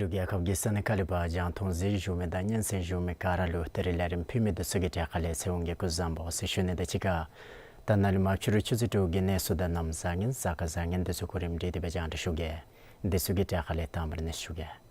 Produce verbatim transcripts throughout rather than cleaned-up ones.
འབྲུག་རྒྱལ་ཁབ་ཀྱི་ས་གནས་ཁག་ལས་ཕར་རྒྱང་མཐོང་གཟིགས་བཞུགས་མི་དང་སྙན་གསན་བཞུགས་མི་ག་ར་ལུ་ད་རིས་ལས་རིམ་ཕུལ་མི་འདི་ཚུ་གི་གྲས་ཁ་ལས་ཚེ་དབང་གིས་སྐུ་གཟུགས་བཟང་པོ་ཟེར་ཞུ་ནི་དང་གཅིག་ཁར་ད་ནཱ་ལས་མར་ཕྱི་རུ་ཆུ་ཚོད་དྲུག་གི་གནས་ཚུལ་དང་གནམ་བཟང་ངན་གཟའ་སྐར་བཟང་ངན་འདི་ཚུ་གོ་རིམ་སྒྲིག་སྟེ་སྦེ་རྒྱང་བསྒྲགས་ཞུ་གེ། འདི་ཚུ་གི་གྲས་ཁ་ལས་དང་པ་ར་གནས་ཚུལ་ཞུ་གེ།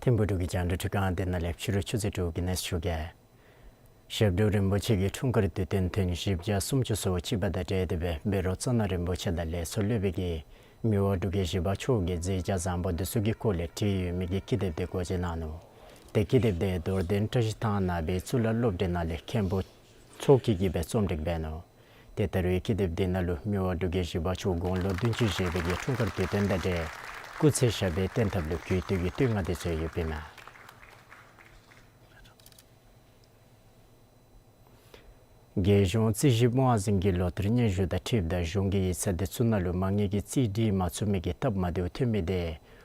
ཐིམ་ཕུ་འབྲུག་གི་རྒྱང་བསྒྲགས་ཁྲི་ཁང་འདི་ནང་ལས་ཕྱི་རུ་ཆུ་ཚོད་དྲུག་གི་གནས་ཚུལ་ཞུ་གེ། ཞབས་དྲུང་རིན་པོ་ཆེ་གི་འཁྲུངས་སྐར་དུས་སྟོན་ཐེངས་བཞི་བརྒྱ་སུམ་ཅུ་སོ་གཅིག་པ་དང་འབྲེལ་ཏེ་སྦེ་བཻ་རོ་གཙང་ན་རིན་པོ་ཆེ་དང་ལས་ཚོགས་སློབ་དཔོན་གྱིས་མི་དབང་འབྲུག་རྒྱལ་བཞི་པ་མཆོག་གི་མཛད་བྱ་བཟང་པོ་འདི་ཚུ་གི་སྐོར་ལས་བྲིས་ཡོད་མི་གི་ཀི་དེབ་འདི་འགོ་འབྱེད་གནང་ནུག། ཏེ་ཀི་དེབ་འདི་རྡོར་གདན་བཀྲ་ཤིས་ཐང་ནང་པའི་གཙུག་ལག་སློབ་གྲྭའི་ནང་ལས་མཁན་པོ་མཚོ་སྐྱིད་ཀྱིས་སྦེ་རྩོམ་སྒྲིག་འབད་ནུག། ཏེ་ད་རུང་ཀི་དེབ་འདི་ནང་ལུ་མི་དབང་འབྲུག་རྒྱལ་བཞི་པ་མཆོག་དགུང་ལོ་བདུན་ཅུ་བཞེས་པའི་གི་འཁྲུངས་སྐར་དུས་སྟོན་དང་འབྲེལ་སྐུ་ཚེ་ཞབས་པད་བརྟན་ཐབས་ལུ་གུས་བཏུད་ཀྱི་བསྟོད་བསྔགས་འདི་ཚུ་ཡོདཔ་ཨིན་མས། རྒྱལ་གཞུང་རྩིས་ཞིབ་དབང་འཛིན་གྱིས་ལོ་ལྟར་སྙན་ཞུ་དང་འཁྲིལཝ་ད་གཞུང་གི་ཡིག་ཚང་འདི་ཚུ་ནང་ལུ་མ་དངུལ་གྱི་རྩིས་སྒྲིག་མ་ཚུགས་མི་གི་སྟབས་མ་བདེཝ་ཐོན་མི་འདི་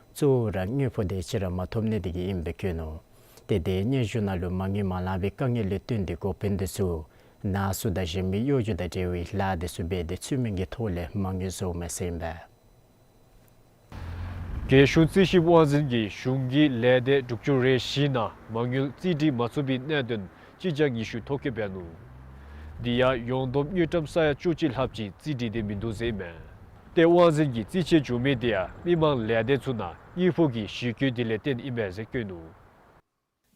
གཙོ་བོ་ར་དངུལ་ཕོགས་འདི་ཅིག་ར་མ་ཐོབ་ནི་འདི་གིས་ཨིནམ་སྦེ་བཀོད་ནུག། ཏེ་དེའི་སྙན་ཞུ་ནང་ལུ་མ་དངུལ་མ་ལང་པའི་དཀའ་ངལ་ལུ་བརྟེན་ཏེ་འགོ་དཔོན་འདི་ཚུ་ནང་གསུག་དང་གཞན་མི་གཡོ་སྒྱུ་དང་འབྲེལ་བའི་ལཱ་འདི་ཚུ་འབད་དེ་ཚུལ་མིན་གྱི་ཐོག་ལས་མ་དངུལ་བཟོཝ་མས་ཟེར་ཨིན་པས། རྒྱལ་གཞུང་རྩིས་ཞིབ་དབང་འཛིན་གྱིས་གཞུང་གི་ལས་སྡེ་དྲུག་ཅུ་རེ་བཞི་ནང་མ་དངུལ་རྩིས་སྒྲིག་མ་ཚུགས་པའི་གནད་དོན་གཅིག་བརྒྱ་ཉི་ཤུ་ཐོ་བཀོད་འབད་ནུག། དེ་ཡང་ཡོངས་བསྡོམས་དངུལ་ཀྲམ་ས་ཡ་བཅུ་གཅིག་ལྷགཔ་ཅིག་རྩིས་སྒྲིག་སྟེ་མིན་འདུག་ཟེར་ཨིན་མས། ཏེ་དབང་འཛིན་གྱིས་རྩིས་ཆད་བྱུང་མི་དེ་ཡང་མི་མང་ལས་སྡེ་ཚུ་ནང་དངུལ་ཕོགས་ཀྱི་གཞི་བཀོད་དེ་ལས་བརྟེན་ཨིན་མས་ཟེར་བཀོད་ནུག།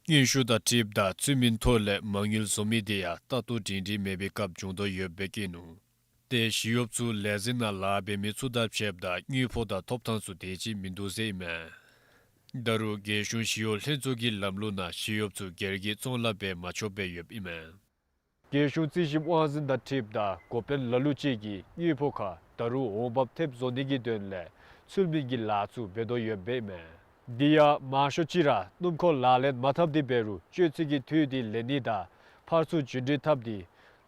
སྙན་ཞུ་དང་འཁྲིལཝ་ད་ཚུལ་མིན་ཐོག་ལས་མ་དངུལ་བཟོ་མི་དེ་ཡང་ལྟ་རྟོག་སྒྲིང་སྒྲིང་མེད་པའི་སྐབས་བྱུང་དོ་ཡོདཔ་སྦེ་བཀོད་ནུག། ཏེ་ཞི་གཡོགཔ་ཚུ་ལས་འཛིན་ནང་ལཱ་འབད་མི་ཚུ་དང་ཕྱདཔ་ད་དངུལ་ཕོགས་དང་ཐོབ་ཐང་ཚུ་དེ་ཅིག་མིན་འདུག་ཟེར་ཨིན་མས། ད་རུང་རྒྱལ་གཞུང་ཞི་གཡོག་ལྷན་ཚོགས་ཀྱི་ལམ་ལུགས་ནང་ཞི་གཡོགཔ་ཚུ་སྒེར་གྱི་བཙོང་ལཱ་འབད་མ་ཆོགཔ་སྦེ་ཡོདཔ་ཨིན་མས། རྒྱལ་གཞུང་རྩིས་ཞིབ་དབང་འཛིན་དང་འཁྲིལཝ་ད་འགོ་དཔོན་ལ་ལུ་ཅིག་གིས་དངུལ་ཕོགས་ཁར་ད་རུང་འོང་འབབ་ཐེབས་བཟོ་ནི་གི་དོན་ལས་ཚུལ་མིན་གྱི་ལཱ་ཚུ་འབད་དོ་ཡོདཔ་ཨིན་མས། དེ་ཡང་མང་ཤོས་ཅིག་ར་སྣུམ་འཁོར་ལག་ལེན་མ་འཐབ་སྟེ་འབད་རུང་སྤྱོད་ཚུལ་གྱི་འཐུས་དེ་ལེན་ནི་དང་ཕར་ཚུར་རྒྱུན་འགྲུལ་འཐབ་སྟེ་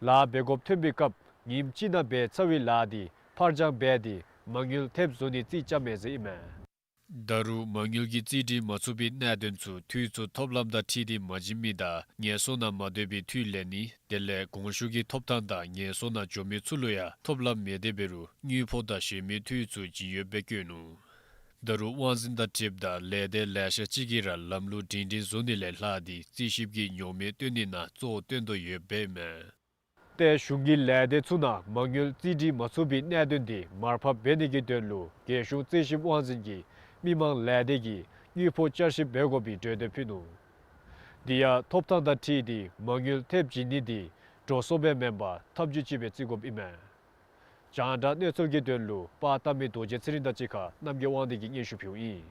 ལཱ་འབད་དགོཔ་ཐོན་པའི་སྐབས་ཉིནམ་གཅིག་ནང་འབད་ཚར་བའི་ལཱ་དེ་ཕར་འགྱངས་འབད་དེ་མ་དངུལ་ཐེབས་བཟོ་ནི་རྩིས་རྐྱབ་མས་ཟེར་ཨིན་མས། ད་རུང་མ་དངུལ་གྱི་རྩིས་སྒྲིག་མ་ཚུགས་པའི་གནད་དོན་ཚུ་འཐུས་ཚུ་ཐོབ་ལམ་དང་འཁྲིལ་ཏེ་མ་བྱིན་མི་དང་ངལ་གསོ་ནང་མ་སྡོད་པའི་འཐུས་ལེན་ནི་དེ་ལས་གོང་ཞུ་གི་ཐོབ་ཐང་དང་ངལ་གསོ་ནང་འགྱོ་མི་ཚུ་ལུ་ཡང་ཐོབ་ལམ་མེད་དེ་འབད་རུང་དངུལ་ཕོགས་དང་གཞན་མི་འཐུས་ཚུ་བྱིན་ཡོདཔ་སྦེ་བཀོད་ནུག། ད་རུང་དབང་འཛིན་དང་འཁྲིལཝ་ད་ལས་སྡེ་ལེ་ཤ་ཅིག་གིས་ར་ལམ་ལུགས་སྒྲིང་སྒྲིང་བཟོ་ནི་ལས་ལྷག་སྟེ་རྩིས་ཞིབ་ཀྱི་ཉོག་མེད་བཏོན་ནི་ནང་གཙོ་བོ་བཏོན་དོ་ཡོདཔ་ཨིན་མས། ཏེ་གཞུང་གི་ལས་སྡེ་ཚུ་ནང་མ་དངུལ་རྩིས་སྒྲིག་མ་ཚུགས་པའི་གནད་དོན་དེ་མར་ཕབ་འབད་ནི་གི་དོན་ལུ་རྒྱལ་གཞུང་རྩིས་ཞིབ་དབང་འཛིན་གྱིས་མི་མང་ལས་སྡེ་གིས་དངུལ་ཕོགས་བསྐྱར་ཞིབ་འབད་དགོ་པའི་གྲོས་འདེབས་ཕུལ་ནུག། དེ་ཡང་ཐོབ་ཐང་དང་འཁྲིལ་ཏེ་མ་དངུལ་ཐེབས་བྱིན་ནི་དེ་འགྲོ་སོང་སྦེ་མེན་པར་ཐབས་བྱུས་ཅིག་སྦེ་བརྩི་དགོཔ་ཨིན་མས། རྒྱང་བསྒྲགས་གནས་ཚུལ་གྱི་དོན་ལུ་པར་བཏབ་མི་རྡོ་རྗེ་ཚེ་རིང་དང་གཅིག་ཁར་རྣམ་རྒྱལ་དབང་འདུས་ཀྱིས་སྙན་ཞུ་ཕུལཝ་ཨིན།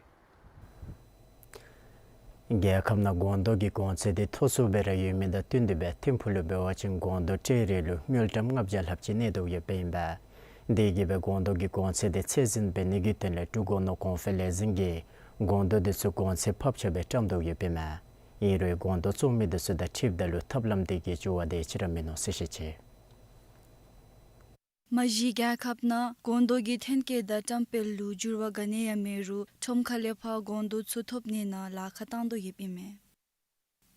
རྒྱལ་ཁབ་ནང་སྒོང་རྡོག་གི་གོང་ཚད་འདི་མཐོ་སུ་སྦེ་ར་ཡོད་མི་དང་བསྟུན་ཏེ་སྦེ་ཐིམ་ཕུག་ལུ་འབད་བ་ཅིན་སྒོང་རྡོག་ཊེ་རེ་ལུ་དངུལ་ཀྲམ་ལྔ་བརྒྱ་ལྷགཔ་ཅིག་གནས་དོ་ཡོདཔ་ཨིན་པས། དེ་གིས་སྦེ་སྒོང་རྡོག་གི་གོང་ཚད་འདི་ཚད་འཛིན་འབད་ནི་གི་དོན་ལས་འབྲུག་སྒོ་ནོར་གོང་འཕེལ་ལས་འཛིན་གྱིས་སྒོང་རྡོག་འདི་ཚུ་གོང་ཚད་ཕབ་ཆག་སྦེ་བཀྲམ་དོ་ཡོདཔ་ཨིན་མས། ཨིན་རུང་སྒོང་རྡོག་བཙོང་མི་འདི་ཚུ་དང་འཁྲིལཝ་ད་ལུ་ཐབས་ལམ་འདི་གིས་འགྱུར་བ་དེ་ཅིག་ར་མིན་ནུག་ཟེར་བཤད་ཅི། མ་གཞི་རྒྱལ་ཁབ་ནང་སྒོང་རྡོག་གི་ཐོན་སྐྱེད་དང་བཀྲམ་སྤེལ་ལུ་འགྱུར་བ་ག་ནི་ཡང་མེད་རུང་ཁྲོམ་ཁ་ལས་ཕར་སྒོང་རྡོག་ཚུ་ཐོབ་ནི་ནང་ལཱ་ཁག་བཏང་དོ་ཡོདཔ་ཨིན་མས།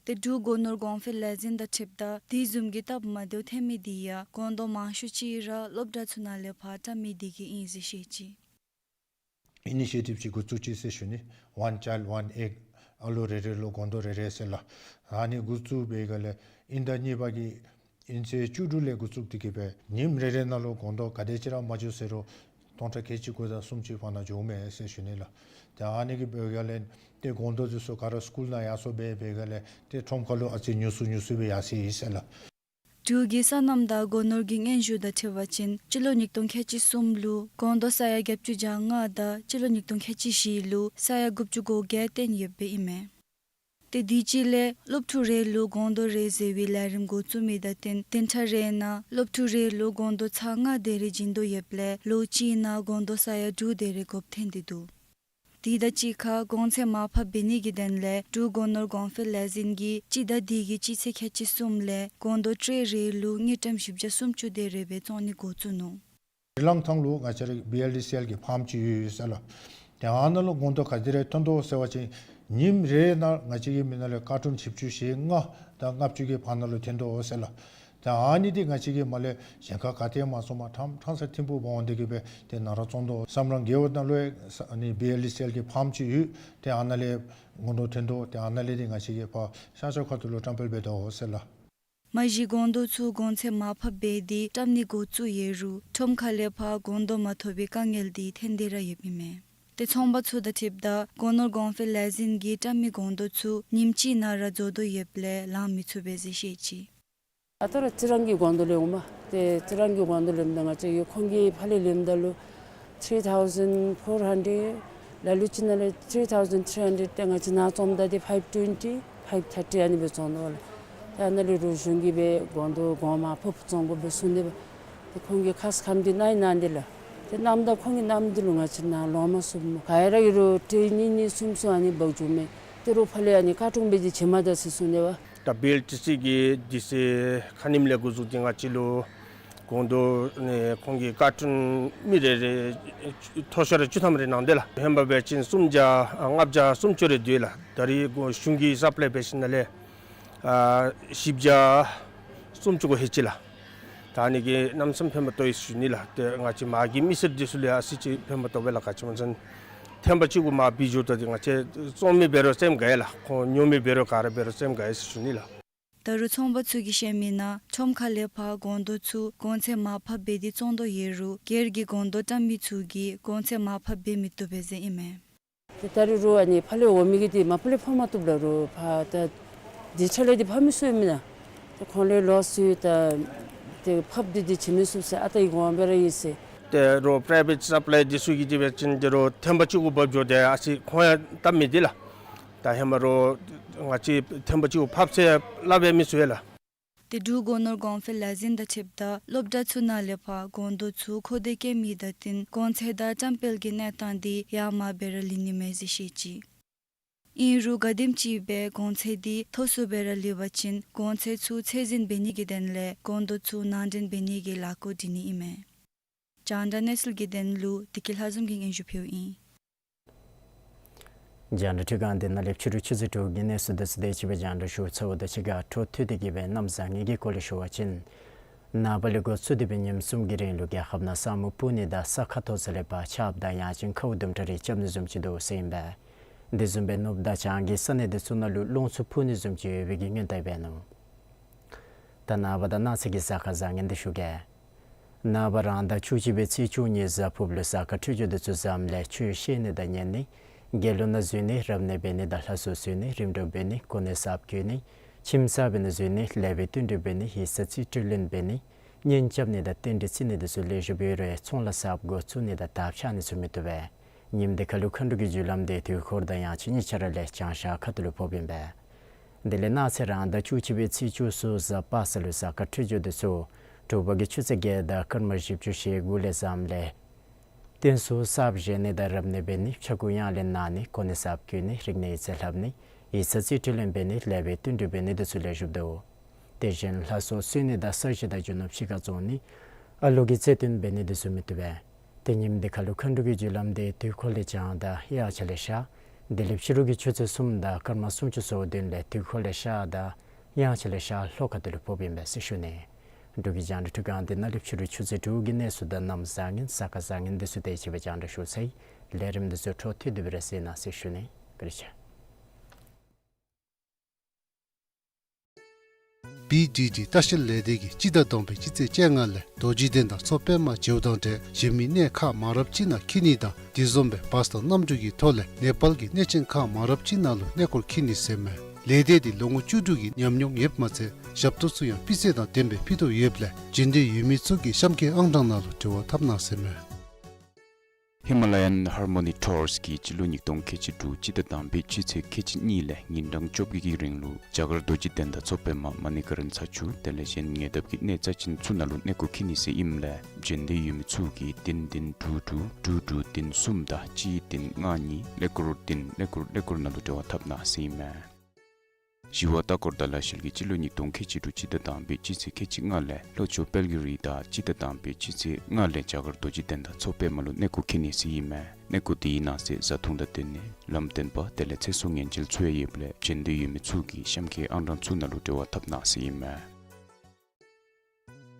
ཏེ་འབྲུག་སྒོ་ནོར་གོང་འཕེལ་ལས་འཛིན་དང་འཁྲིལཝ་ད་དེ་བཟུམ་གྱི་སྟབས་མ་བདེཝ་ཐོན་མི་འདི་ཡང་སྒོང་རྡོག་མང་ཤོས་ཅིག་ར་སློབ་གྲྭ་ཚུ་ནང་ལས་ཕར་བཀྲམ་མི་འདི་གིས་ཨིན་ཟེར་བཤད་ཅི། ཨི་ནི་ཤི་ཡེ་ཊིབ་ཅིག་འགོ་བཙུགས་ཅི་ཟེར་ཞུ་ནི། One child, one egg། ཨ་ལོ་རེ་རེ་ལུ་སྒོང་རྡོག་རེ་རེ་ཟེར་ལགས། ཨ་ནི་འགོ་བཙུགས་པའི་སྒང་ལས་དབྱིན་ཟླ་གཉིས་པ་གི་དབྱིན་ཚེས་བཅུ་དྲུག་ལས་འགོ་བཙུགས་ཏེ་གིས་སྦེ་ཉིནམ་རེ་རེ་ནང་ལུ་སྒོང་རྡོག་ག་དེ་ཅིག་ར་མ་འགྱོ་ཟེར་རུང་སྟོང་ཕྲག་ཁལ་གཅིག་དགུ་དང་སུམ་ཅུ་བར་ན་འགྱོཝ་མས་ཟེར་ཞུ་ནི་ལགས། ཏེ་ཨ་ནི་གི་འབད་སྒང་ལས་ཏེ་སྒོང་རྡོག་འདི་ཚུ་ག་ར་སི་ཀུལ་ནང་ཡར་སོང་སྦེ་འབད་སྒང་ལས་ཏེ་ཁྲོམ་ཁ་ལུ་ཨ་ཙི་ཉུང་སུ་ཉུང་སུ་སྦེ་ཡར་སོ་ཡི་ཟེར་ལགས། འབྲུག་གི་སོ་ནམ་དང་སྒོ་ནོར་གྱི་སྙན་ཞུ་དང་འཁྲིལ་བ་ཅིན་སྤྱི་ལོ་ཉིས་སྟོང་ཁལ་གཅིག་གསུམ་ལུ་སྒོང་རྡོག་ས་ཡ་བརྒྱད་ཅུ་གྱ་ལྔ་དང་སྤྱི་ལོ་ཉིས་སྟོང་ཁལ་གཅིག་བཞི་ལུ་ས་ཡ་དགུ་བཅུ་གོ་བརྒྱད་བཏོན་ཡོདཔ་ཨིན་མས། ཏེ་དུས་ཅི་ལས་སློབ་ཕྲུག་རེ་ལུ་སྒོང་རྡོག་རེ་ཟེར་བའི་ལས་རིམ་འགོ་བཙུགས་མི་དང་བསྟུན་བསྟུན་ཐ་རེ་ནང་སློབ་ཕྲུག་རེ་ལུ་སྒོང་རྡོག་ཚར་ལྔ་དེ་རེ་བྱིན་དོ་ཡོདཔ་ལས་ལོ་གཅིག་ནང་སྒོང་རྡོག་ས་ཡ་དྲུག་དེ་རེ་དགོཔ་ཐོན་ཏེ་འདུག། དེ་དང་གཅིག་ཁར་གོང་ཚད་མར་ཕབ་འབད་ནི་གི་དོན་ལས་འབྲུག་སྒོ་ནོར་གོང་འཕེལ་ལས་འཛིན་གྱིས་སྤྱི་ཟླ་འདི་གི་སྤྱི་ཚེས་ཁལ་གཅིག་གསུམ་ལས་སྒོང་རྡོག་ཊེ་རེ་ལུ་དངུལ་ཀྲམ་བཞི་བརྒྱ་སུམ་ཅུ་དེ་རེ་སྦེ་བཙོང་ནི་འགོ་བཙུགས་ནུག། རི་ལང་ཐང་ལུ་ང་བཅས་ར་བི་ཨེལ་ཌི་སི་ཨེལ་གྱི་ཕཱམ་ཅིག་ཡོད་ཡོད་ཟེར་ལགས། ཏེ་ཨ་ནཱ་ལུ་སྒོང་རྡོག་ག་དེ་རེ་ཐོན་དོ་ཟེར་བ་ཅིན་ཉིནམ་རེ་ནང་ང་བཅས་ཀྱི་མི་ནང་ལས་ཀར་ཊུན་བཞི་བཅུ་ཞེ་ལྔ་དང་ལྔ་བཅུ་གི་བར་ན་ལུ་ཐོན་དོ་ཟེར་ལགས། ཏེ་ཨ་ནི་འདི་ང་བཅས་ཀྱིས་མར་ལས་གཞན་ཁར་ག་ཏེ་མ་བཙོངམ་ཕྲང་ཕྲང་ས་ཐིམ་ཕུག་འབག་འོང་སྟེ་གིས་སྦེ་ཏེ་ནཱ་ར་བཙོང་དོ། སམ་རང་རྒེད་འོག་ནང་ལུ་ཡང་ཨ་ནི་བི་ཨེལ་ཌི་སི་ཨེལ་གྱི་ཕཱམ་ཅིག་ཡོད། ཏེ་ཨ་ནཱ་ལས་སྒོང་རྡོག་ཐོན་དོ། ཏེ་ཨ་ནཱ་ལས་འདི་ང་བཅས་ཀྱིས་ཕར་ཤར་ཕྱོགས་ཁ་ཐུག་ལུ་བཀྲམ་སྤེལ་འབད་དོ་ཟེར་ལགས། མ་གཞི་སྒོང་རྡོག་ཚུ་གོང་ཚད་མར་ཕབ་འབད་དེ་བཀྲམ་ནི་འགོ་བཙུགས་ཡོད་རུང་ཁྲོམ་ཁ་ལས་ཕར་སྒོང་རྡོག་མ་ཐོབ་པའི་དཀའ་ངལ་འདི་ཐོན་ཏེ་ར་ཡོདཔ་ཨིན་མས། ཏེ་ཚོང་པ་ཚུ་དང་འཁྲིལཝ་ད་སྒོ་ནོར་གོང་འཕེལ་ལས་འཛིན་གྱིས་བཀྲམ་མི་སྒོང་རྡོག་ཚུ་ཉིནམ་གཅིག་ནང་ར་རྫོགས་དོ་ཡོདཔ་ལས་ལང་མི་ཚུགས་པས་ཟེར་བཤད་ཅི། ཨ་ད་རུང་རྩི་རང་གི་སྒོང་རྡོག་ལེནམ་ད། ཏེ་རྩི་རང་གི་སྒོང་རྡོག་ལེནམ་ད་ང་བཅས་ཀྱིས་ཁོང་གིས་ཕར་ལས་ལེནམ་ད་ལུ་three thousand four hundred། ལ་ལུ་ཅིག་ནང་ལས་three thousand three hundred། ཏེ་ང་བཅས་ནཱ་བཙོངམ་ད་འདི་five twenty, five thirty ཨ་ནི་སྦེ་བཙོང་དོ་ལགས། ཏེ་ཨ་ནཱ་ལས་རུང་གཞུང་གིས་སྦེ་སྒོང་རྡོག་གོང་མར་ཕབ་བཙོང་དགོ་པས་གསུངས་ཏེ་འབད། ཏེ་ཁོང་གིས་ཁ་ཙ་ཁ་ཉིནམ་འདི་གནང་ཡི་གནང་སྟེ་ལགས། ཏེ་གནངམ་ད་ཁོང་གིས་གནངམ་འདི་ལུ་ང་བཅས་ནཱ་ལོང་མ་ཚུགས་སྨོ། ག་ར་གིས་རུང་ཊེ་རེ་གཉིས་གཉིས་གསུམ་གསུམ་ཨ་ནི་འབག་འགྱོཝ་མས། ཏེ་རུང་ཕར་ལས་ཨ་ནི་ཀར་ཊུན་འབད་དེ་བྱིན་མ་ད་ཟེར་གསུངས་ཏེ་འབད། ད་བི་ཨེལ་ཌི་སི་གིས་དུས་ཚོད་ཁ་ཉིནམ་ལས་འགོ་བཙུགས་ཏེ་ང་བཅས་ལུ་སྒོང་རྡོག་ནི་ཁོང་གིས་ཀར་ཊུན་མི་རེ་རེ་མཐོ་ཤོས་ར་བཅུ་ཐམ་རེ་གནང་སྟེ་ལགས། ཧེ་མ་འབད་བ་ཅིན་སུམ་བརྒྱ་ལྔ་བརྒྱ་སུམ་ཅུ་རེ་འདུག་ལགས། ད་རེས་གཞུང་གིས་སབ་ལའི་འབད་ཞིནམ་ལས་ཨ་བཞི་བརྒྱ་སུམ་ཅུ་གུ་ལྷོད་ཅི་ལགས། ད་ཨ་ནི་གིས་གནམ་མེད་ས་མེད་ཕན་པ་ཐོབ་ཡི་ཟེར་ཞུ་ནི་ལགས། ཏེ་ང་བཅས་མ་གི་མི་སེར་འདི་ཚུ་ལུ་ཡང་ཨ་ཙི་ཅིག་ཕན་པ་ཐོབ་པས་ལགས། ག་ཅི་སྨོ་ཟེར་ན་ཐེངས་པ་གཅིག་གུ་མར་བུད་འགྱོཝ་ད་འདི་ང་བཅས་བཙོང་མི་འབད་རུང་བཙེམ་དགའ་ཡི་ལགས། ཁོང་ཉོ་མི་འབད་རུང་ག་ར་འབད་རུང་བཙེམ་དགའ་ཡི་ཟེར་ཞུ་ནི་ལགས། ད་རུང་ཚོང་པ་ཚུ་གིས་བཤད་མི་ནང་ཁྲོམ་ཁ་ལས་ཕར་སྒོང་རྡོག་ཚུ་གོང་ཚད་མར་ཕབ་འབད་དེ་བཙོང་དོ་ཡོད་རུང་སྒེར་གྱི་སྒོང་རྡོག་བཀྲམ་མི་ཚུ་གིས་གོང་ཚད་མར་ཕབ་འབད་མི་བཏུབ་པས་ཟེར་ཨིན་མས། ཏེ་ད་རེས་རུང་ཨ་ནི་ཕར་ལས་འོང་མི་གིས་ཏེ་མ་པ་ལས་ཕབ་མ་བཏུབ་ལགས། རུང་ཕར་ད་འདི་ཆ་ལས་ཏེ་ཕབ་མི་ཚུགས་ཨིན་མས་ན། ཏེ་ཁོང་ལུ་ལོསི་ཡོད། ད་ཏེ་ཕབ་སྟེ་ཏེ་བྱིན་མི་ཚུགས་ཟེར་ཨ་རྟག་གི་དགོངས་པ་ར་ཨིན་ཟེར། ཏེ་རོགས་པ་རའི་བེཊ་སབ་ལའི་འདི་ཚུ་གིས་དེ་འབད་བ་ཅིན་ཏེ་རོགས་ཐེངས་པ་གཅིག་གུ་འབག་འགྱོ་སྟེ་ཨ་ཙི་ཁོང་ཡང་སྟབས་མི་བདེ་ལགས། ད་ཧེ་མ་རོགས་ང་བཅས་ཐེངས་པ་གཅིག་གུ་ཕབ་ཟེར་སླབ་འབད་མི་ཚུགས་ཡ་ལགས། ཏེ་འབྲུག་སྒོ་ནོར་གོང་འཕེལ་ལས་འཛིན་དང་འཁྲིལཝ་ད་སློབ་གྲྭ་ཚུ་ནང་ལས་ཕར་སྒོང་རྡོག་ཚུ་མཁོ་འདོད་བསྐྱེད་མི་དང་བསྟུན་གོང་ཚད་དང་བཀྲམ་སྤེལ་གྱི་གནས་སྟངས་འདི་ཡར་མར་སྦེ་ར་ལུས་ནི་མས་ཟེར་བཤད་ཅི། ཨིན་རུང་ག་དེམ་ཅིག་སྦེ་གོང་ཚད་འདི་མཐོ་སུ་སྦེ་ར་ལུས་པ་ཅིན་གོང་ཚད་ཚུ་ཚད་འཛིན་འབད་ནི་གི་དོན་ལས་སྒོང་རྡོག་ཚུ་ནང་འདྲེན་འབད་ནི་གི་ལས་འགུལ་སྒྲིག་ནི་ཨིན་མས། རྒྱང་བསྒྲགས་གནས་ཚུལ་གྱི་དོན་ལུ་བདེ་སྐྱིད་ལྷ་འཛོམས་ཀྱིས་སྙན་ཞུ་ཕུལཝ་ཨིན། རྒྱང་བསྒྲགས་ཁྲི་ཁང་འདི་ནང་ལས་ཕྱི་རུ་ཆུ་ཚོད་དྲུག་གི་གནས་ཚུལ་དེ་ཚུ་དེ་ཅིག་སྦེ་རྒྱང་བསྒྲགས་ཞུ་ཚརཝ་ད་ཅིག་ཁར་འཕྲོ་མཐུད་དེ་གིས་སྦེ་གནམ་བཟང་ངན་གྱི་སྐོར་ལས་ཞུ་བ་ཅིན། ནངས་པ་ལས་འགོ་བཙུགས་ཏེ་སྦེ་ཉིནམ་གསུམ་གྱི་རིང་ལུ་རྒྱལ་ཁབ་ནང་ས་སྨུག་སྤུབས་ནི་དང་ས་ཁ་ཐོག་ཚད་ལས་ཕར་ཆརཔ་དང་ཡང་ཅིན་ཁཝ་དུམ་གྲ་རེ་རྐྱབ་ནི་བཟུམ་ཅིག་འདུག་ཟེར་ཨིན་པས། དེ་བཟུམ་སྦེ་ནུབ་དང་བྱང་གི་ས་གནས་དེ་ཚུ་ནང་ལུ་རླུང་འཚུབ་འཕུ་ནི་བཟུམ་ཅིག་ཡོད་པའི་གི་སྔོན་བརྡ་འབད་ནུག། ད་ནངས་པ་དང་གནངས་ཚེ་གི་གཟའ་སྐར་བཟང་ངན་འདི་ཞུ་གེ། ནངས་པ་རང་ཟླ་བཅུ་གཅིག་པའི་ཚེས་བཅུ་གཉིས་གཟའ་ཕུརཔ་ལུ་གཟའ་སྐར་འཕྲོད་སྦྱོར་དེ་ཚུ་བཟངམ་ལས་ཆོས་བཤད་ནི་དང་ཉན་ནི། དགེ་སློང་ནང་འཛུལ་ནི། རབ་གནས་འབད་ནི་དང་ལྷ་གསོལ་འཛུལ་ནི། རིམ་གྲོ་འབད་ནི། གོ་གནས་གསརཔ་བསྐོ་ནི། ཁྱིམ་གསར་པའི་ནང་འཛུལ་ནི། ལེགས་པའི་བསྟུན་གྲོས་འབད་ནི། ཡིག་ཚང་རྩིས་སྤྲོད་ལེན་འབད་ནི། གཉེན་རྐྱབ་ནི་དང་རྟེན་འབྲེལ་བརྩི་ནི་དེ་ཚུ་ལེགས་ཤོམ་འབད་རུང་ཚོང་ལཱ་གསརཔ་འགོ་བཙུགས་ནི་དང་དར་འཕྱར་ནི་ཚུ་མི་བཏུབ་པས། ཉིནམ་འདི་ཁ་ལུ་མཁའ་འགྲོ་གི་རྒྱུ་ལམ་འདི་དུས་འཁོར་དང་ཡང་ཅིན་གཉིས་ཆ་ར་ལས་བྱང་ཤར་ཁ་ཐུག་ལུ་ཕོགཔ་ཨིན་པས། དེ་ལས་གནངས་ཚེ་རང་ཟླ་བཅུ་གཅིག་པའི་ཚེས་བཅུ་གསུམ་གཟའ་པ་སངས་ལུ་གཟའ་སྐར་འཕྲོད་སྦྱོར་འདི་ཚུ་དྲོ་པ་གི་ཆུ་ཚོད་བརྒྱད་དང་སྐར་མ་བཞི་བཅུ་ཞེ་དགུ་ལས་བཟངམ་ལས་རྟེན་གསུམ་གསརཔ་བཞེངས་ནི་དང་རབ་གནས་འབད་ནི་ཕྱྭ་འགུགས་གཡང་ལེན་གནང་ནི་གོ་གནས་གསརཔ་བསྐོ་ནི་རིག་གནས་ཡིག་ཚང་ལྷབ་ནི་ཡིག་ཚང་རྩིས་སྤྲོད་ལེན་འབད་ནི་ལེགས་པའི་བསྟུན་གྲོས་འབད་ནི་འདི་ཚུ་ལེགས་ཤོམ་འདུག། དེ་བཞིན་ལྷ་གསོལ་གསོལ་ནི་དང་ས་གཞི་དང་རྒྱུ་ནོར་ཕྱི་ཁར་བཙོང་ནི་ཨ་ལོ་གི་རྩེ་བཏོན་འབད་ནི་འདི་ཚུ་མི་བཏུབ་པས། ཏེ་ཉིནམ་འདི་ཁ་ལུ་མཁའ་འགྲོ་གི་རྒྱུ་ལམ་འདི་དུས་འཁོར་ལས་བྱང་དང་དབྱངས་འཆར་ལས་ཤར། དེ་ལས་ཕྱི་རུ་གི་ཆུ་ཚོད་གསུམ་དང་སྐར་མ་སུམ་ཅུ་སོ་བདུན་ལས་དུས་འཁོར་ལས་ཤར་དང་དབྱངས་འཆར་ལས་ཤར་ལྷོ་ཁ་ཐུག་ལུ་ཕོགཔ་ཨིན་པས་ཟེར་ཞུ་ནི། འབྲུག་གི་རྒྱང་བསྒྲགས་ཁྲི་ཁང་འདི་ནང་ལས་ཕྱི་རུ་ཆུ་ཚོད་དྲུག་གི་གནས་ཚུལ་དང་གནམ་བཟང་ངན་གཟའ་སྐར་བཟང་ངན་འདི་ཚུ་དེ་ཅིག་སྦེ་རྒྱང་བསྒྲགས་ཞུ་ཚར་ཡི། ལས་རིམ་འདི་ཚུ་འཕྲོ་མཐུད་དེ་སྦེ་ར་གཟིགས་གནང་ཟེར་ཞུ་ནི། བཀའ་དྲིན་ཆེ། བི་ཌི་ཌི་ལྟ་བཤལ་ལས་སྡེ་གིས་སྤྱི་ཟླ་དང་པའི་སྤྱི་ཚེས་བཅོ་ལྔ་ལས་རྡོ་རྗེ་གདན་དང་མཚོ་པདྨ་མཇལཝ་དང་འབྲེལ་གཞན་མི་གནས་ཁག་མང་རབས་ཅིག་ནང་འཁྱིད་ནི་དང་དེ་བཟུམ་སྦེ་བཱས་དང་གནམ་གྲུ་གི་ཐོག་ལས་ནེ་པཱལ་གྱི་གནས་ཆེན་ཁག་མང་རབས་ཅིག་ནང་ལུ་གནས་སྐོར་འཁྱིད་ནི་ཟེར་མས། ལས་སྡེ་འདི་ལོ་ངོ་བཅུ་དྲུག་གི་ཉམས་མྱོང་ཡོདཔ་མ་ཚད་ཞབས་ཏོག་ཚུ་ཡང་སྤུས་ཚད་དང་ལྡནམ་སྦེ་ཕུལ་དོ་ཡོདཔ་ལས་འབྱོན་འདོད་ཡོད་མི་ཚུ་གིས་གཤམ་འཁོད་ཨང་གྲངས་ནང་ལུ་འབྲེལ་བ་འཐབ་གནང་ཟེར་མས། ཧི་མ་ལ་ཡཱན་ཧར་མོ་ནི་ཊུརསི་གིས་སྤྱི་ལོ་ཉིས་སྟོང་ཁལ་གཅིག་དྲུག་སྤྱི་ཟླ་དང་པའི་སྤྱི་ཚེས་ཁལ་གཅིག་གཉིས་ལས་ཉིན་གྲངས་བཅོ་བརྒྱད་ཀྱི་རིང་ལུ་རྒྱ་གར་རྡོ་རྗེ་གདན་དང་མཚོ་པདྨ་མ་ཎི་ཀ་རན་ས་བཅུ་དེ་ལས་གཞན་ཉེ་འདབས་ཀྱི་གནས་རྩ་ཅན་ཚུ་ནང་ལུ་གནས་སྐོར་འཁྱིད་ནི་ཟེར་ཨིནམ་ལས་འབྱོན་འདོད་ཡོད་མི་ཚུ་གིས་བདུན་བདུན་དྲུག་དྲུག་དྲུག་དྲུག་བདུན་གསུམ་དང་གཅིག་བདུན་ལྔ་གཉིས་ཀླད་ཀོར་བདུན་ཀླད་ཀོར་ཀླད་ཀོར་ནང་ལུ་འབྲེལ་བ་འཐབ་གནང་ཟེར་ཨིན་མས། ཞི་བ་ལྟ་སྐོར་དང་ལས་བཤལ་གྱིས་སྤྱི་ལོ་ཉིས་སྟོང་ཁལ་གཅིག་དྲུག་སྤྱི་ཟླ་དང་པའི་སྤྱི་ཚེས་ཁལ་གཅིག་ལྔ་ལས་ལྷོ་ཕྱོགས་དཔལ་གྱི་རི་དང་སྤྱི་ཟླ་དང་པའི་སྤྱི་ཚེས་ལྔ་ལས་རྒྱ་གར་རྡོ་རྗེ་གདན་དང་མཚོ་པདྨ་ལུ་གནས་སྐོར་འཁྱིད་ནི་ཟེར་ཨིན་མས། གནས་སྐོར་དེའི་ནང་གསེས་བཟའ་འཐུང་དང་སྡོད་གནས་ལམ་སྟོན་པ་དེ་ལས་ཚེ་སྲོག་ཉེན་བཅོལ་ཚུ་ཡང་ཡོདཔ་ལས་འབྱོན་འདོད་ཡོད་མི་ཚུ་གིས་གཤམ་འཁོད་ཨང་གྲངས་ཚུ་ནང་ལུ་འབྲེལ་བ་འཐབ་གནང་ཟེར་ཨིན་མས།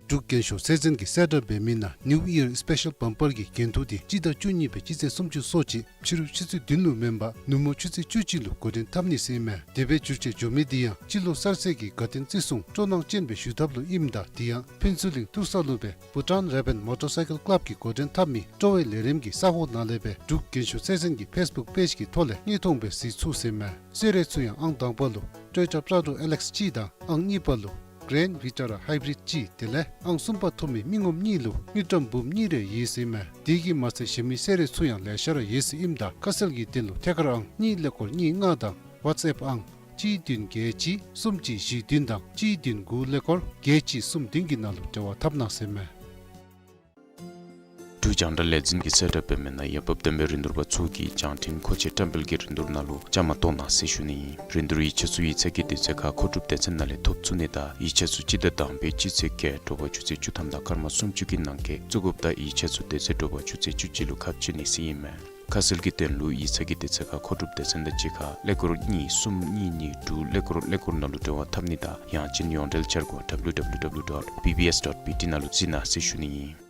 འབྲུག་རྒན་ཤོས་ཚེ་བརྟན་གྱིས་གསལ་བསྒྲགས་འབད་མི་ནང་ནིའུ་ཡིར་སི་པེ་ཤལ་བམ་པར་གྱི་འགན་ཐུག་དེ་སྤྱི་ཟླ་བཅུ་གཉིས་པའི་སྤྱི་ཚེས་སུམ་ཅུ་སོ་གཅིག་ཕྱི་རུ་ཆུ་ཚོད་བདུན་ལུ་མེན་པར་ནུབ་མོ་ཆུ་ཚོད་བཅུ་གཅིག་ལུ་འགོ་འདྲེན་འཐབ་ནི་ཟེར་ཨིན་མས། དེ་སྦེ་འགྱུར་བཅོས་འགྱོ་མི་དེ་ཡང་སྤྱི་ལོ་གསར་ཚེས་ཀྱི་དགའ་སྟོན་བརྩི་སྲུང་སྤྲོ་སྣང་ཅན་སྦེ་ཞུ་ཐབས་ལུ་ཨིནམ་ད་དེ་ཡང་ཕུན་ཚོགས་གླིང་ཐུར་ས་ལུ་སྦེ་བྷུ་ཊཱན་རེ་བཱན་མོ་ཊར་སའི་ཀལ་ཀླབ་ཀྱིས་འགོ་འདྲེན་འཐབ་མི་སྤྲོ་བའི་ལས་རིམ་གྱི་ས་གོ་ནང་ལས་སྦེ་འབྲུག་རྒན་ཤོས་ཚེ་བརྟན་གྱི་ཕེསི་བུཀ་པེཇ་གི་ཐོག་ལས་དངོས་མཐོང་སྦེ་གཟིགས་ཚུགས་ཟེར་ཨིན་མས། གསོལ་རས་ཚུ་ཡང་ཨང་དང་པ་ལུ་ཊོ་ཡོ་ཊ་པྲ་ཌོ་ཨེལ་ཨེགསི་གཅིག་དང་ཨང་གཉིས་པ་ལུ་གྷི་རེན་ཝི་ཊ་ར་ཧའི་བི་རིཌ་གཅིག་དེ་ལས་ཨང་གསུམ་པ་ཐོབ་མི་མི་ངོམ་གཉིས་ལུ་དངུལ་ཀྲམ་འབུམ་གཉིས་རེ་ཡོད་ཟེར་ཨིན་མས། དེ་གིས་མ་ཚད་གཞན་མི་གསོལ་རས་ཚུ་ཡང་ལེ་ཤ་ར་ཡོད་ཟེར་ཨིནམ་ད་ཁ་གསལ་གྱི་དོན་ལུ་ཐད་ཀར་ཨང་གཉིས་ཀླད་ཀོར་གཉིས་ལྔ་དང་ཝཊས་ཨེཔ་ཨང་གཅིག་བདུན་བརྒྱད་གཅིག་གསུམ་གཅིག་བཞི་བདུན་དང་གཅིག་བདུན་དགུ་ཀླད་ཀོར་བརྒྱད་གཅིག་གསུམ་བདུན་གྱི་ནང་ལུ་འབྲེལ་བ་འཐབ་གནང་ཟེར་ཨིན་མས། འབྲུག་རྒྱང་བསྒྲགས་ལས་འཛིན་གྱིས་གསལ་བསྒྲགས་འབད་མི་ནང་ཡར་འབབ་བསྟན་པའི་རིན་བསྡུར་པ་ཚུ་གིས་རྒྱང་འཕྲིན་མཁོ་ཆས་བཀྲམ་སྤེལ་གྱི་རིན་བསྡུར་ནང་ལུ་བཅའ་མར་གཏོགས་གནང་ཟེར་ཞུ་ནི་ཨིན། རིན་བསྡུར་ཡིག་ཆ་ཚུ་ཡིག་ཚང་གི་དུས་ཚོད་ཁར་མཁོ་སྒྲུབ་སྡེ་ཚན་ནང་ལས་ཐོབ་ཚུགས་ནི་དང་ཡིག་ཆ་ཚུ་སྤྱི་ཟླ་དང་པའི་སྤྱི་ཚེས་བརྒྱད་དྲོ་པ་ཆུ་ཚོད་བཅུ་ཐམ་དང་སྐར་མ་སུམ་ཅུ་གི་ནང་འཁོད་བཙུགས་དགོཔ་ད་ཡིག་ཆ་ཚུ་དེ་ཚེ་དྲོ་པ་ཆུ་ཚོད་བཅུ་གཅིག་ལུ་ཁ་ཕྱེ་ནི་ཟེར་ཨིན་མས། ཁ་གསལ་གྱི་དོན་ལུ་ཡིག་ཚང་གི་དུས་ཚོད་ཁར་མཁོ་སྒྲུབ་སྡེ་ཚན་དང་གཅིག་ཁར་ཀླད་ཀོར་གཉིས་གསུམ་གཉིས་གཉིས་དྲུག་ཀླད་ཀོར་ཀླད་ཀོར་ནང་ལུ་འབྲེལ་བ་འཐབ་ནི་དང་ཡང་ཅིན་ཡོངས་འབྲེལ་འཆར་སྒོ་ཌབ་ལིའུ་ཌབ་ལིའུ་ཌབ་ལིའུ་ཌོཊ་བི་བི་ཨེསི་ཌོཊ་བི་ཊི་ནང་ལུ་གཟིགས་གནང་ཟེར་ཞུ་ནི་ཨིན།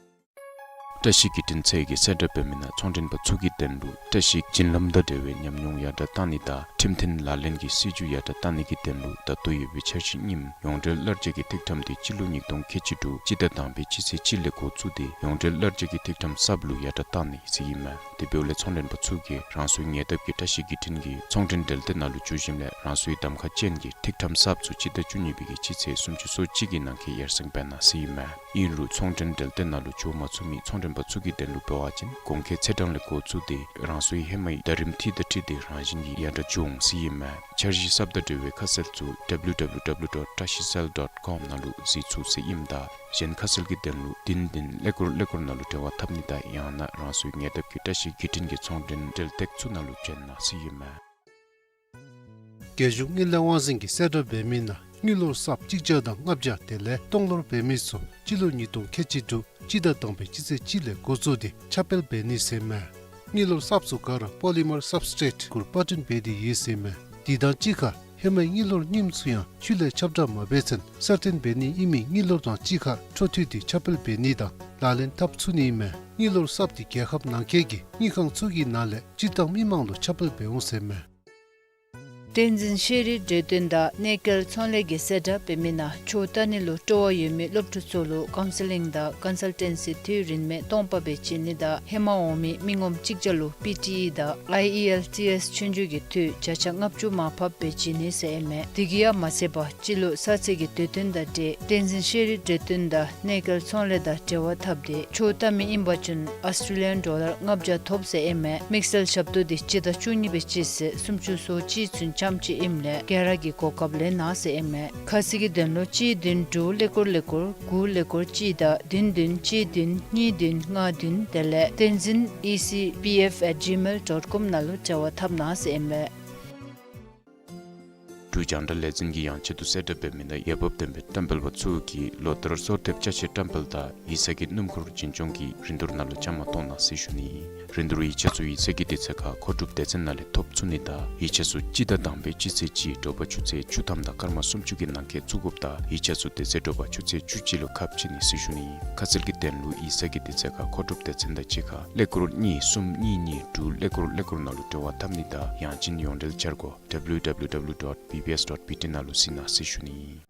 བཀྲ་ཤིས་བརྒྱུད་འཕྲིན་ཚད་ཀྱིས་གསལ་བསྒྲགས་འབད་མི་ནང་ཚོང་མགྲོན་པ་ཚུ་གི་དོན་ལུ་བཀྲ་ཤིས་བྱིན་རླབས་དང་འབྲེལ་བའི་ཉམས་མྱོང་ཡར་དྲགས་གཏང་ནི་དང་ཁྲིམས་མཐུན་ལག་ལེན་གྱི་སྲིད་བྱུས་ཡར་དྲགས་གཏང་ནི་གི་དོན་ལུ་ད་ལྟོ་ཡོད་པའི་འཆར་གཞི་རྙིངམ་ཡོངས་འབྲེལ་གླར་རྒྱག་གི་ཐིག་ཁྲམ་དེ་སྤྱི་ལོ་ཉིས་སྟོང་ཁལ་གཅིག་དྲུག་སྤྱི་ཟླ་དང་པའི་སྤྱི་ཚེས་གཅིག་ལས་འགོ་བཙུགས་ཏེ་ཡོངས་འབྲེལ་གླར་རྒྱག་གི་ཐིག་ཁྲམ་གསརཔ་ལུ་ཡར་དྲགས་གཏང་ནི་ཟེར་ཨིན་མས། དེ་འབདཝ་ལས་ཚོང་མགྲོན་པ་ཚུ་གིས་རང་སོའི་ཉེ་འདབས་ཀྱི་བཀྲ་ཤིས་བརྒྱུད་འཕྲིན་གྱི་ཚོང་མགྲོན་འབྲེལ་སྡེ་ནང་ལུ་འགྱོ་ཞིནམ་ལས་རང་སོའི་གདམ་ཁ་ཅན་གྱི་ཐིག་ཁྲམ་གསརཔ་ཚུ་སྤྱི་ཟླ་བཅུ་གཉིས་པའི་གི་སྤྱི་ཚེས་སུམ་ཅུ་སོ་གཅིག་གི་ནང་འཁོད་ཡར་སེང་འབད་གནང་ཟེར་ཨིན་མས། ཨིན་རུང་ཚོང་མགྲོན་འབྲེལ་སྡེ་ནང་ལུ་འགྱོ་མ་ཚུགས་མི་ཚོང་མགྲོན་པ་ཚུ་གི་དོན་ལུ་འབད་བ་ཅིན་གོང་འཁོད་ཚེས་གྲངས་ལས་འགོ་བཙུགས་ཏེ་རང་སོའི་ཧེ་མའི་ཟླ་རིམ་འཐུས་དང་འཁྲིལ་ཏེ་རང་བཞིན་གྱིས་ཡར་དྲགས་འགྱོ་འོང་ཟེར་ཨིན་མས། འཆར་གཞི་གསརཔ་དང་འབྲེལ་བའི་ཁ་གསལ་ཚུ་ཌབ་ལིའུ་ཌབ་ལིའུ་ཌབ་ལིའུ་ཌོཊ་བཀྲ་ཤིས་སེལ་ཌོཊ་ཀོམ་ནང་ལུ་གཟིགས་ཚུགས་ཟེར་ཨིནམ་ད་གཞན་ཁ་གསལ་གྱི་དོན་ལུ་བདུན་བདུན་ཀླད་ཀོར་ཀླད་ཀོར་ནང་ལུ་འབྲེལ་བ་འཐབ་ནི་དང་ཡང་ན་རང་སོའི་ཉེ་འདབས་ཀྱི་བཀྲ་ཤིས་བརྒྱུད་འཕྲིན་གྱི་ཚོང་མགྲོན་འབྲེལ་སྟེགས་ཚུ་ནང་ལུ་བྱོན་གནང་ཟེར་ཨིན་མས། རྒྱལ་གཞུང་དངུལ་ལས་དབང་འཛིན་གྱིས་གསལ་བསྒྲགས་འབད་མི་ནང་དངུལ་ལོར་གསརཔ་གཅིག་བརྒྱ་དང་ལྔ་བརྒྱ་དེ་ལས་སྟོང་ལོར་འབད་མི་ཚུ་སྤྱི་ལོ་ཉིས་སྟོང་ཁལ་གཅིག་དྲུག་སྤྱི་ཟླ་དང་པའི་སྤྱི་ཚེས་གཅིག་ལས་འགོ་བཙུགས་ཏེ་ཁྱབ་སྤེལ་འབད་ནི་ཟེར་ཨིན་མས། དངུལ་ལོར་གསརཔ་ཚུ་ག་ར་པོ་ལི་མར་སབ་སི་ཊེཊ་གུར་པར་སྐྲུན་འབད་དེ་ཡོད་ཟེར་ཨིན་མས། དེ་དང་གཅིག་ཁར་ཧེ་མའི་དངུལ་ལོར་རྙིངམ་ཚུ་ཡང་ཆུ་ལས་ཁྱབ་བསྒྲགས་མ་འབད་ཚུན་གསར་བཏོན་འབད་ནི་ཨིན་མི་དངུལ་ལོར་དང་གཅིག་ཁར་འཕྲོ་མཐུད་དེ་ཁྱབ་སྤེལ་འབད་ནི་དང་ལག་ལེན་འཐབ་ཚུགས་ནི་ཨིན་མས། དངུལ་ལོར་གསརཔ་དེ་རྒྱལ་ཁབ་ནང་འཁོད་ཀྱི་དངུལ་ཁང་ཚུ་གི་ནང་ལས་སྤྱིར་བཏང་མི་མང་ལུ་ཁྱབ་སྤེལ་འབད་འོང་ཟེར་ཨིན་མས། བསྟན་འཛིན་ཤེས་རིག་འབྲེལ་ལྡན་དང་གནས་སྐལ་ཚོང་ལས་ཀྱིས་གསལ་བསྒྲགས་འབད་མི་ནང་ཆོས་ལྟ་ནི་ལུ་སྤྲོ་བ་ཡོད་མི་སློབ་ཕྲུག་ཚུ་ལུ་ཀའུན་སི་ལིང་དང་ཀོན་སཱལ་ཊེན་སི་ཐེངས་རིམ་པ་སྟོང་པ་སྦེ་བྱིན་ནི་དང་ཧེ་མ་འོང་མི་མི་ངོམ་གཅིག་བརྒྱ་ལུ་པི་ཊི་ཨི་དང་ཨའི་ཨི་ཨེལ་ཊི་ཨེསི་ཆོས་རྒྱུགས་ཀྱི་འཐུས་བརྒྱ་ཆ་ལྔ་བཅུ་མར་ཕབ་སྦེ་བྱིན་ནི་ཟེར་ཨིན་མས། དེ་གིས་ཡང་མ་ཚད་པར་སྤྱི་ལོ་གསར་ཚེས་ཀྱི་དུས་སྟོན་དང་འབྲེལ་བསྟན་འཛིན་ཤེས་རིག་འབྲེལ་ལྡན་དང་གནས་སྐལ་ཚོང་ལས་དང་འབྲེལ་བ་འཐབ་སྟེ་ཆོས་ལྟ་མི་ཨིན་པ་ཅིན་ཨོསི་ཊེ་ལི་ཡཱན་ཌོ་ལར་ལྔ་བརྒྱ་ཐོབ་ཟེར་ཨིན་མས། དམིགས་བསལ་ཞབས་ཏོག་འདི་སྤྱི་ཟླ་བཅུ་གཉིས་པའི་སྤྱི་ཚེས་སུམ་ཅུ་སོ་གཅིག་ཚུན་འཆམ་ཅི་ཨིནམ་ལས་ག་ར་གིས་གོ་སྐབས་ལེན་གནང་ཟེར་ཨིན་མས། ཁ་གསལ་གྱི་དོན་ལུ་གཅིག་བདུན་དྲུག་ཀླད་ཀོར་ཀླད་ཀོར་དགུ་ཀླད་ཀོར་གཅིག་དང་བདུན་བདུན་གཅིག་བདུན་གཉིས་བདུན་ལྔ་བདུན་དེ་ལས་བསྟན་འཛིན་ཨི་སི་པི་ཨེཕ་ཨེཊ་ཇི་མེལ་ཌོཊ་ཀོམ་ནང་ལུ་འབྲེལ་བ་འཐབ་གནང་ཟེར་ཨིན་མས། འབྲུག་རྒྱང་བསྒྲགས་ལས་འཛིན་གྱིས་ཡང་ཆེད་དུ་གསལ་བསྒྲགས་འབད་མི་ནང་འོས་འབབ་ལྡན་པའི་བསྟན་འཕེལ་པ་ཚུ་གིས་ལོ་ལྟར་གསོལ་འདེབས་ཅ་ཆས་བཀྲམ་སྤེལ་དང་ཡིག་ཚང་གི་སྣུམ་འཁོར་འཛིན་སྐྱོང་གི་རིན་བསྡུར་ནང་ལུ་བཅའ་མར་གཏོགས་གནང་ཟེར་ཞུ་ནི། རིན་བསྡུར་ཡིག་ཆ་ཚུ་ཡིག་ཚང་གི་དུས་ཚོད་ཁར་མཁོ་སྒྲུབ་སྡེ་ཚན་ནང་ལས་ཐོབ་ཚུགས་ནི་དང་ཡིག་ཆ་ཚུ་སྤྱི་ཟླ་དང་པའི་སྤྱི་ཚེས་གཅིག་དྲོ་པ་ཆུ་ཚོད་བཅུ་ཐམ་དང་སྐར་མ་སུམ་ཅུ་གི་ནང་འཁོད་བཙུགས་དགོཔ་དང་ཡིག་ཆ་ཚུ་དེ་ཚེ་དྲོ་པ་ཆུ་ཚོད་བཅུ་གཅིག་ལུ་ཁ་ཕྱེ་ནི་ཟེར་ཞུ་ནི། ཁ་གསལ་གྱི་དོན་ལུ་ཡིག་ཚང་གི་དུས་ཚོད་ཁར་མཁོ་སྒྲུབ་སྡེ་ཚན་དང་གཅིག་ཁར་ཀླད་ཀོར་གཉིས་གསུམ་གཉིས་གཉིས་དྲུག་ཀླད་ཀོར་ཀླད་ཀོར་ནང་ལུ་འབྲེལ་བ་འཐབ་ནི་དང་ཡང་ཅིན་ཡོངས་འབྲེལ་འཆར་སྒོ་ཌབ་ལིའུ་ཌབ་ལིའུ་ཌབ་ལིའུ་ཌོཊ་བི་བི་ཨེསི་ཌོཊ་བི་ཊི་ནང་ལུ་གཟིགས་གནང་ཟེར་ཞུ་ནི།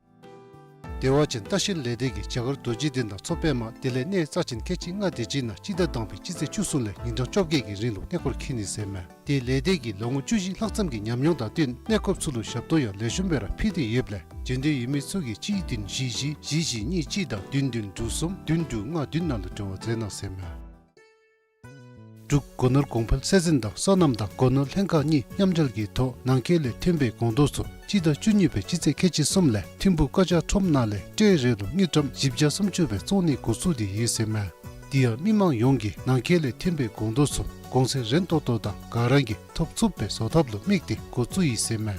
དེ་བ་ཅིན་ལྟ་བཤལ་ལས་སྡེ་གིས་རྒྱ་གར་རྡོ་རྗེ་གདན་དང་མཚོ་པདྨ་དེ་ལས་གནས་རྩ་ཆེན་ཁལ་གཅིག་ལྔ་སྡེ་བཞི་ནང་སྤྱི་ཟླ་དང་པའི་སྤྱི་ཚེས་བཅུ་གསུམ་ལས་ཉིན་གྲངས་བཅོ་བརྒྱད་ཀྱི་རིང་ལུ་གནས་སྐོར་འཁྱིད་ནི་ཟེར་མས། དེ་ལས་སྡེ་གིས་ལོ་ངོ་བཅུ་བཞི་ལྷག་ཙམ་གྱི་ཉམས་མྱོང་དང་བསྟུན་གནས་སྐོརཔ་ཚུ་ལུ་ཞབས་ཏོག་ཡང་ལེགས་ཤོམ་སྦེ་ར་ཕུལ་ཏེ་ཡོདཔ་ལས་འབྱོན་འདོད་ཡོད་མི་ཚུ་གིས་གཅིག་བདུན་བཞི་བཞི་བཞི་བཞི་གཉིས་གཅིག་དང་བདུན་བདུན་དྲུག་གསུམ་བདུན་དྲུག་ལྔ་བདུན་ནང་ལུ་འབྲེལ་བ་མཛད་གནང་ཟེར་མས། འབྲུག་སྒོ་ནོར་གོང་འཕེལ་ཚད་འཛིན་དང་སོ་ནམ་དང་སྒོ་ནོར་ལྷན་ཁག་གཉིས་མཉམ་འབྲེལ་གྱི་ཐོག་ནང་འཁོད་ལས་ཐོན་པའི་སྒོང་རྡོག་ཚུ་སྤྱི་ཟླ་བཅུ་གཉིས་པའི་སྤྱི་ཚེས་ཁལ་གཅིག་གསུམ་ལས་ཐིམ་ཕུག་ཀ་ཅ་ཁྲོམ་ནང་ལས་ཊེ་རེ་ལུ་དངུལ་ཀྲམ་བཞི་བརྒྱ་སུམ་ཅུ་སྦེ་བཙོང་ནི་འགོ་བཙུགས་ཏེ་ཡོད་ཟེར་མས། དེ་ཡང་མི་མང་ཡོངས་ཀྱིས་ནང་འཁོད་ལས་ཐོན་པའི་སྒོང་རྡོག་ཚུ་གོང་ཚད་རན་ཏོག་ཏོ་དང་ག་ར་གིས་ཐོབ་ཚུགསཔ་སྦེ་བཟོ་ཐབས་ལུ་དམིགས་ཏེ་འགོ་བཙུགས་ཡི་ཟེར་མས།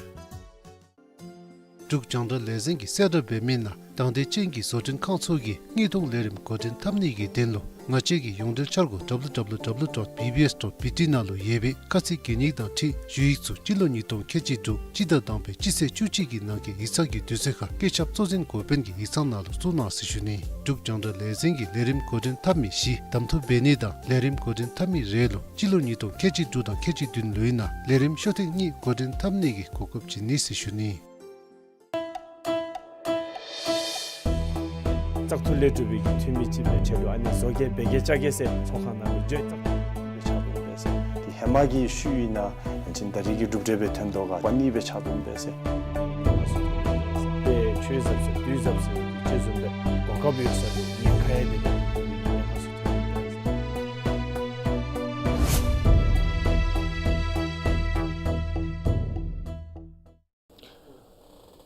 འབྲུག་རྒྱང་བསྒྲགས་ལས་འཛིན་གྱིས་གསལ་བསྒྲགས་འབད་མི་ནང་དང་འདོད་ཅན་གྱི་བཟོ་སྐྲུན་ཁང་ཚུ་གིས་དངུལ་གཏོང་ལས་རིམ་འགོ་འདྲེན་འཐབ་ནི་གི་དོན་ལུ་ང་བཅས་ཀྱི་ཡོངས་འབྲེལ་འཆར་སྒོ་ཌབ་ལིའུ་ཌབ་ལིའུ་ཌབ་ལིའུ་ཌོཊ་བི་བི་ཨེསི་ཌོཊ་བི་ཊི་ནང་ལུ་ཡོད་པའི་དཀའ་ཚེགས་གྱོན་ཡིག་དང་འཁྲིལ་ཞུ་ཡིག་ཚུ་སྤྱི་ལོ་ཉིས་སྟོང་ཁལ་གཅིག་དྲུག་སྤྱི་ཟླ་དང་པའི་སྤྱི་ཚེས་བཅུ་གཅིག་གི་ནང་འཁོད་ཡིག་ཚང་གི་དུས་ཚོད་ཁར་བཀོད་ཁྱབ་གཙོ་འཛིན་འགོ་དཔོན་གྱི་ཡིག་ཚང་ནང་ལུ་བཙུགས་གནང་ཟེར་ཞུ་ནི། འབྲུག་རྒྱང་བསྒྲགས་ལས་འཛིན་གྱིས་ལས་རིམ་འགོ་འདྲེན་འཐབ་མི་བཞི་གདམ་འཐུ་འབད་ནི་དང་ལས་རིམ་འགོ་འདྲེན་འཐབ་མི་རེ་ལུ་སྤྱི་ལོ་ཉིས་སྟོང་ཁལ་གཅིག་དྲུག་དང་ཁལ་གཅིག་བདུན་ལོའི་ནང་ལས་རིམ་ཤོ་ཐེངས་གཉིས་འགོ་འདྲེན་འཐབ་ནི་གི་གོ་སྐབས་བྱིན་ནི་ཟེར་ཞུ་ནི། བཙག་འཐུ་ལས་གྲུབ་པའི་འཐུས་མི་ཅིག་སྦེ་ཆེད་དུ་ཨ་ནི་བཟོ་གེ་འབད་གེ་བཅའ་གེ་ཟེར་ཚོགས་ཁང་ནང་ལུ་བརྗོད་བཙག་འཐུ་ལས་ཕྱག་དོན་འབད་ཟེར། དེ་ཧེ་མ་གི་ཤུལ་ཨིན་ན་ཡང་ཅིན་ད་རེས་ཀྱི་གྲུབ་འབྲས་སྦེ་ཐོན་དོ་ག་པ་ནི་སྦེ་ཕྱག་དོན་འབད་ཟེར། དེ་ཆོས་ཟབ་ཟེར་དུས་ཟབ་ཟེར་དེ་ཅིག་བཟུམ་སྦེ་གོ་སྐབས་ཡོད་ས་དེ་ཉེན་ཁ་ཡང་དེ་ཉེན་ཁ་སུ་ཐོན་འབད་ཟེར།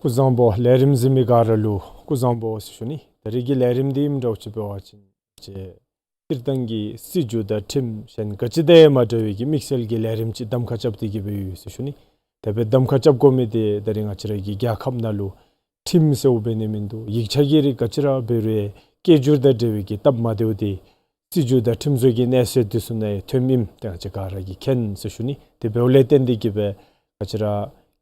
སྐུ་གཟུགས་བཟང་པོ། ལས་རིམ་གཟིགས་མི་ག་ར་ལུ་སྐུ་གཟུགས་བཟང་པོ་ཟེར་ཞུ་ནི། ད་རེས་ཀྱི་ལས་རིམ་འདི་ཨིནམ་འདྲཝ་ཅིག་འབད་བ་ཅིན་ཅིག་སྤྱིར་བཏང་གི་སྲིད་བྱུས་དང་ཁྲིམས་གཞན་ག་ཅི་དང་ཡང་མ་འདྲ་བའི་གི་དམིགས་བསལ་གྱི་ལས་རིམ་ཅིག་གདམ་ཁ་རྐྱབ་སྟེ་གི་སྦེ་ཡོད་ཟེར་ཞུ་ནི། དེ་སྦེ་གདམ་ཁ་རྐྱབ་དགོ་མི་འདི་ད་རེས་ང་བཅས་ར་གི་རྒྱལ་ཁབ་ནང་ལུ་ཁྲིམས་ཟེརཝ་འབད་ནི་མིན་འདུག། ཡིག་ཆ་གི་རིགས་ག་ཅི་ར་འབད་རུང་སྐད་སྒྱུར་དང་འབྲེལ་བའི་གི་སྟབས་མ་བདེཝ་འདི་སྲིད་བྱུས་དང་ཁྲིམས་བཟོ་གི་གནས་ཚད་འདི་ཚུ་ནང་ཡང་ཐོནམ་ཨིནམ་འདི་ང་བཅས་ག་ར་གིས་མཁྱེན་ཟེར་ཞུ་ནི། དེ་འབདཝ་ལས་བརྟེན་ཏེ་གི་སྦེ་ང་བཅས་ར་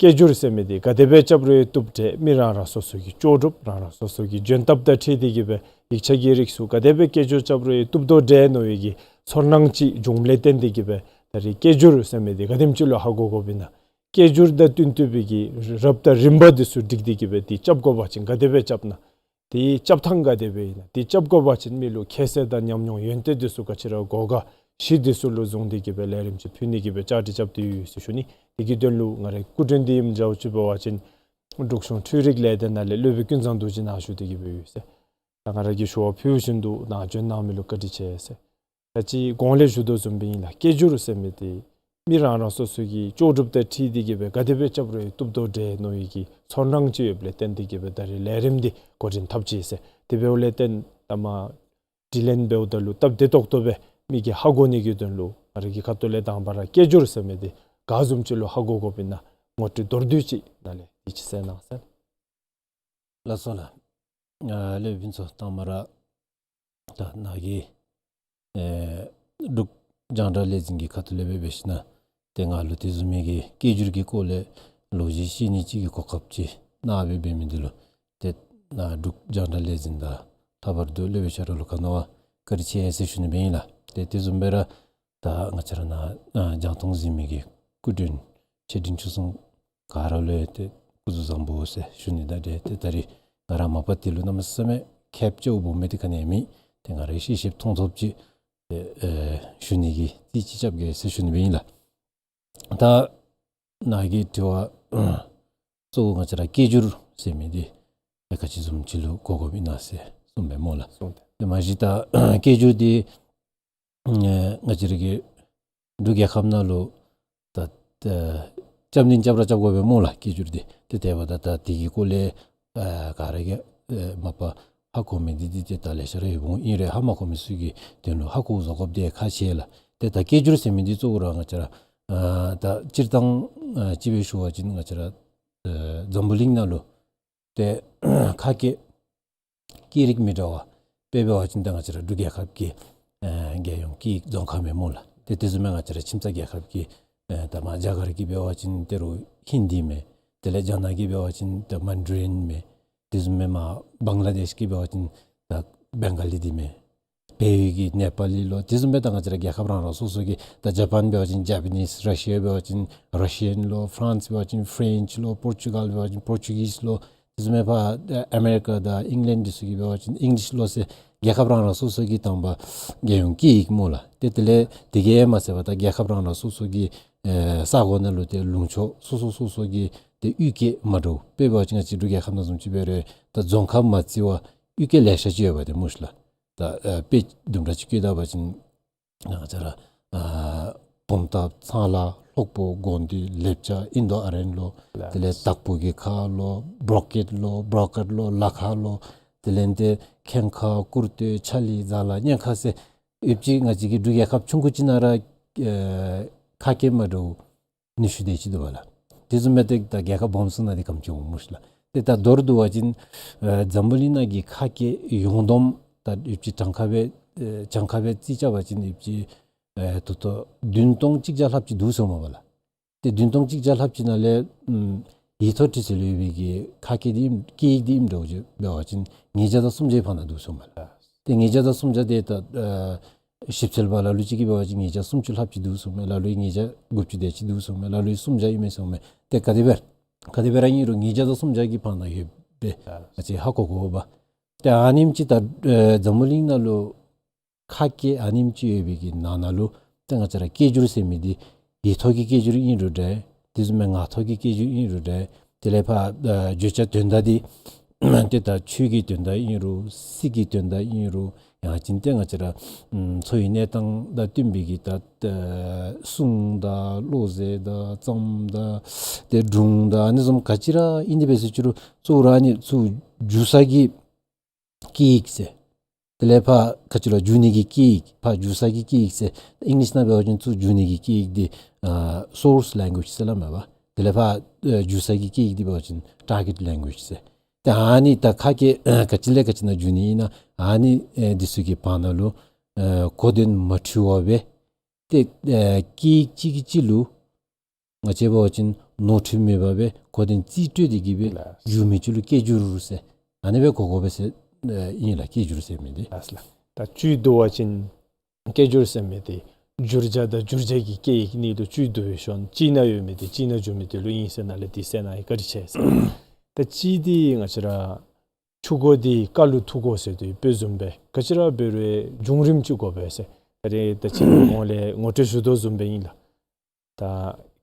སྐད་སྒྱུར་ཟེར་མི་འདི་ག་དེ་སྦེ་རྐྱབ་རུང་ཡང་བཏུབ་འདྲས། མི་རང་རང་སོ་སོ་གི་ལྕོགས་གྲུབ་རང་རང་སོ་སོ་གི་འཇོན་ཐབས་དང་འཁྲིལ་ཏེ་གི་སྦེ་ཡིག་ཆ་གི་རིགས་ཚུ་ག་དེ་སྦེ་སྐད་སྒྱུར་རྐྱབ་རུང་ཡང་བཏུབ་དོ་འདྲས་མནོ་བའི་གི་ཚོར་སྣང་ཅིག་བྱུངམ་ལས་བརྟེན་ཏེ་གི་སྦེ་ད་རེས་སྐད་སྒྱུར་ཟེར་མི་འདི་ག་དེམ་ཅིག་ལུ་ཧ་གོ་དགོཔ་ཨིན་ན། སྐད་སྒྱུར་དང་བསྟུན་བསྟུན་པའི་གི་རབ་དང་རིམ་པ་འདི་ཚུ་སྒྲིག་སྟེ་གི་སྦེ་འདི་རྐྱབ་དགོ་པ་ཅིན་ག་དེ་སྦེ་རྐྱབ་ན། དེའི་རྐྱབ་ཐངས་ག་དེ་སྦེ་ཨིན་ན། དེ་རྐྱབ་དགོ་པ་ཅིན་མི་ལུ་ཁྱད་ཚད་དང་ཉམས་མྱོང་ཡོན་ཏན་འདི་ཚུ་ག་ཅི་ར་དགོ་ག་གཞི་འདི་ཚུ་ལུ་བཟུང་སྟེ་གི་སྦེ་ལས་རིམ་ཅིག་ཕུལ་ནི་གི་སྦེ་བཅའ་སྒྲིག་རྐྱབ་སྟེ་ཡོད་ཟེར་ཞུ་ནི། དེ་གི་དོན་ལུ་ང་རའི་སྐུ་མགྲོན་འདི་ཨིནམ་འདྲཝ་ཅིག་འབད་བ་ཅིན་འབྲུག་གཞུང་འཕྲུལ་རིག་ལས་སྡེ་ནང་ལས་སློབ་དཔོན་ཀུན་བཟང་རྡོ་རྗེ་ནཱ་བཞུགས་ཏེ་གི་སྦེ་ཡོད་ཟེར། ད་ང་ར་གིས་ཞུ་བ་ཕུལ་བཞིན་དུ་ནཱ་བྱོན་གནང་མི་ལུ་བཀའ་དྲིན་ཆེ་ཟེར། ད་ཅི་གོང་ལས་ཞུ་དོ་བཟུམ་སྦེ་ཨིན་ལགས། སྐད་སྒྱུར་ཟེར་མི་འདི་མི་རང་རང་སོ་སོ་གི་ལྕོགས་གྲུབ་དང་འཁྲིལ་ཏེ་གི་སྦེ་ག་དེ་སྦེ་རྐྱབ་རུང་ཡང་བཏུབ་དོ་འདྲས་མནོ་བའི་གི་ཚོར་སྣང་ཅིག་ཡོདཔ་ལས་བརྟེན་ཏེ་གི་སྦེ་ད་རེས་ལས་རིམ་འདི་འགོ་འདྲེན་འཐབ་ཅི་ཟེར། དེ་འབདཝ་ལས་བརྟེན་ད་མ་དྲི་ལན་འབདཝ་ད་ལུ་སྟབས་བདེ་ཏོག་ཏོ་སྦེ་མི་གིས་ཧ་གོ་ནི་གི་དོན་ལུ་ང་ར་གི་ཁ་ཐུག་ལས་དང་པ་ར་སྐད་སྒྱུར་ཟེར་མི་འདི་ག་བཟུམ་ཅིག་ལུ་ཧ་གོ་དགོཔ་ཨིན་ན་ངོ་སྤྲོད་མདོར་བསྡུས་ཅིག་ནཱ་ལས་ཡིད་ཆེས་གནང་ཟེར། ལགས་སོ་ལགས། ཨ་སློབ་དཔོན་ཚུ་དང་པ་ར་ད་ནཱ་གི་ཨེ་འབྲུག་རྒྱང་བསྒྲགས་ལས་འཛིན་གྱི་ཁ་ཐུག་ལས་སྦེ་འབད་ཞིན་ན་ཏེ་ང་ལུ་དེ་བཟུམ་མའི་གི་སྐད་སྒྱུར་གྱི་སྐོར་ལས་ལོ་རྒྱུས་བཤད་ནི་ཅིག་གི་གོ་སྐབས་ཅིག་གནང་སྦེ་འབད་མི་འདི་ལུ་ཏེ་ནཱ་འབྲུག་རྒྱང་བསྒྲགས་ལས་འཛིན་དང་ལྷག་པར་དུ་སློབ་དཔོན་ཆ་རོགས་ལུ་ག་ནི་བ་བཀའ་དྲིན་ཆེ་ཟེར་ཞུ་ནི་སྦེ་ཨིན་ལགས། ཏེ་དེ་བཟུམ་སྦེ་ར་ད་ང་བཅས་ར་ནཱ་ཨ་རྒྱང་མཐོང་གཟིགས་མི་གི་སྐུ་མགྲོན་ཆེ་འབྲིང་ཆུང་གསུམ་ ག་ར་ལུ་ཡང་ཏེ་སྐུ་གཟུགས་བཟང་པོ་ཟེར་ཞུ་ནི་དང་འབྲེལ་ཏེ་ད་རིས་ང་ར་མ་པ་དེ་ལུ་གནམ་མེད་ས་མེད་ཁེབ་ཅོག་སྦོམ་མི་དེ་ག་ནི་ཡང་མེད། ཏེ་ང་རའི་ཤེས་ཤེསཔ་མཐོང་ཐོབ་ཅིག་ཏེ་ཨེ་ཞུ་ནི་གི་རྩིས་ཅིག་རྐྱབ་གེ་ཟེར་ཞུ་ནི་སྦེ་ཨིན་ལགས། ད་ནཱ་གི་དྲི་བ་གཙོ་བོ་ང་བཅས་ར་སྐད་སྒྱུར་ཟེར་མི་འདི་ཨེ་ག་ཅི་བཟུམ་ཅིག་ལུ་གོ་དགོཔ་ཨིན་ན་ཟེར་གསུངས་པས་སྨོ་ལགས། གསུངས་ཏེ། ཏེ་མ་གཞི་ད་སྐད་སྒྱུར་འདི་ཨེ་ང་བཅས་ར་གི་འབྲུག་རྒྱལ་ཁབ་ནང་ལུ་ད་ཨེ་རྐྱབ་ནི་རྐྱབ་ར་རྐྱབ་དགོ་པས་སྨོ་ལགས། སྐད་སྒྱུར་འདི་ཏེ་དེ་འབདཝ་ད་ད་དེ་གི་སྐོར་ལས་ཨེ་ག་ར་གིས་ཨེ་མ་པ་ཧ་གོ་མི་འདི་འདི་ཏེ་ད་ལེ་ཤ་ར་ཡོདཔ་འོང་ཨིན་རུང་ཧ་མ་གོ་མི་ཚུ་གི་དོན་ལུ་ཧ་གོ་བཟོ་དགོཔ་འདི་ཁག་ཆེ་ལགས། ཏེ་ད་སྐད་སྒྱུར་ཟེར་མི་འདི་གཙོ་བོ་ར་ང་བཅས་ར་ཨེ་ད་སྤྱིར་བཏང་ཨེ་ཅིག་སྦེ་ཞུ་བ་ཅིན་ང་བཅས་ར་ཨེ་འཛམ་བུ་གླིང་ནང་ལུ་ཏེ་ཁ་སྐད་སྐད་རིགས་མི་འདྲ་བ་དཔེ་འབད་བ་ཅིན་ད་ང་བཅས་ར་འབྲུག་རྒྱལ་ཁབ་ཀྱི་ཨེ་རྒྱལ་ཡོངས་སྐད་ཡིག་རྫོང་ཁ་མས་སྨོ་ལགས། ཏེ་དེ་བཟུམ་མའི་ང་བཅས་ར་ཁྱིམ་ཚང་རྒྱལ་ཁབ་ཀྱི་ཨེ་ད་མ་རྒྱ་གར་གྱི་འབད་བ་ཅིན་ད་རུང་ཧིན་དི་མས། དེ་ལས་རྒྱ་ནག་གི་འབད་བ་ཅིན་ད་མན་ཌ་རིན་མས། དེ་བཟུམ་མའི་མ་བང་ལ་དེཤ་གི་འབད་བ་ཅིན་ད་བེང་ག་ལི་འདི་མས། བལ་ཡུལ་གྱི་ནེ་པ་ལི་ལོ། དེ་བཟུམ་སྦེ་ད་ང་བཅས་ར་རྒྱལ་ཁབ་རང་རང་སོ་སོ་གི་ད་ཇ་པཱན་འབད་བ་ཅིན་ཇ་པ་ནིས། ར་ཤི་ཡ་འབད་བ་ཅིན་ར་ཤི་ཡན་ལོ། ཕ་རན་སི་འབད་བ་ཅིན་ཕ་རེནཆ་ལོ། པོར་ཅུ་གཱལ་འབད་བ་ཅིན་པོར་ཅུ་གིས་ལོ། དེ་བཟུམ་སྦེ་ཕར་ཨ་མེ་རི་ཀ་དང་ཨིང་ལེནཌ་འདི་ཚུ་གི་འབད་བ་ཅིན་ཨིང་ལིཤ་ལོ་ཟེར་རྒྱལ་ཁབ་རང་རང་སོ་སོ་གི་དང་པ་རྒྱལ་ཡོངས་སྐད་ཡིག་སྨོ་ལགས། ཏེ་དེ་ལས་དེ་གིས་མ་ཚད་པར་ད་རྒྱལ་ཁབ་རང་རང་སོ་སོ་གི་ཨེ་ས་གོ་ནང་ལུ་ཏེ་ལུང་ཕྱོགས་སོ་སོ་སོ་སོ་གི་ཏེ་གཡུས་སྐད་མ་འདྲཝ། དཔེ་འབད་བ་ཅིན་ང་བཅས་འབྲུག་རྒྱལ་ཁབ་ནང་བཟུམ་ཅིག་འབད་རུང་ད་རྫོང་ཁག་མ་བརྩི་བར་གཡུས་སྐད་ལེ་ཤ་ཅིག་ཡོད་པ་དེ་སྨོ་ཤིག་ལགས། ད་ཨེ་དཔེ་དུམ་གྲ་ཅིག་བཀོད་ད་པ་ཅིན་ང་བཅས་ར་ཨ་བུམ་ཐང་ཚང་ལ་ལྷོག་པོ་དགོན་སྡེ་ལེབ་ཅ་ཨིན་དོ་ཨ་རན་ལོ། དེ་ལས་དྭགས་པོ་གི་ཁ་ལོ། བྲོ་ཀེཊ་ལོ། བྲོ་ཀེཊ་ལོ། ལ་ཁ་ལོ། དེ་ལས་ཏེ་ཁེངས་ཁ་སྐུར་སྟོད་ཆ་ལི་ཛ་ལ་གཉན་ཁ་ཟེར་ཡོདཔ་ཅིག་ང་བཅས་ཀྱི་འབྲུག་རྒྱལ་ཁབ་ཆུང་ཀུ་ཅིག་ནང་ར་ཨེ་ཁ་སྐད་མ་འདྲཝ་ཉི་ཤུ་དེ་ཅིག་འདུག་པ་ལགས། དེ་བཟུམ་སྦེ་ཏེ་ད་རྒྱལ་ཁབ་སྦོམ་སོང་ན་དེ་ཀམ་ཅིག་འོང་སྨོ་ཤིག་ལགས། ཏེ་ད་མདོར་བསྡུ་བ་ཅིན་ཨེ་འཛམ་བུ་གླིང་ནང་གི་ཁ་སྐད་ཡོངས་བསྡོམས་ད་ཡོདཔ་ཅིག་གྲངས་ཀ་སྦེ་ཨེ་གྲངས་ཀ་སྦེ་རྩིས་རྐྱབ་པ་ཅིན་ཡོདཔ་ཅིག་ཨེ་ད་ལྟོ་བདུན་སྟོང་གཅིག་བརྒྱ་ལྷགཔ་ཅིག་འདུག་ཟེར་མས་པ་ལགས། ཏེ་བདུན་སྟོང་གཅིག་བརྒྱ་ལྷགཔ་ཅིག་ནང་ལས་ཨམ་ཡིག་ཐོག་བྲིས་ཚད་ལུ་ཡོད་པའི་གི་ཁ་སྐད་འདི་སྐད་ཡིག་འདི་ཨིནམ་འདྲཝ་ཅིག་འབད་བ་ཅིན་ཉིས་བརྒྱ་དང་སུམ་བརྒྱའི་བར་ན་འདུག་ཟེར་མས་ལགས། ཏེ་ཉིས་བརྒྱ་དང་སུམ་བརྒྱ་དེ་ད་ཨེ་ཞིབ་འཚོལ་པ་ལ་ལུ་ཅིག་གིས་འབད་བ་ཅིན་ཉིས་བརྒྱ་སུམ་ཅུ་ལྷགཔ་ཅིག་འདུག་ཟེར་མས། ལ་ལུ་ཉིས་བརྒྱ་དགུ་བཅུ་དེ་ཅིག་འདུག་ཟེར་མས། ལ་ལུ་སུམ་བརྒྱ་ཨིན་མས་ཟེར་མས། ཏེ་ག་དེ་སྦེ་ག་དེ་སྦེ་ར་ཨིན་རུང་ཉིས་བརྒྱ་དང་སུམ་བརྒྱ་གི་བར་ན་ཡོདཔ་སྦེ་ང་བཅས་ཧ་གོ་དགོ་པས། ཏེ་ཨ་ནེམ་ཅིག་ད་ཨེ་འཛམ་བུ་གླིང་ནང་ལུ་ཁ་སྐད་ཨ་ནེམ་ཅིག་ཡོད་པའི་གི་ནང་ན་ལུ་ཏེ་ང་བཅས་ར་སྐད་སྒྱུར་ཟེར་མི་འདི་ཡིག་ཐོག་གི་སྐད་སྒྱུར་ཨིན་རུང་འདྲ། དེ་བཟུམ་མའི་ངག་ཐོག་གི་སྐད་སྒྱུར་ཨིན་རུང་འདྲ། དེ་ལས་ཕར་ཨེ་བརྗོད་བྱ་དོན་དག་འདི་ཏེ་ད་ཆོས་ཀྱི་དོན་དག་ཨིན་རུང་སྲིད་ཀྱི་དོན་དག་ཨིན་རུང་ཡང་ཅིན་ཏེ་ང་བཅས་ར་ཨམ་འཚོ་བའི་གནས་སྟངས་དང་བསྟུན་པའི་གི་ད་ཨེ་སྲུང་དང་བློ་ཟེར་དང་རྩོམ་དང་ཏེ་སྒྲུང་དང་ཨ་ནི་བཟུམ་ག་ཅི་ར་ཨིན་དེ་འབད་ཟེར་ཅི་རུང་གཙོ་བོ་ར་ཨ་ནི་ཚུར་བསྒྱུར་ས་གི་སྐད་ཡིག་ཟེར། དེ་ལས་ཕར་ག་ཅི་ལོ་བསྒྱུར་ནི་གི་སྐད་ཡིག་ཕར་བསྒྱུར་ས་གི་སྐད་ཡིག་ཟེར། ཨིང་ལིཤ་ནང་འབད་བ་ཅིན་ཚུར་བསྒྱུར་ནི་གི་སྐད་ཡིག་འདི་ཨ་སོརསི་ལེང་གུ་ཨེཇ་ཟེར་སླབ་མས་པ། དེ་ལས་ཕར་ཨ་བསྒྱུར་ས་གི་སྐད་ཡིག་འདི་འབད་བ་ཅིན་ཊར་གེཊ་ལེང་གུ་ཨེཇ་ཟེར། ཏེ་ཨ་ནི་ད་ཁ་སྐད་ཨ་ག་ཅི་ལས་ག་ཅི་ནང་བསྒྱུར་ནི་ཨིན་ན་ཨ་ནི་ཨེ་འདི་ཚུ་གི་བར་ན་ལུ་ཨེ་གོ་དོན་མ་འཁྲུལ་བ་སྦེ་ཏེ་ཨེ་སྐད་ཡིག་གཅིག་གིས་གཅིག་ལུ་ང་བཅས་འབད་བ་ཅིན་ནོར་འཁྲུལ་མེད་པ་སྦེ་གོ་དོན་རྩིས་སྤྲོད་དེ་གི་སྦེ་ལགས། བསྒྱུར་མི་ཅིག་ལུ་སྐད་སྒྱུར་ཟེར་ཨ་ནི་སྦེ་གོ་དགོ་པས་ཟེར་ཨེ་ཨིན་ལགས། སྐད་སྒྱུར་ཟེར་མི་འདི། ལགས་ལགས། ད་བཅུད་བསྡུ་བ་ཅིན་སྐད་སྒྱུར་ཟེར་མི་འདི་བསྒྱུར་བྱ་དང་བསྒྱུར་བྱེད་ཀྱི་སྐད་ཡིག་གཉིས་ལུ་བཅུད་བསྡུ་བའི་ཤུལ་གཅིག་ནང་ཡོད་མི་འདི་གཅིག་ནང་བསྒྱུར་མི་འདི་ལུ་ཨིན་ཟེར་ནཱ་ལས་འདི་ཟེར་ནི་ཨིན། བཀའ་དྲིན་ཆེ་ཟེར། ད་གཅིག་འདི་ང་བཅས་ར་ཆུ་འགོ་འདི་ཀ་ལུ་ཐུག་དགོ་ཟེར་དུས་དཔེ་བཟུམ་སྦེ་ག་ཅི་ར་འབད་རུང་བསྒྱུར་རིམ་ཅིག་དགོ་པས་ཟེར་ད་རེས་ད་ཅི་གོང་ལས་ངོ་སྤྲོད་ཞུ་དོ་བཟུམ་སྦེ་ཨིན་ལགས། ད་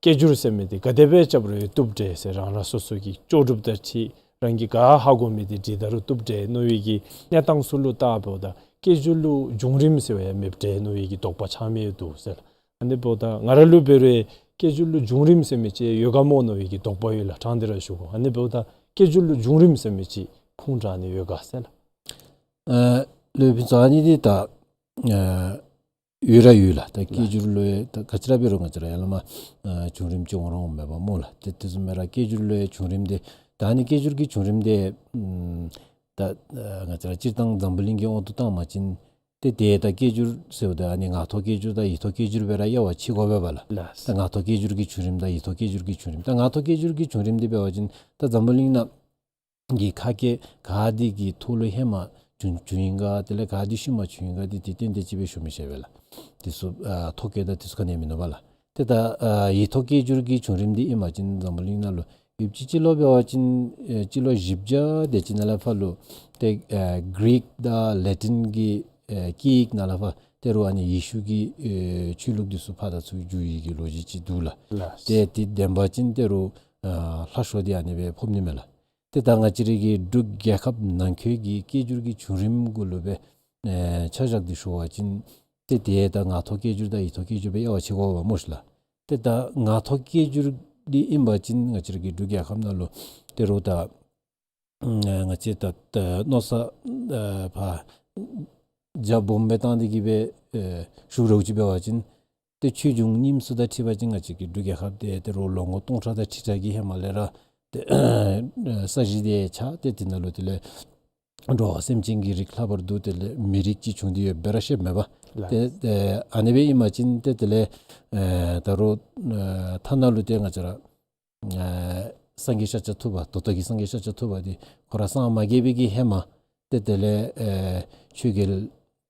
སྐད་སྒྱུར་ཟེར་མི་འདི་ག་དེ་སྦེ་རྐྱབ་རུང་བཏུབ་འདྲས་ཟེར། རང་རང་སོ་སོ་གི་ལྕོགས་གྲུབ་དང་འཁྲིལ་རང་གིས་ག་ཧ་གོ་མི་འདི་འབྲི་ད་རུང་བཏུབ་འདྲས་མནོ་བའི་གི་གནས་སྟངས་ཚུ་ལུ་བལྟཝ་ད་སྐད་སྒྱུར་ལུ་བསྒྱུར་རིམ་ཟེར་བ་ཡང་མེདཔ་འདྲས་མནོ་བའི་གི་དོགས་པ་ཆགས་མི་འདུག་ཟེར་ལགས། ཨ་ནི་འབདཝ་ད་ང་ར་ལུ་འབད་རུང་སྐད་སྒྱུར་ལུ་བསྒྱུར་རིམ་ཟེར་མི་ཅིག་ཡོད་ག་སྨོ་མནོ་བའི་གི་དོགས་པ་ཡོད་ལགས། དྲང་སྟེ་ར་ཞུ་དགོ། ཨ་ནི་འབདཝ་ད་སྐད་སྒྱུར་ལུ་བསྒྱུར་རིམ་ཟེར་མི་ཅིག་ཁུངས་དྲངས་ནི་ཡོད་ག་ཟེར་ལགས། ཨ་ལུ་ཕུན་ཚོགས་ཨ་ནི་འདི་ད་ཨ་ཡོད་ར་ཡོད་ལགས། ད་སྐད་སྒྱུར་ལུ་ཡང་ད་ག་ཅི་ར་འབད་རུང་ང་བཅས་ར་ཡར་ལས་མར་ཨ་བྱུང་རིམ་ཅིག་འོང་ར་འོངམ་མས་པ་སྨོ་ལགས། ཏེ་དེ་བཟུམ་སྦེ་ར་སྐད་སྒྱུར་ལུ་ཡང་བྱུང་རིམ་འདི་ད་ཨ་ནི་སྐད་སྒྱུར་གྱི་བྱུང་རིམ་འདི་ཨམ་ད་ཨ་ང་བཅས་ར་སྤྱིར་བཏང་འཛམ་བུ་གླིང་གི་དབང་དུ་བཏང་བ་ཅིན་ཏེ་ཏེ་ད་སྐད་སྒྱུར་ཟེརཝ་ད་ཨ་ནི་ངག་ཐོག་སྐད་སྒྱུར་དང་ཡིག་ཐོག་སྐད་སྒྱུར་སྦེ་ར་དབྱེ་བ་ཕྱེ་དགོ་པས་པ་ལགས། ལགས། ད་ངག་ཐོག་སྐད་སྒྱུར་གྱི་བྱུང་རིམ་དང་ཡིག་ཐོག་སྐད་སྒྱུར་གྱི་བྱུང་རིམ། ད་ངག་ཐོག་སྐད་སྒྱུར་གྱི་བྱུང་རིམ་འདི་འབད་བ་ཅིན་ད་འཛམ་བུ་གླིང་ནང་གི་ཁ་སྐད་ག་དེ་གི་ཐོག་ལུ་ཧེ་མ་བྱུང་བྱུང་ཡི་ག་དེ་ལས་ག་དེ་ཤུལ་མ་བྱུང་ཡི་ག་འདི་ཏེ་ཏན་ཏན་ཅིག་སྦེ་ཞུ་མི་ཤེས་པས་ལགས། དེ་ཚུ་ཨ་ཐོ་བཀོད་དང་དེ་ཚུ་ག་ནི་ཡང་མིན་ནུག་པ་ལགས། ཏེ་ད་ཨ་ཡིག་ཐོག་སྐད་སྒྱུར་གྱི་བྱུང་རིམ་འདི་ཨིན་པ་ཅིན་འཛམ་བུ་གླིང་ནང་ལུ་ཡོད་ཅི། སྤྱི་ལོ་འབད་བ་ཅིན་ཨེ་སྤྱི་ལོ་བཞི་བརྒྱ་དེ་ཅིག་ནང་ལས་ཕར་ལུ་ཏེ་ཨེ་གྷི་རིག་དང་ལེ་ཊིན་གྱི་ཨེ་སྐད་ཡིག་ནང་ལས་ཕར་ད་རུང་ཨ་ནི་ཡེ་ཤུ་གི་ཨེ་ཆོས་ལུགས་འདི་ཚུ་ཕར་དང་ཚུར་བསྒྱུར་ཡི་གི་ལོ་རྒྱུས་ཅིག་འདུག་ལགས། ལགས། ཏེ་དེ་བདེན་པ་ཅིན་ད་རུང་ཨ་ལྷག་ཤོས་འདི་ཨ་ནི་སྦེ་ཕོགཔ་ཨིན་མས་ལགས། ཏེ་ད་ང་བཅས་རའི་གི་འབྲུག་རྒྱལ་ཁབ་ནང་འཁོད་ཀྱི་སྐད་སྒྱུར་གྱི་བྱུང་རིམ་གུ་ལུ་སྦེ་ཨེ་ཆ་བཞག་སྟེ་ཞུ་བ་ཅིན་ཏེ་དེ་ད་ངག་ཐོག་སྐད་སྒྱུར་དང་ཡིག་ཐོག་སྐད་སྒྱུར་སྦེ་དབྱེ་བ་ཕྱེ་དགོ་པས་སྨོ་ཤིག་ལགས། ཏེ་ད་ངག་ཐོག་སྐད་སྒྱུར་འདི་ཨིན་པ་ཅིན་ང་བཅས་རའི་གི་འབྲུག་རྒྱལ་ཁབ་ནང་ལུ་ད་རུང་ད་ང་བཅས་ད་ད་མནོ་བསམ་ཨ་ཕར་རྒྱ་སྦོམ་སྦེ་བཏང་སྟེ་གི་སྦེ་ཨེ་ཞུ་རོགས་ཅིག་འབད་བ་ཅིན་ཏེ་ཆོས་འབྱུང་རྙིངམ་ཚུ་དང་འཁྲིལ་བ་ཅིན་ང་བཅས་ཀྱི་འབྲུག་རྒྱལ་ཁབ་འདི་ད་རུང་ལོ་ངོ་སྟོང་ཕྲག་དང་ཁྲི་ཕྲག་གི་ཧེ་མ་ལས་ར་ཏེ་ས་གཞི་འདི་ཆགས། ཏེ་དེ་ནང་ལུ་དེ་ལས་འགྲོ་བ་སེམས་ཅན་གྱི་རིགས་ལྷག་པར་དུ་དེ་ལས་མི་རིགས་ཅིག་བྱུང་སྟེ་ཡོདཔ་སྦེ་ར་བཤདཔ་མས་པ། ལགས། ཏེ་ཨ་ནི་སྦེ་ཨིན་པ་ཅིན་ཏེ་དེ་ལས་ཨེ་ད་རུང་ཨེ་ཐ་ན་ལུ་ཏེ་ང་བཅས་ར་ཨེ་སངས་རྒྱས་ཤཱཀྱ་ཐུབ་པ་ད་ལྟོ་གི་སངས་རྒྱས་ཤཱཀྱ་ཐུབ་པ་འདི་ཁོ་ར་སངས་མ་རྒྱས་པའི་གི་ཧེ་མ་ཏེ་དེ་ལས་ཨེ་ཆོས་རྒྱལ་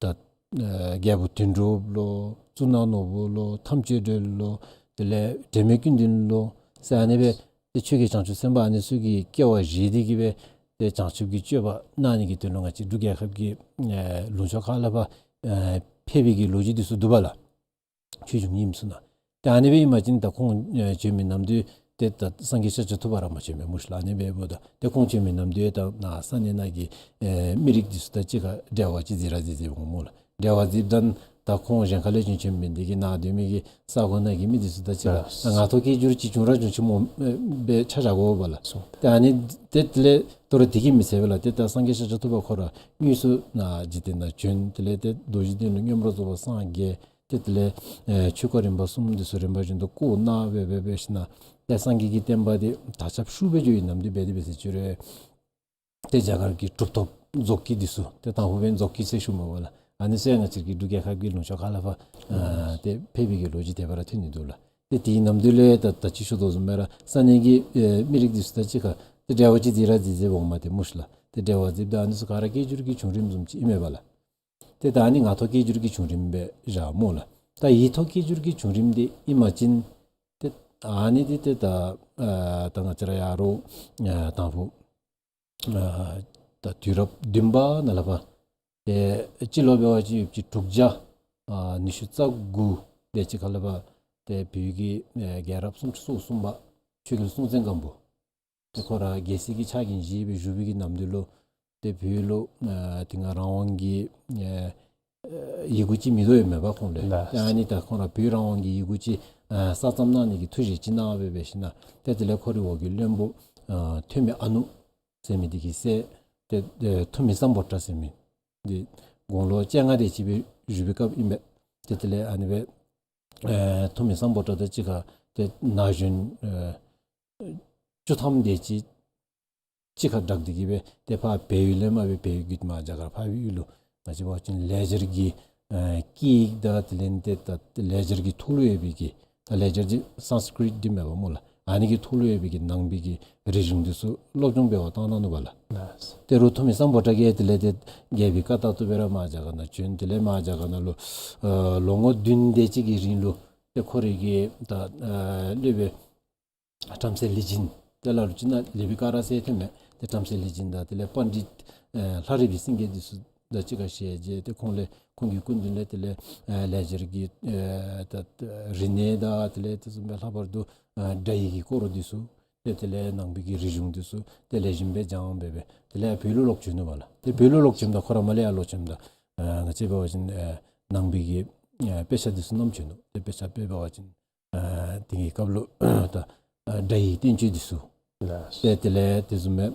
ད་ཨེ་རྒྱལ་པོ་དོན་གྲུབ་ལོ་གཙུག་ན་ནོར་བུ་ལོ་ཐམས་ཅད་སྒྲོལ་ལོ་དེ་ལས་དྲན་མེད་ཀུན་ལྡན་ལོ་ཟེར་ཨ་ནི་སྦེ་ཏེ་ཆོས་རྒྱལ་བྱང་ཆུབ་སེམས་དཔའ་ཨ་ནི་ཚུ་གི་སྐྱེ་བ་བཞེས་ཏེ་གི་སྦེ་ཏེ་བྱང་ཆུབ་ཀྱི་སྤྱོད་པ་གནང་ནི་གི་དོན་ལུ་ང་བཅས་འབྲུག་རྒྱལ་ཁབ་ཀྱི་ཨེ་ལུང་ཕྱོགས་ཁ་ལས་ཕར་ཨེ་ཕེབས་པའི་གི་ལོ་རྒྱུས་འདི་ཚུ་འདུག་པ་ལགས། ཆོས་འབྱུང་རྙིངམ་ཚུ་ནང་། ཏེ་ཨ་ནི་སྦེ་ཨིན་པ་ཅིན་ད་ཁོང་ཨེ་བྱོན་མི་ནམ་དུས་ཏེ་ད་སངས་རྒྱས་ཤཱཀྱ་ཐུབ་པ་ར་མ་བྱོན་པས་སྨོ་ཤིག་ལགས། ཨ་ནི་སྦེ་འབདཝ་ད་ཏེ་ཁོང་བྱོན་མི་ནམ་དུས་ད་ནཱ་ས་གནས་ནང་གི་ཨེ་མི་རིགས་འདི་ཚུ་དང་གཅིག་ཁར་འབྲེལ་བ་ཅིག་འཛིང་ར་འཛིང་འཛིང་འོང་སྨོ་ལགས། འབྲེལ་བ་འཛིངམ་ད་ད་ཁོང་གཞན་ཁ་ལས་བྱོན་བྱོན་མི་འདི་གིས་ནཱ་སྡོད་མི་གི་ས་གོ་ནང་གི་མི་འདི་ཚུ་དང་གཅིག་ཁར་ལགས། ད་ངག་ཐོག་སྐད་སྒྱུར་ཅིག་བྱུང་ར་བྱུང་ཅི་སྨོ་ཨེ་སྦེ་ཆ་བཞག་དགོ་པས་ལགས། སོ། ཏེ་ཨ་ནི་ཏེ་དེ་ལས་ད་རུང་དེ་གིས་མི་ཚད་པས་ལགས། ཏེ་ད་སངས་རྒྱས་ཤཱཀྱ་ཐུབ་པ་ཁོ་ར་དངོས་སུ་ནཱ་འཇིག་རྟེན་ནང་བྱོན། དེ་ལས་ཏེ་རྡོ་རྗེ་གདན་ལུ་མངོན་པར་རྫོགས་པར་སངས་རྒྱས། ཏེ་དེ་ལས་ཨེ་ཆོས་སྐོར་རིམ་པ་གསུམ་འདི་ཚུ་རིམ་པ་བཞིན་དུ་བསྐོར་གནང་སྦེ་སྦེ་སྦེ་ཞིནམ་ཏེ་སངས་རྒྱས་ཀྱི་བསྟན་པ་འདི་དར་ཁྱབ་ཤུགས་སྦེ་འགྱོ་བའི་ནམ་དུས་འབད་དེ་འབད་ཟེར་ཅི་རུང་ཏེ་རྒྱ་གར་གྱི་གྲུབ་ཐོབ་རྫོགས་སྐྱེས་འདི་ཚུ་ཏེ་དང་ཕུ་འབདན་རྫོགས་སྐྱེས་ཟེར་ཞུཝ་མས་པ་ལགས། ཨ་ནི་ཚུ་ཡང་ང་བཅས་ཀྱི་འབྲུག་རྒྱལ་ཁབ་ཀྱི་ལུང་ཕྱོགས་ཁ་ལས་ཕར་ཨ་ཏེ་ཕེབས་པའི་གི་ལོ་རྒྱུས་དེ་སྦེ་ར་ཐོན་ནི་འདུག་ལགས། ཏེ་དེའི་ནམ་དུས་ལས་ད་ད་ཅི་ཞུ་དོ་བཟུམ་སྦེ་ར་ས་གནས་ཀྱི་ཨེ་མི་རིགས་འདི་ཚུ་དང་གཅིག་ཁར་ཏེ་འབྲེལ་བ་ཅིག་འཛིང་ར་འཛིང་འཛིང་འོངམ་ཏེ་སྨོ་ཤིག་ལགས། ཏེ་འབྲེལ་བ་འཛིངམ་ད་ཨ་ནི་ཚུ་ག་ར་སྐད་སྒྱུར་གྱི་བྱུང་རིམ་བཟུམ་ཅིག་ཨིན་མས་པ་ལགས། ཏེ་ད་ཨ་ནི་ངག་ཐོག་སྐད་སྒྱུར་གྱི་བྱུང་རིམ་སྦེ་བཞག་སྨོ་ལགས། ད་ཡིག་ཐོག་སྐད་སྒྱུར་གྱི་བྱུང་རིམ་འདི་ཨིན་པ་ཅིན་ཏེ་ཨ་ནི་འདི་ཏེ་ད་ཨ་ད་ང་བཅས་ར་ཡ་རོགས་ཨ་དང་ཕུ་ཨ་ད་དུས་རབས་བདུན་པ་ནང་ལས་ཕར་ཏེ་སྤྱི་ལོ་འབད་བ་ཅིན་ཡོད་ཅི་དྲུག་བརྒྱ་ཨ་ཉི་ཤུ་རྩ་དགུ་དེ་ཅིག་ཁ་ལས་ཕར་ཏེ་བོད་ཀྱི་ཨེ་རྒྱལ་རབས་སུམ་ཅུ་སོ་གསུམ་པ་ཆོས་རྒྱལ་སྲོང་བཙན་སྒམ་པོ་ཏེ་ཁོ་ར་རྒྱལ་སྲིད་ཀྱི་ཕྱག་འགན་བཞེས་སྦེ་བཞུགས་པའི་གི་ནམ་དུས་ལུ་ཏེ་བོད་ལུ་ཨ་དེ་སྔ་རང་དབང་གི་ཨ་ཡི་གུ་ཅིག་མེད་དོ་ཡོདཔ་མས་པ་ཁོང་ལུ། ལགས། ཏེ་ཨ་ནི་ད་ཁོང་ར་བོད་རང་དབང་གི་ཡི་གུ་ཅིག་ཨ་གསར་རྩོམ་གནང་ནི་གི་ཐུགས་བཞེད་ཅིག་གནང་སྦེ་སྦེ་ཞིནམ་ཏེ་དེ་ལས་ཁོ་རའི་འོག་གི་བློན་པོ་ཨ་ཐོན་མི་ཨ་ནུ་ཟེར་མི་འདི་གི་སྲས་ཏེ་ཨེ་ཐུ་མི་སམ་བྷོ་ཊ་ཟེར་མི་འདི་དགུང་ལོ་བཅོ་ལྔ་དེ་ཅིག་སྦེ་བཞུགས་པའི་སྐབས་ཨིན་པས། ཏེ་དེ་ལས་ཨ་ནི་སྦེ་ཨེ་ཐུ་མི་སམ་བྷོ་ཊ་དང་གཅིག་ཁར་ཏེ་ན་གཞོན་ཨེ་བཅུ་ཐམ་དེ་ཅིག་གཅིག་ཁར་སྦྲགས་ཏེ་གི་སྦེ་ཏེ་ཕར་བལ་ཡུལ་ལས་མར་སྦེ་བལ་ཡུལ་བརྒྱུད་མར་རྒྱ་གར་འཕགས་པའི་ཡུལ་ལུ་ང་བཅས་འབད་བ་ཅིན་ལེགས་སྦྱར་གྱི་ཨེ་སྐད་ཡིག་དང་དེ་ལས་ཏེ་ད་ལེགས་སྦྱར་གྱི་ཐོག་ལུ་ཡོད་པའི་གི་ད་ལེགས་སྦྱར་གྱི་སཾ་སྐྲྀཏ་འདི་མེན་པ་སྨོ་ལགས། ཨ་ནི་གི་ཐོག་ལུ་ཡོད་པའི་གི་ནང་པའི་གི་རིག་གཞུང་འདི་ཚུ་སློབ་སྦྱོང་འབད་བར་བཏང་གནང་ནུག་པ་ལགས། ལགས། ཏེ་རུང་ཐུ་མི་སམ་བྷོ་ཊ་གིས་དེ་ལས་ཏེ་རྒྱལ་པོའི་བཀའ་ལྟར་དུ་སྦེ་ར་མར་རྒྱ་གར་ནང་བྱོན། དེ་ལས་མར་རྒྱ་གར་ནང་ལུ་ཨ་ལོ་ངོ་བདུན་དེ་ཅིག་གི་རིང་ལུ་ཏེ་ཁོ་རའི་གི་ད་ཨ་སློབ་དཔོན་བྲམ་ཟེ་ལི་སྦྱིན་དེ་ལ་ལུ་ཅིག་ནང་ལེགས་པའི་སྐད་ར་ཟེར་ཐོནམ་མས། ཏེ་བྲམ་ཟེ་ལི་སྦྱིན་དང་དེ་ལས་པཎྜི་ཏ་ཨེ་ལྷ་རི་པའི་སེང་གེ་འདི་ཚུ་དང་གཅིག་ཁར་ཞལ་མཇལ། ཏེ་ཁོང་ལས་ཁོང་གི་སྐུ་མདུན་ལས་དེ་ལས་ཨེ་ལེགས་སྦྱར་གྱི་ཨེ་ད་རིག་གནས་དང་དེ་ལས་དེ་བཟུམ་སྦེ་ལྷག་པར་དུ་ཨེ་སྒྲ་ཡིག་གི་སྐོར་འདི་ཚུ་ཏེ་དེ་ལས་ནང་པའི་གི་རིག་གཞུང་འདི་ཚུ་ཏེ་ལེགས་ཤོམ་སྦེ་སྦྱངས་སྦེ་སྦེ་དེ་ལས་བོད་ལུ་ལོག་བྱོན་ནུག་པ་ལགས། ཏེ་བོད་ལུ་ལོག་བྱོནམ་ད་ཁོ་ར་མར་ལས་ཡར་ལོག་བྱོནམ་ད་ཨེ་ང་བཅས་འབད་བ་ཅིན་ཨེ་ནང་པའི་གི་ཨེ་དཔེ་ཆ་འདི་ཚུ་བསྣམས་བྱོན་ནུག། ཏེ་དཔེ་ཆ་དཔེ་འབད་བ་ཅིན་ཨ་དེ་གི་སྐབས་ལུ་ད་ཨ་སྒྲ་ཡི་བསྟན་བཅོས་འདི་ཚུ། ལགས། ཏེ་དེ་ལས་དེ་བཟུམ་སྦེ་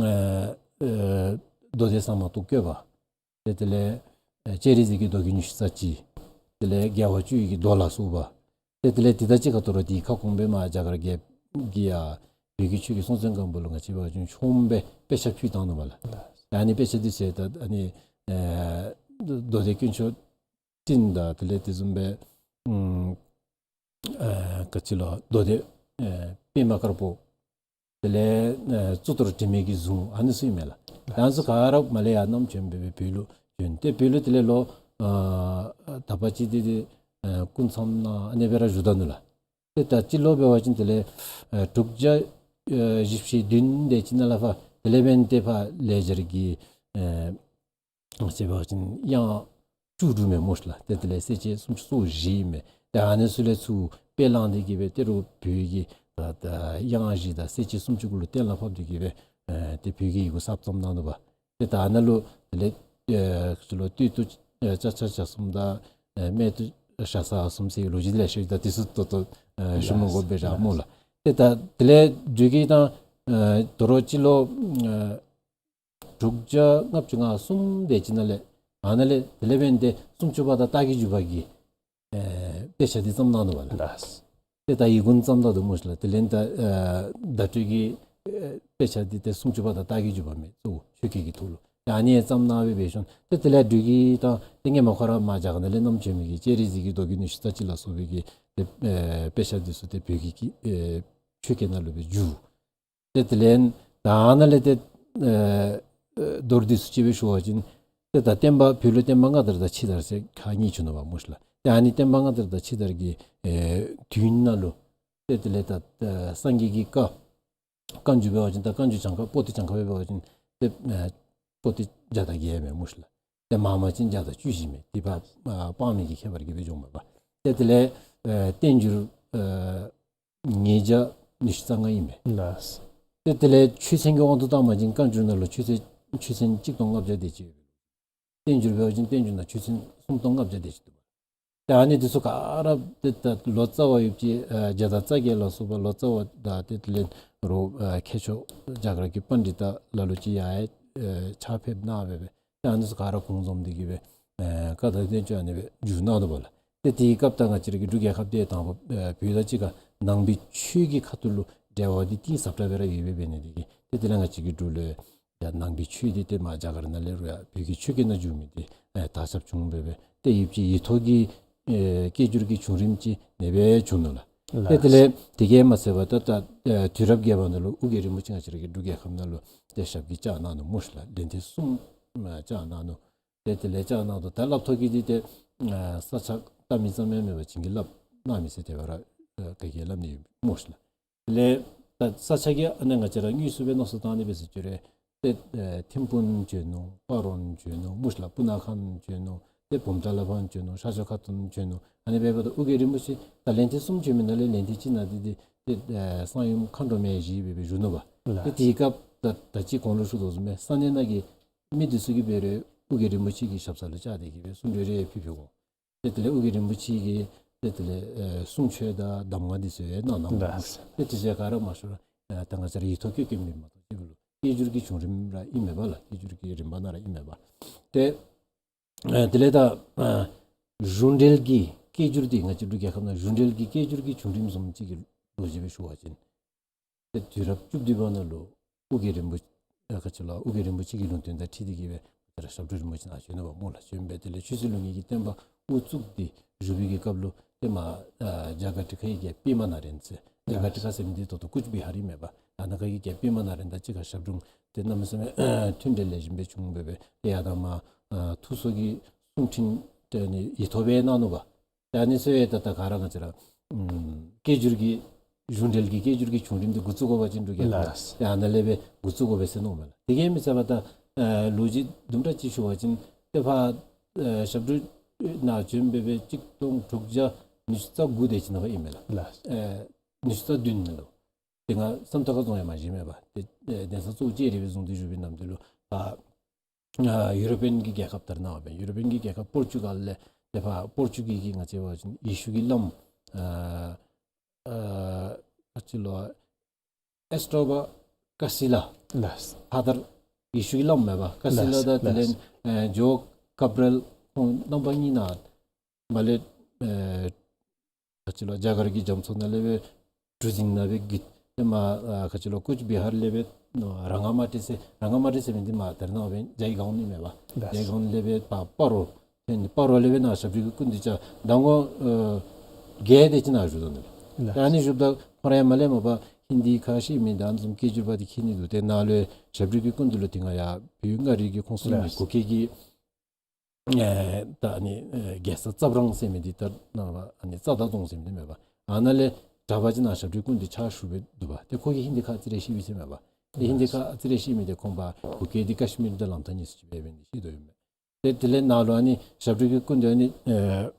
ཨ་ཨ་མདོ་སྡེ་ཟ་མ་ཏོག་བཀོད་པ། ཏེ་དེ་ལས་ཨ་སྤྱན་རས་གཟིགས་ཀྱི་མདོ་རྒྱུད་ཉི་ཤུ་རྩ་གཅིག། དེ་ལས་རྒྱལ་བ་སྤྱོད་ཡུལ་གྱི་མདོ་ལ་སོགས་པ། ཏེ་དེ་ལས་དེ་དང་གཅིག་ཁར་དོ་རུང་དེའི་ཁ་སྐོང་སྦེ་མར་རྒྱ་གར་རྒྱལཔོ་གིས་ཡར་བོད་ཀྱི་ཆོས་རྒྱལ་སྲོང་བཙན་སྒམ་པོ་ལུ་ང་བཅས་འབད་བ་ཅིན་ཆོག་ཤོམ་སྦེ་དཔེ་ཆ་ཕུལ་བཏང་ནུག་པ་ལགས། ལགས། ཨ་ནི་དཔེ་ཆ་འདི་ཚུ་ད་ཨ་ནི་ཨ་མདོ་སྡེ་དཀོན་མཆོག་སྤྲིན་དང་དེ་ལས་དེ་བཟུམ་སྦེ་ཨམ་ཨ་ག་ཅི་ལོ་མདོ་སྡེ་ཨ་པདྨ་དཀར་པོ། དེ་ལས་ཨ་གཙུག་ཏོར་དྲི་མེད་ཀྱི་གཟུངས་ཨ་ནི་ཚུ་ཨིན་མས་ལགས། ཨ་ནི་ཚུ་ག་ར་མར་ལས་ཡར་བསྣམས་བྱོན་སྦེ་སྦེ་བོད་ལུ་བྱོན། ཏེ་བོད་ལུ་དེ་ལས་ལོ་ཨ་དག་པ་ཅིག་འདི་འདི་ ཨེ་སྐུ་མཚམས་ནང་ཨ་ནི་སྦེ་ར་བཞུགས་ད་ནུག་ལགས། ཏེ་ད་སྤྱི་ལོ་འབད་བ་ཅིན་དེ་ལས་ཨེ་དྲུག་བརྒྱ་ཨེ་བཞི་བཅུ་ཞེ་བདུན་དེ་ཅིག་ནང་ལས་ཕར་དེ་ལས་འབདན་ཏེ་ཕར་ལེགས་སྦྱར་གྱི་ཨེ་ཅེས་འབད་བ་ཅིན་དབྱངས་བཅུ་དྲུག་མས་སྨོ་ཤིག་ལགས། ཏེ་དེ་ལས་གསལ་བྱེད་སུམ་ཅུ་སོ་བཞི་མས། ཏེ་ཨ་ནི་ཚུ་ལས་ཚུར་དཔེ་བླངས་ཏེ་གི་སྦེ་ཏེ་རོགས་བོད་ཀྱི་ད་ད་དབྱངས་བཞི་དང་གསལ་བྱེད་སུམ་ཅུ་གུ་ལུ་གཏན་ལ་ཕབ་སྟེ་གི་སྦེ་ཨེ་ཏེ་བོད་ཀྱི་ཡི་གུ་གསརཔ་བརྩམས་གནང་ནུག་པ། ཏེ་ད་ཨ་ནཱ་ལུ་དེ་ལས་ཨེ་ཅིག་ལུ་སྟོད་དུ་ཨེ་ཅ་ཆ་ཇ་གསུམ་དང་ཨེ་སྨད་དུ་ཞ་ས་གསུམ་ཟེར་ལོ་རྒྱུས་ལེ་ཤ་ཡོད། ད་དེ་ཚུ་ད་ལྟོ་ཨེ་ཞུ་མི་དགོ་པས་ར་སྨོ་ལགས། ཏེ་ད་དེ་ལས་འབྲུག་གི་ད་ཨེ་དོ་རུང་སྤྱི་ལོ་ཨེ་དྲུག་བརྒྱ་ལྔ་བཅུ་ང་གསུམ་དེ་ཅིག་ནང་ལས་ཨ་ནཱ་ལས་དེ་ལས་འབདན་ཏེ་སུམ་ཅུ་པ་དང་རྟགས་ཀྱི་འཇུག་པ་གི་ཨེ་དཔེ་ཆ་འདི་བརྩམས་གནང་ནུག་པ་ལགས། ལགས། ཏེ་ད་ཡི་གུ་བརྩམས་ད་ནུག་སྨོ་ཤིག་ལགས། དེ་ལས་ད་ཨེ་བརྡ་སྤྲོད་ཀྱི་ཨེ་དཔེ་ཆ་འདི་ཏེ་སུམ་ཅུ་པ་དང་རྟགས་ཀྱི་འཇུག་པ་མས། གཙོ་བོ་ཆོས་སྐད་ཀྱི་ཐོག་ལུ་ད་ཨ་ནི་ཡང་བརྩམས་གནང་སྦེ་འབད་ཞིནམ་ཏེ་དེ་ལས་འབྲུག་གི་ད་ཏེ་ཧེ་མ་ཁོ་ར་མར་རྒྱ་གར་ནང་ལས་རྣམ་བྱོན་མི་གི་ལྕགས་རི་རྩེ་གི་མདོ་རྒྱུད་ནུས་ཤུགས་རྩ་གཅིག་ལ་སོགས་པའི་གི་ཏེ་ཨེ་དཔེ་ཆ་འདི་ཚུ་ཏེ་བོད་ཀྱི་ཨེ་ཆོས་སྐད་ནང་ལུ་སྦེ་བསྒྱུར། ཏེ་དེ་ལས་ད་ཨ་ནཱ་ལས་ཏེ་ཨེ་ཨེ་མདོ་འདི་ཚུ་ཅིག་སྦེ་ཞུ་བ་ཅིན་ཏེ་ད་བསྟན་པ་བོད་ལུ་བསྟན་པ་སྔ་དར་དང་ཕྱི་དར་ཟེར་ཁག་གཉིས་བྱུང་ནུག་པ་སྨོ་ཤིག་ལགས། ཏེ་ཨ་ནི་བསྟན་པ་སྔ་དར་དང་ཕྱི་དར་གྱི་ཨེ་དུས་ནང་ལུ་ཏེ་དེ་ལས་ད་ཨེ་སངས་རྒྱས་ཀྱི་བཀའ་བཀའ་འགྱུར་འབད་བ་ཅིན་ད་བཀའ་འགྱུར་གྱངས་ཁ་པོ་ཏི་གྱངས་ཁ་སྦེ་འབད་བ་ཅིན་ཏེ་ཨེ་པོ་ཏི་བརྒྱ་དང་བརྒྱད་མས་སྨོ་ཤིག་ལགས། ཏེ་མང་མང་ཅིན་བརྒྱ་དང་བཅུ་བཞི་མས། དེ་ཕར་ཨ་དཔག་མེད་ཀྱི་ཁྱད་པར་གྱིས་སྦེ་འགྱོཝ་མས་པ། ཏེ་དེ་ལས་ཨེ་བསྟན་འགྱུར་ཨེ་ཉིས་བརྒྱ་ཉི་ཤུ་རྩ་ལྔ་ཨིན་མས། ལགས། ཏེ་དེ་ལས་ཆོས་ཚན་གྱི་དབང་དུ་བཏང་བ་ཅིན་བཀའ་འགྱུར་ནང་ལུ་ཆོས་ཚན་ཆོས་ཚན་གཅིག་སྟོང་ལྔ་བརྒྱ་དེ་ཅིག་ཡོད། བསྟན་འགྱུར་འབད་བ་ཅིན་བསྟན་འགྱུར་ནང་ཆོས་ཚན་སུམ་སྟོང་ལྔ་བརྒྱ་དེ་ཅིག་འདུག་པ། ཏེ་ཨ་ནི་འདི་ཚུ་ག་ར་ཏེ་ད་ལོ་ཙཱ་བ་ཡོདཔ་ཅིག་ཨེ་བརྒྱ་དང་རྩ་བརྒྱད་ལ་སོགས་པ་ལོ་ཙཱ་བ་དང་ཏེ་དེ་ལས་རོགས་ཨེ་མཁས་མཆོག་རྒྱ་གར་གྱི་པཎྜི་ཏ་ལ་ལུ་ཅིག་ཡང་ཨེ་ཕྱག་ཕེབས་གནང་སྦེ་སྦེ་ཏེ་ཨ་ནི་ཚུ་ག་ར་གུང་འཛོམས་ཏེ་གི་སྦེ་ཨེ་བཀའ་དང་བསྟན་བཅོས་ཨ་ནི་སྦེ་བསྒྱུར་གནང་ནུག་པ་ལགས། ཏེ་དེའི་སྐབས་ད་ང་བཅས་ར་གི་འབྲུག་རྒྱལ་ཁབ་འདི་དང་པ་ཨེ་བོད་དང་གཅིག་ཁར་ནང་པའི་ཆོས་ཀྱི་ཁ་ཐུག་ལུ་འབྲེལ་བ་འདི་གཏིང་ཟབ་དྲགས་སྦེ་ར་ཡོད་པའི་འབད་ནི་འདི་གིས་ཏེ་དེ་ལས་ང་བཅས་ཀྱི་འབྲུག་ལུ་ཡང་ནང་པའི་ཆོས་འདི་ཏེ་མར་རྒྱ་གར་ནང་ལས་ར་ཡང་བོད་ཀྱི་ཆོས་སྐད་ནང་བསྒྱུར་མི་འདི་ཨེ་དར་ཁྱབ་བྱུང་སྦེ་སྦེ་ཏེ་ཡུདཔ་ཅིག་ཡིག་ཐོག་གི་ཨེ་སྐད་སྒྱུར་གྱི་བྱུང་རིམ་ཅིག་ཨ་ནེ་སྦེ་བྱུང་ནུག་ལགས། ཏེ་དེ་ལགས། ལས་དེ་གིས་མ་ཚད་པར་ད་ད་ཨེ་དུས་རབས་བརྒྱད་པ་ནང་ལུ་ཨོ་རྒྱན་རིན་པོ་ཆེ་ང་བཅས་ར་གི་འབྲུག་རྒྱལ་ཁབ་ནང་ལུ་ཏེ་ཞབས་ཀྱིས་བཅགས་གནང་ནུག་སྨོ་ཤིག་ལགས། ལན་ཐེངས་གསུམ་ཨེ་བཅགས་གནང་ནུག། ཏེ་དེ་ལས་བཅགས་གནང་དོ་ད་སླབ་ཐོག་གི་འདི་ཏེ་ཨེ་ས་ཆ་ལྟ་མི་ཙམ་ཡང་མེད་པར་བྱིན་གྱིས་བརླབས་གནང་མི་ཟེར་དེ་སྦེ་ར་ཨེ་ག་གིས་སླབ་ནི་ཡོད་སྨོ་ཤིག་ལགས། དེ་ལས་ད་ས་ཆ་གི་ཨ་ནི་ང་བཅས་ར་དངོས་སུ་སྦེ་མནོ་བསམ་བཏང་ནི་སྦེ་ཟེར་ཅི་རུང་ཏེ་ཨེ་ཐིམ་ཕུག་བྱོན་ནུག། སྤ་རོ་བྱོན་ནུག་སྨོ་ཤིག་ལགས། སྤུ་ན་ཁ་བྱོན་ནུག། ཏེ་བུམ་ཐང་ལ་ཕར་བྱོན་ནུག། ཤར་ཕྱོགས་ཁ་ཐུག་བྱོན་ནུག། ཨ་ནི་འབདཝ་ད་ཨོ་རྒྱན་རིན་པོ་ཆེ་ད་ལན་ཐེངས་གསུམ་བྱོན་མི་ནང་ལས་ལན་ཐེངས་གཅིག་ནང་འདི་འདི་ཏེ་ཨེ་གསང་ཡུམ་མཁའ་འགྲོ་མ་ཡིན་ཞུ་སྦེ་སྦེ་བཞུགས་ནུག་པ། ལགས། ཏེ་དེའི་སྐབས་ད་ད་ཅི་གོང་ལུ་ཞུ་དོ་བཟུམ་སྦེ་ས་གནས་ནང་གི་མི་འདི་ཚུ་གིས་འབད་རུང་ཨོ་རྒྱན་རིན་པོ་ཆེ་གི་ཞབས་ས་ལུ་བཅར་ཏེ་གི་སྦེ་གསུང་གྲོས་རེ་ཕུལ་ཕུལཝ་ད། ཏེ་དེ་ལས་ཨོ་རྒྱན་རིན་པོ་ཆེ་གིས་ཏེ་དེ་ལས་ཨེ་གསུང་ཆོས་དང་གདམས་ངག་འདི་ཚུ་ཡང་གནང་གནངམ་ཨིན། ལགས། ཏེ་དེ་ཚུ་ག་ར་མ་ཤོར་ཨེ་ད་ང་བཅས་ར་ཡིག་ཐོག་བཀོད་བཀོདཔ་མེན་མ་གཏོགས་ཅིག་ལུ་སྐད་སྒྱུར་གྱི་བྱུང་རིམ་ར་ཨིན་མས་པ་ལགས། སྐད་སྒྱུར་གྱི་རིམ་པ་ནང་ར་ཨིན་མས་པ། ཏེ་ཨེ་དེ་ལས་ད་ཨེ་གཞུང་འབྲེལ་གྱི་སྐད་སྒྱུར་འདི་ང་བཅས་འབྲུག་རྒྱལ་ཁབ་ནང་གཞུང་འབྲེལ་གྱི་སྐད་སྒྱུར་གྱི་བྱུང་རིམ་བཟུམ་ཅིག་གི་ལོ་རྒྱུས་སྦེ་ཞུ་བ་ཅིན་ཏེ་དུས་རབས་བཅུ་བདུན་པ་ནང་ལུ་ཨོ་རྒྱན་རིན་པོ་ཨ་ག་ཅི་ལོ་ཨོ་རྒྱན་རིན་པོ་ཆེ་གི་ལུང་བསྟན་དང་འཁྲིལ་ཏེ་གི་སྦེ་ང་བཅས་ར་ཞབས་དྲུང་རིན་པོ་ཆེ་ནཱ་བྱོན་ནུག་པ་སྨོ་ལགས། བྱོན་སྦེ་དེ་ལས་ཆོས་སྲིད་ལུགས་གཉིས་ཀྱི་བསྟན་པ་དབུ་བཙུགས་ཏེ་བཞུགས་པའི་གི་སྐབས་ལུ་ཏེ་མར་ཨ་རྒྱ་གར་ཁྲི་ཁའི་རྒྱལཔོ་པདྨ་ནཱ་རེན་ཟེར། རྒྱ་གར་ཁྲི་ཁ་ཟེར་མི་འདི་ད་ལྟོ་ཀུཆ་བི་ཧར་ཨིན་མས་པ། ད་ནཱ་ཁ་གི་རྒྱལཔོ་པདྨ་ནཱ་རེན་དང་གཅིག་ཁར་ཞབས་དྲུང་ཏེ་གནམ་མེད་ས་མེད་མཐུན་འབྲེལ་ལེགས་ཤོམ་སྦེ་བྱུང་སྦེ་སྦེ་ཏེ་ཡར་ད་མར་ཨ་ཐུགས་གསོ་གི་གསུང་འཕྲིན་ཏེ་ཨ་ནི་ཡིག་ཐོག་སྦེ་གནང་ནུག་པ། ཏེ་ཨ་ནི་ཚུ་ཡང་ད་ད་ག་ར་ང་བཅས་ར་ཨམ་སྐད་སྒྱུར་གྱི་གཞུང་འབྲེལ་གྱི་སྐད་སྒྱུར་གྱི་བྱུང་རིམ་འདི་འགོ་བཙུགས་དགོ་པ་ཅིན་འབྲུག་རྒྱལ་ཁབ་ལགས། ཏེ་ཨ་ནཱ་ལས་སྦེ་འགོ་བཙུགས་དགོ་པས་ཟེར་མནོཝ་མས་ལགས། དེ་གིས་མ་ཚད་པར་ད་ཨེ་ལོ་རྒྱུས་དུམ་གྲ་ཅིག་ཞུ་བ་ཅིན་ཏེ་ཕར་ཨེ་ཞབས་དྲུང་ནཱ་བྱོན་སྦེ་སྦེ་གཅིག་སྟོང་དྲུག་བརྒྱ་ཉི་ཤུ་རྩ་དགུ་དེ་ཅིག་ནང་ཨིན་མས་ལགས། ལགས། ཨེ་ཉི་ཤུ་རྩ་བདུན་ནང་ལུ། ཏེ་ང་བསམ་རྟ་དཀར་རྫོང་ཡང་མ་བཞེངས་མས་པ། ཏེ་ཨེ་གདན་ས་གཙོ་བོ་ལྕགས་རི་སྦེ་བཟུང་སྟེ་བཞུགས་པའི་ནམ་དུས་ལུ་ཕར་ཨ་ཡུ་རོ་པིའན་གྱི་རྒྱལ་ཁབ་དར་གནང་བས། ཡུ་རོ་པིའན་གྱི་རྒྱལ་ཁབ་པོར་ཅུ་གཱལ་ལས་ཏེ་ཕར་པོར་ཅུ་གིས་ཀྱིས་ང་བཅས་འབད་བ་ཅིན་ཡེ་ཤུ་གི་བླམ་ཨ་ཨ་ག་ཅི་ལོ་ཨེས་ཏོ་བ་ཀ་སི་ལ། ལགས། ཕ་དར་ཡེ་ཤུ་གི་བླམ་མས་པ། ཀ་སི་ལ། ལགས། དང་དེ་ལས་ལགས། ཨེ་ཇོ་ཀབ་རེལ་ཁོང་རྣམ་པ་གཉིས་ནཱ་མར་ལས་ཨེ་ག་ཅི་ལོ་རྒྱ་གར་གྱི་རྒྱ་མཚོ་ནང་ལས་སྦེ་གྲུ་གཟིངས་ནང་སྦེ་གི་ཏེ་མར་ཨ་ག་ཅི་ལོ་ཀུཆ་བི་ཧར་ལས་སྦེ་ཨ་ར་ང་མ་ཏི་ཟེར་ར་ང་མ་ཏི་ཟེར་མི་འདི་མར་དར་གནང་བས། ཇའི་གཱའོན་ཨིན་མས་པ། ལགས། ཇའི་གཱའོན་ལས་སྦེ་ཕར་སྤ་རོ། ཏེ་ནི་སྤ་རོ་ལས་སྦེ་ནཱ་ཞབས་དྲུང་གི་སྐུ་མདུན་ཅིག་ཟླ་ངོ་ཨ་བརྒྱད་དེ་ཅིག་ནཱ་བཞུགས་དོ་ནི། ལགས། ཏེ་ཨ་ནི་བཞུགསཔ་ད་ཁོ་ར་ཡང་མར་ལས་མར་ཕར་ཧིན་དི་ཁ་ཤེས་མི་དང་ཨ་ནི་བཟུམ་སྐད་སྒྱུར་པ་འདི་མཁྱེན་ནི་འདུག། ཏེ་ནཱ་ལུ་ཞབས་དྲུང་གི་སྐུ་མདུན་ལུ་ཏེ་ང་ཡར་བོད་མངའ་རིས་ཀྱི་ཁོངས་སུ་ལུ་མི་ལགས། གུ་གེ་གི་ ཨེ་ད་ཨ་ནི་ཨེ་རྒྱལ་ས་ཙབ་རོང་ཟེར་མི་འདི་ད་ནཱ་ལུ་ཨ་ནི་རྩ་བདག་རྫོང་ཟེར་མི་འདི་མེན་པ། ཨ་ནཱ་ལས་གྲྭ་པ་ཅིག་ནཱ་ཞབས་དྲུང་སྐུ་མདུན་ཕྱག་ཞུ་སྦེ་འདུག་པ། ཏེ་ཁོ་གིས་ཧིན་དི་ཁ་ཨ་ཙི་རེ་ཤེས་པས་ཟེར་མེན་པ། ཏེ་ཧིན་དི་ཁ་ཨ་ཙི་རེ་ཤེས་མི་འདི་ཁོང་པ་བོད་སྐད་འདི་ཀ་ཤི་མིར་དང་ལམ་ཐག་གཉིས་སུ་ཅིག་འབད་འབད་ནི་ཤེས་དོ་ཡོད་མས། ཏེ་དེ་ལས་ནཱ་ལུ་ཨ་ནི་ཞབས་དྲུང་གི་སྐུ་མདུན་ཨ་ནི་ཨེ་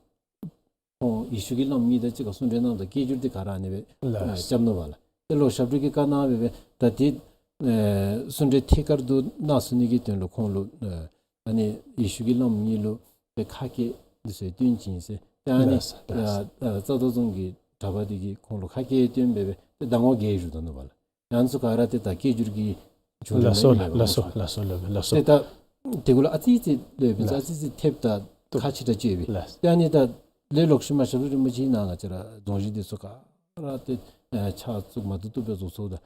ཁོང་ཡེ་ཤུ་གི་བླམ་གཉིས་དང་གཅིག་ཁར་གསུང་གྲོས་གནངམ་ད་སྐད་སྒྱུར་འདི་ག་ར་ཨ་ནི་སྦེ་ལགས། ཨེ་རྐྱབ་ནུག་པ་ལགས། ཏེ་ལོག་ཞབས་དྲུང་གིས་བཀའ་གནང་སྦེ་སྦེ་ད་འདི་ཨེ་གསུང་གྲོས་ཐད་ཀར་དུ་གནང་ཚུགས་ནི་གི་དོན་ལུ་ཁོང་ལུ་ཨེ་ཨ་ནི་ཡེ་ཤུ་གི་བླམ་གཉིས་ལུ་ཏེ་ཁ་སྐད་འདི་ཚུ་སྟོན་བྱིན་ཟེར། ཏེ་ཨ་ནི་ལགས་ལགས། ཨེ་ཨེ་རྩ་བདག་རྫོང་གི་གྲྭ་པ་འདི་གིས་ཁོང་ལུ་ཁ་སྐད་སྟོན་སྦེ་སྦེ་ཏེ་ཟླ་ངོ་བརྒྱད་བཞུགས་ད་ནུག་པ་ལགས། ཡང་ཚུ་ག་ར་ཏེ་ད་སྐད་སྒྱུར་གྱི་བྱུང་ལགས་སོ་ལགས། ལགས་སོ་ལགས་སོ་ལགས་སོ་ལགས་སོ། ཏེ་ད་དེ་གུ་ལུ་ཨ་ཙི་ཙི་ལས་སྦེ་ལགས། ཨ་ཙི་ཙི་ཐེབས་ད་ཁ་ཕྱི་ད་བཅད་པས། ལགས། ཏེ་ཨ་ནི་ད་ལས་ལོག་ཤུལ་མ་ཞབས་དྲུང་རིན་པོ་ཆེ་ནཱ་ང་བཅས་ར་རྫོང་གཞི་འདི་ཚུ་ག་ར་ཏེ་ཨེ་ཕྱག་བཙུགས་མ་བཏུབ་བཏུབ་སྦེ་བཙུགས་སོ་ད།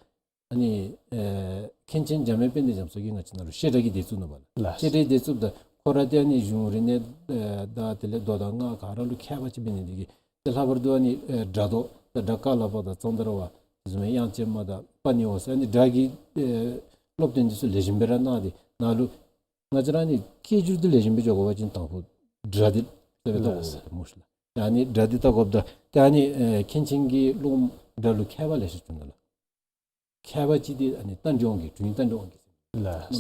ཨ་ནི་ཨེ་མཁན་ཆེན་འཇམ་དབྱངས་དཔལ་ལྡན་རྒྱ་མཚོ་གིས་ང་བཅས་ནཱ་ལུ་བཤད་གྲྭ་གི་སྡེ་བཙུགས་ནུག་པ་ལགས། ལགས། བཤད་གྲྭའི་སྡེ་བཙུགསཔ་ད་ཁོ་ར་ཏེ་ཨ་ནི་གཞུང་རིག་གནས་ཨེ་དང་དེ་ལས་མདོ་དང་སྔགས་ག་ར་ལུ་མཁས་པ་ཅིག་འབད་ནི་འདི་གིས་ཏེ་ལྷག་པར་དུ་ཨ་ནི་ཨེ་སྒྲ་མདོ་ད་སྒྲ་ཀ་ལ་པ་དང་ཙནྡྲ་བ་དེ་བཟུམ་མའི་དབྱངས་ཅན་མ་དང་པ་ཎི་བ་ཟེར་ཨ་ནི་སྒྲ་གི་ཨེ་སློབ་སྟོན་འདི་ཚུ་ལེགས་ཤོམ་སྦེ་ར་གནང་སྟེ་ནཱ་ལུ་ང་བཅས་ར་ཨ་ནི་སྐད་སྒྱུར་འདི་ལེགས་ཤོམ་སྦེ་འགྱོ་དགོ་པ་ཅིན་དང་ཕུ་སྒྲ་འདི་རྩ་བའི་བལྟ་དགོ་པས་སྨོ་ཤེས་ལགས། ཨ་ནི་སྒྲ་འདི་བལྟ་དགོཔ་ད་ཏེ་ཨ་ནི་ཨེ་མཁན་ཆེན་གྱི་སློབ་མ་སྒྲ་ལུ་མཁས་པ་ལེ་ཤ་བྱུང་ནུག་ལགས། མཁས་པ་ཅིག་འདི་ཨ་ནི་རྟ་མགྲིན་དབང་རྒྱལ་དྲུང་ཡིག་རྟ་མགྲིན་དབང་རྒྱལ་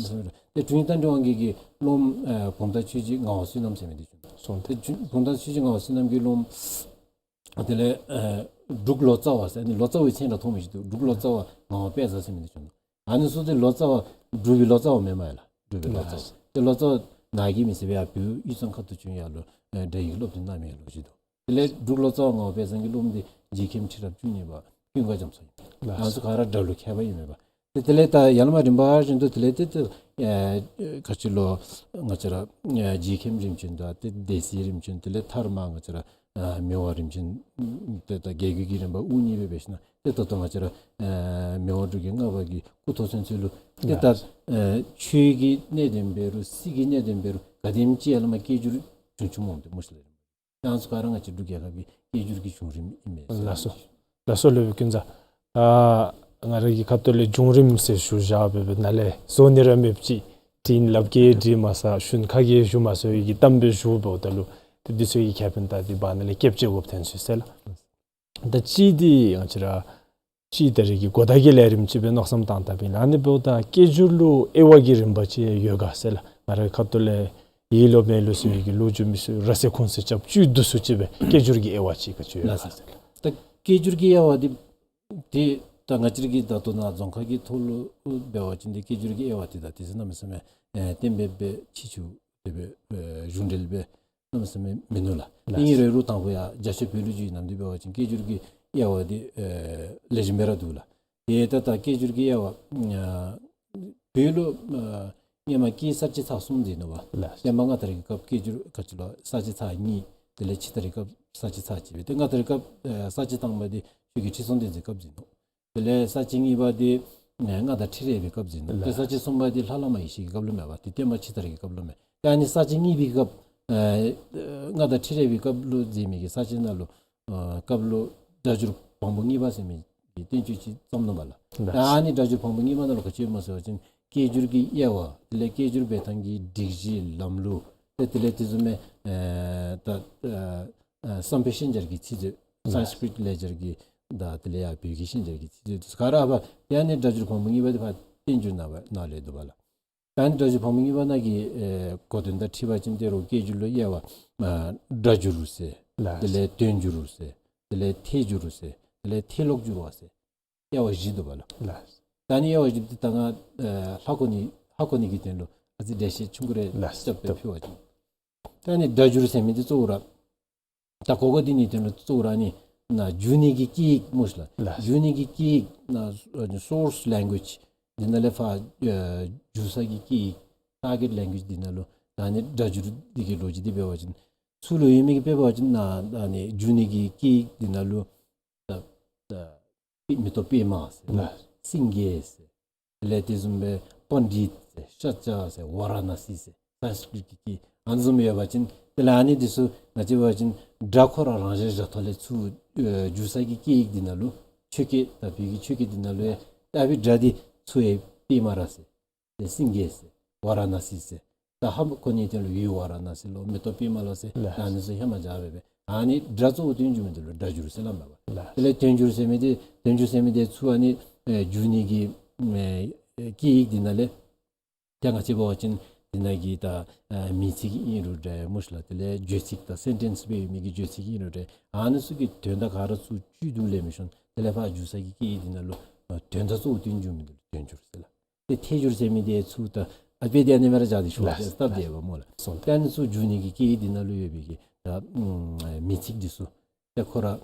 ཟེར། ལགས། ཏེ་དྲུང་ཡིག་རྟ་མགྲིན་དབང་རྒྱལ་གྱི་སློབ་མ་ཨེ་བུམ་ཐང་ཆོས་རྗེ་ངག་དབང་བསོད་ནམས་ཟེར་མི་འདི་བྱུང་ནུག། སོང་། ཏེ་བུམ་ཐང་ཆོས་རྗེ་ངག་དབང་བསོད་ནམས་ཀྱི་སློབ་མ་དེ་ལས་ཨེ་འབྲུག་ལོ་ཙཱ་བ་ཟེར་ཨ་ནི་ལོ་ཙཱ་བའི་མཚན་ར་ཐོགས་མི་ཅིག་འདུག། འབྲུག་ལོ་ཙཱ་བ་ངག་དབང་དཔལ་བཟང་ཟེར་མི་འདི་བྱུང་ནུག། ཨ་ནི་ཚུ་ཏེ་ལོ་ཙཱ་བ་འབྲུག་པའི་ལོ་ཙཱ་བ་མེན་མས་ལགས། འབྲུག་པའི་ལོ་ཙཱ་བ། ལགས། ཏེ་ལོ་ཙཱ་བ་ནཱ་གི་མི་ཟེར་བའི་ཡར་བོད་དབུས་གཙང་ཁ་ཐུག་བྱོན་ཡར་ལུ་ཨེ་སྒྲ་ཡིག་སློབ་སྟོན་གནང་མི་ལོ་ཅིག་འདུག། དེ་ལས་འབྲུག་ལོ་ཙཱ་བ་ངག་དབང་དཔལ་བཟང་གི་སློབ་མ་འདི་རྗེ་མཁན་ཁྲི་རབས་བཅུ་གཉིས་པ་ཀུན་དགའ་རྒྱ་མཚོ་ཨིན། ལགས། ང་ཚུ་ག་ར་སྒྲ་ལུ་མཁས་པ་ཨིན་མས་པ། ཏེ་དེ་ལས་ད་ཡར་ལས་མར་རིམ་པ་བཞིན་དུ་དེ་ལས་ཏེ་ཏེ་ཨེ་ག་ཅི་ལོ་ང་བཅས་ར་ཨེ་རྗེ་མཁན་རིམ་བྱོན་དང་ཏེ་སྡེ་སྲིད་རིམ་བྱོན་དེ་ལས་མཐར་མ་ང་བཅས་ར་ཨེ་མི་དབང་རིམ་བྱོན་ཏེ་ད་རྒྱལ་བརྒྱུད་ཀྱི་རིམ་པ་དབུ་བརྙེས་སྦེ་འབད་ཞིནམ་ཏེ་ད་ལྟོ་ང་བཅས་ར་ཨེ་མི་དབང་འབྲུག་རྒྱལ་ལྔ་པ་གི་སྐུ་ཐོག་ཚུན་ཚོད་ལུ་ཏེ་ད་ལགས། ཨེ་ཆོས་ཀྱི་གནད་དོན་འབད་རུང་སྲིད་ཀྱི་གནད་དོན་འབད་རུང་ག་དེམ་ཅིག་ཡར་ལས་མར་སྐད་སྒྱུར་བྱུང་བྱུངམ་འོང་སྟེ་སྨོ་ཤེས་ལགས། ཡང་ཚུ་ག་ར་ང་བཅས་འབྲུག་རྒྱལ་ཁབ་ཀྱི་སྐད་སྒྱུར་གྱི་བྱུང་རིམ་ཨིན་མས། ལགས་སོ། ལགས་སོ་ལོ་ཀུན་བཟང་། ཨ་ང་ར་གི་ཁ་ཐུག་ལས་བྱུང་རིམ་ཟེར་ཞུ་བཞག་སྦེ་སྦེ་ནཱ་ལས་བཟོ་ནི་ར་མེདཔ་ཅིག་དྲིན་ལབ་ཀྱི་དྲིན་མ་ཟ་ཞུན་ཁ་གི་ཞུ་མ་ཟོ་ཡི་གི་གཏམ་སྦེ་ཞུ་འབདཝ་ད་ལུ་ཏེ་འདི་ཚུ་གི་ཁེ་ཕན་ད་འདི་བར་ན་ལས་སྐྱབས་བཅོལ་དགོཔ་ཐོན་སོང་ཟེར་ལགས། ད་ཅི་འདི་ང་བཅས་ར་ཅི་ད་རེས་ཀྱི་གོ་བརྡ་གི་ལས་རིམ་ཅིག་སྦེ་མནོ་བསམ་བཏང་བཏངམ་ཨིན་ལགས། ཨ་ནི་འབདཝ་ད་སྐད་སྒྱུར་ལུ་དབྱེ་བ་གི་རིམ་པ་ཅིག་ཡོད་ག་ཟེར་ལགས། ང་རའི་ཁ་ཐུག་ལས་ཡེ་ལོ་མེ་ལོ་ཟེར་བའི་གི་ལོ་རྒྱུས་མི་ཚུ་ར་སེ་ཁུང་སེ་རྐྱབ་བཅུད་བསྡུ་སུ་ཅིག་སྦེ་སྐད་སྒྱུར་གྱི་དབྱེ་བ་ཅིག་ག་ཅི་ཡོད་ག་ཟེར་ལགས། ད་སྐད་སྒྱུར་གྱི་དབྱེ་བ་འདི་ཏེ་ད་ང་བཅས་ར་གི་ད་ལྟོ་ནཱ་རྫོང་ཁ་གི་ཐོག་ལུ་འབད་བ་ཅིན་ཏེ་སྐད་སྒྱུར་གྱི་དབྱེ་བ་འདི་ད་ཏེ་ཟེར་གནམ་མེད་ས་མེད་ཨེ་གཏན་འབེབས་སྦེ་ཕྱི་ཚུ་དེ་སྦེ་ཨེ་གཞུང་འབྲེལ་སྦེ་གནམ་མེད་ས་མེད་མིན་ནུག་ལགས། ལགས། ཨིན་རུང་རུང་དང་པོ་ཡར་རྒྱ་ཆེ་བོད་ལུ་བརྒྱུད་ནམ་འདི་འབད་བ་ཅིན་སྐད་སྒྱུར་གྱི་དབྱེ་བ་འདི་ཨེ་ལེགས་ཤོམ་སྦེ་ར་འདུག་ལགས། ཏེ་ད་ད་སྐད་སྒྱུར་གྱི་དབྱེ་བ་ཨ་བོད་ལུ་ཨ་སྔོན་མ་སྐད་གསར་བཅད་ཚར་གསུམ་ཟེར་ནུག་པ། ལགས། བསྟན་པ་སྔ་དར་གྱི་སྐབས་སྐད་སྒྱུར་ག་ཅི་ལོ་གསར་བཅད་ཚར་གཉིས། དེ་ལས་ཕྱི་དར་གྱི་སྐབས་གསར་བཅད་ཚར་གཅིག་སྦེ་ཏེ་སྔ་དར་གྱི་སྐབས་ཨེ་གསར་བཅད་དང་པ་འདི་ཆོས་རྒྱལ་ཁྲི་སྲོང་ལྡེ་བཙན་སྐབས་ཟེར་ནུག། དེ་ལས་གསར་བཅད་གཉིས་པ་འདི་ཨེ་མངའ་བདག་ཁྲི་རལ་པའི་སྐབས་ཟེར་ནུག། ཏེ་ལགས། གསར་བཅད་གསུམ་པ་འདི་ལྷ་བླ་མ་ཡེ་ཤེས་ཀྱི་སྐབས་ལུ་མས་པ། ཏེ་བསྟན་པ་ཕྱི་དར་གྱི་སྐབས་ལུ་མས། ཏེ་ཨ་ནི་གསར་བཅད་གཉིས་པའི་སྐབས་ཨེ་མངའ་བདག་ཁྲི་རལ་པའི་སྐབས་ལུ་མཛད་མི་གི་གསར་བཅད་ནང་ལུ་ཨ་སྐབས་ལུ་སྒྲ་སྒྱུར་བམ་པོ་གཉིས་པ་ཟེར་མི་གི་བསྟན་བཅོས་ཅིག་བརྩམས་ནུག་པ་ལགས། ལགས། ཨ་ནི་སྒྲ་སྒྱུར་བམ་པོ་གཉིས་པ་ནང་ལུ་ག་ཅི་ཡོདཔ་སྨོ་ཟེར་བ་ཅིན་སྐད་སྒྱུར་གྱི་དབྱེ་བ་དེ་ལས་སྐད་སྒྱུར་འབད་ཐངས་ཀྱི་སྒྲིག་གཞི་ལམ་ལུགས་ཏེ་དེ་ལས་དེ་བཟུམ་མའི་ཨེ་ད་ཨ་ཨ་བསམ་འཕེལ་ཤན་སྦྱར་གྱི་ཚིག་མཛོད། ལགས། སཾསྐྲྀཏ་ལེགས་སྦྱར་གྱི་དང་དེ་ལས་ཡར་བོད་ཀྱི་ཤན་སྦྱར་གྱི་ཚིག་མཛོད་དེ་ཚུ་ག་ར་ཨ་ཕར་ཏེ་ཨ་ནི་སྒྲ་སྒྱུར་བམ་པོ་གཉིས་པ་འདི་ཕར་བསྟན་འགྱུར་ནང་ནང་ལས་འདུག་པ་ལགས། ད་ཨ་ནི་སྒྲ་སྒྱུར་བམ་པོ་གཉིས་པ་ནང་གི་ཨེ་གོ་དོན་དང་འཁྲིལ་བ་ཅིན་ཏེ་རོགས་སྐད་སྒྱུར་ལུ་དབྱེ་བ་ཨ་སྒྲ་སྒྱུར་ཟེར། ལགས། དེ་ལས་དོན་སྒྱུར་ཟེར། དེ་ལས་ཐད་སྒྱུར་ཟེར། དེ་ལས་ཐད་ཀློག་སྒྱུར་བ་ཟེར། དབྱེ་བ་བཞི་འདུག་པ་ལགས། ལགས། ད་ཨ་ནི་དབྱེ་བ་བཞི་འདི་ད་ང་ཨེ་ཧ་གོ་ནི་ཧ་གོ་ནི་གི་དོན་ལུ་ཨ་ཙི་འགྲེལ་བཤད་ཆུང་ཀུ་རེ་ལགས། རྐྱབ་སྦེ་ཕུལ་བ་ཅིན། ད་ཨ་ནི་སྒྲ་སྒྱུར་ཟེར་མི་འདི་གཙོ་བོ་ར་ད་གོ་གོ་འདི་ནི་དོན་ལུ་གཙོ་བོ་ར་ཨ་ནི་ནཱ་བསྒྱུར་ནི་གི་སྐད་ཡིག་སྨོ་ཤེས་ལགས། ལགས། བསྒྱུར་ནི་གི་སྐད་ཡིག་ནཱ་སོ་སོརསི་ལེང་གུ་ཨེཇ་འདི་ནང་ལས་ཕར་ཨེ་བསྒྱུར་ས་གི་སྐད་ཡིག་ཊར་གེཊ་ལེང་གུ་ཨེཇ་འདི་ནང་ལུ་ད་ཨ་ནི་སྒྲ་སྒྱུར་འདི་གི་ལོ་རྒྱུས་འདི་འབད་བ་ཅིན་ཚུར་ལུ་ཡོད་མི་གི་དཔེ་འབད་བ་ཅིན་ནཱ་ད་ཨ་ནི་བསྒྱུར་ནི་གི་སྐད་ཡིག་འདི་ནང་ལུ་ད་ད་མེ་ཏོག་པདྨ་ཟེར། ལགས། སེང་གེ་ཟེར། དེ་ལས་དེ་བཟུམ་སྦེ་པཎྜི་ཏ་ཟེར་ཤཱཀྱ་ཟེར་ཝཱ་ར་ཎ་སི་ཟེར་སཾསྐྲྀཏ་གི་སྐད་ཨ་ནི་བཟུམ་ཡོད་པ་ཅིན་དེ་ལས་ཨ་ནི་འདི་ཚུ་ང་བཅས་འབད་བ་ཅིན་སྒྲ་ཁོ་ར་རང་བཞིན་བཞག་ཐོག་ལས་ཚུར་ཨེ་བསྒྱུར་ས་གི་སྐད་ཡིག་འདི་ནང་ལུ་ཆོས་སྐད་ད་བོད་ཀྱི་ཆོས་སྐད་འདི་ནང་ལུ་ཡང་ད་ཨ་ཕི་སྒྲ་འདི་ཚུར་ཡང་པདྨ་རཱ་ཟེར། ཏེ་སེང་གེ་ཟེར། ཝཱ་ར་ཎ་སི་ཟེར། ད་ཧ་ཁོ་གཉིས་དེ་ལུ་ཡུ་བ་ར་ན་སི་ལོ་མེ་ཏོག་པདྨ་ལོ་ཟེར་ལགས། ད་ཨ་ནི་ཚུ་ཧེ་མ་བཞག་སྦེ་སྦེ་ཨ་ནི་སྒྲ་གཙོ་བོ་བཏོན་བཅུག་མི་འདི་ལུ་སྒྲ་སྒྱུར་ཟེར་སླབ་མས་པ། ལགས། དེ་ལས་བསྟན་འགྱུར་ཟེར་མི་འདི་བསྟན་འགྱུར་ཟེར་མི་འདི་ཚུ་ཨ་ནི་ཨེ་འགྱུར་ནི་གི་ཨེ་སྐད་ཡིག་འདི་ནང་ལས་ཏེ་ང་བཅས་འབད་བ་ཅིན་འདི་ནང་གི་ད་ཨ་མིང་ཚིག་ཨིན་རུང་འདྲ་སྨོ་ཤ་ལགས། དེ་ལས་བརྗོད་ཚིག་དང་སེན་ཊེནསི་སྦེ་ཡོད་མི་གི་བརྗོད་ཚིག་ཨིན་རུང་འདྲ་ཨ་ནི་ཚུ་གི་དོན་དག་ག་ར་ཚུར་བཅུད་དུ་ལེན་མི་ཤོང་། དེ་ལས་ཕར་འགྱུར་ས་གི་སྐད་ཡིག་འདི་ནང་ལུ་ཨ་དོན་དག་གཙོ་བོ་བཏོན་བཅུག་མི་འདི་ལུ་བསྟན་འགྱུར་ཟེར་ལགས། ཏེ་ཐད་སྒྱུར་ཟེར་མི་འདི་ཚུ་ད་ཨ་དཔེ་འདི་ཨ་ནི་སྦེ་ར་བཞག་སྟེ་ཞུ་བ་ལགས། ཅིག་སྟབས་བདེ་བ་སྨོ་ལགས། སོ་ཏེ་ཨ་ནི་ཚུ་འགྱུར་ནི་གི་སྐད་ཡིག་འདི་ནང་ལུ་ཡོད་པའི་གི་ད་ཨམ་མིང་ཚིག་འདི་ཚུ་ཏེ་ཁོ་ར་ཨ་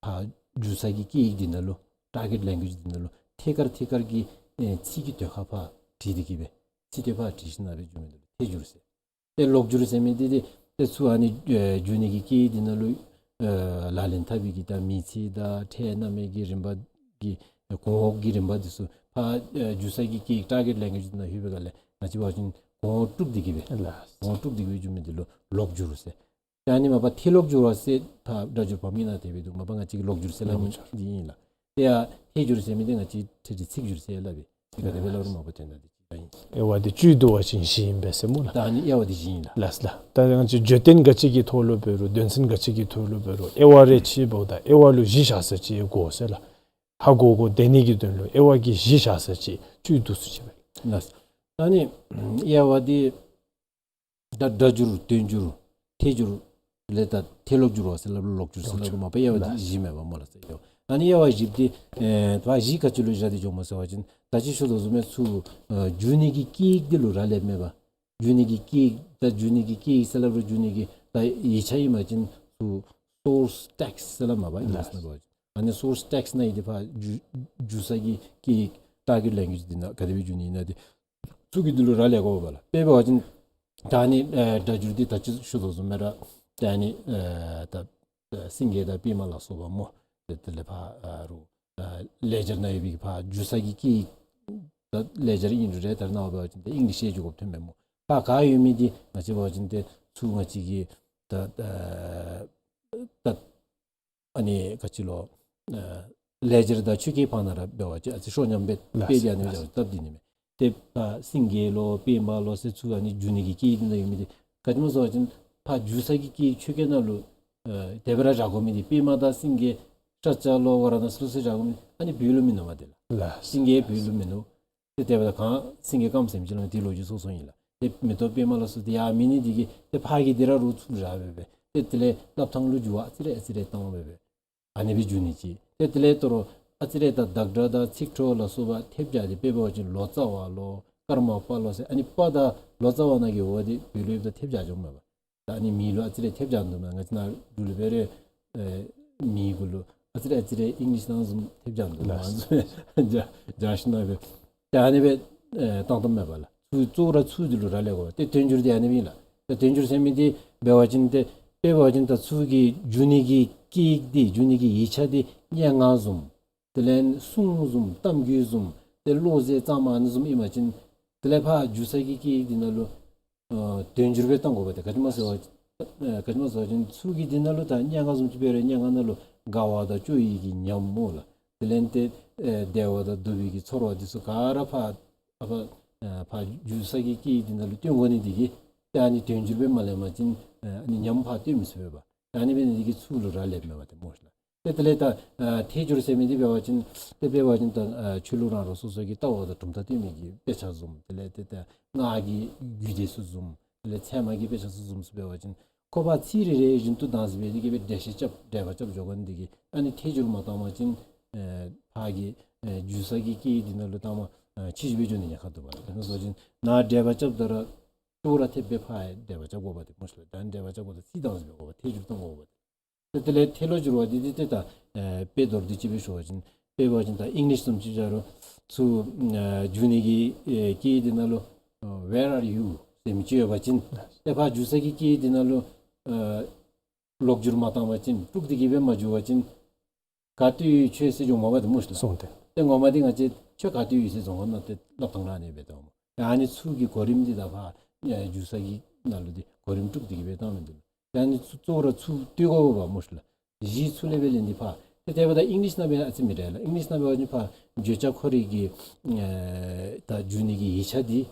ཕར་འགྱུར་ས་གི་སྐད་ཡིག་འདི་ནང་ལུ་ཊར་གེཊ་ལེང་གུ་ཡེཇ་འདི་ནང་ལུ་ཐད་ཀར་ཐད་ཀར་གྱི་ཨེ་ཚིག་གི་དོན་ཁ་ཕར་བྲིས་ཏེ་གི་སྦེ་ཚིག་དེ་ཕར་བྲིས་ཞིནམ་སྦེ་འགྱུར་མི་འདི་ལུ་ཐད་སྒྱུར་ཟེར། ཏེ་ལོག་སྒྱུར་ཟེར་མི་འདི་འདི་ཏེ་ཚུར་ཨ་ནི་ཨེ་འགྱུར་ནི་གི་སྐད་ཡིག་འདི་ནང་ལུ་ཨེ་ལག་ལེན་འཐབ་པའི་གི་ད་མིང་ཚིག་དང་ཕྲད་རྣམ་དབྱེ་གི་རིམ་པ་གི་གོང་འོག་གི་རིམ་པ་འདི་ཚུ་ཕར་ཨེ་འགྱུར་ས་གི་སྐད་ཡིག་ཊར་གེཊ་ལེང་གུ་ཡེཇ་འདི་ནང་ལྷོད་པའི་སྒང་ལས་ང་བཅས་འབད་བ་ཅིན་གོང་འོག་དཀྲུགས་ཏེ་གི་སྦེ་ལགས། གོང་འོག་དཀྲུགས་ཏེ་གི་སྦེ་འགྱུར་མི་འདི་ལུ་ལོག་སྒྱུར་ཟེར། ཏེ་ཨ་ནི་མ་པ་ཐད་ལོག་སྒྱུར་བ་ཟེར་ཕར་སྒྲ་སྒྱུར་བམ་གྱི་ནང་དེ་སྦེ་འདུག། མ་པ་ང་བཅས་ཀྱི་ལོག་སྒྱུར་ཟེར་སླབ་མི་འདི་ཨིན་ལགས། ཏེ་ཡང་ཐད་སྒྱུར་ཟེར་མི་འདི་ང་བཅས་ཐད་རི་ཚིག་སྒྱུར་ཟེར་སླབ་པས། ཏེ་ག་དེ་སྦེ་སླབ་རུང་མ་པ་དོན་དག་འདི་གཅིག་ཨིན། དབྱེ་བ་འདི་བཅུད་བསྡུ་བ་ཅིན་བཞི་ཨིན་པས་ཟེར་སྨོ་ལགས། ད་ཨ་ནི་དབྱེ་བ་འདི་བཞི་ཨིན་ལགས། ལགས་ལགས། ད་ང་བཅས་བརྗོད་དོན་ག་ཅི་གི་ཐོག་ལུ་འབད་རུང་དོན་ཚན་ག་ཅི་གི་ཐོག་ལུ་འབད་རུང་དབྱེ་བ་རེ་ཕྱེཝ་ད་དབྱེ་བ་ལུ་བཞི་བཞག་ས་ཅིག་དགོ་ཟེར་ལགས། ཧ་གོ་དགོ་སྡོད་ནི་གི་དོན་ལུ་དབྱེ་བ་གི་བཞི་བཞག་ས་ཅིག་བཅུད་བསྡུ་ས་ཅིག་སྦེ། ལགས། ད་ཨ་ནི་དབྱེ་བ་འདི་ད་སྒྲ་སྒྱུར་དོན་སྒྱུར་ཐད་སྒྱུར་ལས་ད་ཐད་ལོག་སྒྱུར་བ་ཟེར་སླབ་ལོག་སྒྱུར་ཟེར་སླབ་མ་པ་དབྱེ་བ་འདི་བཞི་མེན་པ་སྨོ་ལགས་ཟེར་ཡོད། ཨ་ནི་དབྱེ་བ་བཞི་འདི་ཨེ་ད་བཞི་ག་ཅི་ལུ་བཞག་སྟེ་འགྱོཝ་སྨོ་ཟེར་བ་ཅིན་ད་ཅི་ཞུ་དོ་བཟུམ་སྦེ་ཚུར་ཨེ་འགྱུར་ནི་གི་སྐད་ཡིག་འདི་ལུ་རག་ལསཔ་མས་པ། འགྱུར་ནི་གི་སྐད་ཡིག་ད་འགྱུར་ནི་གི་སྐད་ཡིག་ཟེར་སླབ་རུང་འགྱུར་ནི་གི་ད་ཡིག་ཆ་ཨིན་པ་ཅིན་ཚུར་སོརསི་ཊེགསིཊ་ཟེར་སླབ་མ་པ་ཨིང་ལིཤ་ནང་འབད་བ་ཅིན། ཨ་ནི་སོརསི་ཊེགསིཊ་ནང་ཡོད་དེ་ཕར་འགྱུར་འགྱུར་ས་གི་སྐད་ཡིག་ཊར་གེཊ་ལེང་གུ་ཡེཇ་འདི་ནང་ག་དེ་སྦེ་འགྱུར་ནི་ཨིན་ན་འདི་ཚུ་གི་འདི་ལུ་རག་ལས་དགོ་པས་ལགས། དཔེ་འབད་བ་ཅིན་ད་ཨ་ནི་ཨེ་སྒྲ་སྒྱུར་འདི་ད་ཅི་ཞུ་དོ་བཟུམ་སྦེ་ར་ད་ཨ་ནི་ཨེ་ད་ཨེ་སེང་གེ་དང་པདྨ་ལ་སོགས་པ་སྨོ། ཏེ་དེ་ལས་ཕར་ཨ་རུང་ཨེ་ལེ་ཇར་ནང་ཡོད་པའི་ཕར་འགྱུར་ས་གི་སྐད་ཡིག་ད་ལེ་ཇར་ཨིན་རུང་ར་ད་ནཱ་འབད་བ་ཅིན་ཏེ་ཨིང་ལིཤ་ཡང་འགྱུར་དགོཔ་ཐོནམ་མས་སྨོ། ཕར་ག་ཡོད་མི་འདི་ང་བཅས་འབད་བ་ཅིན་ཏེ་ཚུར་ང་བཅས་ཀྱི་ད་ཨེ་ད་ཨ་ནི་ག་ཅི་ལོ་ཨ་ལེ་ཇར་དང་ཆོས་སྐད་བར་ན་ར་འབད་བ་ཅིན་ཨ་ཙི་ཤོ་ཉམས་སྦེ་ལགས་དཔེ་འདི་ཨ་ནི་ལགས། སྦེ་སྟབས་འདི་ནི་མས། ཏེ་ཕར་སེང་གེ་ལོ་པདྨ་ལོ་ཟེར་ཚུར་ཨ་ནི་འགྱུར་ནི་གི་སྐད་ཡིག་འདི་ནང་ཡོད་མི་འདི་ག་ཅི་སྨོ་ཟེར་བ་ཅིན་ཕར་འགྱུར་ས་གི་སྐད་ཡིག་ཆོས་སྐད་ནང་ལུ་ཨ་དེ་སྦེ་ར་བཞག་དགོ་མི་འདི་པདྨ་དང་སེང་གེ་ཤཱཀྱ་ལོ་ཝཱ་ར་ཎ་སི་ལོ་ཟེར་བཞག་དགོ་མི་ཨ་ནི་བོད་ལུ་མིན་ནུག་མ་དེ་ལགས། ལགས། སེང་གེ་བོད་ལུ་མིན་ནུག། ཏེ་དེ་འབདཝ་ད་གང་སེང་གེ་སྐརམ་ཟེར་མི་ཅིག་ལུ་དེ་ལོ་རྒྱུས་སོ་སོ་ཨིན་ལགས། ཏེ་མེ་ཏོག་པདྨ་ལ་སོགས་ཏེ་ཡང་མེད་ནི་འདི་གིས་ཏེ་ཕར་གྱི་འདི་ར་རུང་ཚུར་བཞག་སྦེ་སྦེ་ཏེ་དེ་ལས་སླབ་ཐངས་ལུ་འགྱུར་བ་ཨ་ཙི་རེ་ཨ་ཙི་རེ་བཏང་སྦེ་སྦེ་ཨ་ནི་སྦེ་འགྱུར་ནི་ཅིག། ཏེ་དེ་ལས་དོ་རུང་ཨ་ཙི་རེ་ད་བདག་སྒྲ་དང་ཚིག་འཕྲོ་ལ་སོགས་པ་ཐེབས་རྐྱབ་སྟེ་དཔེ་འབད་བ་ཅིན་ལོ་ཙཱ་བ་ལོ་ཀརྨ་པ་ལོ་ཟེར་ཨ་ནི་པ་དང་ལོ་ཙཱ་བ་ནང་གི་འོ་དེ་བོད་ལུ་ཡོདཔ་ད་ཐེབས་རྐྱབ་འགྱོཝ་མས་པ། ད་ཨ་ནི་མིང་ལུ་ཨ་ཙི་རེ་ཐེབས་རྐྱབ་འདུག་མས། ང་བཅས་ནཱ་འབྲུག་ལུ་འབད་རུང་ཨེ་མིང་གུ་ལུ་ཨ་ཙི་རེ་ཨ་ཙི་རེ་ཨིང་ལིཤ་ནང་བཟུམ་ཐེབས་རྐྱབ་འདུག་མས། ལགས། ང་བཅས་རྒྱ་རྒྱ་ཤི་ན་སྦེ་ད་ཨ་ནི་སྦེ་ཨེ་བཏང་བཏངམ་མས་པ་ལགས། ཚུར་གཙོ་བོ་ར་ཚུར་འདི་ལུ་རག་ལས་དགོ་པས། ཏེ་དོན་སྒྱུར་འདི་ཨ་ནི་སྦེ་ཨིན་ལགས། ཏེ་དོན་སྒྱུར་ཟེར་མི་འདི་འབད་བ་ཅིན་ཏེ་དཔེ་འབད་བ་ཅིན་ད་ཚུར་གྱི་འགྱུར་ནི་གི་སྐད་ཡིག་འདི་འགྱུར་ནི་གི་ཡིག་ཆ་འདི་སྙན་ངག་བཟུམ་དེ་ལས་སྲུང་བཟུམ་གཏམ་རྒྱུད་བཟུམ་ཏེ་བློ་གསལ་གཙང་མ་ཨ་ནི་བཟུམ་ཨིན་པ་ཅིན་དེ་ལས་ཕར་འགྱུར་ས་གི་སྐད་ཡིག་འདི་ནང་ལུ་ཨ་དོན་སྒྱུར་སྦེ་བཏང་དགོ་པས། ཏེ་ག་ཅི་སྨོ་ཟེར་བ་ཨ་ག་ཅི་སྨོ་ཟེར་བ་ཅིན་ཚུར་གྱི་འདི་ནང་ལུ་ད་སྙན་ངག་བཟུམ་ཅིག་འབད་རུང་སྙན་ངག་ནང་ལུ་དགའ་བ་དང་སྐྱོ་བའི་གི་ཉམས་སྨོ་ལགས། དེ་ལས་ཏེ་ཨེ་བདེ་བ་དང་སྡུག་པའི་གི་ཚོར་བ་འདི་ཚུ་ག་ར་ཕར་ཨ་ཕར་ཨ་ཕར་འགྱུར་ས་གི་སྐད་ཡིག་འདི་ནང་ལུ་སྟོན་དགོ་ནི་འདི་གིས་ཏེ་ཨ་ནི་དོན་སྒྱུར་སྦེ་མ་ལེན་པ་ཅིན་ཨ་ནི་ཉམས་ཕར་སྟོན་མི་ཚུགས་པས་པ། ཨ་ནི་འབད་ནི་འདི་གིས་ཚུར་ལུ་རག་ལསཔ་མས་པ་ཏེ་སྨོ་ཤ་ལགས། ཏེ་དེ་ལས་ད་ཨ་ཐད་སྒྱུར་ཟེར་མི་འདི་འབད་བ་ཅིན་ཏེ་འབད་བ་ཅིན་ད་ཨ་ཆོས་ལུགས་རང་རང་སོ་སོ་གི་ལྟ་བ་དང་གྲུབ་མཐའ་སྟོན་མི་གི་དཔེ་ཆ་བཟུམ་དེ་ལས་ཏེ་ད་སྔགས་ཀྱི་རྒྱུད་སྡེ་ཚུ་བཟུམ་དེ་ལས་ཚད་མ་གི་དཔེ་ཆ་ཚུ་བཟུམ་ཚུ་འབད་བ་ཅིན་ཁོ་པ་ཚིག་རེ་རེ་བཞིན་དུ་བདག་འཛིན་འབད་དེ་གི་སྦེ་འགྲེལ་བཤད་རྐྱབ་འགྲེལ་པ་རྐྱབ་འགྱོ་དགོ་ནི་འདི་གིས་ཨ་ནི་ཐད་སྒྱུར་མ་བཏང་པ་ཅིན་ཨེ་ཕར་གྱི་ཨེ་འགྱུར་ས་གི་སྐད་ཡིག་འདི་ནང་ལུ་བཏངམ་ཨེ་ཕྱི་འགྱུར་སྦེ་འགྱོ་ནི་ཉེན་ཁ་འདུག་པ་ལགས། དེ་ནང་བཟུམ་ཅིག་ནཱ་འགྲེལ་པ་རྐྱབ་ད་ར་ཏེ་ར་ཐད་སྦེ་ཕར་འགྲེལ་པ་རྐྱབ་དགོ་པ་ཏེ་སྨོ་ཤ་ལགས། ད་འགྲེལ་པ་རྐྱབ་དགོཔ་ད་ཚིག་བདག་འཛིན་འབད་དགོ་པ་ཐད་སྒྱུར་བཏང་དགོ་པ་ཏེ། ཏེ་དེ་ལས་ཐད་ལོག་སྒྱུར་བ་འདི་འདི་ཏེ་ད་ཨེ་དཔེ་མདོར་བསྡུས་ཅིག་སྦེ་ཞུ་བ་ཅིན་དཔེ་འབད་བ་ཅིན་ད་ཨིང་ལིཤ་བཟུམ་ཅིག་བཞག་རུང་ཚུར་ཨེ་འགྱུར་ནི་གི་ཨེ་སྐད་ཡིག་འདི་ནང་ལུ་ཨེ་Where are you ཟེར་མི་ཅིག་ཡོད་པ་ཅིན་ཏེ་ཕར་འགྱུར་ས་གི་སྐད་ཡིག་འདི་ནང་ལུ་ཨེ་ལོག་སྒྱུར་མ་བཏང་པ་ཅིན་དཀྲུགས་ཏེ་གི་སྦེ་མ་འགྱུར་བ་ཅིན་ག་ཏེ་ཡོད་ཁྱོད་ཟེར་འགྱོཝ་མས་པ་ཏེ་སྨོ་ཤ་ལགས། སོང་སྟེ། ཏེ་ངོ་མ་འདི་ང་བཅས་ཁྱོད་ག་ཏེ་ཡོད་ཟེར་འགྱོཝ་ན་ཏེ་སླབ་ཐངས་ར་ཨ་ནི་སྦེ་འདུག་སྨོ། ཨ་ནི་ཚུར་གྱི་གོ་རིམ་འདི་ད་ཕར་ཨེ་འགྱུར་ས་གི་ནང་ལུ་འདི་གོ་རིམ་དཀྲུགས་ཏེ་གི་སྦེ་བཏང་མི་འདུག། ཨ་ནི་ཚུ་གཙོ་བོ་ར་ཚུར་བསྟུན་དགོ་པས་སྨོ་ཤ་ལགས། གཞི་ཚུར་ལས་སྦེ་ལེན་ཏེ་ཕར། ཏེ་དེ་འབདཝ་ད་ཨིང་ལིཤ་ནང་སྦེ་ཨ་ཙི་མི་འདྲ་ལགས། ཨིང་ལིཤ་ནང་འབད་བ་ཅིན་ཕར་བརྗོད་བྱ་ཁོ་རའི་གི་ཨེ་ད་འགྱུར་ནི་གི་ཡིག་ཆ་འདི་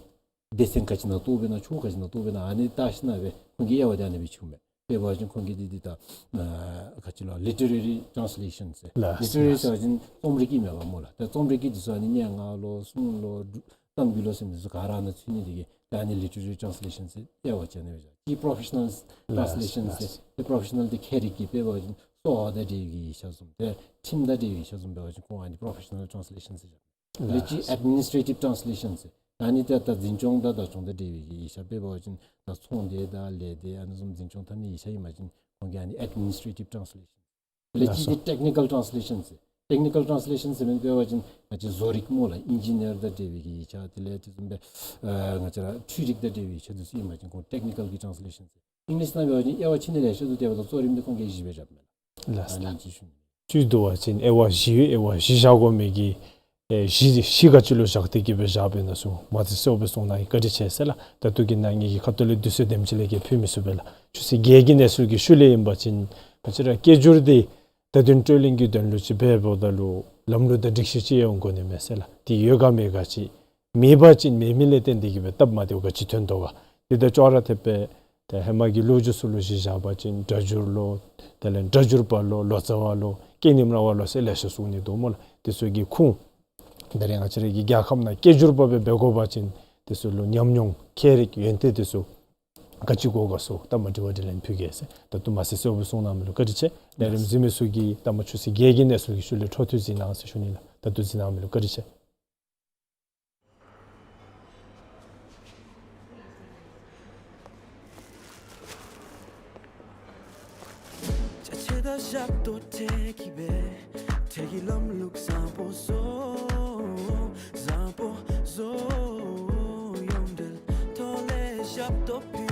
སྡེ་ཚན་ག་ཅི་ནང་གཏོགས་པས་ན་ཆུང་ག་ཅི་ནང་གཏོགས་པས་ན་ཨ་ནི་བལྟ་ཞིནམ་སྦེ་ཁོང་གིས་དབྱེ་བ་འདི་ཨ་ནི་སྦེ་ཕྱེཝ་མས། དཔེ་འབད་བ་ཅིན་ཁོང་གིས་འདི་འདི་ད་ཨ་ག་ཅི་ལོ་ལི་ཊི་རེ་རི་ཊཱནསི་ལེ་ཤཱནསི་ཟེར། ལགས། ལི་ཊི་རེ་རི་ལགས། ཟེར་བ་ཅིན་རྩོམ་རིག་གི་མེན་པ་སྨོ་ལགས། ད་རྩོམ་རིག་གི་འདི་ཚུ་ཨ་ནི་སྙན་ངག་ལོ་སྲུང་ལོ་རྩོམ་རིག་ལོ་ཟེར་མི་འདི་ཚུ་ག་ར་ནང་ཚུད་ནི་དེ་གིས་ད་ཨ་ནི་ལི་ཊི་རེ་རི་ཊཱནསི་ལེ་ཤཱནསི་ཟེར་དབྱེ་བ་ཕྱེ་ནི་སྦེ་བཞག། ཅིག་པོ་རོ་ཕེ་ཤ་ནཱལ་ལགས། ཊཱནསི་ལེ་ཤཱནསི་ལགས། ཟེར། ཏེ་པོ་རོ་ཕེ་ཤ་ནཱལ་འདི་ཁྱད་རིག་གི་དཔེ་འབད་བ་ཅིན་གསོ་བ་དང་འབྲེལ་བའི་ཡིག་ཆ་བཟུམ་ཏེ་ཁྲིམས་དང་འབྲེལ་བའི་ཡིག་ཆ་བཟུམ་འབད་བ་ཅིན་ཁོང་ཨ་ནི་པོ་རོ་ཕེ་ཤ་ནཱལ་ཊཱནསི་ལེ་ཤཱནསི་ཟེར་བཞག། ལགས། ལེགས་ཅིག་ཨེཌ་མི་ནིསི་ཊེ་ཊིབ་ཊཱནསི་ལེ་ཤཱནསི་ཟེར། ཨ་ནི་ཏེ་ད་འཛིན་སྐྱོང་དང་བདག་སྐྱོང་དང་འབྲེལ་བའི་ཡིག་ཆ་དཔེ་འབད་བ་ཅིན་ད་ཚོང་སྡེ་དང་ལས་སྡེ་ཨ་ནི་བཟུམ་འཛིན་སྐྱོང་འཐབ་ནི་ཡིག་ཆ་ཨིན་པ་ཅིན་ཁོང་གིས་ཨ་ནི་ཨེཌ་མི་ནིསི་ཊེ་ཊིབ་ཊཱནསི་ལེ་ཤཱནསི་ཟེར། ལེགས་ཅིག་ཏེ་ཊེག་ནི་ཀཱལ་ཊཱནསི་ལེ་ཤཱནསི་ཟེར། ཊེག་ནི་ཀཱལ་ཊཱནསི་ལེ་ཤཱནསི་ཟེར་མི་འདི་འབད་བ་ཅིན་ང་བཅས་བཟོ་རིག་སྨོ་ལགས། ཨིན་ཇི་ནི་ཡར་དང་འབྲེལ་བའི་གི་ཡིག་ཆ་དེ་ལས་དེ་བཟུམ་སྦེ་ཨ་ང་བཅས་ར་འཕྲུལ་རིག་དང་འབྲེལ་བའི་ཡིག་ཆ་འདི་ཚུ་ཨིན་པ་ཅིན་ཁོང་ཊེག་ནི་ཀཱལ་གྱི་ཊཱནསི་ལེ་ཤཱནསི་ཟེར། ཨིང་ལིཤ་ནང་འབད་བ་ཅིན་དབྱེ་བ་ཕྱེ་ནི་ལེ་ཤ་འདུག། དེ་འབདཝ་ད་གཙོ་རིམ་འདི་ཁོང་གིས་བཞི་སྦེ་བཞགཔ་མས་ལགས། ལགས། ཨ་ནི་ཅིག་ཞུ་ནི། ཅིག་འདུག་པ་ཅིན་དབྱེ་བ་བཞི་ཡོད། དབྱེ་བ་བཞི་བཞག་དགོ་མི་གི་ཨེ་གཞི་གཞི་ག་ཅི་ལུ་བཞག་སྟེ་གི་སྦེ་བཞག་པས་ན་ཟེར་མ་ཚད་གསལ་སྦེ་གསུངས་གནང་ཡི། བཀའ་དྲིན་ཆེ་ཟེར་ལགས། ད་ལྟོ་གི་ནང་ངེ་གི་ཁ་ཐུག་ལས་དུས་ཚོད་དེམ་ཅིག་ལས་བརྒལ་ཕུལ་མི་ཚུགས་པས་ལགས། ཆུ་ཚོད་བརྒྱད་ཀྱི་གནས་ཚུལ་གྱི་ཤུལ་ལས་ཨིན་པ་ཅིན་ང་བཅས་ར་སྐད་སྒྱུར་འདི་བརྡ་དོན་སྤྲོད་ལེན་གྱི་དོན་ལུ་ཅིག་འབད་འབདཝ་ད་ལུ་ལམ་ལུགས་དང་སྒྲིག་གཞི་ཅིག་ཡོད་དགོ་ནི་མས་ཟེར་ལགས། དེ་ཡོད་ག་མེད་ག་ཅིག་མེད་པ་ཅིན་མེད་མི་ལས་བརྟེན་ཏེ་གི་སྦེ་སྟབས་མ་བདེཝ་ག་ཅི་ཐོན་དོ་ག། དེ་ད་ཅོག་ར་འཐདཔ་སྦེ་ཏེ་ཧེ་མ་གི་ལོ་རྒྱུས་ཚུ་ལུ་གཞི་བཞག་པ་ཅིན་སྒྲ་སྒྱུར་ལོ་དེ་ལས་སྒྲ་སྒྱུར་པ་ལོ་ལོ་ཙཱ་བ་ལོ་སྐྱེ་གནས་ར་བ་ལོ་ཟེར་ལེ་ཤ་གསུང་ནི་འདུག་སྨོ་ལགས། དེ་ཚུ་གི་ཁུངས་ད་རེས་ང་བཅས་ར་གི་རྒྱལ་ཁབ་ནང་སྐད་སྒྱུར་པ་སྦེ་འབད་དགོ་པ་ཅིན་དེ་ཚུ་ལུ་ཉམས་མྱོང་ཁྱད་རིག་ཡོན་ཏན་དེ་ཚུ་ག་ཅི་དགོ་ག་ཚུ་ད་མ་དྲི་བ་དྲིས་ལན་ཕུལ་གེ་ཟེར། ད་ལྟོ་མ་ཚད་གསལ་སྦེ་གསུངས་གནང་མི་ལུ་བཀའ་དྲིན་ཆེ། ལས་རིམ་གཟིགས་མི་ཚུ་གིས་ད་མ་ཆུ་ཚོད་བརྒྱད་ཀྱི་གནས་ཚུལ་གྱི་ཤུལ་ལས་འཕྲོ་མཐུད་གཟིགས་གནང་ཟེར་ཞུ་ནི་ལགས། ད་ལྟོ་གཟིགས་གནང་མི་ལུ་བཀའ་དྲིན་ཆེ། ཅ་ཆས་དང་ཞབས་ཏོག་སྤྲོད་ཀྱི་སྦེ་འཕྲལ་གྱི་ལམ་ལུགས་བཟང་པོ་བཟོ། བཟང་པོ་བཟོ། ཡོངས་འབྲེལ་ཐོག་ལས་ཞབས་ཏོག་ཕུལ།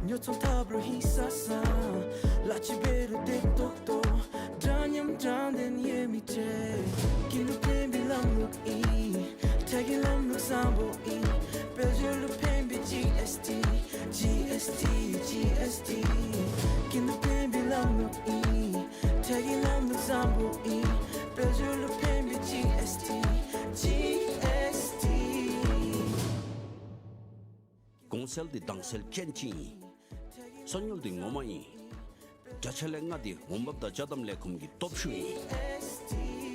ཉོ་ཚོང་འཐབ་རུང་ཧིང་སངས་སངས། གླ་ཆ་འབད་རུང་བདེ་ཏོག་ཏོ། འདྲ་མཉམ་དྲང་བདེན་ཡོད་མི་འཕྲལ་ཀུན་ཏུ་ཕན་པའི་ལམ་ལུགས་ཨིན། འཕྲལ་གྱི་ལམ་ལུགས་བཟང་པོ་ཨིན། དཔལ་འབྱོར་ལུ་ཕན་པའི་ཇི་ཨེསི་ཊི། ཇི་ཨེསི་ཊི། ཇི་ཨེསི་ཊི། ཀུན་ཏུ་ཕན་པའི་ལམ་ལུགས་ཨིན། འཕྲལ་གྱི་ལམ་ལུགས་བཟང་པོ་ཨིན། དཔལ་འབྱོར་ལུ་ཕན་པའི་ཇི་ཨེསི་ཊི། ཇི་ཨེསི་ཊི། གོང་གསལ་འདི་དྭངས་གསལ་ཅན་ཅིག་ཨིན། གསར་ཉུལ་འདི་ངོ་མ་ཨིན། འདྲ་ཆ་ལས་ལྔ་འདི་འོང་འབབ་དང་ཅ་དམ་ལས་ཁུངས་ཀྱི་སྟོབས་ཤུགས་ཨིན།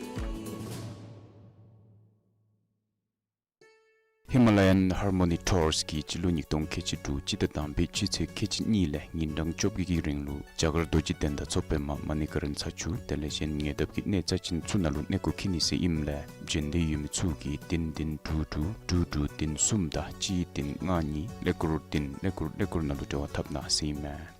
ཧི་མ་ལ་ཡཱན་ཧར་མོ་ནི་ཊུརསི་གིས་སྤྱི་ལོ་ཉིས་སྟོང་ཁལ་གཅིག་དྲུག་སྤྱི་ཟླ་དང་པའི་སྤྱི་ཚེས་ཁལ་གཅིག་གཉིས་ལས་ཉིན་གྲངས་བཅོ་བརྒྱད་ཀྱི་རིང་ལུ་རྒྱ་གར་རྡོ་རྗེ་གདན་དང་མཚོ་པདྨ་མ་ཎི་ཀ་རན་ས་ཆུ་དེ་ལས་གཞན་ཉེ་འདབས་ཀྱི་གནས་རྩ་ཅན་ཚུ་ནང་ལུ་གནས་སྐོར་འཁྱིད་ནི་ཟེར་ཨིནམ་ལས་བྱོན་འདོད་ཡོད་མི་ཚུ་གིས་བདུན་བདུན་དྲུག་དྲུག་དྲུག་དྲུག་བདུན་གསུམ་དང་གཅིག་བདུན་ལྔ་གཉིས་ཀླད་ཀོར་བདུན་ཀླད་ཀོར་ཀླད་ཀོར་ནང་ལུ་འབྲེལ་བ་འཐབ་གནང་ཟེར་ཨིན་མས།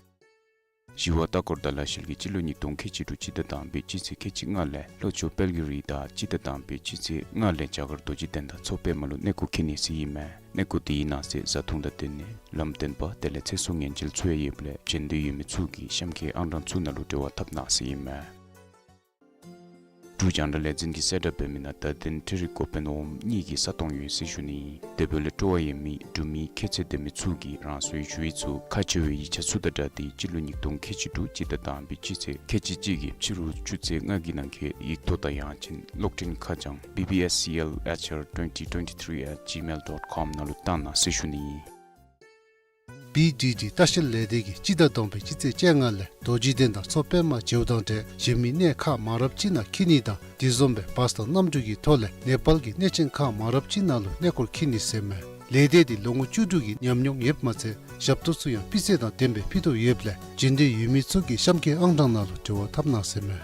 ཞི་བ་ལྟ་སྐོར་དང་ལས་བཤལ་གྱིས་སྤྱི་ལོ་ཉིས་སྟོང་ཁལ་གཅིག་དྲུག་སྤྱི་ཟླ་དང་པའི་སྤྱི་ཚེས་ཁལ་གཅིག་ལྔ་ལས་ལྷོ་ཕྱོགས་དཔལ་གྱི་རི་དང་སྤྱི་ཟླ་དང་པའི་སྤྱི་ཚེས་ལྔ་ལས་རྒྱ་གར་རྡོ་རྗེ་གདན་དང་མཚོ་པདྨ་ལུ་གནས་སྐོར་འཁྱིད་ནི་ཟེར་ཨིན་མས། གནས་སྐོར་དེའི་ནང་གསེས་བཟའ་འཐུང་དང་སྡོད་གནས་ལམ་སྟོན་པ་དེ་ལས་ཚེ་སྲོག་ཉེན་བཅོལ་ཚུ་ཡང་ཡོདཔ་ལས་བྱོན་འདོད་ཡོད་མི་ཚུ་གིས་གཤམ་འཁོད་ཨང་གྲངས་ཚུ་ནང་ལུ་འབྲེལ་བ་འཐབ་གནང་ཟེར་ཨིན་མས། འབྲུག་རྒྱང་བསྒྲགས་ལས་འཛིན་གྱི་གསལ་བསྒྲགས་འབད་མི་ནང་བརྡ་དོན་འཕྲུལ་རིག་འགོ་དཔོན་འོགམ་གཉིས་ཀྱི་ས་སྟོང་ཡོད་ཟེར་ཞུ་ནི་ཨིན། དེ་འབདཝ་ལས་སྤྲོ་བ་ཡོད་མི་འབྲུག་མི་ཁྱད་ཚད་ལྡན་མི་ཚུ་གིས་རང་སོའི་ཞུ་ཡིག་ཚུ་ཁག་ཆེ་བའི་ཡིག་ཆ་ཚུ་དང་སྦྲགས་ཏེ་སྤྱི་ལོ་ཉིས་སྟོང་ཁལ་གཅིག་དྲུག་སྤྱི་ཟླ་དང་པའི་སྤྱི་ཚེས་ཁལ་གཅིག་གཅིག་གི་ཕྱི་རུ་ཆུ་ཚོད་ལྔ་གི་ནང་འཁོད་ཡིག་ཐོག་དང་ཡང་ཅིན་གློག་འཕྲིན་ཁ་བྱང་B B S C L H R twenty twenty-three at gmail dot com ནང་ལུ་བཏང་གནང་ཟེར་ཞུ་ནི་ཨིན། བི་ཌི་ཌི་ལྟ་བཤལ་ལས་སྡེ་གིས་སྤྱི་ཟླ་དང་པའི་སྤྱི་ཚེས་བཅོ་ལྔ་ལས་རྡོ་རྗེ་གདན་དང་མཚོ་པདྨ་མཇལཝ་དང་འབྲེལ་གཞན་མི་གནས་ཁག་མང་རབས་ཅིག་ནང་འཁྱིད་ནི་དང་དེ་བཟུམ་སྦེ་བཱས་དང་གནམ་གྲུ་གི་ཐོག་ལས་ནེ་པཱལ་གྱི་གནས་ཆེན་ཁག་མང་རབས་ཅིག་ནང་ལུ་གནས་སྐོར་འཁྱིད་ནི་ཟེར་མས། ལས་སྡེ་འདི་ལོ་ངོ་བཅུ་དྲུག་གི་ཉམས་མྱོང་ཡོདཔ་མ་ཚད་ཞབས་ཏོག་ཚུ་ཡང་སྤུས་ཚད་དང་ལྡནམ་སྦེ་ཕུལ་དོ་ཡོདཔ་ལས་བྱོན་འདོད་ཡོད་མི་ཚུ་གིས་གཤམ་འཁོད་ཨང་གྲངས་ནང་ལུ་འབྲེལ་བ་འཐབ་གནང་ཟེར་མས།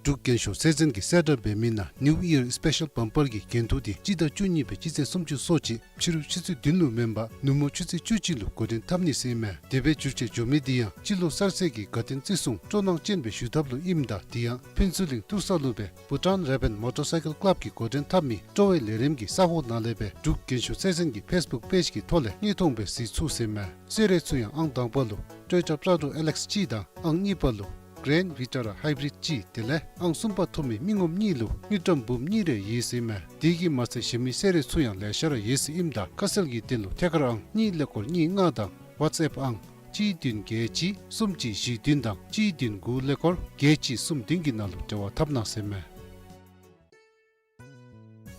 འབྲུག་རྒན་ཤོས་ཚེ་བརྟན་གྱིས་གསལ་བསྒྲགས་འབད་མི་ནང་ནིའུ་ཡི་ཡར་སི་པེ་ཤལ་བམ་པར་གྱི་འགན་ཐུག་འདི་སྤྱི་ཟླ་བཅུ་གཉིས་པའི་སྤྱི་ཚེས་སུམ་ཅུ་སོ་གཅིག་ཕྱི་རུ་ཆུ་ཚོད་བདུན་ལུ་མེན་པར་ནུབ་མོ་ཆུ་ཚོད་བཅུ་གཅིག་ལུ་འགོ་འདྲེན་འཐབ་ནི་ཟེར་མས། དེ་སྦེ་འགྱུར་བཅོས་འགྱོ་མི་འདི་ཡང་སྤྱི་ལོ་གསར་ཚེས་ཀྱི་དགའ་སྟོན་བརྩི་སྲུང་སྤྲོ་སྣང་ཅན་སྦེ་ཞུ་ཐབས་ལུ་ཨིནམ་ད་དེ་ཡང་ཕུན་ཚོགས་གླིང་ཏུར་ས་ལུ་སྦེ་Bhutan Raven Motorcycle Club གིས་འགོ་འདྲེན་འཐབ་མི་སྤྲོ་བའི་ལས་རིམ་གྱི་ས་ཧོངས་ནང་ལས་སྦེ་འབྲུག་རྒན་ཤོས་ཚེ་བརྟན་གྱི་ཕེསི་བུཀ་པེཇ་གི་ཐོག་ལས་དངོས་མཐོང་སྦེ་གཟིགས་ཚུགས་ཟེར་མས། གསོལ་རས་ཚུ་ཡང་ཨང་དང་པ་ལུ་Toyota Prado L X གཅིག་དང་ཨང་གཉིས་པ་ལུ་Grand Vitara Hybrid གཅིག་དེ་ལས་ཨང་གསུམ་པ་ཐོབ་མི་མི་ངོམ་གཉིས་ལུ་དངུལ་ཀྲམ་འབུམ་གཉིས་རེ་ཡོད་ཟེར་མས། དེ་གིས་མ་ཚད་གཞན་མི་གསོལ་རས་ཚུ་ཡང་ལེ་ཤ་ར་ཡོད་ཟེར་ཨིནམ་ད་ཁ་གསལ་གྱི་དོན་ལུ་ཐད་ཀར་ཨང་གཉིས་ཀླད་ཀོར་གཉིས་ལྔ་དང་ཝཊས་ཨེཔ་ཨང་གཅིག་བདུན་བརྒྱད་གཅིག་གསུམ་གཅིག་བཞི་བདུན་དང་གཅིག་བདུན་དགུ་ཀླད་ཀོར་བརྒྱད་གཅིག་གསུམ་བདུན་གྱི་ནང་ལུ་འབྲེལ་བ་འཐབ་གནང་ཟེར་མས།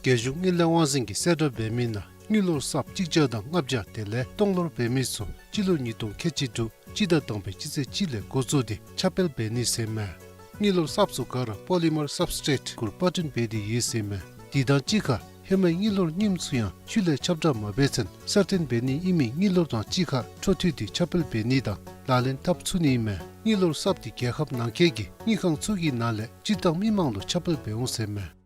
རྒྱལ་གཞུང་དངུལ་ལས་དབང་འཛིན་གྱིས་གསལ་བསྒྲགས་འབད་མི་ནང་ དངུལ་ལོར་གསརཔ་གཅིག་བརྒྱ་དང་ལྔ་བརྒྱ་དེ་ལས་སྟོང་ལོར་འབད་མི་ཚུ་སྤྱི་ལོ་ཉིས་སྟོང་ཁལ་གཅིག་དྲུག་སྤྱི་ཟླ་དང་པའི་སྤྱི་ཚེས་གཅིག་ལས་འགོ་བཙུགས་ཏེ་ཁྱབ་སྤེལ་འབད་ནི་ཟེར་མས། དངུལ་ལོར་གསརཔ་ཚུ་ག་ར་པོ་ལི་མར་སབ་སི་ཊེཊ་གུ་པར་སྐྲུན་འབད་དེ་ཡོད་ཟེར་མས། དེ་དང་གཅིག་ཁར་ཧེ་མའི་དངུལ་ལོར་རྙིངམ་ཚུ་ཡང་ཆུ་ལས་ཁྱབ་བསྒྲགས་མ་འབད་ཚུན་གསར་བཏོན་འབད་ནི་ཨིན་མི་དངུལ་ལོར་དང་གཅིག་ཁར་འཕྲོ་མཐུད་དེ་ཁྱབ་སྤེལ་འབད་ནི་དང་ལག་ལེན་འཐབ་ཚུགས་ནི་ཨིན་མས། དངུལ་ལོར་གསརཔ་དེ་རྒྱལ་ཁབ་ནང་འཁོད་ཀྱི་དངུལ་ཁང་ཚུ་གི་ནང་ལས་སྤྱིར་བཏང་མི་མང་ལུ་ཁྱབ་སྤེལ་འབད་འོང་ཟེར་མས།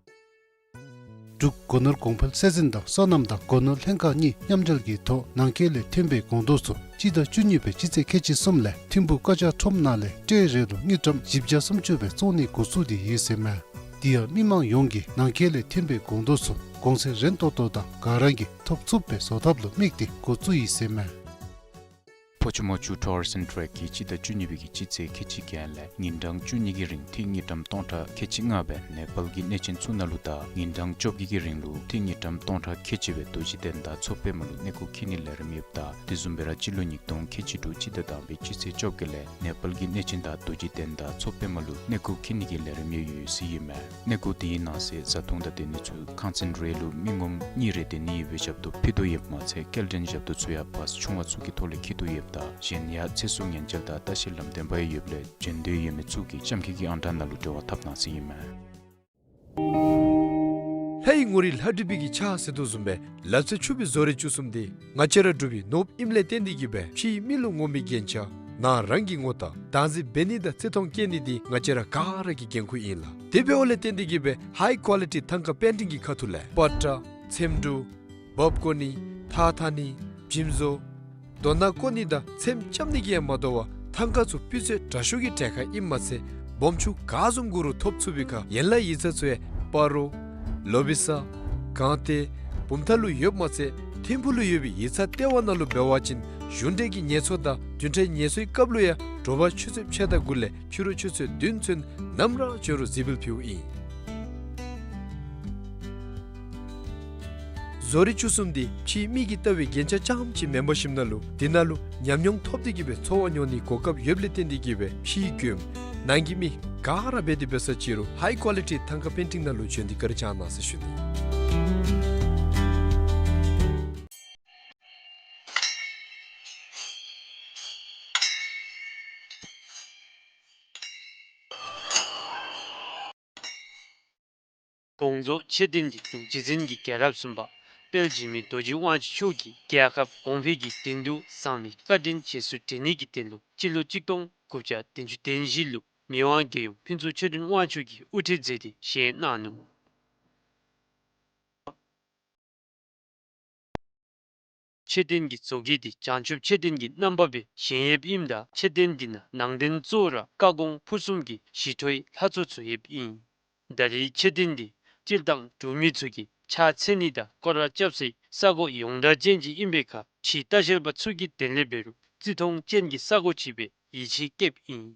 འབྲུག་སྒོ་ནོར་གོང་འཕེལ་སྲིད་འཛིན་དང་སོ་ནམ་དང་སྒོ་ནོར་ལྷན་ཁག་གཉིས་མཉམ་འབྲེལ་གྱི་ཐོག་ནང་འཁོད་ལས་ཐོན་པའི་སྒོང་རྡོག་ཚུ་སྤྱི་ཟླ་བཅུ་གཉིས་པའི་སྤྱི་ཚེས་ཁལ་གཅིག་གསུམ་ལས་ཐིམ་ཕུག་ཀ་ཅག་ཁྲོམ་ནང་ལས་ཊེ་རེ་ལུ་དངུལ་ཀྲམ་བཞི་བརྒྱ་སུམ་ཅུ་སྦེ་བཙོང་ནི་འགོ་བཙུགས་ཏེ་ཡོད་ཟེར་མས། དེ་ཡང་མི་མང་ཡོངས་ཀྱིས་ནང་འཁོད་ལས་ཐོན་པའི་སྒོང་རྡོག་ཚུ་གོང་ཚད་རན་ཏོག་ཏོ་དང་ག་ར་གིས་ཐོབ་ཚུགསཔ་སྦེ་བཟོ་ཐབས་ལུ་དམིགས་ཏེ་འགོ་བཙུགས་ཡི་ཟེར་མས། ཕོ་ཆུ་མོ་ཆུ་ཊུ་རིསམ་ཨེནཌ་ཊེ་རེཌ་ཀྱིས་སྤྱི་ཟླ་བཅུ་གཉིས་པའི་གི་སྤྱི་ཚེས་ཁལ་གཅིག་བརྒྱད་ལས་ཉིན་གྲངས་བཅུ་གཉིས་ཀྱི་རིང་ཐིག་དངུལ་ཀྲམ་སྟོང་ཕྲག་ཁལ་གཅིག་ལྔ་སྦེ་ནེ་པཱལ་གྱི་གནས་ཆེན་ཚུ་ནང་ལུ་དང་ཉིན་གྲངས་བཅོ་བརྒྱད་ཀྱི་རིང་ལུ་ཐིག་དངུལ་ཀྲམ་སྟོང་ཕྲག་ཁལ་གཅིག་སྦེ་རྡོ་རྗེ་གདན་དང་མཚོ་པདྨ་ལུ་གནས་སྐོར་འཁྱིད་ནིའི་ལས་རིམ་ཡོདཔ་ད་དེ་བཟུམ་སྦེ་ར་སྤྱི་ལོ་ཉིས་སྟོང་ཁལ་གཅིག་དྲུག་སྤྱི་ཟླ་དང་པའི་སྤྱི་ཚེས་བཅོ་བརྒྱད་ལས་ནེ་པཱལ་གྱི་གནས་ཆེན་དང་རྡོ་རྗེ་གདན་དང་མཚོ་པདྨ་ལུ་གནས་སྐོར་འཁྱིད་ནི་གི་ལས་རིམ་ཡང་ཡོད་ཟེར་ཨིན་མས། གནས་སྐོར་དེའི་ནང་གསེས་བཟའ་འཐུང་དང་སྡོད་ནི་ཚུ་ཁང་ཚན་རེ་ལུ་མི་ངོམ་གཉིས་རེ་སྡོད་ནི་ཡོད་པའི་ཞབས་ཏོག་ཕུལ་དོ་ཡོདཔ་མ་ཚད་སྐྱེལ་འདྲེན་ཞབས་ཏོག་ཚུ་ཡང་བཱསི་ཆུང་བ་ཚུ་གི་ཐོག་ལས་འཁྱིད་དོ་ཡོདཔ་ད་གཞན་ཡང་ཚེ་སྲོག་ཉེན་བཅོལ་དང་ལྟ་བཤལ་ལམ་སྟོན་པ་ཡང་ཡོདཔ་ལས་བྱོན་འདོད་ཡོད་མི་ཚུ་གིས་གཤམ་འཁོད་ཀྱི་ཨང་གྲངས་ནང་ལུ་འབྲེལ་བ་འཐབ་གནང་ཟེར་ཨིན་མས། ལྷའི་ངོ་རིས་ལྷ་བྲིས་པའི་གི་ཕྱག་ཟེར་དོ་བཟུམ་སྦེ་ལབ་ཚེ་ཆུབ་པའི་བཟོ་རིག་བཅུ་གསུམ་འདི་ང་བཅས་ར་འབྲུག་པའི་ནོར་བུ་ཨིནམ་ལས་བརྟེན་ཏེ་གིས་སྦེ་ཕྱིའི་མི་ལུ་ངོམ་པའི་རྒྱན་ཆ་ནང་རང་གིས་ངོམ་དང་བདག་འཛིན་འབད་ནི་དང་བརྩི་མཐོང་བསྐྱེད་ནི་འདི་ང་བཅས་ར་ག་ར་གི་འགན་ཁུར་ཨིན་ལགས། དེ་འབདཝ་ལས་བརྟེན་ཏེ་གིས་སྦེ་ཧའི་ཀོ་ལི་ཊི་ཐང་ཀ་པེན་ཊིང་གི་ཁ་ཐུག་ལས་པ་ཏྲ་ཚེམ་དྲུབ་འབག་བཀོ་ནི་ཐགས་འཐག་ནི་འཇིམ་བཟོ་རྡོ་ནག་བརྐོ་ནི་དང་ཚེམ་རྐྱབ་ནི་གིས་ཡང་མ་དོ་བར་ཐང་ཀ་ཚུ་སྤུས་ཚད་དྲག་ཤོས་ཀྱི་གྲལ་ཁར་ཨིནམ་མ་ཚད་སྦོམ་ཆུང་ག་བཟུམ་དགོ་རུང་ཐོབ་ཚུགས་པའི་ཁར་ཡན་ལག་ཡིག་ཚང་ཚུ་ཡང་སྤ་རོ་ལོ་བི་ས་སྒང་སྟེང་བུམ་ཐང་ལུ་ཡོདཔ་མ་ཚད་ཐིམ་ཕུག་ལུ་ཡོད་པའི་ཡིག་ཚང་ལྟེ་བ་ནང་ལུ་འབད་བ་ཅིན་གཞུང་འབྲེལ་གྱི་ངལ་གསོ་དང་བདུན་ཕྲག་ངལ་གསོའི་སྐབས་ལུ་ཡང་དྲོ་པ་ཆུ་ཚོད་ཕྱེད་དང་དགུ་ལས་ཕྱི་རུ་ཆུ་ཚོད་བདུན་ཚུན་ནམ་ར་འབྱོན་རུང་གཟིགས་འབུལ་ཕུལཝ་ཨིན། བཟོ་རིག་བཅུ་གསུམ་འདི་ཕྱིའི་མི་གིས་བལྟ་བའི་རྒྱན་ཆ་རྐྱངམ་ཅིག་མེན་པར་ཞིནམ་ན་ལུ་དེ་ནང་ལུ་ཉམས་མྱོང་ཐོབ་སྟེ་གིས་སྦེ་ཚོར་བ་མྱོང་ནིའི་གོ་སྐབས་ཡོདཔ་ལས་བརྟེན་ཏེ་གིས་སྦེ་ཕྱིའི་མགྱོནམ་ནང་གི་མི་ག་ར་འབད་དེ་འབད་ས་ཅིག་རུང་ཧའི་ཀོ་ལི་ཊི་ཐང་ཀ་པེན་ཊིང་ནང་ལུ་བྱོན་ཏེ་བཀའ་དྲིན་བསྐྱང་གནང་ཟེར་ཞུ་ནི། དགོངས་རྫོགས་མཆོད་རྟེན་འདི་འབྲུག་རྗེ་བཙུན་གྱི་རྒྱལ་རབས་གསུམ་པ་དཔལ་འཇིགས་མེད་རྡོ་རྗེ་དབང་ཕྱུག་མཆོག་གིས་རྒྱལ་ཁབ་གོང་འཕེལ་གྱི་དོན་དུ་བསམ་ནི་བཀའ་དྲིན་རྗེས་སུ་དྲན་ནི་གི་དོན་ལུ་སྤྱི་ལོ་གཅིག་སྟོང་དགུ་བརྒྱ་བདུན་ཅུ་དོན་བཞི་ལུ་མི་དབང་རྒྱལ་ཡུམ་ཕུན་ཚོགས་ཆོས་སྒྲོན་དབང་ཕྱུག་གིས་དབུ་ཁྲིད་མཛད་དེ་བཞེངས་གནང་ནུག། མཆོད་རྟེན་གྱི་བཟོ་བཀོད་འདི་བྱང་ཆུབ་མཆོད་རྟེན་གྱི་རྣམ་པ་སྦེ་བཞེངས་ཡོདཔ་ཨིནམ་ད་མཆོད་རྟེན་འདི་ནང་ནང་རྟེན་གཙོ་བོ་ར་བཀའ་དགོངས་ཕུར་གསུམ་གྱི་ཞི་ཁྲོའི་ལྷ་ཚོགས་ཚུ་ཡོདཔ་ཨིན། ད་རེས་མཆོད་རྟེན་འདི་སྤྱིར་བཏང་འབྲུག་མི་ཚུ་གིས་ཕྱག་འཚལ་ནི་དང་སྐོར་ར་རྐྱབ་སའི་ས་གོ་ཡོངས་གྲགས་ཅན་ཅིག་ཨིན་པའི་ཁར་ཕྱིའི་ལྟ་བཤལ་པ་ཚུ་གིས་དེ་ལས་འབད་རུང་བརྩི་མཐོང་ཅན་གྱི་ས་གོ་ཅིག་སྦེ་ཡིད་ཆེས་བསྐྱེདཔ་ཨིན།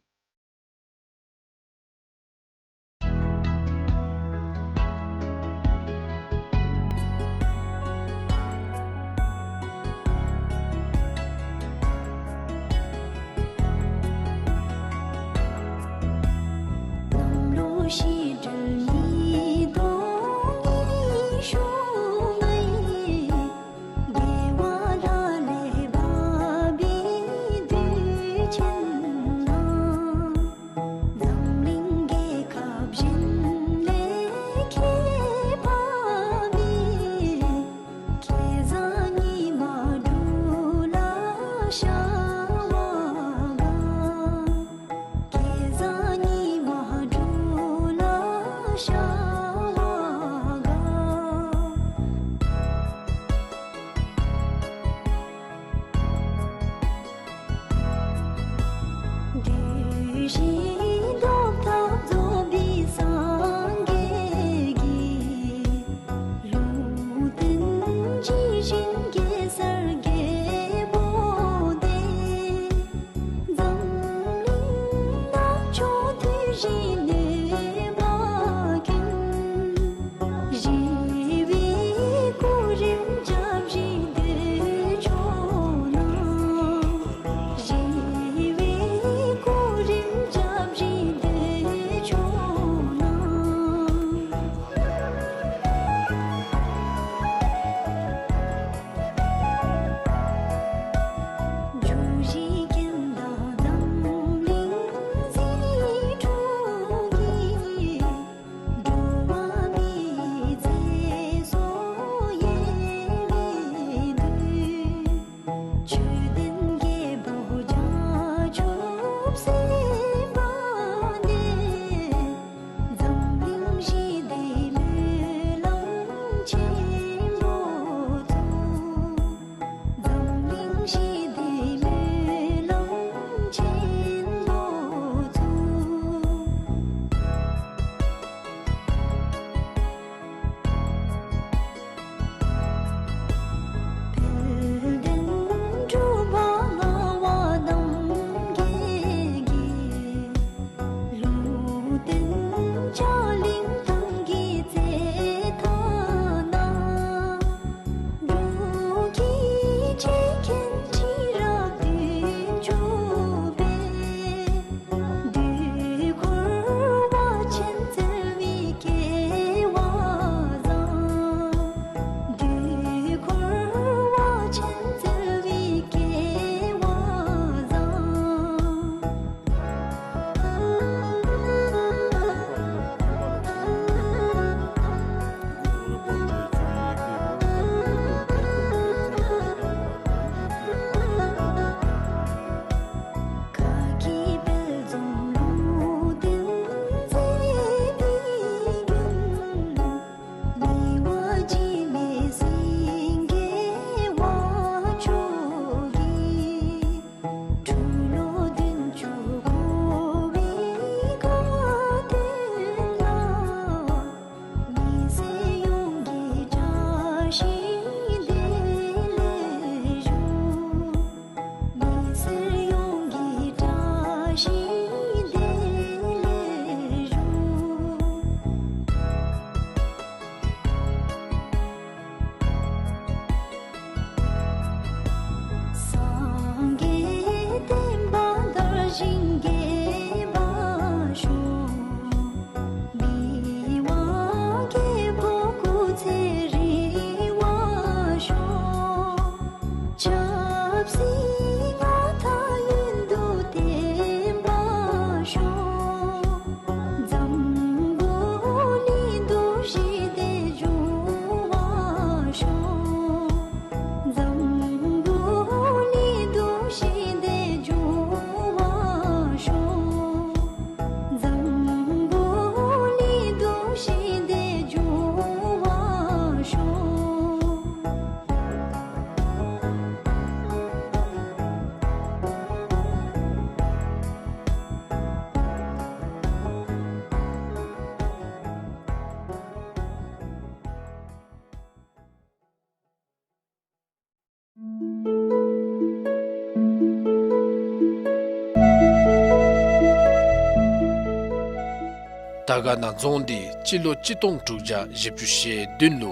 དར་དཀར་ན་རྫོང་འདི་སྤྱི་ལོ་གཅིག་སྟོང་དྲུག་བརྒྱ་བཞི་བཅུ་ཞེ་བདུན་ལུ་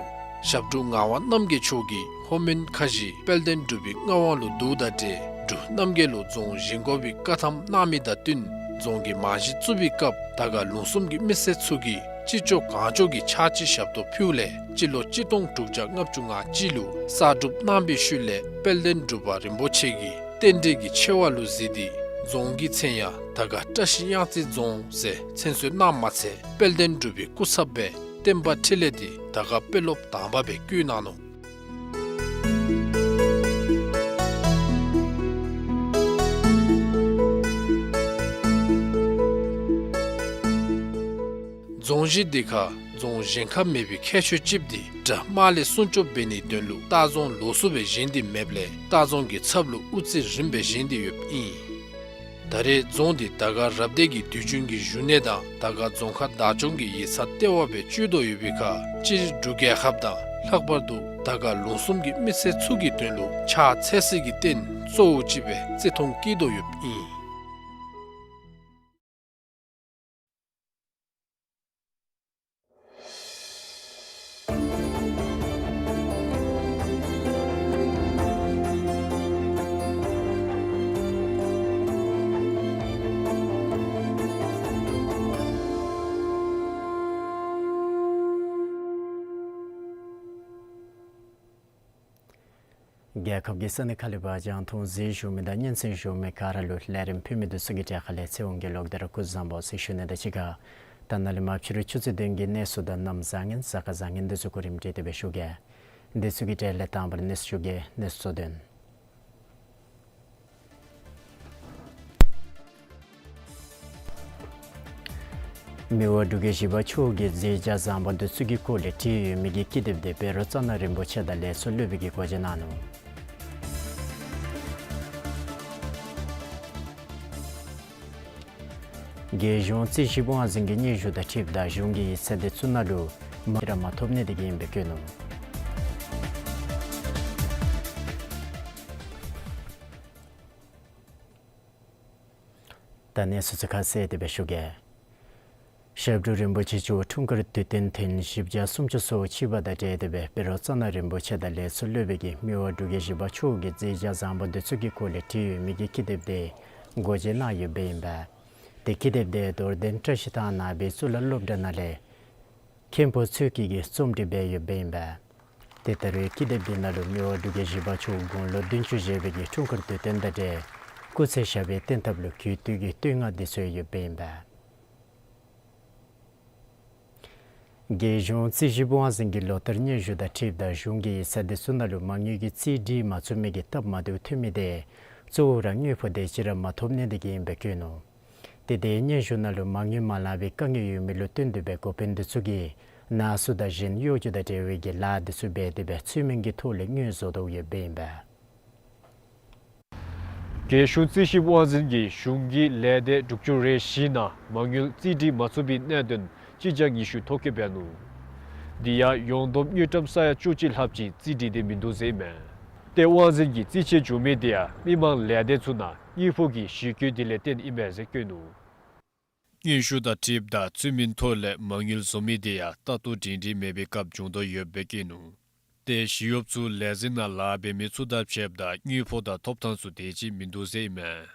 ཞབས་དྲུང་ངག་དབང་རྣམ་རྒྱལ་མཆོག་གིས་ལྷོ་མོན་ཁ་བཞི་དཔལ་ལྡན་འབྲུག་པའི་མངའ་དབང་ལུ་བསྡུཝ་དང་འབྲེལ་འབྲུག་རྣམ་རྒྱལ་ལུ་རྫོང་བཞེངས་དགོ་པའི་བཀའ་ཐམ་གནང་མི་དང་བསྟུན་རྫོང་གི་རྨང་གཞི་བཙུགས་པའི་སྐབས་དར་དཀར་ལུང་གསུམ་གྱི་མི་སེར་ཚུ་གིས་ཅི་ལྕོགས་གང་ལྕོགས་ཀྱིས་ཕྱག་ཕྱི་ཞབས་ཏོག་ཕུལཝ་ལས་སྤྱི་ལོ་གཅིག་སྟོང་དྲུག་བརྒྱ་ལྔ་བཅུ་ང་གཅིག་ལུ་གསར་སྒྲུབ་གནང་བའི་ཤུལ་ལས་དཔལ་ལྡན་འབྲུག་པ་རིན་པོ་ཆེ་གིས་རྟེན་འབྲེལ་གྱི་ཆེ་བ་ལུ་གཟིགས་ཏེ་རྫོང་གི་མཚན་ཡང་དར་དཀར་བཀྲ་ཤིས་གཡང་རྩེ་རྫོང་ཟེར་མཚན་གསོལ་གནངམ་མ་ཚད་དཔལ་ལྡན་འབྲུག་པའི་སྐུ་ཚབ་སྦེ་བསྟན་པ་འཕྲིན་ལས་འདི་དར་དཀར་དཔོན་སློབ་དང་པ་སྦེ་བསྐོ་གནང་ནུག། རྫོང་གཞི་འདི་ཁར་རྫོང་གཞན་ཁར་མེད་པའི་ཁྱད་ཆོས་ཅིག་འདི་དགྲ་དམག་ལས་སྲུང་སྐྱོབ་འབད་ནིའི་དོན་ལུ་ལྟ་རྫོང་ལོགས་སུ་སྦེ་བཞེངས་ཏེ་མེདཔ་ལས་ལྟ་རྫོང་གི་ཚབ་ལུ་དབུ་རྩེ་རིངམ་སྦེ་བཞེངས་ཏེ་ཡོདཔ་ཨིན། ད་རེས་རྫོང་འདི་དར་དཀར་རབ་སྡེ་གི་དུས་རྒྱུན་གྱི་བཞུགས་གནས་དང་དར་དཀར་རྫོང་ཁག་བདག་སྐྱོང་གི་ཡིག་ཚང་ལྟེ་བ་སྦེ་སྤྱོད་དོ་ཡོད་པའི་ཁར་སྤྱིར་འབྲུག་རྒྱལ་ཁབ་དང་ལྷག་པར་དུ་དར་དཀར་ལུང་གསུམ་གྱི་མི་སེར་ཚུ་གི་དོན་ལུ་ཕྱག་འཚལ་སའི་རྟེན་གཙོ་བོ་ཅིག་སྦེ་བརྩི་མཐོང་བསྐྱེད་དོ་ཡོདཔ་ཨིན། རྒྱལ་ཁབ་ཀྱི་ས་གནས་ཁག་ལས་ཕར་རྒྱང་མཐོང་གཟིགས་བཞུགས་མི་དང་སྙན་གསན་བཞུགས་མི་ག་ར་ལུ་ལས་རིམ་ཕུལ་མི་འདི་ཚུ་གི་གྲས་ཁ་ལས་ཚེ་དབང་གིས་ལོག་སྟེ་ར་སྐུ་གཟུགས་བཟང་པོ་ཟེར་ཞུ་ནི་དང་གཅིག་ཁར་ད་ནཱ་ལས་མར་ཕྱི་རུ་ཆུ་ཚོད་བདུན་གྱི་གནས་ཚུལ་དང་གནམ་བཟང་ངན་གཟའ་སྐར་བཟང་ངན་འདི་ཚུ་གོ་རིམ་སྒྲིག་སྟེ་སྦེ་ཞུ་གེ། འདི་ཚུ་གི་གྲས་ལས་དང་པ་ར་གནས་ཚུལ་ཞུ་གེ། གནས་ཚུལ་གཙོ་དོན། མི་དབང་འབྲུག་རྒྱལ་བཞི་པ་མཆོག་གི་མཛད་བྱ་བཟང་པོ་འདི་ཚུ་གི་སྐོར་ལས་བྲིས་ཡོད་མི་གི་ཀི་དེབ་འདི་བཻ་རོ་ཙ་ན་རིན་པོ་ཆེ་དང་ལས་ཚོགས་སློབ་དཔོན་གྱིས་སྒོ་འབྱེད་གནང་ནུག། རྒྱལ་གཞུང་རྩིས་ཞིབ་དབང་འཛིན་གྱི་སྙན་ཞུ་དང་འཁྲིལཝ་ད་གཞུང་གི་ཡིག་ཚང་འདི་ཚུ་ནང་ལུ་མ་ཅིག་ར་མ་ཐོབ་ནི་དེ་གིས་ཨིན་པས་བཀོད་ནུག། ད་གནས་ཚུལ་ཚུ་ཁ་གསལ་ཏེ་སྦེ་ཞུ་གེ། ཞབས་དྲུང་རིན་པོ་ཆེ་མཆོག་འཁྲུངས་སྐར་དུས་སྟོན་ཐེངས་བཞི་བརྒྱ་སུམ་ཅུ་སོ་གཅིག་པ་དང་འབྲེལ་ཏེ་སྦེ་བཻ་རོ་ཙ་ན་རིན་པོ་ཆེ་དང་ལས་ཚོགས་སློབ་དཔོན་གྱིས་མི་དབང་འབྲུག་རྒྱལ་བཞི་པ་མཆོག་གི་མཛད་བྱ་བཟང་པོ་འདི་ཚུ་གི་སྐོར་ལས་བྲིས་ཡོད་མི་གི་ཀི་དེབ་འདི་སྒོ་འབྱེད་གནང་ཡོདཔ་ཨིན་པས། ཏེ་ཀི་དེབ་འདི་རྡོར་གདན་བཀྲ་ཤིས་ཐང་ནང་པའི་གཙུག་ལག་སློབ་གྲྭ་ནང་ལས་མཁན་པོ་ཚུ་གིས་རྩོམ་སྒྲིག་འབད་ཡོདཔ་ཨིན་པས། ཏེ་ད་རུང་ཀི་དེབ་འདི་ནང་ལུ་མི་དབང་འབྲུག་རྒྱལ་བཞི་པ་མཆོག་དགུང་ལོ་བདུན་ཅུ་བཞེས་པའི་གི་འཁྲུངས་སྐར་དུས་སྟོན་དང་འབྲེལ་སྐུ་ཚེ་ཞབས་པད་བརྟན་ཐབས་ལུ་གུས་བཏུད་ཀྱི་བསྟོད་བསྔགས་འདི་ཚུ་ཡོདཔ་ཨིན་པས། རྒྱལ་གཞུང་རྩིས་ཞིབ་དབང་འཛིན་གྱི་ལོ་བསྟར་སྙན་ཞུ་དང་འཁྲིལཝ་ད་གཞུང་གི་ཡིག་ཚང་འདི་ཚུ་ནང་ལུ་མ་དངུལ་གྱི་རྩིས་སྒྲིག་མ་ཚུགས་མི་གི་སྟབས་མ་བདེཝ་ཐོན་མི་དེ་གཙོ་བོ་ར་དངུལ་ཕོགས་དེ་ཅིག་ར་མ་ཐོབ་ནི་དེ་གིས་ཨིན་པས་བཀོད་ནུག། ཏེ་དེའི་སྙན་ཞུ་ནང་ལུ་མ་དངུལ་མ་ལང་པའི་དཀའ་ངལ་ཡོད་མི་ལུ་བསྟུན་ཏེ་སྦེ་འགོ་དཔོན་འདི་ཚུ་གིས་ནང་གསུག་དང་གཞན་གཡོ་སྒྱུ་དང་འབྲེལ་བའི་གི་ལཱ་འདི་ཚུ་འབད་དེ་སྦེ་ཚུལ་མིན་གྱི་ཐོག་ལས་དངུལ་བཟོ་དོ་ཡོདཔ་ཨིན་པས། རྒྱལ་གཞུང་རྩིས་ཞིབ་དབང་འཛིན་གྱིས་གཞུང་གི་ལས་སྡེ་དྲུག་ཅུ་རེ་བཞི་ནང་མ་དངུལ་རྩིས་སྒྲིག་མ་ཚུགས་པའི་གནད་དོན་སྤྱི་རྒྱ་ཉི་ཤུ་ཐོ་བཀོད་འབད་ནུག། དེ་ཡང་ཡོངས་བསྡོམས་དངུལ་ཀྲམ་ས་ཡ་བཅུ་གཅིག་ལྷགཔ་ཅིག་རྩིས་སྒྲིག་སྟེ་མིན་འདུག་ཟེར་ཨིན་མས། ཏེ་དབང་འཛིན་གྱིས་རྩིས་དཔྱད་བྱུང་མི་དེ་ཡང་མི་མང་ལས་སྡེ་ཚུ་ནང་དངུལ་ཕོགས་ཀྱི་ཞི་རྒོལ་དེ་ལས་བརྟེན་ཨིན་མས་ཟེར་བཀོད་ནུག། སྙན་ཞུ་དང་འཁྲིལཝ་ད་ཚུལ་མིན་ཐོག་ལས་མ་དངུལ་བཟོ་མི་དེ་ཡང་ལྟ་རྟོག་སྒྲིང་སྒྲིང་མེད་པའི་སྐབས་བྱུང་དོ་ཡོདཔ་སྦེ་བཀོད་ནུག། ཏེ་ཞི་གཡོགཔ་ཚུ་ལས་འཛིན་ནང་ལཱ་འབད་མི་ཚུ་དང་ཕྱདཔ་ད་དངུལ་ཕོགས་དང་ཐོབ་ཐང་ཚུ་དེ་ཅིག་མིན་འདུག་ཟེར་ཨིན་མས།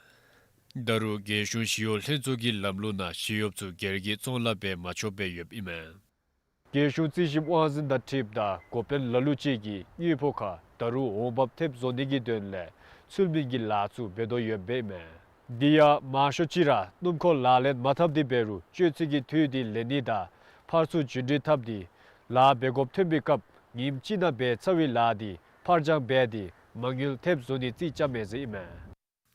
ད་རུང་རྒྱལ་གཞུང་ཞི་གཡོག་ལྷན་ཚོགས་ཀྱི་ལམ་ལུགས་ནང་ཞི་གཡོགཔ་ཚུ་སྒེར་གྱི་བཙོང་ལཱ་འབད་མ་ཆོགཔ་སྦེ་ཡོདཔ་ཨིན་མས། རྒྱལ་གཞུང་རྩིས་ཞིབ་དབང་འཛིན་དང་འཁྲིལཝ་ད་འགོ་དཔོན་ལ་ལུ་ཅིག་གིས་དངུལ་ཕོགས་ཁར་ད་རུང་འོང་འབབ་ཐེབས་བཟོ་ནི་གི་དོན་ལས་ཚུལ་མིན་གྱི་ལཱ་ཚུ་འབད་དོ་ཡོདཔ་ཨིན་མས། དེ་ཡང་མང་ཤོས་ཅིག་ར་སྣུམ་འཁོར་ལག་ལེན་མ་འཐབ་སྟེ་འབད་རུང་སྤྱོད་ཚུལ་གྱི་དུས་དེ་ལེན་ནི་དང་ཕར་ཚུར་རྒྱུན་འགྲུལ་འཐབ་སྟེ་ལཱ་འབད་དགོཔ་ཐོན་པའི་སྐབས་ཉིནམ་གཅིག་ནང་འབད་ཚར་བའི་ལཱ་དེ་ཕར་འགྱངས་འབད་དེ་མ་དངུལ་ཐེབས་བཟོ་ནི་རྩིས་རྐྱབ་མས་ཟེར་ཨིན་མས།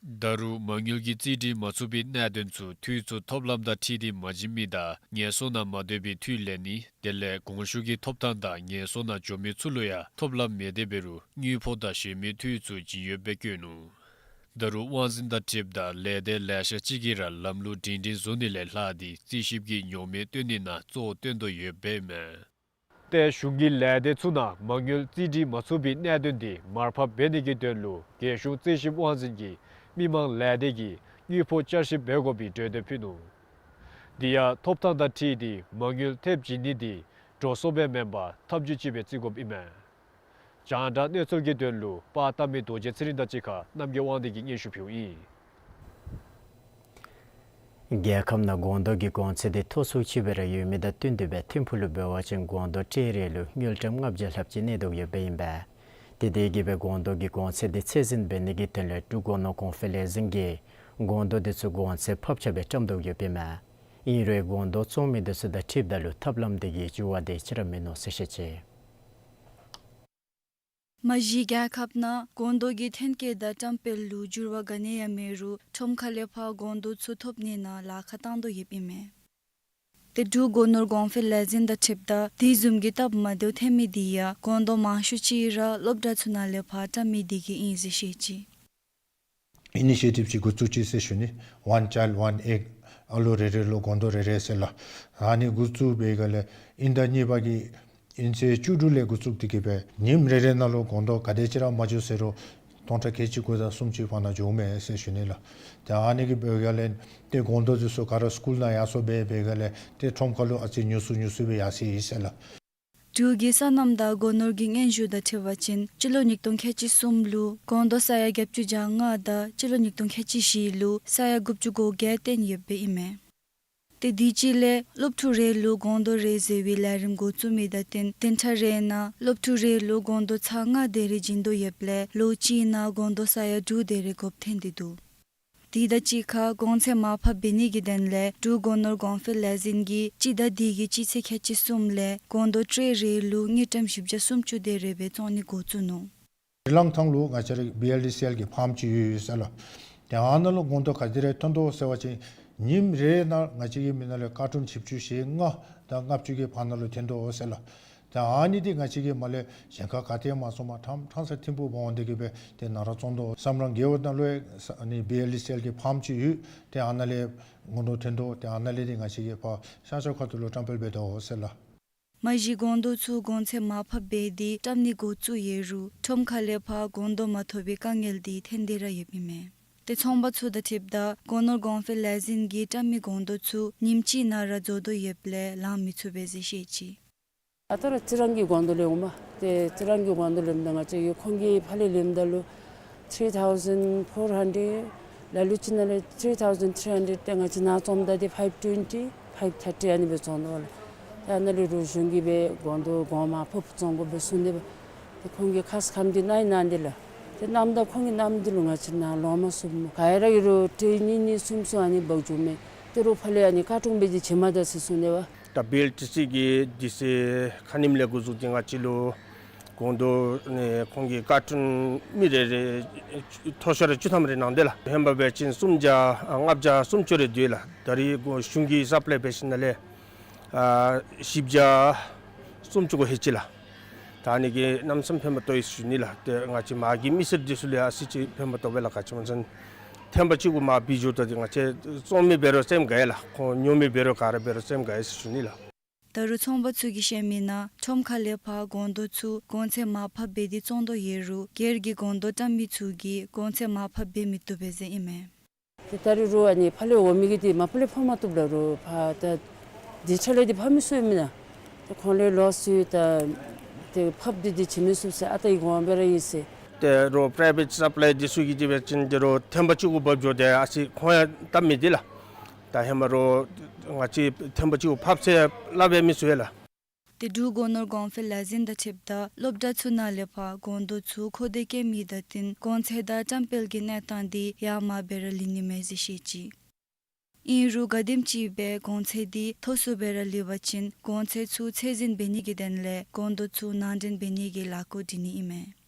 ད་རུང་མ་དངུལ་གྱི་རྩིས་སྒྲིག་མ་ཚུགས་པའི་གནད་དོན་ཚུ་འཐུས་ཚུ་ཐོབ་ལམ་དང་འཁྲིལ་ཏེ་མ་བྱིན་མི་དང་ངལ་གསོ་ནང་མ་སྡོད་པའི་འཐུས་ལེན་ནི་དེ་ལས་གོང་ཞུ་གི་ཐོབ་ཐང་དང་ངལ་གསོ་ནང་འགྱོ་མི་ཚུ་ལུ་ཡང་ཐོབ་ལམ་མེད་དེ་འབད་རུང་དངུལ་ཕོགས་དང་གཞན་མི་འཐུས་ཚུ་བྱིན་ཡོདཔ་སྦེ་བཀོད་ནུག། ད་རུང་དབང་འཛིན་དང་འཁྲིལཝ་ད་ལས་སྡེ་ལེ་ཤ་ཅིག་གིས་ར་ལམ་ལུགས་སྒྲིང་སྒྲིང་བཟོ་ནི་ལས་ལྷག་སྟེ་རྩིས་ཞིབ་ཀྱི་ཉོག་མེད་བཏོན་ནི་ནང་གཙོ་བོ་བཏོན་དོ་ཡོདཔ་ཨིན་མས། ཏེ་གཞུང་གི་ལས་སྡེ་ཚུ་ནང་མ་དངུལ་རྩིས་སྒྲིག་མ་ཚུགས་པའི་གནད་དོན་དེ་མར་ཕབ་འབད་ནི་གི་དོན་ལུ་རྒྱལ་གཞུང་རྩིས་ཞིབ་དབང་འཛིན་གྱིས་མི་མང་ལས་སྡེ་གིས་དངུལ་ཕོགས་བསྐྱར་ཞིབ་འབད་དགོ་པའི་གྲོས་འདེབས་ཕུལ་ནུག། དེ་ཡང་ཐོབ་ཐང་དང་འཁྲིལ་ཏེ་མ་དངུལ་ཐེབས་བྱིན་ནི་དེ་འགྲོ་སོང་སྦེ་མེན་པར་ཐབས་ཇུས་ཅིག་སྦེ་བརྩི་དགོཔ་ཨིན་མས། རྒྱང་བསྒྲགས་གནས་ཚུལ་གྱི་དོན་ལུ་པར་བཏབ་མི་རྡོ་རྗེ་ཚེ་རིང་དང་གཅིག་ཁར་རྣམ་རྒྱལ་དབང་འདུས་ཀྱིས་སྙན་ཞུ་ཕུལཝ་ཨིན། རྒྱལ་ཁབ་ནང་སྒོང་རྡོག་གི་གོང་ཚད་དེ་མཐོ་སུ་ཅིག་སྦེ་ར་ཡོད་མི་དང་བསྟུན་ཏེ་སྦེ་ཐིམ་ཕུག་ལུ་འབད་བ་ཅིན་སྒོང་རྡོག་ཊེ་རེ་ལུ་དངུལ་ཀྲམ་ལྔ་བརྒྱ་ལྷགཔ་ཅིག་གནས་དོ་ཡོདཔ་ཨིན་པས། དེ་དེ་གིས་སྦེ་སྒོང་རྡོག་གི་གོང་ཚད་དེ་ཚད་འཛིན་འབད་ནི་གི་དོན་ལས་འབྲུག་སྒོ་ནོར་གོང་འཕེལ་ལས་འཛིན་གྱིས་སྒོང་རྡོག་དེ་ཚུ་གོང་ཚད་ཕབ་ཆག་སྦེ་བཀྲམ་དོ་ཡོདཔ་ཨིན་མས། ཨིན་རུང་སྒོང་རྡོག་བཙོང་མི་དེ་ཚུ་དང་འཁྲིལཝ་ད་ལུ་ཐབས་ལམ་དེ་གིས་འགྱུར་བ་དེ་ཅིག་ར་མིན་ནུག་ཟེར་བཤད་ཅི། མ་གཞི་རྒྱལ་ཁབ་ནང་སྒོང་རྡོག་གི་ཐོན་སྐྱེད་དང་བཀྲམ་སྤེལ་ལུ་འགྱུར་བ་ག་ནི་ཡང་མེད་རུང་ཁྲོམ་ཁ་ལས་ཕར་སྒོང་རྡོག་ཚུ་ཐོབ་ནི་ནང་ལཱ་ཁག་བཏང་དོ་ཡོདཔ་ཨིན་མས། ཏེ་འབྲུག་སྒོ་ནོར་གོང་འཕེལ་ལས་འཛིན་དང་འཁྲིལཝ་ད་དེ་བཟུམ་གྱི་སྟབས་མ་བདེཝ་ཐོན་མི་དེ་ཡང་སྒོང་རྡོག་མང་ཤོས་ཅིག་ར་སློབ་གྲྭ་ཚུ་ནང་ལས་ཕར་བཀྲམ་མི་དེ་གིས་ཨིན་ཟེར་བཤད་ཅི། ཨི་ནི་ཤི་ཨེ་ཊིབ་ཅིག་འགོ་བཙུགས་ཅི་ཟེར་ཞུ་ནི། One child, one egg. ཨ་ལོ་རེ་རེ་ལུ་སྒོང་རྡོག་རེ་རེ་ཟེར་ལགས། ཨ་ནི་འགོ་བཙུགས་པའི་སྒང་ལས་དབྱིན་ཟླ་གཉིས་པ་གི་དབྱིན་ཚེས་བཅུ་དྲུག་ལས་འགོ་བཙུགས་ཏེ་གིས་སྦེ་ཉིནམ་རེ་རེ་ནང་ལུ་སྒོང་རྡོག་ག་དེ་ཅིག་ར་མ་འགྱོ་ཟེར་རུང་སྟོང་ཕྲག་ཁལ་གཅིག་དགུ་དང་སུམ་ཅུའི་བར་ན་འགྱོཝ་མས་ཟེར་ཞུ་ནི་ལགས། ཏེ་ཨ་ནི་གི་འབད་སྒང་ལས་ཏེ་སྒོང་རྡོག་དེ་ཚུ་ག་ར་སི་ཀུལ་ནང་ཡར་སོང་སྦེ་འབད་སྒང་ལས་ཏེ་ཁྲོམ་ཁ་ལུ་ཨ་ཙི་ཉུང་སུ་ཉུང་སུ་སྦེ་ཡར་སོ་ཡི་ཟེར་ལགས། འབྲུག་གི་སོ་ནམ་དང་སྒོ་ནོར་གྱི་སྙན་ཞུ་དང་འཁྲིལ་བ་ཅིན་སྤྱི་ལོ་ཉིས་སྟོང་ཁལ་གཅིག་གསུམ་ལུ་སྒོང་རྡོག་ས་ཡ་བརྒྱད་ཅུ་གྱ་ལྔ་དང་སྤྱི་ལོ་ཉིས་སྟོང་ཁལ་གཅིག་བཞི་ལུ་ས་ཡ་དགུ་བཅུ་གོ་བརྒྱད་བཏོན་ཡོདཔ་ཨིན་མས། ཏེ་དུས་ཅི་ལས་སློབ་ཕྲུག་རེ་ལུ་སྒོང་རྡོག་རེ་ཟེར་བའི་ལས་རིམ་འགོ་བཙུགས་མི་དང་བསྟུན་བདུན་ཕྲག་རེ་ནང་སློབ་ཕྲུག་རེ་ལུ་སྒོང་རྡོག་ཚར་ལྔ་དེ་རེ་བྱིན་དོ་ཡོདཔ་ལས་ལོ་གཅིག་ནང་སྒོང་རྡོག་ས་ཡ་དྲུག་དེ་རེ་དགོཔ་ཐོན་ཏེ་འདུག། དེ་དང་གཅིག་ཁར་གོང་ཚད་མར་ཕབ་འབད་ནི་གི་དོན་ལས་འབྲུག་སྒོ་ནོར་གོང་འཕེལ་ལས་འཛིན་གྱིས་སྤྱི་ཟླ་འདི་གི་སྤྱི་ཚེས་ཁལ་གཅིག་གསུམ་ལས་སྒོང་རྡོག་ཊེ་རེ་ལུ་དངུལ་ཀྲམ་བཞི་བརྒྱ་སུམ་ཅུ་དེ་རེ་སྦེ་བཙོང་ནི་འགོ་བཙུགས་ནུག། རི་ལང་ཐང་ལུ་ང་བཅས་ར་བི་ཨེལ་ཌི་སི་ཨེལ་གྱི་ཕཱམ་ཅིག་ཡོད་ཡོད་ཟེར་ལགས། ཏེ་ཨ་ནཱ་ལུ་སྒོང་རྡོག་ག་དེ་རེ་ཐོན་དོ་ཟེར་བ་ཅིན་ཉིནམ་རེ་ནང་ང་བཅས་ཀྱི་མི་ནང་ལས་ཀར་ཊུན་བཞི་བཅུ་ཞེ་ལྔ་དང་ལྔ་བཅུ་གི་བར་ན་ལུ་ཐོན་དོ་ཟེར་ལགས། ཏེ་ཨ་ནི་འདི་ང་བཅས་ཀྱིས་མར་ལས་གཞན་ཁར་ག་ཏེ་མ་བཙོངམ་ཕྲང་ཕྲང་ས་ཐིམ་ཕུག་འབག་འོང་སྟེ་གིས་སྦེ་ཏེ་ནཱ་ར་བཙོང་དོ་བསམ་རང་གི་འོག་ནང་ལུ་ཡང་ཨ་ནི་བི་ཨེལ་ཌི་སི་ཨེལ་གྱི་ཕཱམ་ཅིག་ཡོད། ཏེ་ཨ་ནཱ་ལས་སྒོང་རྡོག་ཐོན་དོ། ཏེ་ཨ་ནཱ་ལས་འདི་ང་བཅས་ཀྱིས་ཕར་ཤང་ཤང་ཁ་ཐུག་ལུ་བཀྲམ་སྤེལ་འབད་དོ་ཟེར་ལགས། མ་གཞི་སྒོང་རྡོག་ཚུ་གོང་ཚད་མར་ཕབ་འབད་དེ་བཀྲམ་ནི་འགོ་བཙུགས་ཡོད་རུང་ཁྲོམ་ཁ་ལས་ཕར་སྒོང་རྡོག་མ་ཐོབ་པའི་དཀའ་ངལ་འདི་ཐོན་ཏེ་ར་ཡོདཔ་ཨིན་མས། ཏེ་ཚོང་པ་ཚུ་དང་འཁྲིལཝ་ད་སྒོ་ནོར་གོང་འཕེལ་ལས་འཛིན་གྱིས་བཀྲམ་མི་སྒོང་རྡོག་ཚུ་ཉིནམ་གཅིག་ནང་ར་རྫོགས་དོ་ཡོདཔ་ལས་ལང་མི་ཚུགས་པས་ཟེར་བཤད་ཅི། ཨ་རྟག་ར་རྩི་རང་གི་སྒོང་རྡོག་ལེན་འོངམ་ཏེ་རྩི་རང་གི་སྒོང་རྡོག་ལེནམ་ད་ང་བཅས་ཀྱིས་ཁོང་གི་ཕར་ལས་ལེནམ་ད་ལུ་three thousand four hundred ལ་ལུ་ཅིག་ནང་ལས་three thousand three hundred ཏེ་ང་བཅས་ནཱ་བཙོངམ་ད་འདི་five twenty, five thirty ཨ་ནི་སྦེ་བཙོང་དོ་ལགས། ཏེ་ཨ་ནཱ་ལས་རོགས་གཞུང་གིས་སྦེ་སྒོང་རྡོག་གོང་མར་ཕབ་བཙོང་དགོ་པས་གསུངས་ཏེ་འབད་ཏེ་ཁོང་གིས་ཁ་ཙ་ཁ་ཉིནམ་འདི་གནང་ཡི་གནང་སྟེ་ལགས། ཏེ་གནངམ་ད་ཁོང་གིས་གནངམ་འདི་ལུ་ང་བཅས་ནཱ་ལོང་མ་ཚུགས་མས། ག་ར་གིས་རོགས་ཊེ་རེ་གཉིས་གཉིས་གསུམ་གསུམ་ཨ་ནི་འབག་འགྱོཝ་མས། ཏེ་རོགས་ཕར་ལས་ཨ་ནི་ཀར་ཊུན་སྦེ་འདི་བྱིན་མ་ད་ཟེར་གསུངས་ཏེ་འབད། ད་བི་ཨེལ་ཌི་སི་ཨེལ་གྱིས་དུས་ཚོད་ཁ་ཉིནམ་ལས་འགོ་བཙུགས་ཏེ་ང་བཅས་ལུ་སྒོང་རྡོག་ཨ་ནི་ཁོང་གིས་ཀར་ཊུན་མི་རེ་རེ་མཐོ་ཤོས་ར་བཅུ་ཐམ་རེ་གནང་སྟེ་ལགས། ཧེ་མ་འབད་བ་ཅིན་སུམ་བརྒྱ་ལྔ་བརྒྱ་སུམ་ཅུ་རེ་འདུག་ལགས། ད་རིས་གཞུང་གིས་སབ་ལའི་འབད་ཞིནམ་ལས་ཨ་བཞི་བརྒྱ་སུམ་ཅུ་གོ་ཧེ་ཅི་ལགས། ད་ཨ་ནི་གིས་གནམ་མེད་ས་མེད་ཕན་པ་ཐོབ་ཡི་ཟེར་ཞུ་ནི་ལགས། ཏེ་ང་བཅས་མར་གྱི་མི་སེར་འདི་ཚུ་ལུ་ཡང་ཨ་ཙི་ཅིག་ཕན་པ་ཐོབ་པས་ལགས། ག་ཅི་སྨོ་ཟེར་ན་ཐེམ་པ་གཅིག་གུ་མར་འབད་འགྱོཝ་ད་འདི་ང་བཅས་བཙོང་མི་འབད་རུང་སེམས་དགའ་ཡི་ལགས། ཁོང་ཉོ་མི་འབད་རུང་ག་ར་འབད་རུང་སེམས་དགའ་ཡི་ཟེར་ཞུ་ནི་ལགས། ད་རུང་ཚོང་པ་ཚུ་གིས་བཤད་མི་ནང་ཁྲོམ་ཁ་ལས་ཕར་སྒོང་རྡོག་ཚུ་གོང་ཚད་མར་ཕབ་འབད་དེ་བཙོང་དོ་ཡོད་རུང་སྒེར་གྱི་སྒོང་རྡོག་བཀྲམ་མི་ཚུ་གིས་གོང་ཚད་མར་ཕབ་འབད་མི་བཏུབ་པས་ཟེར་ཨིན་མས། ཏེ་ད་རིས་རོགས་ཨ་ནི་ཕར་ལས་འོང་མི་གིས་འདི་མ་པ་ལས་ཕབ་མ་བཏུབ་ལགས། རོགས་ཕར་ད་འདི་ཁྲ་ལས་འདི་ཕབ་མི་ཚུགས་མེན་ན། ཏེ་ཁོང་ལུ་ལོསི་ཡོད། ད་ཏེ་ཕབ་སྟེ་འདི་བྱིན་མི་ཚུགས་ཟེར་ཨ་རྟག་གི་དགོངས་པ་སྦེ་ར་ཨིན་ཟེར། ཏེ་རོགས་པ་རའི་བེཊ་སབ་ལའི་འདི་ཚུ་གིས་འབད་བ་ཅིན་ཏེ་རོགས་ཐེམ་པ་གཅིག་གུ་འབག་འགྱོཝ་ད་ཨ་ཙི་ཁོང་ཡང་སྟབས་མི་བདེ་ལགས། ད་ཧེ་མ་རོགས་ང་བཅས་ཐེམ་པ་གཅིག་གུ་ཕབ་ཟེར་སླབ་སྦེ་མི་ཚུགས་ལགས། ཏེ་འབྲུག་སྒོ་ནོར་གོང་འཕེལ་ལས་འཛིན་དང་འཁྲིལཝ་ད་སློབ་གྲྭ་ཚུ་ནང་ལས་ཕར་སྒོང་རྡོག་ཚུ་མཁོ་འདོད་བསྐྱེད་མི་དང་བསྟུན་གོང་ཚད་དང་བཀྲམ་སྤེལ་གྱི་གནས་སྟངས་འདི་ཡར་མར་སྦེ་ར་ལུས་ནི་མས་ཟེར་བཤད་ཅི། ཨིན་རུང་ག་དེམ་ཅིག་སྦེ་གོང་ཚད་འདི་མཐོ་སུ་སྦེ་ར་ལུས་པ་ཅིན་གོང་ཚད་ཚུ་ཚད་འཛིན་འབད་ནི་གི་དོན་ལས་སྒོང་རྡོག་ཚུ་ནང་འདྲེན་འབད་ནི་གི་ལས་འགུལ་སྒྲིག་ནི་ཨིན་མས།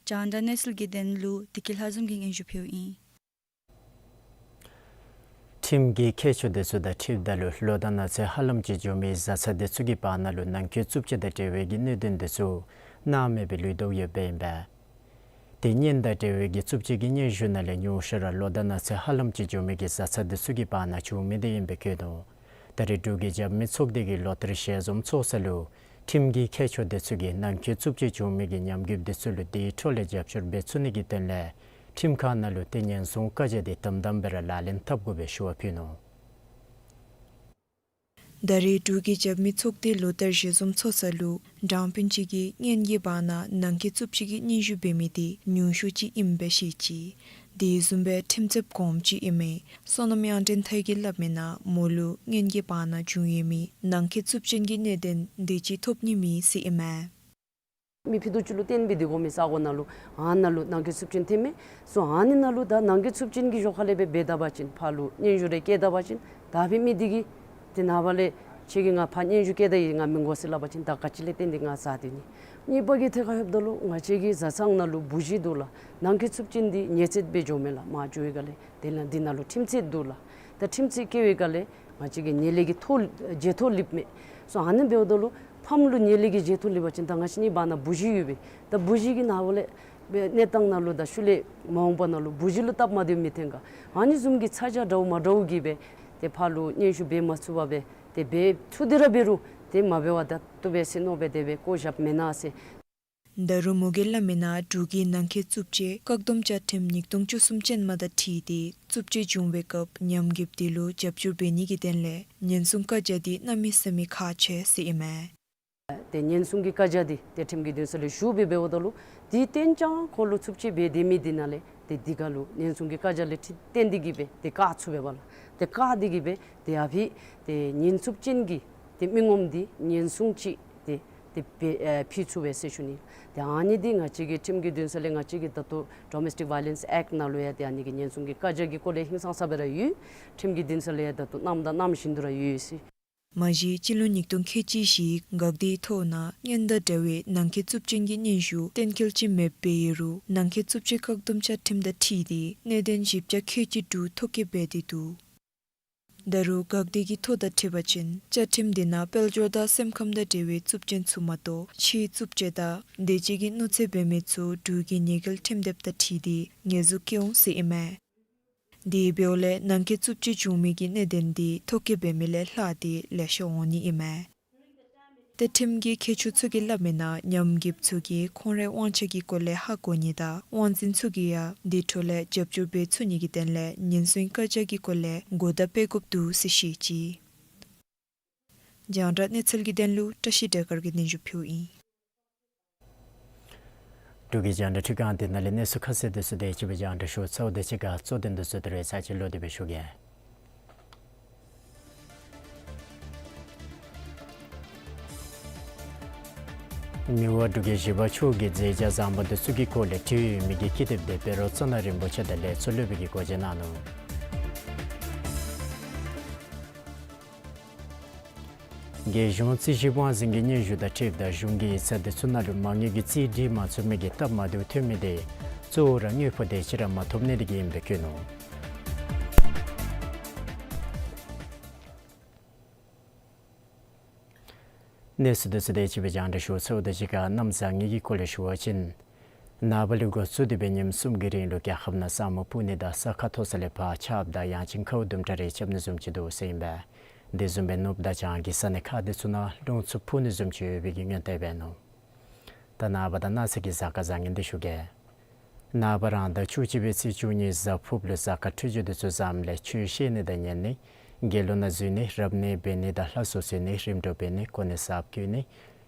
རྒྱང་བསྒྲགས་གནས་ཚུལ་གྱི་དོན་ལུ་བདེ་སྐྱིད་ལྷ་འཛོམས་ཀྱིས་སྙན་ཞུ་ཕུལཝ་ཨིན། ཁྲིམས་ཀྱི་ཁྱད་ཆོས་དེ་ཚུ་དང་འཁྲིལཝ་ད་ལུ་ལོ་དང་ན་ཚོད་ཧ་ལམ་ཅིག་འགྱོ་མི་བཟའ་ཚང་དེ་ཚུ་གི་བར་ན་ལུ་ནང་འཁོད་རྩུབ་སྤྱོད་དང་འབྲེལ་བའི་གི་གནད་དོན་དེ་ཚུ་སྣང་མེད་སྦེ་ལུས་དོ་ཡོདཔ་ཨིན་པས། དེ་གཉེན་དང་འབྲེལ་བའི་གི་རྩུབ་སྤྱོད་ཀྱི་སྙན་ཞུ་ནང་ལས་ཉུང་ཤོས་ར་ལོ་དང་ན་ཚོད་ཧ་ལམ་ཅིག་འགྱོ་མི་གི་བཟའ་ཚང་དེ་ཚུ་གི་བར་ན་བྱུང་མི་དེ་ཨིན་པའི་སྐོར་དང་། ད་རེས་འབྲུག་གི་རྒྱབ་མི་ཚོགས་སྡེ་གི་ལོ་བསྟར་ཞལ་འཛོམས་ཚོགས་ས་ལུ་ཁྲིམས་ཀྱི་ཁྱད་ཆོས་དེ་ཚུ་གིས་ནང་འཁོད་རྩུབ་སྤྱོད་བྱུང་མི་གི་ཉམས་རྒུདཔ་དེ་ཚུ་ལུ་དེའི་འཕྲོ་ལས་རྒྱབ་སྐྱོར་འབད་ཚུགས་ནི་གི་དོན་ལས་ཁྲིམས་ཁང་ནང་ལུ་ཏེ་ཉེན་སྲུང་བཀའ་རྒྱ་དེ་དམ་དམ་སྦེ་ར་ལག་ལེན་འཐབ་དགོ་པའི་ཞུ་བ་ཕུལ་ནུག། ད་རེས་འབྲུག་གི་རྒྱབ་མི་ཚོགས་སྡེ་ལོ་ལྟར་ཞལ་འཛོམས་ཚོགས་ས་ལུ་དྲང་དཔོན་ཅིག་གིས་སྔོན་གྱི་བར་ན་ནང་འཁོད་རྩུབ་སྤྱོད་ཀྱི་སྙན་ཞུ་འབད་མི་དེ་ཉུང་ཤོས་ཅིག་ཨིནམ་སྦེ་བཤད་ཅི། དེ་བཟུམ་སྦེ་ཁྲིམས་རྩོདཔ་གོངམ་ཅིག་ཨིན་མི་བསོད་ནམས་དབྱངས་ཅན་ཐར་གྱིས་སླབ་མིའི་ནང་མོ་ལུ་སྔོན་གྱི་བར་ན་བྱུང་ཡོད་མི་ནང་འཁོད་རྩུབ་སྤྱོད་ཀྱི་གནད་དོན་དེ་ཅིག་ཐོབ་ནི་མེད་ཟེར་ཨིན་མས། མི་ཕྱེད་དོ་ཅིག་ལུ་བརྟེན་སྦེ་སྡོད་དགོ་མི་ས་གོ་ནང་ལུ་ཨ་ནཱ་ལུ་ནང་འཁོད་རྩུབ་སྤྱོད་ཐོན་མི་ཚུ་ཨ་ནི་ནང་ལུ་ད་ནང་འཁོད་རྩུབ་སྤྱོད་ཀྱི་ཞོར་ཁ་ལས་སྦེ་འབད་ད་པ་ཅིན་ཕར་ལུ་སྙན་ཞུ་རེ་བཀལ་ད་པ་ཅིན་ད་འབད་མི་དེ་གིས་དེ་ནངས་པ་ལས་ཁྱོད་ཀྱིས་ང་ཕར་སྙན་ཞུ་བཀལ་ད་ཡི་ང་མི་དགོ་ཟེར་སླབ་པ་ཅིན་ད་ག་ཅི་ལས་བརྟེན་ཏེ་ང་བཟའ་སྡོད་ནི། གཉིས་པ་གི་ཐད་ཁར་ལྷོདཔ་ད་ལུ་ང་བཅས་ཀྱི་བཟའ་ཚང་ནང་ལུ་བུ་གཞི་འདུག་ལགས། ནང་འཁོད་རྩུབ་སྤྱོད་འདི་ཉེས་རྩོད་སྦེ་འགྱོ་མས་ལགས། མར་འགྱོ་བའི་སྒང་ལས་དེ་ལས་འདི་ནང་ལུ་ཁྲིམས་རྩོད་འདུག་ལགས། ད་ཁྲིམས་རྩོད་བཀལ་བའི་སྒང་ལས་ང་བཅས་ཀྱི་ཉེས་ལས་ཀྱི་ཐོ་བརྗེ་ཐོ་ལེན་མི་ཚུ་ཨ་ནི་འབདཝ་ད་ལུ་ཕམ་ལུ་ཉེས་ལས་ཀྱི་བརྗེ་ཐོ་ལེན་པ་ཅིན་ད་ང་བཅས་གཉིས་བར་ན་བུ་གཞི་ཡོད་པས། ད་བུ་གཞི་གིས་ནངས་པ་ལས་གནས་སྟངས་ནང་ལུ་དང་ཤུལ་ལས་མ་འོངས་པ་ནང་ལུ་བུ་གཞི་ལུ་སྟབས་མ་བདེཝ་མི་ཐོན་ག། ཨ་ནི་བཟུམ་གྱི་ཚ་གྱང་འདྲཝ་མ་འདྲཝ་གིས་སྦེ་ཏེ་ཕར་ལུ་སྙན་ཞུ་འབད་མ་ཚུགས་པར་སྦེ་ཏེ་འབད་ཚུགས་ཏེ་ར་འབད་རུང་ཏེ་མ་འབད་བར་ད་བཏུབ་པས་ཟེར་མནོ་སྦེ་དེ་སྦེ་བཀོ་བཞགཔ་མེན་ན་ཟེར། ད་རུང་མོ་གིས་སླབ་མིའི་ནང་འབྲུག་གི་ནང་འཁོད་རྩུབ་སྤྱོད་བཀག་སྡོམ་བཅའ་ཁྲིམས་ཉིས་སྟོང་བཅུ་གསུམ་ཅན་མ་དང་འཁྲིལ་ཏེ་རྩུབ་སྤྱོད་བྱུང་བའི་སྐབས་ཉམས་རྒུདཔ་དེ་ལུ་རྒྱབ་སྐྱོར་འབད་ནི་གི་དོན་ལས་ཉེན་སྲུང་བཀའ་རྒྱ་དེ་གནམ་མེད་ས་མེད་ཁག་ཆེ་ཟེར་ཨིན་མས། ཏེ་ཉེན་སྲུང་གི་བཀའ་རྒྱ་འདི་ཏེ་ཁྲིམས་ཀྱི་འདུན་ས་ལས་ཞུ་སྦེ་འབདཝ་ད་ལུ་དེ་བརྟེན་ཀྱང་ཁོ་ལུ་རྩུབ་སྤྱོད་འབད་སྡོད་མི་དེ་ནང་ལས་ཏེ་དེ་ཁར་ལུ་ཉེན་སྲུང་གི་བཀའ་རྒྱ་ལས་ཁྲིམས་བརྟེན་ཏེ་གིས་སྦེ་ཏེ་བཀག་ཚུགས་པས་པ་ལགས། ཏེ་བཀག་སྟེ་གིས་སྦེ་ཏེ་ཨ་ཕི་ཏེ་ཉེན་རྩུབ་ཅན་གྱི་ཏེ་མི་ངོམ་འདི་ཉེན་སྲུང་ཅིག་ཏེ་ཏེ་འབད་ཨེ་ཕུལ་ཚུགས་པས་ཟེར་ཞུ་ནི། ཏེ་ཨ་ནི་འདི་ང་བཅས་ཀྱི་ཁྲིམས་ཀྱི་འདུན་ས་ལས་ང་བཅས་ཀྱི་ད་ལྟོ་Domestic Violence Act ནང་ལུ་ཡང་ཏེ་ཨ་ནི་གི་ཉེན་སྲུང་གི་བཀའ་རྒྱ་གི་སྐོར་ལས་ཧིང་སངས་ས་སྦེ་ར་ཡོད། ཁྲིམས་ཀྱི་འདུན་ས་ལས་ཡང་ད་ལྟོ་གནངམ་དང་གནང་བཞིན་དུ་ར་ཡོད་ཟེར། མ་གཞི་སྤྱི་ལོ་ཉིས་སྟོང་ཁལ་གཅིག་བཞི་འགག་སྡེའི་ཐོག་ནང་སྔོན་དང་འདྲ་བའི་ནང་འཁོད་རྩུབ་སྤྱོད་ཀྱི་སྙན་ཞུ་གཏན་འཁེལ་ཅིག་མེདཔ་སྦེ་ཡོད་རུང་ནང་འཁོད་རྩུབ་སྤྱོད་བཀག་སྡོམ་བཅའ་ཁྲིམས་དང་འཁྲིལ་ཏེ་གནད་དོན་བཞི་བརྒྱ་ཁལ་གཅིག་དྲུག་ཐོ་བཀོད་འབད་དེ་འདུག། ད་རུང་འགག་སྡེ་གི་ཐོ་དང་འཁྲིལ་བ་ཅིན་བཅའ་ཁྲིམས་དེ་ནང་དཔལ་འབྱོར་དང་སེམས་ཁམས་དང་འབྲེལ་བའི་རྩུབ་སྤྱོད་ཚུ་མ་གཏོགས་ཕྱིའི་རྩུབ་སྤྱོད་དང་དེ་བཅས་ཀྱི་གནོད་འཚེ་འབད་མི་ཚུ་འབྲུག་གི་ཉེས་འགེལ་ཁྲིམས་དེབ་དང་འཁྲིལ་ཏེ་ཉེས་འཛུགས་བཀལ་འོང་ཟེར་ཨིན་མས། དེ་འབདཝ་ལས་ནང་འཁོད་རྩུབ་སྤྱོད་བྱུང་མི་གི་གནད་དོན་དེ་ཐོ་བཀོད་འབད་མི་ལས་ལྷག་སྟེ་ལེ་ཤ་འོང་ནི་ཨིན་མས། ཏེ་ཁྲིམས་ཀྱི་མཁས་མཆོག་ཚུ་གིས་སླབ་མིའི་ནང་ཉམས་རྒུདཔ་ཚུ་གིས་ཁོང་རའི་དབང་ཆ་གི་སྐོར་ལས་ཧ་གོ་ནི་དང་དབང་འཛིན་ཚུ་གིས་ཡང་དེ་འཕྲོ་ལས་རྒྱབ་སྐྱོར་འབད་ཚུགས་ནི་གི་དོན་ལས་ཉེན་སྲུང་བཀའ་རྒྱ་གི་སྐོར་ལས་གོ་བརྡ་སྤེལ་དགོཔ་འདུག་ཟེར་བཤད་ཅི། རྒྱང་བསྒྲགས་གནས་ཚུལ་གྱི་དོན་ལུ་བཀྲ་ཤིས་སྒྲོལ་དཀར་གྱིས་སྙན་ཞུ་ཕུལཝ་ཨིན། འབྲུག་གི་རྒྱང་བསྒྲགས་ཁྲི་ཁང་འདི་ནང་ལས་གནས་ཚུལ་ཁ་གསལ་དེ་ཚུ་དེ་ཅིག་སྦེ་རྒྱང་བསྒྲགས་ཞུ་ཚརཝ་དང་གཅིག་ཁར་གཙོ་དོན་དེ་ཚུ་ད་རེས་ཚར་གཅིག་ལོག་སྟེ་སྦེ་ཞུ་གེ། མི་དབང་འབྲུག་རྒྱལ་བཞི་པ་མཆོག་གིས་མཛད་བྱ་བཟང་པོ་དེ་ཚུ་གི་སྐོར་ལས་བྲིས་ཡོད་མི་གི་ཀི་དེབ་དེ་བཻ་རོ་ཙོང་ན་རིན་པོ་ཆེ་དང་ལས་ཚོགས་སློབ་དཔོན་གྱིས་སྒོ་འབྱེད་གནང་ནུག། རྒྱལ་གཞུང་རྩིས་ཞིབ་དབང་འཛིན་གྱི་སྙན་ཞུ་དང་འཁྲིལཝ་ད་གཞུང་གི་ཡིག་ཚང་དེ་ཚུ་ནང་ལུ་མ་དངུལ་གྱི་རྩིས་སྒྲིག་མ་ཚུགས་མི་གི་སྟབས་མ་བདེཝ་ཐོན་མི་དེ་གཙོ་བོ་ར་དངུལ་ཕོགས་དེ་ཅིག་ར་མ་ཐོབ་ནི་དེ་གིས་ཨིནམ་སྦེ་བཀོད་ནུག། གནས་ཚུལ་དེ་ཚུ་དེ་ཅིག་སྦེ་རྒྱང་བསྒྲགས་ཞུ་ཚརཝ་དང་གཅིག་ཁར་གནམ་བཟང་ངན་གྱི་སྐོར་ལས་ཞུ་བ་ཅིན་ནངས་པ་ལས་འགོ་བཙུགས་ཏེ་སྦེ་ཉིནམ་གསུམ་གྱི་རིང་ལུ་རྒྱལ་ཁབ་ནང་ས་སྨུག་སྤུབ་ནི་དང་ས་ཁ་མཐོ་ས་ལས་ཕར་ཆརཔ་དང་ཡང་ཅིན་ཁཝ་དུམ་གྲ་རེ་རྐྱབ་ནི་བཟུམ་ཅིག་འདུག་ཟེར་ཨིན་པས། དེ་བཟུམ་སྦེ་ནུབ་དང་བྱང་གི་ས་གནས་ཁག་དེ་ཚུ་ནང་རླུང་འཚུབ་འཕུ་ནི་བཟུམ་ཅིག་ཡོད་པའི་གི་སྔོན་བརྡ་འབད་ནུག། ད་ནངས་པ་དང་གནངས་ཚེ་གི་གཟའ་སྐར་བཟང་ངན་དེ་ཞུ་གེ། ནངས་པ་རང་ཟླ་བཅུ་གཅིག་པའི་ཚེས་བཅུ་གཉིས་གཟའ་ཕུརཔ་ལུ་གཟའ་སྐར་འཕྲོད་སྦྱོར་དེ་ཚུ་བཟངམ་ལས་ཆོས་བཤད་ནི་དང་ཉན་ནི་དགེ་སློང་ནང་འཛུལ་ནི་རབ་གནས་འབད་ནི་དང་ལྷ་གསོལ་གསོལ་ནི་རིམ་གྲོ་འབད་ནི་གོ་གནས་གསརཔ་བསྐོ་ནི་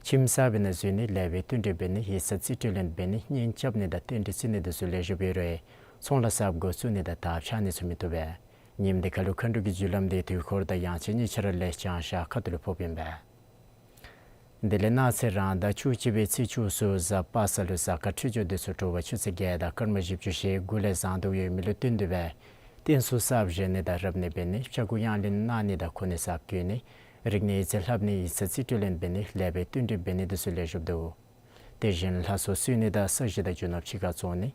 ཁྱིམ་གསར་པའི་ནང་འཛུལ་ནི་ལེགས་པའི་བསྟུན་གྲོས་འབད་ནི་ཡིག་ཚང་རྩིས་སྤྲོད་ལེན་འབད་ནི་གཉེན་རྐྱབ་ནི་དང་རྟེན་འབྲེལ་བརྩི་ནི་དེ་ཚུ་ལེགས་ཤོམ་འབད་རུང་ཚོང་ལཱ་གསརཔ་འགོ་བཙུགས་ནི་དང་དར་འཕྱར་ནི་ཚུ་མི་བཏུབ་པས། ཉིནམ་དེ་ཁར་ལུ་མཁའ་འགྲོ་གི་རྒྱུ་ལམ་དེ་དུས་འཁོར་དང་ཡང་ཅིན་གཉིས་ཆ་ར་ལས་བྱང་ཤར་ཁ་ཐུག་ལུ་ཕོགཔ་ཨིན་པས། དེ་ལས་གནངས་ཚེ་རང་ཟླ་བཅུ་གཅིག་པའི་ཚེས་བཅུ་གསུམ་གཟའ་པ་སངས་ལུ་གཟའ་སྐར་འཕྲོད་སྦྱོར་དེ་ཚུ་དྲོ་པ་ཆུ་ཚོད་བརྒྱད་དང་སྐར་མ་བཞི་བཅུ་ཞེ་དགུ་ལས་བཟང་དྲགས་ཡོད་མི་ལུ་བསྟུན་ཏེ་སྦེ་རྟེན་གསུམ་གསརཔ་བཞེངས་ནི་དང་རབ་གནས་འབད་ནི་ཕྱྭ་འགུགས་གཡང་ལེན་གནང་ནི་དང་གོ་གནས་གསརཔ་བསྐོ་ནི་རིག་གནས་ཡིག་ཚང་ལྷབ་ནི་ཡིག་ཚང་རྩིས་སྤྲོད་ལེན་འབད་ནི་ལེགས་པའི་བསྟུན་གྲོས་འབད་ནི་དེ་ཚུ་ལེགས་ཤོམ་འདུག། དེ་བཞིན་ལྷ་གསོལ་གསོལ་ནི་དང་ས་གཞི་དང་རྒྱུ་ནོར་ཕྱི་ཁར་བཙོང་ནི་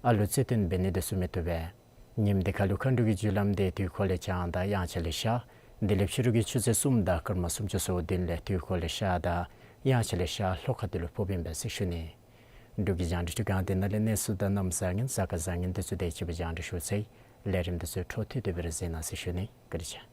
ཨ་ལུ་རྩེ་བཏོན་འབད་ནི་དེ་ཚུ་མི་བཏུབ་པས། ཉིནམ་དེ་ཁར་ལུ་མཁའ་འགྲོ་གི་རྒྱུ་ལམ་དེ་དུས་འཁོར་ལས་བྱང་དང་དབྱངས་འཆར་ལས་ཤར། དེ་ལས་ཕྱི་རུ་གི་ཆུ་ཚོད་གསུམ་དང་སྐར་མ་སུམ་ཅུ་སོ་བདུན་ལས་དུས་འཁོར་ལས་ཤར་དང་དབྱངས་འཆར་ལས་ཤར་ལྷོ་ཁ་ཐུག་ལུ་ཕོགཔ་ཨིན་པས་ཟེར་ཞུ་ནི། འབྲུག་གི་རྒྱང་བསྒྲགས་ཁྲི་ཁང་འདི་ནང་ལས་གནས་ཚུལ་དང་གནམ་བཟང་ངན་གཟའ་སྐར་བཟང་ངན་དེ་ཚུ་དེ་ཅིག་སྦེ་རྒྱང་བསྒྲགས་ཞུ་ཚར་ཡི། ལས་རིམ་དེ་ཚུ་འཕྲོ་མཐུད་དེ་སྦེ་ར་གཟིགས་གནང་ཟེར་ཞུ་ནི། བཀའ་དྲིན་ཆེ།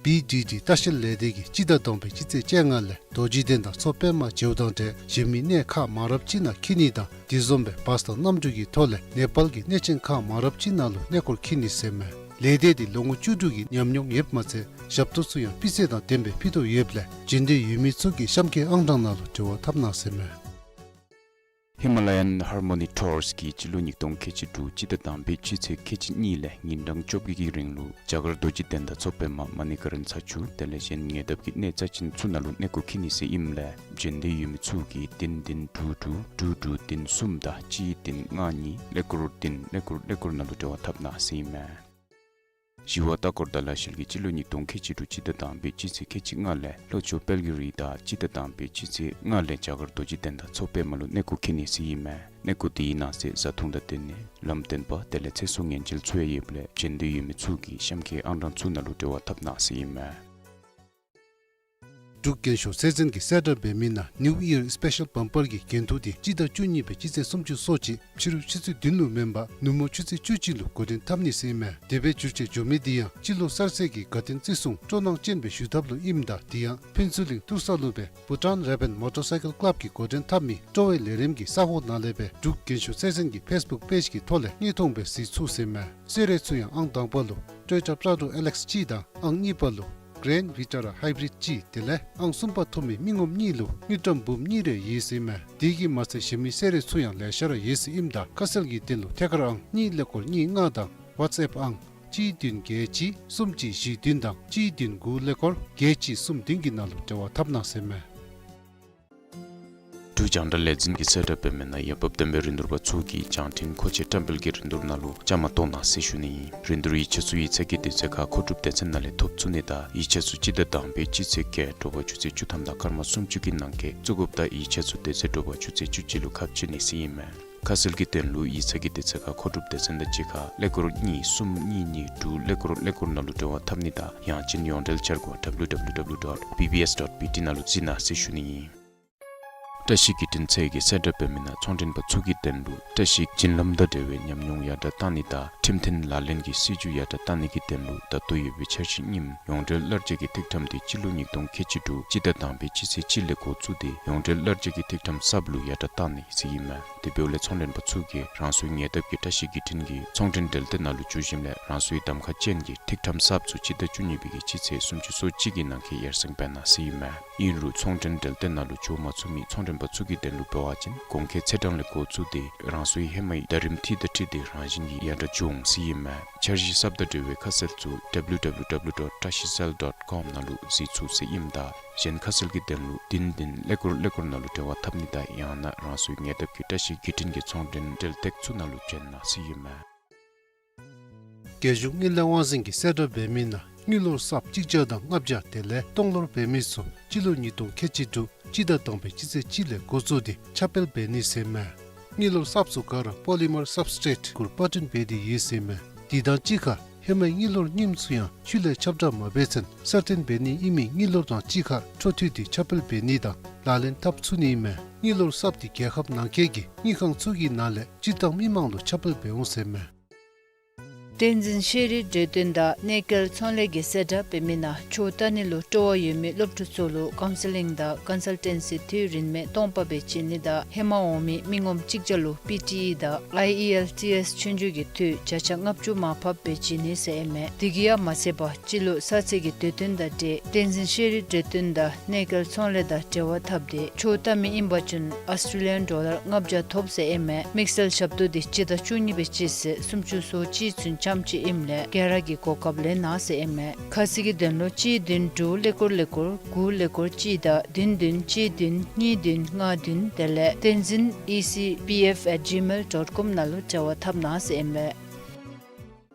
ཌི་ཌི་ཌི་ལྟ་བཤལ་ལས་སྡེ་གིས་སྤྱི་ཟླ་དང་པའི་སྤྱི་ཚེས་བཅོ་ལྔ་ལས་རྡོ་རྗེ་གདན་དང་མཚོ་པདྨ་མཇལཝ་དང་འབྲེལ་གཞན་མི་གནས་ཁག་མང་རབས་ཅིག་ནང་འཁྱིད་ནི་དང་དེ་བཟུམ་སྦེ་བཱས་དང་གནམ་གྲུ་གི་ཐོག་ལས་ནེ་པཱལ་གྱི་གནས་ཆེན་ཁག་མང་རབས་ཅིག་ནང་ལུ་གནས་སྐོར་འཁྱིད་ནི་ཟེར་མས། ལས་སྡེ་འདི་ལོ་ངོ་བཅུ་དྲུག་གི་ཉམས་མྱོང་ཡོདཔ་མ་ཚད་ཞབས་ཏོག་ཚུ་ཡང་སྤུས་ཚད་དང་ལྡནམ་སྦེ་ཕུལ་དོ་ཡོདཔ་ལས་འབྱོན་འདོད་ཡོད་མི་ཚུ་གིས་གཤམ་གྱི་ཨང་གྲངས་ནང་ལུ་འབྲེལ་བ་འཐབ་གནང་ཟེར་མས། ཧི་མ་ལ་ཡཱན་ཧར་མོ་ནི་ཊུརསི་གིས་སྤྱི་ལོ་ཉིས་སྟོང་ཁལ་གཅིག་དྲུག་སྤྱི་ཟླ་དང་པའི་སྤྱི་ཚེས་ཁལ་གཅིག་གཉིས་ལས་ཉིན་གྲངས་བཅོ་བརྒྱད་ཀྱི་རིང་ལུ་རྒྱ་གར་རྡོ་རྗེ་གདན་དང་མཚོ་པདྨ་མ་ཎི་ཀ་རན་ས་བཅུ་དེ་ལས་གཞན་ཉེ་འདབས་ཀྱི་གནས་རྩ་ཅན་ཚུ་ནང་ལུ་གནས་སྐོར་འཁྱིད་ནི་ཟེར་ཨིནམ་ལས་འབྱོན་འདོད་ཡོད་མི་ཚུ་གིས་བདུན་བདུན་དྲུག་དྲུག་དྲུག་དྲུག་བདུན་གསུམ་དང་གཅིག་བདུན་ལྔ་གཉིས་ཀླད་ཀོར་བདུན་ཀླད་ཀོར་ཀླད་ཀོར་ནང་ལུ་འབྲེལ་བ་འཐབ་གནང་ཟེར་ཨིན་མས། ཞི་བ་ལྟ་སྐོར་དང་ལས་བཤལ་གྱིས་སྤྱི་ལོ་ཉིས་སྟོང་ཁལ་གཅིག་དྲུག་སྤྱི་ཟླ་དང་པའི་སྤྱི་ཚེས་ཁལ་གཅིག་ལྔ་ལས་ལྷོ་ཕྱོགས་དཔལ་གྱི་རི་དང་སྤྱི་ཟླ་དང་པའི་སྤྱི་ཚེས་ལྔ་ལས་རྒྱ་གར་རྡོ་རྗེ་གདན་དང་མཚོ་པདྨ་ལུ་གནས་སྐོར་འཁྱིད་ནི་ཟེར་ཨིན་མས། གནས་སྐོར་དེའི་ནང་གསེས་བཟའ་འཐུང་དང་སྡོད་གནས་ལམ་སྟོན་པ་དེ་ལས་ཚེ་སྲོག་ཉེན་བཅོལ་ཚུ་ཡང་ཡོདཔ་ལས་འབྱོན་འདོད་ཡོད་མི་ཚུ་གིས་གཤམ་གྱི་ཨང་གྲངས་ཚུ་ནང་ལུ་འབྲེལ་བ་འཐབ་གནང་ཟེར་ཨིན་མས། འབྲུག་རྒྱན་ཤོག་ཚེས་བཙོན་གྱིས་གསལ་བསྒྲགས་འབད་མི་ནང་ནིའུ་ཡིར་སི་པེ་ཤལ་བམ་པར་གྱི་འགན་ཐུག་དེ་སྤྱི་ཟླ་བཅུ་གཉིས་པའི་སྤྱི་ཚེས་སུམ་ཅུ་སོ་གཅིག་ཕྱི་རུ་ཆུ་ཚོད་བདུན་ལུ་མེན་པར་ནུབ་མོ་ཆུ་ཚོད་བཅུ་གཅིག་ལུ་འགོ་འདྲེན་འཐབ་ནི་ཟེར་ཨིན་མས། དེ་སྦེ་འགྱུར་བཅོས་འགྱོ་མི་དེ་ཡང་སྤྱི་ལོ་གསར་ཚེས་ཀྱི་དགའ་སྟོན་བརྩི་སྲུང་སྤྲོ་སྣང་ཅན་སྦེ་ཞུ་ཐབས་ལུ་ཨིནམ་ད་དེ་ཡང་ཕུན་ཚོགས་གླིང་ཏུར་ས་ལུ་སྦེ་བྷུ་ཊཱན་རེ་བཱན་མོ་ཊར་སའི་ཀལ་ཀ་ལབ་ཀྱིས་འགོ་འདྲེན་འཐབ་མི་སྤྲོ་བའི་ལས་རིམ་གྱི་ས་གོ་ནང་ལས་སྦེ་འབྲུག་རྒྱན་ཤོག་ཚེས་བཙོན་གྱི་ཕེསི་བུཀ་པེཇ་གྱི་ཐོག་ལས་དངོས་མཐོང་སྦེ་གཟིགས་ཚུགས་ཟེར་ཨིན་མས། གསོལ་རས་ཚུ་ཡང་ཨང་དང་པ་ལུ་ཊོ་ཡོ་ཊ་པྲ་ཌོ་ཨེལ་ཨེགསི་གཅིག་དང་ཨང་གཉིས་པ་ལུ་གྷ་རེན་ཝི་ཊ་ར་ཧའི་བི་རིཌ་གཅིག་དེ་ལས་ཨང་གསུམ་པ་ཐོབ་མི་མི་ངོམ་གཉིས་ལུ་དངུལ་ཀྲམ་འབུམ་གཉིས་རེ་ཡོད་ཟེར་ཨིན་མས། དེ་གིས་མ་ཚད་གཞན་མི་གསོལ་རས་ཚུ་ཡང་ལེ་ཤ་ར་ཡོད་ཟེར་ཨིནམ་ད་ཁ་གསལ་གྱི་དོན་ལུ་ཐད་ཀར་ཨང་གཉིས་ཀླད་ཀོར་གཉིས་ལྔ་དང་ཝཊས་ཨེཔ་ཨང་གཅིག་བདུན་བརྒྱད་གཅིག་གསུམ་གཅིག་བཞི་བདུན་དང་གཅིག་བདུན་དགུ་ཀླད་ཀོར་བརྒྱད་གཅིག་གསུམ་བདུན་གྱི་ནང་ལུ་འབྲེལ་བ་འཐབ་གནང་ཟེར་ཨིན་མས། འབྲུག་རྒྱང་བསྒྲགས་ལས་འཛིན་གྱིས་གསལ་བསྒྲགས་འབད་མི་ནང་འོས་འབབ་ལྡན་པའི་རིན་བསྡུར་པ་ཚུ་གིས་བྱང་འཕྲིན་མཁོ་ཆས་བཀྲམ་སྤེལ་གྱི་རིན་བསྡུར་ནང་ལུ་བཅའ་མར་གཏོགས་གནང་ཟེར་ཞུ་ནི་ཨིན། རིན་བསྡུར་ཡིག་ཆ་ཚུ་ཡིག་ཚང་གི་དུས་ཚོད་ཁར་མཁོ་སྒྲུབ་སྡེ་ཚན་ནང་ལས་ཐོབ་ཚུགས་ནི་དང་ཡིག་ཆ་ཚུ་སྤྱི་ཟླ་དང་པའི་སྤྱི་ཚེས་བརྒྱད་དྲོ་པ་ཆུ་ཚོད་བཅུ་ཐམ་དང་སྐར་མ་སུམ་ཅུ་གི་ནང་འཁོད་བཙུགས་དགོཔ་དང་ཡིག་ཆ་ཚུ་དེ་ཚེ་དྲོ་པ་ཆུ་ཚོད་བཅུ་གཅིག་ལུ་ཁ་ཕྱེ་ནི་ཟེར་ཨིན་མས། ཁ་གསལ་གྱི་དོན་ལུ་ཡིག་ཚང་གི་དུས་ཚོད་ཁར་མཁོ་སྒྲུབ་སྡེ་ཚན་དང་གཅིག་ཁར་ཀླད་ཀོར་གཉིས་གསུམ་གཉིས་གཉིས་དྲུག་ཀླད་ཀོར་ཀླད་ཀོར་ནང་ལུ་འབྲེལ་བ་འཐབ་ནི་དང་ཡང་ཅིན་ཡོངས་འབྲེལ་འཆར་སྒོ་ཌབ་ལུ་ཌབ་ལུ་ཌབ་ལུ་ཌོཊ་བི་བི་ཨེསི་ཌོཊ་བི་ཊི་ནང་ལུ་གཟིགས་གནང་ཟེར་ཞུ་ནི་ཨིན། བཀྲ་ཤིས་བརྒྱུད་འཕྲིན་ཚད་ཀྱིས་གསལ་བསྒྲགས་འབད་མི་ནང་ཚོང་མགྲོན་པ་ཚུ་གི་དོན་ལུ་བཀྲ་ཤིས་བྱིན་རླབས་དང་འབྲེལ་བའི་ཉམས་མྱོང་ཡར་དྲགས་གཏང་ནི་དང་ཁྲིམས་མཐུན་ལག་ལེན་གྱི་སྲིད་བྱུས་ཡར་དྲགས་གཏང་ནི་གི་དོན་ལུ་ད་ལྟོ་ཡོད་པའི་འཆར་གཞི་རྙིངམ་ཡོངས་འབྲེལ་གླར་སྦྱར་གྱི་ཐིག་ཁྲམ་དེ་སྤྱི་ལོ་ཉིས་སྟོང་ཁལ་གཅིག་དྲུག་སྤྱི་ཟླ་དང་པའི་སྤྱི་ཚེས་གཅིག་ལས་འགོ་བཙུགས་ཏེ་ཡོངས་འབྲེལ་གླར་སྦྱར་གྱི་ཐིག་ཁྲམ་གསརཔ་ལུ་ཡར་དྲགས་གཏང་ནི་ཟེར་ཨིན་མས། དེ་འབདཝ་ལས་ཚོང་མགྲོན་པ་ཚུ་གིས་རང་སོའི་ཉེ་འདབས་ཀྱི་བཀྲ་ཤིས་བརྒྱུད་འཕྲིན་གྱི་ཚོང་མགྲོན་འབྲེལ་སྡེ་ནང་ལུ་འགྱོ་ཞིནམ་ལས་རང་སོའི་གདམ་ཁ་ཅན་གྱི་ཐིག་ཁྲམ་གསརཔ་ཚུ་སྤྱི་ཟླ་བཅུ་གཉིས་པའི་གི་སྤྱི་ཚེས་སུམ་ཅུ་སོ་གཅིག་གི་ནང་འཁོད་ཡར་སེང་འབད་གནང་ཟེར་ཨིན་མས། ཨིན་རུང་ཚོང་མགྲོན་འབྲེལ་སྡེ་ནང་ལུ་འགྱོ་མ་ཚུགས་མི་ཚོང་མགྲོན་པ་ཚུ་གི་དོན་ལུ་འབད་བ་ཅིན་གོང་འཁོད་ཚེས་གྲངས་ལས་འགོ་བཙུགས་ཏེ་རང་སོའི་ཧེ་མའི་ཟླ་རིམ་འཐུས་དང་འཁྲིལ་ཏེ་རང་བཞིན་གྱིས་ཡར་དྲགས་འགྱོ་འོང་ཟེར་ཨིན་མས། འཆར་གཞི་གསརཔ་དང་འབྲེལ་བའི་ཁ་གསལ་ཚུ་ཌབ་ལུ་ཌབ་ལུ་ཌབ་ལུ་ཌོཊ་བཀྲ་ཤིས་སེལ་ཌོཊ་ཀོམ་ནང་ལུ་གཟིགས་ཚུགས་ཟེར་ཨིནམ་ད་གཞན་ཁ་གསལ་གྱི་དོན་ལུ་བདུན་བདུན་ཀླད་ཀོར་ཀླད་ཀོར་ནང་ལུ་འབྲེལ་བ་འཐབ་ནི་དང་ཡང་ན་རང་སོའི་ཉེ་འདབས་ཀྱི་བཀྲ་ཤིས་བརྒྱུད་འཕྲིན་གྱི་ཚོང་མགྲོན་འབྲེལ་སྟེགས་ཚུ་ནང་ལུ་བྱོན་གནང་ཟེར་ཨིན་མས། རྒྱལ་གཞུང་དངུལ་ལས་དབང་འཛིན་གྱིས་གསལ་བསྒྲགས་འབད་མི་ནང་དངུལ་ལོར་གསརཔ་གཅིག་བརྒྱ་དང་ལྔ་བརྒྱ་དེ་ལས་སྟོང་ལོར་འབད་མི་ཚུ་སྤྱི་ལོ་ཉིས་སྟོང་ཁལ་གཅིག་དྲུག་སྤྱི་ཟླ་དང་པའི་སྤྱི་ཚེས་གཅིག་ལས་འགོ་བཙུགས་ཏེ་ཁྱབ་སྤེལ་འབད་ནི་ཟེར་ཨིན་མས། དངུལ་ལོར་གསརཔ་ཚུ་ག་ར་པོ་ལི་མར་སབ་སི་ཊེཊ་གུར་པར་སྐྲུན་འབད་དེ་ཡོད་ཟེར་ཨིན་མས། དེ་དང་གཅིག་ཁར་ཧེ་མའི་དངུལ་ལོར་རྙིངམ་ཚུ་ཡང་ཆུ་ལས་ཁྱབ་བསྒྲགས་མ་འབད་ཚུན་གསར་བཏོན་འབད་ནི་ཨིན་མི་དངུལ་ལོར་དང་གཅིག་ཁར་འཕྲོ་མཐུད་དེ་ཁྱབ་སྤེལ་འབད་ནི་དང་ལག་ལེན་འཐབ་ཚུགས་ནི་ཨིན་མས། དངུལ་ལོར་གསརཔ་དེ་རྒྱལ་ཁབ་ནང་འཁོད་ཀྱི་དངུལ་ཁང་ཚུ་གི་ནང་ལས་སྤྱིར་བཏང་མི་མང་ལུ་ཁྱབ་སྤེལ་འབད་འོང་ཟེར་ཨིན་མས། བསྟན་འཛིན་ཤེས་རིག་འབྲེལ་སྟོན་དང་གནས་སྐལ་ཚོང་ལས་ཀྱིས་གསལ་བསྒྲགས་འབད་མི་ནང་ཆོས་ལྟ་ནི་ལུ་སྤྲོ་བ་ཡོད་མི་སློབ་ཕྲུག་ཚུ་ལུ་ཀའུན་སི་ལིང་དང་ཀོན་སལ་ཊེན་སི་ཐད་རིན་མེད་སྟོང་པ་སྦེ་བྱིན་ནི་དང་ཧེ་མ་འོང་མི་མི་ངོམ་གཅིག་བརྒྱ་ལུ་པི་ཊི་ཨི་དང་ཨའི་ཨི་ཨེལ་ཊི་ཨེསི་ཆོས་རྒྱུགས་ཀྱི་འཐུས་བརྒྱ་ཆ་ལྔ་བཅུ་མར་ཕབ་སྦེ་བྱིན་ནི་ཟེར་ཨིན་མས། དེ་གིས་ཡང་མ་ཚད་པར་སྤྱི་ལོ་གསར་ཚེས་ཀྱི་དུས་སྟོན་དང་འབྲེལ་བསྟན་འཛིན་ཤེས་རིག་འབྲེལ་སྟོན་དང་གནས་སྐལ་ཚོང་ལས་དང་འབྲེལ་བ་འཐབ་སྟེ་ཆོས་ལྟ་མི་ཨིན་པ་ཅིན་ཨོསི་ཊྲེ་ལི་ཡན་ཌོ་ལར་ལྔ་བརྒྱ་ཐོབ་ཟེར་ཨིན་མས། དམིགས་བསལ་ཞབས་ཏོག་དེ་སྤྱི་ཟླ་བཅུ་གཉིས་པའི་སྤྱི་ཚེས་སུམ་ཅུ་སོ་གཅིག་ཚུན་ཙམ་ཅིག་ཨིནམ་ལས་ག་ར་གིས་གོ་སྐབས་ལེན་གནང་ཟེར་ཨིན་མས། ཁ་གསལ་གྱི་དོན་ལུ་གཅིག་བདུན་དྲུག་ཀླད་ཀོར་ཀླད་ཀོར་དགུ་ཀླད་ཀོར་གཅིག་དང་བདུན་བདུན་གཅིག་བདུན་གཉིས་བདུན་ལྔ་བདུན་དེ་ལས་བསྟན་འཛིན་ཨི་སི་པི་ཨེཕ་ཨེཊ་ཇི་མེལ་ཌོཊ་ཀོམ་ནང་ལུ་འབྲེལ་བ་འཐབ་གནང་ཟེར་ཨིན་མས།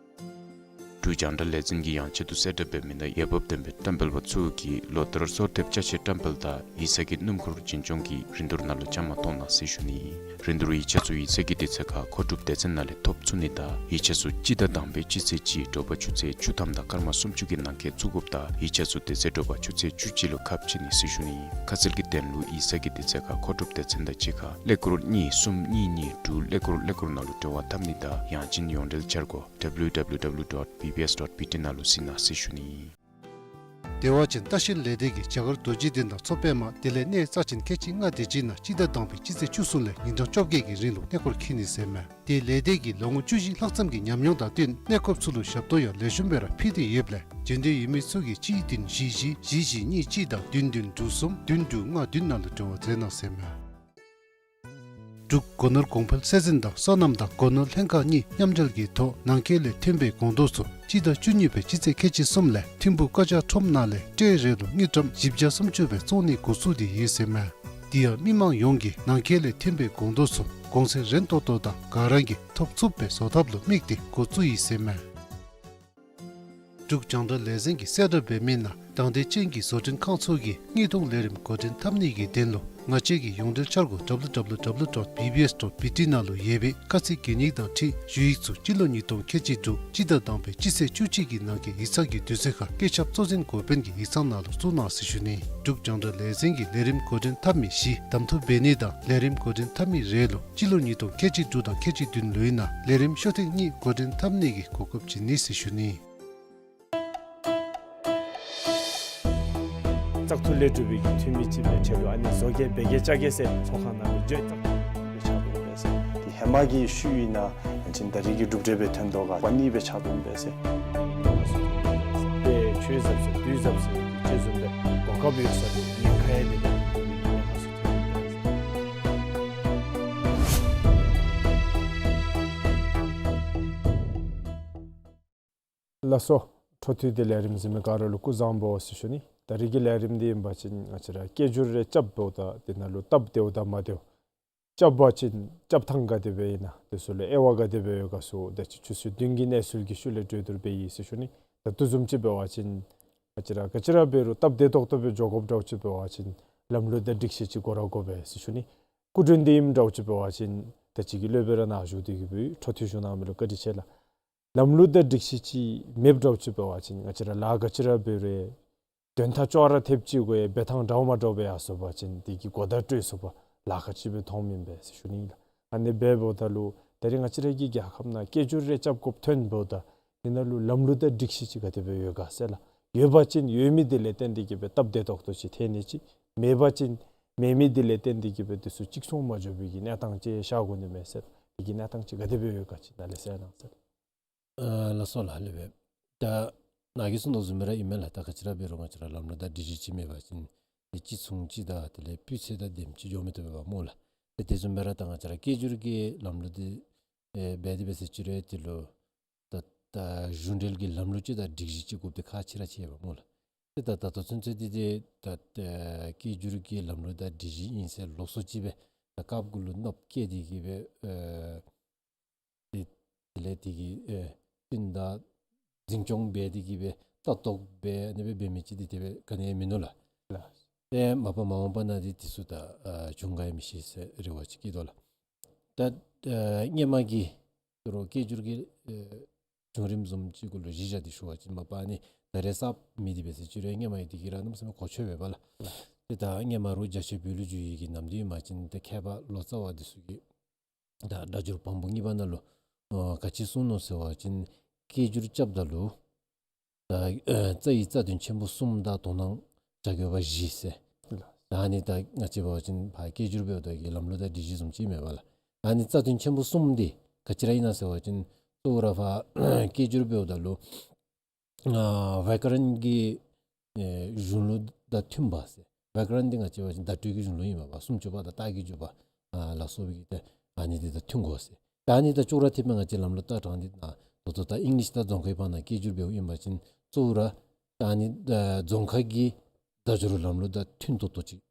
འབྲུག་རྒྱང་བསྒྲགས་ལས་འཛིན་གྱིས་ཡང་ཆེད་དུ་གསལ་བསྒྲགས་འབད་མི་ནང་འོས་འབབ་ལྡན་པའི་བཀྲམ་སྤེལ་པ་ཚུ་གིས་ལོ་ལྟར་གསོལ་འདེབས་ཅ་ཆས་བཀྲམ་སྤེལ་དང་ཡིག་ཚང་གི་སྣུམ་འཁོར་འཛིན་སྐྱོང་གི་རིན་བསྡུར་ནང་ལུ་བཅའ་མར་གཏོགས་གནང་ཟེར་ཞུ་ནི་ཨིན། རིན་བསྡུར་ཡིག་ཆ་ཚུ་ཡིག་ཚང་གི་དུས་ཚོད་ཁར་མཁོ་སྒྲུབ་སྡེ་ཚན་ནང་ལས་ཐོབ་ཚུགས་ནི་དང་ཡིག་ཆ་ཚུ་སྤྱི་ཟླ་དང་པའི་སྤྱི་ཚེས་གཅིག་དྲོ་པ་ཆུ་ཚོད་བཅུ་ཐམ་དང་སྐར་མ་སུམ་ཅུ་གི་ནང་འཁོད་བཙུགས་དགོཔ་དང་ཡིག་ཆ་ཚུ་དེ་ཚེ་དྲོ་པ་ཆུ་ཚོད་བཅུ་གཅིག་ལུ་ཁ་ཕྱེ་ནི་ཟེར་ཞུ་ནི་ཨིན། ཁ་གསལ་གྱི་དོན་ལུ་ཡིག་ཚང་གི་དུས་ཚོད་ཁར་མཁོ་སྒྲུབ་སྡེ་ཚན་དང་གཅིག་ཁར་ཀླད་ཀོར་གཉིས་གསུམ་གཉིས་གཉིས་དྲུག་ཀླད་ཀོར་ཀླད་ཀོར་ནང་ལུ་འབྲེལ་བ་འཐབ་ནི་དང་ཡང་ཅིན་ཡོངས་འབྲེལ་འཆར་སྒོ་ཌབ་ལུ་ཌབ་ལུ་ཌབ་ལུ་ཌོཊ་བི་བི་ཨེསི་ཌོཊ་བི་ཊི་ནང་ལུ་གཟིགས་གནང་ཟེར་ཞུ་ནི་ཨིན། དེ་བ་ཅིན་ལྟ་བཤལ་ལས་སྡེ་གིས་རྒྱ་གར་རྡོ་རྗེ་གདན་དང་མཚོ་པདྨ་དེ་ལས་གནས་རྩ་ཅན་ཁལ་གཅིག་ལྔ་དེ་ཅིག་ནང་སྤྱི་ཟླ་དང་པའི་སྤྱི་ཚེས་བཅུ་གསུམ་ལས་ཉིན་གྲངས་བཅོ་བརྒྱད་ཀྱི་རིང་ལུ་གནས་སྐོར་འཁྱིད་ནི་ཟེར་མས། དེ་ལས་སྡེ་གིས་ལོ་ངོ་བཅུ་བཞི་ལྷག་ཙམ་གྱི་ཉམས་མྱོང་དང་བསྟུན་གནས་སྐབས་ཚུ་ལུ་ཞབས་ཏོག་ཡང་ལེགས་ཤོམ་སྦེ་ར་ཕུལ་ཏེ་ཡོདཔ་ལས་འབྱོན་འདོད་ཡོད་མི་ཚུ་གིས་གཅིག་བདུན་བཞི་བཞི་བཞི་བཞི་གཉིས་གཅིག་དང་བདུན་བདུན་དྲུག་གསུམ་བདུན་དྲུག་ལྔ་བདུན་ནང་ལུ་འབྲེལ་བ་མཛད་གནང་ཟེར་མས། འབྲུག་སྒོ་ནོར་གོང་འཕེལ་སྲིད་འཛིན་དང་སོ་ནམ་དང་སྒོ་ནོར་ལྷན་ཁག་གཉིས་མཉམ་འབྲེལ་གྱི་ཐོག་ནང་འཁོད་ལས་ཐོན་པའི་སྒོང་རྡོག་ཚུ་སྤྱི་ཟླ་བཅུ་གཉིས་པའི་སྤྱི་ཚེས་ཁལ་གཅིག་གསུམ་ལས་ཐིམ་ཕུག་ཀ་ཅག་ཁྲོམ་ནང་ལས་ཊེ་རེ་ལུ་དངུལ་ཀྲམ་བཞི་བརྒྱ་སུམ་ཅུ་སྦེ་བཙོང་ནི་འགོ་བཙུགས་ཏེ་ཡོད་ཟེར་མས། དེ་ཡང་མི་མང་ཡོངས་ཀྱིས་ནང་འཁོད་ལས་ཐོན་པའི་སྒོང་རྡོག་ཚུ་གོང་ཚད་རན་ཏོག་ཏོ་དང་ག་ར་གིས་ཐོབ་ཚུགསཔ་སྦེ་བཟོ་ཐབས་ལུ་དམིགས་ཏེ་འགོ་བཙུགས་ཡི་ཟེར་མས། འབྲུག་རྒྱང་བསྒྲགས་ལས་འཛིན་གྱིས་གསལ་བསྒྲགས་འབད་མི་ནང་དང་འདོད་ཅན་གྱི་བཟོ་སྐྲུན་ཁང་ཚུ་གིས་དངོས་བསྡོམས་ལས་རིམ་འགོ་འདྲེན་འཐབ་ནི་གི་དོན་ལུ་ང་བཅས་ཀྱི་ཡོངས་འབྲེལ་འཆར་སྒོ་W W W dot B B S dot B T ནང་ལུ་ཡོད་པའི་ཁ་ཚིག་གན་ཡིག་དང་འཁྲིལ་ཞུ་ཡིག་ཚུ་སྤྱི་ལོ་ཉིས་སྟོང་ཁལ་གཅིག་དྲུག་སྤྱི་ཟླ་དང་པའི་སྤྱི་ཚེས་བཅུ་གཅིག་གི་ནང་འཁོད་ཡིག་ཚང་གི་དུས་ཚོད་ཁར་བཀོད་ཁྱབ་གཙོ་འཛིན་འགོ་དཔོན་གྱི་ཡིག་ཚང་ནང་ལུ་བཙུགས་གནང་ཟེར་ཞུ་ནི། འབྲུག་རྒྱང་བསྒྲགས་ལས་འཛིན་གྱིས་ལས་རིམ་འགོ་འདྲེན་འཐབ་མི་བཞི་གདམ་འཐུ་འབད་ནི་དང་ལས་རིམ་འགོ་འདྲེན་འཐབ་མི་རེ་ལུ་སྤྱི་ལོ་ཉིས་སྟོང་ཁལ་གཅིག་དྲུག་དང་ཁལ་གཅིག་བདུན་ལོའི་ནང་ལས་རིམ་ཤོ་ཐེངས་གཉིས་འགོ་འདྲེན་འཐབ་ནི་གི་གོ་སྐབས་བྱིན་ནི་ཟེར་ཞུ་ནི། བཙག་འཐུ་ལས་གྲུབ་པའི་གི་འཐུས་མི་ཅིག་སྦེ་ཁྲལ་ལུ་ཨ་ནི་བཟོ་གེ་འབད་གེ་བཅའ་གེ་ཟེར་ཚོགས་ཁང་ནང་ལུ་འགྱོ་བཙག་འཐུ་ལས་གྲུབ་པའི་ཆ་དོ་སྦེ་ཟེར། དེ་ཧེ་མ་གི་ཤུལ་ཨིན་ན་ཡང་ཅིན་ད་རིས་ཀྱི་གྲུབ་འབྲས་སྦེ་ཐོན་དོ་ག་པ་ནི་སྦེ་ཆ་དོ་སྦེ་ཟེར། དེ་ཆོས་ཟབ་ཟེར་དུས་ཟབ་ཟེར་དེ་ཅིག་བཟུམ་སྦེ་གོ་སྐབས་ཡོད་ས་ལུ་ཉེན་ཁ་ཡང་དེ་ལས་ཐོན་དོ་སྦེ་ཨིན་ན་ཁ་སོ་ཐོན་སྦེ་ཟེར། ལགས་སོ། འཕྲོ་མཐུད་དེ་ལས་རིམ་གཟིགས་མི་ག་ར་ལུ་སྐུ་གཟུགས་བཟང་པོ་ཟེར་ཞུ་ནི། ད་རིས་ཀྱི་ལས་རིམ་འདི་ཨིན་པ་ཅིན་ང་བཅས་ར་སྐད་སྒྱུར་རེ་རྐྱབ་འབདཝ་ད་དེ་ནང་ལུ་སྟབས་བདེཝ་དང་མ་བདེཝ་རྐྱབ་པ་ཅིན་རྐྱབ་ཐངས་ག་དེ་སྦེ་ཨིན་ན་དེ་ཚུ་ལུ་དབྱེ་བ་ག་དེ་སྦེ་ཡོད་ག་ཚུ་ད་ཅི་ཆུ་ཚོད་བདུན་གྱི་གནས་ཚུལ་གྱི་ཤུལ་ལས་གྲོས་བསྡུར་འབད་ཡི་ཟེར་ཞུ་ནི། ད་ལྟོ་བཟུམ་ཅིག་འབད་བ་ཅིན་ང་བཅས་ར་ག་ཅི་ར་འབད་རུང་སྟབས་བདེ་ཏོག་ཏོ་སྦེ་འགྱོ་དགོཔ་འདྲཝ་ཅིག་འབད་བ་ཅིན་ལམ་ལུགས་དང་སྒྲིག་གཞི་ཅིག་དགོ་ར་དགོ་པས་ཟེར་ཞུ་ནི། སྐུ་མགྲོན་འདི་ཨིནམ་འདྲཝ་ཅིག་འབད་བ་ཅིན་ད་ཅི་གི་སློབ་དཔོན་ར་ནཱ་བཞུགས་ཏེ་གི་སྦེ་འཕྲོ་མཐུད་ཞུ་གནང་མི་ལུ་བཀའ་དྲིན་ཆེ་ལགས། ལམ་ལུགས་དང་སྒྲིག་གཞི་ཅིག་མེདཔ་འདྲཝ་ཅིག་འབད་བ་ཅིན་ང་བཅས་ར་ལཱ་ག་ཅི་ར་འབད་རུང་དོན་དག་ཅོག་ར་འཐདཔ་ཅིག་དགོ་ཡ། འབད་ཐངས་འདྲཝ་མ་འདྲཝ་སྦེ་ཡར་སོང་པ་ཅིན་དེ་གིས་གོ་བརྡ་སྤྲོད་སོང་པ་ལཱ་ཁག་ཅིག་སྦེ་མཐོངམ་ཨིན་པས་ཟེར་ཞུ་ནི་ལགས། ཨ་ནི་སྦེ་འབདཝ་ད་ལུ་ད་རིས་ང་བཅས་ར་གི་རྒྱལ་ཁབ་ནང་སྐད་སྒྱུར་རེ་རྐྱབ་དགོཔ་ཐོན་འབདཝ་ད་དེ་ནང་ལུ་ལམ་ལུགས་དང་སྒྲིག་གཞི་ཅིག་ག་དེ་སྦེ་ཡོད་ག་ཟེར་ལགས། ཡོད་པ་ཅིན་ཡོད་མི་དེ་ལས་བརྟེན་ཏེ་གི་སྦེ་སྟབས་བདེ་ཏོག་ཏོ་ཅིག་ཐོན་ནི་ཅིག། མེད་པ་ཅིན་མེད་མི་དེ་ལས་བརྟེན་ཏེ་གི་སྦེ་དེ་ཚུ་གཅིག་མཚུངས་མ་འགྱོ་བའི་གི་གནས་སྟངས་ཅིག་ཤར་དགོ་ནི་མས་ཟེར། དེ་གི་གནས་སྟངས་ཅིག་ག་དེ་སྦེ་ཡོད་ག་ཅིག་ནཱ་ལས་གསལ་གནང་ཟེར། ཨ་ལགས་སོ་ལགས། ལེགས་པས། ད་ནཱ་གིས་གསུངས་དོ་བཟུམ་སྦེ་ར་ཨིན་མས་ལགས། ད་ག་ཅི་ར་འབད་རུང་ང་བཅས་ར་ལམ་ལུགས་དང་སྒྲིག་གཞི་ཅིག་མེད་པ་ཅིན་དེ་ཅིག་མཚུངས་ཅིག་དང་དེ་ལས་སྤུས་ཚད་དང་ལྡནམ་ཅིག་འགྱོ་མི་བཏུབ་པས་སྨོ་ལགས། དེ་དེ་བཟུམ་སྦེ་ར་ད་ང་བཅས་ར་སྐད་སྒྱུར་གྱི་ལམ་ལུགས་འདི་ཨེ་འབད་དེ་འབད་ཟེར་ཅི་རུང་དེ་ལུ་ད་ད་གཞུང་འབྲེལ་གྱི་ལམ་ལུགས་ཅིག་དང་སྒྲིག་གཞི་ཅིག་དགོཔ་འདི་ཁག་ཆེ་ར་ཆེ་བས་སྨོ་ལགས། ཏེ་ད་ད་ལྟོ་ཚུན་ཚོད་འདི་ཏེ་ད་ཨེ་སྐད་སྒྱུར་གྱི་ལམ་ལུགས་དང་སྒྲིག་གཞི་ཨིན་ཟེར་ལོགས་སུ་ཅིག་སྦེ་ད་སྐབས་གུ་ལུ་ནོར་བུ་བཀལ་ཏེ་གི་སྦེ་ཨེ་དེ་དེ་ལས་དེ་གི་ཨེ་བསྟུན་དང་འཛིན་སྐྱོང་འབད་དེ་གི་སྦེ་ལྟ་རྟོག་འབད་ཨ་ནི་སྦེ་འབད་མི་ཅིག་འདི་དེ་སྦེ་ག་ནི་ཡང་མིན་ནུག་ལགས། ལགས། ཏེ་མ་པ་མ་འོངས་པ་ནང་འདི་དེ་ཚུ་ད་ཨ་བྱུང་ག་ཡང་མི་ཤེས་ཟེར་རེ་བ་ཅིག་བསྐྱེད་དོ་ལགས། ད་ཨེ་སྔོན་མ་གི་དོ་རུང་སྐད་སྒྱུར་གྱི་ཨེ་བྱུང་རིམ་བཟུམ་ཅིག་གུ་ལུ་གཞི་བཞག་སྟེ་ཞུ་བ་ཅིན་མ་པ་ཨ་ནི་ད་རེས་གསརཔ་མེད་དེ་འབད་ཟེར་ཅི་རུང་སྔོན་མ་ཡང་དེ་གི་ར་གནམ་མེད་ས་མེད་གོ་ཆོད་པས་པ་ལགས། ཏེ་ད་སྔོན་མ་རུང་རྒྱ་ཆེ་བོད་ལུ་བསྒྱུར་ཡི་གི་ནམ་དུས་ཨིན་པ་ཅིན་ཏེ་མཁས་པ་ལོ་ཙཱ་བ་འདི་ཚུ་གིས་ད་སྒྲ་སྒྱུར་བམ་པོ་གཉིས་པ་ནང་ལུ་ཨོ་ག་ཅི་གསུངས་ནུག་ཟེར་བ་ཅིན་སྐད་སྒྱུར་རྐྱབ་ད་ལུ་ད་ཨེ་རྩ་ཡི་རྩ་དོན་ཆེན་པོ་གསུམ་དང་དོ་སྣང་བྱ་དགོས་པ་བཞི་ཟེར། ད་ཨ་ནི་ད་ང་བཅས་འབད་བ་ཅིན་ཕར་སྐད་སྒྱུར་འབདཝ་ད་གི་ལམ་ལུགས་དང་སྒྲིག་གཞི་བཟུམ་ཅིག་མེན་པ་ལགས། ཨ་ནི་རྩ་དོན་ཆེན་པོ་གསུམ་འདི་ག་ཅི་ར་ཨིན་ན་ཟེར་བ་ཅིན་གཙོ་བོ་ར་ཕར་སྐད་སྒྱུར་འབདཝ་ད་ལུ་ཨ་བྱཱ་ཀ་རན་གྱི་ཨེ་གཞུང་ལུགས་དང་མཐུན་པ་ཟེར། བྱཱ་ཀ་རན་འདི་ང་བཅས་འབད་བ་ཅིན་བརྡ་སྤྲོད་ཀྱི་གཞུང་ལུགས་ཨིན་མས་པ། སུམ་ཅུ་པ་དང་རྟགས་ཀྱི་འཇུག་པ་ཨ་ལ་སོགས་པའི་གི་ཏེ་ཨ་ནི་འདི་དང་མཐུན་དགོ་ཟེར། ད་ཨ་ནི་དང་ཅོག་ར་འཐདཔ་སྦེ་ང་བཅས་ལམ་ལུགས་ལྟ་སྟངས་འདི་ནང་ད་ལྟོ་ད་ཨིང་ལིཤ་དང་རྫོང་ཁའི་བར་ན་སྐད་སྒྱུར་འབདཝ་ཨིན་པ་ཅིན་གཙོ་བོ་ར་ད་ཨ་ནི་ཨ་རྫོང་ཁ་གི་སྒྲ་སྒྱུར་ལམ་ལུགས་དང་མཐུན་ཏོག་ཏོ་ཅིག།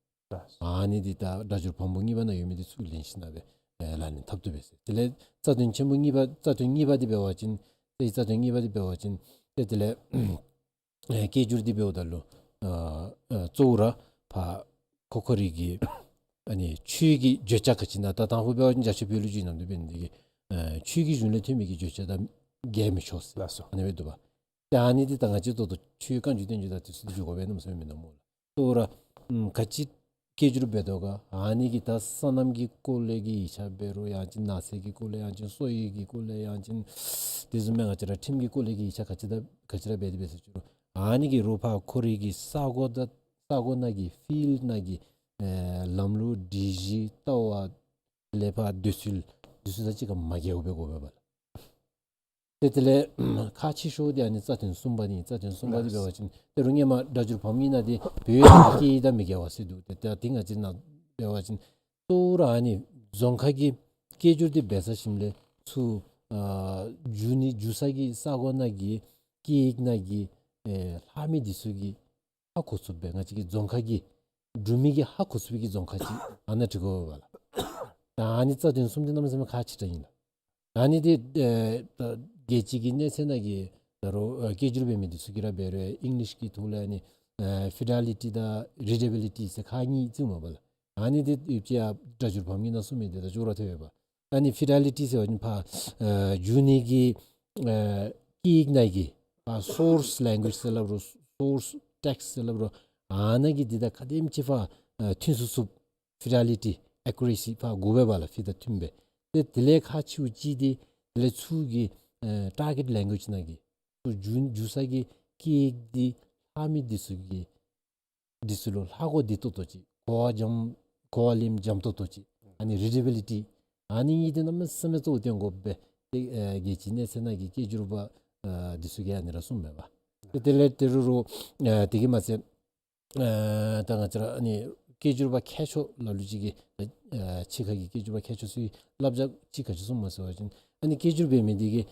ཨ་ནི་འདི་ད་སྒྲ་སྒྱུར་བམ་པོ་གཉིས་པ་ནང་ཡོད་མི་འདི་ཚུ་ལེན་ཞིན་ན་སྦེ་ཨེ་ལག་ལེན་འཐབ་བཏུབ་པས་ཟེར། དེ་ལས་རྩ་དོན་ཆེན་པོ་གཉིས་པ་རྩ་དོན་གཉིས་པ་འདི་འབད་བ་ཅིན་ཏེ་རྩ་དོན་གཉིས་པ་འདི་འབད་བ་ཅིན་ཏེ་དེ་ལས་ཨེ་སྐད་སྒྱུར་འདི་འབདཝ་ད་ལུ་ཨ་ཨ་གཙོ་བོ་ར་ཕར་ཁོ་ཁོ་རའི་གི་ཨ་ནི་ཆོས་ཀྱི་བརྗོད་བྱ་ག་ཅི་ཨིན་ན་ད་དང་ཕུ་འབད་བ་ཅིན་རྒྱ་ཆེ་བོད་ལུ་བསྒྱུར་ནམ་དུས་འབད་ནི་འདི་གིས་ཨ་ཆོས་ཀྱི་གཞུང་ལས་ཐོན་མི་གི་བརྗོད་བྱ་དང་འགལ་མི་ཆོག་ཟེར། ལགས་སོ། ཨ་ནི་སྦེ་འདུག་པ། ཏེ་ཨ་ནི་འདི་ད་ང་བཅས་ད་ལྟོ་ཆོས་བཀའ་འགྱུར་བསྟན་འགྱུར་དང་དེ་ཚུ་འདི་འགྱོ་དགོ་པས་ནམ་ཟེར་མི་ནང་སྨོ་ལགས། གཙོ་བོ་ར་ཨམ་ག་ཅི་སྐད་སྒྱུར་འབད་དོ་ག་ཨ་ནི་གི་ད་སོ་ནམ་གྱི་སྐོར་ལས་ཀྱི་ཡིག་ཆ་འབད་རུང་ཡང་ཅིན་ནགས་ཚལ་གྱི་སྐོར་ལས་ཡང་ཅིན་གསོ་བའི་གི་སྐོར་ལས་ཡང་ཅིན་དེ་བཟུམ་སྦེ་ང་བཅས་ར་ཁྲིམས་ཀྱི་སྐོར་ལས་ཀྱི་ཡིག་ཆ་ག་ཅི་ད་ག་ཅི་ར་འབད་དེ་འབད་ཟེར་ཅི་རུང་ ཨ་ནི་གི་རུ་ཕར་ཁོ་རའི་གི་ས་གོ་དང་ས་གོ་ནང་གི་ཕིལཌ་ནང་གི་ཨེ་ལམ་ལུགས་སྒྲིག་གཞི་ལྟ་བ་ལས་ཕར་འདོད་ཚུལ་འདི་ཚུ་དང་གཅིག་ཁར་མ་འགལཝ་སྦེ་དགོ་པས་པ་ལགས། ཏེ་དེ་ལས་ཁག་ཆེ་ཤོས་འདི་ཨ་ནི་རྩ་དོན་གསུམ་པ་འདི་ཨིན། རྩ་དོན་གསུམ་པ་འདི་འབད་བ་ཅིན་ཏེ་རུང་ཧེ་མ་སྒྲ་སྒྱུར་བམ་གྱི་ནང་འདི་བོད་ཡིག་དང་སྐད་ཡིག་དང་མི་འགལ་བ་ཟེར་འདུག། ཏེ་ད་འདི་ང་བཅས་ནང་འབད་བ་ཅིན་གཙོ་བོ་ར་ཨ་ནི་རྫོང་ཁ་གི་སྐད་སྒྱུར་འདི་འབད་ས་ཞིནམ་ལས་ཚུར་ཨ་བསྒྱུར་ནི་བསྒྱུར་ས་གི་ས་གོ་ནང་གི་སྐད་ཡིག་ནང་གི་ཨེ་ལྷག་མི་འདི་ཚུ་གིས་ཧ་གོ་ཚུགསཔ་སྦེ་ང་བཅས་ཀྱི་རྫོང་ཁ་གི་འབྲུག་མི་གིས་ཧ་གོ་ཚུགས་པའི་གི་རྫོང་ཁ་ཅིག་ཨ་ནཱ་འབྲི་དགོ་པས་ལགས། ད་ཨ་ནི་རྩ་དོན་གསུམ་འདི་གནམ་མེད་ས་མེད་ཁག་ཆེ་དྲགས་ཨིན་ལགས། ཨ་ནི་འདི་ཨེ་ད་རྒྱལ་སྤྱི་གི་གནས་ཚད་ནང་གི་ད་རུང་ཨེ་སྐད་སྒྱུར་འབད་མི་འདི་ཚུ་གིས་ར་འབད་རུང་ཨིང་ལིཤ་གི་ཐོག་ལས་ཨ་ནི་ཨེ་ཕི་ཌེ་ལི་ཊི་དང་རི་ཌེ་བི་ལི་ཊི་ཟེར་ཁག་གཉིས་བརྩིཝ་མས་པ་ལགས། ཨ་ནི་འདི་ཡོད་ཅི་ཡང་སྒྲ་སྒྱུར་བམ་གྱི་ནང་གསུངས་མི་འདི་དང་ཅོག་ར་འཐདཔ་ཡོདཔ། ཨ་ནི་ཕི་ཌེ་ལི་ཊི་ཟེར་བ་ཅིན་ཕར་ཨེ་བསྒྱུར་ནི་གི་ཨེ་སྐད་ཡིག་ནང་གི་ཕར་སོརསི་ལེང་གུའེཇ་ཟེར་སླབ་རུང་སོརསི་ཊེགསིཊ་ཟེར་སླབ་རུང་ཨ་ནཱ་གི་འདི་དང་ག་དེམ་ཅིག་ཕར་ཨེ་མཐུན་ཚུགས་ཚུགསཔ་ཕི་ཌེ་ལི་ཊི་ཨེ་ཀུ་རེ་སི་ཕར་དགོ་པས་པ་ལགས། ཕི་དང་མཐུནམ་སྦེ། ཏེ་དེ་ལས་ཁག་ཆེཝ་ཅིག་འདི་དེ་ལས་ཚུར་གྱི་ཨེ་ཊར་གེཊ་ལེང་གུའེཇ་ནང་གི་ཚུར་བསྒྱུར་བསྒྱུར་ས་གི་སྐད་ཡིག་འདི་ལྷག་མི་འདི་ཚུ་གི་འདི་ཚུ་ལུ་ཧ་གོ་བདེ་ཏོག་ཏོ་ཅིག་གོ་བ་འཇམ་གོ་བ་ལེནམ་འཇམ་ཏོག་ཏོ་ཅིག་ཨ་ནི་རི་ཌེ་བི་ལི་ཊི་ཨ་ནི་གཉིས་འདི་གནམ་མེད་ས་མེད་གཙོ་བོ་བཏོན་དགོ་པས། ཏེ་ཨེ་རྒྱལ་སྤྱིའི་གནས་ཚད་ནང་གི་སྐད་སྒྱུར་པ་ཨེ་འདི་ཚུ་གིས་ཨ་ནི་ར་གསུངམ་མས་པ། ཏེ་དེ་ལས་དེ་རུང་རུང་ཨེ་དེ་གིས་མ་ཚད་ཨེ་ད་ང་བཅས་ར་ཨ་ནི་སྐད་སྒྱུར་པ་མཁས་མཆོག་ལ་ལུ་ཅིག་གིས་ཨེ་ཕྱི་ཁ་གི་སྐད་སྒྱུར་པ་མཁས་མཆོག་ཚུ་གིས་བསླབ་བྱ་ཅིག་ག་ཅི་གསུངམ་མས་ཟེར་བ་ཅིན་ཨ་ནི་སྐད་སྒྱུར་འབད་མི་འདི་གིས་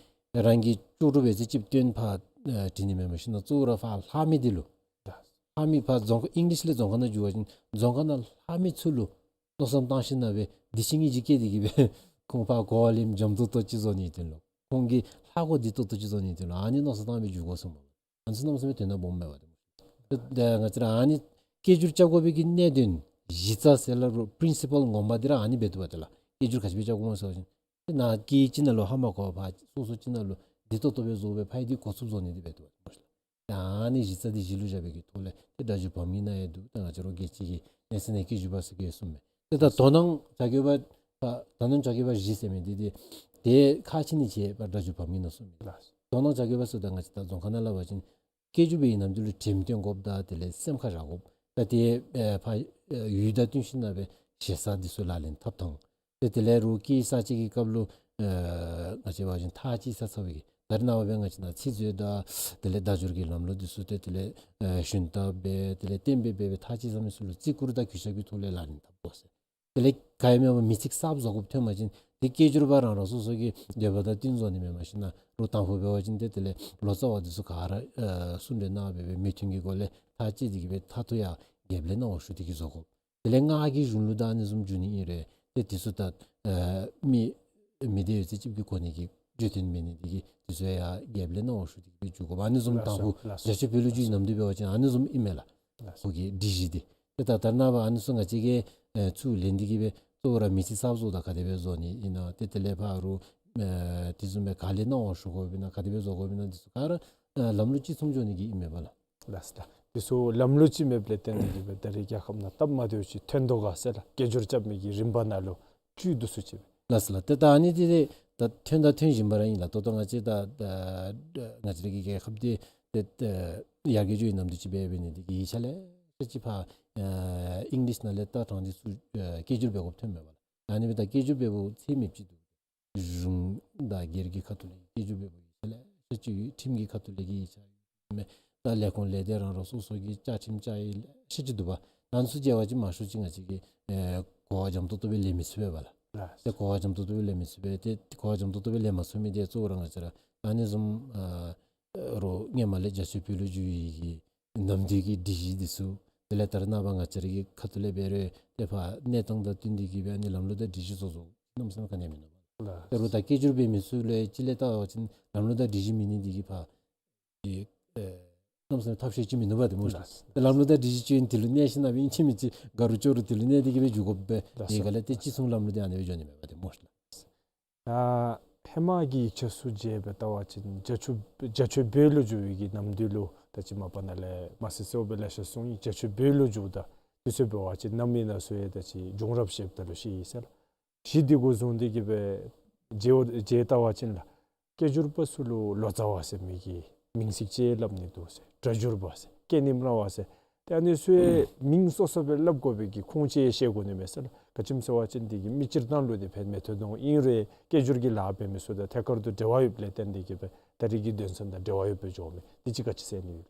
རང་གི་ལྕོགས་གྲུབ་འབད་ཚད་ཅིག་བཏོན་ཕར་ཨེ་བྲི་ནི་མེན་པར་ཞིན་ན་གཙོ་བོ་ར་ཕར་ལྷག་མི་འདི་ལུ་ལྷག་མི་ཕར་རྫོང་ཁ་ཨིང་ལིཤ་ལས་རྫོང་ཁ་ནང་བསྒྱུར་བ་ཅིན་རྫོང་ཁ་ནང་ལྷག་མི་ཚུ་ལུ་མནོ་བསམ་བཏང་ཞིན་ན་སྦེ་འདི་ཅིག་ཨིན་ཅིག་སྐད་འདི་གིས་སྦེ་ཁོང་ཕར་གོ་བ་ལེནམ་འཇམ་ཏོག་ཏོ་ཅིག་བཟོ་ནིའི་དོན་ལུ་ཁོང་གིས་ཧ་གོ་བདེ་ཏོག་ཏོ་ཅིག་བཟོ་ནིའི་དོན་ལུ་ཨ་ནི་མནོ་བསམ་བཏང་སྦེ་བསྒྱུར་དགོ་གསུངམ་མས། ཨ་ནི་ཚུ་གནམ་མེད་ས་མེད་དོན་དག་སྦོམ་མས་པ་ཏེ། ཏེ་ང་བཅས་ར་ཨ་ནི་སྐད་སྒྱུར་རྐྱབ་དགོ་པའི་གི་གནད་དོན་གཞི་རྩ་ཟེར་སླབ་རུང་པི་རིན་སི་པཱལ་ངོ་མ་འདི་ར་ཨ་ནི་འབད་དོ་པ་ཏེ་ལགས། སྐད་སྒྱུར་ག་ཅི་སྦེ་རྐྱབ་དགོཔ་སྨོ་ཟེར་བ་ཅིན་ཏེ་ནཱ་སྐད་ཅིག་ནང་ལུ་ཧ་མ་གོ་བར་སོ་སོ་ཅིག་ནང་ལུ་བདེ་ཏོག་ཏོ་སྦེ་བཟོ་སྦེ་ཕར་འདི་གོ་ཚུགསཔ་བཟོ་ནི་འདི་འབད་དོ་པ་ཏེ་སྨོ་ཤིག་ལགས། ད་ཨ་ནི་གཞི་རྩ་འདི་གཞི་ལུ་བཞག་པའི་གི་ཐོག་ལས་ཏེ་སྒྲ་སྒྱུར་བམ་གྱི་ནང་ཡང་འདུག། ད་ང་བཅས་ར་རྒྱལ་སྤྱི་གི་གནས་ཚད་ནང་སྐད་སྒྱུར་པ་ཟེར་གྱི་གསུངམ་མས། ཏེ་ད་དོ་སྣང་བྱ་དགོ་པ་ད་དོ་སྣང་བྱ་དགོ་པ་བཞི་ཟེར་མི་འདི་ཏེ་ཏེ་ཁག་ཆེ་ནི་ཅིག་ཕར་སྒྲ་སྒྱུར་བམ་གྱི་ནང་གསུངམ་མས། ལགས། དོ་སྣང་བྱ་དགོ་པ་ཟེརཝ་ད་ང་བཅས་ད་རྫོང་ཁ་ནང་སླབ་པ་ཅིན་སྐད་སྒྱུར་འབད་བའི་ནམ་དུས་ལུ་དྲནམ་སྟོན་དགོཔ་དང་དེ་ལས་སེམས་ཁར་བཞག་དགོཔ་དང་ཏེ་ཨེ་ཕར་ཨེ་ཡུལ་དང་བསྟུན་ཞིན་ན་སྦེ་ཞེ་ས་འདི་ཚུ་ལག་ལེན་འཐབ་ཐངས། ཏེ་དེ་ལས་རུང་སྐད་ཡིག་གསར་བརྗེ་གི་སྐབས་ལུ་ཨེ་ང་བཅས་འབད་བ་ཅིན་ཐག་བཅད་ཚར་ཚརཝ་གི་ད་རེས་ནངས་པ་སྦེ་ང་བཅས་ནང་ཚིག་མཛོད་དང་དེ་ལས་བརྡ་སྦྱོར་གྱི་ལམ་ལུགས་འདི་ཚུ་ཏེ་དེ་ལས་ཨེ་ཞུན་དག་སྦེ་དེ་ལས་གཏན་འབེབས་འབད་སྦེ་ཐག་བཅད་ཚར་མི་ཚུ་ལུ་བརྩི་བཀུར་དང་གུས་ཞབས་ཀྱི་ཐོག་ལས་ལག་ལེན་འཐབ་དགོ་ཟེར། དེ་ལས་ག་ཡང་མེད་པར་མི་ཚིག་གསརཔ་བཟོ་དགོཔ་ཐོན་པ་ཅིན་ཏེ་སྐད་སྒྱུར་པ་རང་རང་སོ་སོ་གི་འདོད་པ་དང་བསྟུན་བཟོ་ནི་མེན་པར་ཞིན་ན་རུང་དང་ཕུ་འབད་བ་ཅིན་ཏེ་དེ་ལས་ལོ་ཙཱ་བ་འདི་ཚུ་ག་ར་ཨེ་གསུང་གྲོས་གནང་སྦེ་སྦེ་མོས་མཐུན་གྱི་སྒོ་ལས་ཐག་བཅད་དེ་གི་སྦེ་མཐར་ཐུག་ཡང་རྒྱབ་ལས་གནང་བ་ཞུ་སྟེ་གི་བཟོ་དགོཔ། དེ་ལས་སྔགས་ཀྱི་གཞུང་ལུགས་དང་ཨ་ནི་བཟུམ་བསྒྱུར་ནི་ཨིན་རུང་ཏེ་འདི་ཚུ་ད་ཨེ་མི་མི་སྡེ་ཡོད་ཚད་ཅིག་གི་གོ་གནས་ཀྱི་བརྗོད་དོན་མེད་ནི་འདི་གིས་འདི་ཚུ་ཡང་རྒྱབ་ལས་གནང་བ་ཞུ་སྟེ་གི་སྦེ་བསྒྱུར་དགོཔ། ཨ་ནི་བཟུམ་ལགས་སོ། དང་ཕུ་ལགས་སོ། རྒྱ་ཆེ་བོད་ལུ་བསྒྱུར་བའི་ནམ་དུས་འབད་བ་ཅིན་ཨ་ནི་བཟུམ་ཨིན་མས་ལགས། ལགས་སོ། ཁོ་གི་སྒྲིག་གཞི་འདི། ཏེ་ད་ད་རེས་ནངས་པ་ཨ་ནི་ཚུ་ང་བཅས་ཀྱིས་ཨེ་ཚུར་ལེན་ཏེ་གི་སྦེ་གཙོ་བོ་ར་མི་ཚིག་གསརཔ་བཟོཝ་ད་ག་དེ་སྦེ་བཟོ་ནི་ཨིན་ན། ཏེ་དེ་ལས་ཕར་རུང་ཨེ་དེ་བཟུམ་སྦེ་ག་ལས་གནང་བ་ཞུ་དགོཔ་ཨིན་ན་ག་དེ་སྦེ་བཟོ་དགོཔ་ཨིན་ན་འདི་ཚུ་ག་ར་ཨེ་ལམ་ལུགས་གཅིག་མཚུངས་འགྱོ་ནི་གི་ཨིན་མས་པ་ལགས། ལགས་སོ་ལགས། འདི་ཚུ་ལམ་ལུགས་གཅིག་མེདཔ་ལས་བརྟེན་ཏེ་གི་སྦེ་ད་རེས་རྒྱལ་ཁབ་ནང་སྟབས་མ་བདེཝ་ཅིག་ཐོན་དོ་ག་ཟེར་ལགས། སྐད་སྒྱུར་རྐྱབ་མི་གི་རིམ་པ་ནང་ལུ་བཅུད་དུ་སུ་ཅིག། ལགས་སོ་ལགས། ཏེ་ད་ཨ་ནི་འདི་ཏེ་ད་ཐོན་དང་ཐོན་བཞིན་པ་ར་ཨིན་ལགས། ད་ལྟོ་ང་བཅས་ད་ད་ང་བཅས་ར་གི་རྒྱལ་ཁབ་འདི་ཏེ་ད་ཡར་རྒྱས་འགྱོ་བའི་ནམ་དུས་ཅིག་འབད་འབད་ནི་འདི་གིས་ཡིག་ཆ་ལེ་ཤ་ཅིག་ཕར་ཨེ་ཨིང་ལིཤ་ནང་ལས་ལྟ་དྲངས་ཏེ་ཚུར་ཨེ་སྐད་སྒྱུར་འབད་དགོཔ་ཐོན་མས་པ་ལགས། ཨ་ནི་སྦེ་ད་སྐད་སྒྱུར་འབད་བའི་ཚད་མེདཔ་ཅིག་འདུག། གཞུང་དང་སྒེར་གྱི་ཁ་ཐུག་ལས་སྐད་སྒྱུར་འབད་བའི་ཡིག་ཆ་ལེ་ཤ་ཅིག་ཡོད། ཁྲིམས་ཀྱི་ཁ་ཐུག་ལས་ཀྱི་ཡིག་ཆ་ཡོད་མས། ད་ལས་ཁུངས་ལས་སྡེ་རང་རང་སོ་སོ་གི་བཅའ་ཁྲིམས་བཅའ་ཡིག་ལེ་ཤ་ཅིག་འདུག་པ། ཨ་ནི་ཚུ་མཇལ་བ་ཅིན་མང་ཤོས་ཅིག་ང་བཅས་ཀྱིས་ཨེ་གོ་བ་འཇམ་ཏོག་ཏོ་སྦེ་ལེན་མི་ཚུགས་པས་པ་ལགས། ལགས། ཏེ་གོ་བ་འཇམ་ཏོག་ཏོ་སྦེ་ལེན་མི་ཚུགས་པས། ཏེ་གོ་བ་འཇམ་ཏོག་ཏོ་སྦེ་ལེན་མ་ཚུགས་མི་འདི་གཙོ་བོ་ར་ང་བཅས་ར་ཨ་ནི་བཟུམ་ཨ་རུང་སྔོན་མ་ལས་རྒྱ་ཆེ་བོད་ལུ་བསྒྱུར་བའི་གི་ནམ་དུས་ཀྱི་སྒྲིག་གཞི་འདི་ཚུ་དེ་ལས་ད་རེས་ནངས་པ་ང་བཅས་ར་གི་ཁ་ཐུག་ལས་འབད་རུང་ཏེ་ཕར་གནས་སྟངས་དང་བསྟུན་ཏེ་གི་སྦེ་ཨ་ནི་ལམ་ལུགས་དང་སྒྲིག་གཞི་བཟོ་བཟོཝ་གནམ་མེད་ས་མེད་ག་ནི་ཡང་མིན་འདུག་པ། ལགས། ད་རུང་ད་སྐད་སྒྱུར་འབད་མི་ཚུ་ལུ་ཡང་ཅིག་ལས་བལྟ་བ་ཅིན་ལམ་ལུགས་དང་སྒྲིག་གཞི་མེད་ནི་འདི་གིས་ཕར་ཨེ་གནམ་མེད་ས་མེད་ཐབས་ཤེས་ཅིག་མིན་འདུག་པ་ཏེ་སྨོ་ཤིག། ལགས། ཏེ་ལམ་ལུགས་དང་སྒྲིག་གཞི་ཅིག་ཨིན་དེ་ལུ་གནས་ཞིན་ན་སྦེ་ཨིན་ཅི་མིན་ཅི་དགའ་རུང་སྐྱོ་རུང་དེ་ལུ་གནས་ཏེ་གི་སྦེ་འགྱོ་དགོ་པས། ལགས་སོ། དེ་ག་ལས་ཏེ་ཅིག་མཚུངས་ལམ་ལུགས་འདི་ཨ་ནི་སྦེ་འགྱོ་ནི་མས་པ་ཏེ་སྨོ་ཤིག། ལགས། ཨ་ཧེ་མ་གི་ཡིག་ཆ་ཚུ་མཇལ་སྦེ་བལྟ་བ་ཅིན་རྒྱ་ཆེ་རྒྱ་ཆེ་བོད་ལུ་བསྒྱུར་བའི་གི་ནམ་དུས་ལུ་ད་ཅི་མ་པ་ནཱ་ལས་མ་ཟེར་གསོལཝ་སྦེ་ལེ་ཤ་གསུངས་ཡི། རྒྱ་ཆེ་བོད་ལུ་བསྒྱུརཝ་ད་དུས་ཚོད་འབད་བ་ཅིན་གནམ་མེད་ན་ཚུ་ཡང་ད་ཅི་འབྱུང་རབས་བཤདཔ་ད་ལུ་ཤེས་ཡི་ཟེར་ལགས། གཞི་འདི་གུ་བཟུང་སྟེ་གི་སྦེ་མཇལ་མཇལ་བལྟ་བ་ཅིན་ལགས། སྐད་སྒྱུར་པ་ཚུ་ལུ་ལོ་ཙཱ་བ་ཟེར་མི་གི་ མིང་ཚིག་ཅིག་སླབ་ནི་འདུག་ཟེར། སྒྲ་སྒྱུར་པ་ཟེར། སྐད་ནི་སྨྲ་བ་ཟེར། ཏེ་ཨ་ནི་ཚུ་ཡང་མིང་སོ་སོ་སྦེ་སླབ་དགོ་པའི་གི་ཁུངས་ཅིག་ཤེས་དགོ་ནི་མས་ཟེར་ལགས། ག་ཅི་སྨོ་ཟེར་བ་ཅིན་དེ་གིས་མི་སྤྱིར་བཏང་ལུ་དེ་ཕན་མི་ཐོགས་དོ། ཨིན་རུང་སྐད་སྒྱུར་གྱི་ལཱ་འབད་མི་ཚུ་དང་ཐད་ཀར་དུ་འབྲེལ་བ་ཡོདཔ་ལས་བརྟེན་ཏེ་གིས་སྦེ་ད་རིས་ཀྱི་དོན་ཚན་དང་འབྲེལ་བ་ཡོདཔ་སྦེ་འགྱོཝ་མས། དེ་ཅིག་ག་ཅི་ཟེར་ནི་ཡོད།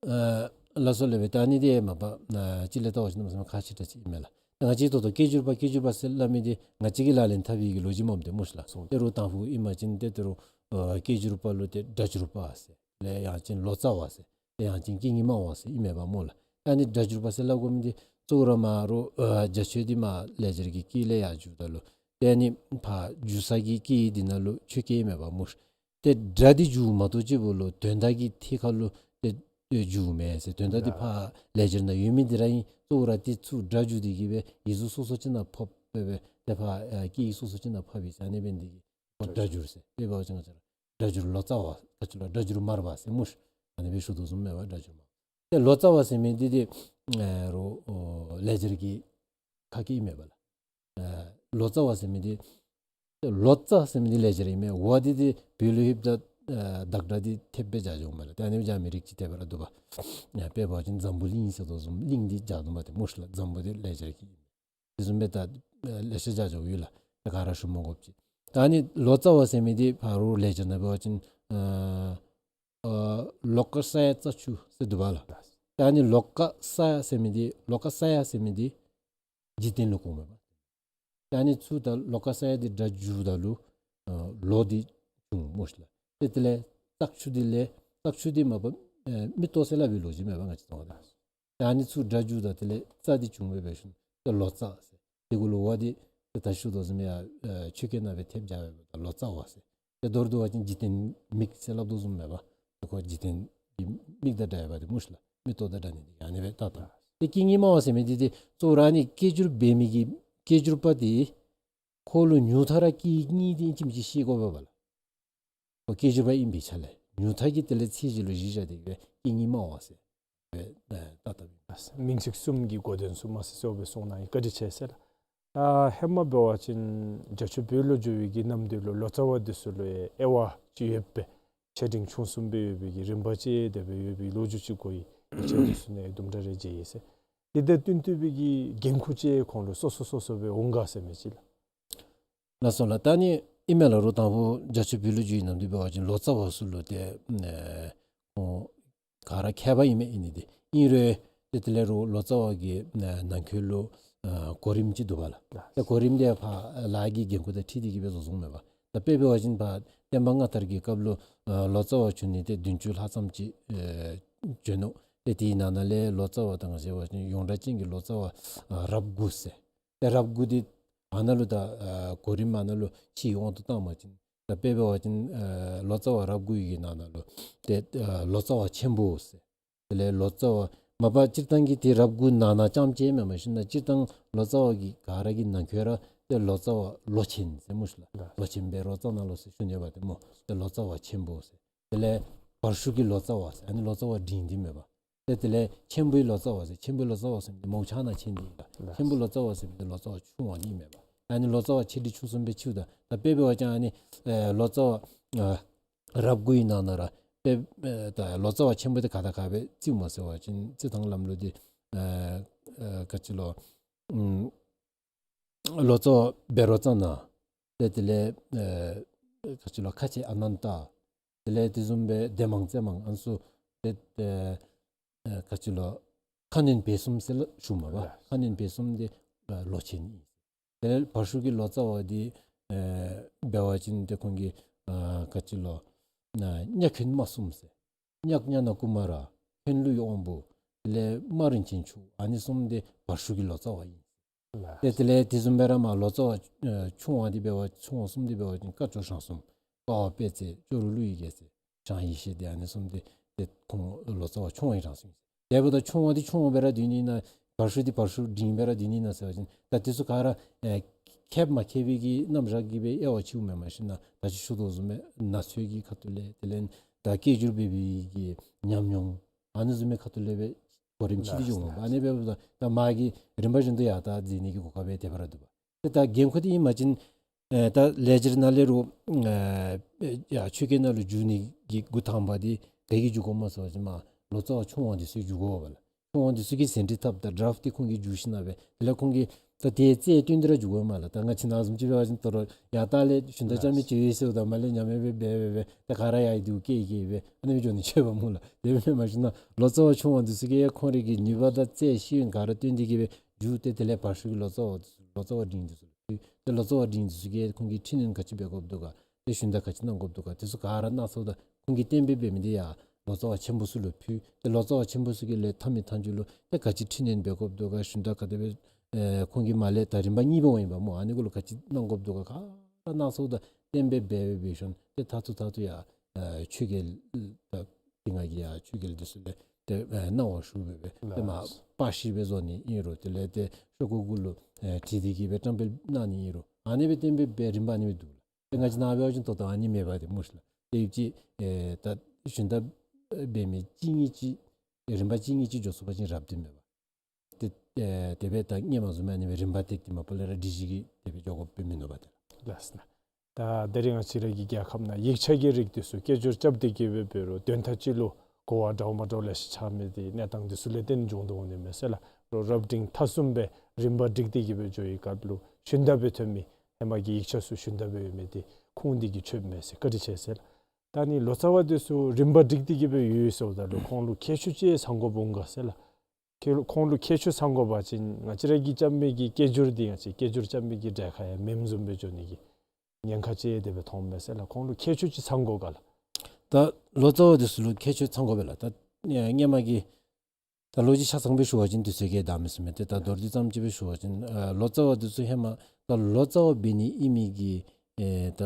ཨ་ལགས་སོ་ལགས། ད་ཨ་ནི་འདི་མ་པ་ཨ་ཅིག་ལས་བལྟ་བ་ཅིན་ནམ་ཟེར་ན་ཁག་ཆེ་དྲགས་ཅིག་ཨིན་མས་ལགས། ད་ང་བཅས་ད་ལྟོ་སྐད་སྒྱུར་པ་སྐད་སྒྱུར་པ་ཟེར་སླབ་མི་འདི་ང་བཅས་ཀྱི་ལག་ལེན་འཐབ་པའི་གི་ལོ་རྒྱུས་མས་ཏེ་སྨོ་ལགས། སོ། ཏེ་རུང་དང་ཕུ་ཨིན་པ་ཅིན་ཏེ་ད་རུང་ཨ་སྐད་སྒྱུར་པ་ལུ་ཏེ་སྒྲ་སྒྱུར་པ་ཟེར། ལས་ཡང་ཅིན་ལོ་ཙཱ་བ་ཟེར། ཏེ་ཡང་ཅིན་སྐད་གཉིས་སྨྲ་བ་ཟེར་ཨིན་མས་པ་སྨོ་ལགས། ད་ཨ་ནི་སྒྲ་སྒྱུར་པ་ཟེར་སླབ་དགོ་མི་འདི་གཙོ་བོ་ར་མ་རུང་ཨ་བརྒྱ་ཆ་འདི་མ་ལེགས་སྦྱར་གྱི་སྐད་ལས་ཡར་བསྒྱུརཝ་ད་ལུ་ཏེ་ཨ་ནི་ཕར་བསྒྱུར་ས་གི་སྐད་འདི་ནང་ལུ་ཆོས་སྐད་ཨིན་མས་པ་སྨོ། ཏེ་སྒྲ་འདི་བསྒྱུརཝ་མ་གཏོགས་གཅིག་པོ་ལུ་དོན་དག་གི་ཐད་ཁར་ལུ་ཏེ་ཏེ་བསྒྱུརཝ་མེན་ཟེར། དོན་དག་འདི་ཕར་ལེགས་སྦྱར་ནང་ཡོད་མི་འདི་ར་ཨིན། གཙོ་བོ་ར་ཏེ་ཚུར་སྒྲ་བསྒྱུར་ཏེ་གིས་སྦེ་ཡིག་གཟུགས་སོ་སོ་ཅིག་ནང་ཕབ་སྦེ་སྦེ་ཏེ་ཕར་ཨ་སྐད་ཡིག་སོ་སོ་ཅིག་ནང་ཕབ་ཡི་ཟེར། ཨ་ནི་འབད་ནི་འདི་གིས་སྒྲ་སྒྱུར་ཟེར། དཔེ་འབད་བ་ཅིན་ང་བཅས་ར་སྒྲ་སྒྱུར་ལོ་ཙཱ་བ་ག་ཅི་ལོ་སྒྲ་སྒྱུར་མར་པ་ཟེར་སྨོ་ཤིག། ཨ་ནི་སྦེ་ཞུ་དོ་བཟུམ་མས་པ་སྒྲ་སྒྱུར་མར། ཏེ་ལོ་ཙཱ་བ་ཟེར་མི་འདི་ཏེ་ཨ་རུང་ཨོ་ལེགས་སྦྱར་གྱི་ཁ་སྐད་ཨིན་མས་པ་ལགས། ཨ་ལོ་ཙཱ་བ་ཟེར་མི་འདི་ལོ་ཙཱ་ཟེར་མི་འདི་ལེགས་སྦྱར་ཨིན་མས། བ་འདི་ཏེ་བོད་ལུ་ལྷོདཔ་ད་ཨ་བདག་སྒྲ་འདི་ཐེབས་སྦེ་སྦྱར་འགྱོཝ་མས་ལགས། ཏེ་ཨ་ནི་སྦེ་སྦྱར་མི་རིགས་ཅིག་དེ་སྦེ་ར་འདུག་པ། ཨ་དཔེ་འབད་བ་ཅིན་འཛམ་བུ་གླིང་ཟེར་དོ་བཟུམ་གླིང་འདི་སྦྱར་དོ་མས་ཏེ་སྨོ་ཤིག་ལགས། འཛམ་བུ་འདི་ལེགས་སྦྱར་གྱི་ཨིན་མས། དེ་བཟུམ་སྦེ་ད་ཨ་ལེ་ཤ་སྦྱར་འགྱོཝ་ཡོད་ལགས། ད་ག་ར་ཞུ་མ་དགོཔ་ཅིག། ད་ཨ་ནི་ལོ་ཙཱ་བ་ཟེར་མི་འདི་ཕར་རུང་ལེགས་སྦྱར་ནང་འབད་བ་ཅིན་ཨ་ཨ་ལོ་ཀ་ས་ཡ་རྩྭ་ཆུ་ཟེར་འདུག་པ་ལགས། ད་ཨ་ནི་ལོ་ཀ་ས་ཡ་ཟེར་མི་འདི་ལོ་ཀ་ས་ཡ་ཟེར་མི་འདི་འཇིག་རྟེན་ལུ་གོཝ་མས་པ། ད་ཨ་ནི་ཚུར་ད་ལོ་ཀ་ས་ཡ་འདི་སྒྲ་བསྒྱུརཝ་ད་ལུ་ཨ་ལོ་འདི་བྱུང་སྨོ་ཤིག་ལགས། ཏེ་དེ་ལས་རྩྭ་ཆུ་འདི་ལས་རྩྭ་ཆུ་འདི་མ་པ་ཨ་མིག་ཏོ་ཟེར་སླབ་པའི་ལོ་རྒྱུས་མས་པ་ང་བཅས་ཚུ་ད། ད་ཨ་ནི་ཚུར་སྒྲ་བསྒྱུརཝ་ད་དེ་ལས་རྩྭ་འདི་བྱུང་སྦེ་འབད་ཞིནམ་ཏེ་ལོ་ཙཱ་ཟེར། ཏེ་གུ་ལུ་བ་འདི་ཏེ་ད་ཞུ་དོ་བཟུམ་ཡར་ཨ་ཆོས་སྐད་ནང་སྦེ་ཐེབས་སྦྱར་སྦེ་ད་ལོ་ཙཱ་བ་ཟེར། ཏེ་མདོར་བསྡུ་བ་ཅིན་འཇིག་རྟེན་མིག་ཟེར་སླབ་དོ་བཟུམ་མས་པ། ཏེ་ཁོ་འཇིག་རྟེན་གྱི་མིག་དང་འདྲ་བ་འདི་སྨོ་ཤིག་ལགས། མིག་ཏོ་དང་འདྲ་ནི་འདི་ཨ་ནི་སྦེ་ད་ད། ཏེ་སྐད་གཉིས་སྨྲ་བ་ཟེར་མི་འདི་ཏེ་གཙོ་བོ་ར་ཨ་ནི་སྐད་སྒྱུར་འབད་མི་གི་སྐད་སྒྱུར་པ་འདི་ཁོ་ལུ་ཉུང་མཐའ་ར་སྐད་གཉིས་འདི་ཨིན་ཅི་མིན་ཅི་ཤེས་དགོ་པས་པ་ལགས། ཁོ་སྐད་སྒྱུར་པ་ཨིན་པའི་ཆ་ལས་ཉུང་མཐའ་གི་དེ་ལས་ཚད་གཞི་ལུ་གཞི་བཞག་སྟེ་གིས་སྦེ་སྐད་གཉིས་སྨྲ་བ་ཟེར་སྦེ་ད་ད་ད་མིང་ཚིག་གསུམ་གྱི་གོ་དོན་ཚུ་མ་སི་སི་སྦེ་གསུངས་གནང་ཡི། བཀའ་དྲིན་ཆེ་ཟེར་ལགས། ཨ་ཧེ་མ་འབད་བ་ཅིན་རྒྱ་ཆོས་བོད་ལུ་འགྱོ་བའི་གི་གནམ་དུས་ལུ་ལོ་ཙཱ་བ་འདི་ཚུ་ལུ་ཡང་དབྱེ་བ་ཅིག་ཡོད་པས། ཆེ་འབྲིང་ཆུང་གསུམ་སྦེ་ཡོད་པའི་གི་རིམ་པ་ཅིག་དེ་སྦེ་ཡོད་པའི་ལོ་རྒྱུས་ཅིག་གོ་ཡི། ཡིག་ཆ་འདི་ཚུ་ནང་དུམ་གྲ་རེ་མཇལ་ཡི་ཟེར། དེ་དང་བསྟུན་ཏེ་སྦེ་གི་འགན་ཁུར་ཅིག་ཁོང་ལུ་སོ་སོ་སོ་སོ་སྦེ་འོང་ག་ཟེར་མི་ཅིག་ལགས། ལགས་སོ་ལགས། ད་ཨ་ནི་ཨིན་མས་ལགས། རུང་དང་ཕུ་རྒྱ་ཆོས་བོད་ལུ་འགྱོ་བའི་གནམ་དུས་འབད་བ་ཅིན་ལོ་ཙཱ་བ་ཚུ་ལུ་ཏེ་ཨ་ཁོང་ག་ར་མཁས་པ་ཨིན་མས། ཨིན་ནི་འདི་ཨིན་རུང་ཏེ་དེ་ལས་རུང་ལོ་ཙཱ་བ་གི་ཨ་ནང་འཁོད་ལུ་ཨ་གོ་རིམ་ཅིག་འདུག་པ་ལགས། ཏེ་གོ་རིམ་འདི་ཕར་ལཱ་གི་འགན་ཁུར་དང་འཁྲིལ་ཏེ་གིས་སྦེ་བཟོ་བཟོཝ་མས་པ། ད་དཔེ་འབད་བ་ཅིན་ཕར་བསྟན་པ་སྔ་དར་གྱི་སྐབས་ལུ་ཨ་ལོ་ཙཱ་བ་བྱོན་ནི་ཏེ་བདུན་ཅུ་ལྷག་ཙམ་ཅིག་ཨ་བྱོན་ནུག། ཏེ་དེའི་ནང་ན་ལས་ལོ་ཙཱ་བ་ད་ང་བཅས་འབད་བ་ཅིན་ཡོངས་གྲགས་ཅན་གྱི་ལོ་ཙཱ་བ་ཨ་རབས་དགུ་ཟེར། ཏེ་རབས་དགུ་འདི་ཨ་ནཱ་ལུ་ད་ཨ་གོ་རིམ་ཨ་ནཱ་ལུ་ཕྱེ་དབང་དུ་བཏང་བ་ཅིན་ད་དཔེ་འབད་བ་ཅིན་ཨ་ལོ་ཙཱ་བ་རབས་དགུ་གི་ནང་ན་ལུ་ཏེ་ཨ་ལོ་ཙཱ་བ་ཆེན་པོ་ཟེར། དེ་ལས་ལོ་ཙཱ་བ་མ་པ་སྤྱིར་བཏང་གི་ཏེ་རབས་དགུ་ནང་ན་རྐྱངམ་ཅིག་མེན་པར་ཞིནམ་སྤྱིར་བཏང་ལོ་ཙཱ་བ་གི་ག་ར་གི་ནང་འཁོད་ར་ཏེ་ལོ་ཙཱ་བ་ལོ་ཆེན་ཟེར་སྨོ་ཤིག་ལགས། ལོ་ཆེན་བཻ་རོ་ཙ་ན་ལོ་ཟེར་ཞུ་ནི་འབད་དེ་སྨོ། ཏེ་ལོ་ཙཱ་བ་ཆེན་པོ་ཟེར། དེ་ལས་བར་ཤུགས་ཀྱི་ལོ་ཙཱ་བ་ཟེར་ཨ་ནི་ལོ་ཙཱ་བ་འབྲིང་འདི་མེན་པ། ཏེ་དེ་ལས་ཆེན་པོའི་ལོ་ཙཱ་བ་ཟེར། ཆེན་པོའི་ལོ་ཙཱ་བ་ཟེར་མི་འདི་མོ་ཆ་ན་ཆེན་འདི་ཨིན་པ། ཆེན་པོའི་ལོ་ཙཱ་བ་ཟེར་མི་འདི་ལོ་ཙཱ་བ་ཆུང་བ་འདི་མེན་པ། ཨ་ནི་ལོ་ཙཱ་བ་ཆེ་འབྲིང་ཆུང་གསུམ་སྦེ་ཕྱེཝ་ད་ད་དཔེ་འབད་བ་ཅིན་ཨ་ནི་ཨེ་ལོ་ཙཱ་བ་ཨ་རབས་དགུའི་ནང་ན་ར་དཔེ་ཨེ་ད་ལོ་ཙཱ་བ་ཆེན་པོ་འདི་ག་དང་ག་སྦེ་རྩིཝ་སྨོ་ཟེར་བ་ཅིན་རྩི་ཐངས་ལམ་ལུགས་འདི་ཨེ་ཨེ་ག་ཅི་ལོ་ཨམ་ལོ་ཙཱ་བ་བཻ་རོ་ཙ་ན། ཏེ་དེ་ལས་ཨེ་ག་ཅི་ལོ་ཁ་ཆེ་ཨ་ནན་ཏ། དེ་ལས་དེ་བཟུམ་སྦེ་སྡེ་མང་རྩེ་མང་ཨ་ནི་ཚུ་ཏེ་ཨེ་ཨེ་ག་ཅི་ལོ་ཁ་གནོན་བཻ་གསུམ་ཟེར་ཞུཝ་མས་པ། ཁ་གནོན་བཻ་གསུམ་འདི་ཨེ་ལོ་ཆེན་ཨིན། དེ་ལས་བར་ཤུགས་ཀྱི་ལོ་ཙཱ་བ་འདི་ཨེ་འབད་བ་ཅིན་ཏེ་ཁོང་གི་ཨེ་ག་ཅི་ལོ་ཨེ་གཉགས་ཁྱོད་མ་གསུམ་ཟེར། གཉགས་ཉ་ན་ཀུ་མ་ར་ཁྱོད་ཀླུའི་དབང་པོ་དེ་ལས་མ་རིན་ཆེན་མཆོག་ཨ་ནི་གསུམ་འདི་བར་ཤུགས་ཀྱི་ལོ་ཙཱ་བ་ཨིན། ཏེ་དེ་ལས་དེ་བཟུམ་སྦེ་ར་མར་ལོ་ཙཱ་བ་ཨེ་ཆུང་བ་འདི་འབད་བ་ཆུང་བ་གསུམ་འདི་འབད་བ་ཅིན་སྐ་ཅོག་ཞང་གསུམ། ཀ་བ་དཔལ་བརྩེགས། ཅོག་རོ་ཀླུ་ཡི་རྒྱལ་མཚན། ཞང་ཡེ་ཤེས་འདི་ཨ་ནི་གསུམ་འདི་ཏེ་ཁོང་ལོ་ཙཱ་བ་ཆུང་བའི་གྲངས་སུ་ཨིན། དེ་འབདཝ་ད་ཆུང་བ་འདི་ཆུང་བ་སྦེ་ར་སྡོད་ནི་ན་བར་ཤུགས་འདི་བར་ཤུགས་འབྲིང་སྦེ་ར་སྡོད་ནི་ན་ཟེར་བ་ཅིན་ད་དེ་ཚུ་ག་ར་ཨེ་མཁསཔ་མ་མཁས་པའི་གི་རྣམ་གཞག་གིས་སྦེ་དབྱེ་བ་ཕྱེཝ་མེན་པར་ཞིནམ་ད་ཅི་ཞུ་དོ་བཟུམ་སྦེ་ན་ཚོད་ཀྱི་ཁ་ཐུག་ལས་དེ་ལས་ད་སྐད་སྒྱུར་འབད་བའི་གི་ཉམས་མྱོང་ཨ་ནི་བཟུམ་མའི་ཁ་ཐུག་ལས་སྦེ་གོ་རིམ་ཕྱེ་སྟེ་འགྱོཝ་མས་པ། ཨ་ནི་འབདཝ་ད་ད་མ་གི་རིམ་པ་བཞིན་དུ་ཡར་ད་འཛེགས་ནི་གི་གོ་སྐབས་སྦེ་དེ་སྦེ་ར་འདུག་པ། ཏེ་ད་འགན་ཁུར་འདི་ཨིན་པ་ཅིན་ཨེ་ད་ལེགས་སྦྱར་ནང་ལས་རུང་ཨེ་ཡར་ཆོས་སྐད་ནང་ལུ་བསྒྱུར་ནི་གི་འགོ་དང་པ་འདི་ ག་གིས་བསྒྱུར་དགོཔ་སྨོ་ཟེར་བ་ཅིན་མར་ལོ་ཙཱ་བ་ཆུང་བ་འདི་ཚུ་གིས་བསྒྱུར་དགོ་པས་ལགས། ཆུང་བ་འདི་ཚུ་གིས་ཟིན་བྲིས་བཏབ་ད་ཌ་རཱཕ་འདི་ཁོང་གིས་བསྒྱུར་ཞིནམ་ལས་དེ་ལས་ཁོང་གིས་ད་དེའི་རྩོད་བསྟུན་འདི་ར་བསྒྱུར་དགོ་པས་མས་ལགས། ད་ང་བཅས་ནང་བཟུམ་ཅིག་འབད་བ་ཅིན་ད་རུང་ཡར་ལྟག་ལས་ཞུན་དག་རྐྱབ་མི་ཅིག་ཡོད་ཟེརཝ་ད་མར་ལས་ཉམས་ཡང་སྦེ་འབད་འབད་འབད་ད་ག་ར་ཡར་འདི་བཀལ་བཀལ་སྦེ་ཨ་ནི་སྦེ་འགྱོ་ནི་ཅིག་འབདཝ་སྨོ་ལགས། དེ་སྦེ་མ་བྱུང་ན་ལོ་ཙཱ་བ་ཆུང་བ་འདི་ཚུ་གིས་ཁོང་རའི་གི་ནུས་པ་དང་རྩལ་ཤེས་ཡོན་ག་ར་བཏོན་ཏེ་གིས་སྦེ་བསྒྱུར་ཏེ་དེ་ལས་བར་ཤུལ་གྱི་ལོ་ཙཱ་བ་འདི་ཚུ་ལོ་ཙཱ་བ་འབྲིང་འདི་ཚུ་ལུ་ཕུལ། ཏེ་ལོ་ཙཱ་བ་འབྲིང་འདི་ཚུ་གིས་ཁོང་གི་འཕྲི་སྣོན་ག་ཅི་འབད་དགོཔ་འདུག་ག། ཏེ་ཞུན་དག་ག་ཅི་གནང་དགོཔ་འདུག་ག། དེ་ཚུ་ག་ར་སྣ་ཚོགས་དང་ཁོང་གིས་གཏན་འབེབས་འབད་མི་འདི་ཡར་ལོ་ཙཱ་བ་ཆེན་པོ་ཚུ་ལུ་ཕུལ། ཏེ་ལོ་ཙཱ་བ་ཆེན་པོ་ཚུ་གིས་ལས་མཐའ་མའི་མཐའ་མཇུག་ལུ་ཏེ་ག་ཅི་འཕྲི་སྣོན་འབད་དགོཔ་འདུག་ག། ཞུན་དག་ག་དེ་སྦེ་ཨེ་ཁོང་གིས་མར་ལས་ད་རིམ་པ་གཉིས་པ་འོང་ཡི་པ་སྨོ། ཨ་ནི་གུ་ལུ་ག་ཅི་གནང་དགོཔ་འདུག་ག། ག་ར་སྣ་ཚོགས་དང་གཏན་འབེབས་འབད་འབད་འབད་ཞིནམ་ཏེ་མཐར་ཐུག་མཐར་ཐུག་ཡར་ཨེ་ཆོས་རྒྱལ་ད་དེ་སྔ་གི་ཡར་ཆོས་རྒྱལ་འདི་ཚུ་ལས་ཏེ་ཨེ་གནང་བ་ཞུ་འབད་འབད་ཏེ་མར་པར་ཤིང་སྦེ་བཟོ་ནི་ཨིན་རུང་དེ་ལས་ཏེ་ཤོག་ཀུ་གུ་ལུ་ཨེ་བྲིས་ཏེ་གིས་སྦེ་བཀྲམ་སྤེལ་གནང་ནི་ཨིན་རུང་ཨ་ནི་སྦེ་གཏན་འབེབས་འབད་རིམ་པ་ཨ་ནི་སྦེ་འདུག་ལགས། ཏེ་ང་བཅས་ནཱ་འབད་བ་ཅིན་ད་ལྟོ་ཨ་ནི་མེད་པ་དེ་སྨོ་ཤིག་ལགས། ཏེ་ཡུདཔ་ཅིག་ཨེ་ད་ཞུན་དག་འབད་མི་གཅིག་གཉིས་ཅིག་རིམ་པ་གཅིག་གཉིས་ཅིག་འགྱོ་ཚུགས་པ་ཅིན་རབ་ཏུ་མེད་པ། ཏེ་ཨེ་དེ་སྦེ་ད་སྔོན་མ་བཟུམ་ཨ་ནི་སྦེ་རིམ་པ་བཏེགས་ཏེ་མ་པ་ལས་ར་སྒྲིག་གཞི་གིས་དེ་སྦེ་འགྱོ་དགོཔ་སྦེ་མིན་ནུག་པ་ཏེ་ལགས། ལགས་སོ། ད་ད་རིས་ང་བཅས་ར་གི་རྒྱལ་ཁབ་ནང་ཡིག་ཆ་གི་རིགས་འདི་ཚུ་སྐད་སྒྱུར་རྐྱབ་སྟེ་གིས་སྦེ་འབད་རུང་དོན་དག་ཅིག་ལུ་གོ་བ་འདྲཝ་མ་འདྲཝ་ལེ་ཤ་ཆགས་མི་འདི་གནས་སྟངས་འདི་ཚུ་ལས་བརྟེན་འབྱུང་དོ་འོང་ནི་མས་ཟེར་ལགས། རོགས་རབ་འབྲིང་ཐ་གསུམ་སྦེ་རིམ་པ་བསྒྲིགས་ཏེ་གིས་སྦེ་འགྱོ་བའི་སྐབས་ལུ་ཞུན་དག་སྦེ་ཐོན་མི་ཧེ་མ་གི་ཡིག་ཆ་ཚུ་ཞུན་དག་སྦེ་ཡོད་མི་འདི་ཁུངས་འདི་གིས་ཆོདཔ་མས་ཟེར། བཀའ་དྲིན་ཆེ་ཟེར་ལགས། ད་ཨ་ནི་ལོ་ཙཱ་བ་འདི་ཚུ་རིམ་པ་བསྒྲིགས་ཏེ་གིས་སྦེ་ཡོད་ཟེརཝ་ད་ལུ་ཁོང་ལུ་ཁྱད་ཆོས་ཅིག་ཚང་དགོཔ་འོང་ག་ཟེར་ལགས། ཁྱེད་ལུ་ཁོང་ལུ་ཁྱད་ཆོས་ཚང་དགོ་པ་ཅིན་ང་བཅས་ར་གིས་རྐྱབ་མི་གི་སྐད་སྒྱུར་འདི་ང་བཅས་སྐད་སྒྱུར་རྐྱབ་མི་གི་གྲལ་ཁར་ཡང་མེནམ་བཟུམ་སྦེ་འགྱོ་ནི་གི་ཉེན་ཁ་ཅིག་དེ་སྦེ་མཐོངམ་མས་ཟེར་ལགས། ཁོང་ལུ་ཁྱད་ཆོས་ཅིག་ཚང་དགོ་ག་ལགས། ད་ལོ་ཙཱ་བ་འདི་ཚུ་ལུ་ཁྱད་ཆོས་ཚང་དགོ་པས་ལགས། ད་ཨེ་སྔོན་མ་གི་ད་ལོ་རྒྱུས་ཆ་ཚང་སྦེ་ཞུ་བ་ཅིན་དུས་ཚོད་ཀྱིས་འདང་མི་ཚུགས་མས། ཏེ་ད་མདོར་བསྡུས་ཙམ་ཅིག་སྦེ་ཞུ་བ་ཅིན་ཨ་ལོ་ཙཱ་བ་འདི་ཚུ་ཧེ་མ་ད་ལོ་ཙཱ་བ་འབད་ནི་ཨིན་མི་གི་ཨེ་ད་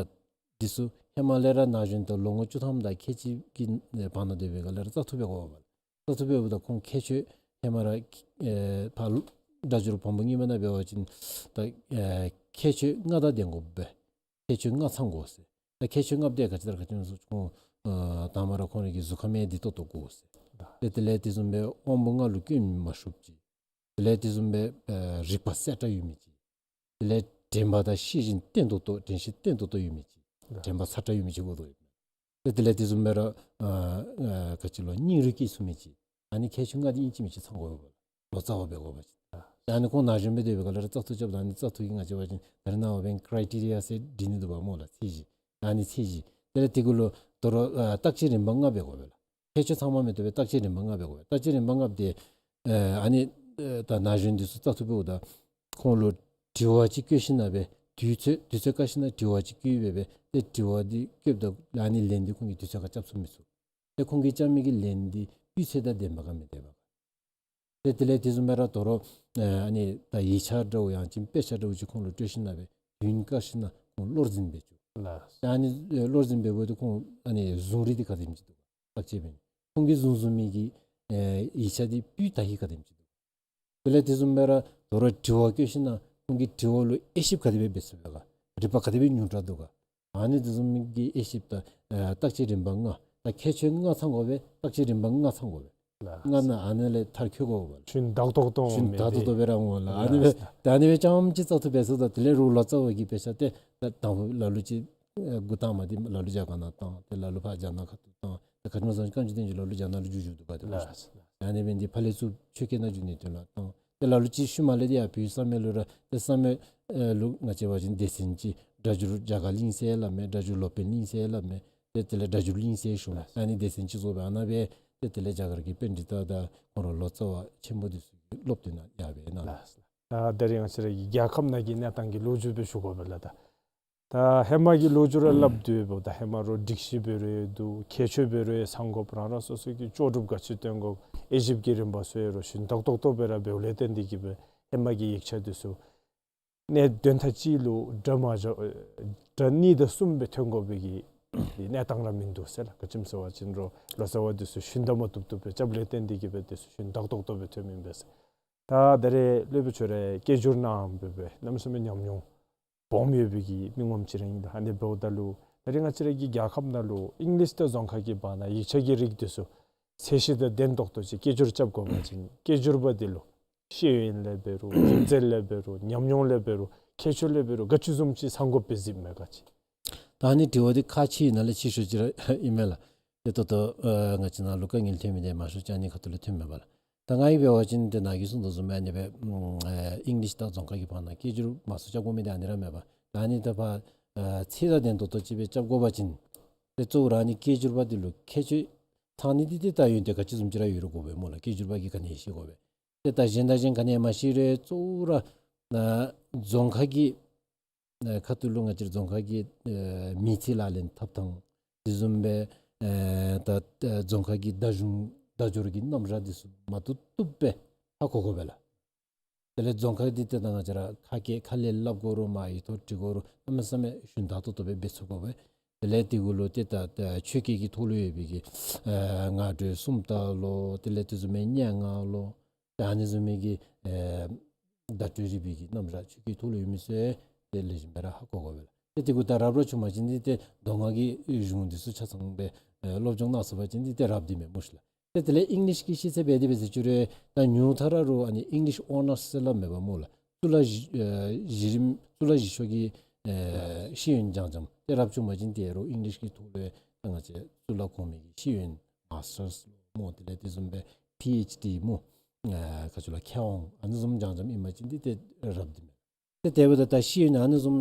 འདི་ཚུ་ཧེ་མ་ལས་ར་ན་གཞོན་ད་ལོ་ངོ་བཅུ་ཐམ་དང་ཁལ་གཅིག་གི་ཨེ་བར་ན་དེ་སྦེ་ག་ལས་ར་བཙག་འཐུ་འབད་དགོ་པས། བཙག་འཐུ་འབདཝ་ད་ཁོང་ཁྱད་ཆོས་ཧེ་མ་ར་ཨེ་ཕར་སྒྲ་སྒྱུར་བམ་པོ་རྙིང་མ་ནང་འབད་བ་ཅིན་ད་ཨེ་ཁྱད་ཆོས་ལྔ་དང་ལྡན་དགོ་པས། ཁྱད་ཆོས་ལྔ་ཚང་དགོ་ཟེར། ད་ཁྱད་ཆོས་ལྔ་པོ་དེ་ག་ཅི་ལྟར་ག་ཅི་སྨོ་ཟེར་ཁོང་ཨ་དང་པ་ར་ཁོང་རའི་གི་གཟུགས་ཁམས་བདེ་ཏོག་ཏོ་དགོ་ཟེར། ཏེ་དེ་ལས་དེ་བཟུམ་སྦེ་དབང་པོ་ལྔ་ལུ་སྐྱོན་མ་ཤོརཝ་ཅིག། དེ་ལས་དེ་བཟུམ་སྦེ་ཨ་རིག་པ་གསལ་དྲགས་ཡོད་མི་ཅིག། དེ་ལས་དྲན་པ་དང་ཤེས་བཞིན་བརྟན་ཏོག་ཏོ་དྲན་ཤེས་བརྟན་ཏོག་ཏོ་ཡོད་མི་ཅིག། དྲན་པ་ཚ་དྲགས་ཡོད་མི་ཅིག་དགོ་དོ་ཡོད། ཏེ་དེ་ལས་དེ་བཟུམ་སྦེ་ར་ཨ་ཨ་ག་ཅི་ལོ་སྙིང་རུས་སྐྱེས་ཚུགས་མི་ཅིག། ཨ་ནི་ཁྱད་ཆོས་ལྔ་འདི་ཨིན་ཅི་མིན་ཅི་ཚང་དགོ་པས། ལོ་ཙཱ་བ་འབད་དགོ་པ་ཅིན། ཨ་ནི་ཁོང་ན་གཞོན་སྦེ་སྡོད་པའི་སྐབས་ལས་ར་བཙག་འཐུ་རྐྱབ་ད་ཨ་ནི་བཙག་འཐུ་གི་ང་བཅས་འབད་བ་ཅིན་ད་རེས་ནངས་པ་འབདན་ཀ་རའི་ཊི་རི་ཡ་ཟེར་སྒྲིག་ནི་འདུག་པ་སྨོ་ལགས། ཚད་གཞི། ཨ་ནི་ཚད་གཞི། དེ་ལས་དེ་གུ་ལུ་དོ་རུང་ཨ་བརྟག་དཔྱད་རིམ་པ་ལྔ་འབད་དགོ་པས་ལགས། ཁྱད་ཆོས་ཚང་མ་མི་བཏུབ་པས། བརྟག་དཔྱད་རིམ་པ་ལྔ་འབད་དགོ་པས། བརྟག་དཔྱད་རིམ་པ་ལྔ་འབད་དེ་ཨ་ཨ་ནི་ཨ་ད་ན་གཞོན་འདི་ཚུ་བཙག་འཐུ་འབདཝ་ད་ཁོང་ལུ་དྲི་བ་ཅིག་བཀོད་ཞིནམ་ལས་དུས་ཚོད་དུས་ཚོད་བཀལ་ཞིནམ་ལས་དྲི་བ་ཅིག་བཀོད་སྦེ་སྦེ་ཏེ་དྲི་བ་འདི་བཀོདཔ་ད་ཨ་ནི་ལན་འདི་ཁོང་གིས་དུས་ཚོད་ཁར་རྐྱབ་ཚུགས་མི་ཚུགས། ཏེ་ཁོང་གིས་རྐྱབ་མི་གི་ལན་འདི་སྤུས་ཚད་དང་ལྡནམ་ག་མི་ལྡནམ་ག། ཏེ་དེ་ལས་དེ་བཟུམ་སྦེ་ར་དོ་རུང་ཨ་ཨ་ནི་ད་ཡིག་ཆ་འདྲཝ་ཡང་ཅིན་དཔེ་ཆ་འདྲཝ་ཅིག་ཁོང་ལུ་སྤྲོད་ཞིནམ་ལས་དུས་བཀལ་ཞིནམ་ལས་ཁོང་བློར་འཛིན་འབད་བཅུག། ལགས། ཨ་ནི་ཨེ་བློར་འཛིན་འབད་བ་ཅིན་ཁོང་ཨ་ནི་བཟུང་རིགས་འདི་ག་དེམ་ཅིག་འདུག་ག། བརྟག་དཔྱད་འབད་ནི་ཁོང་གིས་བཟུང་བཟུང་མི་གི་ཨེ་ཡིག་ཆ་འདི་སྤུས་དག་གི་ག་དེམ་ཅིག་འདུག། དེ་ལས་དེ་བཟུམ་སྦེ་ར་དོ་རུང་དྲི་བ་བཀོད་ཞིནམ་ལས་ཁོང་གིས་དྲི་བ་ལུ་དབྱེ་ཞིབ་ག་དེ་སྦེ་འབད་ཚུགས་པས་ག། རིག་པ་ག་དེ་སྦེ་ཉུང་དྲགས་འདུག་ག། ཨ་ནི་དེ་བཟུམ་མའི་གི་དབྱེ་ཞིབ་དང་ཨེ་བརྟག་དཔྱད་རིམ་པ་ལྔ་དང་ཁྱད་ཆོས་ལྔ་ཚང་དགོ་པས། བརྟག་དཔྱད་རིམ་པ་ལྔ་ཚང་དགོ་པས། ལགས། ལྔ་ནང་ཨ་ནི་ལས་མཐར་འཁྱོལ་དགོ་པས། ཞུན་དག་ཏོག་ཏོ་ཞུན་མེད་དག་ཏོག་ཏོ་སྦེ་ར་འོང་ལགས། ཨ་ནི་སྦེ་ལགས། ད་ཨ་ནི་སྦེ་རྐྱངམ་ཅིག་བཙག་འཐུ་འབད་ཚུགས་ད་དེ་ལས་རོགས་ལོ་ཙཱ་བ་གི་དཔེ་ཆ་ཏེ་ད་དང་ལ་ལུ་ཅིག་ཨེ་འགོ་དང་པ་འདི་ལ་ལུ་རྒྱ་གར་ནང་བཏང་། ཏེ་ལ་ལུ་ཕར་རྒྱ་ནག་ཁ་ཐུག་བཏང་། ཏེ་ག་ཅི་སྨོ་ཟེར་བ་ཅིན་བཀའ་འགྱུར་བསྟན་འགྱུར་ལ་ལུ་རྒྱ་ནག་ལུ་བསྒྱུར་བསྒྱུར་འདུག་ག། ཏེ་ལགས། ཨ་ནི་སྦེ་འདི་ཕར་ལས་ཚུར་ཆོས་སྐད་ནང་བསྒྱུར་ནིའི་དོན་ལུ་བཏང་། ཏེ་ལ་ལུ་ཅིག་ཤུལ་མ་ལས་འདི་ཡར་བོད་བསམ་ཡས་ལུ་ར་ཏེ་བསམ་ཡས་ཨེ་ལུ་ང་བཅས་འབད་བ་ཅིན་སྡེ་ཚན་ཅིག་སྒྲ་སྒྱུར་རྒྱ་གར་གླིང་ཟེར་སླབ་མས། སྒྲ་སྒྱུར་སློབ་དཔོན་གླིང་ཟེར་སླབ་མས། ཏེ་དེ་ལས་སྒྲ་སྒྱུར་གླིང་ཟེར་ཞུཝ་མས། ཨ་ནི་སྡེ་ཚན་ཅིག་བཟོ་སྦེ་ཨ་ནཱ་སྦེ་ཏེ་དེ་ལས་རྒྱ་གར་གྱི་པཎྜི་ཏ་དང་ཁོང་ར་ལོ་ཙཱ་བ་ཆེན་པོ་འདི་ཚུ་གིས་སློབ་སྟོན་ནང་ཡར་སྦེ་གནང་། ལགས། ད་ད་རིས་ང་བཅས་ར་གི་རྒྱལ་ཁབ་ནང་གི་གནས་སྟངས་ཀྱི་ལོ་རྒྱུས་སྦེ་ཞུ་དགོ་པས་ལགས། ད་ད་ཧེ་མ་གི་ལོ་རྒྱུས་ར་སླབ་སྡོད་འབདཝ་ད་ཧེ་མ་རོགས་སྒྲིག་གཞི་འབད་རུང་འདུག། ཁྱད་ཆོས་འབད་རུང་ཚང་དགོཔ་རང་རང་སོ་སོ་གི་ལྕོགས་གྲུབ་ག་ཅི་སྟོན་དགོཔ་དབྱེ་ཞིབ་ཀྱི་རིམ་པ་ཚུ་ཡང་རོགས་ཞུན་དག་ཏོག་ཏོ་སྦེ་ར་འབདཝ་ལས་བརྟེན་ཏེ་གིས་སྦེ་ཧེ་མ་གི་ཡིག་ཆ་འདི་ཚུ་གནས་དོན་དག་ཅིག་ལུ་སྒྲ་མ་འཇའ་སྒྲ་གཉིས་དང་གསུམ་སྦེ་ཐོན་དགོ་པའི་གི་གནས་སྟངས་ར་མིན་འདུག་ཟེར་ལགས། ག་ཅི་སྨོ་ཟེར་བ་ཅིན་རོགས་ལོ་ཙཱ་བ་འདི་ཚུ་ཞུན་དག་མ་བཏུབ་བཏུབ་སྦེ་རྐྱབ་ལས་བརྟེན་ཏེ་གིས་སྦེ་འདི་ཚུ་ཞུན་དག་ཏོག་ཏོ་སྦེ་ཐོན་མི་ཨིན་པས་ཟེར། ད་ད་རེས་སློབ་དཔོན་ཁྱོད་ར་སྐད་སྒྱུར་ནང་འབད་སྦེ་གནམ་མེད་ས་མེད་ཉམས་མྱོང་སྦོམ་ཡོད་པའི་གི་མི་ངོམ་ཅིག་ར་ཨིན། ཨ་ནི་འབདཝ་ད་ལུ་ད་རེས་ང་བཅས་ར་གི་རྒྱལ་ཁབ་ནང་ལུ་ཨིང་ལིཤ་དང་རྫོང་ཁ་གི་བར་ན་ཡིག་ཆ་གི་རིགས་འདི་ཚུ་ཚད་གཞི་དང་ལྡན་ཏོག་ཏོ་ཅིག་སྐད་སྒྱུར་རྐྱབ་དགོ་པ་ཅིན་སྐད་སྒྱུར་པ་འདི་ལུ་ཤེས་ཡོན་ལས་འབད་རུང་རིག་རྩལ་ལས་འབད་རུང་ཉམས་མྱོང་ལས་འབད་རུང་ཁྱད་ཆོས་ལས་འབད་རུང་ག་ཅི་བཟུམ་ཅིག་ཚང་དགོཔ་སྦེ་གཟིགསཔ་མས་ག་ཅི། ད་ཨ་ནི་དྲི་བ་འདི་ཁག་ཆེ་ནང་ལས་ཆེ་ཤོས་ཅིག་ར་ཨིན་མས་ལགས། ཏེ་ད་ལྟོ་ཨ་ང་བཅས་ནང་ལུ་དཀའ་ངལ་ཐོན་མི་འདི་མང་ཤོས་ཅིག་ཨ་ནི་ཁ་ཐུག་ལས་ཐོནམ་མས་པ་ལགས། ད་ང་གིས་འབད་བ་ཅིན་ཏེ་ནཱ་གིས་གསུངས་དོ་བཟུམ་སྦེ་ཨ་ནི་སྦེ་ཨ་ཨིང་ལིཤ་དང་རྫོང་ཁ་གི་བར་ན་སྐད་སྒྱུར་མང་སུ་རྐྱབ་དགོ་མི་འདི་ཨ་ནི་ར་མས་པ། ད་ཨ་ནི་ད་ཕར་ཨ་ཚད་དང་ལྡན་ཏོག་ཏོ་ཅིག་སྦེ་རྐྱབ་དགོ་པ་ཅིན་ཏེ་གཙོ་བོ་ར་ཨ་ནི་སྐད་སྒྱུར་པ་འདི་ལུ་ཁྱད་ཆོས་ཚང་ནི་འདི་ཏེ་ད་ཡོན་ཏན་ག་ཅི་བཟུམ་ཅིག་ར་ཡོད་རུང་དགོ་པས་སྨོ་ལགས། སྐད་སྒྱུར་པ་གིས་ག་ནི་ཤེས་དགོ་པས། ཏེ་ད་གཞན་དང་གཞན་ག་ནི་ཡང་མ་ཤེས་རུང་གཙོ་བོ་ར་ཨ་རྫོང་ཁ་གི་ཨ་ཁ་ཐུག་ལུ་ང་བཅས་རྫོང་ཁ་གི་ཨ་མི་ཚེ་ལག་ལེན་འཐབ་ཐངས་དེ་བཟུམ་སྦེ་ཨ་ད་ཨ་རྫོང་ཁ་གི་བརྡ་གཞུང་བརྡ་སྦྱོར་གྱི་རྣམ་གཞག་འདི་ཚུ་མ་བཏུབ་བཏུབ་སྦེ་ཧ་གོ་དགོ་པས་ལགས། དེ་ལས་རྫོང་ཁ་འདི་ཏེ་ད་ང་བཅས་ར་ཁ་སྐད་ཁ་ལས་སླབ་དགོ་རུང་མར་ཡིག་ཐོག་བྲི་དགོ་རུང་གནམ་མེད་ས་མེད་ཞུན་དག་ཏོག་ཏོ་སྦེ་འབད་ཚུགས་དགོ་པས། དེ་ལས་དེ་གུ་ལུ་ཏེ་ད་ད་ཆོས་སྐད་ཀྱི་ཐོག་ལུ་ཡོད་པའི་གི་ཨ་ངག་སྒྲོས་སུམ་རྟགས་ལོ། དེ་ལས་དེ་བཟུམ་མའི་སྙན་ངག་ལོ། ཏེ་ཨ་ནི་བཟུམ་མའི་གི་ཨེ་བརྡ་སྤྲོད་རིག་པའི་གི་རྣམ་གཞག་ཆོས་སྐད་ཐོག་ལུ་ཡོད་མི་ཚུ་ཏེ་ལེགས་ཤོམ་སྦེ་ར་ཧ་གོ་དགོ་པས་ལགས། ཏེ་དེ་གུ་ད་རབ་ར་བྱུང་པ་ཅིན་འདི་ཏེ་མདོ་སྔགས་ཀྱི་གཞུང་འདི་ཚུ་ཆ་ཚང་སྦེ་ཨེ་སློབ་སྦྱོང་གནང་ཚུགས་པ་ཅིན་འདི་ཏེ་རབ་འདི་མས་སྨོ་ཤི་ལགས། ཏེ་དེ་ལས་ཨིང་ལིཤ་གི་ཤེས་ཚད་འབད་དེ་འབད་ཟེར་ཅི་རུང་ད་ཉུང་མཐའ་ར་རུང་ཨ་ནི་ཨིང་ལིཤ་ཨོ་ནརསི་ཟེར་སླབ་མས་པ་སྨོ་ལགས། གཙུག་ལག་གཞི་ཨེ་གཞི་རིམ་གཙུག་ལག་གཞི་ཤོག་གི་ཨེ་ཤེས་ཡོན་སྦྱང་སྦྱངམ་ཏེ་རབ་བྱུང་པ་ཅིན་ཏེ་རུང་ཨིང་ལིཤ་གི་ཐོག་ལུ་ད་ང་བཅས་གཙུག་ལག་གོང་མའི་གི་ཤེས་ཡོན་མཱསི་ཊརསི་སྨོ། དེ་ལས་དེ་བཟུམ་སྦེ་པི་ཨེཆ་ཌི་སྨོ། ཨེ་ག་ཅི་ལོ་མཁས་དབང་ཨ་ནི་བཟུམ་སྦྱང་སྦྱངམ་ཨིན་པ་ཅིན་འདི་ཏེ་རབ་འདི་མས། ཏེ་དེ་འབདཝ་ད་ད་ཤེས་ཡོན་ཨ་ནི་བཟུམ་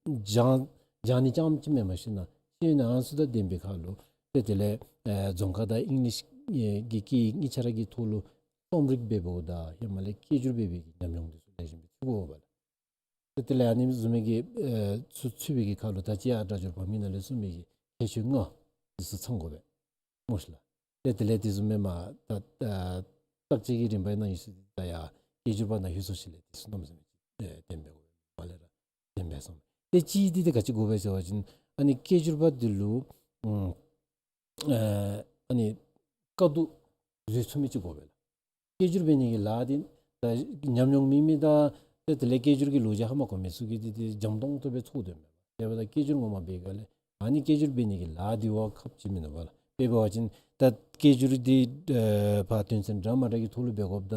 སྦྱང་སྦྱང་ནི་རྐྱངམ་ཅིག་མེན་པར་ཞིན་ན་ཤེས་ཡོན་ཨ་ནི་ཚུ་དང་ལྡན་པའི་ཁར་ལུ་ཏེ་དེ་ལས་ཨེ་རྫོང་ཁ་དང་ཨིང་ལིཤ་ཨེ་གི་སྐད་ཡིག་གཉིས་ཆ་ར་གི་ཐོག་ལུ་རྩོམ་རིག་འབད་འབདཝ་ད་ཧེ་མ་ལས་སྐད་སྒྱུར་འབད་བའི་གི་ཉམས་མྱོང་འདི་ཚུ་ལེགས་ཤོམ་སྦེ་ཚུད་དགོ་པས་ལགས། ཏེ་དེ་ལས་ཨ་ནི་བཟུམ་མའི་གི་ཨེ་ཚུ་ཚུད་པའི་གི་ཁར་ལུ་ད་ཅི་ཡར་སྒྲ་སྦྱོར་བར་མའི་ནང་ལས་གསུངས་མི་གི་ཁྱད་ཆོས་ལྔ་འདི་ཚུ་ཚང་དགོ་པས་སྨོ་ཤི་ལགས། ཏེ་དེ་ལས་དེ་བཟུམ་མའི་མར་ད་ཨ་བརྟག་དཔྱད་ཀྱི་རིམ་པ་ནང་ཡོད་ས་ད་ཡར་སྐད་སྒྱུར་པ་ནང་ལྷོད་སོང་ཞིནམ་ལས་དེ་ཚུ་གནམ་མེད་ས་མེད་ཨེ་ལྡན་པའི་གོ་མ་ལས་ར་ལྡན་པས་སོང་། ཏེ་གཅིག་འདི་ཏེ་ག་ཅི་དགོ་པས་ཟེར་བ་ཅིན་ཨ་ནི་སྐད་སྒྱུར་པ་འདི་ལུ་ཨམ་ཨ་ཨ་ནི་དཀའ་སྡུག་བཟོད་ཚུགས་མི་ཅིག་དགོ་པས་ལགས། སྐད་སྒྱུར་འབད་ནི་གི་ལཱ་འདི་ད་ཉམས་མྱོང་མེད་མི་དང་ཏེ་དེ་ལས་སྐད་སྒྱུར་གྱི་ལོ་རྒྱུས་ཧ་མ་གོ་མི་ཚུ་གིས་འདི་འདི་འཇམ་ཏོང་ཏོ་སྦེ་ཚོར་དོ་མས། དེ་འབདཝ་ད་སྐད་སྒྱུར་ངོ་མ་འབད་ག་ལས་ཨ་ནི་སྐད་སྒྱུར་འབད་ནི་གི་ལཱ་འདི་བ་ཁག་ཆེ་མི་ནུག་པ་ལགས། དཔེ་འབད་བ་ཅིན་ད་སྐད་སྒྱུར་འདི་ཨེ་ཕར་དོན་ཚན་འདྲ་མ་འདྲ་གི་ཐོག་ལུ་འབད་དགོཔ་ད་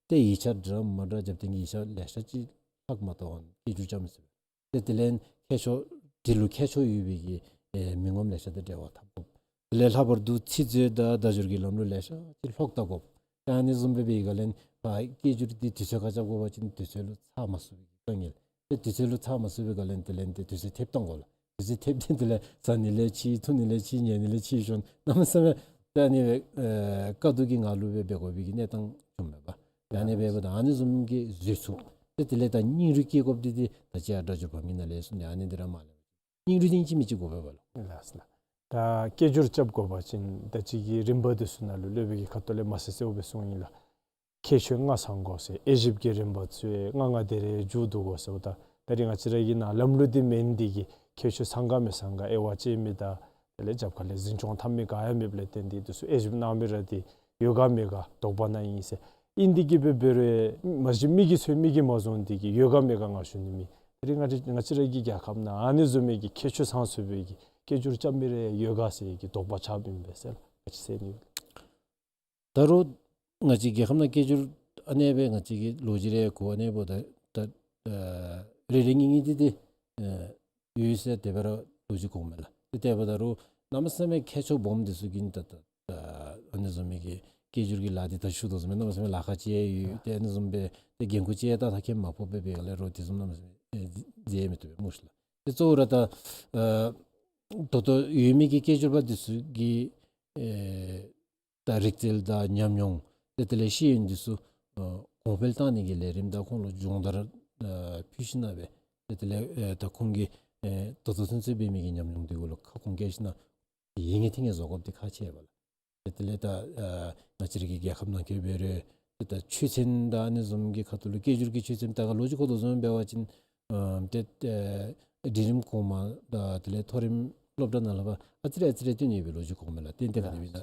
ཏེ་ཡིག་ཆ་འདྲ་མ་འདྲ་རྒྱབ་སྟེ་གི་ཡིག་ཆ་ལེ་ཤ་ཅིག་ལྷག་མ་གཏོགས་སྐད་སྒྱུར་རྐྱབ་མི་ཚུགས་པས། ཏེ་དེ་ལས་མཁས་མཆོག་དེ་ལུ་མཁས་མཆོག་ཡོད་པའི་གི་ཨེ་མི་ངོམ་ལེ་ཤ་དང་འབྲེལ་བ་འཐབ་དགོ། དེ་ལས་ལྷག་པར་དུ་ཚིག་མཛོད་དང་བརྡ་སྦྱོར་གྱི་ལམ་ལུགས་ལེ་ཤ་ཅིག་ལྷོག་ལྟ་དགོ། ཏེ་ཨ་ནི་བཟུམ་སྦེ་འབད་ག་ལས་ཕར་སྐད་སྒྱུར་འདི་དུས་ཚོད་ཁར་རྐྱབ་དགོ་པ་ཅིན་དུས་ཚོད་ལུ་ཚར་མ་ཚུགས་པའི་གི་དཀའ་ངལ། ཏེ་དུས་ཚོད་ལུ་ཚར་མ་ཚུགས་པའི་ག་ལས་དེ་ལས་ཏེ་དུས་ཚོད་ཐེབས་བཏང་དགོ་ལགས། དུས་ཚོད་ཐེབས་ཏེ་དེ་ལས་ཟ་ནི་ལས་ཕྱི་འཐུང་ནི་ལས་ཕྱི་ཉལ་ནི་ལས་ཕྱི་ཤོར་གནམ་མེད་ས་མེད་ད་ཨ་ནི་སྦེ་ཨེ་དཀའ་སྡུག་གི་ངང་ལུ་སྦེ་འབད་དགོ་པའི་གི་གནས་སྟངས་བྱུངམ་མས་པ། ད་ཨ་ནི་སྦེ་འབདཝ་ད་ཨ་ནི་བཟུམ་གྱི་བཟོད་ཚུགས། ཏེ་དེ་ལས་ད་སྙིང་རུས་བསྐྱེད་དགོཔ་འདི་འདི་ད་ཅི་ཡར་སྒྲ་སྦྱོར་བར་མའི་ནང་ལས་གསུངས་ནི་ཨ་ནི་འདི་ར་མ་ལས་སྙིང་རུས་འདི་ཅིག་མི་ཅིག་དགོ་པས་པ་ལགས། ལགས་སོ་ལགས། ད་སྐད་སྒྱུར་རྐྱབ་དགོ་པ་ཅིན་ད་ཅི་གི་རིམ་པ་འདི་ཚུ་ནང་ལུ་སློབ་དཔོན་གྱི་ཁ་ཐུག་ལས་མ་གསལ་གསལཝ་སྦེ་གསུངས་ཡི་ལགས། ཁྱད་ཆོས་ལྔ་ཚང་དགོ་ཟེར། དབྱེ་ཞིབ་ཀྱི་རིམ་པ་ཚུ་ལྔ་ལྔ་དེ་རེ་མཇུག་བསྡུ་དགོ་ཟེརཝ་ད་ད་རིས་ང་བཅས་ར་གི་ནང་ལམ་ལུགས་འདི་མེན་འདི་གིས་ཁྱད་ཆོས་ཚང་ག་མི་ཚང་ག་དབྱེ་བ་དཔྱད་མི་དང་དེ་ལས་རྒྱབ་ཁ་ལས་འཛིན་སྐྱོང་འཐབ་མི་ག་ཡང་མེདཔ་ལས་བརྟེན་ཏེ་འདི་ཚུ་དབྱེ་ཞིབ་གནང་མི་ར་འདི་ཡོད་ག་མེད་ག་དོགས་པ་ནང་ཨིན་ཟེར། ཨིན་འདི་གིས་འབད་འབད་རུང་མ་གཞི་མི་གིས་འཚོལ་མི་གིས་མ་བཟུང་འདི་གིས་ཡོད་ག་མེད་ག་ང་ཞུ་ནི་མེད། ད་རིས་ང་བཅས་ང་བཅས་ར་གི་རྒྱལ་ཁབ་ནང་ཨ་ནི་བཟུམ་མའི་གི་ཁྱད་ཆོས་ཚང་ཚུགས་པའི་གི་སྐད་སྒྱུར་རྐྱབ་མི་རེ་ཡོད་ག་ཟེར་གི་དོགས་པ་ཆགསཔ་ཨིན་པས་ཟེར་ལགས། ང་བཅས་ཟེར་ནི་ཡོད། ད་རུང་ང་བཅས་རྒྱལ་ཁབ་ནང་སྐད་སྒྱུར་ཨ་ནེ་སྦེ་ང་བཅས་ཀྱི་ལོ་རྒྱུས་རེ་གོ་ཨ་ནེ་འབདཝ་ད་ད་ཨ་རེ་རེ་གཉིས་གཉིས་འདི་འདི་ཨ་ཡོད་ཟེར་དེ་སྦེ་ར་ལོ་རྒྱུས་གོཝ་མས་ལགས། ཏེ་དེ་འབདཝ་ད་རུང་གནམ་མེད་ས་མེད་མཁས་མཆོག་སྦོམ་འདི་ཚུ་གིས་ད་ད་ཨ་ནི་བཟུམ་མའི་གི་སྐད་སྒྱུར་གྱི་ལཱ་འདི་ད་ཞུ་དོ་བཟུམ་སྦེ་གནམ་མེད་ས་མེད་ལཱ་ཁག་ཅིག་ཡོད། ཏེ་ཨ་ནི་བཟུམ་སྦེ་ཏེ་འགན་ཁུར་ཅིག་ད་ད་ཁེ་མ་ཕོགཔ་སྦེ་འབད་ག་ལས་རོགས་དེ་བཟུམ་གནམ་མེད་ས་མེད་ཨེ་མཛད་མི་བཏུབ་པས་སྨོ་ཤི་ལགས། ཏེ་གཙོ་བོ་ར་ད་ཨ་ད་ལྟོ་ཡོད་མི་གི་སྐད་སྒྱུར་པ་འདི་ཚུ་གི་ཨེ་ད་རིག་རྩལ་དང་ཉམས་མྱོང་ཏེ་དེ་ལས་ཤེས་ཡོན་འདི་ཚུ་ཨ་གོང་འཕེལ་བཏང་ནི་གི་ལས་རིམ་དང་ཁོང་ལུ་སྦྱོང་བརྡར་ཨ་ཕུལ་ཞིན་ན་སྦེ་ཏེ་དེ་ལས་ཨེ་ད་ཁོང་གིས་ཨེ་ད་ལྟོ་ཚུན་ཚོད་འབད་མི་གི་ཉམས་མྱོང་འདི་གུ་ལུ་ཁ་སྐོང་བཀལ་ཞིན་ན་ཡིད་ངེས་ཐིང་ངེས་བཟོ་དགོཔ་འདི་ཁག་ཆེ་བས་ལགས། ཏེ་དེ་ལས་ད་ཨ་ང་བཅས་ར་གི་རྒྱལ་ཁབ་ནང་འཁོད་འབད་རུང་ཏེ་ད་ཆོས་ཚན་དང་ཨ་ནི་བཟུམ་གྱི་ཁ་ཐུག་ལུ་སྐད་སྒྱུར་གྱི་ཆོས་ཚན་ད་ག་ལོ་རྒྱུས་གོ་དོ་བཟུམ་འབད་བ་ཅིན་ཨ་ཏེ་ཨེ་འབྲིང་རིམ་གོང་མ་དང་དེ་ལས་མཐོ་རིམ་སློབ་གྲྭ་ནང་ལུ་ཕར་ཨ་ཙི་རེ་ཨ་ཙི་རེ་བཏོན་ནི་ཡོད་པའི་ལོ་རྒྱུས་གོཝ་མས་ལགས། ཏེ་ཏེ་ག་དེ་སྦེ་ཨིན་ན་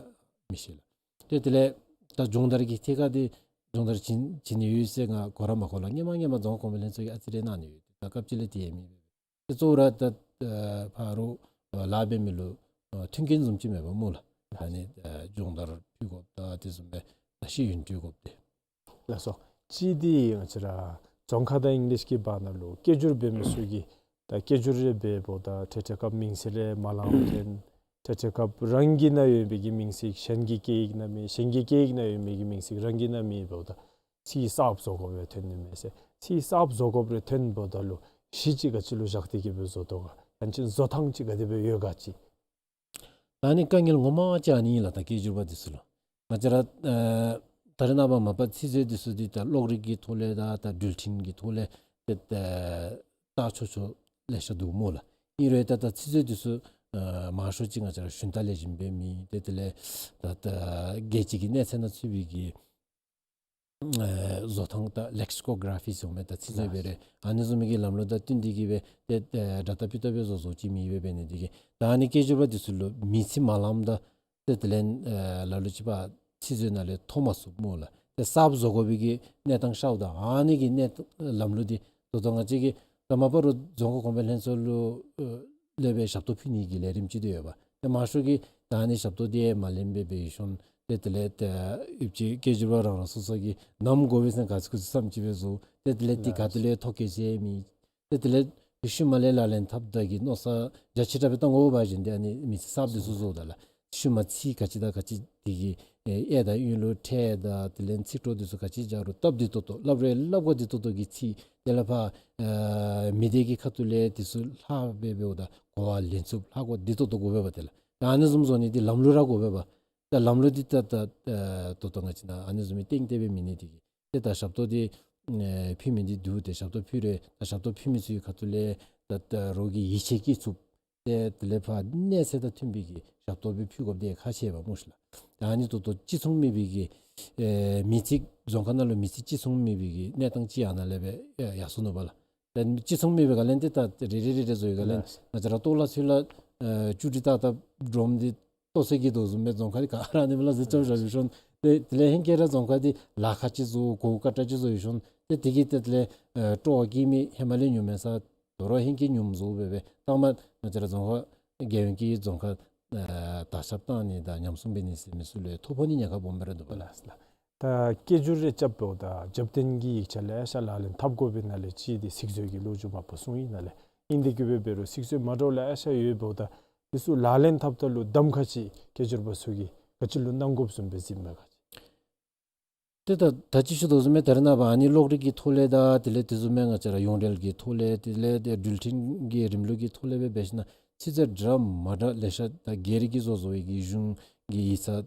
མི་ཤེས་ལགས། ཏེ་དེ་ལས་ད་སྦྱོང་བརྡར་གྱི་ཐད་ཁར་འདི་སྦྱོང་བརྡར་བྱིན་བྱིན་ནི་ཡོད་ཟེར་ང་གོ་ར་མ་གོ་ལགས། སྔོན་མ་སྔོན་མ་རྫོང་ཁ་གོང་མའི་ལྷན་ཚོགས་ཀྱིས་ཨ་ཙི་རེ་གནང་ནི་ཡོད། ད་སྐབས་ཅིག་ལས་དེ་ཡང་མེད་པས། ཏེ་གཙོ་བོ་ར་ད་ཨ་ཕར་རོགས་ཨ་ལཱ་འབད་མི་ལུ་ཨ་མཐུན་རྐྱེན་བཟུམ་ཅིག་མེད་པས་སྨོ་ལགས། ད་ཨ་ནི་ཨ་སྦྱོང་བརྡར་ཕུལ་དགོཔ་དང་དེ་བཟུམ་སྦེ་ད་ཤེས་ཡོན་སྤྲོད་དགོཔ་འདི། ལགས་སོ། གཅིག་འདི་ང་བཅས་ར་རྫོང་ཁ་དང་ཨིང་ལིཤ་གི་བར་ན་ལུ་སྐད་སྒྱུར་འབད་མི་ཚུ་གིས་ད་སྐད་སྒྱུར་རེ་འབདཝ་ད་འཕྲལ་འཕྲལ་སྐབས་མིང་ཚིག་རེ་མ་ལང་ཐོན། ཏེ་དེ་སྐབས་རང་གི་ནང་ཡོད་པའི་གི་མིང་ཚིག་གཞན་གྱི་སྐད་ཡིག་ནང་མེད། གཞན་གྱི་སྐད་ཡིག་ནང་ཡོད་པའི་གི་མིང་ཚིག་རང་གི་ནང་མེད་འབདཝ་ད་ཚིག་གསརཔ་བཟོ་དགོཔ་རེ་ཐོན་ནི་མས་ཟེར། ཚིག་གསརཔ་བཟོ་དགོཔ་རེ་ཐོན་འབདཝ་ད་ལུ་གཞི་ཅིག་ག་ཅི་ལུ་བཞག་སྟེ་གི་སྦེ་བཟོ་དོ་ག། ཡང་ཅིན་བཟོ་ཐངས་ཅིག་ག་དེ་སྦེ་ཡོད་ག་ཅིག། ད་ཨ་ནི་དཀའ་ངལ་ངོ་མ་ཅིག་ཨ་ནི་ཨིན་ལགས། ད་སྐད་སྒྱུར་པ་འདི་ཚུ་ལུ་ང་བཅས་ར་ཨ་ད་རེས་ནངས་པ་མ་པ་ཚིག་མཛོད་འདི་ཚུ་འདི་ད་གློག་རིག་གི་ཐོག་ལས་དང་ད་འགྲུལ་འཕྲིན་གྱི་ཐོག་ལས་ཏེ་ཨ་བལྟ་ཆོག་ཆོག་ལེ་ཤ་འདུག་སྨོ་ལགས། ཨིན་རུང་ད་ད་ཚིག་མཛོད་འདི་ཚུ་ཨ་མང་ཤོས་ཅིག་ང་བཅས་ར་ཞུན་དག་ལེགས་ཤོམ་སྦེ་མེད། ཏེ་དེ་ལས་ད་ད་རྒྱལ་སྤྱི་གི་གནས་ཚད་ནང་ཚུད་པའི་གི་ཨེ་བཟོ་ཐངས་དང་ལེག་སི་ཀོ་ག་ར་ཕི་ཟེར་མི་དང་ཚིག་མཛོད་སྦེ་རེ་ཨ་ནི་བཟུམ་མའི་གི་ལམ་ལུགས་དང་བསྟུན་ཏེ་གི་སྦེ་ཏེ་ཨེ་འདྲ་ལྟ་སྤུས་ལྟ་སྦེ་བཟོ་བཟོཝ་ཅིག་མེད་པས། འབད་ནི་འདི་གིས་ད་ཨ་ནི་སྐད་སྒྱུར་པ་འདི་ཚུ་ལུ་མི་ཚེ་མ་ལངམ་ད་ཏེ་དེ་ལས་ཨེ་ལ་ལུ་ཅིག་པ་ཚིག་མཛོད་ནང་ལས་ཐོབ་མ་ཚུགས་སྨོ་ལགས། ཏེ་གསརཔ་བཟོ་དགོ་པའི་གི་གནས་སྟངས་ཤརཝ་ད་ཨ་ནི་གི་གནས་ལམ་ལུགས་འདི་ད་ལྟོ་ང་བཅས་ཀྱི་ད་མ་པ་རུང་རྫོང་ཁ་གོང་འཕེལ་ལྷན་ཚོགས་ལུ་ཨེ་ལས་སྦེ་ཞབས་ཏོག་ཕུལ་ནི་གི་ལས་རིམ་ཅིག་འདི་ཡོད་པ། ཏེ་མང་ཤོས་ཀྱིས་ད་ཨ་ནི་ཞབས་ཏོག་འདི་མ་ལེན་པར་སྦེ་ཡོད་ཤོང་། ཏེ་དེ་ལས་ཏེ་ཡུདཔ་ཅིག་སྐད་སྒྱུར་པ་རང་རང་སོ་སོ་གིས་ནམ་དགོ་པས་ཟེར་ག་ཚོད་ག་ཚོད་བསམ་ཅིག་སྦེ་བཟོ། ཏེ་དེ་ལས་འདི་ག་ཏེ་ལས་ཐོ་བཀོད་ཟེར་མེད། ཏེ་དེ་ལས་ཤུལ་མ་ལས་ལག་ལེན་འཐབ་ད་གི་མནོ་བསམ་རྒྱ་ཆེ་དྲགས་སྦེ་བཏང་དགོ་པ་ཅིན་ཏེ་ཨ་ནི་མི་ཚེ་གསརཔ་འདི་ཚུ་བཟོཝ་ད་ལགས། ཤུལ་མ་ཚིག་ག་ཅི་དང་ག་ཅི་འདི་གི་ཨེ་གཡས་དང་གཡོན་ལུ་ཕྲད་དང་དེ་ལས་ཚིག་གྲོགས་འདི་ཚུ་ག་ཅི་རྐྱབ་རུང་སྟབས་བདེ་ཏོག་ཏོ་སླབ་རུང་སླབ་གོ་བདེ་ཏོག་ཏོ་གི་ཚིག། དེ་ལས་ཕར་ཨེ་མི་སྡེ་གི་ཁ་ཐུག་ལས་འདི་ཚུ་ལྷག་སྦེ་འབདཝ་ད་གོ་བ་ལེན་ཚུགསཔ་ལྷག་གོ་བདེ་ཏོག་ཏོ་དགོ་པས་པ་ཏེ་ལགས། ད་ཨ་ནི་བཟུམ་བཟོ་ནི་འདི་ལམ་ལུགས་ར་དགོ་པས་པ། ད་ལམ་ལུགས་འདི་ད་ད་ཨེ་ད་ལྟོ་ང་བཅས་ནཱ་ཨ་ནི་བཟུམ་མའི་སྟེང་དེ་སྦེ་མེད་ནི་འདི་གིས་ཏེ་ད་ཞབས་ཏོག་འདི་ཨེ་ཕུལ་མི་འདི་འདུག། ཏེ་ཞབས་ཏོག་ཕུལ་རུང་ད་ཞབས་ཏོག་ཕུལ་མི་ཚུ་གི་ཁ་ཐུག་ལས་ད་ད་རོགས་ཀྱིས་ཡིད་ཆེས་བསྐྱེད་ཚུགསཔ། ཏེ་དེ་ལས་ཕར་གནས་ཚད་དང་མཐུན་པའི་གི་ཞབས་ཏོག་སྦེ་ཕུལ་དགོཔ་འདི་ཁག་ཆེ་བས་སྨོ་ཤི་ལགས། ད་ཨ་ནི་ད་ལྟོ་ཅིག་མཚུངས་མེད་པའི་གི་ཨེ་མི་ཚེ་རྫོང་ཁ་ནང་ལུ་མི་ཚེ་ཅིག་མཚུངས་མེད་པའི་གི་གནས་སྟངས་ཅིག་ཨ་ནཱ་ལས་སྦེ་ཡར་སོ་ནུག་པ་ལགས། ད་ཅིག་མཚུངས་མེད་པའི་སྒང་ལས་ཏེ་ད་རེ་རེ་རེ་རེ་བཟོ་བའི་སྒང་ལས་ལགས། ང་བཅས་ར་ལྟོ་ལ་ཚུ་ལ་ཨེ་བཅུ་དྲུག་ཏག་ཏག་སྒྲོམ་འདི་ལྟོ་ཚོད་ཀྱི་དོ་བཟུམ་སྦེ་རྫོང་ཁ་འདི་ག་ར་ཨ་ནི་སྦེ་ལ་ཟེར་རྐྱབ་བཞག་ཡོད་ཤོང་། ཏེ་དེ་ལས་ཧེང་སྐལ་ར་རྫོང་ཁ་འདི་ལཱ་ཁག་ཅིག་བཟོ་གོ་སྐབས་དྲག་ཅིག་བཟོ་ཡོད་ཤོང་། ཏེ་དེ་གིས་ཏེ་དེ་ལས་ཨེ་སྤྲོ་བ་བསྐྱེད་མི་ཧེ་མ་ལས་ཉུང་མེད་ས་དོ་རུང་ཧེང་སྐལ་ཉུངམ་བཟོ་སྦེ་སྦེ་ལྟག་མ་ང་བཅས་ར་རྫོང་ཁ་རྒྱལ་ཡོངས་ཀྱི་རྫོང་ཁ་ཨེ་དར་ཁྱབ་བཏང་ནི་དང་ཉམས་སྲུང་འབད་ནི་ཟེར་མི་ཚུ་ལུ་ཐོ་ཕོག་ནི་ཉེན་ཁ་སྦོམ་སྦེ་ར་འདུག་པ་ལགས། ལགས་ལགས། ད་སྐད་སྒྱུར་རེ་རྐྱབ་འབདཝ་ད་རྒྱབ་རྟེན་གྱི་ཡིག་ཆ་ལེ་ཤ་ལག་ལེན་འཐབ་དགོ་པའི་ནང་ལས་གཅིག་འདི་ཚིག་མཛོད་ཀྱི་ལོ་རྒྱུས་མ་པ་གསུངས་ཡི། ནཱ་ལས་ཨིན་དེ་གི་སྦེ་འབད་རུང་ཚིག་མཛོད་མ་འདྲཝ་ལེ་ཤ་ཡོད་འབདཝ་ད་འདི་ཚུ་ལག་ལེན་འཐབ་ད་ལུ་གདམ་ཁ་ཅིག་སྐད་སྒྱུར་པ་ཚུ་གིས་ག་ཅི་ལུ་གནང་དགོཔ་བཟུམ་སྦེ་གཟིགསཔ་མས་ག་ཅི། ཏེ་ད་ད་ཅི་ཞུ་དོ་བཟུམ་སྦེ་ད་རེས་ནངས་པ་ཨ་ནི་གློག་རིག་གི་ཐོག་ལས་དང་དེ་ལས་དེ་བཟུམ་སྦེ་ང་བཅས་ར་ཡོངས་འབྲེལ་གྱི་ཐོག་ལས་དེ་ལས་ཏེ་འགྲུལ་འཕྲིན་གྱི་རིམ་ལུགས་ཀྱི་ཐོག་ལས་སྦེ་འབད་ཞིན་ན་ཚིག་མཛོད་འདྲ་མ་འདྲ་ལེ་ཤ་ད་སྒེར་གྱིས་བཟོ་བཟོ་བའི་གི་གཞུང་གི་ཡིག་ཚང་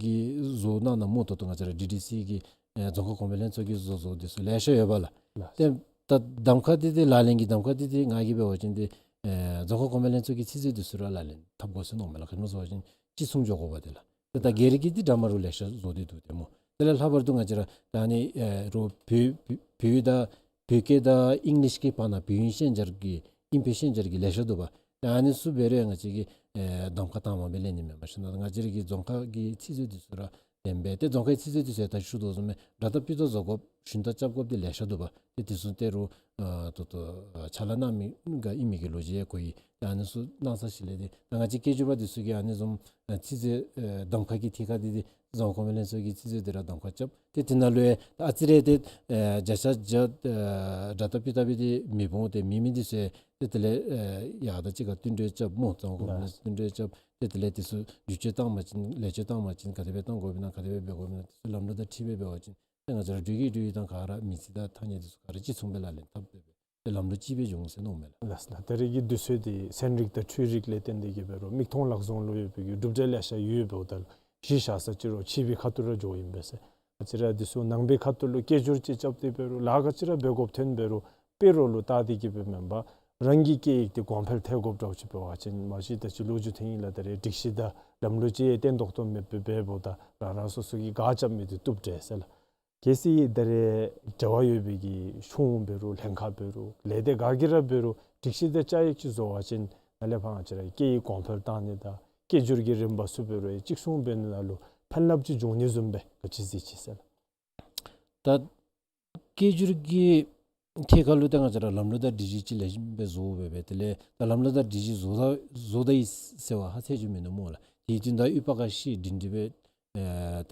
གིས་བཟོ་གནང་གནངམ་ད་ལྟོ་ང་བཅས་ར་ཌི་ཌི་སི་གི་ཨེ་རྫོང་ཁ་གོང་འཕེལ་ལྷན་ཚོགས་ཀྱིས་བཟོ་བཟོཝ་འདི་ཚུ་ལེ་ཤ་ཡོད་པ་ལགས། ལགས། ཏེ་ད་གདམ་ཁ་འདི་ཏེ་ལག་ལེན་གྱི་གདམ་ཁ་འདི་ཏེ་ང་གིས་འབད་བ་ཅིན་ཏེ་ཨེ་རྫོང་ཁ་གོང་འཕེལ་ལྷན་ཚོགས་ཀྱི་ཚིག་མཛོད་འདི་ཚུ་ར་ལག་ལེན་འཐབ་དགོ་ཟེར་མནོཝ་མས་ལགས། ག་ཅི་སྨོ་ཟེར་བ་ཅིན་ཅིག་མཚུངས་འགྱོ་དགོ་པ་ཏེ་ལགས། ཏེ་ད་སྒེར་གྱི་འདི་འདྲ་མ་འདྲཝ་ལེ་ཤ་བཟོ་སྟེ་འདུག་ཏེ་སྨོ། དེ་ལས་ལྷག་པར་དུ་ང་བཅས་ར་ད་ཨ་ནི་ཨེ་རོགས་བོད་བོད་བོད་ཡིག་དང་བོད་སྐད་དང་ཨིང་ལིཤ་གི་བར་ན་བོད་དབྱིན་ཤན་སྦྱར་གྱི་ཨིན་བོད་ཤན་སྦྱར་གྱི་ལེ་ཤ་འདུག་པ། ད་ཨ་ནི་ཚུ་འབད་རུང་ང་བཅས་ཀྱིས་ཨེ་གདམ་ཁ་དྭངས་མ་སྦེ་ལེན་ནི་མེན་པར་ཞིན་ན་ང་བཅས་ར་གི་རྫོང་ཁ་གི་ཚིག་མཛོད་འདི་ཚུ་ར་བདེན་པས། ཏེ་རྫོང་ཁའི་ཚིག་མཛོད་འདི་ཚུ་ད་ཅི་ཞུ་དོ་བཟུམ་སྦེ་འདྲ་ལྟ་སྤུས་ལྟ་བཟོ་དགོཔ་ཞུན་དག་རྐྱབ་དགོཔ་འདི་ལེ་ཤ་འདུག་པ། ཏེ་དེ་ཚུ་ད་རུང་ཨ་ད་ལྟོ་ཨ་ཕྱག་ལཱ་གནང་མི་ག་ཨིན་མི་གི་ལོ་རྒྱུས་ཡང་གོ་ཡི། ཏེ་ཨ་ནི་ཚུ་གནང་ས་ཅིག་ལས་ཏེ་ད་ང་བཅས་སྐད་སྒྱུར་པ་འདི་ཚུ་གིས་ཨ་ནི་བཟུམ་ཨ་ཚིག་མཛོད་ཨེ་གདམ་ཁ་གི་ཐད་ཁར་འདི་ཏེ་རྫོང་ཁ་གོང་འཕེལ་ལྷན་ཚོགས་ཀྱི་ཚིག་མཛོད་འདི་ར་གདམ་ཁ་རྐྱབ། ཏེ་དེ་ནང་ལུ་ཡང་ཨ་ཙི་རེ་ཏེ་ཨེ་བརྒྱ་ཆ་བརྒྱ་ཨེ་འདྲ་ལྟ་སྤུས་ལྟ་སྦེ་ཏེ་མི་འོང་། ཏེ་མེད་མི་འདི་ཚུ་ཡང་ཏེ་དེ་ལས་ཨེ་ཡར་དང་གཅིག་ཁར་བསྟུན་གྲོས་རྐྱབ་སྨོ། རྫོང་ཁ་གོང་འཕེལ་ལྷན་ཚོགས་བསྟུན་གྲོས་རྐྱབ། ཏེ་དེ་ལས་དེ་ཚུ་བསྒྱུར་བཅོས་བཏང་པ་ཅིན་ལེགས་བཅོས་བཏང་པ་ཅིན་ག་དེ་སྦེ་གཏང་དགོཔ་ཨིན་ན་ག་དེ་སྦེ་འབད་དགོཔ་ཨིན་ན་དེ་ཚུ་ལམ་ལུགས་དང་འཁྲིལ་སྦེ་འབད་བ་ཅིན་ཏེ་ང་བཅས་ར་འགྲུལ་སྐྱེལ་འགྲུལ་བཞུད་དང་ག་ར་མི་ཚེ་དང་ཐ་སྙད་འདི་ཚུ་ག་ར་གཅིག་མཚུངས་སྦེ་ལག་ལེན་འཐབ་སྦེ་སྦེ་ཏེ་ལམ་ལུགས་གཅིག་སྦེ་འགྱོ་འོང་ཟེར་མནོཝ་མས་ལགས། ལགས་ལགས། ད་རེས་ཀྱི་དུས་ཚོད་འདི་ཚན་རིག་དང་འཕྲུལ་རིག་ལས་བརྟེན་ཏེ་གི་འབད་རུང་མིག་མཐོང་ལག་བཟུང་ལུ་ཡོད་པའི་གི་གྲུབ་འབྲས་ལེ་ཤ་ཡོད་འབདཝ་ད་གཞི་བཞག་ས་ཅིག་རོགས་ཕྱི་པའི་ཁ་ཐུག་ར་འགྱོཝ་ཨིན་པས་ཟེར། ང་བཅས་ར་འདི་ཚུ་ནང་པའི་ཁ་ཐུག་ལུ་སྐད་སྒྱུར་ཅིག་རྐྱབ་སྟེ་འབད་རུང་ལཱ་ག་ཅི་ར་འབད་དགོཔ་ཐོན་འབད་རུང་དཔེ་རོགས་ལུ་བལྟ་སྟེ་གི་སྦེ་མེན་པར་རང་གི་སྐད་ཡིག་འདི་གོང་འཕེལ་ཐལ་དགོཔ་འདྲཝ་ཅིག་འབད་བ་ཅིན་མ་གཞི་ད་ཅི་ལོ་རྒྱུས་ཐོན་ཡི་ལགས། ད་རེས་སྒྲིག་གཞི་དང་ལམ་ལུགས་ཅིག་ཡང་བརྟན་ཏོག་ཏོ་མེདཔ་སྦེ་འབདཝ་ད་རང་རང་སོ་སོ་གིས་ག་རྐྱབ་མི་འདི་བཏུབ་འདྲས་ཟེར་ལགས། གལ་སྲིད་ད་རེས་འབྲེལ་བ་ཡོད་པའི་གི་གཞུང་འབད་རུང་ལྷན་ཁག་འབད་རུང་ལས་སྡེ་ག་གིས་ར་འབད་རུང་སྒྲིག་གཞི་དང་བཅའ་ཡིག་ཅིག་བཟོ་བ་ཅིན་ནཱ་ལས་ཕར་ང་བཅས་ར་སྐད་ཡིག་གོང་འཕེལ་བཏང་ནི་དང་སྐད་སྒྱུར་གྱི་རིམ་པ་ཚུ་འབད་རུང་ཡང་གཅིག་མཚུངས་འབད་ནི་ནང་ལུ་ཕན་རླབས་ཅིག་འབྱུང་ནི་བཟུམ་སྦེ་ག་ཅི་གཟིགས་ཅི་ཟེར་ལགས། ད་སྐད་སྒྱུར་གྱི་ཐད་ཁར་ལུ་ད་ང་བཅས་ར་ལམ་ལུགས་དང་སྒྲིག་གཞི་ཅིག་ལེགས་ཤོམ་སྦེ་བཟོ་སྦེ་སྦེ་དེ་ལས་ད་ལམ་ལུགས་དང་སྒྲིག་གཞི་བཟོ་ད་བཟོ་ད་ཡི་ཟེར་བ་ཧ་ཚད་ཅིག་མིན་ནུག་སྨོ་ལགས། དེ་དོན་དག་ཡོད་པ་ག་ཤེས་སྒྲིང་སྒྲི་སྦེ་ཨེ་ད་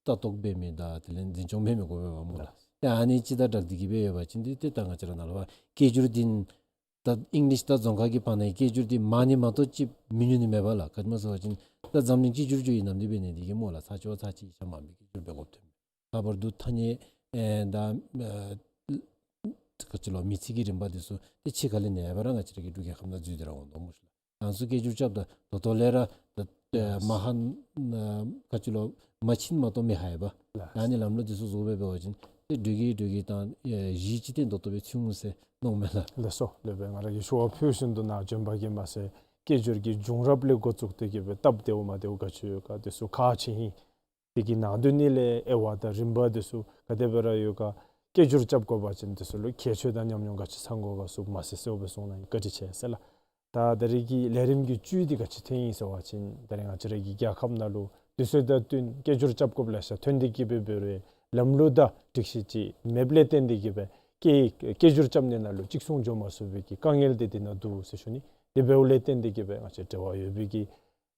ལྟ་རྟོག་འབད་མི་དང་དེ་ལས་འཛིན་སྐྱོང་འབད་མི་དགོ་པས་པ་སྨོ་ལགས། ཏེ་ཨ་ནི་ཅིག་དང་སྦྲགས་ཏེ་གི་སྦེ་ཡོད་པ་ཅིན་ཏེ་ཏེ་ད་ང་བཅས་ར་ནཱ་ལས་ཕར་སྐད་སྒྱུར་འདི་ ད་ཨིང་ལིཤ་དང་རྫོང་ཁ་གི་བར་ན་གི་སྐད་སྒྱུར་འདི་མང་ནི་མ་གཏོགས་ཅིག་མི་ཉུང་ནི་མེད་པས་ལགས། ག་ཅི་སྨོ་ཟེར་བ་ཅིན་ད་འཛམ་གླིང་གཅིག་གྱུར་ཅིག་ཨིན་ནམ་འདི་འབད་ནི་འདི་གིས་སྨོ་ལགས། ཚར་གཅིག་བ་ཚར་གཅིག་ཤ་མང་པོའི་སྐད་སྒྱུར་འབད་དགོཔ་ཐོན་མས། ལྷག་པར་དུ་ཐ་སྙད་ཨེ་ད་ཨེ་ག་ཅི་ལོ་མིང་ཚིག་གི་རིམ་པ་འདི་ཚུ་ཏེ་ཕྱི་ཁ་ལས་ནི་ཨེ་འབད་ར་ང་བཅས་ར་གི་འབྲུག་རྒྱལ་ཁབ་ནང་འཛུལ་ཏེ་ར་འོང་དོ་སྨོ་ཤིག་ལགས། ང་ཚོ་སྐད་སྒྱུར་རྐྱབ་ད་ད་ལྟོ་ལས་ར་ད་ཨེ་མ་ཧ་ན་ག་ཅི་ལོ་མ་ཕྱིན་མ་གཏོགས་མི་ཧ་ཡ་པ། ལགས། ད་ནི་ལམ་ལུགས་འདི་ཚུ་བཟོ་སྦེ་འབད་བ་ཅིན་ཏེ་འབྲུག་གི་འབྲུག་གི་དང་ཨེ་གཞིས་ཅིག་ཏེ་ད་ལྟོ་སྦེ་ཚུད་འོང་ཟེར་མནོཝ་མས་ལགས། ལགས་སོ། ལགས་སྦེ་ང་ར་གིས་ཞུ་བ་ཕུལ་བཞིན་དུ་ནཱ་བྱོན་པ་གིས་མ་ཚད་སྐད་སྒྱུར་གྱི་བྱུང་རབས་ལས་འགོ་བཙུགས་ཏེ་གི་སྦེ་སྟབས་བདེཝ་མ་བདེཝ་ག་ཅི་ཡོད་ག་འདི་ཚུ་ཁག་ཆེ་ཨིན། དེ་གི་ནང་དོན་ནི་ལས་དབྱེ་བ་དང་རིམ་པ་འདི་ཚུ་ག་དེ་སྦེ་ར་ཡོད་ག། སྐད་སྒྱུར་རྐྱབ་དགོ་པ་ཅིན་འདི་ཚུ་ལུ་ཁྱད་ཆོས་དང་ཉམས་མྱོང་ག་ཅི་ཚང་དགོ་ག་ཚུ་མ་ཟེར་གསལཝ་སྦེ་གསུངས་གནང་ཡི། བཀའ་དྲིན་ཆེ་ཟེར་ལགས། ད་ད་རེས་ཀྱི་ལས་རིམ་གྱི་བཅུད་འདི་ག་ཅི་ཐོན་ཡི་ཟེར་བ་ཅིན་ད་རེས་ང་བཅས་ར་གི་རྒྱལ་ཁབ་ནང་ལུ་དུས་ཚོད་དང་བསྟུན་སྐད་སྒྱུར་རྐྱབ་དགོཔ་ལེ་ཤ་ཐོན་ཏེ་གི་སྦེ་འབད་རུང་ལམ་ལུགས་དང་སྒྲིག་གཞི་ཅིག་མེདཔ་ལས་བརྟེན་ཏེ་གི་སྦེ་སྐད་སྐད་སྒྱུར་རྐྱབ་ནི་ནང་ལུ་གཅིག་མཚུངས་འགྱོ་མ་ཚུགས་པའི་གི་དཀའ་ངལ་འདི་འདི་ནང་འདུག་ཟེར་ཞུ་ནི། དེ་འབདཝ་ལས་བརྟེན་ཏེ་གི་སྦེ་ང་བཅས་འབྲེལ་བ་ཡོད་པའི་གི་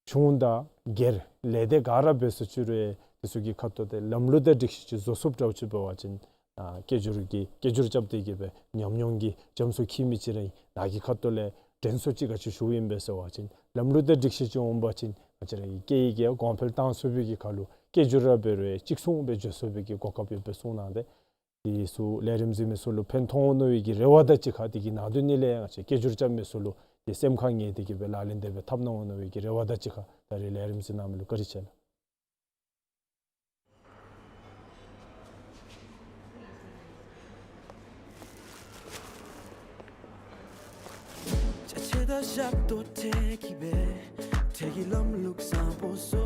གཞུང་དང་སྒེར་ལས་སྡེ་ག་ར་འབད་སོ་ཅི་རུང་དེ་ཚུ་གི་ཁ་ཐུག་ཏེ་ལམ་ལུགས་དང་སྒྲིག་གཞི་ཅིག་བཟོ་ཚུགསཔ་འདྲཝ་ཅིག་འབད་བ་ཅིན་ཨ་སྐད་སྒྱུར་གྱི་སྐད་སྒྱུར་རྐྱབ་སྟེ་གི་སྦེ་ཉམས་མྱོང་གི་རྒྱ་མཚོ་འཁྱིལ་མི་ཅིག་ར་ཨིན། ནཱ་གི་ཁ་ཐུག་ལས་དྲན་གསོ་ཅིག་ག་ཅི་ཞུཝ་ཨིན་པས་ཟེར་བ་ཅིན་ལམ་ལུགས་དང་སྒྲིག་གཞི་ཅིག་འོང་པ་ཅིན་ང་བཅས་ར་གི་སྐད་ཡིག་གི་གོང་འཕེལ་བཏང་ཚུགས་པའི་གི་ཁར་ལུ་སྐད་སྒྱུར་ར་འབད་རུང་གཅིག་མཚུངས་སྦེ་འགྱོ་ཚུགས་པའི་གི་གོ་སྐབས་ཡོདཔ་སྦེ་གསུངས་གནང་སྟེ། དེ་ཚུ་ལས་རིམ་གཟིགས་མི་ཚུ་ལུ་ཕན་ཐོགས་འོང་མནོ་བའི་གི་རེ་བ་དང་གཅིག་ཁར་དེ་གི་ནང་དོན་ནི་ལས་ང་བཅས་སྐད་སྒྱུར་རྐྱབ་མི་ཚུ་ལུ་དེ་སེམས་ཁར་ངེས་ཏེ་གི་སྦེ་ལག་ལེན་དེ་སྦེ་འཐབ་གནང་འོང་མནོ་བའི་གི་རེ་བ་དང་གཅིག་ཁར་ད་རེས་ལས་རིམ་གཟིགས་གནང་མི་ལུ་བཀའ་དྲིན་ཆེ་ལགས། ཅ་ཆས་དང་ཞབས་ཏོག་སྤྲོད་ཀྱི་སྦེ་འཕྲལ་གྱི་ལམ་ལུགས་བཟང་པོ་བཟོ།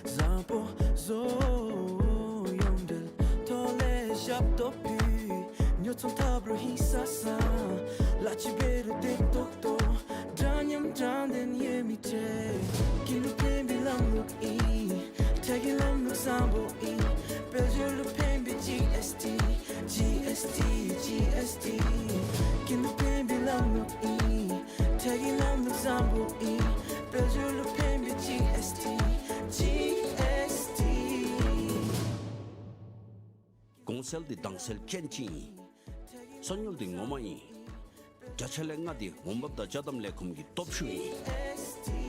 བཟང་པོ་བཟོ། ཡོངས་འབྲེལ་ཐོག་ལས་ཞབས་ཏོག་ཕུལ། ཉོ་ཚོང་འཐབ་རུང་ཧིང་སངས་ས། ལཱ་ཅིག་འབད་རུང་བདེ་ཏོག་ཏོ། འདྲ་མཉམ་དྲང་བདེན་ཡོད་མི་འཕྲལ། ཀུན་ལུ་ཕན་པའི་ལམ་ལུགས་ཨིན། འཕྲལ་གྱི་ལམ་ལུགས་བཟང་པོ་ཨིན། དཔལ་འབྱོར་ལུ་ཕན་པའི་ཇི་ཨེསི་ཊི། ཇི་ཨེསི་ཊི། ཇི་ཨེསི་ཊི། ཀུན་ལུ་ཕན་པའི་ལམ་ལུགས་ཨིན། འཕྲལ་གྱི་ལམ་ལུགས་བཟང་པོ་ཨིན། དཔལ་འབྱོར་ལུ་ཕན་པའི་ཇི་ཨེསི་ཊི། ཇི་ཨེསི་ཊི། གོང་གསལ་འདི་དྭངས་གསལ་ཅན་ཅིག་ཨིན། གསོག་ཉོ་འདི་ངོ་མ་ཨིན། བརྒྱ་ཆ་ལས་ལྔ་འདི་འོང་འབབ་དང་ཅ་དམ་ལས་ཁུངས་ཀྱི་སྟོབས་ཤུགས་ཨིན།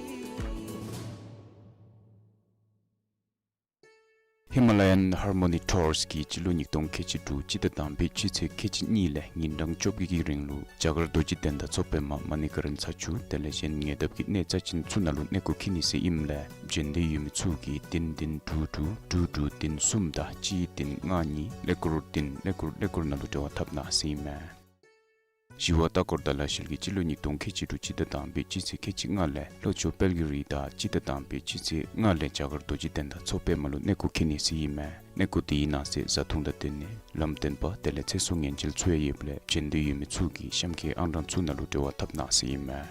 Himalayan Harmony Tours གིས་སྤྱི་ལོ་ཉིས་སྟོང་ཁལ་གཅིག་དྲུག་སྤྱི་ཟླ་དང་པའི་སྤྱི་ཚེས་ཁལ་གཅིག་གཉིས་ལས་ཉིན་གྲངས་བཅོ་བརྒྱད་ཀྱི་རིང་ལུ་རྒྱ་གར་རྡོ་རྗེ་གདན་དང་མཚོ་པདྨ་མ་ཎི་ག་རན་ས་ཆུ་དེ་ལས་གཞན་ཉེ་འདབས་ཀྱི་གནས་རྩ་ཆེན་ཚུ་ནང་ལུ་གནས་སྐོར་འཁྱིད་ནི་ཟེར་ཨིནམ་ལས་འབྱོན་འདོད་ཡོད་མི་ཚུ་གིས་བདུན་བདུན་དྲུག་དྲུག་དྲུག་དྲུག་བདུན་གསུམ་དང་གཅིག་བདུན་ལྔ་གཉིས་ཀླད་ཀོར་བདུན་ཀླད་ཀོར་ཀླད་ཀོར་ནང་ལུ་འབྲེལ་བ་འཐབ་གནང་ཟེར་ཨིན་མས། ཞི་བ་ལྟ་སྐོར་དང་ལས་བྱེད་ཀྱིས་སྤྱི་ལོ་ཉིས་སྟོང་ཁལ་གཅིག་དྲུག་སྤྱི་ཟླ་དང་པའི་སྤྱི་ཚེས་ཁལ་གཅིག་ལྔ་ལས་ལྷོ་ཕྱོགས་དཔལ་གྱི་རི་དང་སྤྱི་ཟླ་དང་པའི་སྤྱི་ཚེས་ལྔ་ལས་རྒྱ་གར་རྡོ་རྗེ་གདན་དང་མཚོ་པདྨ་ལུ་གནས་སྐོར་འཁྱིད་ནི་ཟེར་ཨིན་མས། གནས་སྐོར་དེའི་ནང་གསེས་བཟའ་འཐུང་དང་སྡོད་གནས་ལམ་སྟོན་པ་དེ་ལས་ཚེ་སྲོག་ཉེན་བཅོལ་ཚུ་ཡང་ཡོདཔ་ལས་འབྱོན་འདོད་ཡོད་མི་ཚུ་གིས་གཤམ་འཁོད་ཨང་གྲངས་ཚུ་ནང་ལུ་འབྲེལ་བ་འཐབ་གནང་ཟེར་ཨིན་མས།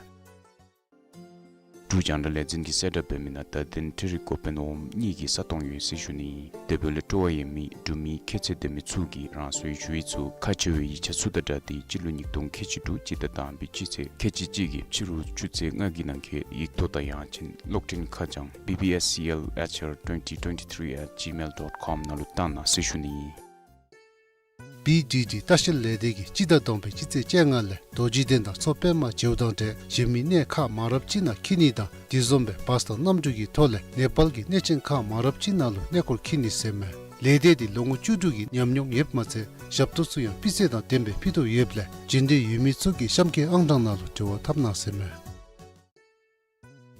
འབྲུག་རྒྱང་བསྒྲགས་ལས་འཛིན་གྱིས་གསལ་བསྒྲགས་འབད་མི་ནང་བརྡ་དོན་འཕྲུལ་རིག་འགོ་དཔོན་འོགམ་གཉིས་ཀྱི་ས་སྟོང་ཡོད་ཟེར་ཞུ་ནི། དེ་འབདཝ་ལས་སྤྲོ་བ་ཡོད་མི་འབྲུག་མི་ཁྱད་ཚད་ལྡན་མི་ཚུ་གིས་རང་སོའི་ཞུ་ཡིག་ཚུ་ཁག་ཆེ་བའི་ཡིག་ཆ་ཚུ་དང་སྦྲགས་ཏེ་སྤྱི་ལོ་ཉིས་སྟོང་ཁལ་གཅིག་དྲུག་སྤྱི་ཟླ་དང་པའི་སྤྱི་ཚེས་ཁལ་གཅིག་གཅིག་གི་ཕྱི་རུ་ཆུ་ཚོད་ལྔ་གི་ནང་འཁོད་ཡིག་ཐོག་དང་ཡང་ཅིན་གློག་འཕྲིན་ཁ་བྱང་B B S C L H R twenty twenty-three at gmail dot com ནང་ལུ་བཏང་གནང་ཟེར་ཞུ་ནི། B D D ལྟ་བཤལ་ལས་སྡེ་གིས་སྤྱི་ཟླ་དང་པའི་སྤྱི་ཚེས་བཅོ་ལྔ་ལས་རྡོ་རྗེ་གདན་དང་མཚོ་པདྨ་མཇལཝ་དང་འབྲེལ་གཞན་མི་གནས་ཁག་མང་རབས་ཅིག་ནང་འཁྱིད་ནི་དང་དེ་བཟུམ་སྦེ་བཱས་དང་གནམ་གྲུ་གི་ཐོག་ལས་ནེ་པཱལ་གྱི་གནས་ཆེན་ཁག་མང་རབས་ཅིག་ནང་ལུ་གནས་སྐོར་འཁྱིད་ནི་ཟེར་མས། ལས་སྡེ་འདི་ལོ་ངོ་བཅུ་དྲུག་གི་ཉམས་མྱོང་ཡོདཔ་མ་ཚད་ཞབས་ཏོག་ཚུ་ཡང་སྤུས་ཚད་དང་ལྡནམ་སྦེ་ཕུལ་དོ་ཡོདཔ་ལས་འབྱོན་འདོད་ཡོད་མི་ཚུ་གིས་གཤམ་འཁོད་ཨང་གྲངས་ནང་ལུ་འབྲེལ་བ་འཐབ་གནང་ཟེར་མས།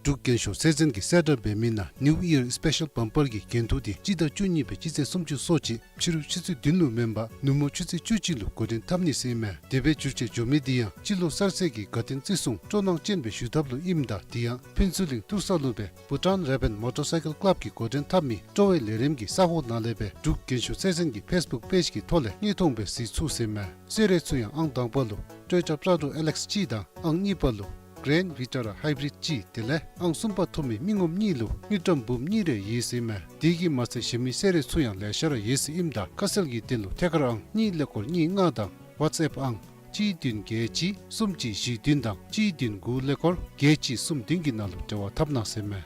འབྲུག་རྒྱན་ཤོག་ཚད་འཛིན་གྱིས་གསལ་བསྒྲགས་འབད་མི་ནང་New Year Special Bumper གྱི་འགན་ཐུག་འདི་སྤྱི་ཟླ་བཅུ་གཉིས་པའི་སྤྱི་ཚེས་སུམ་ཅུ་སོ་གཅིག་ཕྱི་རུ་ཆུ་ཚོད་བདུན་ལུ་མེན་པར་ནུབ་མོ་ཆུ་ཚོད་བཅུ་གཅིག་ལུ་འགོ་འདྲེན་འཐབ་ནི་ཟེར་མས། དེ་སྦེ་འགྱུར་བཅོས་འགྱོ་མི་འདི་ཡང་སྤྱི་ལོ་གསར་ཚེས་ཀྱི་དགའ་སྟོན་བརྩི་སྲུང་སྤྲོ་སྣང་ཅན་སྦེ་ཞུ་ཐབས་ལུ་ཨིནམ་ད་དེ་ཡང་ཕུན་ཚོགས་གླིང་ཐུར་ས་ལུ་སྦེ་Bhutan Raven Motorcycle Club གིས་འགོ་འདྲེན་འཐབ་མི་སྤྲོ་བའི་ལས་རིམ་གྱི་ས་གོ་ནང་ལས་སྦེ་འབྲུག་རྒྱན་ཤོག་ཚད་འཛིན་གྱི་ཕེསི་བུཀ་པེཇ་གྱི་ཐོག་ལས་དངོས་མཐོང་སྦེ་གཟིགས་ཚུགས་ཟེར་མས། གསོལ་རས་ཚུ་ཡང་ཨང་དང་པ་ལུ་Toyota Prado L X གཅིག་དང་ཨང་གཉིས་པ་ལུ་Grand Vitara Hybrid གཅིག་དེ་ལས་ཨང་གསུམ་པ་ཐོབ་མི་མི་ངོམ་གཉིས་ལུ་དངུལ་ཀྲམ་འབུམ་གཉིས་རེ་ཡོད་ཟེར་མས། དེ་གིས་མ་ཚད་གཞན་མི་གསོལ་རས་ཚུ་ཡང་ལེ་ཤ་ར་ཡོད་ཟེར་ཨིནམ་ད་ཁ་གསལ་གྱི་དོན་ལུ་ཐད་ཀར་ཨང་གཉིས་ཀླད་ཀོར་གཉིས་ལྔ་དང་WhatsApp ཨང་གཅིག་བདུན་བརྒྱད་གཅིག་གསུམ་གཅིག་བཞི་བདུན་དང་གཅིག་བདུན་དགུ་ཀླད་ཀོར་བརྒྱད་གཅིག་གསུམ་བདུན་གྱི་ནང་ལུ་འབྲེལ་བ་འཐབ་གནང་ཟེར་མས།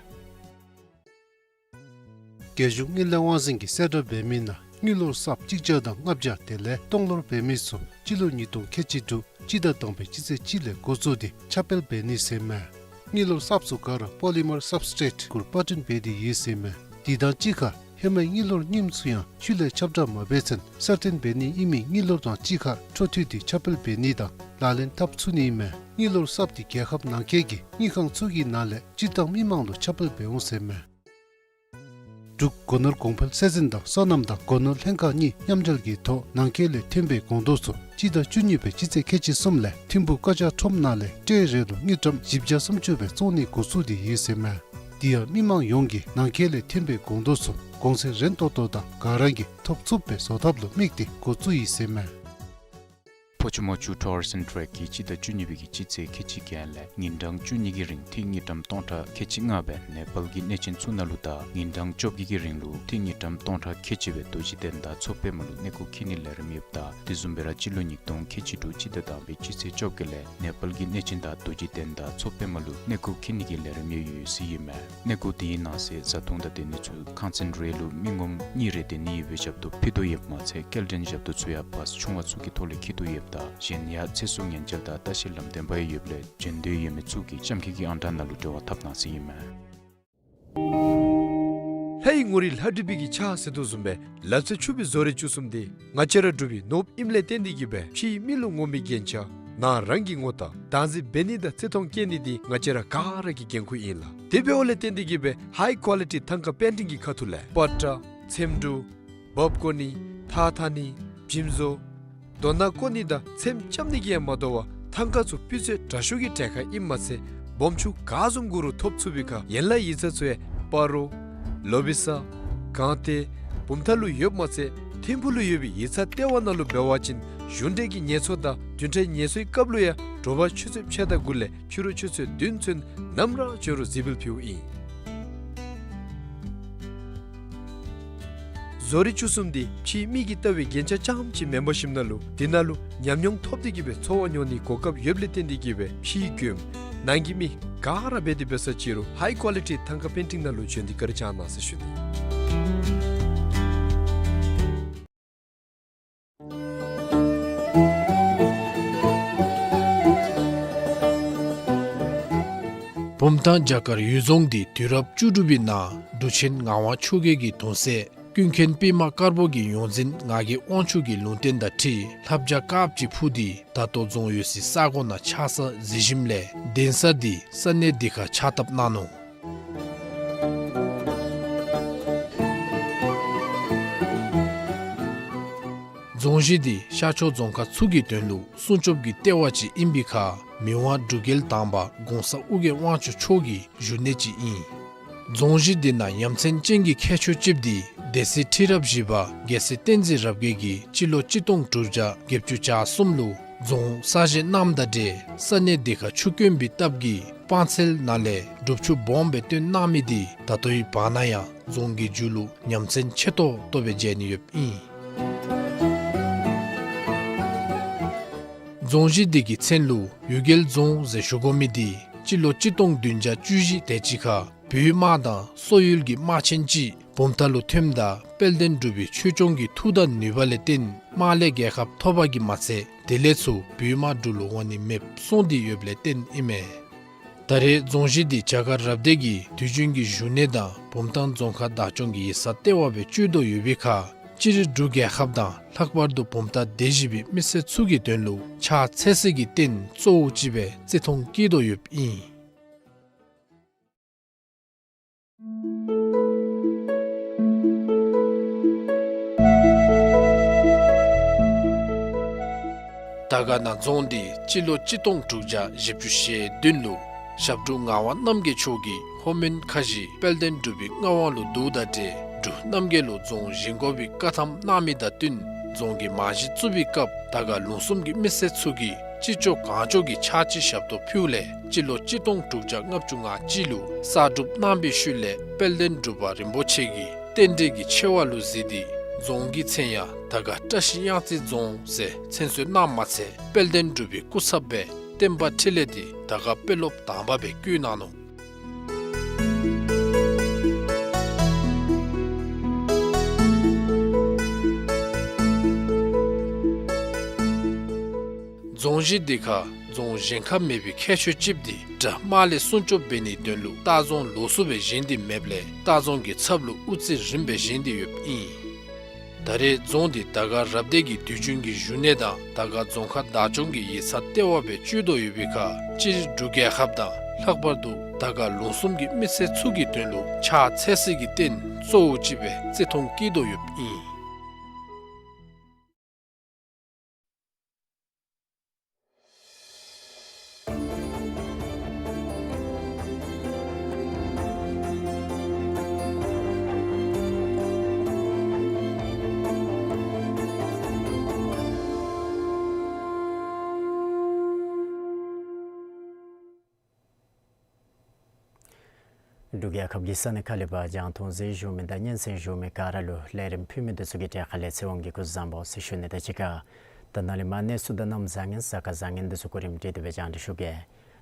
རྒྱལ་གཞུང་དངུལ་ལས་དབང་འཛིན་གྱིས་གསལ་བསྒྲགས་འབད་མི་ནང་ དངུལ་ལོར་གསརཔ་གཅིག་བརྒྱ་དང་ལྔ་བརྒྱ་དེ་ལས་སྟོང་ལོར་འབད་མི་ཚུ་སྤྱི་ལོ་ཉིས་སྟོང་ཁལ་གཅིག་དྲུག་སྤྱི་ཟླ་དང་པའི་སྤྱི་ཚེས་གཅིག་ལས་འགོ་བཙུགས་ཏེ་ཁྱབ་སྤེལ་འབད་ནི་ཟེར་མས། དངུལ་ལོར་གསརཔ་ཚུ་ག་ར་པོ་ལི་མར་སབ་སི་ཊེཊ་གུ་པར་སྐྲུན་འབད་དེ་ཡོད་ཟེར་མས། དེ་དང་གཅིག་ཁར་ཧེ་མའི་དངུལ་ལོར་རྙིངམ་ཚུ་ཡང་ཤུལ་ལས་ཁྱབ་བསྒྲགས་མ་འབད་ཚུན་གསར་བཏོན་འབད་ནི་ཨིན་མི་དངུལ་ལོར་དང་གཅིག་ཁར་འཕྲོ་མཐུད་དེ་ཁྱབ་སྤེལ་འབད་ནི་དང་ལག་ལེན་འཐབ་ཚུགས་ནི་ཨིན་མས། དངུལ་ལོར་གསརཔ་དེ་རྒྱལ་ཁབ་ནང་འཁོད་ཀྱི་དངུལ་ཁང་ཚུ་གི་ནང་ལས་སྤྱིར་བཏང་མི་མང་ལུ་ཁྱབ་སྤེལ་འབད་འོང་ཟེར་མས། འབྲུག་སྒོ་ནོར་གོང་འཕེལ་ཚད་འཛིན་དང་སོ་ནམ་དང་སྒོ་ནོར་ལྷན་ཁག་གཉིས་མཉམ་འབྲེལ་གྱི་ཐོག་ནང་འཁོད་ལས་ཐོན་པའི་སྒོང་རྡོག་ཚུ་སྤྱི་ཟླ་བཅུ་གཉིས་པའི་སྤྱི་ཚེས་ཁལ་གཅིག་གསུམ་ལས་ཐིམ་ཕུག་ཀ་ཅ་ཁྲོམ་ནང་ལས་ཊེ་རེ་ལུ་དངུལ་ཀྲམ་བཞི་བརྒྱ་སུམ་ཅུ་སྦེ་བཙོང་ནི་འགོ་བཙུགས་ཏེ་ཡོད་ཟེར་མས། དེ་ཡང་མི་མང་ཡོངས་ཀྱིས་ནང་འཁོད་ལས་ཐོན་པའི་སྒོང་རྡོག་ཚུ་གོང་ཚད་རན་ཏོག་ཏོ་དང་ག་ར་གིས་ཐོབ་ཚུགསཔ་སྦེ་བཟོ་ཐབས་ལུ་དམིགས་ཏེ་འགོ་བཙུགས་ཡི་ཟེར་མས། ཕོ་ཆུ་མོ་ཆུ་ཊུརིསམ་ཊེཀ་གིས་སྤྱི་ཟླ་བཅུ་གཉིས་པའི་གི་སྤྱི་ཚེས་ཁལ་གཅིག་བརྒྱད་ལས་ཉིན་གྲངས་བཅུ་གཉིས་ཀྱི་རིང་ཐིག་དངུལ་ཀྲམ་སྟོང་ཕྲག་ཁལ་གཅིག་ལྔ་སྦེ་ནེ་པཱལ་གྱི་གནས་ཆེན་ཚུ་ནང་ལུ་དང་ཉིན་གྲངས་བཅོ་བརྒྱད་ཀྱི་རིང་ལུ་ཐིག་དངུལ་ཀྲམ་སྟོང་ཕྲག་ཁལ་གཅིག་སྦེ་རྡོ་རྗེ་གདན་དང་མཚོ་པདྨ་ལུ་གནས་སྐོར་འཁྱིད་ནིའི་ལས་རིམ་ཡོདཔ་ད་དེ་བཟུམ་སྦེ་ར་སྤྱི་ལོ་ཉིས་སྟོང་ཁལ་གཅིག་དྲུག་སྤྱི་ཟླ་དང་པའི་སྤྱི་ཚེས་བཅོ་བརྒྱད་ལས་ནེ་པཱལ་གྱི་གནས་ཆེན་དང་རྡོ་རྗེ་གདན་དང་མཚོ་པདྨ་ལུ་གནས་སྐོར་འཁྱིད་ནི་གི་ལས་རིམ་ཡང་ཡོད་ཟེར་ཨིན་མས། གནས་སྐོར་དེའི་ནང་གསེས་བཟའ་འཐུང་དང་སྡོད་ནི་ཚུ་ཁང་ཚན་རེ་ལུ་མི་ངོམ་གཉིས་རེ་སྡོད་ནི་ཡོད་པའི་ཞབས་ཏོག་ཕུལ་དོ་ཡོདཔ་མ་ཚད་སྐྱེལ་འདྲེན་ཞབས་ཏོག་ཚུ་ཡང་བཱསི་ཆུང་བ་ཚུ་གི་ཐོག་ལས་འཁྱིད་དོ་ཡོདཔ་ད་གཞན་ཡང་ཚེ་སྲོག་ཉེན་བཅོལ་དང་ལྟ་བཤལ་ལམ་སྟོན་པ་ཡང་ཡོདཔ་ལས་བྱོན་འདོད་ཡོད་མི་ཚུ་གིས་ལྕམ་སྐྱིད་ཀྱི་ཨང་གྲངས་ནང་ལུ་འབྲེལ་བ་འཐབ་གནང་ཟེར་ཨིན་མས། ལྷའི་ངོ་རིས་ལྷ་བྲིས་པའི་གི་ཕྱག་ཟེར་དོ་བཟུམ་སྦེ་ལ་རྩེ་ཆུ་སྦིས་བཟོ་རིག་བཅུ་གསུམ་འདི་ང་བཅས་ར་འབྲུག་པའི་ནོར་བུ་ཨིནམ་ལས་བརྟེན་ཏེ་གིས་སྦེ་ཕྱིའི་མི་ལུ་ངོམ་པའི་རྒྱན་ཆ་ནང་རང་གིས་ངོམ་དང་བདག་འཛིན་འབད་ནི་དང་བརྩི་མཐོང་བསྐྱེད་ནི་འདི་ང་བཅས་ར་ག་ར་གི་འགན་ཁུར་ཨིན་ལགས། དེ་འབདཝ་ལས་བརྟེན་ཏེ་གིས་སྦེ་ཧའི་ཀོ་ལི་ཊི་ཐང་ཀ་པེན་ཊིང་གི་ཁ་ཐུག་ལས་པ་ཏྲ་ཚེམ་དྲུབ་འབག་བཀོ་ནི་ཐགས་འཐག་ནི་འཇིམ་བཟོ་རྡོ་ནག་བརྐོ་ནི་དང་ཚེམ་རྐྱབ་ནི་གིས་ཡང་མ་དོ་བར་ཐང་ཀ་ཚུ་སྤུས་ཚད་དྲག་ཤོས་ཀྱི་གྲལ་ཁར་ཨིནམ་མ་ཚད་སྦོམ་ཆུང་ག་བཟུམ་དགོ་རུང་ཐོབ་ཚུགས་པའི་ཁར་ཡན་ལག་ཡིག་ཚང་ཚུ་ཡང་སྤ་རོ་ལོ་བི་ས་སྒང་སྟེང་བུམ་ཐང་ལུ་ཡོདཔ་མ་ཚད་ཐིམ་ཕུག་ལུ་ཡོད་པའི་ཡིག་ཚང་ལྟེ་བ་ནང་ལུ་འབད་བ་ཅིན་གཞུང་འབྲེལ་གྱི་ངལ་གསོ་དང་བདུན་ཕྲག་ངལ་གསོའི་སྐབས་ལུ་ཡང་དྲོ་པ་ཆུ་ཚོད་ཕྱེད་དང་དགུ་ལས་ཕྱི་རུ་ཆུ་ཚོད་བདུན་ཚུན་ནམ་ར་བྱོན་རུང་གཟིགས་འབུལ་ཕུལཝ་ཨིན། བཟོ་རིག་བཅུ་གསུམ་འདི་ཕྱིའི་མི་གིས་བལྟ་བའི་རྒྱན་ཆ་རྐྱངམ་ཅིག་མེན་པར་ཞིནམ་ལས་དེ་ནང་ལུ་ཉམས་མྱོང་ཐོབ་སྟེ་གིས་སྦེ་འཚོ་བ་མྱོང་ནིའི་གོ་སྐབས་ཡོདཔ་ལས་བརྟེན་ཏེ་གིས་སྦེ་ཕྱིའི་མགྱོནམ་ནང་གི་མི་ག་ར་འབད་དེ་འབད་ས་ཅིག་རུང་ཧའི་ཀོ་ལི་ཊི་ཐང་ཀ་པེན་ཊིང་ནང་ལུ་བྱོན་ཏེ་བཀའ་དྲིན་བསྐྱང་གནང་ཟེར་ཞུ་ནི། བུམ་ཐང་རྒྱ་གར་གཡུལ་རྫོང་འདི་དུས་རབས་བཅུ་དྲུག་པའི་ནང་འབྲུག་ཆེན་ངག་དབང་ཆོས་རྒྱལ་གྱི་གདུང་སྲས་ཀུན་མཁྱེན་པདྨ་དཀར་པོ་གི་ཡོངས་འཛིན་ངག་གི་དབང་ཕྱུག་གི་ལུང་བསྟན་དང་འཁྲིལ་ལྷ་བྱ་དཀརཔོ་ཅིག་འཕུར་ཏེ་ད་ལྟོ་རྫོང་ཡོད་སའི་ས་གོ་ནང་ཆགས་ས་གཟིགས་ཞིནམ་ལས་གདན་ས་འདི་ས་གནས་འདི་ཁར་ཕྱག་བཏབ་གནང་ནུག། རྫོང་གཞི་འདི་ཤར་ཕྱོགས་རྫོང་ཁག་ཚུ་གི་དོན་ལུ་སྲུང་སྐྱོབ་ཀྱི་ལྟེ་བ་ཅིག་ཨིན་པའི་ཁར་མི་དབང་འབྲུག་རྒྱལ་དང་པ་གོང་ས་ཨོ་རྒྱན་དབང་ཕྱུག་མཆོག་གི་བཞུགས་གནས་ཅིག་ཨིན། རྫོང་གཞི་འདི་ནང་ཡ་མཚན་ཅན་གྱི་ཁྱད་ཆོས་ཅིག་འདི་སྡེ་སྲིད་ཁྲི་རབས་བཞི་པ་རྒྱལ་སྲས་བསྟན་འཛིན་རབ་རྒྱས་ཀྱིས་སྤྱི་ལོ་གཅིག་སྟོང་དྲུག་བརྒྱ་བརྒྱད་ཅུ་གྱ་གསུམ་ལུ་རྫོང་གསར་བཞེངས་གནངམ་དང་འབྲེལ་ས་གནས་འདི་ཁར་ཆུ་དཀོན་པའི་སྟབས་ཀྱིས་སྤང་ཚལ་ནང་ལས་སྒྲུབ་ཆུ་སྦོམ་སྦེ་བཏོན་གནང་མི་འདི་ད་ལྟོའི་བར་ན་ཡང་རྫོང་གི་མཇུག་ལུ་ཡ་མཚན་ཆེ་ཏོག་ཏོ་སྦེ་མཇལ་ནི་ཡོདཔ་ཨིན། རྫོང་གཞི་འདི་གི་མཚན་ལུ་གཡུལ་རྒྱལ་རྫོང་ཟེར་ཞུ་དགོ་མི་འདི་སྤྱི་ལོ་གཅིག་སྟོང་བདུན་བརྒྱ་བཅུ་བཞི་དེ་ཅིག་ཁར་བོད་དམག་དང་སོག་ཡུལ་གྱི་དམག་ཆེན་ཅིག་བུམ་ཐང་ལུ་ཐོནམ་ད་དཔལ་ལྡན་འབྲུག་པའི་ཆོས་སྐྱོང་གི་མཐུ་དང་ནུས་པ་ལས་བརྟེན་དམག་ལས་རྒྱལ་ཁ་ཐོབ་པ་གིས་མ་ཚད་དེ་ལས་ཚུར་བོད་དམག་འབྲུག་ལུ་འོང་ནི་མེདཔ་སོང་སྟེ་ཡོདཔ་ལས་བརྟེན་ཨིན་མས། ད་རེས་རྫོང་གཞི་འདི་རྒྱ་གར་རབ་སྡེ་གི་དུས་རྒྱུན་གྱི་བཞུགས་གནས་དང་བུམ་ཐང་རྫོང་ཁག་བདག་སྐྱོང་གི་ཡིག་ཚང་ལྟེ་བ་སྦེ་སྤྱོད་དོ་ཡོད་པའི་ཁར་སྤྱིར་འབྲུག་རྒྱལ་ཁབ་དང་ལྷག་པར་དུ་བུམ་ཐང་སྡེ་བཞི་པའི་མི་སེར་ཚུ་གི་དོན་ལུ་ཕྱག་འཚལ་སའི་རྟེན་གཙོ་བོ་ཅིག་སྦེ་བརྩི་མཐོང་བསྐྱེད་དོ་ཡོདཔ་ཨིན། དར་དཀར་ན་རྫོང་འདི་སྤྱི་ལོ་གཅིག་སྟོང་དྲུག་བརྒྱ་བཞི་བཅུ་ཞེ་བདུན་ལུ་ཞབས་དྲུང་ངག་དབང་རྣམ་རྒྱལ་མཆོག་གིས་ལྷོ་མོན་ཁ་བཞི་དཔལ་ལྡན་འབྲུག་པའི་མངའ་དབང་ལུ་བསྡུཝ་དང་འབྲེལ་འབྲུག་རྣམ་རྒྱལ་ལུ་རྫོང་བཞེངས་དགོ་པའི་བཀའ་ཐམ་གནང་མི་དང་བསྟུན་རྫོང་གི་མ་གཞི་བཙུགས་པའི་སྐབས་དར་དཀར་ལུང་གསུམ་གྱི་མི་སེར་ཚུ་གིས་ཅི་ལྕོགས་གང་ལྕོགས་ཀྱི་ཕྱག་ཕྱི་ཞབས་ཏོག་ཕུལཝ་ལས་སྤྱི་ལོ་གཅིག་སྟོང་དྲུག་བརྒྱ་ལྔ་བཅུ་ང་གཅིག་ལུ་གསར་སྒྲུབ་གནང་བའི་ཤུལ་ལས་དཔལ་ལྡན་འབྲུག་པ་རིན་པོ་ཆེ་གིས་རྟེན་འབྲེལ་གྱི་ཆེ་བ་ལུ་གཟིགས་ཏེ་རྫོང་གི་མཚན་ཡང་དར་དཀར་བཀྲ་ཤིས་གཡང་རྩེ་རྫོང་ཟེར་མཚན་གསོལ་གནངམ་མ་ཚད་དཔལ་ལྡན་འབྲུག་པའི་སྐུ་ཚབ་སྦེ་བསྟན་པ་འཕྲིན་ལས་འདི་དར་དཀར་དཔོན་སློབ་དང་པ་སྦེ་བསྐོ་གནང་ནུག། རྫོང་གཞི་འདི་ཁར་རྫོང་གཞན་ཁར་མེད་པའི་ཁྱད་ཆོས་ཅིག་འདི་དགྲ་དམག་ལས་སྲུང་སྐྱོབ་འབད་ནིའི་དོན་ལུ་ལྟ་རྫོང་ལོགས་སུ་སྦེ་བཞེངས་ཏེ་མེདཔ་ལས་ལྟ་རྫོང་གི་ཚབ་ལུ་དབུ་རྩེ་རིམ་པ་སྦེ་བཞེངས་ཏེ་ཡོདཔ་ཨིན། ད་རེས་རྫོང་འདི་དར་དཀར་རབ་སྡེ་གི་དུས་རྒྱུན་གྱི་བཞུགས་གནས་དང་དར་དཀར་རྫོང་ཁག་བདག་སྐྱོང་གི་ཡིག་ཚང་ལྟེ་བ་སྦེ་བཅུག་དོ་ཡོད་པའི་ཁར་སྤྱིར་འབྲུག་རྒྱལ་ཁབ་དང་ལྷག་པར་དུ་དར་དཀར་ལུང་གསུམ་གྱི་མི་སེར་ཚུ་གི་དོན་ལུ་ཕྱག་འཚལ་སའི་རྟེན་གཙོ་བོ་ཅིག་སྦེ་བརྩི་མཐོང་བསྐྱེད་དོ་ཡོདཔ་ཨིན། འབྲུག་རྒྱལ་ཁབ་ཀྱི་ས་གནས་ཁག་ལས་ཕར་རྒྱང་མཐོང་གཟིགས་བཞུགས་མི་དང་སྙན་གསན་བཞུགས་མི་ག་ར་ལུ་ལས་རིམ་ཕུལ་མི་འདི་ཚུ་གི་གྲས་ཁ་ལས་ཚེ་དབང་གིས་སྐུ་གཟུགས་བཟང་པོ་ཟེར་ཞུ་ནི་དང་གཅིག་ཁར་ད་ནཱ་ལས་མར་གནས་ཚུལ་དང་གནམ་བཟང་ངན་གཟའ་སྐར་བཟང་ངན་འདི་ཚུ་གོ་རིམ་སྒྲིག་སྟེ་སྦེ་སྙན་ཞུ་གེ།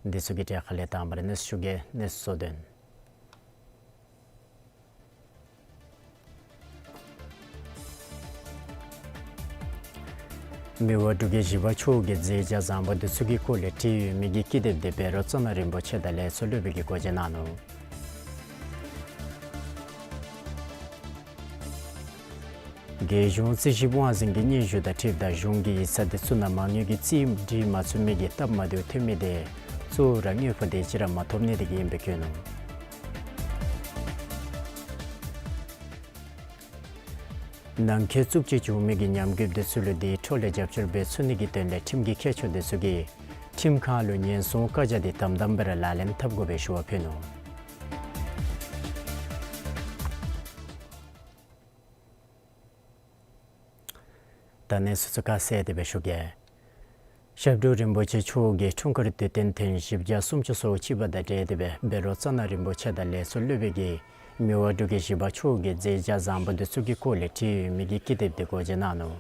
འདི་ཚུ་གི་གྲས་ཁ་ལས་དང་པ་ར་གནས་ཚུལ་ཞུ་གེ། གནས་ཚུལ་གཙོ་དོན། མི་དབང་འབྲུག་རྒྱལ་བཞི་པ་མཆོག་གི་མཛད་བྱ་བཟང་པོ་འདི་ཚུ་གི་སྐོར་ལས་བྲིས་ཡོད་མི་གི་ཀི་དེབ་འདི་བཻ་རོ་ཙ་ན་རིན་པོ་ཆེ་དང་ལས་ཚོགས་སློབ་དཔོན་གྱིས་སྒོ་འབྱེད་གནང་ནུག། རྒྱལ་གཞུང་རྩིས་ཞིབ་དབང་འཛིན་གྱི་སྙན་ཞུ་དང་འཁྲིལཝ་ད་གཞུང་གི་ཡིག་ཚང་འདི་ཚུ་ནང་མ་དངུལ་གྱི་རྩིས་སྒྲིག་མ་ཚུགས་མི་གི་སྟབས་མ་བདེཝ་ཐོན་མི་འདི་གཙོ་བོ་ར་དངུལ་ཕོགས་འདི་ཅིག་ར་མ་ཐོབ་ནི་འདི་གིས་ཨིན་པའི་བཀོད་ནུག། ནང་འཁོད་རྩུབ་སྤྱོད་བྱུང་མི་གི་ཉམས་རྒུདཔ་འདི་ཚུ་ལུ་དེའི་འཕྲོ་ལས་རྒྱབ་སྐྱོར་འབད་ཚུགས་ནི་གི་དོན་ལས་ཁྲིམས་ཀྱི་མཁས་མཆོག་འདི་ཚུ་གིས་ཁྲིམས་ཁང་ལུ་ཉེན་སྲུང་བཀའ་རྒྱ་འདི་དམ་དམ་སྦེ་ར་ལག་ལེན་འཐབ་དགོ་པའི་ཞུ་བ་ཕུལ་ནུག། ད་གནས་ཚུལ་ཚུ་ཁ་གསལ་ཏེ་སྦེ་ཞུ་གེ། ཞབས་དྲུང་རིན་པོ་ཆེ་མཆོག་གི་འཁྲུངས་སྐར་དུས་སྟོན་ཐེངས་བཞི་བརྒྱ་སུམ་ཅུ་སོ་གཅིག་པ་དང་འབྲེལ་ཏེ་སྦེ་བཻ་རོ་ཙ་ན་རིན་པོ་ཆེ་དང་ལས་ཚོགས་སློབ་དཔོན་གྱིས་མི་དབང་འབྲུག་རྒྱལ་བཞི་པ་མཆོག་གི་མཛད་བྱ་བཟང་པོ་འདི་ཚུ་གི་སྐོར་ལས་བྲིས་ཡོད་མི་གི་ཀི་དེབ་འདི་སྒོ་འབྱེད་གནང་ནུག།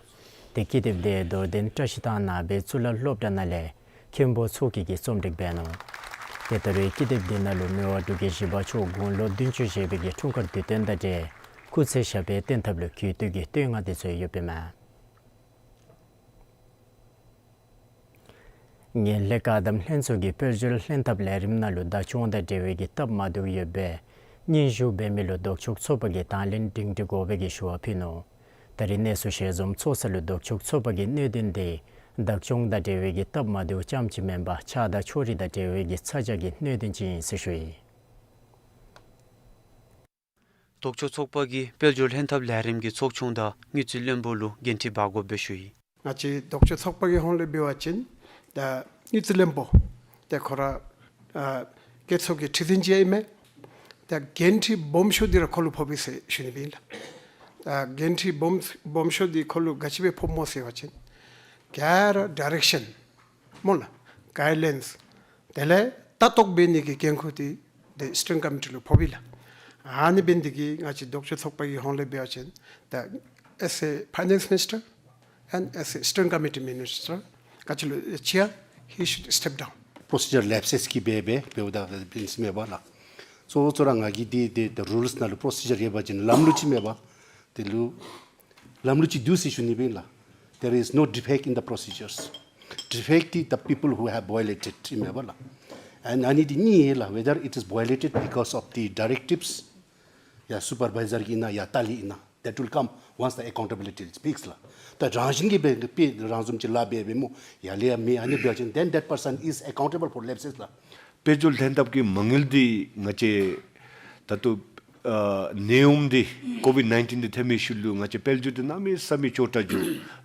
ཏེ་ཀི་དེབ་འདི་རྡོར་གདན་བཀྲ་ཤིས་ཐང་ནང་པའི་གཙུག་ལག་སློབ་གྲྭ་ནང་ལས་མཁན་པོ་མཚོ་སྐྱིད་ཀྱིས་རྩོམ་སྒྲིག་འབད་ནུག། ཏེ་ད་རུང་ཀི་དེབ་འདི་ནང་ལུ་མི་དབང་འབྲུག་རྒྱལ་བཞི་པ་མཆོག་དགུང་ལོ་བདུན་ཅུ་བཞེས་པའི་གི་འཁྲུངས་སྐར་དུས་སྟོན་དང་འབྲེལ་སྐུ་ཚེ་ཞབས་པད་བརྟན་ཐབས་ལུ་གུས་བཏུད་ཀྱི་བསྟོད་བསྔགས་འདི་ཚུ་ཡོདཔ་ཨིན་མས། ངན་ལྷད་བཀག་སྡོམ་ལྷན་ཚོགས་ཀྱིས་དཔལ་འབྱོར་ལྷན་ཐབས་ལས་རིམ་ནང་ལུ་བདག་སྐྱོང་དང་འབྲེལ་བའི་གི་སྟབས་མ་བདེཝ་ཡོད་པའི་སྙན་ཞུ་འབད་མི་ལུ་ལྡོག་ཕྱོགས་ཚོགས་པ་གིས་དང་ལེན་སྒྲིང་སྒྲི་དགོ་པའི་གི་ཞུ་བ་ཕུལ་ནུག། ད་རེས་གནས་ཚུལ་ཞལ་འཛོམས་ཚོགས་ས་ལུ་ལྡོག་ཕྱོགས་ཚོགས་པ་གི་གནད་དོན་འདི་བདག་སྐྱོང་དང་འབྲེལ་བའི་གི་སྟབས་མ་བདེཝ་ཙམ་ཅིག་མེན་པར་ཆགས་སྡང་ཕྱོགས་རིས་དང་འབྲེལ་བའི་གི་ཚ་གྱང་གི་གནད་དོན་ཅིག་ཨིན་ཟེར་ཞུ་ཡི། ལྡོག་ཕྱོགས་ཚོགས་པ་གིས་དཔལ་འབྱོར་ལྷན་ཐབས་ལས་རིམ་གྱི་ཚོགས་ཆུང་དང་དངུལ་རྩིས་བློན་པོ་ལུ་འགན་འཁྲི་འབག་དགོ་པའི་ཞུ་ཡི། ང་བཅས་ལྡོག་ཕྱོགས་ཚོགས་པ་གི་ཧོངས་ལས་འབད་བ་ཅིན་ད་དངུལ་རྩིས་བློན་པོ་ཏེ་ཁོ་ར་ཨ་བཀོད་ཚོགས་ཀྱི་ཁྲི་འཛིན་ཅིག་ཨིན་མས། ད་འགན་འཁྲི་སྦོམ་ཤོས་འདི་ར་ཁོ་ལུ་ཕོགཔ་ཨིན་ཟེར་ཞུ་ནི་སྦེ་ཨིན་ལགས། ད་འགན་འཁྲི་སྦོམ་སྦོམ་ཤོས་འདི་ཁོ་ལུ་ག་ཅི་སྦེ་ཕོགཔ་སྨོ་ཟེར་བ་ཅིན་ག་ར་ཌའི་རེག་ཤཱན་སྨོ་ལགས། གའིཌ་ལའིནསི། དེ་ལས་ལྟ་རྟོག་འབད་ནི་གི་འགན་ཁུར་འདི་ཏེ་སི་ཊིརིང་ཀོ་མི་ཊི་ལུ་ཕོགཔ་ཨིན་ལགས། ཨ་ནི་འབད་ནི་འདི་གིས་ང་བཅས་ལྡོག་ཕྱོགས་ཚོགས་པ་གི་ཧོངས་ལས་འབད་བ་ཅིན་ད་as a finance minister and as a steering committee minister ག་ཅི་ལུ་ཅིག་ཡང་he should step down. པོ་རོ་སི་ཇར་ལེཔ་སེས་ཀྱིས་འབད་འབད་འབདཝ་ད་འབད་ནི་མས་པ་ལགས། གཙོ་བོ་གཙོ་ར་ང་གིས་འདི་འདི་ད་རུལསི་ནང་ལུ་པོ་རོ་སི་ཇར་ཡོད་པ་ཅིན་ལམ་ལུགས་ཅིག་མས་པ། དེ་ལུ་ལམ་ལུགས་ཅིག་འདུག་ཟེར་ཞུ་ནི་སྦེ་ཨིན་ལགས། There is no defect in the procedures. Defect is the people who have violated ཨིན་མས་པ་ལགས། ཨ་ནི་འདི་གཉིས་ཨིན་ལགས། Whether it is violated because of the directives ཡ་སུ་པར་བའི་ཛར་གྱིས་ཨིན་ན་ཡ་ལྟ་ལས་ཨིན་ན། That will come once the accountability is fixed ལགས། ད་རང་བཞིན་གྱིས་འབད་འབད་རང་བཟུམ་ཅིག་ལཱ་འབད་འབདཝ་སྨོ། ཡར་ལས་ཡང་མེད་ཨ་ནི་འབད་བ་ཅིན་then that person is accountable for lapses ལགས། དཔལ་འབྱོར་ལྷན་ཐབས་ཀྱི་མ་དངུལ་འདི་ང་བཅས་ད་ལྟོ་ཨ་ནད་ཡམས་འདི་ཀོ་ཝིཌ་ནའིན་ཊིན་འདི་ཐོན་མི་ཤུལ་ལུ་ང་བཅས་དཔལ་འབྱོར་འདི་གནམ་མེད་ས་མེད་སྐྱོ་དྲགས་འགྱོ་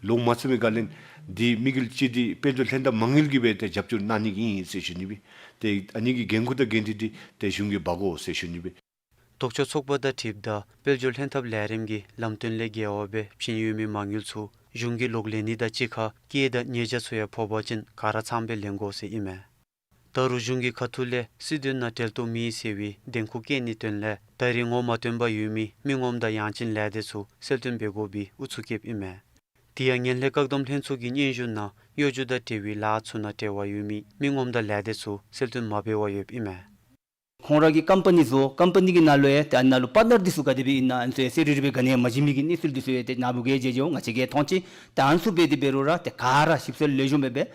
ལོང་མ་ཚུགས་མི་སྒང་ལས་འདི་དམིགས་ཡུལ་ཅིག་འདི་དཔལ་འབྱོར་ལྷན་ཐབས་མ་དངུལ་གྱིས་འབད་དེ་རྒྱབ་སྐྱོར་གནང་ནི་ཨིན་ཟེར་ཞུ་ནི་སྦེ། ཏེ་ཨ་ནི་གི་འགན་ཁུར་དང་འགན་འཁྲི་འདི་ཏེ་གཞུང་གིས་འབག་དགོ་ཟེར་ཞུ་ནི་སྦེ། ལྡོག་ཕྱོགས་ཚོགས་པ་དང་འཁྲིལཝ་ད་དཔལ་འབྱོར་ལྷན་ཐབས་ལས་རིམ་གྱི་ལམ་སྟོན་ལས་འགལ་བ་སྦེ་བྱིན་ཡོད་མི་མ་དངུལ་ཚུ་གཞུང་གིས་ལོག་ལེན་ནི་དང་གཅིག་ཁར་སྐྱེད་དང་ཉེས་བྱ་ཚུ་ཡང་ཕོག་པ་ཅིན་ག་ར་ཚངམ་སྦེ་ལེན་དགོ་ཟེར་ཨིན་མས། ད་རུང་གཞུང་གི་ཁ་ཐུག་ལས་སྲིད་དོན་ནང་འབྲེལ་གཏོགས་མེད་ཟེར་བའི་བདེན་ཁུངས་བཀལ་ནིའི་དོན་ལས་ད་རེས་ངོ་མ་སྟོན་པར་ཡོད་མི་མི་ངོམ་དང་ཡང་ཅིན་ལས་སྡེ་ཚུ་གསལ་སྟོན་འབད་དགོ་པའི་ཨུ་ཚུགས་བཀལཝ་ཨིན་མས། དེ་ཡང་ངན་ལྷད་བཀག་སྡོམ་ལྷན་ཚོགས་ཀྱི་སྙན་ཞུ་ནང་གཡོ་སྒྱུ་དང་འབྲེལ་བའི་ལཱ་ཚུ་ནང་འབྲེལ་བ་ཡོད་མི་མི་ངོམ་དང་ལས་སྡེ་ཚུ་གསལ་སྟོན་མ་འབད་བར་ཡོདཔ་ཨིན་མས། ཁོང་ར་གི་ཀམ་པ་ནི་བཟོ་ཀམ་པ་ནི་གི་ནང་ལུ་ཡང་ཏེ་ཨ་ནཱ་ལུ་པཱརཊ་ནར་འདི་ཚུ་ག་དེ་སྦེ་ཨིན་ན་ཨ་ནི་ཚུ་ཡང་གསལ་རི་རི་སྦེ་ག་ནི་ཡང་མ་བྱིན་མི་གི་གནས་ཚུལ་འདི་ཚུ་ཡང་ཏེ་ནཱ་བུ་གིས་མཇལ་མཇལཝ་ང་བཅས་ཀྱིས་མཐོང་ཅི། ཏེ་ཨ་ནི་ཚུ་འབད་དེ་འབད་རུང་ར་ཏེ་ག་ར་ཞིབ་འཚོལ་ལེགས་ཤོམ་སྦེ་འབད་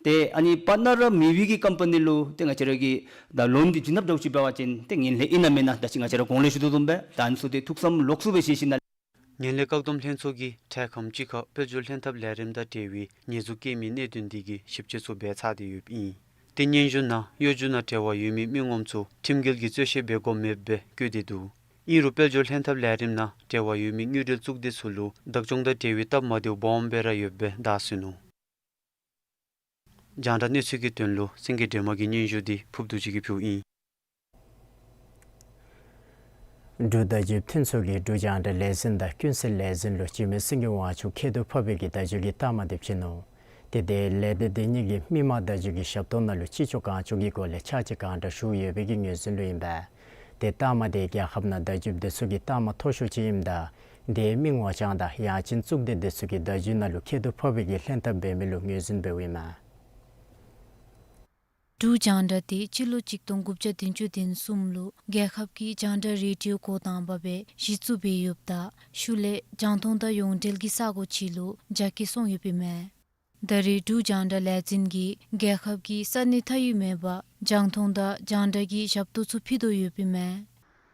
ཏེ་ཨ་ནི་པར་ཊ་ནར་ར་མེད་པའི་གི་ཀམ་པ་ནི་ལུ་ཏེ་ང་བཅས་ར་གིས་ད་ལོན་འདི་བྱིན་ནི་འདྲཝ་ཅིག་འབད་བ་ཅིན་ཏེ་ངན་ལྷད་ཨིན་ན་མེན་ན་ད་ཅི་ང་བཅས་ར་གོང་ལས་ཞུ་དོ་བཟུམ་སྦེ་ད་ཨ་ནི་ཚུ་ཏེ་ཐུགས་བསམ་ལོགས་སུ་སྦེ་བཞེས་ཞིནམ་ལས། ངན་ལྷད་བཀག་སྡོམ་ལྷན་ཚོགས་ཀྱིས་འཕྲལ་ཁམས་ཅིག་ཁར་དཔལ་འབྱོར་ལྷན་ཐབས་ལས་རིམ་དང་འབྲེལ་བའི་ཉེས་འཛུགས་བཀལ་མིའི་གནད་དོན་འདི་གི་ཞིབ་དཔྱད་ཚུ་འབད་ཚར་ཏེ་ཡོདཔ་ཨིན། ཏེ་སྙན་ཞུ་ནང་གཡོ་སྒྱུ་ནང་འབྲེལ་བ་ཡོད་མི་མི་ངོམ་ཚུ་ཁྲིམས་འགལ་གྱི་རྩོད་བཤེར་འབད་དགོཔ་མེདཔ་སྦེ་བཀོད་དེ་འདུག། ཨིན་རུང་དཔལ་འབྱོར་ལྷན་ཐབས་ལས་རིམ་ནང་འབྲེལ་བ་ཡོད་མི་དངུལ་འབྲེལ་གཙུག་སྡེ་ཚུ་ལུ་བདག་སྐྱོང་དང་འབྲེལ་བའི་སྟབས་མ་བདེཝ་སྦོམ་སྦེ་ར་ཡོདཔ་སྦེ་བརྡ་སོན་ནུག། རྒྱང་བསྒྲགས་གནས་ཚུལ་གྱི་དོན་ལུ་སེང་གེ་སྒྲོལ་མ་གི་སྙན་ཞུ་འདི་ཕུརབ་རྡོ་རྗེ་གིས་ཕུལཝ་ཨིན། འབྲུག་བརྡ་བརྒྱུདཔ་མཐུན་ཚོགས་ཀྱིས་འབྲུག་རྒྱང་བསྒྲགས་ལས་འཛིན་དང་ཀུན་གསལ་ལས་འཛིན་ལུ་འཇིགས་མེད་སེང་གེ་དབང་ཕྱུག་ཁྱད་དུ་འཕགས་པའི་གི་བརྡ་བརྒྱུད་ཀྱི་རྟགས་མ་དེ་བྱིན་ནུག། ཏེ་དེ་ལས་སྡེ་དེ་གཉིས་ཀྱིས་མི་མང་བརྡ་བརྒྱུད་ཀྱི་ཞབས་ཏོག་ནང་ལུ་ཅི་ལྕོགས་གང་ལྕོགས་ཀྱི་སྒོ་ལས་ཕྱག་ཕྱིད་གང་དྲག་ཞུ་ཡོད་པའི་གི་ངོས་འཛིན་ལུ་ཨིན་པས། ཏེ་རྟགས་མ་དེ་རྒྱལ་ཁབ་ནང་བརྡ་བརྒྱུདཔ་དེ་ཚུ་གི་རྟགས་མ་མཐོ་ཤོས་ཅིག་ཨིནམ་ད་དེའི་མི་ངོ་རྐྱང་དང་ཡང་ཅིན་གཙུག་སྡེ་དེ་ཚུ་གིས་བརྡ་བརྒྱུད་ནང་ལུ་ཁྱད་དུ་འཕགས་པའི་གི་ལྷན་ཐབས་འབད་མི་ལུ་ངོས་འཛིན་འབདཝ་ཨིན་མས། འབྲུག་རྒྱང་བསྒྲགས་དེ་སྤྱི་ལོ་གཅིག་སྟོང་དགུ་བརྒྱ་བདུན་ཅུ་དོན་གསུམ་ལུ་རྒྱལ་ཁབ་ཀྱི་རྒྱང་བསྒྲགས་རེ་ཌི་ཡོ་འགོ་དང་པ་སྦེ་གཞི་བཙུགས་འབད་ཡོདཔ་ད་ཤུལ་ལས་རྒྱང་མཐོང་དང་ཡོངས་འབྲེལ་གྱི་ས་གོ་ཅིག་ལུ་རྒྱ་སྐྱེད་སོང་ཡོདཔ་ཨིན་མས། ད་རེས་འབྲུག་རྒྱང་བསྒྲགས་ལས་འཛིན་གྱིས་རྒྱལ་ཁབ་ཀྱི་ས་གནས་མཐའ་དབུས་མེད་པར་རྒྱང་མཐོང་དང་རྒྱང་བསྒྲགས་ཀྱི་ཞབས་ཏོག་ཚུ་ཕུལ་དོ་ཡོདཔ་ཨིན་མས།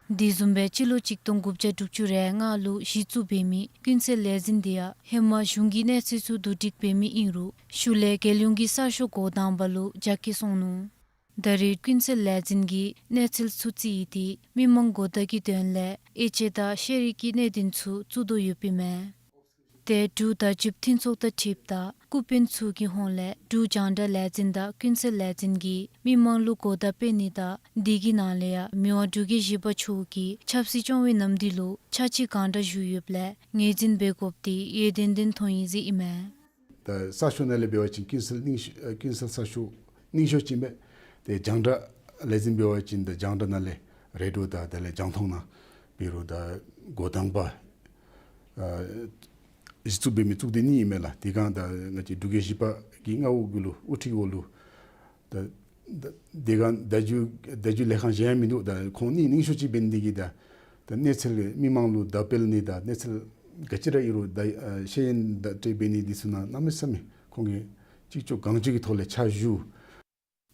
དེ་བཟུམ་སྦེ་སྤྱི་ལོ་གཅིག་སྟོང་དགུ་བརྒྱ་དྲུག་ཅུ་རེ་ལྔ་ལུ་གཞི་བཙུགས་འབད་མི་ཀུན་གསལ་ལས་འཛིན་དེ་ཡང་ཧེ་མ་གཞུང་གི་གནས་ཚད་ཚུ་བསྡུ་སྒྲིག་འབད་མི་ཨིན་རུང་ཤུལ་ལས་རྒྱལ་ཡོངས་ཀྱི་གསར་ཤོག་འགོ་དང་པ་ལུ་རྒྱ་སྐྱེད་སོང་ནུག། ད་རེས་ཀུན་གསལ་ལས་འཛིན་གྱིས་གནས་ཚུལ་ཚུ་བརྩིས་ཏེ་མི་མང་གོ་བརྡ་གི་དོན་ལས་དབྱེ་དཔྱད་དང་ཤེས་རིག་གི་གནད་དོན་ཚུ་བཙུགས་དོ་ཡོདཔ་ཨིན་མས། ཏེ་འབྲུག་བརྡ་བརྒྱུདཔ་མཐུན་ཚོགས་དང་འཁྲིལཝ་ད་སྐུ་དཔོན་ཚུ་གི་ཧོངས་ལས་འབྲུག་རྒྱང་བསྒྲགས་ལས་འཛིན་དང་ཀུན་གསལ་ལས་འཛིན་གྱིས་མི་མང་ལུ་གོ་བརྡ་སྤེལ་ནི་དང་དེ་གི་ནང་ལས་ཡང་མི་དབང་འབྲུག་རྒྱལ་བཞི་པ་མཆོག་གིས་ཆབ་སྲིད་སྐྱོང་བའི་རྣམ་འདུས་ལུ་ཕྱག་ཕྱིད་གང་དྲག་ཞུ་ཡོདཔ་ལས་ངོས་འཛིན་འབད་དགོཔ་དེ་ཡོན་ཏན་ལྡན་མཐོང་ཡི་ཟེར་ཨིན་མས། ད་གསར་ཤོག་ནང་ལས་འབད་བ་ཅིན་ཀུན་གསལ་རྙིང་ཤོས་ཨ་ཀུན་གསལ་གསར་ཤོག་རྙིང་ཤོས་ཅིག་ཨིན་པས། ཏེ་རྒྱང་བསྒྲགས་ལས་འཛིན་འབད་བ་ཅིན་ད་རྒྱང་བསྒྲགས་ནང་ལས་རེ་ཌི་ཡོ་དང་དེ་ལས་རྒྱང་མཐོང་ནང་འབད་རུང་ད་འགོ་དང་པ་ཨ་གཞི་བཙུགས་འབད་མི་གཙུག་སྡེ་གཉིས་ཨིན་མས་ལགས། དེ་སྒང་ད་ང་བཅས་འབྲུག་རྒྱལ་བཞི་པ་གི་མངའ་འོག་གུ་ལུ་དབུ་ཁྲིད་འོག་ལུ་ད་ད་དེ་སྒང་བརྡ་བརྒྱུད་བརྡ་བརྒྱུད་ལས་ཁང་གཞན་ཡང་མིན་འདུག། ད་ཁོང་གཉིས་རྙིང་ཤོས་ཅིག་འབད་ནི་དེ་གིས་ད་ད་གནས་ཚུལ་མི་མང་ལུ་བརྡ་སྤེལ་ནི་དང་གནས་ཚུལ་ག་ཅི་ར་ཨིན་རུང་ད་ཨ་ཤེས་ཡོན་བརྡ་སྤྲོད་འབད་ནི་འདི་ཚུ་ནང་གནམ་མེད་ས་མེད་ཁོང་གིས་ཅི་ལྕོགས་གང་ལྕོགས་ཀྱི་ཐོག་ལས་ཕྱག་ཞུ།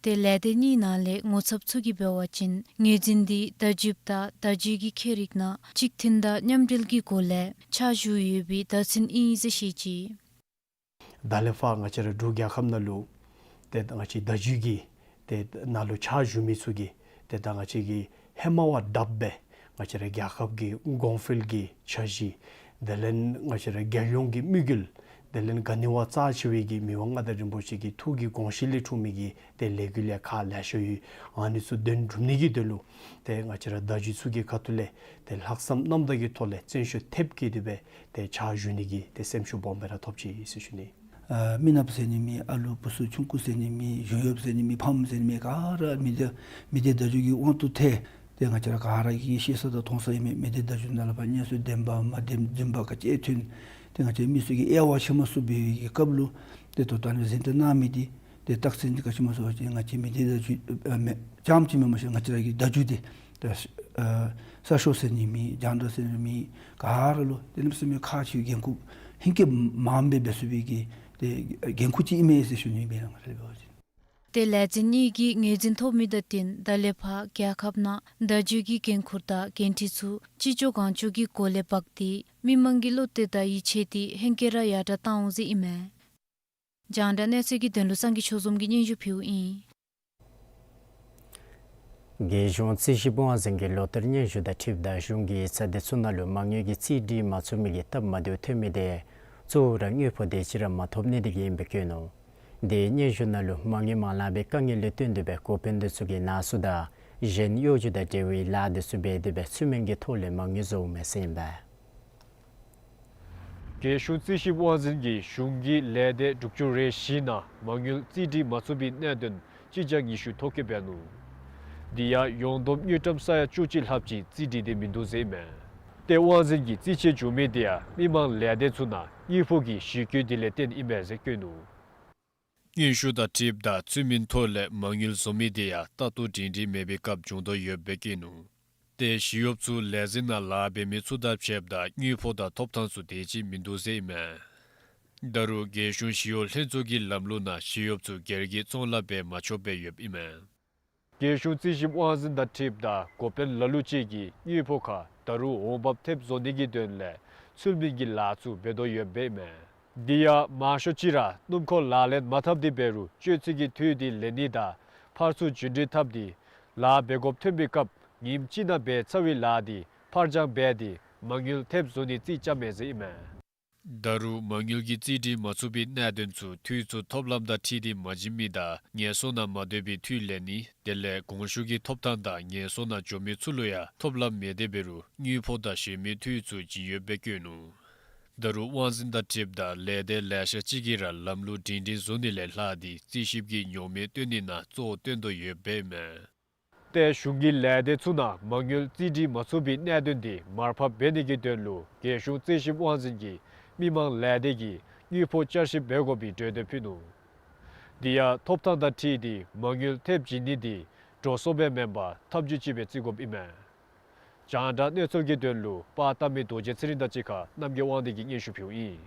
ཏེ་ལས་སྡེ་གཉིས་ནང་ལས་ངོ་ཚབ་ཚུ་གིས་འབད་བ་ཅིན་ངོས་འཛིན་འདི་བརྡ་བརྒྱུདཔ་དང་བརྡ་བརྒྱུད་ཀྱི་ཁྱད་རིག་ནང་གཅིག་མཐུན་དང་མཉམ་འབྲེལ་གྱི་སྒོ་ལས་ཕྱག་ཞུ་ཡོད་པའི་བརྡ་མཚོན་ཨིན་ཟེར་བཤད་ཅི། ད་ལས་ཕར་ང་བཅས་ར་འབྲུག་རྒྱལ་ཁབ་ནང་ལུ་ཏེ་ང་བཅས་བརྡ་བརྒྱུད་ཀྱི་ཏེ་ནང་ལུ་ཕྱག་ཞུ་མི་ཚུ་གིས་ཏེ་ད་ང་བཅས་ཀྱིས་ཧེ་མ་བ་དཔ་སྦེ་ང་བཅས་ར་རྒྱལ་ཁབ་ཀྱི་གོང་འཕེལ་གྱི་འཆར་གཞི་དེ་ལས་ང་བཅས་ར་རྒྱལ་ཡོངས་ཀྱི་དམིགས་ཡུལ་དེ་ལས་ག་ནི་བ་རྩ་ཆེ་བའི་གི་མི་དབང་མངའ་བདག་རིན་པོ་ཆེ་གི་ཐུགས་ཀྱི་དགོངས་བཞེད་ལས་འཁྲུངས་མི་གི་ཏེ་ལས་འགུལ་ལས་ཁག་ལེ་ཤ་ཡོད། ཨ་ནི་ཚུ་དོན་འགྲུབ་ནི་གི་དོན་ལུ་ཏེ་ང་བཅས་ར་བརྡ་བརྒྱུད་ཚུ་གི་ཁ་ཐུག་ལས་ཏེ་ལྷག་བསམ་རྣམ་དག་གི་ཐོག་ལས་བརྩོན་ཤུགས་ཐེབས་བསྐྱེད་དེ་སྦེ་ཏེ་ཕྱག་ཞུ་ནི་གི་ཏེ་སེམས་ཤུགས་སྦོམ་སྦེ་ར་ཐོབ་ཅི་ཟེར་ཞུ་ནི། ཨ་མི་ནགཔ་ཟེར་ནི་མེད། ཨ་ལུ་བུ་ཚུ་ཆུང་ཀུ་ཟེར་ནི་མེད། གཞུང་གཡོགཔ་ཟེར་ནི་མེད། ཕམ་ཟེར་ནི་མེད། ག་ར་མི་སྡེ་མི་སྡེ་བརྡ་བརྒྱུད་ཀྱི་དབང་དུ་ཐལ། ཏེ་ང་བཅས་ར་ག་ར་གིས་ཤེས་ས་དང་མཐོང་ས་ཨིན་མས། མི་སྡེ་བརྡ་བརྒྱུད་ནང་ལས་ཕར་སྙན་སེང་བདེན་པ་མ་བདེན་རྫུན་པ་ག་ཅི་ཐོན། ཏེ་ང་བཅས་མི་ཚུ་གིས་དབྱེ་བ་ཕྱེ་མ་ཚུགས་པའི་གི་སྐབས་ལུ་ཏེ་ད་ལྟོ་ཨ་ནི་ཟིན་བྲིས་གནང་མི་འདི་ཏེ་རྟགས་མཚན་འདི་ག་ཅི་སྨོ་ཟེར་བ་ཅིན་ང་བཅས་མི་སྡེ་བརྡ་བརྒྱུད་ཨ་མེན་རྐྱངམ་ཅིག་མེན་མ་ཤེས། ང་བཅས་ར་གི་བརྡ་བརྒྱུད་འདི་ཏེ་ཨ་གསར་ཤོག་ཟེར་ནི་མེད། རྒྱང་བསྒྲགས་ཟེར་ནི་མེད། ག་ར་ལུ་ཏེ་གནམ་མེད་ས་མེད་ཁག་ཆེ་བའི་འགན་ཁུར་ཧིང་སྐྱིད་མངམ་སྦེ་འབད་ཚུགས་པའི་གི་ཏེ་འགན་ཁུར་ཅིག་ཨིན་མས་ཟེར་ཞུ་ནི་ཨིན་པས་ལགས། ང་ར་ལས་འབད་བ་ཅིན། ཏེ་ལས་འཛིན་གཉིས་ཀྱིས་ངོས་འཛིན་ཐོབ་མི་དང་བསྟུན་ད་ལས་ཕར་རྒྱལ་ཁབ་ནང་བརྡ་བརྒྱུད་ཀྱི་འགན་ཁུར་དང་འགན་འཁྲི་ཚུ་ཅི་ལྕོགས་གང་ལྕོགས་ཀྱི་སྒོ་ལས་འབག་སྟེ་མི་མང་གི་བློ་གཏད་དང་ཡིད་ཆེས་འདི་ཧེང་སྐལ་ར་ཡར་དྲག་བཏང་འོང་ཟེར་ཨིན་མས། རྒྱང་བསྒྲགས་གནས་ཚུལ་གྱི་དོན་ལུ་སངས་རྒྱས་ཆོས་འཛོམས་ཀྱིས་སྙན་ཞུ་ཕུལཝ་ཨིན། རྒྱལ་གཞུང་རྩིས་ཞིབ་དབང་འཛིན་གྱི་ལོ་བསྟར་སྙན་ཞུ་དང་འཁྲིལཝ་ད་གཞུང་གི་ཡིག་ཚང་དེ་ཚུ་ནང་ལུ་མ་དངུལ་གྱི་རྩིས་སྒྲིག་མ་ཚུགས་མི་གི་སྟབས་མ་བདེཝ་ཐོན་མི་དེ་གཙོ་བོ་ར་དངུལ་ཕོགས་དེ་ཅིག་ར་མ་ཐོབ་ནི་དེ་གིས་ཨིན་པའི་བཀོད་ནུག། དེ་སྙན་ཞུ་ནང་ལུ་མ་དངུལ་མ་ལང་པའི་དཀའ་ངལ་ལས་བརྟེན་ཏེ་སྦེ་འགོ་དཔོན་དེ་ཚུ་གིས་ནང་གསུག་དང་གཞན་གཡོ་སྒྱུ་དང་འབྲེལ་བའི་ལཱ་དེ་ཚུ་འབད་དེ་སྦེ་ཚུལ་མིན་གྱི་ཐོག་ལས་མ་དངུལ་བཟོཝ་མས་ཟེར་ཨིན་པས། རྒྱལ་གཞུང་རྩིས་ཞིབ་དབང་འཛིན་གྱིས་གཞུང་གི་ལས་སྡེ་དྲུག་ཅུ་རེ་བཞི་ནང་མ་དངུལ་རྩིས་སྒྲིག་མ་ཚུགས་པའི་གནད་དོན་གཅིག་བརྒྱ་ཉི་ཤུ་ཐོ་བཀོད་འབད་ནུག། དེ་ཡང་ཡོངས་བསྡོམས་དངུལ་ཀྲམ་ས་ཡ་བཅུ་གཅིག་ལྷགཔ་ཅིག་རྩིས་སྒྲིག་སྟེ་མིན་འདུག་ཟེར་ཨིན་མས། ཏེ་དབང་འཛིན་གྱིས་རྩིས་ཆད་བྱུང་མི་དེ་ཡང་མི་མང་ལས་སྡེ་ཚུ་ནང་དངུལ་ཕོགས་ཀྱི་གཞི་བཀོད་དེ་ལས་བརྟེན་ཨིན་མས་ཟེར་བཀོད་ནུག། སྙན་ཞུ་དང་འཁྲིལཝ་ད་ཚུལ་མིན་ཐོག་ལས་མ་དངུལ་བཟོ་མི་དེ་ཡང་ལྟ་རྟོག་སྒྲིང་སྒྲིང་མེད་པའི་སྐབས་བྱུང་དོ་ཡོདཔ་སྦེ་བཀོད་ནུག། ཏེ་ཞི་གཡོགཔ་ཚུ་ལས་འཛིན་ནང་ལཱ་འབད་མི་ཚུ་དང་ཕྱདཔ་ད་དངུལ་ཕོགས་དང་ཐོབ་ཐང་ཚུ་དེ་ཅིག་མིན་འདུག་ཟེར་ཨིན་མས། ད་རུང་རྒྱལ་གཞུང་ཞི་གཡོག་ལྷན་ཚོགས་ཀྱི་ལམ་ལུགས་ནང་ཞི་གཡོགཔ་ཚུ་སྒེར་གྱི་བཙོང་ལཱ་འབད་མ་ཆོགཔ་སྦེ་ཡོདཔ་ཨིན་མས། རྒྱལ་གཞུང་རྩིས་ཞིབ་དབང་འཛིན་དང་འཁྲིལཝ་ད་འགོ་དཔོན་ལ་ལུ་ཅིག་གིས་དངུལ་ཕོགས་ཁར་ད་རུང་འོང་འབབ་ཐེབས་བཟོ་ནི་གི་དོན་ལས་ཚུལ་མིན་གྱི་ལཱ་ཚུ་འབད་དོ་ཡོདཔ་ཨིན་མས། དེ་ཡང་མང་ཤོས་ཅིག་ར་སྣུམ་འཁོར་ལག་ལེན་མ་འཐབ་སྟེ་འབད་རུང་སྤྱོད་ཚུ་གི་འཐུས་དེ་ལེན་ནི་དང་ཕར་ཚུར་རྒྱུན་འགྲུལ་འཐབ་སྟེ་ལཱ་འབད་དགོཔ་ཐོན་པའི་སྐབས་ཉིནམ་གཅིག་ནང་འབད་ཚར་བའི་ལཱ་དེ་ཕར་འགྱངས་འབད་དེ་མ་དངུལ་ཐེབས་བཟོ་ནི་རྩིས་རྐྱབ་མས་ཟེར་ཨིན་མས། ད་རུང་མ་དངུལ་གྱི་རྩིས་སྒྲིག་མ་ཚུགས་པའི་གནད་དོན་ཚུ་འཐུས་ཚུ་ཐོབ་ལམ་དང་འཁྲིལ་ཏེ་མ་བྱིན་མི་དང་ངལ་གསོ་ནང་མ་སྡོད་པའི་འཐུས་ལེན་ནི་དེ་ལས་གོང་ཞུ་གི་ཐོབ་ཐང་དང་ངལ་གསོ་ནང་འགྱོ་མི་ཚུ་ལུ་ཡང་ཐོབ་ལམ་མེད་དེ་འབད་རུང་དངུལ་ཕོགས་དང་གཞན་མི་འཐུས་ཚུ་བྱིན་ཡོདཔ་སྦེ་བཀོད་ནུག། ད་རུང་དབང་འཛིན་དང་འཁྲིལཝ་ད་ལས་སྡེ་ལེ་ཤ་ཅིག་གིས་ར་ལམ་ལུགས་སྒྲིང་སྒྲིང་བཟོ་ནི་ལས་ལྷག་སྟེ་རྩིས་ཞིབ་ཀྱི་ཉོག་མེད་སྟོན་ནི་ནང་གཙོ་བོ་བཏོན་དོ་ཡོདཔ་ཨིན་མས། ཏེ་གཞུང་གི་ལས་སྡེ་ཚུ་ནང་མ་དངུལ་རྩིས་སྒྲིག་མ་ཚུགས་པའི་གནད་དོན་དེ་མར་ཕབ་འབད་ནི་གི་དོན་ལུ་རྒྱལ་གཞུང་རྩིས་ཞིབ་དབང་འཛིན་གྱིས་མི་མང་ལས་སྡེ་གི་དངུལ་ཕོགས་བསྐྱར་ཞིབ་འབད་དགོ་པའི་གྲོས་འདེབས་ཕུལ་ནུག། དེ་ཡང་ཐོབ་ཐང་དང་འཁྲིལ་ཏེ་མ་དངུལ་ཐེབས་བྱིན་ནི་དེ་འགྲོ་སོང་སྦེ་མེན་པར་ཐབས་བྱུས་ཅིག་སྦེ་བརྩི་དགོཔ་ཨིན་མས། རྒྱང་བསྒྲགས་གནས་ཚུལ་གྱི་དོན་ལུ་པར་བཏབ་མི་རྡོ་རྗེ་ཚེ་རིང་དང་གཅིག་ཁར་རྣམ་རྒྱལ་དབང་འདུས་ཀྱིས་སྙན་ཞུ་ཕུལཝ་ཨིན།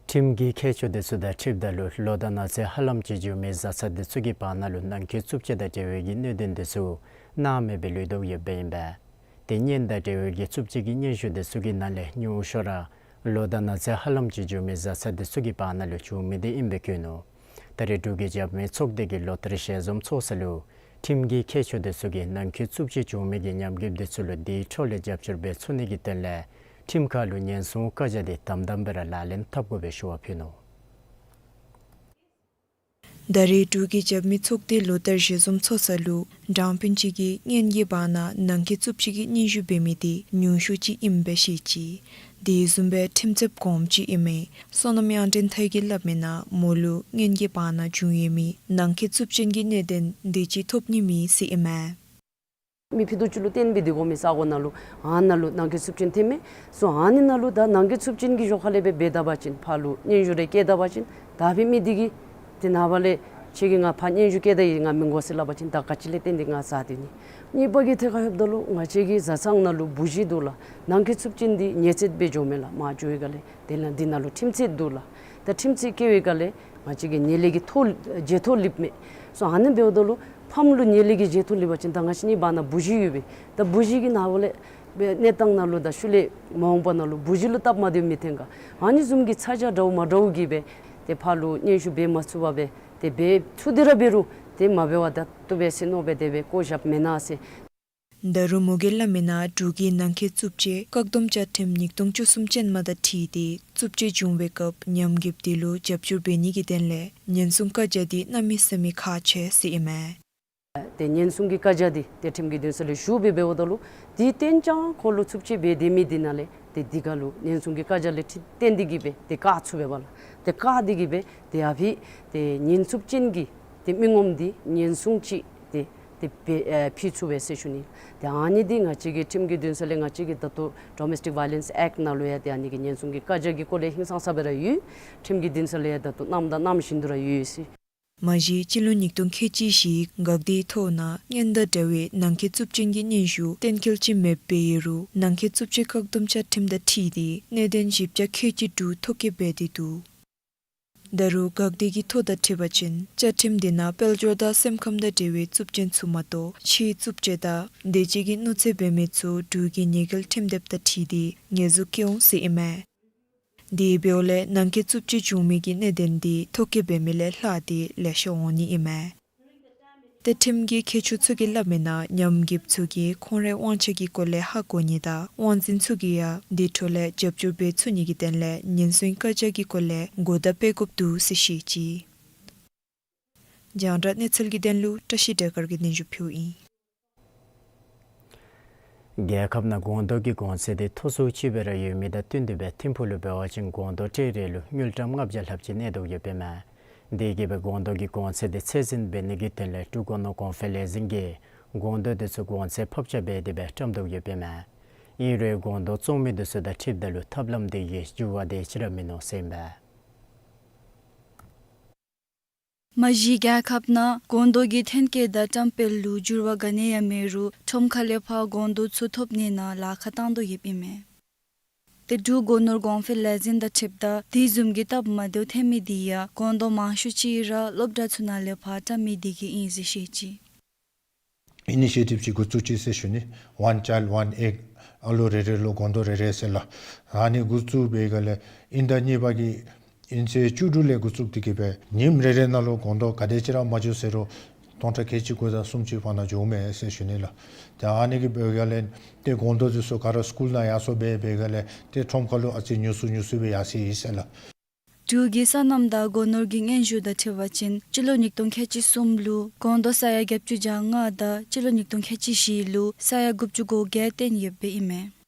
ཁྲིམས་ཀྱི་ཁྱད་ཆོས་དེ་ཚུ་དང་འཁྲིལཝ་ད་ལུ་ལོ་དང་ན་ཚོད་ཧ་ལམ་ཅིག་འགྱོ་མི་བཟའ་ཚང་དེ་ཚུ་གི་བར་ན་ལུ་ནང་འཁོད་རྩུབ་སྤྱོད་དང་འབྲེལ་བའི་གི་གནད་དོན་དེ་ཚུ་སྣང་མེད་སྦེ་ལུས་དོ་ཡོདཔ་ཨིན་པས། ཏེ་གཉེན་དང་འབྲེལ་བའི་གི་རྩུབ་སྤྱོད་ཀྱི་སྙན་ཞུ་དེ་ཚུ་གི་ནང་ལས་ཉུང་ཤོས་ར་ལོ་དང་ན་ཚོད་ཧ་ལམ་ཅིག་འགྱོ་མི་བཟའ་ཚང་དེ་ཚུ་གི་བར་ན་ལུ་བྱུང་མི་དེ་ཨིནམ་སྦེ་བཀོད་ནུག། ད་རེས་འབྲུག་གི་རྒྱབ་མི་ཚོགས་སྡེ་གི་ལོ་བསྟར་ཞལ་འཛོམས་ཚོགས་ས་ལུ་ཁྲིམས་ཀྱི་ཁྱད་ཆོས་དེ་ཚུ་གིས་ནང་འཁོད་རྩུབ་སྤྱོད་བྱུང་མི་གི་ཉམས་རྒུདཔ་དེ་ཚུ་ལུ་དེའི་འཕྲོ་ལས་རྒྱབ་སྐྱོར་འབད་ཚུགས་ནི་གི་དོན་ལས་ཁྲིམས་ཁང་ལུ་ཉེན་སྲུང་བཀའ་རྒྱ་དེ་དམ་དམ་སྦེ་ར་ལག་ལེན་འཐབ་དགོ་པའི་ཞུ་བ་ཕུལ་ནུག། ད་རེས་འབྲུག་གི་རྒྱབ་མི་ཚོགས་སྡེ་ལོ་བསྟར་ཞལ་འཛོམས་ཚོགས་ས་ལུ་དྲང་དཔོན་ཅིག་གིས་གཉེན་གྱི་བར་ན་ནང་འཁོད་རྩུབ་སྤྱོད་ཀྱི་སྙན་ཞུ་འབད་མི་དེ་ཉུང་ཤོས་ཅིག་ཨིནམ་སྦེ་བཤད་ཅི། དེ་བཟུམ་སྦེ་ཁྲིམས་རྩོདཔ་གོངམ་ཅིག་ཨིན་མི་བསོད་ནམས་དབྱངས་ཅན་ཐར་གྱིས་སླབ་མི་ནང་མོ་ལུ་གཉེན་གྱི་བར་ན་བྱུང་ཡོད་མི་ནང་འཁོད་རྩུབ་སྤྱོད་ཀྱི་གནད་དོན་དེ་ཅིག་ཐོབ་ནི་མེད་ཟེར་ཨིན་མས། མི་ཕུད་རྡོག་ཅིག་ལུ་བརྟེན་སྦེ་སྡོད་དགོ་མི་ས་གོ་ནང་ལུ་ཨ་ནཱ་ལུ་ནང་འཁོད་རྩུབ་སྤྱོད་ཐོནམ་མས། སོ་ཨ་ནི་ནང་ལུ་ད་ནང་འཁོད་རྩུབ་སྤྱོད་ཀྱི་ཞོར་ཁ་ལས་སྦེ་འབད་ད་པ་ཅིན་ཕར་ལུ་སྙན་ཞུ་རེ་བཀལ་ད་པ་ཅིན་ད་འབད་མི་དེ་གིས་ཏེ་ནངས་པ་ལས་ཁྱོད་ཀྱིས་ང་ཕར་སྙན་ཞུ་བཀལ་ད་ཡི་ང་མི་དགོ་ཟེར་སླབ་པ་ཅིན་ད་ག་ཅི་ལས་བརྟེན་ཏེ་ང་བཟའ་སྡོད་ནི། གཉིས་པ་གི་ཐད་ཁར་ལྷོདཔ་ད་ལུ་ང་བཅས་ཀྱི་བཟའ་ཚང་ནང་ལུ་བུ་གཞི་འདུག་ལགས། ནང་འཁོད་རྩུབ་སྤྱོད་འདི་ཉེས་ཚད་སྦེ་འགྱོཝ་མས་ལགས། མར་འགྱོ་བའི་སྒང་ལས་དེ་ལས་འདི་ནང་ལུ་ཁྲིམས་ཆད་འདུག་ལགས། ད་ཁྲིམས་ཆད་བཀལ་བའི་སྒང་ལས་ང་བཅས་ཀྱི་ཉེས་ལས་ཀྱི་ཐོ་བརྗེ་ཐོ་ལེནམ་མས། སོ་ཨ་ནི་འབདཝ་ད་ལུ་ཕམ་ལུ་ཉེས་ལས་ཀྱི་བརྗེ་ཐོ་ལེན་པ་ཅིན་ད་ང་བཅས་གཉིས་བར་ན་བུ་གཞི་ཡོད་པས། ད་བུ་གཞི་གི་ནངས་པ་ལས་སྦེ་གནས་སྟངས་ནང་ལུ་དང་ཤུལ་ལས་མ་འོངས་པ་ནང་ལུ་བུ་གཞི་ལུ་སྟབས་མ་བདེཝ་མི་འཐོན་ག། ཨ་ནི་བཟུམ་གྱི་ཚ་གྱང་འདྲཝ་མ་འདྲཝ་གིས་སྦེ་ཏེ་ཕར་ལུ་སྙན་ཞུ་འབད་མ་ཚུགས་པར་སྦེ་ཏེ་འབད་ཚུགས་ཏེ་ར་འབད་རུང་ཏེ་མ་འབད་བར་ད་བཏུབ་པས་ཟེར་མནོ་སྦེ་དེ་སྦེ་བཀོ་བཞགཔ་མེན་ན་ཟེར། ད་རུང་མོ་གིས་སླབ་མི་ནང་འབྲུག་གི་ནང་འཁོད་རྩུབ་སྤྱོད་བཀག་སྡོམ་བཅའ་ཁྲིམས་ཉིས་སྟོང་བཅུ་གསུམ་ཅན་མ་དང་འཁྲིལ་ཏེ་རྩུབ་སྤྱོད་བྱུང་བའི་སྐབས་ཉམས་རྒུདཔ་དེ་ལུ་རྒྱབ་སྐྱོར་འབད་ནི་གི་དོན་ལས་ཉེན་སྲུང་བཀའ་རྒྱ་དེ་གནམ་མེད་ས་མེད་ཁག་ཆེ་ཟེར་ཨིན་མས། ཏེ་ཉེན་སྲུང་གི་བཀའ་རྒྱ་དེ་ཏེ་ཁྲིམས་ཀྱི་འདུན་ས་ལས་ཞུ་སྦེ་འབདཝ་ད་ལུ་དེ་རྟེན་ཅིང་ཁོ་ལུ་རྩུབ་སྤྱོད་འབད་དེ་མི་དེ་ནང་ལས་ཏེ་དེ་ཁར་ལུ་ཉེན་སྲུང་གི་བཀའ་རྒྱ་ལས་ཁྲིམས་བརྟེན་ཏེ་གིས་སྦེ་ཏེ་བཀག་ཚུགས་པས་པ་ལགས། ཏེ་བཀག་སྟེ་གིས་སྦེ་ཏེ་ཨ་ཕི་ཏེ་ཉེན་རྩུབ་ཅན་གྱི་ཏེ་མི་ངོམ་དེ་ཉེན་སྲུང་ཅིག་ཏེ་ཏེ་འབད་ཨེ་ཕུལ་ཚུགས་པས་ཟེར་ཞུ་ནི། ཏེ་ཨ་ནི་དེ་ང་བཅས་ཀྱི་ཁྲིམས་ཀྱི་འདུན་ས་ལས་ང་བཅས་ཀྱི་ད་ལྟོ་Domestic Violence Act ནང་ལུ་ཡང་ཏེ་ཨ་ནི་གི་ཉེན་སྲུང་གི་བཀའ་རྒྱ་གི་སྐོར་ལས་ཧིང་སངས་ས་སྦེ་ར་ཡོད། ཁྲིམས་ཀྱི་འདུན་ས་ལས་ཡང་ད་ལྟོ་གནངམ་དང་གནང་བཞིན་དུ་ར་ཡོད་ཟེར། མ་གཞི་སྤྱི་ལོ་ཉིས་སྟོང་ཁལ་གཅིག་བཞི་འགག་སྡེའི་ཐོག་ནང་གཉེན་དང་འབྲེལ་བའི་ནང་འཁོད་རྩུབ་སྤྱོད་ཀྱི་སྙན་ཞུ་གཏན་འཁེལ་ཅིག་མེདཔ་ཡོད་རུང་ནང་འཁོད་རྩུབ་སྤྱོད་བཀག་སྡོམ་བཅའ་ཁྲིམས་དང་འཁྲིལ་ཏེ་གནད་དོན་བཞི་བརྒྱ་ཁལ་གཅིག་དྲུག་ཐོ་བཀོད་འབད་དེ་འདུག། ད་རུང་འགག་སྡེ་གི་ཐོ་དང་འཁྲིལ་བ་ཅིན་བཅའ་ཁྲིམས་དེ་ནང་དཔལ་འབྱོར་དང་སེམས་ཁམས་དང་འབྲེལ་བའི་རྩུབ་སྤྱོད་ཚུ་མ་གཏོགས་ཕྱིའི་རྩུབ་སྤྱོད་དང་དེ་བཅས་ཀྱི་གནོད་འཚེ་འབད་མི་ཚུ་འབྲུག་གི་ཉེས་འགེལ་ཁྲིམས་དེབ་དང་འཁྲིལ་ཏེ་ཉེས་འཛུགས་བཀལ་འོང་ཟེར་ཨིན་མས། དེ་འབདཝ་ལས་ནང་འཁོད་རྩུབ་སྤྱོད་བྱུང་མི་གི་གནད་དོན་དེ་ཐོ་བཀོད་འབད་མི་ལས་ལྷག་སྟེ་ལེ་ཤ་འོང་ནི་ཨིན་མས། ཏེ་ཁྲིམས་ཀྱི་མཁས་མཆོག་ཚུ་གིས་སླབ་མི་ནང་ཉམས་རྒུདཔ་ཚུ་གིས་ཁོང་རའི་དབང་ཆ་གི་སྐོར་ལས་ཧ་གོ་ནི་དང་དབང་འཛིན་ཚུ་གིས་ཡང་དེ་འཕྲོ་ལས་རྒྱབ་སྐྱོར་འབད་ཚུགས་ནི་གི་དོན་ལས་ཉེན་སྲུང་བཀའ་རྒྱ་གི་སྐོར་ལས་གོ་བརྡ་སྤེལ་དགོཔ་འདུག་ཟེར་བཤད་ཅི། རྒྱང་བསྒྲགས་གནས་ཚུལ་གྱི་དོན་ལུ་བཀྲ་ཤིས་སྒྲོལ་དཀར་གྱིས་སྙན་ཞུ་ཕུལཝ་ཨིན། རྒྱལ་ཁབ་ནང་སྒོང་རྡོག་གི་གོང་ཚད་དེ་མཐོ་སུ་ཅིག་སྦེ་ར་ཡོད་མི་དང་བསྟུན་ཏེ་སྦེ་ཐིམ་ཕུག་ལུ་འབད་བ་ཅིན་སྒོང་རྡོག་ཊེ་རེ་ལུ་དངུལ་ཀྲམ་ལྔ་བརྒྱ་ལྷགཔ་ཅིག་གནས་དོ་ཡོདཔ་ཨིན་མས། དེ་གིས་སྦེ་སྒོང་རྡོག་གི་གོང་ཚད་དེ་ཚད་འཛིན་འབད་ནི་གི་དོན་ལས་འབྲུག་སྒོ་ནོར་གོང་འཕེལ་ལས་འཛིན་གྱིས་སྒོང་རྡོག་དེ་ཚུ་གོང་ཚད་ཕབ་ཆག་འབད་དེ་སྦེ་བཀྲམ་དོ་ཡོདཔ་ཨིན་མས། ཨིན་རུང་སྒོང་རྡོག་བཙོང་མི་དེ་ཚུ་དང་འཁྲིལཝ་ད་ལུ་ཐབས་ལམ་དེ་གིས་འགྱུར་བ་དེ་ཅིག་ར་མིན་ནུག་ཟེར་ཨིན་པས། མ་གཞི་རྒྱལ་ཁབ་ནང་སྒོང་རྡོག་གི་ཐོན་སྐྱེད་དང་བཀྲམ་སྤེལ་ལུ་འགྱུར་བ་ག་ནི་ཡང་མེད་རུང་ཁྲོམ་ཁ་ལས་ཕར་སྒོང་རྡོག་ཚུ་ཐོབ་ནི་ནང་ལཱ་ཁག་བཏང་དོ་ཡོདཔ་ཨིན་མས། ཏེ་འབྲུག་སྒོ་ནོར་གོང་འཕེལ་ལས་འཛིན་དང་འཁྲིལཝ་ད་དེ་བཟུམ་གྱི་སྟབས་མ་བདེཝ་ཐོན་མི་དེ་ཡང་སྒོང་རྡོག་མང་ཤོས་ཅིག་ར་སློབ་གྲྭ་ཚུ་ནང་ལས་ཕར་བཀྲམ་མི་དེ་གིས་ཨིན་ཟེར་བཤད་ཅི། ཨི་ནི་ཤི་ཨེ་ཊིབ་ཅིག་འགོ་བཙུགས་ཅི་ཟེར་ཞུ་ནི། One child one egg། ཨ་ལོ་རེ་རེ་ལུ་སྒོང་རྡོག་རེ་རེ་ཟེར་ལགས། ཨ་ནི་འགོ་བཙུགས་པའི་སྒང་ལས་དབྱིན་ཟླ་གཉིས་པ་གི་དབྱིན་ཚེས་བཅུ་དྲུག་ལས་འགོ་བཙུགས་ཏེ་གི་སྦེ་ཉིནམ་རེ་རེ་ནང་ལུ་སྒོང་རྡོག་ག་དེ་ཅིག་ར་མ་འགྱོ་ཟེར་རུང་སྟོང་ཕྲག་ཁལ་གཅིག་དགུ་དང་སུམ་ཅུའི་བར་ན་འགྱོཝ་མས་ཟེར་ཞུ་ནི་ལགས། ཏེ་ཨ་ནི་གི་སྦེ་སྒང་ལས་ཏེ་སྒོང་རྡོག་འདི་ཚུ་ག་ར་སི་ཀུལ་ནང་ཡར་སོང་སྦེ་འབད་སྒང་ལས་ཏེ་ཁྲོམ་ཁ་ལུ་ཨ་ཙི་ཉུང་སུ་ཉུང་སུ་སྦེ་ཡར་སོ་ཡི་ཟེར་ལགས། འབྲུག་གི་སོ་ནམ་དང་སྒོ་ནོར་གྱི་སྙན་ཞུ་དང་འཁྲིལ་བ་ཅིན་སྤྱི་ལོ་ཉིས་སྟོང་ཁལ་གཅིག་གསུམ་ལུ་སྒོང་རྡོག་ས་ཡ་བརྒྱད་ཅུ་གྱ་ལྔ་དང་སྤྱི་ལོ་ཉིས་སྟོང་ཁལ་གཅིག་བཞི་ལུ་ས་ཡ་དགུ་བཅུ་གོ་བརྒྱད་བཏོན་ཡོདཔ་ཨིན་མས།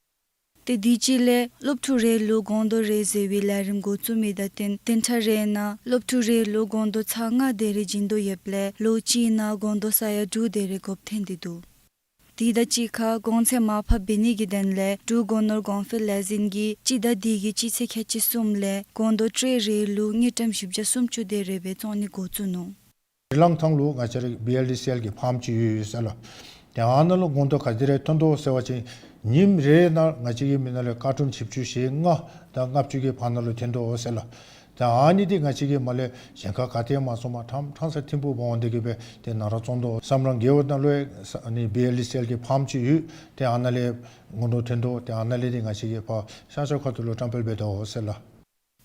ཏེ་དུས་ཅི་ལས་སློབ་ཕྲུག་རེ་ལུ་སྒོང་རྡོག་རེ་ཟེར་བའི་ལས་རིམ་འགོ་བཙུགས་མི་དང་བསྟུན་བདུན་ཕྲག་རེ་ནང་སློབ་ཕྲུག་རེ་ལུ་སྒོང་རྡོག་ཚར་ལྔ་དེ་རེ་བྱིན་དོ་ཡོདཔ་ལས་ལོ་གཅིག་ནང་སྒོང་རྡོག་ས་ཡ་དྲུག་དེ་རེ་དགོཔ་ཐོན་ཏེ་འདུག། དེ་དང་གཅིག་ཁར་གོང་ཚད་མར་ཕབ་འབད་ནི་གི་དོན་ལས་འབྲུག་སྒོ་ནོར་གོང་འཕེལ་ལས་འཛིན་གྱིས་སྤྱི་ཟླ་འདི་གི་སྤྱི་ཚེས་ཁལ་གཅིག་གསུམ་ལས་སྒོང་རྡོག་ཊྲེ་རེ་ལུ་དངུལ་ཀྲམ་བཞི་བརྒྱ་སུམ་ཅུ་དེ་རེ་སྦེ་བཙོང་ནི་འགོ་བཙུགས་ནུག། རི་ལང་ཐང་ལུ་ང་བཅས་རའི་བི་ཨེལ་ཌི་སི་ཨེལ་གྱི་ཕཱམ་ཅིག་ཡོད་ཡོད་ཟེར་ལགས། ཏེ་ཨ་ནཱ་ལུ་སྒོང་རྡོག་ག་དེ་རེ་ཐོན་དོ་ཟེར་བ་ཅིན་ཉིནམ་རེ་ནང་ང་བཅས་ཀྱི་མི་ནང་ལས་ཀར་ཊུན་བཞི་བཅུ་ཞེ་ལྔ་དང་ལྔ་བཅུ་གི་བར་ན་ལུ་ཐོན་དོ་ཟེར་ལགས། ཏེ་ཨ་ནི་འདི་ང་བཅས་ཀྱིས་མར་ལས་གཞན་ཁར་ག་ཏེ་མ་བཙོངམ་ཕྲང་ཕྲང་ས་ཐིམ་ཕུག་འབག་འོང་སྟེ་གི་སྦེ་ཏེ་ནཱ་ར་བཙོང་དོ། སམ་རང་རྒེད་འོག་ནང་ལུ་ཡང་ཨ་ནི་བི་ཨེལ་ཌི་སི་ཨེལ་གྱི་ཕཱམ་ཅིག་ཡོད། ཏེ་ཨ་ནཱ་ལས་སྒོང་རྡོག་ཐོན་དོ། ཏེ་ཨ་ནཱ་ལས་འདི་ང་བཅས་ཀྱིས་ཕར་ཤར་ཕྱོགས་ཁ་ཐུག་ལུ་བཀྲམ་སྤེལ་འབད་དོ་ཟེར་ལགས།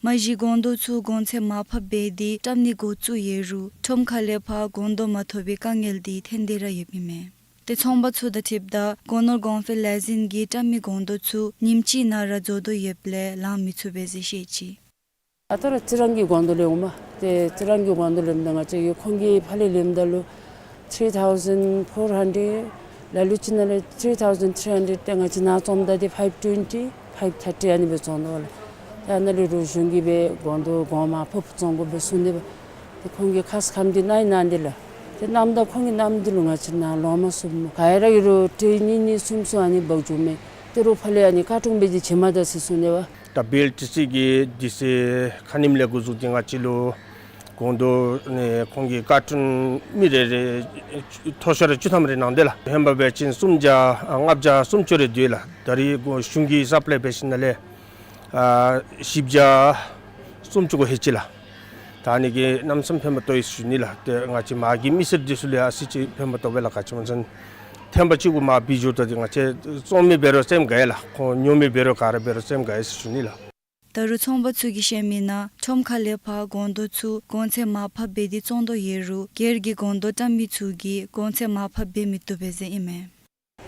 མ་གཞི་སྒོང་རྡོག་ཚུ་གོང་ཚད་མར་ཕབ་འབད་དེ་བཀྲམ་ནི་འགོ་བཙུགས་ཡོད་རུང་ཁྲོམ་ཁ་ལས་ཕར་སྒོང་རྡོག་མ་ཐོབ་པའི་དཀའ་ངལ་འདི་ཐོན་ཏེ་ར་ཡོདཔ་ཨིན་མས། ཏེ་ཚོང་པ་ཚུ་དང་འཁྲིལཝ་ད་སྒོ་ནོར་གོང་འཕེལ་ལས་འཛིན་གྱིས་བཀྲམ་མི་སྒོང་རྡོག་ཚུ་ཉིནམ་གཅིག་ནང་ར་རྫོགས་དོ་ཡོདཔ་ལས་ལང་མི་ཚུགས་པས་ཟེར་བཤད་ཅི། ཨ་ད་ར་རྩི་རང་གི་སྒོང་རྡོག་ལས་འོངམ། ཏེ་རྩི་རང་གི་སྒོང་རྡོག་ལེནམ་ད་ང་བཅས་ཀྱིས་ཁོང་གི་ཕར་ལས་ལེནམ་ད་ལུ་three thousand four hundred། ལ་ལུ་ཅིག་ནང་ལས་three thousand three hundred། ཏེ་ང་བཅས་ནཱ་བཙོངམ་ད་འདི་five twenty, five thirty ཨ་ནི་སྦེ་བཙོང་དོ་ལགས། ཏེ་ཨ་ནཱ་ལས་རོགས་གཞུང་གིས་སྦེ་སྒོང་རྡོག་གོང་མར་ཕབ་བཙོང་དགོ་པས་གསུངས་ཏེ་འབད། ཏེ་ཁོང་གིས་ཁ་ཙ་ཁ་ཉིནམ་འདི་གནང་ཡི་གནང་སྟེ་ལགས། ཏེ་གནངམ་ད་ཁོང་གིས་གནངམ་འདི་ལུ་ང་བཅས་ནཱ་ལོང་མ་ཚུགས་སྨོ། ག་ར་གིས་རོགས་ཊྲེ་གཉིས་གཉིས་གསུམ་གསུམ་ཨ་ནི་འབག་འགྱོཝ་མས། ཏེ་རོགས་ཕར་ལས་ཨ་ནི་ཀར་ཊུན་འབད་དེ་བྱིན་མ་ད་ཟེར་གསུངས་ཏེ་འབད། ད་བི་ཨེལ་ཌི་སི་གིས་དུས་ཚོད་ཁ་ཉིནམ་ལས་འགོ་བཙུགས་ཏེ་ང་བཅས་ལུ་སྒོང་རྡོག་ཨ་ནི་ཁོང་གིས་ཀར་ཊུན་མི་རེ་རེ་མཐོ་ཤོས་ར་བཅུ་ཐམ་རེ་གནང་དེས་ལགས། ཧེ་མ་འབད་བ་ཅིན་སུམ་བརྒྱ་ལྔ་བརྒྱ་སུམ་ཅུ་རེ་འདུག་ལགས། ད་རིས་གཞུང་གིས་སབ་ལའི་འབད་ཞིནམ་ལས་ཨ་བཞི་བརྒྱ་སུམ་ཅུ་གོ་ཧེ་ཅི་ལགས། ད་ཨ་ནི་གིས་གནམ་མེད་ས་མེད་ཕན་པ་ཐོབ་ཡི་ཟེར་ཞུ་ནི་ལགས། ཏེ་ང་བཅས་མ་གི་མི་སེར་འདི་ཚུ་ལུ་ཡང་ཨ་ཙི་ཅིག་ཕན་པ་ཐོབ་པས་ལགས། ག་ཅི་སྨོ་ཟེར་ན་ཐེངས་པ་གཅིག་གུ་མར་བུད་འགྱོཝ་ད་འདི་ང་བཅས་བཙོང་མི་འབད་རུང་སེམས་དགའ་ཡི་ལགས། ཁོང་ཉོ་མི་འབད་རུང་ག་ར་འབད་རུང་སེམས་དགའ་ཡི་ཟེར་ཞུ་ནི་ལགས། ད་རུང་ཚོང་པ་ཚུ་གིས་བཤད་མི་ནང་ཁྲོམ་ཁ་ལས་ཕར་སྒོང་རྡོག་ཚུ་གོང་ཚད་མར་ཕབ་འབད་དེ་བཙོང་དོ་ཡོད་རུང་སྒེར་གྱི་སྒོང་རྡོག་བཀྲམ་མི་ཚུ་གིས་གོང་ཚད་མར་ཕབ་འབད་མི་བཏུབ་པས་ཟེར་ཨིན་མས།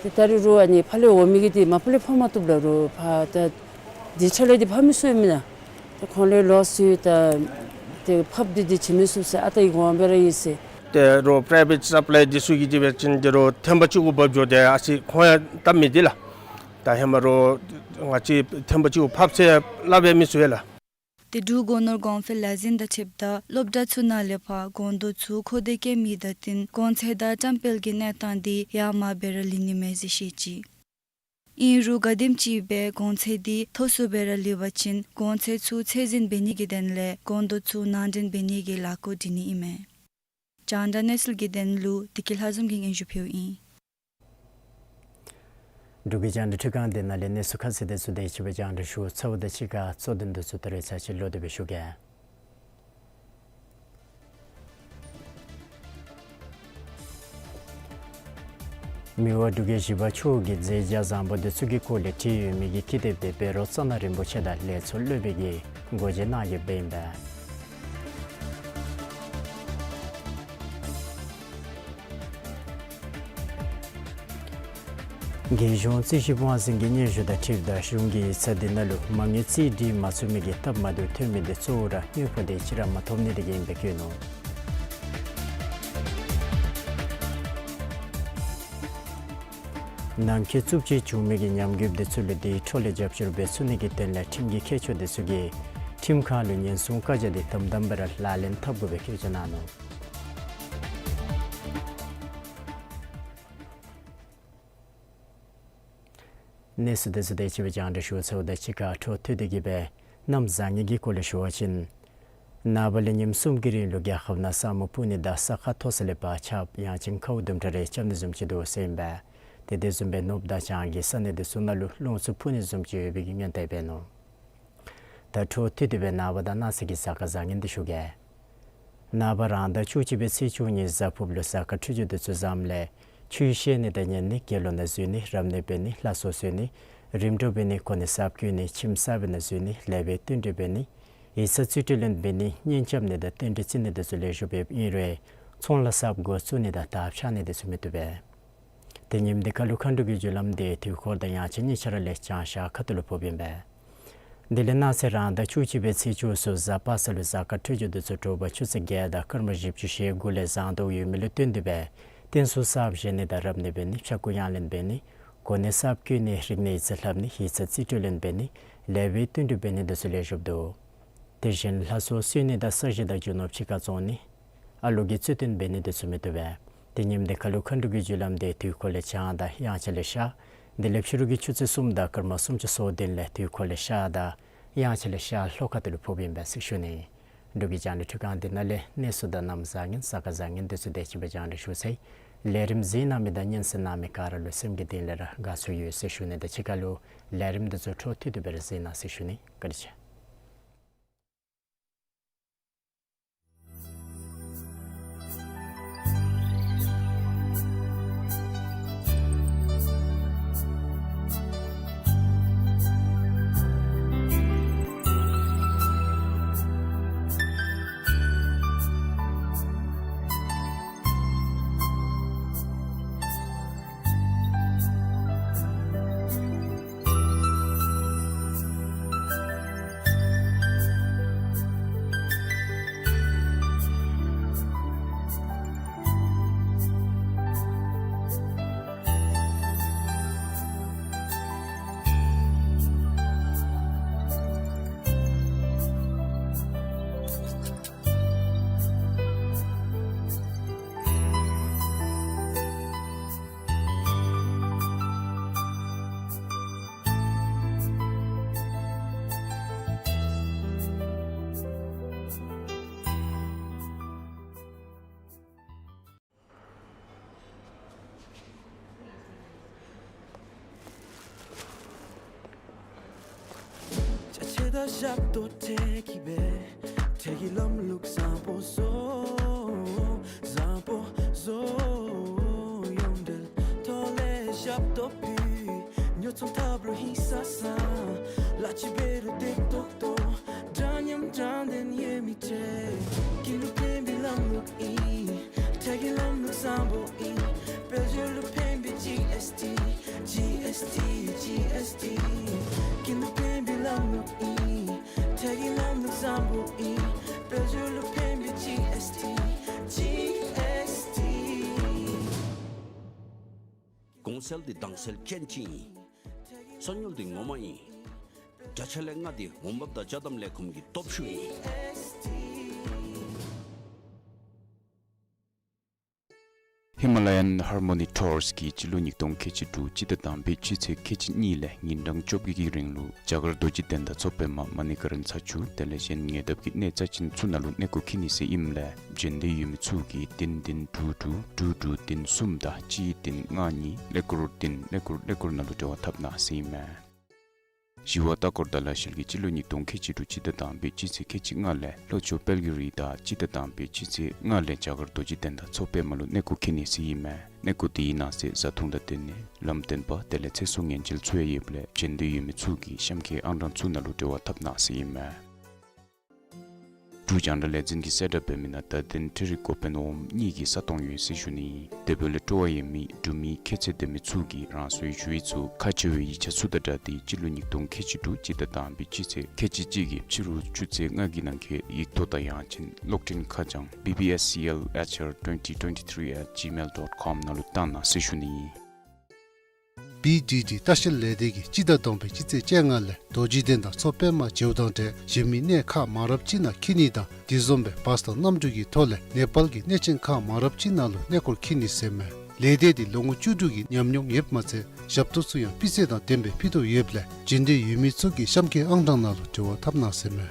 ཏེ་ད་རིས་རོགས་ཨ་ནི་ཕར་ལས་འོང་མི་གིས་འདི་མ་པ་ལས་ཕབ་མ་བཏུབ་ལགས། རོགས་ཕར་ད་འདི་ཆ་ལས་འདི་ཕབ་མི་ཚུགས་ཨིན་མས་ན། ཏེ་ཁོང་ལུ་ལོསི་ཡོད་ད། ཏེ་ཕབ་སྟེ་འདི་བྱིན་མི་ཚུགས་ཟེར་ཨ་རྟག་གི་དགོངས་པ་ར་ཨིན་ཟེར། ཏེ་རོགས་པ་རའི་བེཊ་སབ་ལའི་འདི་ཚུ་གིས་འདི་འབད་བ་ཅིན་ཏེ་རོགས་ཐེངས་པ་གཅིག་གུ་འབག་འགྱོ་སྟེ་ཨ་ཙི་ཁོང་ཡང་སྟབས་མི་བདེ་ལགས། ད་ཧེ་མ་རོགས་ང་བཅས་ཐེངས་པ་གཅིག་གུ་ཕབ་ཟེར་སླབ་འབད་མི་ཚུགས་ཡ་ལགས། ཏེ་འབྲུག་སྒོ་ནོར་གོང་འཕེལ་ལས་འཛིན་དང་འཁྲིལཝ་ད་སློབ་གྲྭ་ཚུ་ནང་ལས་ཕར་སྒོང་རྡོག་ཚུ་མཁོ་འདོད་བསྐྱེད་མི་དང་བསྟུན་གོང་ཚད་དང་བཀྲམ་སྤེལ་གྱི་གནས་སྟངས་འདི་ཡར་མར་སྦེ་ར་ལུས་ནི་མས་ཟེར་བཤད་ཅི། ཨིན་རུང་ག་དེམ་ཅིག་སྦེ་གོང་ཚད་འདི་མཐོ་སུ་སྦེ་ར་ལུས་པ་ཅིན་གོང་ཚད་ཚུ་ཚད་འཛིན་འབད་ནི་གི་དོན་ལས་སྒོང་རྡོག་ཚུ་ནང་འདྲེན་འབད་ནི་གི་ལས་འགུལ་སྒྲིག་ནི་ཨིན་མས། རྒྱང་བསྒྲགས་གནས་ཚུལ་གྱི་དོན་ལུ་བདེ་སྐྱིད་ལྷ་འཛོམས་ཀྱིས་སྙན་ཞུ་ཕུལཝ་ཨིན། འབྲུག་གི་རྒྱང་བསྒྲགས་ཁྲི་ཁང་འདི་ནང་ལས་གནས་ཚུལ་ཁ་གསལ་དེ་ཚུ་དེ་ཅིག་སྦེ་རྒྱང་བསྒྲགས་ཞུ་ཚརཝ་ད་གཅིག་ཁར་གཙོ་དོན་འདི་ཚུ་ད་རེས་ཚར་གཅིག་ལོག་སྟེ་སྦེ་ཞུ་གེ། མི་དབང་འབྲུག་རྒྱལ་བཞི་པ་མཆོག་གིས་མཛད་བརྒྱ་བཟང་པོ་འདི་ཚུ་གི་སྐོར་ལས་བྲིས་ཡོད་མི་གི་ཀི་དེབ་དེ་བཻ་རོ་ཙ་ན་རིན་པོ་ཆེ་དང་ལས་ཚོགས་སློབ་དཔོན་གྱིས་སྒོ་འབྱེད་གནང་ཡོདཔ་ཨིན་པས། རྒྱལ་གཞུང་རྩིས་ཞིབ་དབང་འཛིན་གྱི་སྙན་ཞུ་དང་འཁྲིལཝ་ད་གཞུང་གིས་ཡིག་ཚང་འདི་ནང་ལུ་མ་དངུལ་རྩིས་སྒྲིག་མ་ཚུགས་མི་གི་སྟབས་མ་བདེཝ་ཐོན་མི་དེ་གཙོ་བོ་ར་དངུལ་ཕོགས་དེ་གཅིག་ར་མ་ཐོབ་ནི་དེ་གིས་ཨིན་པའི་བཀོད་ནུག། ནང་འཁོད་རྩུབ་སྤྱོད་བྱུང་མི་གི་ཉམས་རྒུདཔ་དེ་ཚུ་ལུ་དེའི་འཕྲོ་ལས་རྒྱབ་སྐྱོར་འབད་ཚུགས་ནི་གི་དོན་ལས་ཁྲིམས་ཀྱི་མཁས་མཆོག་དེ་ཚུ་གིས་ཁྲིམས་ཁང་ལུ་ཉེན་སྲུང་བཀའ་རྒྱ་དེ་དམ་དམ་སྦེ་ར་ལག་ལེན་འཐབ་དགོ་པའི་བཀོད་རྒྱ་གནང་ནུག། གནས་ཚུལ་དེ་ཚུ་དེ་ཅིག་སྦེ་རྒྱང་བསྒྲགས་ཞུ་ཚརཝ་ད་གཅིག་ཁར་འཕྲོ་མཐུད་དེ་གི་སྦེ་གནམ་བཟང་ངན་གྱི་སྐོར་ལས་ཞུ་བ་ཅིན། ནངས་པ་ལས་ཉིནམ་གསུམ་གྱི་རིང་ལུ་རྒྱལ་ཁབ་ནང་ས་སྨུག་སྤུབས་ནི་དང་ས་ཁ་མཐོ་ས་ལས་ཕར་ཆརཔ་ཡང་ཅིན་ཁཝ་དུམ་གྲ་རེ་རྐྱབ་ནི་བཟུམ་ཅིག་འདུག་ཟེར་ཨིན་པས། ཏེ་དེ་བཟུམ་སྦེ་ནུབ་དང་བྱང་གི་ས་གནས་དེ་ཚུ་ནང་ལུ་རླུང་འཚུབ་འཕུ་ནི་བཟུམ་ཅིག་ཡོད་པའི་གི་སྔོན་བརྡ་འབད་ནུག། ད་འཕྲོ་མཐུད་དེ་སྦེ་ནངས་པ་དང་གནངས་ཚེ་གི་གཟའ་སྐར་བཟང་ངན་འདི་ཞུ་གེ། ནངས་པ་རང་ཟླ་བཅུ་གཅིག་པའི་ཚེས་བཅུ་གཉིས་གཟའ་ཕུར་བུ་ལུ་གཟའ་སྐར་འཕྲོད་སྦྱོར་འདི་ཚུ་བཟངམ་ལས་ཆོས་བཤད་ནི་དང་ཉན་ནི་དགེ་སློང་ནང་འཛུལ་ནི་རབ་གནས་འབད་ནི་ལྷ་གསོལ་གསོལ་ནི་རིམ་གྲོ་འབད་ནི་གོ་གནས་གསརཔ་བསྐོ་ནི་ཁྱིམ་གསར་པའི་ནང་འཛུལ་ནི་ལེགས་པའི་བསྟུན་གྲོས་འབད་ནི་ཡིག་ཚང་རྩིས་སྤྲོད་ལེན་འབད་ནི་གཉེན་རྐྱབ་ནི་དང་རྟེན་འབྲེལ་བརྩི་ནི་འདི་ཚུ་ལེགས་ཤོམ་སྦེ་ཨིན་རུང་ཚོང་ལཱ་གསརཔ་འགོ་བཙུགས་ནི་དང་དར་འཕྱར་ནི་འདི་ཚུ་མི་བཏུབ་པས། ཏེ་ཉིནམ་འདི་ཁ་ལུ་མཁའ་འགྲོ་གི་རྒྱུ་ལམ་འདི་དུས་འཁོར་དང་དབྱངས་འཆར་གཉིས་ཆ་ར་ལས་བྱང་ཤར་ཁ་ཐུག་ལུ་ཕོགཔ་ཨིན་པས། དེ་ལས་གནངས་ཚེ་རང་ཟླ་བཅུ་གཅིག་པའི་ཚེས་བཅུ་གསུམ་གཟའ་པ་སངས་ལུ་གཟའ་སྐར་འཕྲོད་སྦྱོར་འདི་ཚུ་དྲོ་པ་ཆུ་ཚོད་བརྒྱད་དང་སྐར་མ་བཞི་བཅུ་ཞེ་དགུ་ལས་བཟང་དུ་ཡོད་མི་ལུ་བསྟུན་ཏེ་སྦེ་རྟེན་གསུམ་གསརཔ་བཞེངས་ནི་དང་རབ་གནས་འབད་ནི་ཕྱྭ་འགུགས་གཡང་ལེན་འབད་ནི་གོ་གནས་གསརཔ་བསྐོ་ནི་རིག་གནས་ཡིག་ཚང་ལྷབ་ནི་ཡིག་ཚང་རྩིས་སྤྲོད་ལེན་འབད་ནི་ལེགས་པའི་བསྟུན་གྲོས་འབད་ནི་འདི་ཚུ་ལེགས་ཤོམ་འདུག། དེ་བཞིན་ལྷ་གསོལ་གསོལ་ནི་དང་ས་གཞི་དང་རྒྱུ་ནོར་ཕྱི་ཁར་བཙོང་ནི་ཨ་ལུ་གི་རྩོད་ལྡན་འབད་ནི་འདི་ཚུ་མི་བཏུབ་པས། ཏེ་ཉིནམ་འདི་ཁ་ལུ་མཁའ་འགྲོ་གི་རྒྱུ་ལམ་འདི་དུས་འཁོར་ལས་བྱང་དང་དབྱངས་འཆར་ལས་ཤར། དེ་ལས་ཕྱི་རུ་གི་ཆུ་ཚོད་གསུམ་དང་སྐར་མ་སུམ་ཅུ་སོ་བདུན་ལས་དུས་འཁོར་ལས་ཤར་དང་དབྱངས་འཆར་ལས་ཤར་ལྷོ་ཁ་ཐུག་ལུ་ཕོགཔ་ཨིན་པས་ཟེར་ཞུ་ནི། འབྲུག་གི་རྒྱང་བསྒྲགས་འཕྲུལ་ཁང་འདི་ནང་ལས་གནས་ཚུལ་དང་གནམ་བཟང་ངན་གཟའ་སྐར་བཟང་ངན་འདི་ཚུ་དེ་བཞིན་སྦེ་རྒྱང་བསྒྲགས་ཞུ་ཚར་ཡི། ལས་རིམ་གཟིགས་གནང་མི་དང་ཉན་གསན་གནང་མི་ག་ར་ལུ་སེམས་ཀྱི་གཏིང་ལས་ར་དགའ་ཚོར་ཡོད་ཟེར་ཞུ་ནི་དང་གཅིག་ཁར་ལུ་ལས་རིམ་འདི་ཚུ་འཕྲོ་མཐུད་དེ་སྦེ་ར་གཟིགས་གནང་ཟེར་ཞུ་ནི། བཀའ་དྲིན་ཆེ། ཅ་ཆས་དང་ཞབས་ཏོག་སྤྲོད་གེ་སྦེ། ཏེ་གི་ལམ་ལུགས་བཟང་པོ་བཟོ། བཟང་པོ་བཟོ། ཡོངས་འབྲེལ་ཐོག་ལས་ཞབས་ཏོག་ཕུལ། ཉོ་ཚོང་འཐབ་རུང་ཧིང་སངས་སངས། གླ་ཅིག་འབད་རུང་བདེ་ཏོག་ཏོ། འདྲ་མཉམ་དྲང་བདེན་ཡོད་མི་ཏེ་ཀུན་ལུ་ཕན་པའི་ལམ་ལུགས་ཨིན། ཏེ་གི་ལམ་ལུགས་བཟང་པོ་ཨིན། དཔལ་འབྱོར་ལུ་ཕན་པའི་ཇི་ཨེསི་ཊི། ཇི་ཨེསི་ཊི། ཇི་ཨེསི་ཊི། ཀུན་ལུ་ཕན་པའི་ལམ་ལུགས་ཨིན། ཏེ་གི་ལམ་ལུགས་བཟང་པོ་ཨིན། དཔལ་འབྱོར་ལུ་ཕན་པའི་ཇི་ཨེསི་ཊི། ཇི་ཨེསི་ཊི། གོང་གསལ་འདི་དྭངས་གསལ་ཅན་ཅིག་ཨིན། ས་སྨྱུག་འདི་ངོ་མ་ཨིན། འདྲ་ཆ་ལས་ལྔ་འདི་འོང་འབབ་དང་ཅ་དམ་ལས་ཁུངས་ཀྱི་སྟོབས་ཤུགས་ཨིན། ཧི་མ་ལ་ཡཱན་ཧར་མོ་ནི་ཊུརསི་གིས་སྤྱི་ལོ་ཉིས་སྟོང་ཁལ་གཅིག་དྲུག་སྤྱི་ཟླ་དང་པའི་སྤྱི་ཚེས་ཁལ་གཅིག་གཉིས་ལས་ཉིན་གྲངས་བཅོ་བརྒྱད་ཀྱི་རིང་ལུ་རྒྱ་གར་རྡོ་རྗེ་གདན་དང་མཚོ་པདྨ་མ་ཎི་ཀ་རན་ཚ་ཆུ་དེ་ལས་གཞན་ཉེ་འདབས་ཀྱི་གནས་རྩ་ཅན་ཚུ་ནང་ལུ་གནས་སྐོར་འཁྱིད་ནི་ཟེར་ཨིནམ་ལས་བྱོན་འདོད་ཡོད་མི་ཚུ་གིས་བདུན་བདུན་དྲུག་དྲུག་དྲུག་དྲུག་བདུན་གསུམ་དང་གཅིག་བདུན་ལྔ་གཉིས་ཀླད་ཀོར་བདུན་ཀླད་ཀོར་ཀླད་ཀོར་ནང་ལུ་འབྲེལ་བ་འཐབ་གནང་ཟེར་ཨིན་མས། ཞི་བ་ལྟ་སྐོར་དང་ལས་བྱེད་ཀྱིས་སྤྱི་ལོ་ཉིས་སྟོང་ཁལ་གཅིག་དྲུག་སྤྱི་ཟླ་དང་པའི་སྤྱི་ཚེས་ཁལ་གཅིག་ལྔ་ལས་ལྷོ་ཕྱོགས་དཔལ་གྱི་རི་དང་སྤྱི་ཟླ་དང་པའི་སྤྱི་ཚེས་ལྔ་ལས་རྒྱ་གར་རྡོ་རྗེ་གདན་དང་མཚོ་པདྨ་ལུ་གནས་སྐོར་འཁྱིད་ནི་ཟེར་ཨིན་མས། གནས་སྐོར་དེའི་ནང་གསེས་བཟའ་འཐུང་དང་སྡོད་གནས་ལམ་སྟོན་པ་དེ་ལས་ཚེ་སྲོག་ཉེན་བཅོལ་ཚུ་ཡང་ཡོདཔ་ལས་བྱོན་འདོད་ཡོད་མི་ཚུ་གིས་གཤམ་འཁོད་ཨང་གྲངས་ཚུ་ནང་ལུ་འབྲེལ་བ་འཐབ་གནང་ཟེར་ཨིན་མས། འབྲུག་རྒྱང་བསྒྲགས་ལས་འཛིན་གྱིས་གསལ་བསྒྲགས་འབད་མི་ནང་བརྡ་དོན་འཕྲུལ་རིག་འགོ་དཔོན་འོགམ་གཉིས་ཀྱི་ས་སྟོང་ཡོད་ཟེར་ཞུ་ནི་ཨིན། དེ་འབདཝ་ལས་སྤྲོ་བ་ཡོད་མི་འབྲུག་མི་ཁྱད་ཚད་ལྡན་མི་ཚུ་གིས་རང་སོའི་ཞུ་ཡིག་ཚུ་ཁག་ཆེ་བའི་ཡིག་ཆ་ཚུ་དང་སྦྲགས་ཏེ་སྤྱི་ལོ་ཉིས་སྟོང་ཁལ་གཅིག་དྲུག་སྤྱི་ཟླ་དང་པའི་སྤྱི་ཚེས་ཁལ་གཅིག་གཅིག་གི་ཕྱི་རུ་ཆུ་ཚོད་ལྔ་གི་ནང་འཁོད་ཡིག་ཐོག་དང་ཡང་ཅིན་གློག་འཕྲིན་ཁ་བྱང་B B S C L H R twenty twenty-three at gmail dot com ནང་ལུ་བཏང་གནང་ཟེར་ཞུ་ནི་ཨིན། B D D ལྟ་བཤལ་ལས་སྡེ་གིས་སྤྱི་ཟླ་དང་པའི་སྤྱི་ཚེས་བཅོ་ལྔ་ལས་རྡོ་རྗེ་གདན་དང་མཚོ་པདྨ་མཇལཝ་དང་འབྲེལ་གཞན་མི་གནས་ཁག་མང་རབས་ཅིག་ནང་འཁྱིད་ནི་དང་དེ་བཟུམ་སྦེ་བཱས་དང་གནམ་གྲུ་གི་ཐོག་ལས་ནེ་པཱལ་གྱི་གནས་ཆེན་ཁག་མང་རབས་ཅིག་ནང་ལུ་གནས་སྐོར་འཁྱིད་ནི་ཟེར་མས། ལས་སྡེ་འདི་ལོ་ངོ་བཅུ་དྲུག་གི་ཉམས་མྱོང་ཡོདཔ་མ་ཚད་ཞབས་ཏོག་ཚུ་ཡང་སྤུས་ཚད་དང་ལྡནམ་སྦེ་ཕུལ་དོ་ཡོདཔ་ལས་བྱོན་འདོད་ཡོད་མི་ཚུ་གིས་གཤམ་འཁོད་ཨང་གྲངས་ནང་ལུ་འབྲེལ་བ་འཐབ་གནང་ཟེར་མས།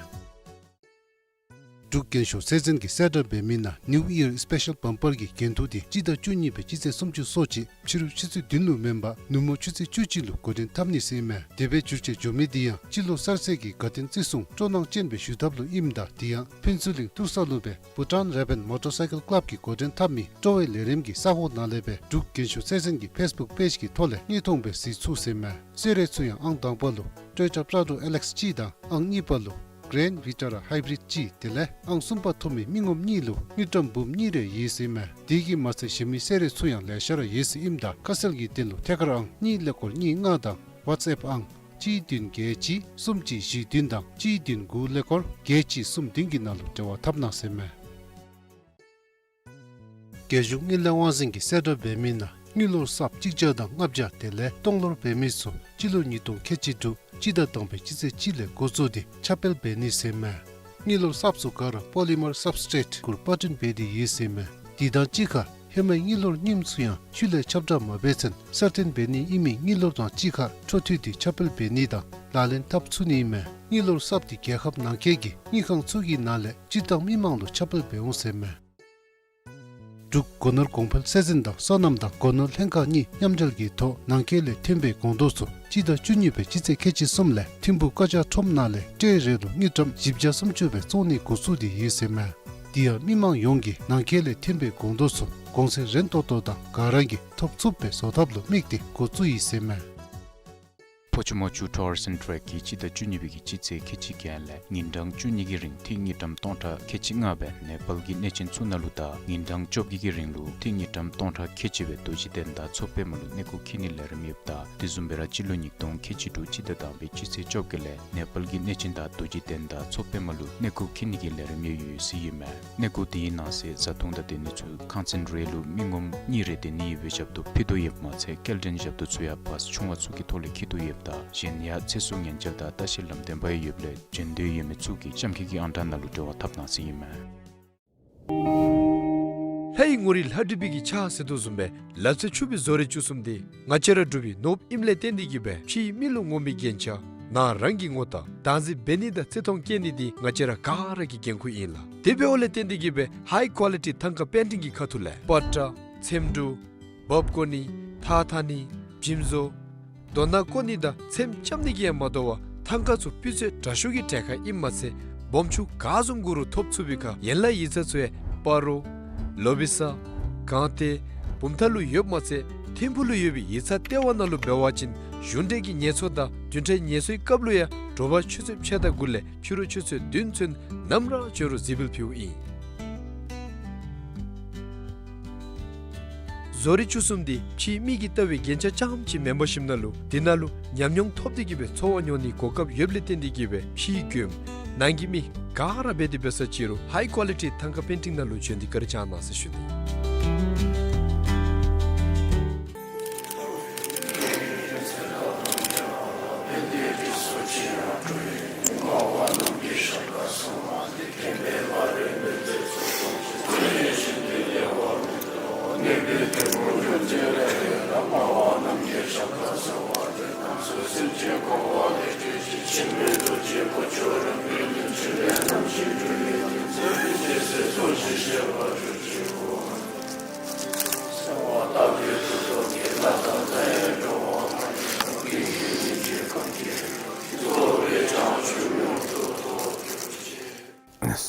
འབྲུག་རྒྱན་ཤོག་ཚེ་བཙན་གྱིས་གསལ་བསྒྲགས་འབད་མི་ནང་New Year Special Bumper གྱི་འགན་ཐུག་འདི་སྤྱི་ཟླ་བཅུ་གཉིས་པའི་སྤྱི་ཚེས་སུམ་ཅུ་སོ་གཅིག་ཕྱི་རུ་ཆུ་ཚོད་བདུན་ལུ་མེན་པར་ནུབ་མོ་ཆུ་ཚོད་བཅུ་གཅིག་ལུ་འགོ་འདྲེན་འཐབ་ནི་ཟེར་ཨིན་མས། དེ་སྦེ་འགྱུར་བཅོས་འགྱོ་མི་འདི་ཡང་སྤྱི་ལོ་གསར་ཚེས་ཀྱི་དགའ་སྟོན་བརྩི་སྲུང་སྤྲོ་སྣང་ཅན་སྦེ་ཞུ་ཐབས་ལུ་ཨིནམ་ད་དེ་ཡང་ཕུན་ཚོགས་གླིང་ཐུར་ས་ལུ་སྦེ་Bhutan Raven Motorcycle Club གིས་འགོ་འདྲེན་འཐབ་མི་སྤྲོ་བའི་ལས་རིམ་གྱི་ས་གོ་ནང་ལས་སྦེ་འབྲུག་རྒྱན་ཤོག་ཚེ་བཙན་གྱི་ཕེསི་བུཀ་པེཇ་གྱི་ཐོག་ལས་དངོས་མཐོང་སྦེ་གཟིགས་ཚུགས་ཟེར་ཨིན་མས། གསོལ་རས་ཚུ་ཡང་ཨང་དང་པ་ལུ་Toyota Prado L X གཅིག་དང་ཨང་གཉིས་པ་ལུ་Grand Vitara Hybrid གཅིག་དེ་ལས་ཨང་གསུམ་པ་ཐོབ་མི་མི་ངོམ་གཉིས་ལུ་དངུལ་ཀྲམ་འབུམ་གཉིས་རེ་ཡོད་ཟེར་ཨིན་མས། དེ་གིས་མ་ཚད་གཞན་མི་གསོལ་རས་ཚུ་ཡང་ལེ་ཤ་ར་ཡོད་ཟེར་ཨིནམ་ད་ཁ་གསལ་གྱི་དོན་ལུ་ཐད་ཀར་ཨང་གཉིས་ཀླད་ཀོར་གཉིས་ལྔ་དང་WhatsApp ཨང་གཅིག་བདུན་བརྒྱད་གཅིག་གསུམ་གཅིག་བཞི་བདུན་དང་གཅིག་བདུན་དགུ་ཀླད་ཀོར་བརྒྱད་གཅིག་གསུམ་བདུན་གྱི་ནང་ལུ་འབྲེལ་བ་འཐབ་གནང་ཟེར་ཨིན་མས། རྒྱལ་གཞུང་དངུལ་ལས་དབང་འཛིན་གྱིས་གསལ་བསྒྲགས་འབད་མི་ནང་དངུལ་ལོར་གསརཔ་གཅིག་བརྒྱ་དང་ལྔ་བརྒྱ་དེ་ལས་སྟོང་ལོར་འབད་མི་ཚུ་སྤྱི་ལོ་ཉིས་སྟོང་ཁལ་གཅིག་དྲུག་སྤྱི་ཟླ་དང་པའི་སྤྱི་ཚེས་གཅིག་ལས་འགོ་བཙུགས་ཏེ་ཁྱབ་སྤེལ་འབད་ནི་ཟེར་ཨིན་མས། དངུལ་ལོར་གསརཔ་ཚུ་ག་ར་Polymer Substrate གུར་པར་སྐྲུན་འབད་དེ་ཡོད་ཟེར་ཨིན་མས། དེ་དང་གཅིག་ཁར་ཧེ་མའི་དངུལ་ལོར་རྙིངམ་ཚུ་ཡང་ཤུལ་ལས་ཁྱབ་བསྒྲགས་མ་འབད་ཚུན་གསར་བཏོན་འབད་ནི་ཨིན་མི་དངུལ་ལོར་དང་གཅིག་ཁར་འཕྲོ་མཐུད་དེ་ཁྱབ་སྤེལ་འབད་ནི་དང་ལག་ལེན་འཐབ་ཚུགས་ནི་ཨིན་མས། དངུལ་ལོར་གསརཔ་འདི་རྒྱལ་ཁབ་ནང་འཁོད་ཀྱི་དངུལ་ཁང་ཚུ་གི་ནང་ལས་སྤྱིར་བཏང་མི་མང་ལུ་ཁྱབ་སྤེལ་འབད་འོང་ཟེར་ཨིན་མས། འབྲུག་སྒོ་ནོར་གོང་འཕེལ་སྲིད་འཛིན་དང་སོ་ནམ་དང་སྒོ་ནོར་ལྷན་ཁག་གཉིས་མཉམ་འབྲེལ་གྱི་ཐོག་ནང་འཁོད་ལས་ཐོན་པའི་སྒོང་རྡོག་ཚུ་སྤྱི་ཟླ་བཅུ་གཉིས་པའི་སྤྱི་ཚེས་ཁལ་གཅིག་གསུམ་ལས་ཐིམ་ཕུག་ཀ་ཅག་ཁྲོམ་ནང་ལས་ཊེ་རེ་ལུ་དངུལ་ཀྲམ་བཞི་བརྒྱ་སུམ་ཅུ་སྦེ་བཙོང་ནི་འགོ་བཙུགས་ཏེ་ཡོད་ཟེར་ཨིན་མས། དེ་ཡང་མི་མང་ཡོངས་ཀྱིས་ནང་འཁོད་ལས་ཐོན་པའི་སྒོང་རྡོག་ཚུ་གོང་ཚད་རན་ཏོག་ཏོ་དང་ག་ར་གིས་ཐོབ་ཚུགསཔ་སྦེ་བཟོ་ཐབས་ལུ་དམིགས་ཏེ་འགོ་བཙུགས་ཡི་ཟེར་ཨིན་མས། ཕོ་ཆུ་མོ་ཆུ་ཊུར་སི་ཨེནཌ་ཊེཀ་གིས་སྤྱི་ཟླ་བཅུ་གཉིས་པའི་གི་སྤྱི་ཚེས་ཁལ་གཅིག་བརྒྱད་ལས་ཉིན་གྲངས་བཅུ་གཉིས་ཀྱི་རིང་ཏི་རུ་དངུལ་ཀྲམ་སྟོང་ཕྲག་ཁལ་གཅིག་ལྔ་སྦེ་ནེ་པཱལ་གྱི་གནས་ཆེན་ཚུ་ནང་ལུ་དང་ཉིན་གྲངས་བཅོ་བརྒྱད་ཀྱི་རིང་ལུ་ཏི་རུ་དངུལ་ཀྲམ་སྟོང་ཕྲག་ཁལ་གཅིག་སྦེ་རྡོ་རྗེ་གདན་དང་མཚོ་པདྨ་ལུ་གནས་སྐོར་འཁྱིད་ནིའི་ལས་རིམ་ཡོདཔ་ད་དེ་བཟུམ་སྦེ་ར་སྤྱི་ལོ་ཉིས་སྟོང་ཁལ་གཅིག་དྲུག་སྤྱི་ཟླ་དང་པའི་སྤྱི་ཚེས་བཅོ་བརྒྱད་ལས་ནེ་པཱལ་གྱི་གནས་ཆེན་དང་རྡོ་རྗེ་གདན་དང་མཚོ་པདྨ་ལུ་གནས་སྐོར་འཁྱིད་ནི་གི་ལས་རིམ་ཡང་ཡོད་ཟེར་ཨིན་མས། གནས་སྐོར་དེའི་ནང་གསེས་བཟའ་འཐུང་དང་སྡོད་གནས་ཚུ་ཁང་ཚན་རེ་ལུ་མི་ངོམ་གཉིས་རེ་སྡོད་ནི་ཡོད་པའི་ཞབས་ཏོག་ཕུལ་དོ་ཡོདཔ་མ་ཚད་སྐྱེལ་འདྲེན་ཞབས་ཏོག་ཚུ་ཡང་བཱསི་ཆུང་བ་ཚུ་གི་ཐོག་ལས་འཁྱིད་དོ་ཡོདཔ་ད་གཞན་ཡང་ཚེ་སྲོག་ཉེན་བཅོལ་དང་ལྟ་བཤལ་ལམ་སྟོན་པ་ཡང་ཡོདཔ་ལས་བྱོན་འདོད་ཡོད་མི་ཚུ་གིས་གཤམ་འཁོད་ཀྱི་ཨང་གྲངས་ནང་ལུ་འབྲེལ་བ་འཐབ་གནང་ཟེར་ཨིན་མས། ལྷའི་ངོ་རིས་ལྷ་བྲིས་པའི་གི་ཕྱག་ཟེར་དོ་བཟུམ་སྦེ་ལག་རྩལ་ཕྱུག་པའི་བཟོ་རིག་བཅུ་གསུམ་འདི་ང་བཅས་ར་འབྲུག་པའི་ནོར་བུ་ཨིནམ་ལས་བརྟེན་ཏེ་གིས་སྦེ་ཕྱིའི་མི་ལུ་ངོམ་པའི་རྒྱན་ཆ་ནང་རང་གི་ངོ་རྟགས་བདག་འཛིན་འབད་ནི་དང་བརྩི་མཐོང་བསྐྱེད་ནི་འདི་ང་བཅས་ར་ག་ར་གི་འགན་ཁུར་ཨིན་ལགས། དེ་འབདཝ་ལས་བརྟེན་ཏེ་གིས་སྦེ་ཧའི་ཀོ་ལི་ཊི་ཐང་ཀ་པེན་ཊིང་གི་ཁ་ཐུག་ལས་པ་ཏྲ་ཚེམ་དྲུབ་འབག་བཀོ་ནི་ཐགས་འཐག་ནི་འཇིམ་བཟོ་རྡོ་ནག་བརྐོ་ནི་དང་ཚེམ་རྐྱབ་ནི་གིས་ཡང་མ་དོ་བར་ཐང་ཀ་ཚུ་སྤུས་ཚད་དྲག་ཤོས་ཀྱི་གྲལ་ཁར་ཨིནམ་མ་ཚད་སྦོམ་ཆུང་ག་བཟུམ་དགོ་རུང་ཐོབ་ཚུགས་པའི་ཁར་ཡན་ལག་ཡིག་ཚང་ཚུ་ཡང་སྤ་རོ་ལོ་བི་ས་སྒང་སྟེང་བུམ་ཐང་ལུ་ཡོདཔ་མ་ཚད་ཐིམ་ཕུག་ལུ་ཡོད་པའི་ཡིག་ཚང་ལྟེ་བ་ནང་ལུ་འབད་བ་ཅིན་གཞུང་འབྲེལ་གྱི་ངལ་གསོ་དང་བདུན་ཕྲག་ངལ་གསོའི་སྐབས་ལུ་ཡང་དྲོ་པ་ཆུ་ཚོད་ཕྱེད་དང་དགུ་ལས་ཕྱི་རུ་ཆུ་ཚོད་བདུན་ཚུན་ནམ་ར་བྱོན་རུང་གཟིགས་འབུལ་ཕུལཝ་ཨིན། བཟོ་རིག་བཅུ་གསུམ་འདི་ཕྱིའི་མི་གིས་བལྟ་བའི་རྒྱན་ཆ་རྐྱངམ་ཅིག་མེན་པར་ཞིནམ་ན་ལུ་དེ་ནང་ལུ་ཉམས་མྱོང་ཐོབ་སྟེ་གིས་སྦེ་ཚོར་བ་མྱོང་ནིའི་གོ་སྐབས་ཡོདཔ་ལས་བརྟེན་ཏེ་གིས་སྦེ་ཕྱིའི་མགྱོནམ་ནང་གི་མི་ག་ར་འབད་དེ་འབད་ས་ཅི་རུང་ཧའི་ཀོ་ལི་ཊི་ཐང་ཀ་པེན་ཊིང་ནང་ལུ་བྱོན་ཏེ་བཀའ་དྲིན་བསྐྱང་གནང་ཟེར་ཞུ་ནི།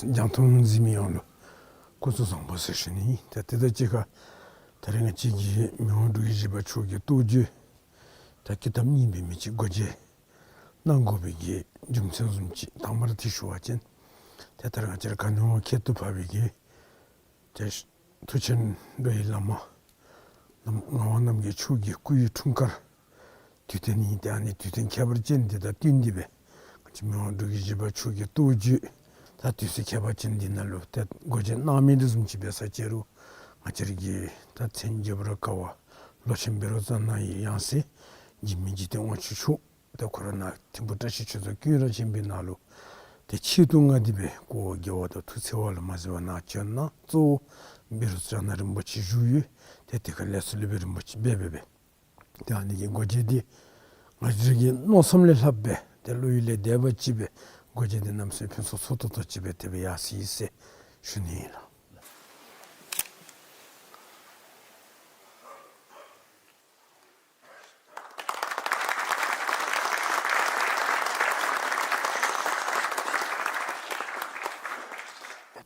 རྒྱང་མཐོང་གཟིགས་མི་ཡོངས་ལུ་སྐུ་གཟུགས་བཟང་པོ་ཟེར་ཞུ་ནི་ཨིན། ད་དེ་དང་གཅིག་ཁར་ད་རེས་ང་བཅས་ཀྱིས་མི་དབང་འབྲུག་རྒྱལ་བཞི་པ་མཆོག་གི་རྟོགས་བརྗོད་ད་ཀི་ཏབ་གཉིས་འབད་མི་ཅིག་སྒོ་འབྱེད་གནང་དགོ་པའི་གི་རྒྱུ་མཚན་བཟུམ་ཅིག་དང་པ་ར་ཏེ་ཞུ་བ་ཅིན་ཏེ་ད་རེས་ང་བཅས་ར་ག་ནི་བ་ཁྱད་དུ་འཕགས་པའི་གི་ཏེ་མཐུ་ཆེན་འགྲོ་བའི་བླ་མ་ངག་དབང་རྣམ་རྒྱལ་མཆོག་གི་སྐུའི་འཁྲུངས་སྐར་དུས་སྟོན་ཨིན། ཏེ་ཨ་ནི་དུས་སྟོན་ཁྱད་པར་ཅན་འདི་དང་བསྟུན་ཏེ་སྦེ་ང་བཅས་མི་དབང་འབྲུག་རྒྱལ་བཞི་པ་མཆོག་གི་རྟོགས་བརྗོད་ད་དུས་ཚོད་ཁྱད་པར་ཅན་འདི་ནང་ལུ་ཏེ་སྒོ་འབྱེད་གནང་མི་འདི་བཟུམ་ཅིག་འབད་ས་ཅི་རུང་ང་བཅས་ར་གི་ད་མཚན་བརྗོད་པར་དཀའ་བ་ལོ་ཆེན་བཻ་རོ་ཙ་ན་ཡི་ཡང་སྲིད་འཇིགས་མེད་འཇིག་རྟེན་དབང་ཕྱུག་མཆོག་ཏེ་ཁོ་ར་ནཱ་ཐིམ་ཕུག་བཀྲ་ཤིས་ཆོས་རྫོང་ཀུན་ར་ཆེན་པོའི་ནང་ལུ་ཏེ་ཆེད་དུ་མངགས་ཏེ་སྦེ་སྐུ་འོ་བརྒྱལ་བ་དང་ཐུགས་འཚེར་བ་ལུ་མ་གཟིགས་པར་ནཱ་བྱོན་གནང་། གཙོ་བོ་བཻ་རོ་ཙ་ན་རིན་པོ་ཆེ་བཞུགས་ཡོད། ཏེ་དེ་ཁར་ལས་ཚུལ་སློབ་དཔོན་རིན་པོ་ཆེ་སྦེ་སྦེ་སྦེ་ཏེ་ཨ་ནི་གི་སྒོ་འབྱེད་འདི་ང་བཅས་ར་གི་མནོ་བསམ་ལས་ལྷགཔ་སྦེ་ཏེ་བློ་ཡུལ་ལས་འདས་པ་ཅིག་སྦེ་ གོ་འཕང་འདི་གནམ་མེད་ས་མེད་ཕུན་སུམ་ཚོགས་ཏོག་ཏོ་ཅིག་སྦེ་དེ་སྦེ་ཡར་སོ་ཡི་ཟེར་ཞུ་ནི་ཨིན་ལགས།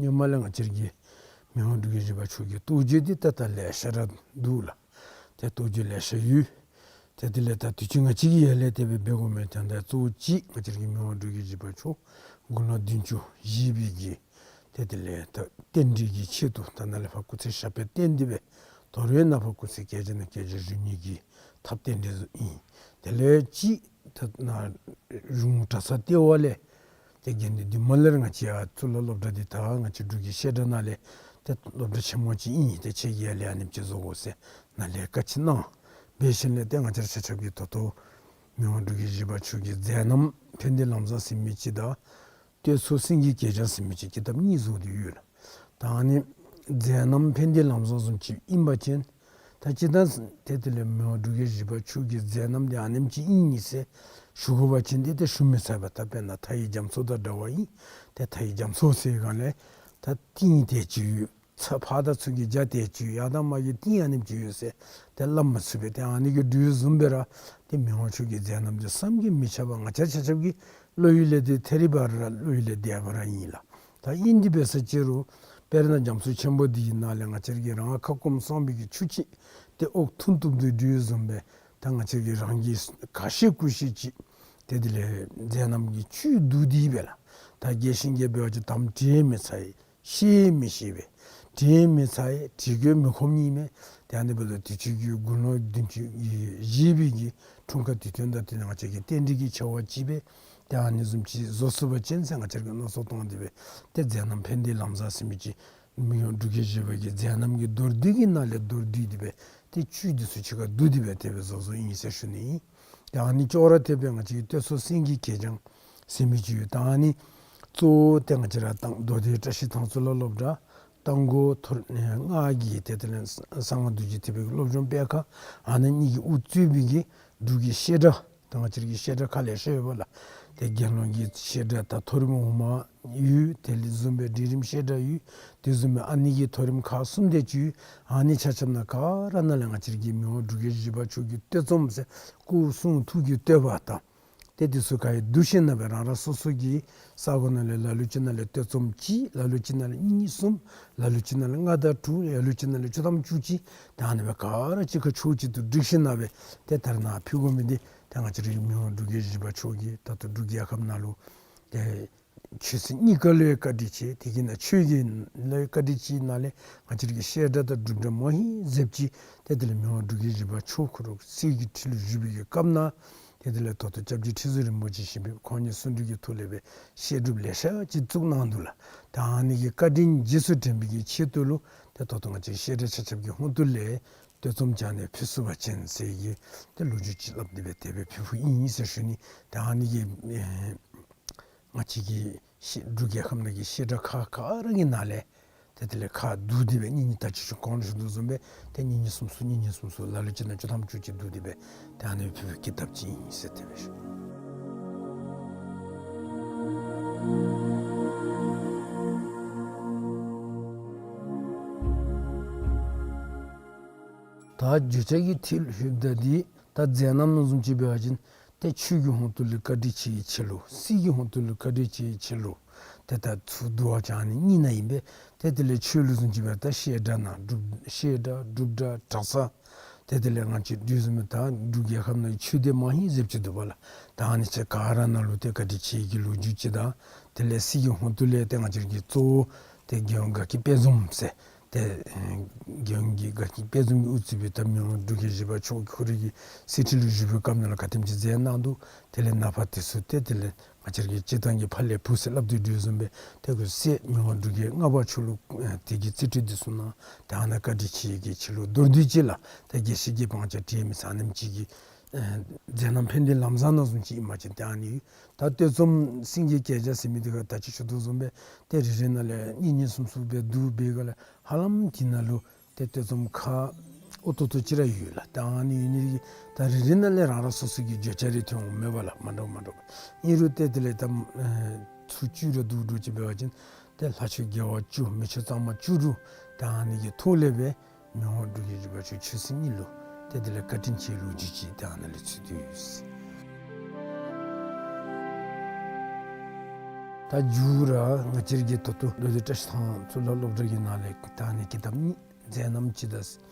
སྔོན་མ་ལས་ང་བཅས་ར་གི་མི་དབང་འབྲུག་རྒྱལ་བཞི་པ་མཆོག་གི་རྟོགས་བརྗོད་འདི་ད་ད་ལེ་ཤ་ར་འདུག་ལགས། ཏེ་རྟོགས་བརྗོད་ལེ་ཤ་ཡོད། ཏེ་དེ་ལས་ད་དུས་ཅི་ང་བཅས་ཀྱིས་ཡར་ལས་དེ་སྦེ་འབད་དགོ་མི་དོན་དག་གཙོ་བོ་ཅིག་ང་བཅས་ར་གི་མི་དབང་འབྲུག་རྒྱལ་བཞི་པ་མཆོག་དགུང་ལོ་བདུན་ཅུ་བཞེས་པའི་གི་ཏེ་དེ་ལས་ད་རྟེན་འབྲེལ་གྱི་ཆེད་དུ་ད་ནཱ་ལས་ཕར་སྐུ་ཚེ་ཞབས་པད་བརྟན་ཏེ་སྦེ་དོ་རུང་ནཱ་ཕར་སྐུ་ཚེ་བསྐལ་བརྒྱ་ནས་བསྐལ་བརྒྱ་བཞུགས་ནི་གི་ཐབས་རྟེན་འབྲེལ་ཨིན། དེ་ལས་ཅིག་ད་ནཱ་གཞུང་གྲྭ་ཚང་ལྟེ་བ་ལས་ཏེ་དགེ་འདུན་འདུས་མང་ལས་ར་ང་བཅས་ཡར་གཙུག་ལག་སློབ་གྲྭ་འདི་ད་ང་བཅས་འབྲུག་གི་བཤད་གྲྭ་ནང་ལས་ཏེ་སློབ་གྲྭ་ཆེན་མོ་ཅིག་ཨིན། ཏེ་ཁྱེད་ཀྱིས་ཡར་ལས་ཨ་ནེམ་ཅིག་བཟོ་དགོ་ཟེར་ནཱ་ལས་བཀའ་ཅིག་གནང་། འབད་ཞིནམ་ལས་ཏེ་ང་བཅས་ར་ཆ་ཁྱབ་ཀྱིས་ད་ལྟོ་མི་དབང་འབྲུག་རྒྱལ་བཞི་པ་མཆོག་གི་མཛད་རྣམ་ཕན་བདེ་ལམ་བཟང་ཟེར་མི་ཅིག་དང་བསྟོད་ཚོགས་སེང་གེའི་གད་རྒྱངས་ཟེར་མི་ཅིག་ཀི་དེབ་གཉིས་བཟོ་སྟེ་ཡོད་ལགས། ད་ཨ་ནི་མཛད་རྣམ་ཕན་བདེ་ལམ་བཟང་བཟུམ་ཅིག་ཨིན་པ་ཅིན་ད་ཅི་ད་ཏེ་དེ་ལས་མི་དབང་འབྲུག་རྒྱལ་བཞི་པ་མཆོག་གི་མཛད་རྣམ་འདི་ཨ་ནེམ་ཅིག་ཨིན་ཟེར་ཞུ་དགོ་པ་ཅིན་ཏེ་ཏེ་ཞུ་མི་ཚར་བས། ད་དཔེར་ན་མཐའ་ཡི་རྒྱ་མཚོ་དང་འདྲ་བ་ཨིན། ཏེ་མཐའ་ཡི་རྒྱ་མཚོ་ཟེར་སྒང་ལས་ད་གཏིང་དེ་ཅིག་ཡོད། ཚ་ཕར་དང་ཚུར་གྱི་རྒྱ་དེ་ཅིག་ཡོད། ཡར་དང་མར་གྱི་གཏིང་ཨ་ནེམ་ཅིག་ཡོད་ཟེར་ཏེ་སླབ་མ་ཚུགས་པས། ཏེ་ཨ་ནི་གི་དེ་བཟུམ་སྦེ་ར་ཏེ་མི་དབང་མཆོག་གི་མཛད་རྣམ་འདི་བསམ་གྱིས་མི་ཁྱབ་པ་ང་བཅས་ཆ་ཁྱབ་ཀྱི་བློ་ཡུལ་ལས་འདས་ཐལ་རི་བ་ར་བློ་ཡུལ་ལས་འདས་པ་ར་ཨིན་ལགས། ད་ཨིན་དེ་སྦེ་ཟེར་ཅི་རུང་དཔེར་ན་རྒྱ་མཚོ་ཆེན་པོ་འདི་གི་ནང་ལས་ང་བཅས་ར་གིས་རང་ཁ་སྐོམ་སངས་པའི་གི་ཆུ་ཅིག་ཏེ་དབུགས་ཐུང་ཐུང་དེ་དེ་བཟུམ་སྦེ་ད་ང་བཅས་ར་གིས་རང་གི་ཁ་ཤས་ཀུ་ཤས་ཅིག་ཏེ་དེ་ལས་མཛད་རྣམ་གྱི་བཅུད་བསྡུ་སྟེ་སྦེ་ལགས། ད་རྒྱས་ཤིང་རྒྱས་པའི་བ་ཅིན་དམ་དྲན་མི་ཚར་ཡི། ཤེས་མི་ཤེས་པས། དྲན་མི་ཚར་ཡི། དྲི་གོས་མི་ཁོམ་ནི་མས། ཏེ་ཨ་ནི་འབདཝ་ད་དུས་ཅི་གི་དགུང་ལོ་བདུན་ཅུ་བཞེས་པའི་གི་འཁྲུངས་སྐར་དུས་སྟོན་དང་བསྟུན་ནས་ང་བཅས་ཀྱིས་རྟེན་འབྲེལ་གྱི་ཆེ་བ་ཅིག་སྦེ་ཏེ་ཨ་ནི་བཟུམ་ཅིག་བཟོ་ཚུགས་པ་ཅིན་ཟེར་ང་བཅས་ཀྱིས་མནོ་བསམ་བཏང་སྟེ་སྦེ་ཏེ་མཛད་རྣམ་ཕན་བདེ་ལམ་བཟང་ཟེར་མི་ཅིག་མི་དབང་འབྲུག་རྒྱལ་བཞི་པ་གི་མཛད་རྣམ་གྱི་མདོར་བསྡུས་ཀྱི་ནང་ལས་མདོར་བསྡུས་ཏེ་སྦེ་ཏེ་བཅུད་འདི་ཚུ་གཅིག་ཁར་བསྡུ་སྟེ་སྦེ་དེ་སྦེ་བཟོ་བཟོཝ་ཨིན་ཟེར་ཞུ་ནི་ཨིན། ཏེ་ཨ་ནི་ཅོག་ར་འཐདཔ་སྦེ་ང་བཅས་ཀྱི་བསྟོད་ཚོགས་སེང་གེའི་གད་རྒྱངས་ཟེར་མི་ཅིག་ཡོད། ད་ཨ་ནི་གཙོ་བོ་ཏེ་ང་བཅས་ར་ད་མདོ་སྡེ་བཀྲ་ཤིས་ཐང་གཙུག་ལག་སློབ་གྲྭ་རྟ་མགོ་ཐོ་ར་ལྔ་གི་ཏེ་དེ་ལས་གསང་སྔགས་རྡོ་རྗེ་ཐེག་པའི་སློབ་སྦྱོང་སྤེལ་ཁང་ཨ་ནི་གཉིས་ཀྱིས་དབུ་གཙོས་པའི་གི་འབྲུག་གི་བཤད་གྲྭ་ད་ང་བཅས་ར་གི་བཤད་གྲྭ་ཁག་ལེ་ཤ་ཡོད་པ་ལགས། ཏེ་དགེ་སློང་གི་བཤད་གྲྭ་ད་མཐོ་རིམ་འོག་མ་ཡོད། དེ་ལས་བཟུམ་སྦེ་འབྲིང་རིམ་བཤད་གྲྭ་ཡོད། དེ་བཟུམ་སྦེ་ཨ་ནི་གི་མཐོ་རིམ་ཁག་གསུམ་དེ་ཅིག་ཡོད། ཨ་ནི་ཆ་ཁྱབ་ནང་ག་ར་ནང་ལས་ང་བཅས་ར་གི་མི་དབང་འབྲུག་རྒྱལ་བཞི་པ་མཆོག་གི་བསྟོད་རྩོམ་ཟེར་སྐུ་གསུང་ཐུགས་ཀྱི་བསྟོད་པ་དང་ཏེ་དེ་ཚུ་ག་ཡོད་བསྡུ་ཞིནམ་ལས་རང་རང་སོ་སོ་གི་ས་གོ་ནང་ལས་ལ་ལུ་ཅིག་ནང་ལས་བསྟོད་རྩོམ་གཅིག། ལ་ལུ་ཅིག་ནང་ལས་གཉིས་གསུམ། ལ་ལུ་ཅིག་ནང་ལས་ལྔ་དང་དྲུག། ལ་ལུ་ཅིག་ནང་ལས་བཅུ་ཐམ་བཅུ་གཅིག། ཏེ་ཨ་ནི་སྦེ་ག་ར་གཅིག་ཁར་ཕྱོགས་གཅིག་ཏུ་བསྒྲིགས་ཞིནམ་ལས་ཏེ་ད་རེས་ནཱ་ཕུལ་དགོ་མི་འདི་ཏེ་ང་བཅས་ར་གི་མི་དབང་འབྲུག་རྒྱལ་བཞི་པ་མཆོག་གིས་ད་ལྟོ་འབྲུག་རྒྱལ་ཁབ་ནང་ལུ་ཏེ་ཆོས་སྲིད་གཉིས་ཀ་ལུ་ཡང་བཀའ་དྲིན་ཆེ། དེ་གི་ནང་ཆོས་ཀྱི་ལུ་ཡང་བཀའ་དྲིན་ཆེ་ནང་ལས་ང་བཅས་ར་གི་བཤད་གྲྭ་དང་སྒྲུབ་གྲྭ་མ་ཧེ་ཟེབ་ཅིག་ཏེ་དེ་ལས་མི་དབང་འབྲུག་རྒྱལ་བཞི་པ་མཆོག་ཁོ་ར་གསེར་གྱི་ཁྲི་ལུ་བཞུགས་པའི་གི་སྐབས་ནང་ཏེ་དེ་ལས་ད་ལྟོ་སྐྱབས་རྗེ་ཁྲི་ཟུར་རིན་པོ་ཆེ་བཞུགས་པའི་ཁོང་ཉིད་གསུང་སྒྲོས་ཀྱི་ཐོག་ལས་སྦེ་བཤད་སྒྲུབ་ལེ་ཤ་ཅིག་བཙུགས་གནང་འདུག་ལགས། ད་ཨ་ནི་གི་བཀའ་དྲིན་རྗེས་སུ་དྲན་པའི་གི་ཆེད་དུ་ལུ་ཏེ་ད་ལྟོ་ང་བཅས་བཤད་གྲྭ་ཆ་ཁྱབ་ཀྱི་ཧོངས་ཏོ་ལས་བསྟོད་རྩོམ་རྐྱབ་ནི་ཕུལ་ཚུགས་པ་ཅིན་ཟེར་གྱི་ཏེ་ལོ་རྒྱུས་ཅིག་སླབ་སྟེ་སྦེ་དེ་སྦེ་ཕུལ་ཕུལཝ་ཨིན་ཟེར་ཞུ་ནི། ད་ཨ་ནི་གི་ཨེ་ང་བཅས་ཀྱི་བཤད་འབྲུག་རྒྱལ་ཁབ་ནང་གི་བཤད་གྲྭ་ཁག་ག་ར་གི་ནང་ལས་ཏེ་དེ་ལས་ཁག་བསྡུ་སྟེ་སྦེ་གཉིས་གཉིས་ད་ཅི་ཞུ་གོང་ལུ་ཞུ་དོ་བཟུམ་སྦེ་ཏེ་གཉིས་གཉིས་གསུམ་གསུམ་གཉིས་གཉིས་གསུམ་གསུམ་ལ་ལུ་ཅིག་ནང་བཅུ་ཐམ་བཅུ་གཅིག་བསྡུ་སྟེ་སྦེ་ཏེ་ཨ་ནི་སྦེ་ཕུལ་བའི་ཀི་དེབ་ཅིག་ཨིན་ཟེར་དེ་སྦེ་ཞུ། ད་བརྗོད་བྱ་གི་ཐད་ལུ་ཞུཝ་ད་འདི་ད་མཛད་རྣམ་ནང་བཟུམ་ཅིག་འབད་བ་ཅིན་ཏེ་ཆོས་ཀྱི་ཧོངས་ཏོ་ལུ་བཀའ་དྲིན་ཆེ་བའི་ཕྱིར་ལུ། སྲིད་ཀྱི་ཧོངས་ཏོ་ལུ་བཀའ་དྲིན་ཆེ་བའི་ཕྱིར་ལུ། ཏེ་ད་ཚུར་བསྡུ་བ་ཅིན་ཨ་ནི་གཉིས་ནང་ཨིན་པས། ཏེ་དེ་ལས་ཆོས་ལུ་བཟུམ་ཅིག་འབད་ད་བཤད་གྲྭ་ནང་སྒྲུབ་བཤད་གྲྭ་སྒྲུབ་གྲྭ་གྲྭ་ཚང་ཏེ་དེ་ལས་ང་བཅས་དེ་བཟུམ་ད་འབྲུག་རྒྱལ་ཁབ་ནང་ཆོས་སྡེ་མ་ཧེ་ཟེབ་ཅིག་འདུག་པ་ལགས། ད་ཨ་ནི་ཚུ་ག་ར་ནང་ལུ་ཏེ་བཀའ་དྲིན་ཆེ་བའི་གི་ལོ་རྒྱུས་ཅིག་དང་དེ་ལས་སྲིད་ཀྱི་ཧོངས་ཏོ་ལས་ཏེ་ང་བཅས་ཀྱི་གཙོ་བོ་ཏེ་རྒྱལ་ཡོངས་དགའ་སྐྱིད་དཔལ་འཛོམས་ཟེར་ཏེ་ཨེ་རྒྱལ་ཡོངས་ཀྱི་དགའ་སྐྱིད་དཔལ་འཛོམས་ཀྱིས་དབུ་གཙོས་པའི་ད་མི་དབང་འབྲུག་རྒྱལ་བཞི་པ་མཆོག་ཁོ་རའི་གི་གསེར་ཁྲི་ལུ་བཞུགས་པའི་སྐབས་ནང་ལུ་ག་དེམ་ཅིག་མཛད་གནང་འདུག། དེ་ལས་ནངས་པ་དེ་ཚུ་ཏེ་དེ་ལས་ང་བཅས་ར་གི་སྤྱིར་བཏང་གི་ཕ་ལས་བུ་ཟེར་སླབ་དོ་བཟུམ་སྦེ་ཏེ་ཁོ་སྲས་མི་དབང་འབྲུག་རྒྱལ་ལྔ་པ་མཆོག་ལུ་ཨེ་དེ་གི་རྩིས་སྤྲོད་འདི་ཚུ་གནང་། ད་ཨ་ནཱ་བཀའ་དྲིན་ཆེ་བའི་གི་ཕྱིར་ལུ་མདོར་བསྡུས་ཅིག་ལགས། ད་རྒྱས་ཤིང་རྒྱས་པ་ང་བཅས་དྲན་མི་ཚར་ཨ་ནེམ་ཅིག་གི་ཨེ་མཛད་རྣམ་ཕན་བདེ་ལམ་བཟང་ནང་བཟུམ་ཅིག་ཨིན་པ་ཅིན་ཏེ་ཨ་ནི་ཡོད། ད་བསྟོད་རྩོམ་སེང་གེའི་གད་རྒྱངས་ཟེར་མི་འདི་ཁར་ད་ཅི་ཞུ་དོ་བཟུམ་སྦེ་ཏེ་རེ་རེ་ནང་ལས་གཉིས་གཉིས་གསུམ་གསུམ་སྦེ་བསྡུ་བའི་སྒང་ལས་ཧ་ལམ་དེ་ནང་ལུ་ཏེ་བསྟོད་རྩོམ་ཁག་ཨོ་ཏོ་ཏོ་ཅིག་ར་ཡོད་ལགས། ད་ཨ་ནི་ཡོད་ནི་གིས་ད་རེ་རེ་ནང་ལས་རང་རང་སོ་སོ་གི་བརྗོད་བྱ་རེ་ཐོན་འོང་མས་པ་ལགས། མ་འདྲཝ་མ་འདྲཝ་ཨིན་རུང་ཏེ་དེ་ལས་ད་ཨེ་ ཚུ་བཅུ་ར་འདུག་འདུག་ཅིག་འབད་བ་ཅིན་ཏེ་ལྷ་ཆོས་དགེ་བ་བཅུ་མི་ཆོས་གཙང་མ་བཅུ་དྲུག་ཏེ་ཨ་ནི་གི་ཐོག་ལས་སྦེ་མི་དབང་འབྲུག་རྒྱལ་བཞི་པ་མཆོག་ཆོས་སྲིད་གཉིས་ལུ་ཏེ་དེ་ལས་བཀའ་དྲིན་ཆེ་ལོ་རྒྱུས་ཅིག་ཏེ་ཨ་ནི་ལས་ཚུད་དེ་ཡོད། ད་མཇུག་ར་ང་བཅས་ར་གི་ད་ལྟོ་མདོ་སྡེ་བཀྲ་ཤིས་ཐང་གཙུག་ལག་སློབ་གྲྭ་གི་ནང་ལས་ད་ཨ་ནི་ཀི་ཏབ་གཉིས་མཛད་རྣམ་ཅིག་དང་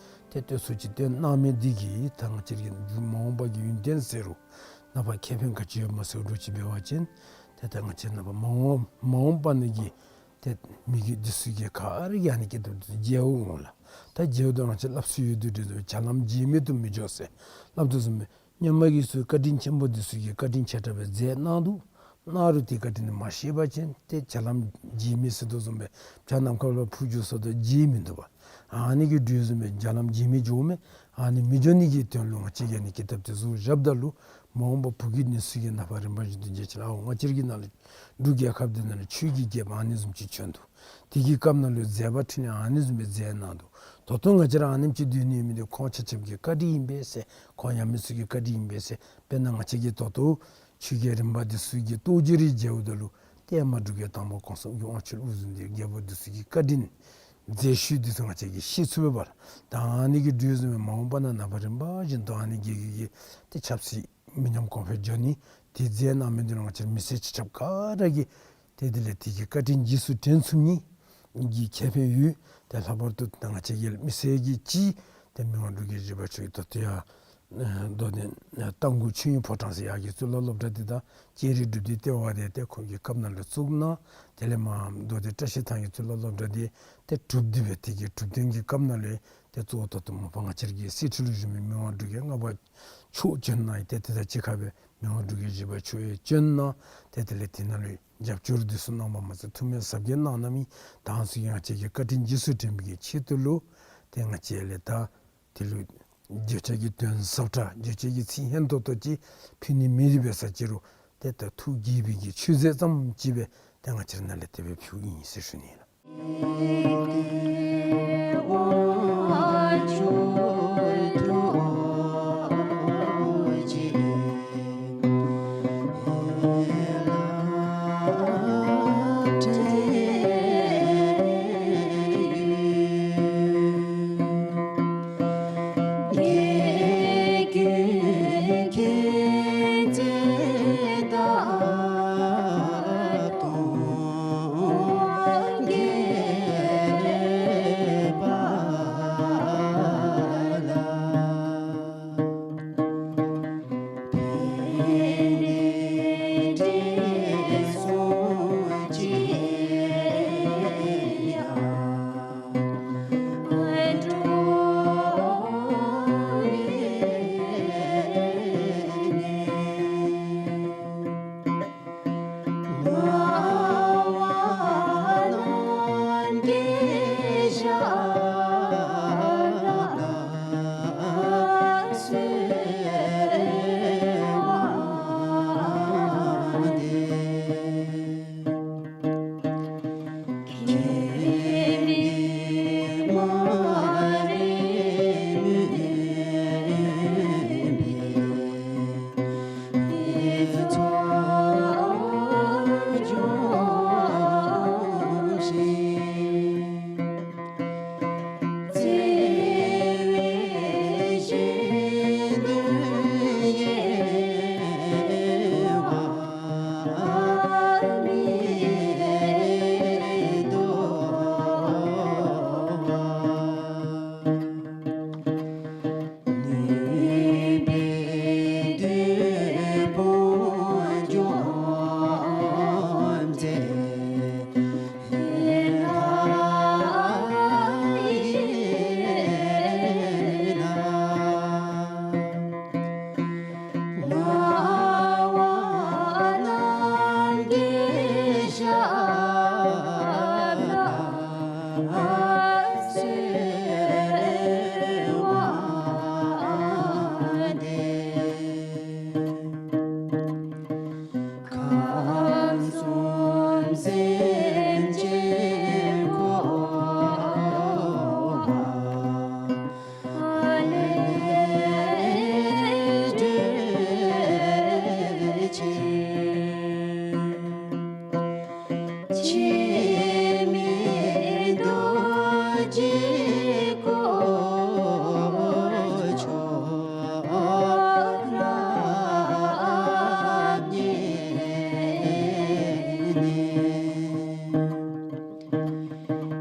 ཏེ་བསྟོད་ཚོགས་ཅིག་བཏོན་གནང་མི་འདི་གིས་ད་ང་བཅས་ར་གི་མཇུག་མ་འོངས་པ་གི་ཡོན་ཏན་ཟེར་རུང་ནངས་པ་ཁེ་ཕན་ག་ཅི་ཡོདཔ་སྨོ་ཟེར་འདྲཝ་ཅིག་འབད་བ་ཅིན་ཏེ་ད་ང་བཅས་ནངས་པ་མ་འོངས་མ་འོངས་པ་ནང་གི་ཏེ་མི་རྒྱུད་འདི་ཚུ་གིས་ག་ར་གིས་ཨ་ནི་ཀི་ཏབ་འདི་མཇལཝ་འོང་ལགས། ད་མཇལཝ་ད་ང་བཅས་སླབ་སྲོལ་ཡོད་དོ་འདི་ཚུ་བྱ་ལམ་རྗེས་མེད་དུ་མི་འགྱོ་ཟེར་སླབ་དོ་བཟུམ་སྦེ་སྔོན་མ་གི་ཚུ་བཀའ་དྲིན་ཆེན་པོ་འདི་ཚུ་གིས་བཀའ་དྲིན་ཆེ་དྲགས་སྦེ་མཛད་གནང་འདུག། གནང་རུང་ཏེ་བཀའ་དྲིན་མ་ཤེས་པ་ཅིན་ཏེ་བྱ་ལམ་རྗེས་མེད་ཟེར་དོ་བཟུམ་སྦེ་བྱ་ནམ་མཁའ་ལུ་འཕུར་འགྱོ་སོ་དོ་རྗེས་མི་འདུག་པ། ཨ་ནི་གི་འགྲོས་བཟུམ་སྦེ་བྱ་ལམ་རྗེས་མེད་འགྱོཝ་མས། ཨ་ནི་མི་འགྱོ་ནི་གི་དོན་ལུ་ང་བཅས་ཀྱིས་ཨ་ནི་ཀི་ཏབ་འདི་ཚུ་བཞགཔ་ད་ལུ་མ་འོངས་པ་བུ་རྒྱུད་འདི་ཚུ་གིས་ནངས་པ་རིམ་པ་བཞིན་དུ་མཇལ་ཅི་ལགས། ཨའོ་ང་བཅས་ར་གི་ནང་ལུ་འབྲུག་རྒྱལ་ཁབ་འདི་ནང་ལུ་ཆོས་ཀྱི་རྒྱལཔོ་ཨ་ནི་བཟུམ་ཅིག་བྱོན་འདུག། དེ་གི་སྐབས་ནང་ལུ་མཛད་པ་འཕྲིན་ལས་ཨ་ནི་བཟུམ་སྦེ་མཛད་གནང་འདུག། ད་ལྟོ་ང་བཅས་ར་ཨ་ནེམ་ཅིག་སྡོད་ནི་ཡོད་མི་འདི་ཁོང་ཆ་ཁྱབ་ཀྱི་བཀའ་དྲིན་ཨིན་པས་ཟེར་ཁོང་ཡང་མི་ཚུ་གི་བཀའ་དྲིན་ཨིན་པས་ཟེར། དཔེར་ན་ང་བཅས་ཀྱིས་ད་ལྟོ་ཆོས་རྒྱལ་རིམ་པ་འདི་ཚུ་གི་རྟོགས་བརྗོད་རེ་མཇལཝ་ད་ལུ་ཏེ་མ་འབྲུག་རྒྱལ་དང་པོ་གོང་ས་ཨོ་རྒྱན་དབང་ཕྱུག་དབུ་བཟུང་འདི་རྒྱལ་པོ་འདི་ཚུ་གི་བཀའ་དྲིན་མཛད་ཤུལ་འདི་ཚུ་ང་བཅས་ཀྱིས་ཤེས་ཚུགས་པས་པ་ལགས། ད་ཨ་ནི་གི་འགྲོས་བཟུམ་སྦེ་མ་འོངས་པ་ནང་ནངས་པ་རིམ་པ་བཞིན་དུ་ཨ་ནི་རྒྱལ་བརྒྱུད་ཀྱི་ཏེ་ཆབ་སྲིད་མི་ཉམས་གོང་འཕེལ་འགྱོ་ནི་དེ་མཛད་གནང་མི་འདི་ལུ་ང་བཅས་ར་མི་སེར་ཆ་ཁྱབ་ག་ར་གིས་ཏེ་དེ་ལས་དེ་གི་བཀའ་དྲིན་རྗེས་སུ་དྲན་ཚུགས་ནི་གི་ཁེ་ཕན་ཡོད། ཏེ་ལྷག་པར་དུ་ད་ང་བཅས་ཀྱི་མི་སེར་གྱིས་ཅིག་ཏེ་མི་དབང་འབྲུག་རྒྱལ་བཞི་པ་མཆོག་གིས་ད་ལྟོ་ཡང་མདོ་སྡེ་རྟ་མགོ་ཆོས་དབྱིངས་ཕོ་བྲང་ཟེར་ཡར་གྱི་གཙུག་ལག་སློབ་གྲྭ་འདི་དང་ལྕགས་རི་སྒྲུབ་སྡེ་ལྟེ་བ་འདི་ཏེ་ཁོང་གི་སྐབས་ནང་ལུ་བཙུགས་གནང་། དེ་ལས་མར་མདོ་སྡེ་བཀྲ་ཤིས་ཐང་གི་གཙུག་ལག་སློབ་གྲྭ་འདི་ཏེ་གྲུབ་སྟེ་སྦེ་དེ་གི་གྲུབ་སྟོན་གྱི་སྐབས་ནང་ལུ་ཏེ་གཙོ་བོ་ད་ལྟོ་མ་པ་ང་བཅས་ར་གི་གསེར་ཁྲི་ལུ་བཞུགས་མི་མི་དབང་འབྲུག་རྒྱལ་ལྔ་པ་མཆོག་བྱོན་གནང་ཡི། ཏེ་དེ་དང་གཅིག་ཁར་སྦེ་མི་དབང་འབྲུག་རྒྱལ་བཞི་པ་མཆོག་ཡང་བྱོན་གནང་། ཏེ་དེ་ལས་དེ་ནང་ལུ་རྒྱབ་སྐྱོར་འདི་ཚུ་གནང་བ་མ་ཚད་ཐུགས་སྨོན་ཟབ་རྒྱས་གནང་གནང་མི་དང་ཚུ་གིས་ང་བཅས་ཀྱི་བཀའ་དྲིན་རྗེས་སུ་དྲན་པའི་གི་ཆེད་དུ་ལུ་ཏེ་ང་བཅས་ལས་ད་དེ་ལུ་བརྗོད་བྱ་གི་དོན་ཟབ་དྲགས་བརྗོད་བྱ་གི་ཚིག་སྙན་ཏོག་ཏོ་ཅིག་ཕུལ་ནི་མེད་དེ་འབད་ས་ཅིག་རུང་ཏེ་ད་ཐུགས་དགྱེས་པའི་གི་མཆོད་རྫས་ཙམ་ཅིག་སྦེ་ཏེ་ང་བཅས་ར་ནཱ་ལས་དེ་སྦེ་ཕུལཝ་ཨིན་ཟེར་ཞུ་ནི་ལགས།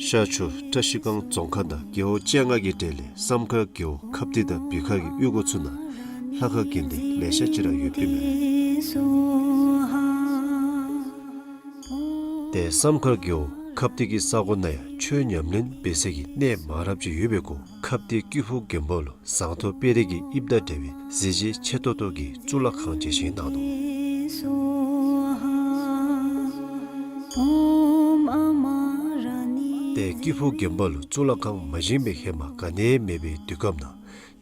ཤར་ཕྱོགས་བཀྲ་ཤིས་སྒང་རྫོང་ཁག་ནང་རྒེད་འོག་བཅོ་ལྔ་གི་གྲས་ལས་བསམ་མཁར་རྒེད་འོག་ཁ་གཏད་དང་བི་ཁ་གི་གཡུས་སྒོ་ཚུ་ནང་ལྷ་ཁང་དགོན་སྡེ་ལེ་ཤ་ཅིག་ར་ཡོདཔ་ཨིན་མས། ཏེ་བསམ་མཁར་རྒེད་འོག་ཁ་གཏད་ཀྱི་ས་གོ་ནང་ཡང་ཆོས་ཉམས་ལེན་འབད་སའི་གནས་མང་རབས་ཅིག་ཡོད་པའི་སྐོར་ཁ་གཏད་ཀྱི་ཕུག་དགོན་པ་ལུ་ཟངས་མདོག་དཔལ་རི་གི་དབྱིབས་དང་འདྲ་བའི་གཟི་བརྗིད་ཆེ་ཏོག་ཏོ་གི་གཙུག་ལག་ཁང་ཅིག་བཞེངས་གནང་ནུག། ཏེ་ཀྱི་ཕུག་དགོན་པ་ལུ་གཙུག་ལག་ཁང་མ་བཞེངས་པའི་ཧེ་མ་ག་ནི་ཡང་མེད་པའི་དུས་སྐབས་ནང་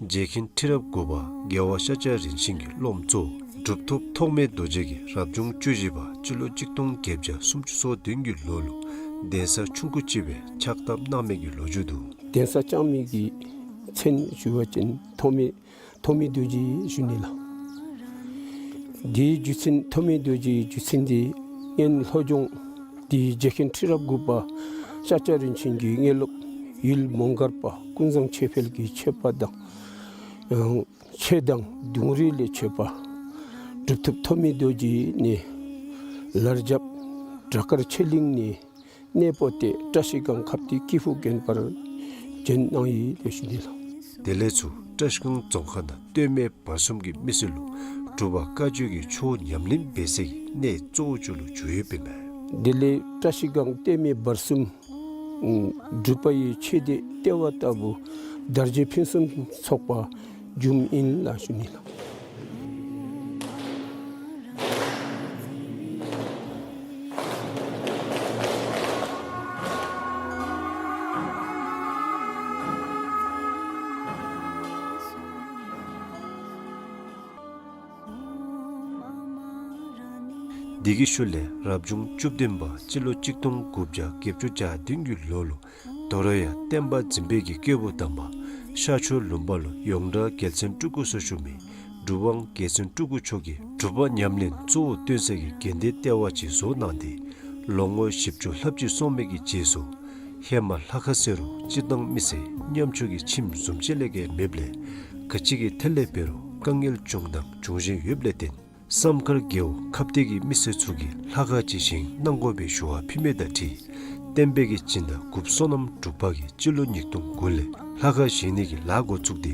རྗེ་མཁན་ཁྲི་རབས་དགུ་པ་རྒྱལ་བ་ཤཱཀྱ་རིན་ཆེན་གྱི་སློབ་མ་གཙོ་བོ་གྲུབ་ཐོབ་ཐོགས་མེད་རྡོ་རྗེ་གིས་རབ་བྱུང་བཅུ་བཞི་པ་སྤྱི་ལོ་གཅིག་སྟོང་བརྒྱད་བརྒྱ་སུམ་ཅུ་སོ་བདུན་གྱི་ལོ་ལུ་གདན་ས་ཆུང་ཀུ་ཅིག་སྦེ་ཕྱག་བཏབ་གནང་མི་གི་ལོ་རྒྱུས་འདུག། གདན་ས་བཅགས་མི་གི་མཚན་ཞུ་བ་ཅིན་ཐོགས་མེད་ཐོགས་མེད་རྡོ་རྗེ་ཞུ་ནི་ལགས། དེའི་རྒྱུ་མཚན་ཐོགས་མེད་རྡོ་རྗེའི་རྒྱུ་མཚན་འདི་སྔོན་ལྷོ་ལྗོངས་འདི་རྗེ་མཁན་ཁྲི་རབས་དགུ་པ་ཤཱཀྱ་རིན་ཆེན་གྱི་དངོས་སློབ་ཡུལ་མོང་སྒར་པ་ཀུན་བཟང་ཆོས་འཕེལ་གྱི་ཆོས་པ་དང་ཡང་ཆོས་དང་གདུང་རུས་ལས་ཆོས་པ་གྲུབ་ཐོབ་ཐོགས་མེད་རྡོ་རྗེ་ནི་ལར་རྒྱབ་བྲག་དཀར་ཆོས་གླིང་ནས་གནས་སྤོ་སྟེ་བཀྲ་ཤིས་སྒང་ཁ་གཏད་ཀྱི་ཕུག་དགོན་པར་བྱོན་གནང་ཡི་ལགས་ཞུ་ནི་ལགས། དེ་ལས་ཚུར་བཀྲ་ཤིས་སྒང་རྫོང་ཁག་ནང་སྟོད་སྨད་བར་གསུམ་གྱི་མི་སེར་ལུ་སྒྲུབ་པ་བཀའ་ཆོས་ཀྱི་ཆོས་ཉམས་ལེན་འབད་སའི་གནས་གཙོ་བོ་ཅིག་ལུ་གྱུར་ཡོདཔ་ཨིན་མས། དེ་ལས་བཀྲ་ཤིས་སྒང་སྟོད་སྨད་བར་གསུམ་སྒྲུབ་པ་ཡི་ཆོས་སྡེ་ལྟེ་བ་ལྟ་བུ་དར་རྒྱས་ཕུན་སུམ་ཚོགས་པ་བྱུངམ་ཨིན་ལགས་ཞུ་ནི་ལགས། དེ་གི་ཤུལ་ལས་རབ་བྱུང་བཅུ་བདུན་པ་སྤྱི་ལོ་གཅིག་སྟོང་དགུ་བརྒྱ་བརྒྱད་ཅུ་གྱ་བདུན་གྱི་ལོ་ལུ་དོ་རུང་ཡང་བསྟན་པ་འཛིན་པའི་གི་སྐྱེས་བུ་དམ་པ་ཤར་ཕྱོགས་ལུང་པ་ལུ་ཡོངས་གྲགས་རྒྱལ་མཚན་སྤྲུལ་སྐུ་ཟེར་ཞུ་མི་གྲུབ་དབང་རྒྱལ་མཚན་སྤྲུལ་སྐུ་མཆོག་གིས་སྒྲུབ་པ་ཉམས་ལེན་གཙོ་བོ་སྟོན་སའི་གི་དགོན་སྡེ་ལྟེ་བ་ཅིག་བཟོ་གནང་སྟེ་ལོ་ངོ་བཞི་བཅུ་ལྷགཔ་ཅིག་སོང་མི་གི་རྗེས་སུ་ཧེ་མ་ལྷ་ཁང་ཟེར་རུང་སྤྱིར་བཏང་མི་སེར་ཉམ་ཆུང་གི་ཁྱིམ་བཟུམ་ཅིག་ལས་བརྒལ་མེདཔ་ལས་ག་ཅི་གི་ཐད་ལས་འབད་རུང་དཀའ་ངལ་བྱུང་དང་འབྱུང་བཞིན་ཡོདཔ་ལས་བརྟེན་བསམ་མཁར་རྒེད་འོག་ཁ་གཏད་ཀྱི་མི་སེར་ཚུ་གིས་ལྷ་ཁང་ཅིག་བཞེངས་གནང་དགོ་པའི་ཞུ་བ་ཕུལ་མི་དང་འཁྲིལ་བསྟན་པའི་གི་སྦྱིན་བདག་དགུ་བསོད་ནམས་འབྲུག་པ་གིས་སྤྱི་ལོ་ཉིས་སྟོང་དགུ་ལས་ལྷ་ཁང་བཞེངས་ནི་གི་ལཱ་འགོ་བཙུགས་ཏེ་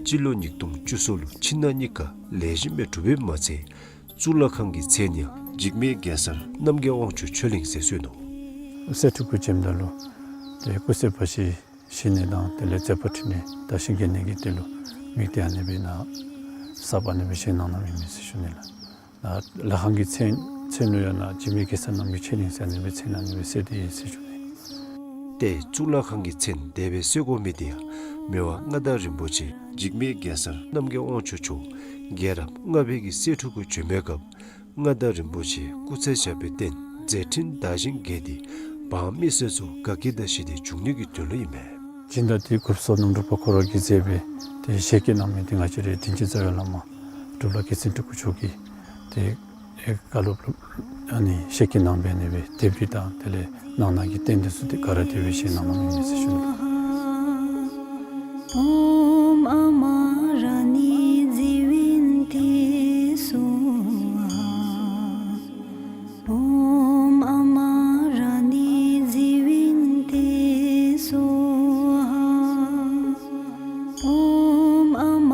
སྤྱི་ལོ་ཉིས་སྟོང་བཅུ་གསུམ་ལུ་ཕྱི་ནང་གཉིས་ཀ་ལེགས་ཤོམ་སྦེ་གྲུབ་པའི་མ་ཚད་གཙུག་ལག་ཁང་གི་མཚན་ཡང་འཇིགས་མེད་གེ་སར་རྣམ་རྒྱལ་དབང་ཕྱུག་ཆོས་གླིང་ཟེར་གསོལ་ནུག། གསེར་ཕྲུ་གུ་བྱིནམ་ད་ལུ་ཏེ་སྐུ་ཚེ་བ་ཤི་ཤི་ནི་དང་དེ་ལས་མཛད་པ་འཕྲིན་ལས་དར་ཞིང་རྒྱས་ནི་གི་དོན་ལུ་དམིགས་ཏེ་ཨ་ནི་སྦེ་ནཱ་གསརཔ་ཨ་ནི་སྦེ་བཞེངས་གནང་གནངམ་ཨིན་མས་ཟེར་ཞུ་ནི་ལགས། ལྷ་ཁང་གི་མཚན་མཚན་ལུ་ཡང་ནཱ་འཇིགས་མེད་གེ་སར་རྣམ་རྒྱལ་ཆོས་གླིང་ཟེར་ཨ་ནི་སྦེ་མཚན་ཨ་ནི་སྦེ་གསོལ་ཏེ་ཡོད་ཟེར་ཞུ་ནི། ཏེ་གཙུག་ལག་ཁང་གི་མཚན་དེ་སྦེ་གསོལ་དགོ་མི་དེ་ཡང་མི་དབང་མངའ་བདག་རིན་པོ་ཆེ་འཇིགས་མེད་གེ་སར་རྣམ་རྒྱལ་དབང་ཕྱུག་མཆོག་རྒྱལ་རབས་ལྔ་པའི་གི་སྲས་ཕྲུ་གུ་བྱོན་པའི་སྐབས་མངའ་བདག་རིན་པོ་ཆེ་སྐུ་ཚེ་ཞབས་པད་བརྟན་མཛད་འཕྲིན་དར་ཞིང་རྒྱས་ཏེ་འབངས་མི་སེར་ཚུ་དགའ་སྐྱིད་དང་ཞི་བདེ་འབྱུང་ནི་གི་དོན་ལུ་ཨིན་མས། སྦྱིན་བདག་དེ་དགུ་བསོད་ནམས་འབྲུག་པ་ཁོ་ར་གིས་མཛད་སྦེ་ཏེ་ཞལ་བཀོད་གནང་མི་དེ་ང་བཅས་རའི་དྲིན་ཅན་རྩ་བའི་བླ་མ་སྒྲུབ་བླ་རྒྱལ་མཚན་སྤྲུལ་སྐུ་མཆོག་གིས་ཏེ་ཨེ་བཀའ་སློབ་ཨ་ནི་ཞལ་བཀོད་གནང་སྦེ་ཨ་ནི་སྦེ་དེབ་རིགས་དང་དེ་ལས་ནང་ན་གི་རྟེན་འདི་ཚུ་ཏེ་ག་ར་དེ་སྦེ་བཞེངས་གནང་གནངམ་ཨིན་མས་ཟེར་ཞུ་ནི། ཨོཾ་ཨ་མ་ར་ཎི་ཛི་ཝིན་ཏེ་སྭཱ་ཧཱ། ཨོཾ་ཨ་མ་ར་ཎི་ཛི་ཝིན་ཏེ་སྭཱ་ཧཱ། ཨོཾ་ཨ་མ་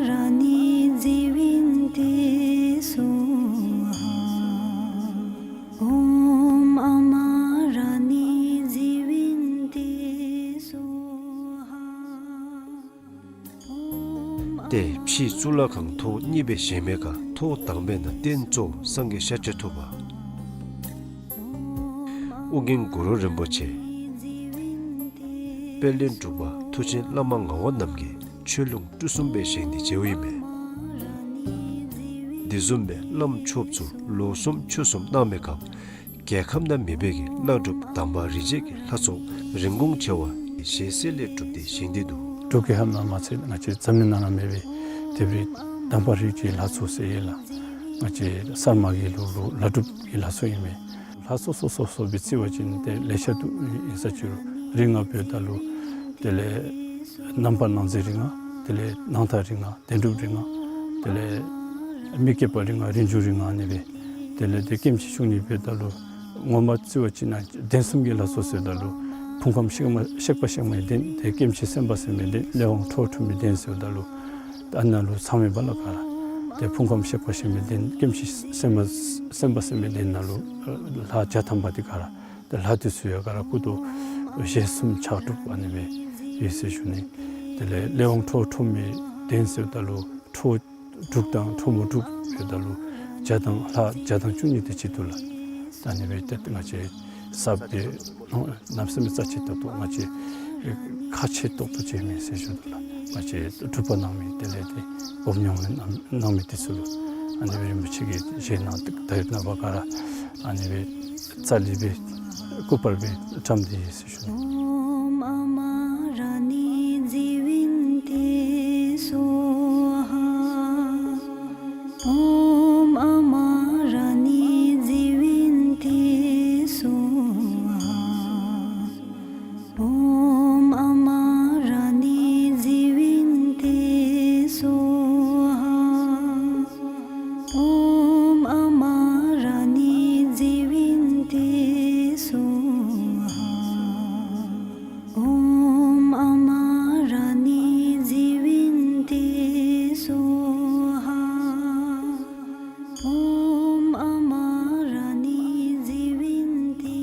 ར་ཎི་ཛི་ཝིན་ཏེ་སྭཱ་ཧཱ། ཨོཾ་ཨ་མ་ར་ཎི་ཛི་ཝིན་ཏེ་སྭཱ་ཧཱ། ཏེ་ཕྱིས་གཙུག་ལག་ཁང་ཐོག་གཉིས་སྦེ་བཞེངས་མི་ཁར་ཐོག་དང་པའི་ནང་རྟེན་གཙོ་བོ་སངས་རྒྱས་ཤཱཀྱ་ཐུབ་པ། ཨོ་རྒྱན་གུ་རུ་རིན་པོ་ཆེ། དཔལ་ལྡན་འབྲུག་པ་མཐུ་ཆེན་བླ་མ་ངག་དབང་རྣམ་རྒྱལ་ཆོས་ལུང་སྤྲུལ་གསུམ་སྦེ་བཞེངས་ཏེ་མཇལཝ་ཨིན་མས། དེ་བཟུམ་སྦེ་བླམ་ཆོསཔ་ཚུ་ལོ་གསུམ་ཕྱོགས་གསུམ་གནང་མི་ཁར་རྒྱལ་ཁམས་ནང་མེད་པའི་གི་བླ་སྒྲུབ་དམ་པ་རིན་ཆེན་གྱི་ལྷ་ཚོགས་རིན་གོང་ཆེ་བ་ཞལ་གསེར་ལས་གྲུབ་སྟེ་བཞེངས་ཏེ་འདུག། འབྲུག་རྒྱལ་ཁབ་ནང་མ་ཚད་ང་བཅས་འཛམ་གླིང་ནང་ན་མེད་པའི་དེ་སྦེ་དམ་པ་རིན་ཆེན་གྱི་ལྷ་ཚོགས་ཟེར་ཡི་ལགས། ང་བཅས་གསར་མ་གི་ལུགས་ལུ་བླ་སྒྲུབ་ཀྱི་ལྷ་ཚོགས་ཨིན་མས། ལྷ་ཚོགས་སོ་སོ་སོ་སྦེ་བརྩི་བ་ཅིན་ཏེ་ལེ་ཤ་འདུག། ཨིན་ས་ཅིག་རུང་རིང་ང་འབདཝ་ད་ལུ་དེ་ལས་རྣམ་པར་སྣང་མཛད་རིང་ང་དེ་ལས་སྣང་མཐའ་རིང་ང་བདེན་གྲུབ་རིང་ང་དེ་ལས་མི་བསྐྱོད་པ་རིང་ང་རིན་འབྱུང་རིང་ང་ཨ་ནི་སྦེ། དེ་ལས་ཏེ་སྐྱེ་མཆེད་ཤུགས་གཉིས་འབདཝ་ད་ལུ་ངོ་མ་བརྩི་བ་ཅིན་ན་གདན་གསུམ་གྱི་ལྷ་ཚོགས་ཟེརཝ་ད་ལུ་ ཕུང་ཁམས་གཤེགས་མ་གཤེགས་པ་གཤེགས་མའི་གདན་ཏེ་སྐྱེ་མཆེད་སེམས་དཔའ་སེམས་མའི་གདན་ལས་དབང་ཁྲོ་བོ་ཁྲོ་མོའི་གདན་ཟེརཝ་ད་ལུ་ཏེ་ཨ་ནཱ་ལུ་ཚང་མེད་པ་ལ་ག་ར་ཏེ་ཕུང་ཁམས་གཤེགས་པ་གཤེགས་མའི་གདན་སྐྱེ་མཆེད་སེམས་དཔའ་སེམས་དཔའ་སེམས་མའི་གདན་ནང་ལུ་ལྷ་བརྒྱ་ཐམ་པ་དེ་ག་ར་ཏེ་ལྷ་དེ་ཚུ་ཡང་ག་ར་སྐུ་མདོག་ཞལ་གསུམ་ཕྱག་དྲུག་ཨ་ནི་སྦེ་ཡོད་ཟེར་ཞུ་ནི། དེ་ལས་ལས་དབང་ཁྲོ་བོ་ཁྲོ་མོའི་གདན་ཟེརཝ་ད་ལུ་ཁྲོ་བོ་དྲུག་དང་ཁྲོ་མོ་དྲུག་ཡོདཔ་ད་ལུ་བརྒྱ་དང་ལྷ་བརྒྱ་དང་བཅུ་གཉིས་དེ་གཅིག་ཏུ་ལ། ད་ཨ་ནི་སྦེ་ཏེ་ང་བཅས་ཟབ་སྟེ་གནམ་མེད་ས་མེད་རྩ་ཆེ་ཏོག་ཏོ་ང་བཅས་ཁག་ཆེ་ཏོག་ཏོ་ཅིག་ཨིན་མས་ཟེར་ཞུ་དོ་ལགས། ང་བཅས་སྒྲུབ་པ་གནང་མི་དེ་ལས་ཏེ་སྒོམ་ཉམས་ལེན་གནང་མི་དེ་ཚུ་ལུ་ཨ་ནི་སྦེ་རིན་པོ་ཆེ་གིས་བཞེས་གནང་ད་ཡོདཔ་ནང་པ་ག་ར་ཨ་ནི་སྦེ་རྩ་ལས་སྦེ་སྐུ་པར་སྦེ་བཀྲམ་སྟེ་ཡོད་ཟེར་ཞུ་ནི། ཨོཾ་ཨ་མ་ར་ཎི་ཛི་ཝིན་ཏེ་སྭཱ་ཧཱ། ཨོཾ་ཨ་མ་ར་ཎི་ཛི་ཝིན་ཏེ་སྭཱ་ཧཱ། ཨོཾ་ཨ་མ་ར་ཎི་ཛི་ཝིན་ཏེ་སྭཱ་ཧཱ། ཨོཾ་ཨ་མ་ར་ཎི་ཛི་ཝིན་ཏེ་སྭཱ་ཧཱ། ཨོཾ་ཨ་མ་ར་ཎི་ཛི་ཝིན་ཏེ་སྭཱ་ཧཱ། ཨོཾ་ཨ་མ་ར་ཎི་ཛི་ཝིན་ཏེ་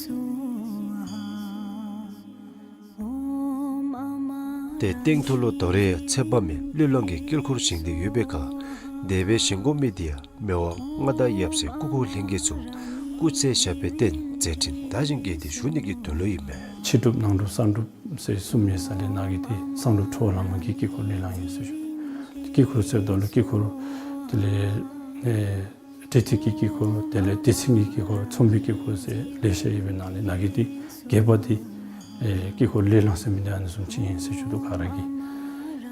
སྭཱ་ཧཱ། ཨོཾ་ཨ་མ། ཏེ་སྟེང་ཐོག་ལུ་དོ་རུང་ཡང་ཚེ་དཔག་མེད་གླུད་ལེན་གྱི་དཀྱིལ་འཁོར་བཞེངས་ཏེ་ཡོད་པའི་ཁར་དེ་སྦེ་བཞེངས་དགོ་མི་དེ་ཡང་མི་དབང་མངའ་བདག་ཡབ་སྲས་སྐུ་འཁོར་ལྷན་རྒྱས་ཚུ་སྐུ་ཚེ་ཞབས་པད་བརྟན་མཛད་འཕྲིན་དར་ཞིང་རྒྱས་ཏེ་བཞུགས་ནི་གི་དོན་ལུ་ཨིན་མས། ཕྱི་སྒྲུབ་ནང་སྒྲུབ་གསང་སྒྲུབ་ཟེར་གསུམ་ཡོད་ས་ལས་ནཱ་གི་འདི་གསང་སྒྲུབ་ཁྲོ་བོ་ལྷ་མོ་གི་དཀྱིལ་འཁོར་ལེན་ལེན་ཡི་ཟེར་ཞུ། དཀྱིལ་འཁོར་ཟེརཝ་ད་ལུ་དཀྱིལ་འཁོར་དེ་ལས་ཨེ་སྤྲོས་བྲལ་གྱི་དཀྱིལ་འཁོར་དེ་ལས་བདེ་ཆེན་གྱི་དཀྱིལ་འཁོར་མཚུངས་པའི་དཀྱིལ་འཁོར་ཟེར་ལེ་ཤ་ཡོད་པའི་ནང་ལས་ནཱ་གི་འདི་རྒྱས་པ་འདི་ཨེ་དཀྱིལ་འཁོར་ལེ་ལེན་ཟེར་མི་འདི་ཨ་ནི་བཟུམ་ཅིག་ཨིན་ཟེར་ཞུ་དོ། ག་ར་གིས་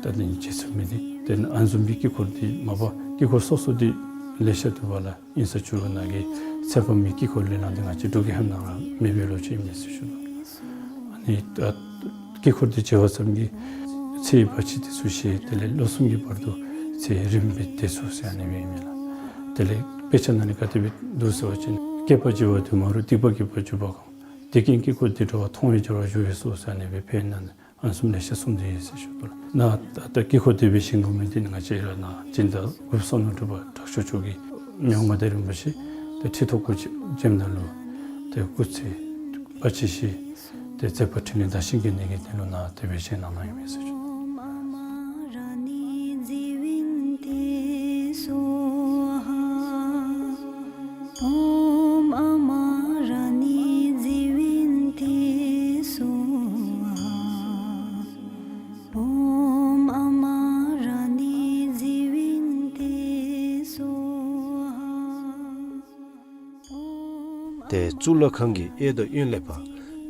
ད་འདི་ནི་རྗེས་ཚུད་མི་འདི་དེ་ནི་ཨ་ནི་བཟུམ་གྱི་དཀྱིལ་འཁོར་འདི་མ་པ་དཀྱིལ་འཁོར་སོ་སོ་འདི་ལེ་ཤ་འདུག་པ་ལགས། ཨིན་ས་བཅུག་ནཱ་གི་ཚེ་དཔག་མེད་དཀྱིལ་འཁོར་ལེན་ལེན་འདི་ང་བཅས་འབྲུག་གི་ཧེ་མ་ནང་ལུ་མེད་པའི་ལོ་རྒྱུས་ཨིན་མས་ཟེར་ཞུ་ནི། ཨ་ནི་ད་དཀྱིལ་འཁོར་འདི་མཇལ་བ་ཙམ་གྱིས་ཚེའི་བར་ཆད་དེ་ཚུ་ཞི་དེ་ལས་ལོ་གསུམ་གྱི་བར་དུ་ཚེ་རིངམོ་སྦེ་བདེ་ཚུགས་ཟེར་ཨ་ནི་སྦེ་ཨིན་མས་ལགས། དེ་ལས་དཔེ་ཆ་ནང་ལས་ག་དེ་སྦེ་འདུག་ཟེར་བ་ཅིན་བསྐལ་པ་འཇིག་པ་དུ་མ་རུ་སྡིག་པ་བགེགས་པ་འཇུག་པ་གང་། བདེ་སྐྱིད་དཀྱིལ་འཁོར་འདི་འགྲོ་བ་མཐོང་བས་སྦྱོར་བ་ཞུ་བས་སོ་ཟེར་ཨ་ནི་སྦེ་དཔེ་ནང་ཨ་ནི་བཟུམ་ལེ་ཤ་གསུངས་ཏེ་ཡོད་ཟེར་ཞུ་དོ་ལགས། ནཱ་ད་ལྟོ་དཀྱིལ་འཁོར་དེ་སྦེ་བཞེངས་དགོ་མི་འདི་ནི་ང་བཅས་ར་ནཱ་སྦྱིན་བདག་དགུ་བསོད་ནམས་གྲུབ་པ་དྲག་ཤོས་མཆོག་གིས་མི་དབང་མངའ་བདག་རིན་པོ་ཆེ་ཏེ་ཁྲི་ཐོག་སྐུ་བྱོན་ད་ལུ་ཏེ་སྐུ་ཚེ་བར་ཆད་ཞི་ཏེ་མཛད་པ་འཕྲིན་ལས་དར་ཞིང་རྒྱས་ནི་གི་དོན་ལུ་ནཱ་དེ་སྦེ་བཞེངས་གནང་གནངམ་ཨིན་མས་ཟེར་ཞུ། ཨོཾ་ཨ་མ་ར་ཎི་ཛི་ཝིན་ཏེ་སྭཱ་ཧཱ། ཨོཾ་ཨ་མ་ར་ཎི་ཛི་ཝིན་ཏེ་སྭཱ་ཧཱ། ཨོཾ་ཨ་མ་ར་ཎི་ཛི་ཝིན་ཏེ་སྭཱ་ཧཱ། ཏེ་གཙུག་ལག་ཁང་གི་གཡས་དང་གཡོན་ལས་ཕར་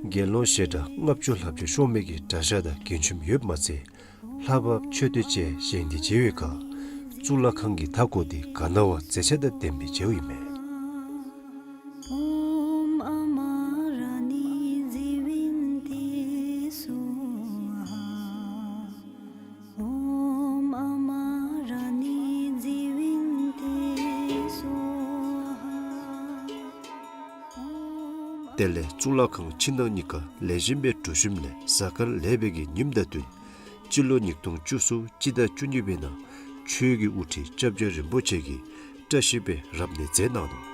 དགེ་སློང་ཞལ་གྲངས་ལྔ་བཅུ་ལྷག་ཅིག་ཤོང་མི་གི་གྲྭ་ཤག་དང་དགེ་ཆུམ་ཡོདཔ་མ་ཚད་ལྷ་བབས་མཆོད་རྟེན་བཅས་བཞེངས་ཏེ་མཇལ་བའི་ཁར་གཙུག་ལག་ཁང་གི་མཐའ་སྐོར་འདི་ག་ན་བ་མཛེས་ཆ་དང་ལྡན་པའི་མཇལཝ་ཨིན་མས། ཨོཾ་ཨ་མ་ར་ཎི་ཛི་ཝིན་ཏེ་སྭཱ་ཧཱ། ཨོཾ་ཨ་མ་ར་ཎི་ཛི་ཝིན་ཏེ་སྭཱ་ཧཱ། དེ་ལས་གཙུག་ལག་ཁང་ཕྱི་ནང་གཉིས་ཀ་ལེགས་ཤོམ་སྦེ་གྲུ་ཤོམ་ལས་གཟའ་སྐར་ལེགས་པའི་གི་ཉིནམ་དང་བསྟུན་སྤྱི་ལོ་ཉིས་སྟོང་བཅུ་གསུམ་སྤྱི་ཟླ་བཅུ་གཉིས་པའི་ནང་ཆོས་ཀྱི་དབུ་ཁྲིད་སྐྱབས་རྗེ་རིན་པོ་ཆེ་གིས་བཀྲ་ཤིས་པའི་རབ་གནས་མཛད་གནང་ནུག།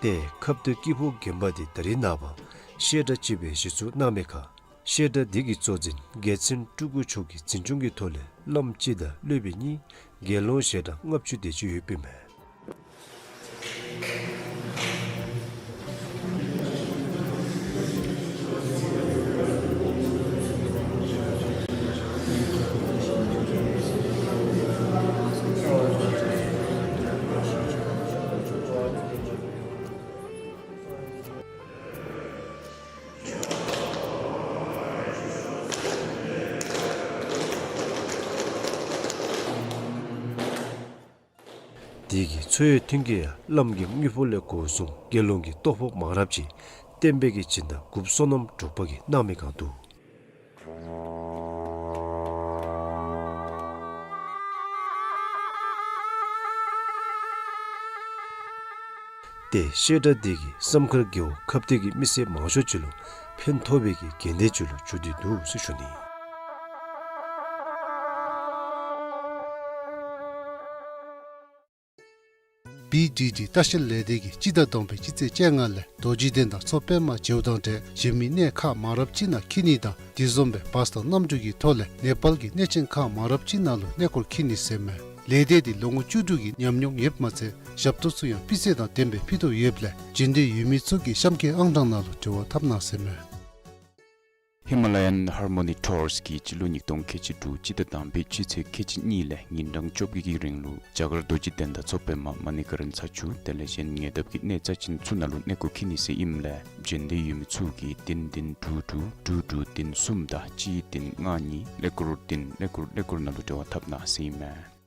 ཏེ་ཁབ་ཏུ་སྐྱེས་བུ་རྒན་པ་འདི་ད་རིས་ནངས་པ་བཤད་གྲྭ་གཅིག་པའི་གཞི་བཙུགས་གནང་མི་ཁར་བཤད་གྲྭ་འདི་གི་གཙོ་འཛིན་རྒྱལ་མཚན་སྤྲུལ་སྐུ་མཆོག་གི་འཛིན་སྐྱོང་གི་ཐོག་ལས་བླམ་གཅིག་དང་སློབ་དཔོན་གཉིས་དགེ་སློང་ཞལ་གྲངས་ལྔ་བཅུ་དེ་ཅིག་ཡོདཔ་ཨིན་མས། དེ་གི་འཚོ་བའི་མཐུན་རྐྱེན་ཡང་བླམ་གི་དངུལ་ཕོགས་ལས་འགོ་བཟུང་དགེ་སློང་གི་ལྟོ་ཕོགས་མང་རབས་ཅིག་བསྟན་པའི་གི་སྦྱིན་བདག་དགུ་བསོད་ནམས་འབྲུག་པ་གིས་གནང་མི་གང་འདུག། ཏེ་བཤད་གྲྭ་འདི་གིས་བསམ་མཁར་རྒེད་འོག་ཁ་གཏད་ཀྱི་མི་སེར་མང་ཤོས་ཅིག་ལུ་ཕན་ཐོགས་པའི་གི་འགན་ལྡན་ཅིག་ལུ་གྱུར་ཏེ་འདུག་ཟེར་ཞུ་ནི། བི་ཌི་ཌི་ལྟ་བཤལ་ལས་སྡེ་གིས་སྤྱི་ཟླ་དང་པའི་སྤྱི་ཚེས་བཅོ་ལྔ་ལས་རྡོ་རྗེ་གདན་དང་མཚོ་པདྨ་མཇལཝ་དང་འབྲེལ་གཞན་མི་གནས་ཁག་མང་རབས་ཅིག་ནང་འཁྱིད་ནི་དང་དེ་བཟུམ་སྦེ་བཱས་དང་གནམ་གྲུ་གི་ཐོག་ལས་ནེ་པཱལ་གྱི་གནས་ཆེན་ཁག་མང་རབས་ཅིག་ནང་ལུ་གནས་སྐོར་འཁྱིད་ནི་ཟེར་མས། ལས་སྡེ་འདི་ལོ་ངོ་བཅུ་དྲུག་གི་ཉམས་མྱོང་ཡོདཔ་མ་ཚད་ཞབས་ཏོག་ཚུ་ཡང་སྤུས་ཚད་དང་ལྡནམ་སྦེ་ཕུལ་དོ་ཡོདཔ་ལས་འབྱོན་འདོད་ཡོད་མི་ཚུ་གིས་གཤམ་འཁོད་ཨང་གྲངས་ནང་ལུ་འབྲེལ་བ་འཐབ་གནང་ཟེར་མས། ཧི་མ་ལ་ཡཱན་ཧར་མོ་ནི་ཊུརསི་གིས་སྤྱི་ལོ་ཉིས་སྟོང་ཁལ་གཅིག་དྲུག་སྤྱི་ཟླ་དང་པའི་སྤྱི་ཚེས་ཁལ་གཅིག་གཉིས་ལས་ཉིན་གྲངས་བཅོ་བརྒྱད་ཀྱི་རིང་ལུ་རྒྱ་གར་རྡོ་རྗེ་གདན་དང་མཚོ་པདྨ་མ་ཎི་ཀ་རན་ས་ཆུ་དེ་ལས་གཞན་ཉེ་འདབས་ཀྱི་གནས་རྩ་ཅན་ཚུ་ནང་ལུ་གནས་སྐོར་འཁྱིད་ནི་ཟེར་ཨིནམ་ལས་འབྱོན་འདོད་ཡོད་མི་ཚུ་གིས་བདུན་བདུན་དྲུག་དྲུག་དྲུག་དྲུག་བདུན་གསུམ་དང་གཅིག་བདུན་ལྔ་གཉིས་ཀླད་ཀོར་བདུན་ཀླད་ཀོར་ཀླད་ཀོར་ནང་ལུ་འབྲེལ་བ་འཐབ་གནང་ཟེར་ཨིན་མས།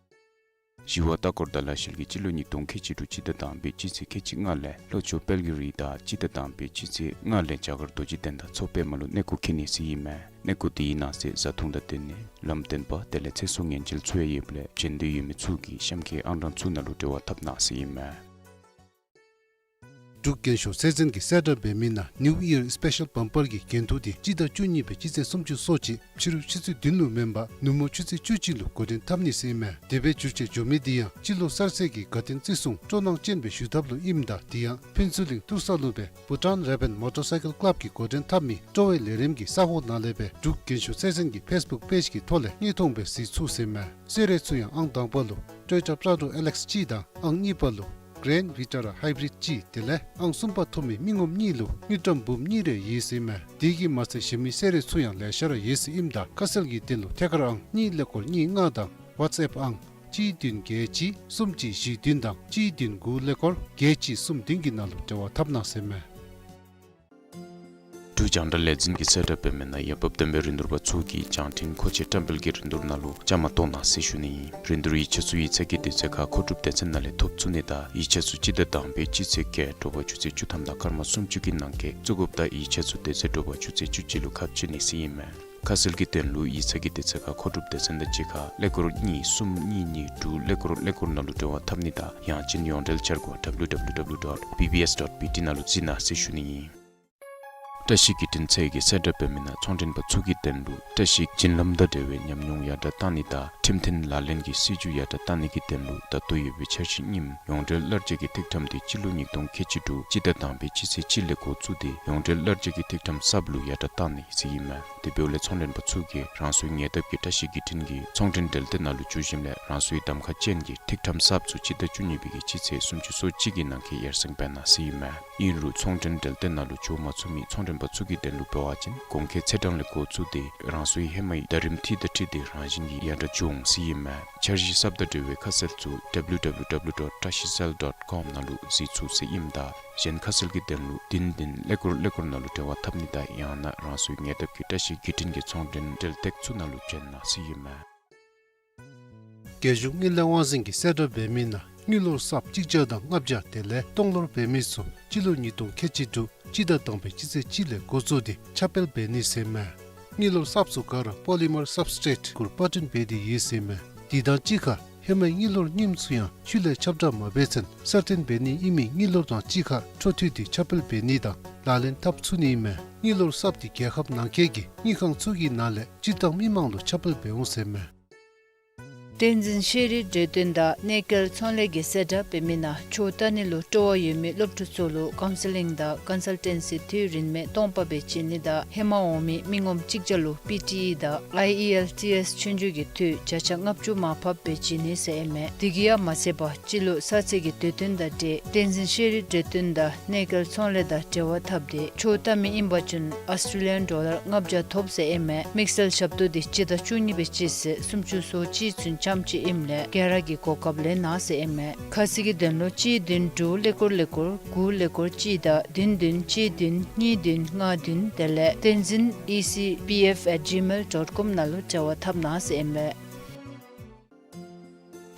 ཞི་བ་ལྟ་སྐོར་དང་ལས་བཤལ་གྱིས་སྤྱི་ལོ་ཉིས་སྟོང་ཁལ་གཅིག་དྲུག་སྤྱི་ཟླ་དང་པའི་སྤྱི་ཚེས་ཁལ་གཅིག་ལྔ་ལས་ལྷོ་ཕྱོགས་དཔལ་གྱི་རི་དང་སྤྱི་ཟླ་དང་པའི་སྤྱི་ཚེས་ལྔ་ལས་རྒྱ་གར་རྡོ་རྗེ་གདན་དང་མཚོ་པདྨ་ལུ་གནས་སྐོར་འཁྱིད་ནི་ཟེར་ཨིན་མས། གནས་སྐོར་དེའི་ནང་གསེས་བཟའ་འཐུང་དང་སྡོད་གནས་ལམ་སྟོན་པ་དེ་ལས་ཚེ་སྲོག་ཉེན་བཅོལ་ཚུ་ཡང་ཡོདཔ་ལས་འབྱོན་འདོད་ཡོད་མི་ཚུ་གིས་གཤམ་འཁོད་ཨང་གྲངས་ཚུ་ནང་ལུ་འབྲེལ་བ་འཐབ་གནང་ཟེར་ཨིན་མས། འབྲུག་རྒན་ཤོས་ཚེ་བརྟན་གྱིས་གསལ་བསྒྲགས་འབད་མི་ནང་ནིའུ་ཡིར་སི་པེ་ཤལ་བམ་པར་གྱི་འགན་ཐུག་དེ་སྤྱི་ཟླ་བཅུ་གཉིས་པའི་སྤྱི་ཚེས་སུམ་ཅུ་སོ་གཅིག་ཕྱི་རུ་ཆུ་ཚོད་བདུན་ལུ་མེན་པར་ནུབ་མོ་ཆུ་ཚོད་བཅུ་གཅིག་ལུ་འགོ་འདྲེན་འཐབ་ནི་ཟེར་ཨིན་མས། དེ་སྦེ་འགྱུར་བཅོས་འགྱོ་མི་དེ་ཡང་སྤྱི་ལོ་གསར་ཚེས་ཀྱི་དགའ་སྟོན་བརྩི་སྲུང་སྤྲོ་སྣང་ཅན་སྦེ་ཞུ་ཐབས་ལུ་ཨིནམ་ད་དེ་ཡང་ཕུན་ཚོགས་གླིང་ཏུར་ས་ལུ་སྦེ་བྷུ་ཊཱན་རེ་བཱན་མོ་ཊར་སའི་ཀལ་ཀླབ་ཀྱིས་འགོ་འདྲེན་འཐབ་མི་སྤྲོ་བའི་ལས་རིམ་གྱི་ས་གོ་ནང་ལས་སྦེ་འབྲུག་རྒན་ཤོས་ཚེ་བརྟན་གྱི་ཕེསི་བུཀ་པེཇ་གྱི་ཐོག་ལས་དངོས་མཐོང་སྦེ་གཟིགས་ཚུགས་ཟེར་ཨིན་མས། གསོལ་རས་ཚུ་ཡང་ཨང་དང་པ་ལུ་ཊོ་ཡོ་ཊ་པྲ་ཌོ་ཨེལ་ཨེགསི་གཅིག་དང་ཨང་གཉིས་པ་ལུ་གྷི་རེན་ཝི་ཊ་ར་ཧའི་བི་རིཌ་གཅིག་དེ་ལས་ཨང་གསུམ་པ་ཐོབ་མི་མི་ངོམ་གཉིས་ལུ་དངུལ་ཀྲམ་འབུམ་གཉིས་རེ་ཡོད་ཟེར་ཨིན་མས། དེ་གིས་མ་ཚད་གཞན་མི་གསོལ་རས་ཚུ་ཡང་ལེ་ཤ་ར་ཡོད་ཟེར་ཨིནམ་ད་ཁ་གསལ་གྱི་དོན་ལུ་ཐད་ཀར་ཨང་གཉིས་ཀླད་ཀོར་གཉིས་ལྔ་དང་ཝཊས་ཨེཔ་ཨང་གཅིག་བདུན་བརྒྱད་གཅིག་གསུམ་གཅིག་བཞི་བདུན་དང་གཅིག་བདུན་དགུ་ཀླད་ཀོར་བརྒྱད་གཅིག་གསུམ་བདུན་གྱི་ནང་ལུ་འབྲེལ་བ་འཐབ་གནང་ཟེར་ཨིན་མས། འབྲུག་རྒྱང་བསྒྲགས་ལས་འཛིན་གྱིས་གསལ་བསྒྲགས་འབད་མི་ནང་འོས་འབབ་ལྡན་པའི་རིན་བསྡུར་པ་ཚུ་གིས་རྒྱང་འཕྲིན་མཁོ་ཆས་བཀྲམ་སྤེལ་གྱི་རིན་བསྡུར་ནང་ལུ་བཅའ་མར་གཏོགས་གནང་ཟེར་ཞུ་ནི་ཨིན། རིན་བསྡུར་ཡིག་ཆ་ཚུ་ཡིག་ཚང་གི་དུས་ཚོད་ཁར་མཁོ་སྒྲུབ་སྡེ་ཚན་ནང་ལས་ཐོབ་ཚུགས་ནི་དང་ཡིག་ཆ་ཚུ་སྤྱི་ཟླ་དང་པའི་སྤྱི་ཚེས་བརྒྱད་དྲོ་པ་ཆུ་ཚོད་བཅུ་ཐམ་དང་སྐར་མ་སུམ་ཅུ་གི་ནང་འཁོད་བཙུགས་དགོཔ་དང་ཡིག་ཆ་ཚུ་དེ་ཚེ་དྲོ་པ་ཆུ་ཚོད་བཅུ་གཅིག་ལུ་ཁ་ཕྱེ་ནི་ཟེར་ཨིན་མས། ཁ་གསལ་གྱི་དོན་ལུ་ཡིག་ཚང་གི་དུས་ཚོད་ཁར་མཁོ་སྒྲུབ་སྡེ་ཚན་དང་གཅིག་ཁར་ཀླད་ཀོར་གཉིས་གསུམ་གཉིས་གཉིས་དྲུག་ཀླད་ཀོར་ཀླད་ཀོར་ནང་ལུ་འབྲེལ་བ་འཐབ་ནི་དང་ཡང་ཅིན་ཡོངས་འབྲེལ་འཆར་སྒོ་ཌབ་ལུ་ཌབ་ལུ་ཌབ་ལུ་ཌོཊ་བི་བི་ཨེསི་ཌོཊ་བི་ཊི་ནང་ལུ་གཟིགས་གནང་ཟེར་ཞུ་ནི་ཨིན། བཀྲ་ཤིས་བརྒྱུད་འཕྲིན་ཚད་ཀྱིས་གསལ་བསྒྲགས་འབད་མི་ནང་ཚོང་མགྲོན་པ་ཚུ་གི་དོན་ལུ་བཀྲ་ཤིས་བྱིན་རླབས་དང་འབྲེལ་བའི་ཉམས་མྱོང་ཡར་དྲགས་གཏང་ནི་དང་ཁྲིམས་མཐུན་ལག་ལེན་གྱི་སྲིད་བྱུས་ཡར་དྲགས་གཏང་ནི་གི་དོན་ལུ་ད་ལྟོ་ཡོད་པའི་འཆར་གཞི་རྙིངམ་ཡོངས་འབྲེལ་གླར་སྦྱར་གྱི་ཐིག་ཕྲེང་དེ་སྤྱི་ལོ་ཉིས་སྟོང་ཁལ་གཅིག་དྲུག་སྤྱི་ཟླ་དང་པའི་སྤྱི་ཚེས་གཅིག་ལས་འགོ་བཙུགས་ཏེ་ཡོངས་འབྲེལ་གླར་སྦྱར་གྱི་ཐིག་ཕྲེང་གསརཔ་ལུ་ཡར་དྲགས་གཏང་ནི་ཟེར་ཨིན་མས། དེ་འབདཝ་ལས་ཚོང་མགྲོན་པ་ཚུ་གིས་རང་སོའི་ཉེ་འདབས་ཀྱི་བཀྲ་ཤིས་བརྒྱུད་འཕྲིན་གྱི་ཚོང་མགྲོན་འབྲེལ་སྡེ་ནང་ལུ་འགྱོ་ཞིནམ་ལས་རང་སོའི་གདམ་ཁ་ཅན་གྱི་ཐིག་ཕྲེང་གསརཔ་ཚུ་སྤྱི་ཟླ་བཅུ་གཉིས་པའི་གི་སྤྱི་ཚེས་སུམ་ཅུ་སོ་གཅིག་གི་ནང་འཁོད་ཡར་སེང་འབད་གནང་ཟེར་ཨིན་མས། ཨིན་རུང་ཚོང་མགྲོན་འབྲེལ་སྡེ་ནང་ལུ་འགྱོ་མ་ཚུགས་མི་ཚོང་མགྲོན་པ་ཚུ་གི་དོན་ལུ་འབད་བ་ཅིན་གོང་འཁོད་ཚེས་གྲངས་ལས་འགོ་བཙུགས་ཏེ་རང་སོའི་ཧེ་མའི་ཟླ་རིམ་འཐུས་དང་འཁྲིལ་ཏེ་རང་བཞིན་གྱིས་ཡར་དྲགས་འགྱོ་འོང་ཟེར་ཨིན་མས། འཆར་གཞི་གསརཔ་དང་འབྲེལ་བའི་ཁ་གསལ་ཚུ་ཌབ་ལུ་ཌབ་ལུ་ཌབ་ལུ་ཌོཊ་བཀྲ་ཤིས་སེལ་ཌོཊ་ཀོམ་ནང་ལུ་གཟིགས་ཚུགས་ཟེར་ཨིནམ་ད་གཞན་ཁ་གསལ་གྱི་དོན་ལུ་བདུན་བདུན་ཀླད་ཀོར་ཀླད་ཀོར་ནང་ལུ་འབྲེལ་བ་འཐབ་ནི་དང་ཡང་ན་རང་སོའི་ཉེ་འདབས་ཀྱི་བཀྲ་ཤིས་བརྒྱུད་འཕྲིན་གྱི་ཚོང་མགྲོན་འབྲེལ་སྟེགས་ཚུ་ནང་ལུ་བྱོན་གནང་ཟེར་ཨིན་མས། རྒྱལ་གཞུང་དངུལ་ལས་དབང་འཛིན་གྱིས་གསལ་བསྒྲགས་འབད་མི་ནང་དངུལ་ལོར་གསརཔ་གཅིག་བརྒྱ་དང་ལྔ་བརྒྱ་དེ་ལས་སྟོང་ལོར་འབད་མི་ཚུ་སྤྱི་ལོ་ཉིས་སྟོང་ཁལ་གཅིག་དྲུག་སྤྱི་ཟླ་དང་པའི་སྤྱི་ཚེས་གཅིག་ལས་འགོ་བཙུགས་ཏེ་ཁྱབ་སྤེལ་འབད་ནི་ཟེར་ཨིན་མས། དངུལ་ལོར་གསརཔ་ཚུ་ག་ར་པོ་ལི་མར་སབ་སི་ཊེཊ་གུར་པར་སྐྲུན་འབད་དེ་ཡོད་ཟེར་ཨིན་མས། དེ་དང་གཅིག་ཁར་ཧེ་མའི་དངུལ་ལོར་རྙིངམ་ཚུ་ཡང་ཆུ་ལས་ཁྱབ་བསྒྲགས་མ་འབད་ཚུན་གསར་བཏོན་འབད་ནི་ཨིན་མི་དངུལ་ལོར་དང་གཅིག་ཁར་འཕྲོ་མཐུད་དེ་ཁྱབ་སྤེལ་འབད་ནི་དང་ལག་ལེན་འཐབ་ཚུགས་ནི་ཨིན་མས། དངུལ་ལོར་གསརཔ་དེ་རྒྱལ་ཁབ་ནང་འཁོད་ཀྱི་དངུལ་ཁང་ཚུ་གི་ནང་ལས་སྤྱིར་བཏང་མི་མང་ལུ་ཁྱབ་སྤེལ་འབད་འོང་ཟེར་ཨིན་མས། བསྟན་འཛིན་ཤེས་རིག་འབྲེལ་སྟོན་དང་གནས་སྐལ་ཚོང་ལས་ཀྱིས་གསལ་བསྒྲགས་འབད་མི་ནང་ཆོས་ལྟ་ནི་ལུ་སྤྲོ་བ་ཡོད་མི་སློབ་ཕྲུག་ཚུ་ལུ་ཀའུན་སི་ལིང་དང་ཀོན་སལ་ཊེན་སི་འཐུས་རིན་མེད་སྟོང་པ་སྦེ་བྱིན་ནི་དང་ཧེ་མ་འོང་མི་མི་ངོམ་གཅིག་བརྒྱ་ལུ་པི་ཊི་ཨི་དང་ཨའི་ཨི་ཨེལ་ཊི་ཨེསི་ཆོས་རྒྱུགས་ཀྱི་འཐུས་བརྒྱ་ཆ་ལྔ་བཅུ་མར་ཕབ་སྦེ་བྱིན་ནི་ཟེར་ཨིན་མས། དེ་གིས་ཡང་མ་ཚད་པར་སྤྱི་ལོ་གསར་ཚེས་ཀྱི་དུས་སྟོན་དང་འབྲེལ་བསྟན་འཛིན་ཤེས་རིག་འབྲེལ་སྟོན་དང་གནས་སྐལ་ཚོང་ལས་དང་འབྲེལ་བ་འཐབ་སྟེ་ཆོས་ལྟ་མི་ཨིན་པ་ཅིན་ཨོསི་ཊྲེ་ལི་ཡན་ཌོ་ལར་ལྔ་བརྒྱ་ཐོབ་ཟེར་ཨིན་མས། དམིགས་བསལ་ཞབས་ཏོག་འདི་སྤྱི་ཟླ་བཅུ་གཉིས་པའི་སྤྱི་ཚེས་སུམ་ཅུ་སོ་གཅིག་ཚུན་ཙམ་ཅིག་ཨིནམ་ལས་བརྒལ་བའི་གོ་སྐབས་ལེན་གནང་ཟེར་ཨིན་མས། ཁ་གསལ་གྱི་དོན་ལུ་གཅིག་བདུན་དྲུག་ཀླད་ཀོར་ཀླད་ཀོར་དགུ་ཀླད་ཀོར་གཅིག་དང་བདུན་བདུན་གཅིག་བདུན་གཉིས་བདུན་ལྔ་བདུན་དེ་ལས་བསྟན་འཛིན་ཨི་སི་པི་ཨེཕ་ཨེཊ་ཇི་མེལ་ཌོཊ་ཀོམ་ནང་ལུ་འབྲེལ་བ་འཐབ་གནང་ཟེར་ཨིན་མས།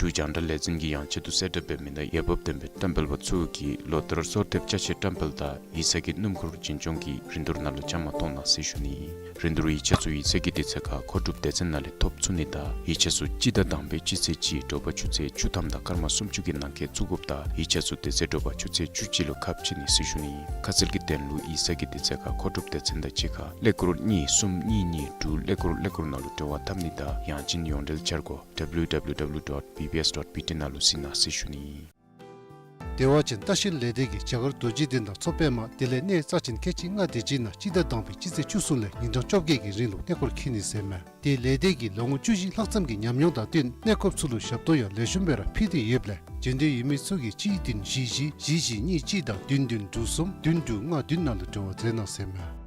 འབྲུག་རྒྱང་བསྒྲགས་ལས་འཛིན་གྱིས་ཡང་ཆེད་དུ་གསལ་བསྒྲགས་འབད་མི་ནང་འོས་འབབ་ལྡན་པའི་བཀྲམ་སྤེལ་པ་ཚུ་གིས་ལོ་ལྟར་གསོལ་འདེབས་ཅ་ཆས་བཀྲམ་སྤེལ་དང་ཡིག་ཚང་གི་སྣུམ་འཁོར་འཛིན་སྐྱོང་གི་རིན་བསྡུར་ནང་ལུ་བཅའ་མར་གཏོགས་གནང་ཟེར་ཞུ་ནི། རིན་བསྡུར་ཡིག་ཆ་ཚུ་ཡིག་ཚང་གི་དུས་ཚོད་ཁར་མཁོ་སྒྲུབ་སྡེ་ཚན་ནང་ལས་ཐོབ་ཚུགས་ནི་དང་ཡིག་ཆ་ཚུ་སྤྱི་ཟླ་དང་པའི་སྤྱི་ཚེས་གཅིག་དྲོ་པ་ཆུ་ཚོད་བཅུ་ཐམ་དང་སྐར་མ་སུམ་ཅུ་གི་ནང་འཁོད་བཙུགས་དགོཔ་དང་ཡིག་ཆ་ཚུ་དེ་ཚེ་དྲོ་པ་ཆུ་ཚོད་བཅུ་གཅིག་ལུ་ཁ་ཕྱེ་ནི་ཟེར་ཞུ་ནི། ཁ་གསལ་གྱི་དོན་ལུ་ཡིག་ཚང་གི་དུས་ཚོད་ཁར་མཁོ་སྒྲུབ་སྡེ་ཚན་དང་གཅིག་ཁར་ཀླད་ཀོར་གཉིས་གསུམ་གཉིས་གཉིས་དྲུག་ཀླད་ཀོར་ཀླད་ཀོར་ནང་ལུ་འབྲེལ་བ་འཐབ་ནི་དང་ཡང་ཅིན་ཡོངས་འབྲེལ་འཆར་སྒོ་W W W dot B B S dot B T ནང་ལུ་གཟིགས་གནང་ཟེར་ཞུ་ནི། བདེ་བ་ཅན་ལྟ་བཤལ་ལས་སྡེ་གིས་རྒྱ་གར་རྡོ་རྗེ་གདན་དང་མཚོ་པདྨ་དེ་ལས་གནས་རྩ་ཅན་ཁལ་གཅིག་ལྔ་དེ་ཅིག་ནང་སྤྱི་ཟླ་དང་པའི་སྤྱི་ཚེས་བཅུ་གསུམ་ལས་ཉིན་གྲངས་བཅོ་བརྒྱད་ཀྱི་རིང་ལུ་གནས་སྐོར་འཁྱིད་ནི་ཟེར་མས། དེ་ལས་སྡེ་གིས་ལོ་ངོ་བཅུ་བཞི་ལྷག་ཙམ་གྱི་ཉམས་མྱོང་དང་བསྟུན་གནས་སྐོརཔ་ཚུ་ལུ་ཞབས་ཏོག་ཡང་ལེགས་ཤོམ་སྦེ་ར་ཕུལ་ཏེ་ཡོདཔ་ལས་འབྱོན་འདོད་ཡོད་མི་ཚུ་གིས་གཅིག་བདུན་བཞི་བཞི་བཞི་བཞི་གཉིས་གཅིག་དང་བདུན་བདུན་དྲུག་གསུམ་བདུན་དྲུག་ལྔ་བདུན་ནང་ལུ་འབྲེལ་བ་མཛད་གནང་ཟེར་མས།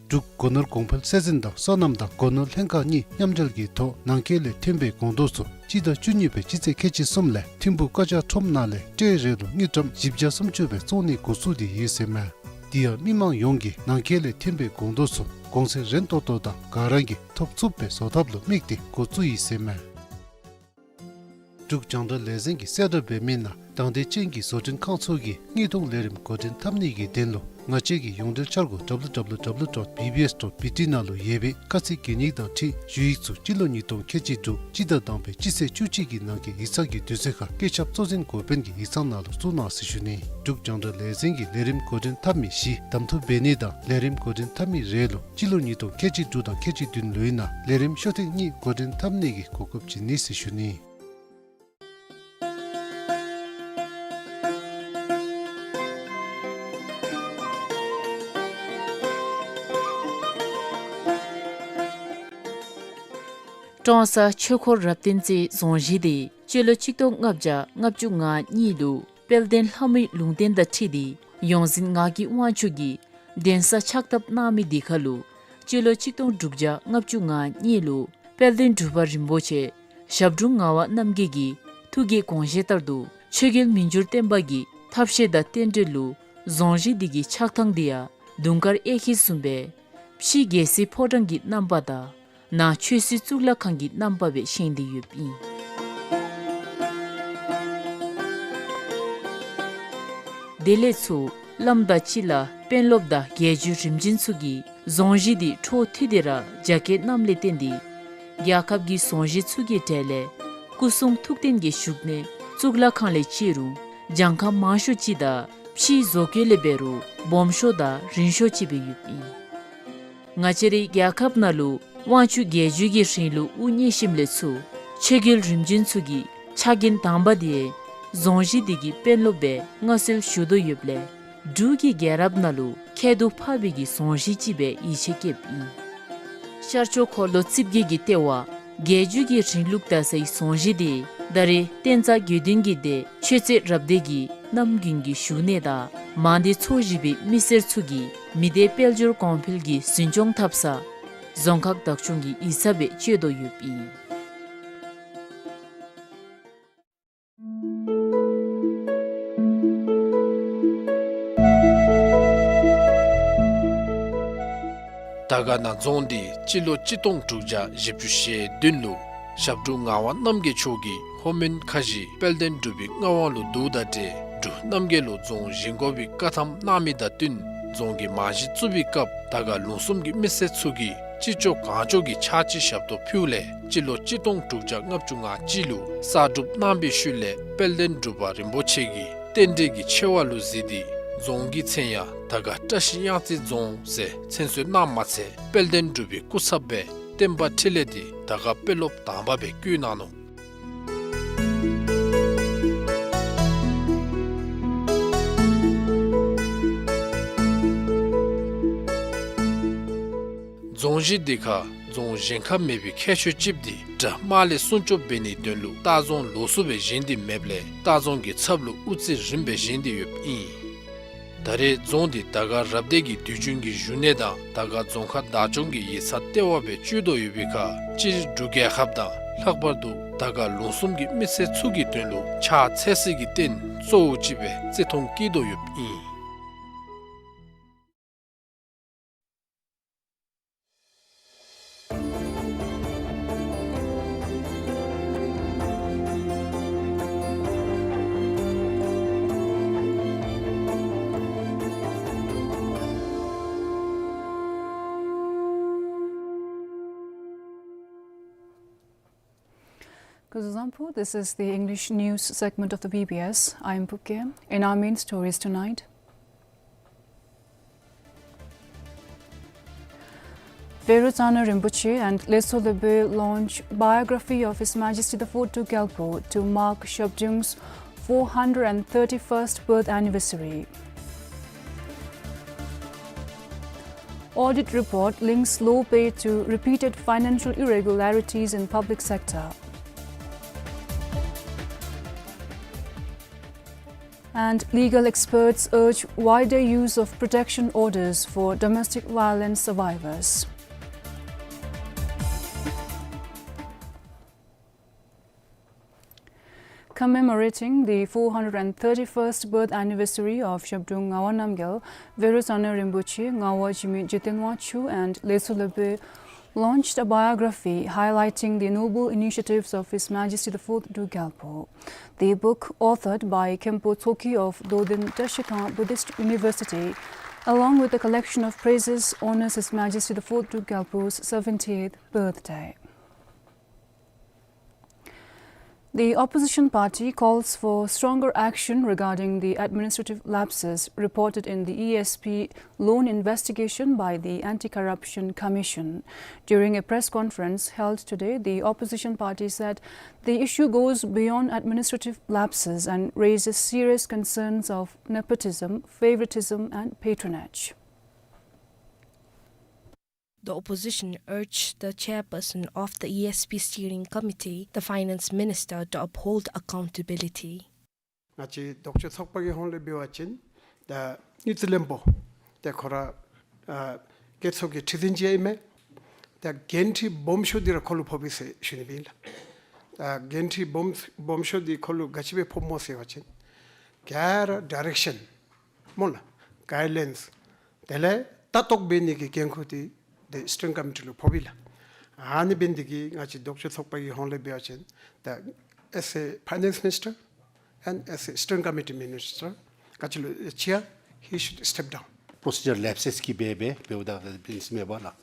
འབྲུག་སྒོ་ནོར་གོང་འཕེལ་སྲིད་འཛིན་དང་སོ་ནམ་དང་སྒོ་ནོར་ལྷན་ཁག་གཉིས་མཉམ་འབྲེལ་གྱི་ཐོག་ནང་འཁོད་ལས་ཐོན་པའི་སྒོང་རྡོག་ཚུ་སྤྱི་ཟླ་བཅུ་གཉིས་པའི་སྤྱི་ཚེས་ཁལ་གཅིག་གསུམ་ལས་ཐིམ་ཕུག་ཀ་ཇ་ཁྲོམ་ནང་ལས་ཊེ་རེ་ལུ་དངུལ་ཀྲམ་བཞི་བརྒྱ་སུམ་ཅུ་སྦེ་བཙོང་ནི་འགོ་བཙུགས་ཏེ་ཡོད་ཟེར་མས། དེ་ཡང་མི་མང་ཡོངས་ཀྱིས་ནང་འཁོད་ལས་ཐོན་པའི་སྒོང་རྡོག་ཚུ་གོང་ཚད་རན་ཏོག་ཏོ་དང་ག་ར་གིས་ཐོབ་ཚུགསཔ་སྦེ་བཟོ་ཐབས་ལུ་དམིགས་ཏེ་འགོ་བཙུགས་ཡི་ཟེར་མས། འབྲུག་རྒྱང་བསྒྲགས་ལས་འཛིན་གྱིས་གསལ་བསྒྲགས་འབད་མི་ནང་དང་འདོད་ཅན་གྱི་བཟོ་སྐྲུན་ཁང་ཚུ་གིས་དངུལ་གཏོང་ལས་རིམ་འགོ་འདྲེན་འཐབ་ནི་གི་དོན་ལུ་ང་བཅས་ཀྱི་ཡོངས་འབྲེལ་འཆར་སྒོ་W W W dot B B S dot B T ནང་ལུ་ཡོད་པའི་དཀའ་ཚེགས་གྱོད་སྙིགས་དང་འཁྲིལ་ཞུ་ཡིག་ཚུ་སྤྱི་ལོ་ཉིས་སྟོང་ཁལ་གཅིག་དྲུག་སྤྱི་ཟླ་དང་པའི་སྤྱི་ཚེས་བཅུ་གཅིག་གི་ནང་འཁོད་ཡིག་ཚང་གི་དུས་ཚོད་ཁར་བཀོད་ཁྱབ་གཙོ་འཛིན་འགོ་དཔོན་གྱི་ཡིག་ཚང་ནང་ལུ་བཙུགས་གནང་ཟེར་ཞུ་ནི། འབྲུག་རྒྱང་བསྒྲགས་ལས་འཛིན་གྱིས་ལས་རིམ་འགོ་འདྲེན་འཐབ་མི་བཞི་གདམ་འཐུ་འབད་ནི་དང་ལས་རིམ་འགོ་འདྲེན་འཐབ་མི་རེ་ལུ་སྤྱི་ལོ་ཉིས་སྟོང་ཁལ་གཅིག་དྲུག་དང་ཁལ་གཅིག་བདུན་ལོའི་ནང་ལས་རིམ་ཤོག་ཐེངས་གཉིས་འགོ་འདྲེན་འཐབ་ནི་གི་གོ་སྐབས་བྱིན་ནི་ཟེར་ཞུ་ནི། ཀྲོང་གསར་ཆོས་འཁོར་རབ་བརྟན་རྩེ་རྫོང་གཞིས་དེ་སྤྱི་ལོ་ཆིག་སྟོང་ལྔ་བརྒྱ་ལྔ་བཅུ་ང་གཉིས་ལུ་དཔལ་ལྡན་ལྷ་མོའི་ལུང་བསྟན་དང་འཁྲིལ་ཏེ་ཡོངས་འཛིན་ངག་གི་དབང་ཕྱུག་གིས་གདན་ས་ཕྱག་བཏབ་གནང་མི་དེ་ཁར་ལུ་སྤྱི་ལོ་ཆིག་སྟོང་དྲུག་བརྒྱ་ལྔ་བཅུ་ང་གཉིས་ལུ་དཔལ་ལྡན་འབྲུག་པ་རིན་པོ་ཆེ་ཞབས་དྲུང་ངག་དབང་རྣམ་རྒྱལ་གྱི་ཐུགས་ཀྱི་དགོངས་བཞེད་ལྟར་དུ་ཆོས་རྒྱལ་མི་འགྱུར་བརྟན་པ་གི་ཐབས་ཤེས་དང་རྟེན་འབྲེལ་ལུ་རྫོང་གཞིས་དེ་གི་ཆགས་ཐངས་དེ་ཡང་དུང་དཀར་གཡས་འཁྱིལ་བཟུམ་སྦེ་ཕྱི་རྒྱལ་སྲིད་ཕོ་བྲང་གི་རྣམ་པ་དང་ནང་ཆོས་སྲིད་གཙུག་ལག་ཁང་གི་རྣམ་པ་སྦེ་བཞེངས་ཏེ་ཡོདཔ་ཨིན། དེ་ལས་ཚུར་བླམ་དང་སྤྱི་བླ་དཔོན་སློབ་དང་རྒྱལ་བརྒྱུད་རིམ་བྱོན་ཚུ་གིས་རྫོང་གཞིས་དེ་འཕྲོ་མཐུད་དེ་ར་རྒྱ་བསྐྱེད་གནངམ་ལས་བརྟེན་ཏེ་རྒྱལ་ཁབ་ཀྱི་རྫོང་གཞིས་ཚུ་གི་གྲས་ལས་སྐུ་གསུང་ཐུགས་རྟེན་གྱི་བཞུགས་གནས་གཙུག་ལག་ཁང་ལས་བརྩི་རུང་གྱངས་ཁ་མང་ཤོས་ཅིག་དང་ཕྱིའི་བཟོ་བཀོད་ལས་འབད་རུང་སྦོམ་ཤོས་དང་རིང་ཤོས་ཅིག་སྦེ་ཡོདཔ་ཨིན། ང་བཅས་རའི་རྒྱལ་ཁབ་ནང་ལུ་དབང་ཕྱུག་རྒྱལ་བརྒྱུད་ཀྱི་རིང་ལུགས་དབུ་བརྙེས་ཞིནམ་ལས་ཚུར་ཆོས་རྒྱལ་རིམ་བྱོན་ཚུ་གི་ཕྱག་འགན་དང་པ་དེ་རྫོང་གཞིས་དེ་གི་དཔོན་སློབ་སྦེ་མངའ་གསོལ་ཞུ་དོ་ཡོདཔ་ལས་འབྲུག་གི་རྒྱལ་རབས་ནང་ལུ་ཁྱད་དུ་འཕགས་པའི་གི་རྫོང་གཞིས་ཅིག་སྦེ་ཡིད་ཆེས་བསྐྱེདཔ་ཨིན། ཤར་ཕྱོགས་འཁོར་ལོ་རྩིབས་བརྒྱད་ཀྱི་ལྟེ་བ་རྒྱལ་བརྒྱུད་ཀྱི་རིང་ལུགས་དར་སའི་རྫོང་གཞིས་དེ་ད་རེས་བསྟན་རྩ་དགེ་འདུན་གྱི་སྡེ་ཆོས་རྩེ་རབ་སྡེ་གི་གནམ་དགུན་གྱི་བཞུགས་གནས་དང་མང་སྡེ་ཚོ་བཞི་པའི་མི་སེར་ཚུ་གིས་མི་སྡེ་དཔལ་འབྱོར་གོང་འཕེལ་གྱི་འཛིན་སྐྱོང་འཐབ་ས་རྫོང་ཁག་བདག་སྐྱོང་གི་ཡིག་ཚང་སྦེ་སྤྱོད་དོ་ཡོདཔ་ཨིན། དར་དཀར་ན་རྫོང་འདི་སྤྱི་ལོ་གཅིག་སྟོང་དྲུག་བརྒྱ་བཞི་བཅུ་ཞེ་བདུན་ལུ་ཞབས་དྲུང་ངག་དབང་རྣམ་རྒྱལ་མཆོག་གིས་ལྷོ་མོན་ཁ་བཞི་དཔལ་ལྡན་འབྲུག་པའི་མངའ་དབང་ལུ་བསྡུཝ་དང་འབྲེལ་འབྲུག་རྣམ་རྒྱལ་ལུ་རྫོང་བཞེངས་དགོ་པའི་བཀའ་ཐམ་གནང་མི་དང་བསྟུན་རྫོང་གི་རྨང་གཞི་བཙུགས་པའི་སྐབས་དར་དཀར་ལུང་གསུམ་གྱི་མི་སེར་ཚུ་གིས་ཅི་ལྕོགས་གང་ལྕོགས་ཀྱི་ཕྱག་ཕྱི་ཞབས་ཏོག་ཕུལཝ་ལས་སྤྱི་ལོ་གཅིག་སྟོང་དྲུག་བརྒྱ་ལྔ་བཅུ་ང་གཅིག་ལུ་གསར་སྒྲུབ་གནང་པའི་ཤུལ་ལས་དཔལ་ལྡན་འབྲུག་པ་རིན་པོ་ཆེ་གིས་རྟེན་འབྲེལ་གྱི་ཆེ་བ་ལུ་གཟིགས་ཏེ་རྫོང་གི་མཚན་ཡང་དར་དཀར་བཀྲ་ཤིས་གཡང་རྩེ་རྫོང་ཟེར་མཚན་གསོལ་གནངམ་མ་ཚད་དཔལ་ལྡན་འབྲུག་པའི་སྐུ་ཚབ་སྦེ་བསྟན་པ་འཕྲིན་ལས་དེ་དར་དཀར་དཔོན་སློབ་དང་པ་སྦེ་བསྐོ་གནང་ནུག། རྫོང་གཞིས་འདི་ཁར་རྫོང་གཞན་ཁར་མེད་པའི་ཁྱད་ཆོས་ཅིག་འདི་དགྲ་དམག་ལས་སྲུང་སྐྱོབ་འབད་ནིའི་དོན་ལུ་ལྟ་རྫོང་ལོགས་སུ་སྦེ་བཞེངས་ཏེ་མེདཔ་ལས་ལྟ་རྫོང་གི་ཚབ་ལུ་དབུ་རྩེ་རིམ་སྦེ་བཞེངས་ཏེ་ཡོདཔ་ཨིན། ད་རེས་རྫོང་འདི་དར་དཀར་རབ་སྡེ་གི་དུས་རྒྱུན་གྱི་བཞུགས་གནས་དང་དར་དཀར་རྫོང་ཁག་བདག་སྐྱོང་གི་ཡིག་ཚང་ལྟེ་བ་སྦེ་སྤྱོད་དོ་ཡོད་པའི་ཁར་སྤྱིར་འབྲུག་རྒྱལ་ཁབ་དང་ལྷག་པར་དུ་དར་དཀར་ལུང་གསུམ་གྱི་མི་སེར་ཚུ་གི་དོན་ལུ་ཕྱག་འཚལ་སའི་རྟེན་གཙོ་བོ་ཅིག་སྦེ་བརྩི་མཐོང་བསྐྱེད་དོ་ཡོདཔ་ཨིན། Zuzanpo, this is the English news segment of the B B S. I am Puke. In our main stories tonight, Veru Tsangna Rinpoche and Leso Lepe launch biography of His Majesty the Fourth Druk Gyalpo to mark Zhabdrung's four hundred and thirty-first birth anniversary. Audit report links low pay to repeated financial irregularities in public sector. And legal experts urge wider use of protection orders for domestic violence survivors. Commemorating the four hundred and thirty-first birth anniversary of Zhabdrung Ngawang Namgyal, Veru Tsangna Rinpoche, Ngawa Jigme Jiten Wangchuk and Leso Lepe launched a biography highlighting the noble initiatives of His Majesty the Fourth Druk Gyalpo. The book, authored by Khenpo Tsokyi of Doden Tashikang Buddhist University, along with a collection of praises, honors His Majesty the Fourth Druk Gyalpo's seventieth birthday. The opposition party calls for stronger action regarding the administrative lapses reported in the E S P loan investigation by the Anti-Corruption Commission. During a press conference held today, the opposition party said the issue goes beyond administrative lapses and raises serious concerns of nepotism, favoritism, and patronage. The opposition urged the chairperson of the E S P Steering Committee, the Finance Minister, to uphold accountability. ང་བཅས་ལྡོག་ཕྱོགས་ཚོགས་པ་གི་ཧོངས་ལས་འབད་བ་ཅིན་ད་དངུལ་རྩིས་བློན་པོ་ཏེ་ཁོ་ར་ཨ་བཀོད་ཚོགས་ཀྱི་ཁྲི་འཛིན་ཅིག་ཨིན་མས། ད་འགན་འཁྲི་སྦོམ་ཤོས་འདི་ར་ཁོ་ལུ་ཕོགཔ་ཨིན་ཟེར་ཞུ་ནི་སྦེ་ཨིན་ལགས། ད་འགན་འཁྲི་སྦོམ་སྦོམ་ཤོས་འདི་ཁོ་ལུ་ག་ཅི་སྦེ་ཕོགཔ་སྨོ་ཟེར་བ་ཅིན་ག་ར་ཌའི་རེག་ཤཱན་སྨོ་ལགས། གའིཌ་ལའིནསི། དེ་ལས་ལྟ་རྟོག་འབད་ནི་གི་འགན་ཁུར་འདི་ཏེ་སི་ཊིརིང་ཀོ་མི་ཊི་ལུ་ཕོགཔ་ཨིན་ལགས། ཨ་ནི་འབད་ནི་འདི་གིས་ང་བཅས་ལྡོག་ཕྱོགས་ཚོགས་པ་གི་ཧོངས་ལས་འབད་བ་ཅིན་ད་as a finance minister and as a steering committee minister ག་ཅི་ལུ་ཅིག་ཡང་he should step down. པོ་རོ་སི་ཇར་ལེཔ་སེསི་གིས་འབད་འབད་འབདཝ་ད་འབད་ནི་ཟེར་མེན་པ་ལགས།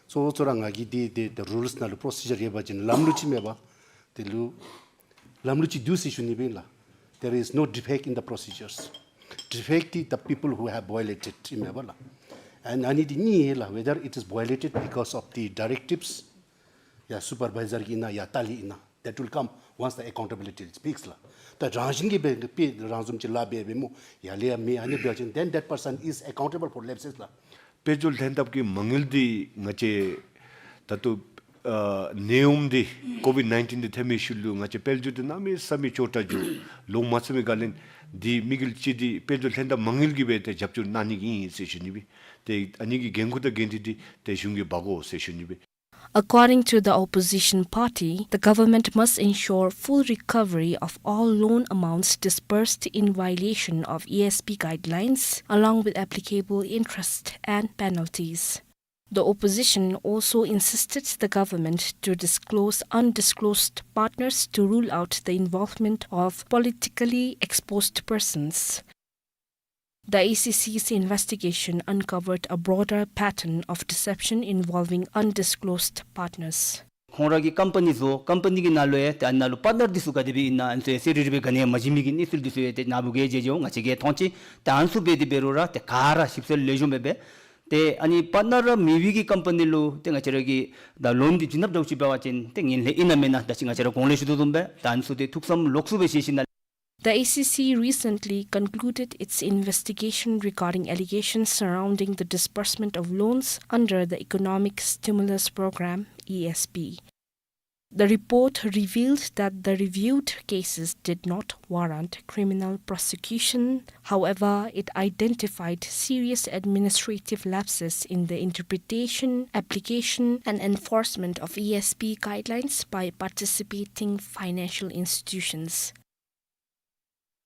གཙོ་བོ་གཙོ་ར་ང་གིས་འདི་འདི་ད་རུལསི་ནང་ལུ་པོ་རོ་སི་ཇར་ཡོད་པ་ཅིན་ལམ་ལུགས་ཅིག་མེན་པ། དེ་ལུ་ལམ་ལུགས་ཅིག་འདུག་ཟེར་ཞུ་ནི་སྦེ་ཨིན་ལགས། There is no defect in the procedures. Defect is the people who have violated ཨིན་མས་པ་ལགས། And ཨ་ནི་འདི་གཉིས་ལགས། Whether it is violated because of the directives, ཡ་སུ་པར་བའི་ཛར་གིས་ཨིན་ན་ཡ་ལྟ་ལས་ཨིན་ན། That will come once the accountability speaks ལགས། ད་རང་བཞིན་གྱིས་འབད་འབད་རང་བཟུམ་ཅིག་ལཱ་འབད་འབདཝ་སྨོ། ཡར་ལས་ཡར་མི་ཨ་ནི་འབད་བ་ཅིན་then that person is accountable for lapses ལགས། དཔལ་འབྱོར་ལྷན་ཐབས་ཀྱི་མ་དངུལ་འདི་ང་བཅས་ད་ལྟོ་ཨ་ནད་ཡམས་འདི་ཀོ་ཝིཌ་ནའིན་ཊིན་འདི་ཐོན་མི་ཤུལ་ལུ་ང་བཅས་དཔལ་འབྱོར་འདི་གནམ་མེད་ས་མེད་སྐྱོ་དྲགས་འགྱོ། ལོང་མ་ཚུགས་པའི་སྒང་ལས་འདི་དམིགས་ཡུལ་ཅིག་འདི་དཔལ་འབྱོར་ལྷན་ཐབས་མ་དངུལ་གྱིས་འབད་དེ་རྒྱབ་སྐྱོར་གནང་ནི་གི་ཨིན་ཟེར་ཞུ་ནི་སྦེ། ཏེ་ཨ་ནི་གི་འགན་ཁུར་དང་འགན་འཁྲི་འདི་ཏེ་གཞུང་གིས་འབག་དགོ་ཟེར་ཞུ་ནི་སྦེ། According to the opposition party, the government must ensure full recovery of all loan amounts disbursed in violation of E S P guidelines, along with applicable interest and penalties. The opposition also insisted the government to disclose undisclosed partners to rule out the involvement of politically exposed persons. The A C C's investigation uncovered a broader pattern of deception involving undisclosed partners. ཁོང་ར་གི་ཀམ་པ་ནི་བཟོ། ཀམ་པ་ནི་གི་ནང་ལུ་ཡང་ཏེ་ཨ་ནཱ་ལུ་པཱར་ཊི་ནར་འདི་ཚུ་ག་དེ་སྦེ་ཨིན་ན་ཨ་ནི་ཚུ་ཡང་གསལ་རི་རི་སྦེ་ག་ནི་ཡང་མ་བྱིན་མི་གི་གནས་ཚུལ་འདི་ཚུ་ཡང་ཏེ་ནཱ་བུ་གིས་མཇལ་མཇལཝ་ང་བཅས་ཀྱིས་མཐོང་ཅི། ཏེ་ཨ་ནི་ཚུ་འབད་དེ་འབད་རུང་ར་ཏེ་ག་ར་ཞིབ་འཚོལ་ལེགས་ཤོམ་སྦེ་འབད། ཏེ་ཨ་ནི་པཱར་ཊི་ནར་ར་མེད་པའི་གི་ཀམ་པ་ནི་ལུ་ཏེ་ང་བཅས་ར་གིས་ད་ལོན་འདི་བྱིན་ནི་འདྲཝ་ཅིག་འབད་བ་ཅིན་ཏེ་ངན་ལྷད་ཨིན་ན་མེན་ན། ད་ཅི་ང་བཅས་ར་གོང་ལས་ཞུ་དོ་བཟུམ་སྦེ་ད་ཨ་ནི་ཚུ་ཏེ་ཐུགས་བསམ་ལོགས་སུ་སྦེ་བཞེས་ཞིནམ་ལས། The A C C recently concluded its investigation regarding allegations surrounding the disbursement of loans under the Economic Stimulus Program, E S P. The report revealed that the reviewed cases did not warrant criminal prosecution. However, it identified serious administrative lapses in the interpretation, application, and enforcement of E S P guidelines by participating financial institutions.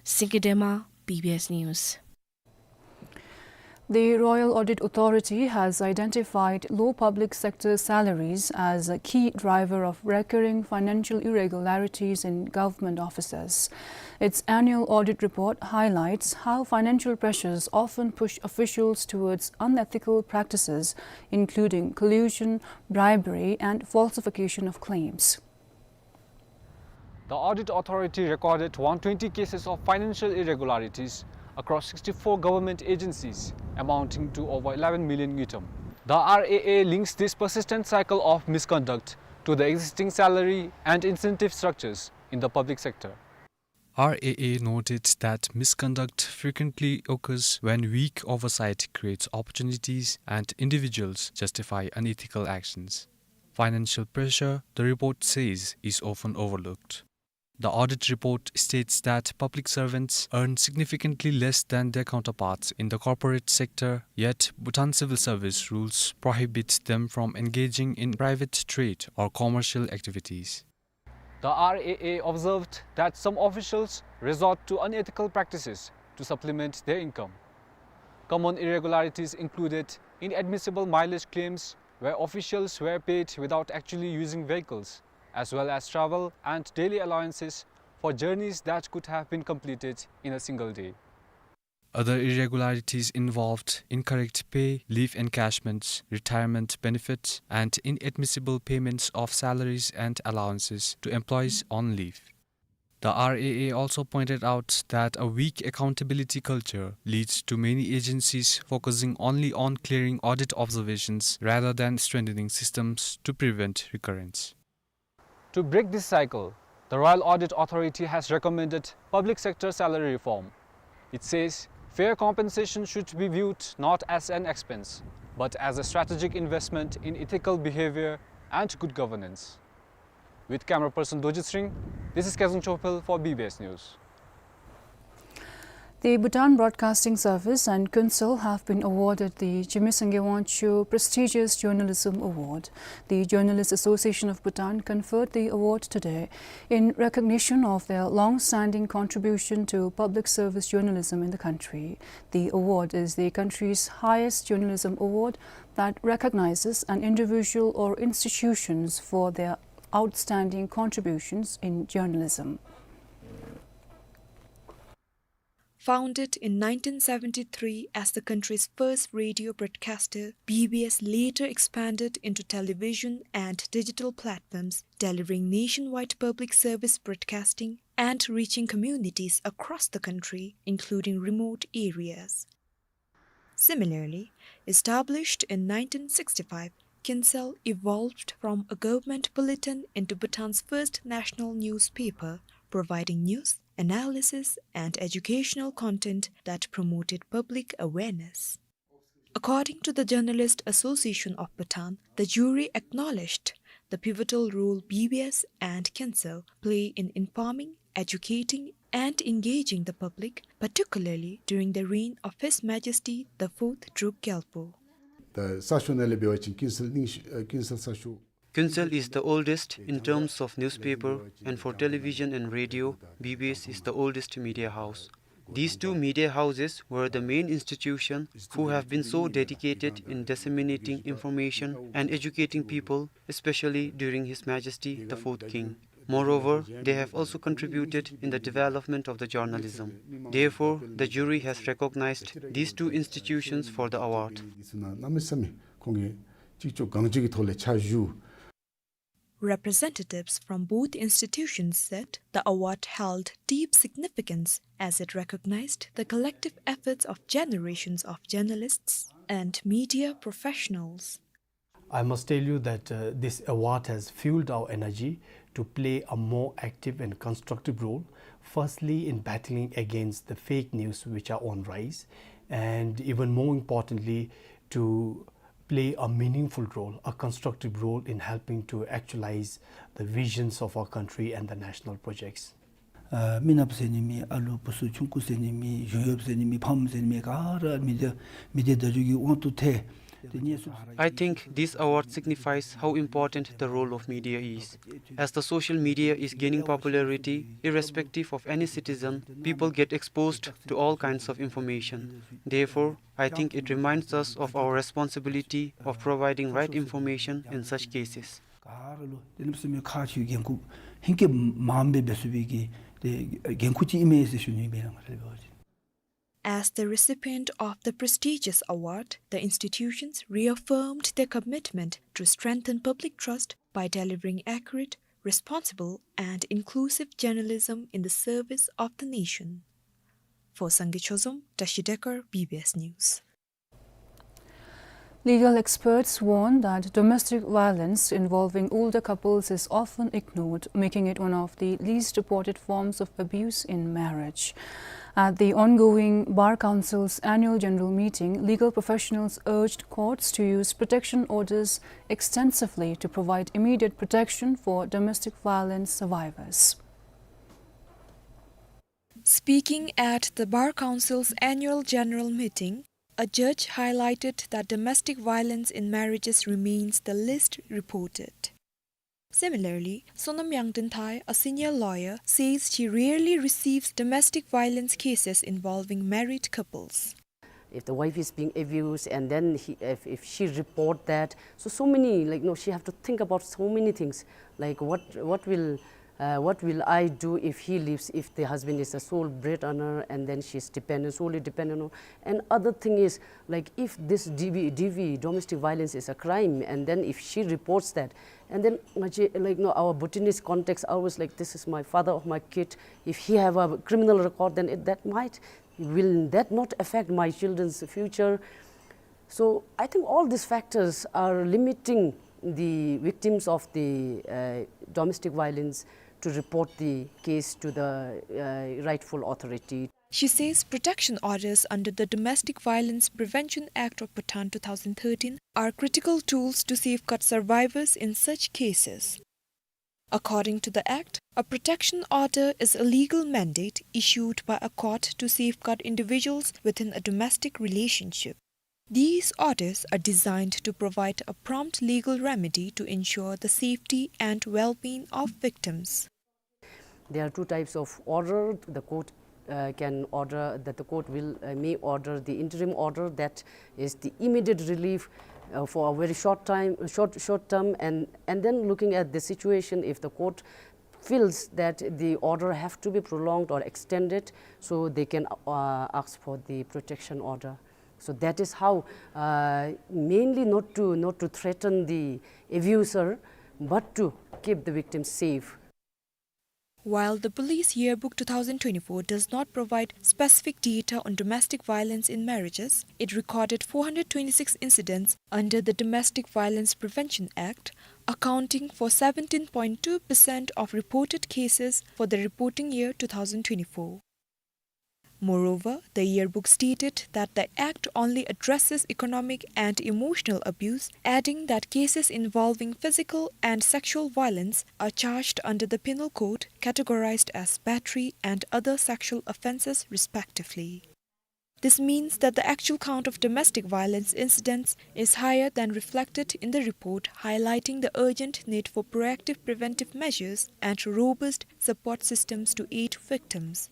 Singye Dema, B B S News. The Royal Audit Authority has identified low public sector salaries as a key driver of recurring financial irregularities in government offices. Its annual audit report highlights how financial pressures often push officials towards unethical practices, including collusion, bribery, and falsification of claims. The Audit Authority recorded one twenty cases of financial irregularities across sixty-four government agencies, amounting to over eleven million ngultrum. The R A A links this persistent cycle of misconduct to the existing salary and incentive structures in the public sector. R A A noted that misconduct frequently occurs when weak oversight creates opportunities and individuals justify unethical actions. Financial pressure, the report says, is often overlooked. The audit report states that public servants earn significantly less than their counterparts in the corporate sector, yet Bhutan civil service rules prohibit them from engaging in private trade or commercial activities. The R A A observed that some officials resort to unethical practices to supplement their income. Common irregularities included inadmissible mileage claims, where officials were paid without actually using vehicles, as well as travel and daily allowances for journeys that could have been completed in a single day. Other irregularities involved incorrect pay, leave encashments, retirement benefits, and inadmissible payments of salaries and allowances to employees on leave. The R A A also pointed out that a weak accountability culture leads to many agencies focusing only on clearing audit observations rather than strengthening systems to prevent recurrence. To break this cycle, the Royal Audit Authority has recommended public sector salary reform. It says fair compensation should be viewed not as an expense, but as a strategic investment in ethical behavior and good governance. With camera person Dojit Singh, this is Kezang Chopel for B B S News. The Bhutan Broadcasting Service and Kunsel have been awarded the Jigme Sangay Wangchuk Prestigious Journalism Award. The Journalists Association of Bhutan conferred the award today in recognition of their long-standing contribution to public service journalism in the country. The award is the country's highest journalism award that recognizes an individual or institutions for their outstanding contributions in journalism. Founded in nineteen seventy-three as the country's first radio broadcaster, B B S later expanded into television and digital platforms, delivering nationwide public service broadcasting and reaching communities across the country, including remote areas. Similarly, established in nineteen sixty-five, Kunsel evolved from a government bulletin into Bhutan's first national newspaper, providing news, analysis, and educational content that promoted public awareness. According to the Journalist Association of Bhutan, the jury acknowledged the pivotal role B B S and Kunsel play in informing, educating, and engaging the public, particularly during the reign of His Majesty the Fourth Druk Gyalpo. ད་གསར་ཤོག་ནང་ལས་འབད་བ་ཅིན་ཀུན་གསལ་གླིང་ཤོག་ཨ་ཀུན་གསལ་གསར་ཤོག Kunsel is the oldest in terms of newspaper, and for television and radio, B B S is the oldest media house. These two media houses were the main institution who have been so dedicated in disseminating information and educating people, especially during His Majesty the Fourth King. Moreover, they have also contributed in the development of the journalism. Therefore, the jury has recognized these two institutions for the award. གནམ་མེད་ས་མེད་ཁོང་གིས་ཅིག་ཅོ་གང་ཅིག་གི་ཐོག་ལས་ཕྱག་ཞུ། Representatives from both institutions said the award held deep significance as it recognized the collective efforts of generations of journalists and media professionals. I must tell you that, uh, this award has fueled our energy to play a more active and constructive role, firstly in battling against the fake news which are on rise, and even more importantly, to play a meaningful role, a constructive role in helping to actualize the visions of our country and the national projects. ཨ་མི་ནགཔོ་ཟེར་ནི་མེད། ཨ་ལུ་བུ་ཚུ་ཆུང་ཀུ་ཟེར་ནི་མེད། གཞོན་ཡོདཔ་ཟེར་ནི་མེད། ཕམ་ཟེར་ནི་མེད། ག་ར་མི་སྡེ་མི་སྡེ་བརྡ་བརྒྱུད་ཀྱི་དབང་དུ་ཐལ། དེ་ནས་སུ། I think this award signifies how important the role of media is. As the social media is gaining popularity, irrespective of any citizen, people get exposed to all kinds of information. Therefore, I think it reminds us of our responsibility of providing right information in such cases. ག་ར་ལུ་དེ་ནི་བསམ་ཡས་ཁག་ཆེ་བའི་འགན་ཁུར་ཧིང་སྐད་མངམ་སྦེ་འབད་ཚུགས་པའི་གི་དེ་འགན་ཁུར་ཅིག་ཨིན་མས་ཟེར་ཞུ་ནི་ཨིན་པས་ལགས། ང་ར་ལས་འབད་བ་ཅིན། As the recipient of the prestigious award, the institutions reaffirmed their commitment to strengthen public trust by delivering accurate, responsible and inclusive journalism in the service of the nation. For Sangay Chozom, Tashi Dekar, B B S News. Legal experts warn that domestic violence involving older couples is often ignored, making it one of the least reported forms of abuse in marriage. At the ongoing Bar Council's annual general meeting, legal professionals urged courts to use protection orders extensively to provide immediate protection for domestic violence survivors. Speaking at the Bar Council's annual general meeting, a judge highlighted that domestic violence in marriages remains the least reported. Similarly, Sonam Yangden Thai, a senior lawyer, says she rarely receives domestic violence cases involving married couples. If the wife is being abused and then he, if, if she report that, so, so many, like, you know, she have to think about so many things. Like, what, what will, uh, what will I do if he leaves, if the husband is a sole bread earner and then she's dependent, solely dependent on? And other thing is, like, if this D V, D V, domestic violence, is a crime, and then if she reports that, and then, uh, she, like, you know, our Bhutanese context always like, "This is my father of my kid. If he have a criminal record, then it, that might, will that not affect my children's future?" So I think all these factors are limiting the victims of the, uh, domestic violence to report the case to the, uh, rightful authority. She says protection orders under the Domestic Violence Prevention Act of Bhutan two thousand thirteen are critical tools to safeguard survivors in such cases. According to the Act, a protection order is a legal mandate issued by a court to safeguard individuals within a domestic relationship. These orders are designed to provide a prompt legal remedy to ensure the safety and well-being of victims. There are two types of order. The court, uh, can order, that the court will, uh, may order the interim order, that is the immediate relief, uh, for a very short time, short, short term, and, and then looking at the situation, if the court feels that the order have to be prolonged or extended, so they can, uh, ask for the protection order. So that is how, uh, mainly not to, not to threaten the abuser, but to keep the victim safe. While the Police Yearbook two thousand twenty-four does not provide specific data on domestic violence in marriages, it recorded four hundred twenty-six incidents under the Domestic Violence Prevention Act, accounting for seventeen point two percent of reported cases for the reporting year two thousand twenty-four. Moreover, the yearbook stated that the act only addresses economic and emotional abuse, adding that cases involving physical and sexual violence are charged under the Penal Code, categorized as battery and other sexual offenses, respectively. This means that the actual count of domestic violence incidents is higher than reflected in the report, highlighting the urgent need for proactive preventive measures and robust support systems to aid victims.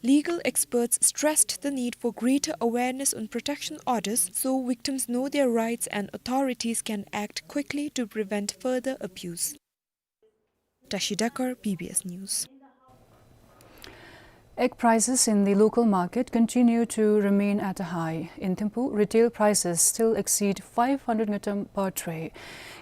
Legal experts stressed the need for greater awareness on protection orders so victims know their rights and authorities can act quickly to prevent further abuse. Tashi Dekar, B B S News. Egg prices in the local market continue to remain at a high. In Thimphu, retail prices still exceed five hundred ngultrum per tray.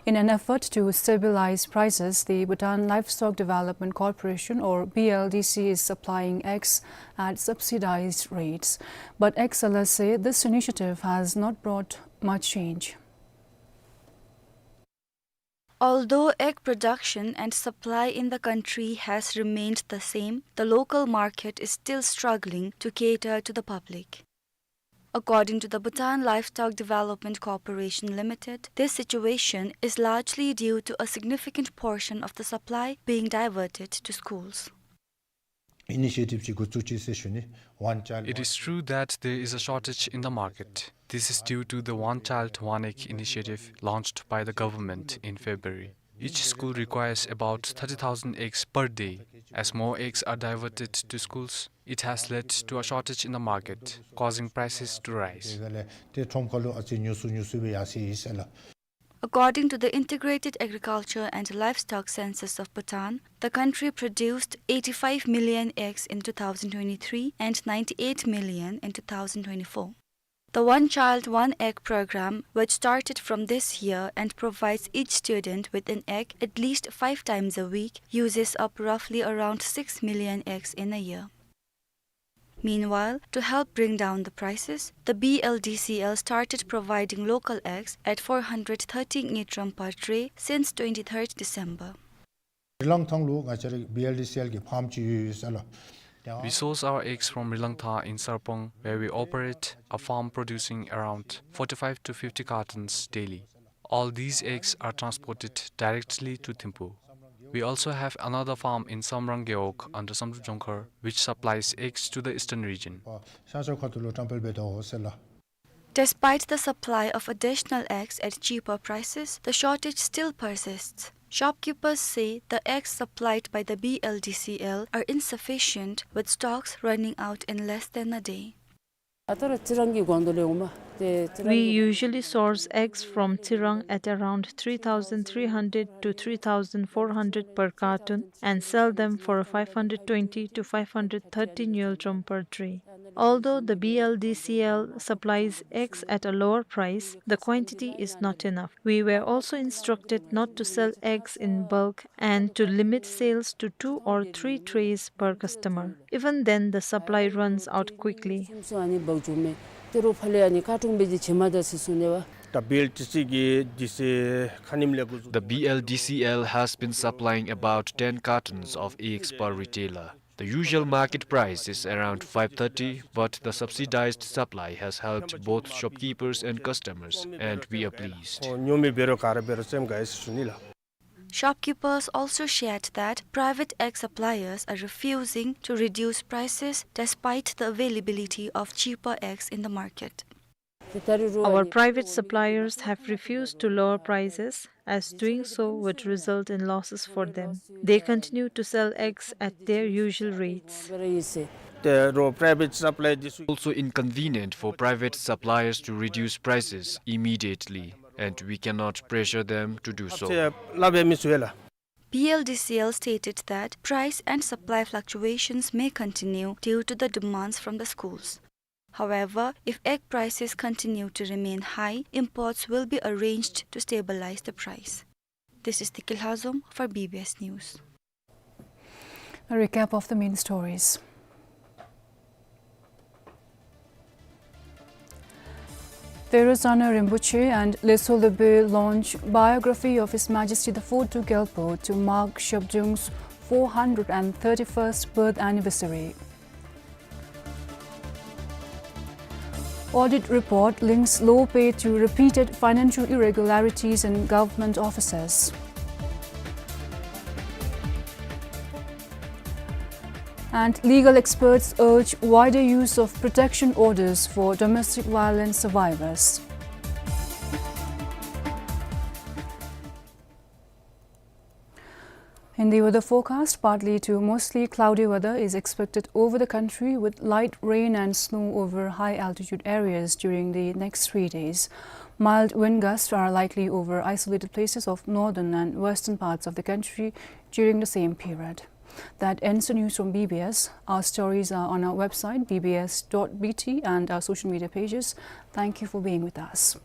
In an effort to stabilize prices, the Bhutan Livestock Development Corporation, or B L D C, is supplying eggs at subsidized rates. But egg sellers say this initiative has not brought much change. Although egg production and supply in the country has remained the same, the local market is still struggling to cater to the public. According to the Bhutan Livestock Development Corporation Limited, this situation is largely due to a significant portion of the supply being diverted to schools. Initiative ཅིག་འགོ་བཙུགས་ཅི་ཟེར་ཞུ་ནི། One child, It is true that there is a shortage in the market. This is due to the One Child, One Egg initiative launched by the government in February. Each school requires about thirty thousand eggs per day. As more eggs are diverted to schools, it has led to a shortage in the market, causing prices to rise. དེ་ཁྲོམ་ཁ་ལུ་ཨ་ཙི་ཉུང་སུ་ཉུང་སུ་སྦེ་ཡར་སོ་ཡི་ཟེར་ལགས། According to the Integrated Agriculture and Livestock Census of Bhutan, the country produced eighty-five million eggs in two thousand twenty-three and ninety-eight million in two thousand twenty-four. The One Child, One Egg program, which started from this year and provides each student with an egg at least five times a week, uses up roughly around six million eggs in a year. Meanwhile, to help bring down the prices, the B L D C L started providing local eggs at four hundred thirty ngultrum per tray since twenty-third December. རི་ལང་ཐང་ལུ་ང་བཅས་རའི་B L D C L གི་ཕཱམ་ཅིག་ཡོད་ཡོད་ཟེར་ལགས། We source our eggs from Rilangtha in Sarpang, where we operate a farm producing around forty-five to fifty cartons daily. All these eggs are transported directly to Thimphu. We also have another farm in Samrang Gewog under Samdrup Jongkhar, which supplies eggs to the eastern region. ཤར་ཕྱོགས་ཁ་ཐུག་ལུ་བཀྲམ་སྤེལ་འབད་དོ་ཟེར་ལགས། Despite the supply of additional eggs at cheaper prices, the shortage still persists. Shopkeepers say the eggs supplied by the B L D C L are insufficient, with stocks running out in less than a day. ཨ་ད་ར་རྩི་རང་གི་གོང་དུ་ལས་འོང་མ། ཏེ་རྩི་རང་གི། We usually source eggs from Tsirang at around three thousand three hundred to three thousand four hundred per carton and sell them for five hundred twenty to five hundred thirty ngultrum per tray. Although the B L D C L supplies eggs at a lower price, the quantity is not enough. We were also instructed not to sell eggs in bulk and to limit sales to two or three trays per customer. Even then, the supply runs out quickly. The B L D C L has been supplying about ten cartons of eggs per retailer. The usual market price is around five thirty, but the subsidized supply has helped both shopkeepers and customers, and we are pleased. Shopkeepers also shared that private egg suppliers are refusing to reduce prices despite the availability of cheaper eggs in the market. Our private suppliers have refused to lower prices, as doing so would result in losses for them. They continue to sell eggs at their usual rates. Also inconvenient for private suppliers to reduce prices immediately, and we cannot pressure them to do so. B L D C L stated that price and supply fluctuations may continue due to the demands from the schools. However, if egg prices continue to remain high, imports will be arranged to stabilize the price. This is Tikil Hazum for B B S News. A recap of the main stories. Theresaner Rinpoche and Lhetsö Lhebö launch biography of His Majesty the Fourth Druk Gyalpo to mark Shapdrung's four hundred and thirty-first birth anniversary. Audit report links low pay to repeated financial irregularities in government offices. And legal experts urge wider use of protection orders for domestic violence survivors. In the weather forecast, partly to mostly cloudy weather is expected over the country, with light rain and snow over high altitude areas during the next three days. Mild wind gusts are likely over isolated places of northern and western parts of the country during the same period. That ends the news from B B S. Our stories are on our website, B B S dot B T, and our social media pages. Thank you for being with us.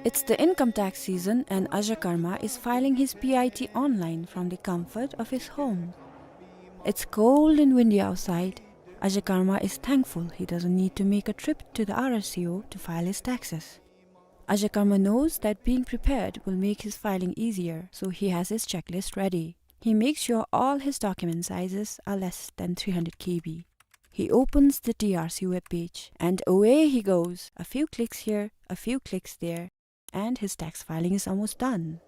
It's the income tax season and Ajay Karma is filing his P I T online from the comfort of his home. It's cold and windy outside. Ajay Karma is thankful he doesn't need to make a trip to the R R C O to file his taxes. Ajay Karma knows that being prepared will make his filing easier, so he has his checklist ready. He makes sure all his document sizes are less than three hundred K B. He opens the T R C webpage and away he goes. A few clicks here, a few clicks there, and his tax filing is almost done.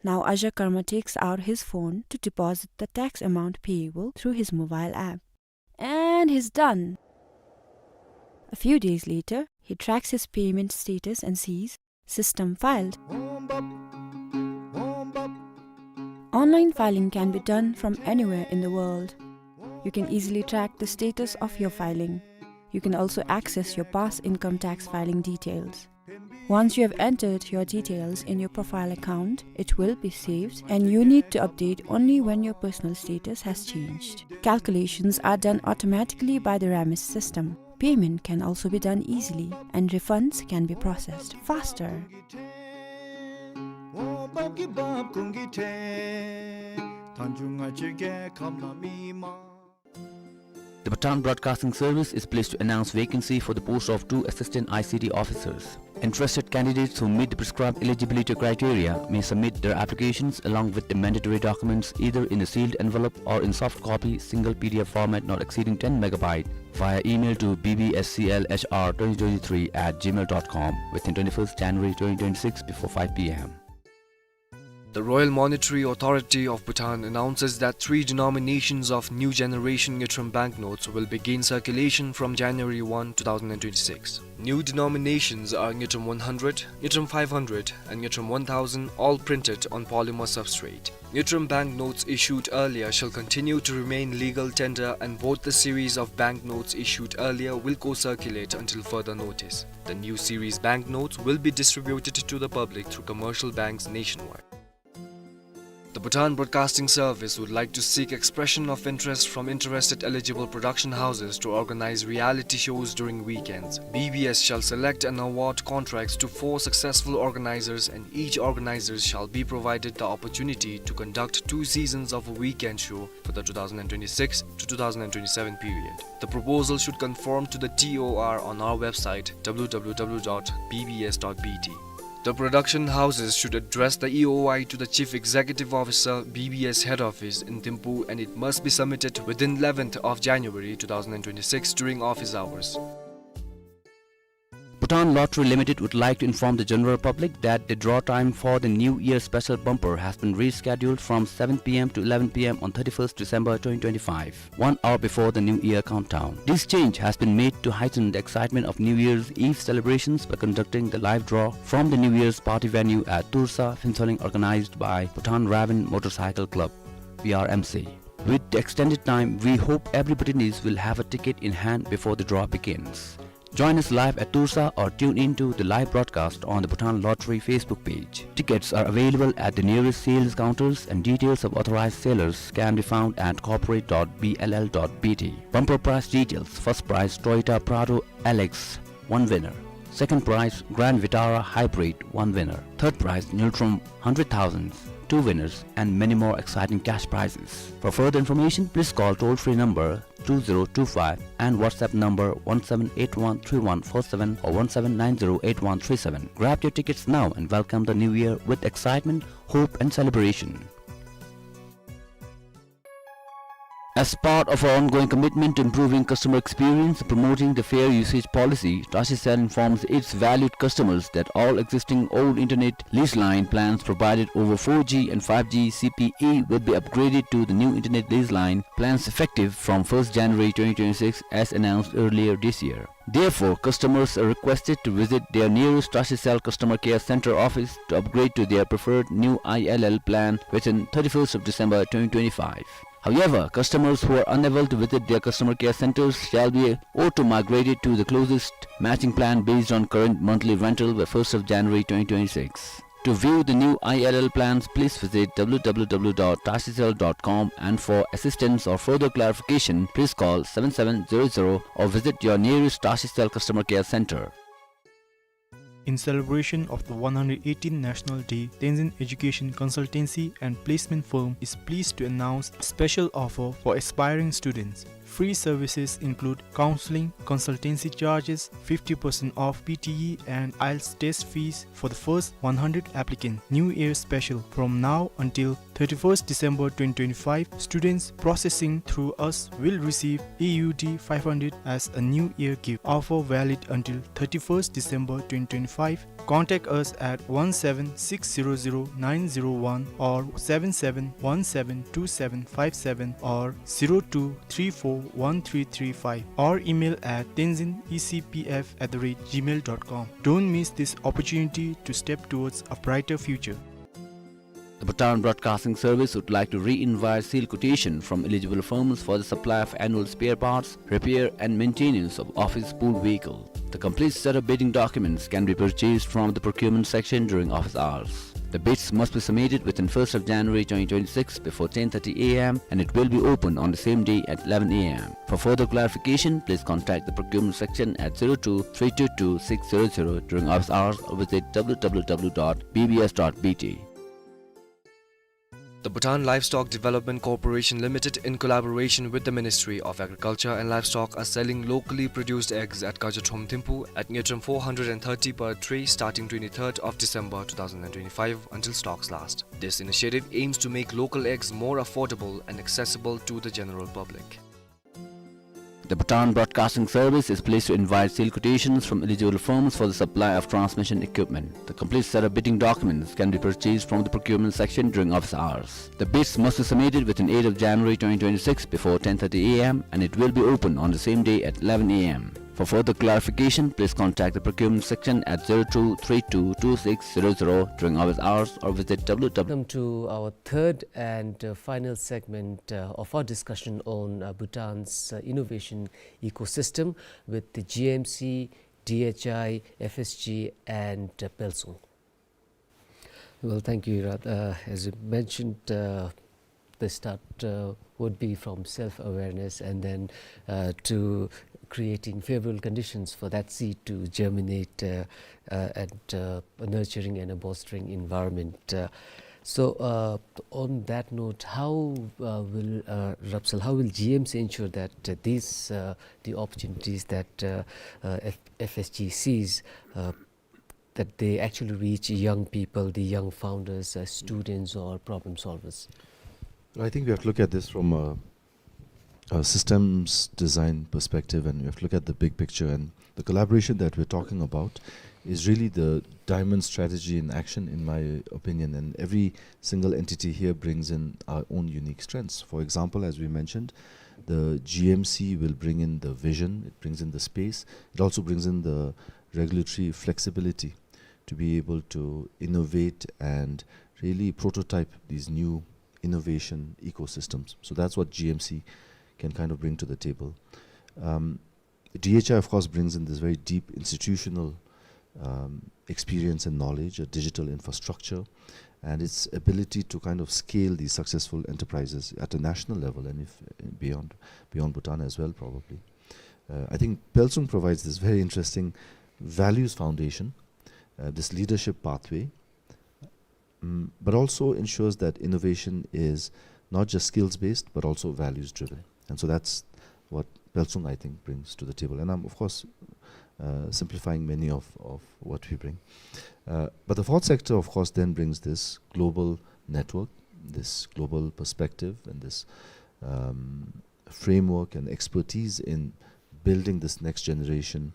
Now Ajay Karma takes out his phone to deposit the tax amount payable through his mobile app. And he's done. A few days later, he tracks his payment status and sees, "System filed." Online filing can be done from anywhere in the world. You can easily track the status of your filing. You can also access your past income tax filing details. Once you have entered your details in your profile account, it will be saved and you need to update only when your personal status has changed. Calculations are done automatically by the RAMIS system. Payment can also be done easily and refunds can be processed faster. The Bhutan Broadcasting Service is pleased to announce vacancy for the post of two assistant I C T officers. Interested candidates who meet the prescribed eligibility criteria may submit their applications along with the mandatory documents either in a sealed envelope or in soft copy, single P D F format not exceeding ten megabyte, via email to B B S C L H R twenty twenty-three at gmail dot com within twenty-first January twenty twenty-six before five P M. The Royal Monetary Authority of Bhutan announces that three denominations of new generation Ngultrum banknotes will begin circulation from January one, two thousand and twenty-six. New denominations are Ngultrum one hundred, Ngultrum five hundred, and Ngultrum one thousand, all printed on polymer substrate. Ngultrum banknotes issued earlier shall continue to remain legal tender and both the series of banknotes issued earlier will co-circulate until further notice. The new series banknotes will be distributed to the public through commercial banks nationwide. The Bhutan Broadcasting Service would like to seek expression of interest from interested eligible production houses to organize reality shows during weekends. B B S shall select and award contracts to four successful organizers, and each organizer shall be provided the opportunity to conduct two seasons of a weekend show for the two thousand and twenty-six to two thousand and twenty-seven period. The proposal should conform to the T O R on our website, W W W dot B B S dot B T. The production houses should address the E O I to the Chief Executive Officer, B B S Head Office in Thimphu, and it must be submitted within eleventh of January two thousand and twenty-six during office hours. Bhutan Lottery Limited would like to inform the general public that the draw time for the New Year special bumper has been rescheduled from seven P M to eleven P M on thirty-first December twenty twenty-five, one hour before the New Year countdown. This change has been made to heighten the excitement of New Year's Eve celebrations by conducting the live draw from the New Year's party venue at Toursa, Phuentsholing, organized by Bhutan Raven Motorcycle Club, B R M C. With the extended time, we hope everybody will have a ticket in hand before the draw begins. Join us live at Toursa or tune in to the live broadcast on the Bhutan Lottery Facebook page. Tickets are available at the nearest sales counters and details of authorized sellers can be found at corporate dot B L L dot B T. Bumper prize details: first prize Toyota Prado L X, one winner. Second prize Grand Vitara Hybrid, one winner. Third prize Ngultrum hundred thousand, two winners, and many more exciting cash prizes. For further information, please call toll-free number two zero two five and WhatsApp number one seven eight one three one four seven or one seven nine zero eight one three seven. Grab your tickets now and welcome the new year with excitement, hope and celebration. As part of our ongoing commitment to improving customer experience and promoting the fair usage policy, Tashicell informs its valued customers that all existing old internet lease line plans provided over four G and five G C P E will be upgraded to the new internet lease line plans effective from first January twenty twenty-six, as announced earlier this year. Therefore, customers are requested to visit their nearest Tashicell customer care center office to upgrade to their preferred new I L L plan within thirty-first of December twenty twenty-five. However, customers who are unable to visit their customer care centers shall be auto-migrated to the closest matching plan based on current monthly rental by first of January twenty twenty-six. To view the new I L L plans, please visit W W W dot tashicell dot com, and for assistance or further clarification, please call seven seven zero zero or visit your nearest Tashicell customer care center. In celebration of the one hundred eighteenth National Day, Tenzin Education Consultancy and Placement Firm is pleased to announce a special offer for aspiring students. Free services include counseling, consultancy charges, fifty percent off P T E and IELTS test fees for the first one hundred applicants. New Year special. From now until thirty-first December twenty twenty-five, students processing through us will receive A U D five hundred as a New Year gift. Offer valid until thirty-first December twenty twenty-five. Contact us at one seven six zero zero nine zero one or seven seven one seven two seven five seven or zero two three four one three three five or email at tenzin E C P F at the rate gmail dot com. Don't miss this opportunity to step towards a brighter future. The Bhutan Broadcasting Service would like to re-invite sealed quotation from eligible firms for the supply of annual spare parts, repair and maintenance of office pool vehicle. The complete set of bidding documents can be purchased from the procurement section during office hours. The bids must be submitted within first of January twenty twenty-six before ten thirty A M and it will be open on the same day at eleven A M. For further clarification, please contact the procurement section at zero two three two two six zero zero during office hours or visit W W W dot B B S dot B T. The Bhutan Livestock Development Corporation Limited, in collaboration with the Ministry of Agriculture and Livestock, are selling locally produced eggs at Kajatrom Thimphu at Ngirtram four hundred and thirty per tray, starting twenty-third of December two thousand and twenty-five until stocks last. This initiative aims to make local eggs more affordable and accessible to the general public. The Bhutan Broadcasting Service is pleased to invite sealed quotations from eligible firms for the supply of transmission equipment. The complete set of bidding documents can be purchased from the procurement section during office hours. The bids must be submitted within eighth of January twenty twenty-six before ten thirty A M and it will be open on the same day at eleven A M. For further clarification, please contact the procurement section at zero two three two two six zero zero during office hours or visit W W W. Welcome to our third and, uh, final segment, uh, of our discussion on, uh, Bhutan's, uh, innovation ecosystem with the G M C, D H I, F S G, and, uh, Pelsung. Well, thank you, Irat. Uh, as you mentioned, uh, the start, uh, would be from self-awareness and then, uh, to creating favorable conditions for that seed to germinate, uh, uh, and, uh, a nurturing and a bolstering environment. Uh, so, uh, on that note, how, uh, will, uh, Rapsal, how will G M C ensure that, uh, these, uh, the opportunities that, uh, uh, F-, F S G sees, uh, that they actually reach young people, the young founders, uh, students or problem solvers? Well, I think we have to look at this from a, a systems design perspective, and we have to look at the big picture. And the collaboration that we're talking about is really the diamond strategy in action, in my opinion. And every single entity here brings in our own unique strengths. For example, as we mentioned, the G M C will bring in the vision, it brings in the space, it also brings in the regulatory flexibility to be able to innovate and really prototype these new innovation ecosystems. So that's what G M C can kind of bring to the table. Um, D H I, of course, brings in this very deep institutional, um, experience and knowledge, a digital infrastructure, and its ability to kind of scale these successful enterprises at a national level and if, beyond, beyond Bhutan as well, probably. Uh, I think Pelsung provides this very interesting values foundation, uh, this leadership pathway, mm, but also ensures that innovation is not just skills-based, but also values-driven. And so that's what Pelsung, I think, brings to the table. And I'm, of course, uh, simplifying many of, of what we bring. Uh, but the fourth sector, of course, then brings this global network, this global perspective, and this, um, framework and expertise in building this next generation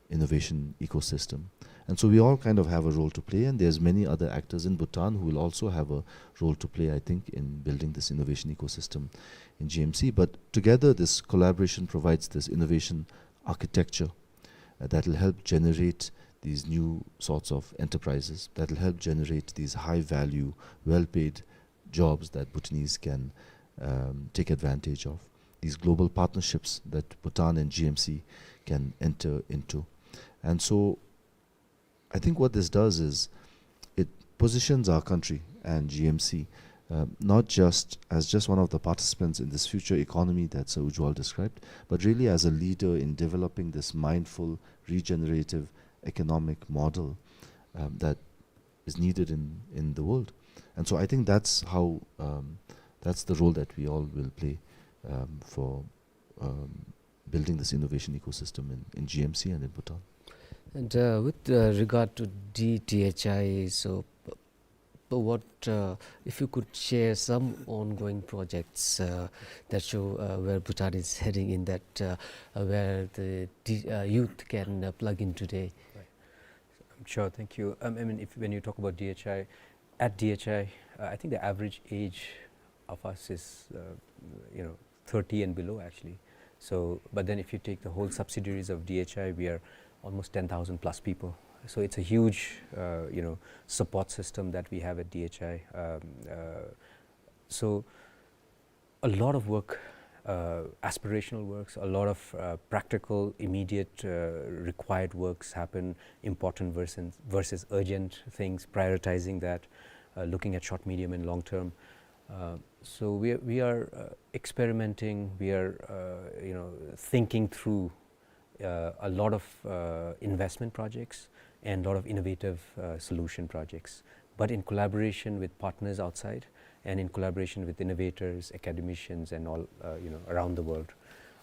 innovation ecosystem. And so we all kind of have a role to play, and there's many other actors in Bhutan who will also have a role to play, I think, in building this innovation ecosystem in G M C. But together, this collaboration provides this innovation architecture, uh, that will help generate these new sorts of enterprises, that will help generate these high-value, well-paid jobs that Bhutanese can, um, take advantage of, these global partnerships that Bhutan and G M C can enter into. And so I think what this does is it positions our country and G M C, uh, not just as just one of the participants in this future economy that Sir Ujwal described, but really as a leader in developing this mindful, regenerative economic model um, that is needed in, in the world. And so I think that's how, um, that's the role that we all will play, um, for, um, building this innovation ecosystem in, in G M C and in Bhutan. And, uh, with, uh, regard to D T H I, so, uh, what, uh, if you could share some ongoing projects, uh, that show, uh, where Bhutan is heading in that, uh, uh, where the D-, uh, youth can, uh, plug in today? Right. Um, sure, thank you. Um, I mean, if, when you talk about D H I, at D H I, uh, I think the average age of us is, uh, you know, thirty and below, actually. So, but then if you take the whole subsidiaries of D H I, we are almost ten thousand plus people. So it's a huge, uh, you know, support system that we have at D H I. Um, uh, so a lot of work, uh, aspirational works, a lot of, uh, practical, immediate, uh, required works happen, important versus, versus urgent things, prioritizing that, uh, looking at short, medium, and long term. Uh, so we are, we are, uh, experimenting, we are, uh, you know, thinking through, uh, a lot of, uh, investment projects and a lot of innovative, uh, solution projects, but in collaboration with partners outside and in collaboration with innovators, academicians, and all, uh, you know, around the world.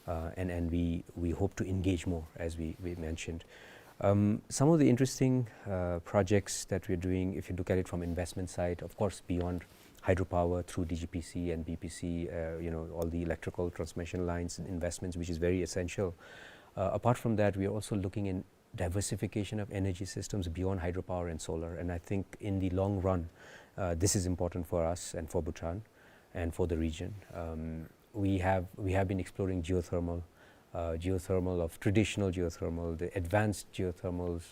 Uh, and, and we, we hope to engage more, as we, we mentioned. Um, some of the interesting, uh, projects that we're doing, if you look at it from investment side, of course, beyond hydropower through D G P C and B P C, uh, you know, all the electrical transmission lines and investments, which is very essential. Uh, apart from that, we are also looking in diversification of energy systems beyond hydropower and solar. And I think in the long run, uh, this is important for us and for Bhutan and for the region. Um, we have, we have been exploring geothermal, uh, geothermal of traditional geothermal, the advanced geothermals,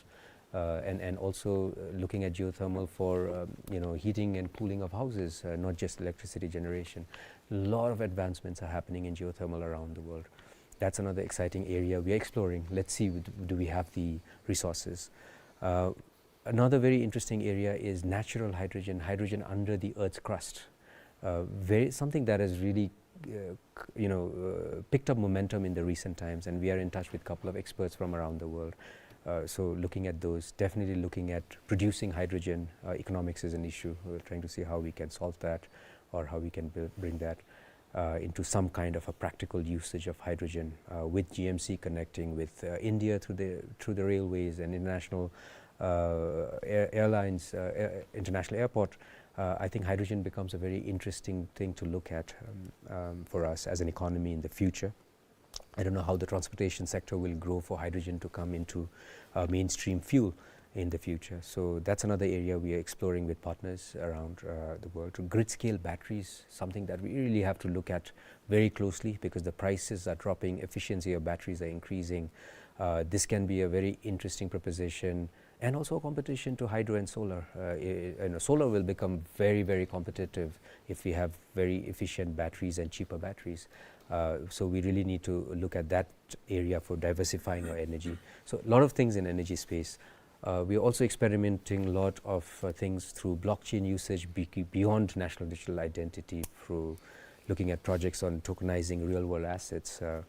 uh, and, and also, uh, looking at geothermal for, um, you know, heating and cooling of houses, uh, not just electricity generation. A lot of advancements are happening in geothermal around the world. That's another exciting area we are exploring. Let's see, do, do we have the resources? Uh, another very interesting area is natural hydrogen, hydrogen under the Earth's crust. Uh, very, something that has really, uh, c-, you know, uh, picked up momentum in the recent times, and we are in touch with a couple of experts from around the world. Uh, so looking at those, definitely looking at producing hydrogen, uh, economics is an issue. We're trying to see how we can solve that or how we can build, bring that, uh, into some kind of a practical usage of hydrogen, uh, with G M C connecting with, uh, India through the, through the railways and international, uh, air-, airlines, uh, air-, international airport. Uh, I think hydrogen becomes a very interesting thing to look at, um, um, for us as an economy in the future. I don't know how the transportation sector will grow for hydrogen to come into, uh, mainstream fuel in the future. So that's another area we are exploring with partners around, uh, the world. Grid scale batteries, something that we really have to look at very closely because the prices are dropping, efficiency of batteries are increasing. Uh, this can be a very interesting proposition and also a competition to hydro and solar. Uh, i-, i-, you know, solar will become very, very competitive if we have very efficient batteries and cheaper batteries. Uh, so we really need to look at that area for diversifying our energy. So a lot of things in energy space. Uh, we are also experimenting a lot of, uh, things through blockchain usage be-, beyond national digital identity, through looking at projects on tokenizing real-world assets, uh,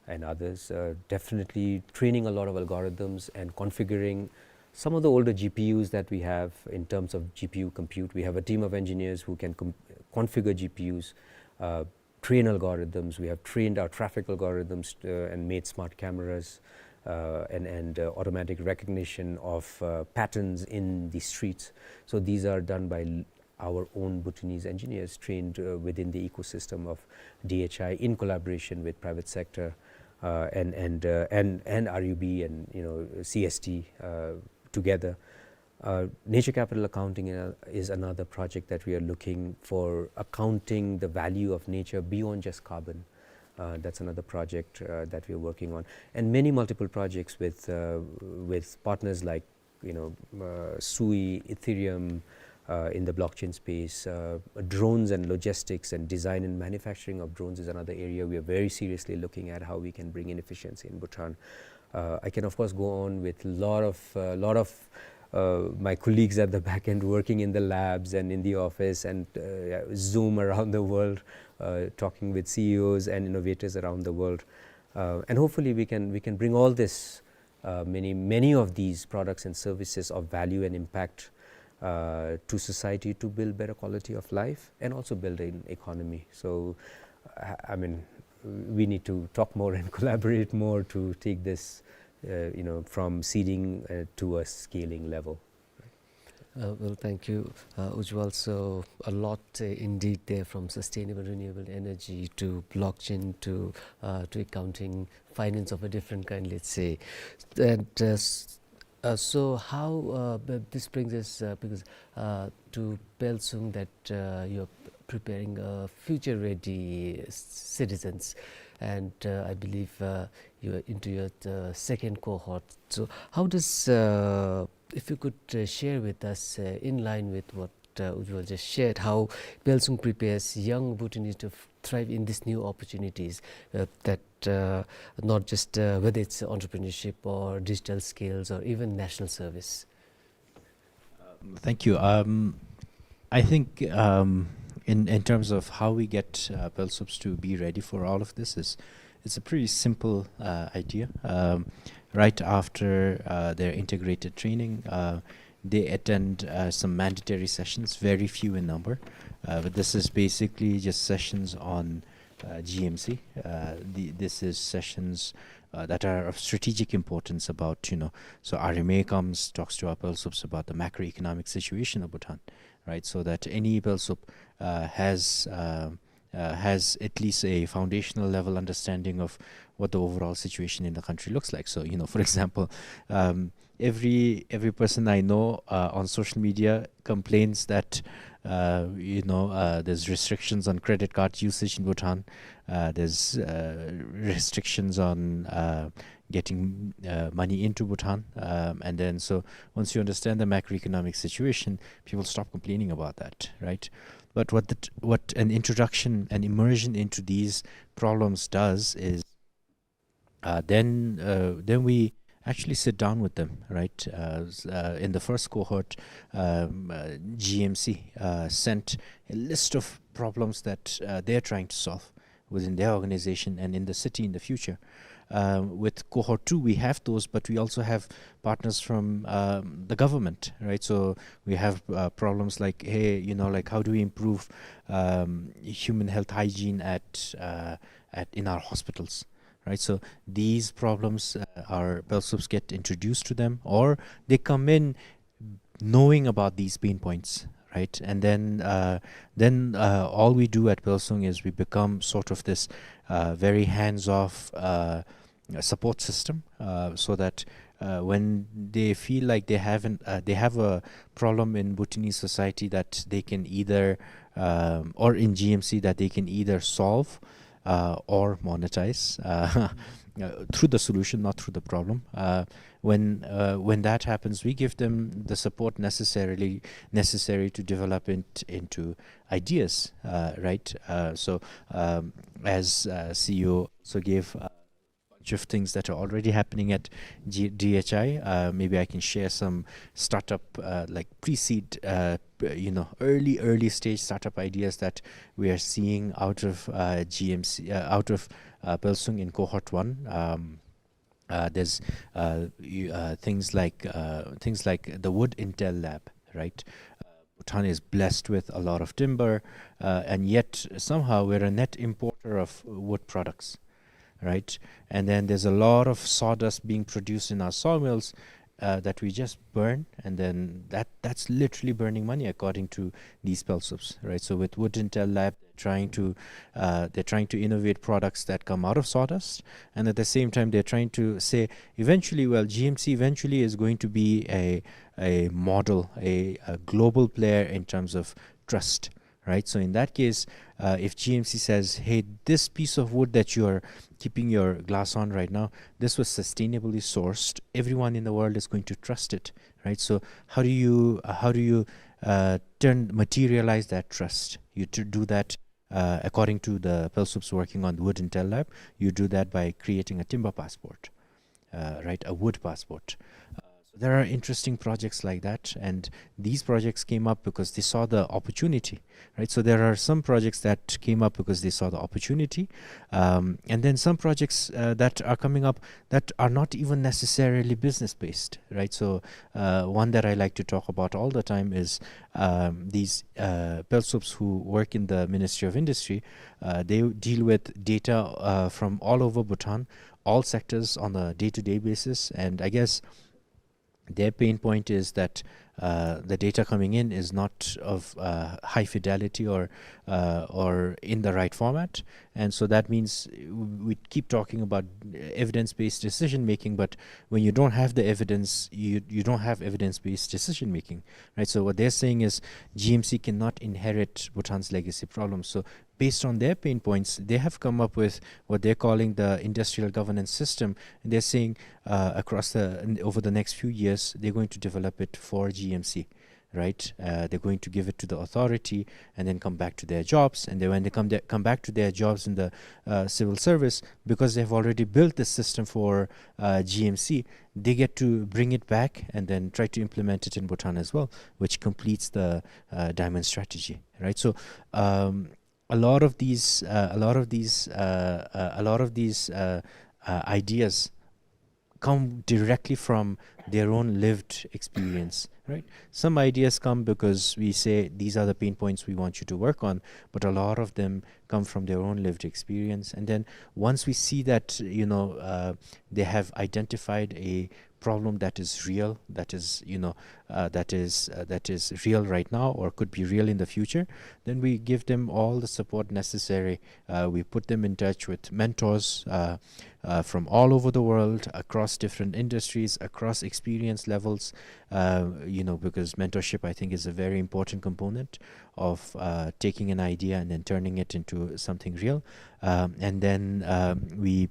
and others. Uh, definitely training a lot of algorithms and configuring some of the older G P Us that we have in terms of G P U compute. We have a team of engineers who can com-, configure G P Us, uh, train algorithms. We have trained our traffic algorithms, uh, and made smart cameras, uh, and, and, uh, automatic recognition of, uh, patterns in the streets. So these are done by l-, our own Bhutanese engineers trained, uh, within the ecosystem of D H I in collaboration with private sector, uh, and, and, uh, and, and R U B and, you know, C S T, uh, together. Uh, nature capital accounting, uh, is another project that we are looking for, accounting the value of nature beyond just carbon. Uh, that's another project, uh, that we are working on, and many multiple projects with, uh, with partners like, you know, uh, Sui, Ethereum, uh, in the blockchain space. Uh, drones and logistics and design and manufacturing of drones is another area we are very seriously looking at, how we can bring in efficiency in Bhutan. Uh, I can, of course, go on with lot of, uh, lot of, uh, my colleagues at the back end working in the labs and in the office and, uh, Zoom around the world, uh, talking with C E Os and innovators around the world. Uh, and hopefully we can, we can bring all this uh, many, many of these products and services of value and impact uh, to society to build better quality of life and also build an economy. So, I I mean, we need to talk more and collaborate more to take this, uh, you know, from seeding uh, to a scaling level. Uh, well, thank you, uh, Ujjwal. So a lot uh, indeed there, from sustainable renewable energy to blockchain to uh, to accounting, finance of a different kind, let's say. And uh, s- uh, so how uh, b- this brings us uh, because uh, to Pelsung, that uh, you're preparing a future-ready s- citizens, and uh, I believe uh, you are into your uh, second cohort. So how does uh, if you could uh, share with us, uh, in line with what uh, Ujjwal just shared, how Pelsung prepares young Bhutanese to f- thrive in these new opportunities uh, that uh, not just uh, whether it's entrepreneurship or digital skills or even national service. Thank you. Um, I think um, in in terms of how we get uh, Pelsups to be ready for all of this is it's a pretty simple uh, idea. Um, right after uh, their integrated training, uh, they attend uh, some mandatory sessions, very few in number. Uh, but this is basically just sessions on uh, G M C. Uh, the, this is sessions uh, that are of strategic importance about, you know, so R M A comes, talks to our Pelsups about the macroeconomic situation of Bhutan, right? So that any Pelsup uh, has uh, uh, has at least a foundational level understanding of what the overall situation in the country looks like. So, you know, for example, um, every every person I know uh, on social media complains that uh, you know uh, there's restrictions on credit card usage in Bhutan. Uh, there's uh, restrictions on uh, getting uh, money into Bhutan, um, and then so once you understand the macroeconomic situation, people stop complaining about that, right? But what the, what an introduction, an immersion into these problems does is uh, then uh, then we actually sit down with them, right? Uh, s- uh, in the first cohort, um, uh, G M C uh, sent a list of problems that uh, they're trying to solve within their organization and in the city in the future. Uh, with cohort two, we have those, but we also have partners from um, the government, right? So we have uh, problems like, hey, you know, like how do we improve um, human health hygiene at uh, at in our hospitals, right? So these problems uh, are Pelsups get introduced to them, or they come in knowing about these pain points, right? And then uh, then uh, all we do at Pelsung is we become sort of this uh, very hands-off uh, support system, uh, so that uh, when they feel like they haven't uh, they have a problem in Bhutanese society that they can either um, or in G M C that they can either solve uh, or monetize uh, uh, through the solution, not through the problem. Uh, when uh, when that happens, we give them the support necessarily necessary to develop it into ideas, uh, right? Uh, so um, as uh, C E O so gave uh, bunch of things that are already happening at G- D H I. Uh, maybe I can share some startup, uh, like pre-seed, uh, p- you know, early, early stage startup ideas that we are seeing out of uh, G M C, uh, out of uh, Pelsung in cohort one. Um, uh, there's uh, you, uh, things like uh, things like the Wood Intel Lab, right? Uh, Bhutan is blessed with a lot of timber, uh, and yet somehow we're a net importer of wood products, right? And then there's a lot of sawdust being produced in our sawmills uh, that we just burn, and then that that's literally burning money according to these Pelsups, right? So with Wood Intel Lab, they're trying to uh, they're trying to innovate products that come out of sawdust, and at the same time they're trying to say eventually, well, G M C eventually is going to be a a model, a, a global player in terms of trust, right? So in that case, uh, if G M C says, hey, this piece of wood that you are keeping your glass on right now, this was sustainably sourced, everyone in the world is going to trust it, right? So how do you uh, how do you uh, turn materialize that trust? You to do that uh, according to the Pelsups working on the Wood Intel Lab. You do that by creating a timber passport, uh, right? A wood passport. Uh, So there are interesting projects like that, and these projects came up because they saw the opportunity, right? So there are some projects that came up because they saw the opportunity, um, and then some projects uh, that are coming up that are not even necessarily business based, right? So uh, one that I like to talk about all the time is um, these uh, PELSUPs who work in the Ministry of Industry. Uh, they deal with data uh, from all over Bhutan, all sectors on a day-to-day basis, and I guess their pain point is that uh, the data coming in is not of uh, high fidelity or uh, or in the right format, and so that means we keep talking about evidence-based decision making, but when you don't have the evidence, you you don't have evidence-based decision making, right? So what they're saying is G M C cannot inherit Bhutan's legacy problems. So based on their pain points, they have come up with what they're calling the industrial governance system. And they're saying uh, across the over the next few years, they're going to develop it for G M C, right? Uh, they're going to give it to the authority and then come back to their jobs. And then when they come there, come back to their jobs in the uh, civil service, because they've already built the system for uh, G M C, they get to bring it back and then try to implement it in Bhutan as well, which completes the uh, diamond strategy, right? So um, a lot of these, uh, a lot of these, uh, uh, a lot of these uh, uh, ideas come directly from their own lived experience, right? Some ideas come because we say these are the pain points we want you to work on, but a lot of them come from their own lived experience. And then once we see that, you know, uh, they have identified a problem that is real, that is, you know, uh, that is uh, that is real right now or could be real in the future, then we give them all the support necessary. Uh, we put them in touch with mentors uh, uh, from all over the world, across different industries, across experience levels. Uh, you know, because mentorship, I think, is a very important component of uh, taking an idea and then turning it into something real. Um, and then um, we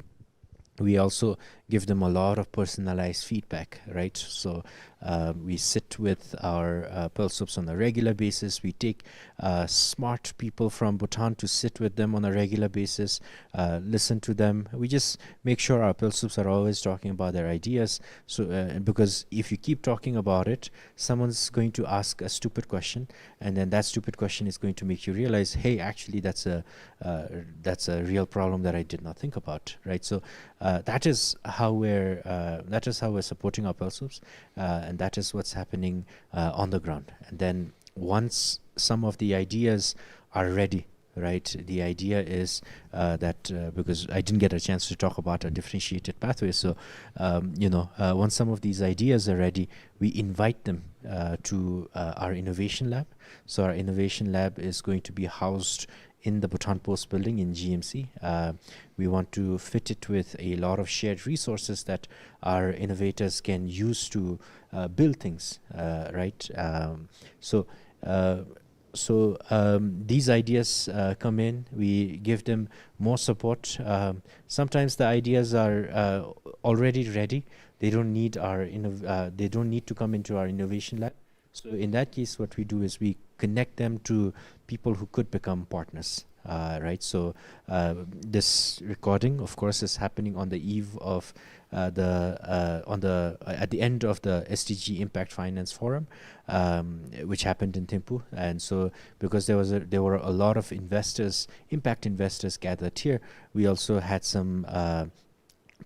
we also give them a lot of personalized feedback, right? So uh, we sit with our uh, PELSUPs on a regular basis. We take uh, smart people from Bhutan to sit with them on a regular basis, uh, listen to them. We just make sure our PELSUPs are always talking about their ideas. So uh, because if you keep talking about it, someone's going to ask a stupid question, and then that stupid question is going to make you realize, hey, actually, that's a uh, that's a real problem that I did not think about, right? So uh, that is how we're uh, that is how we're supporting our PELSUPs, uh, and that is what's happening uh, on the ground. And then once some of the ideas are ready, right? The idea is uh, that uh, because I didn't get a chance to talk about a differentiated pathway, so um, you know, uh, once some of these ideas are ready, we invite them uh, to uh, our innovation lab. So our innovation lab is going to be housed in the Bhutan Post building in G M C. Uh, we want to fit it with a lot of shared resources that our innovators can use to uh, build things, uh, right? Um, so uh, so um, these ideas uh, come in. We give them more support. Um, sometimes the ideas are uh, already ready. They don't need our innov- uh, they don't need to come into our innovation lab. So in that case, what we do is we connect them to people who could become partners. Uh, right. So uh, this recording, of course, is happening on the eve of uh, the uh, on the uh, at the end of the S D G Impact Finance Forum, um, which happened in Thimphu. And so, because there was a, there were a lot of investors, impact investors gathered here, we also had some uh,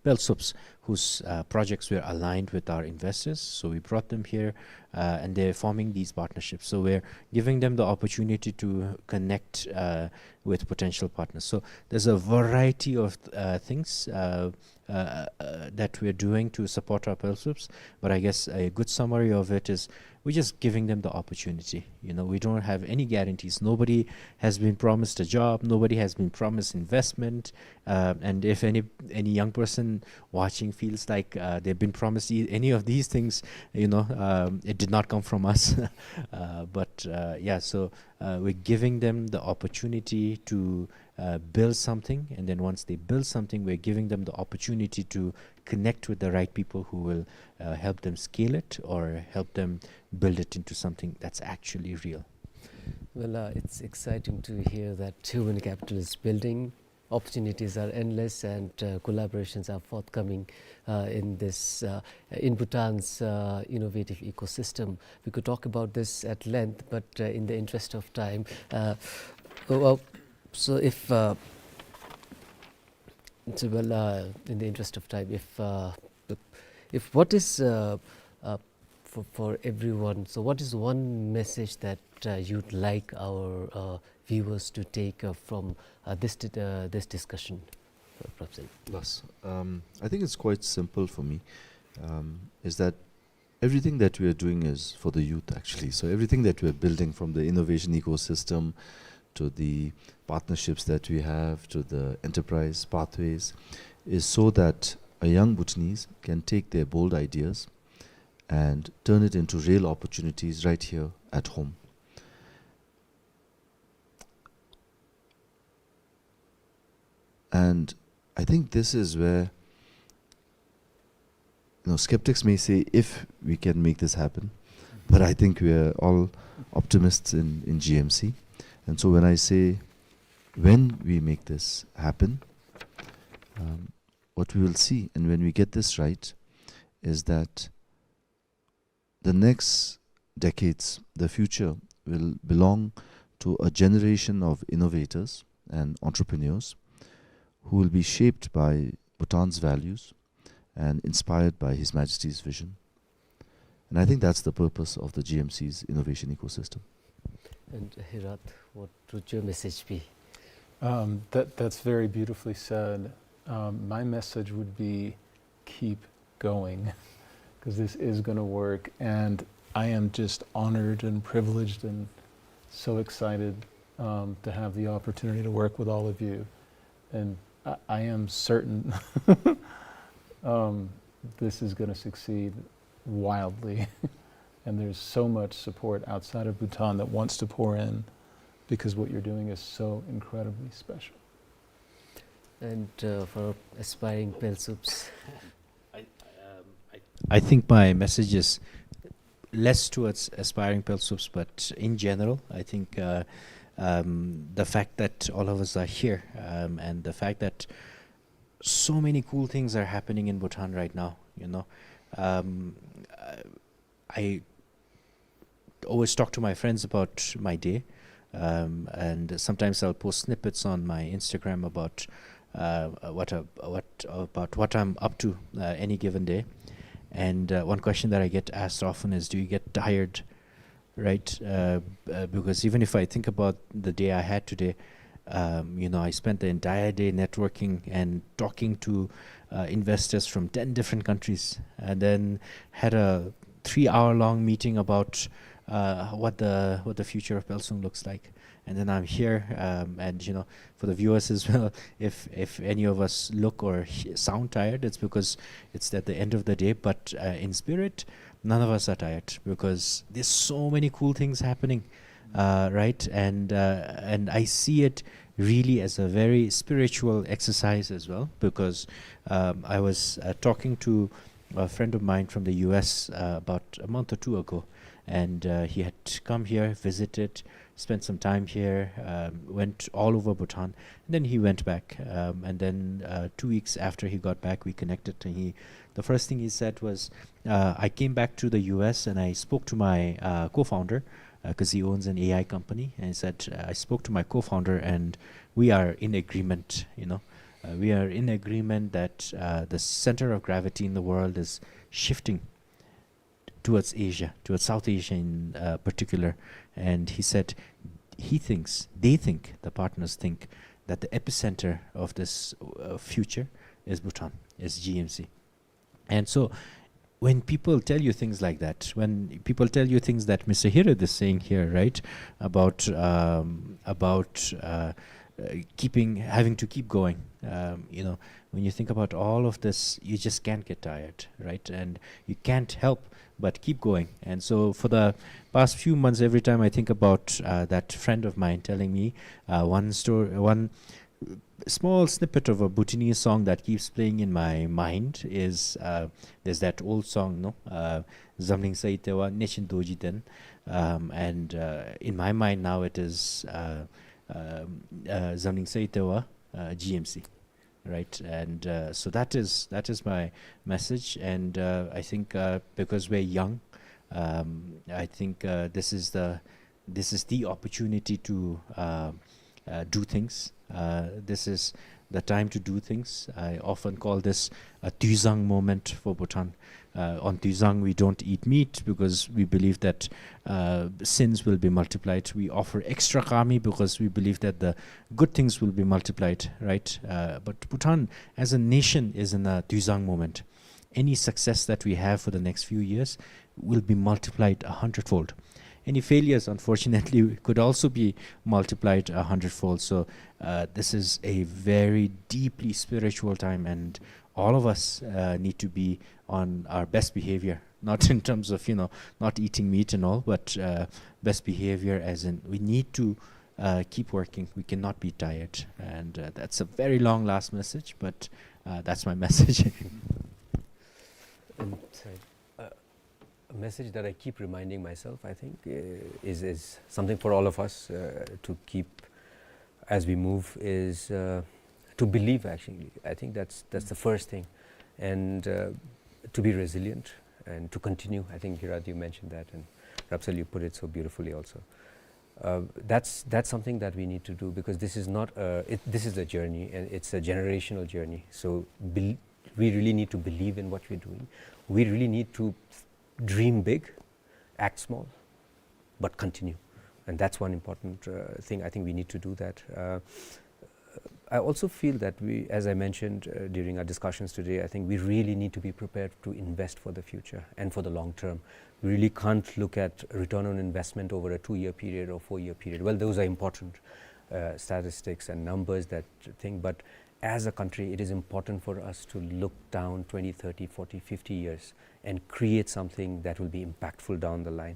PELSUPs whose uh, projects were aligned with our investors. So we brought them here, uh, and they're forming these partnerships. So we're giving them the opportunity to connect uh, with potential partners. So there's a variety of uh, things uh, uh, uh, that we're doing to support our PELSUPs. But I guess a good summary of it is we're just giving them the opportunity. You know, we don't have any guarantees. Nobody has been promised a job. Nobody has been promised investment. Uh, and if any any young person watching feels like uh, they've been promised e- any of these things, you know, um, it did not come from us. Uh, but uh, yeah, so uh, we're giving them the opportunity to uh, build something, and then once they build something, we're giving them the opportunity to connect with the right people who will uh, help them scale it or help them build it into something that's actually real. Well, uh, it's exciting to hear that human capital is building opportunities are endless and, uh, collaborations are forthcoming, uh, in this, uh, in Bhutan's, uh, innovative ecosystem. We could talk about this at length, but, uh, in the interest of time, uh, well, so if, uh, so, well, uh, in the interest of time, if, uh, if what is, uh, uh, for, for everyone, so what is one message that, uh, you'd like our, uh, viewers to take, uh, from, uh, this di-, uh, this discussion, uh, Professor? Yes, um, I think it's quite simple for me, um, is that everything that we are doing is for the youth, actually. So everything that we are building, from the innovation ecosystem to the partnerships that we have to the enterprise pathways, is so that a young Bhutanese can take their bold ideas and turn it into real opportunities right here at home. And I think this is where, you know, skeptics may say, "If we can make this happen," but I think we are all optimists in, in G M C. And so when I say, when we make this happen, um, what we will see, and when we get this right, is that the next decades, the future, will belong to a generation of innovators and entrepreneurs who will be shaped by Bhutan's values and inspired by His Majesty's vision. And I think that's the purpose of the G M C's innovation ecosystem. And Hirat, what would your message be? Um, that, that's very beautifully said. Um, my message would be keep going, 'cause this is gonna work. And I am just honored and privileged and so excited, um, to have the opportunity to work with all of you. And I, I am certain, um, this is gonna succeed wildly. And there's so much support outside of Bhutan that wants to pour in, because what you're doing is so incredibly special. And, uh, for aspiring Pelsups? I, um, I, I think my message is less towards aspiring Pelsups, but in general, I think, uh, um, the fact that all of us are here, um, and the fact that so many cool things are happening in Bhutan right now, you know. Um, uh, I always talk to my friends about my day, um, and sometimes I'll post snippets on my Instagram about, uh, what, uh, what, about what I'm up to, uh, any given day. And, uh, one question that I get asked often is, "Do you get tired?" Right? Uh, uh, because even if I think about the day I had today, um, you know, I spent the entire day networking and talking to, uh, investors from ten different countries, and then had a three-hour-long meeting about, uh, what the, what the future of Pelsung looks like. And then I'm here, um, and, you know, for the viewers as well, if, if any of us look or he-, sound tired, it's because it's at the end of the day. But, uh, in spirit, none of us are tired, because there's so many cool things happening, uh, right? And, uh, and I see it really as a very spiritual exercise as well, because, um, I was, uh, talking to a friend of mine from the U S, uh, about a month or two ago, and, uh, he had come here, visited, spent some time here, um, went all over Bhutan, and then he went back. Um, and then, uh, two weeks after he got back, we connected, and he, the first thing he said was, uh, "I came back to the U S and I spoke to my, uh, co-founder, uh, 'cause he owns an A I company, and he said, uh, 'I spoke to my co-founder and we are in agreement, you know. Uh, we are in agreement that, uh, the center of gravity in the world is shifting towards Asia, towards South Asia in, uh, particular.'" And he said he thinks, they think, the partners think that the epicenter of this, uh, future is Bhutan, is G M C. And so when people tell you things like that, when people tell you things that Mister Hirat is saying here, right, about, um, about, uh, uh, keeping, having to keep going, um, you know, when you think about all of this, you just can't get tired, right? And you can't help but keep going. And so for the past few months, every time I think about, uh, that friend of mine telling me, uh, one story, one small snippet of a Bhutanese song that keeps playing in my mind is, uh, there's that old song, no? Uh, "Zamling Saitewa, Nechin Doji Den." Um, and, uh, in my mind now it is, uh, um, uh, "Zamling Saitewa, uh, G M C, right? And, uh, so that is, that is my message. And, uh, I think, uh, because we're young, um, I think, uh, this is the, this is the opportunity to, uh, uh, do things. Uh, this is the time to do things. I often call this a Tuizang moment for Bhutan. Uh, on Tuizang, we don't eat meat because we believe that, uh, sins will be multiplied. We offer extra kami because we believe that the good things will be multiplied, right? Uh, but Bhutan as a nation is in a Tuizang moment. Any success that we have for the next few years will be multiplied a hundredfold. Any failures, unfortunately, could also be multiplied a hundredfold. So, uh, this is a very deeply spiritual time, and all of us, uh, need to be on our best behavior, not in terms of, you know, not eating meat and all, but, uh, best behavior as in we need to, uh, keep working. We cannot be tired. And, uh, that's a very long last message, but, uh, that's my message. And, uh, a message that I keep reminding myself, I think, uh, is, is something for all of us, uh, to keep as we move is, uh, to believe, actually. I think that's, that's the first thing. And, uh, to be resilient and to continue. I think, Hirad, you mentioned that, and Rapsal, you put it so beautifully also. Uh, that's, that's something that we need to do, because this is not, uh, it, this is a journey, and it's a generational journey. So bel-, we really need to believe in what we're doing. We really need to dream big, act small, but continue. And that's one important, uh, thing. I think we need to do that. Uh, I also feel that we, as I mentioned, uh, during our discussions today, I think we really need to be prepared to invest for the future and for the long term. We really can't look at return on investment over a two-year period or four-year period. Well, those are important, uh, statistics and numbers, that thing, but as a country, it is important for us to look down twenty, thirty, forty, fifty years and create something that will be impactful down the line.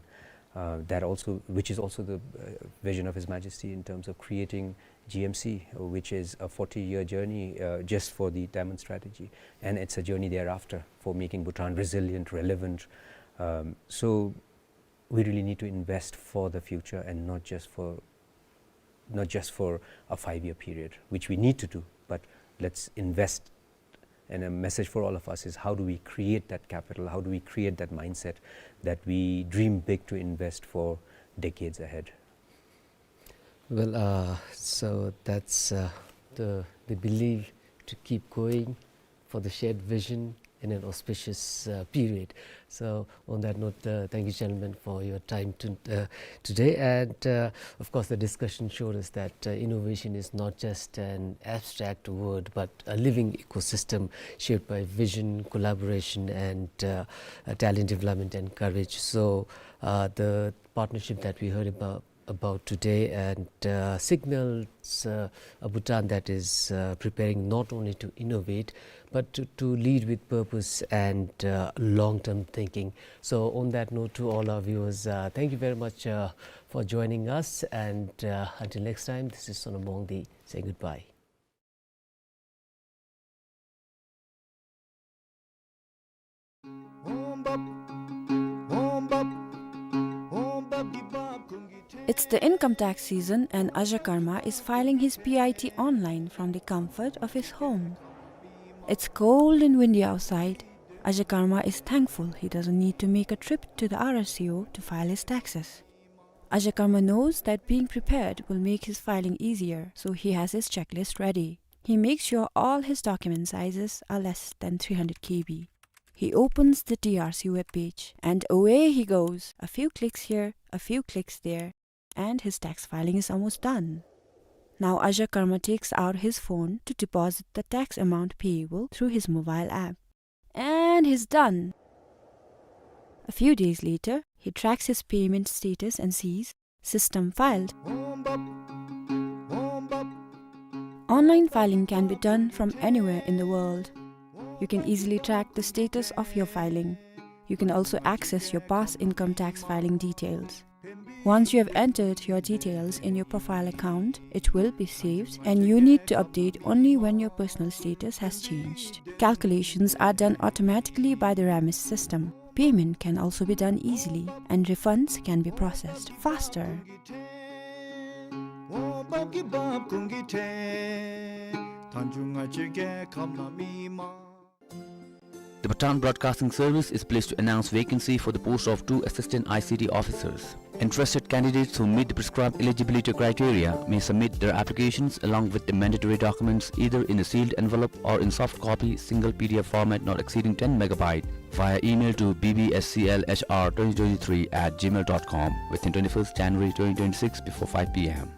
Uh, that also, which is also the, uh, vision of His Majesty in terms of creating G M C, which is a forty-year journey, uh, just for the Diamond Strategy, and it's a journey thereafter for making Bhutan resilient, relevant. Um, so we really need to invest for the future and not just for, not just for a five-year period, which we need to do, but let's invest. And a message for all of us is, how do we create that capital? How do we create that mindset that we dream big to invest for decades ahead? Well, uh, so that's, uh, the, the belief to keep going for the shared vision in an auspicious, uh, period. So on that note, uh, thank you, gentlemen, for your time to, uh, today. And, uh, of course, the discussion showed us that, uh, innovation is not just an abstract word, but a living ecosystem shaped by vision, collaboration, and, uh, uh, talent development and courage. So, uh, the partnership that we heard about about today and, uh, signals, uh, a Bhutan that is, uh, preparing not only to innovate, but to, to lead with purpose and, uh, long-term thinking. So on that note, to all our viewers, uh, thank you very much, uh, for joining us, and, uh, until next time, this is Sonam Wangdi saying goodbye. It's the income tax season and Ajay Karma is filing his P I T online from the comfort of his home. It's cold and windy outside. Ajay Karma is thankful he doesn't need to make a trip to the R R C O to file his taxes. Ajay Karma knows that being prepared will make his filing easier, so he has his checklist ready. He makes sure all his document sizes are less than three hundred K B. He opens the D R C webpage, and away he goes. A few clicks here, a few clicks there, and his tax filing is almost done. Now Ajay Karma takes out his phone to deposit the tax amount payable through his mobile app. And he's done. A few days later, he tracks his payment status and sees, "System filed." Online filing can be done from anywhere in the world. You can easily track the status of your filing. You can also access your past income tax filing details. Once you have entered your details in your profile account, it will be saved and you need to update only when your personal status has changed. Calculations are done automatically by the RAMIS system. Payment can also be done easily and refunds can be processed faster. ཀོ་གི་བབ་ཀུན་གྱི་ཁྲལ། མཐའ་མཇུག་ང་བཅས་རྒྱལ་ཁབ་ནང་མི་མང་། The Bhutan Broadcasting Service is pleased to announce vacancy for the post of two assistant I C T officers. Interested candidates who meet the prescribed eligibility criteria may submit their applications along with the mandatory documents either in a sealed envelope or in soft copy, single P D F format not exceeding ten megabyte, via email to B B S C L H R twenty twenty-three at gmail dot com within twenty-first January twenty twenty-six before five P M.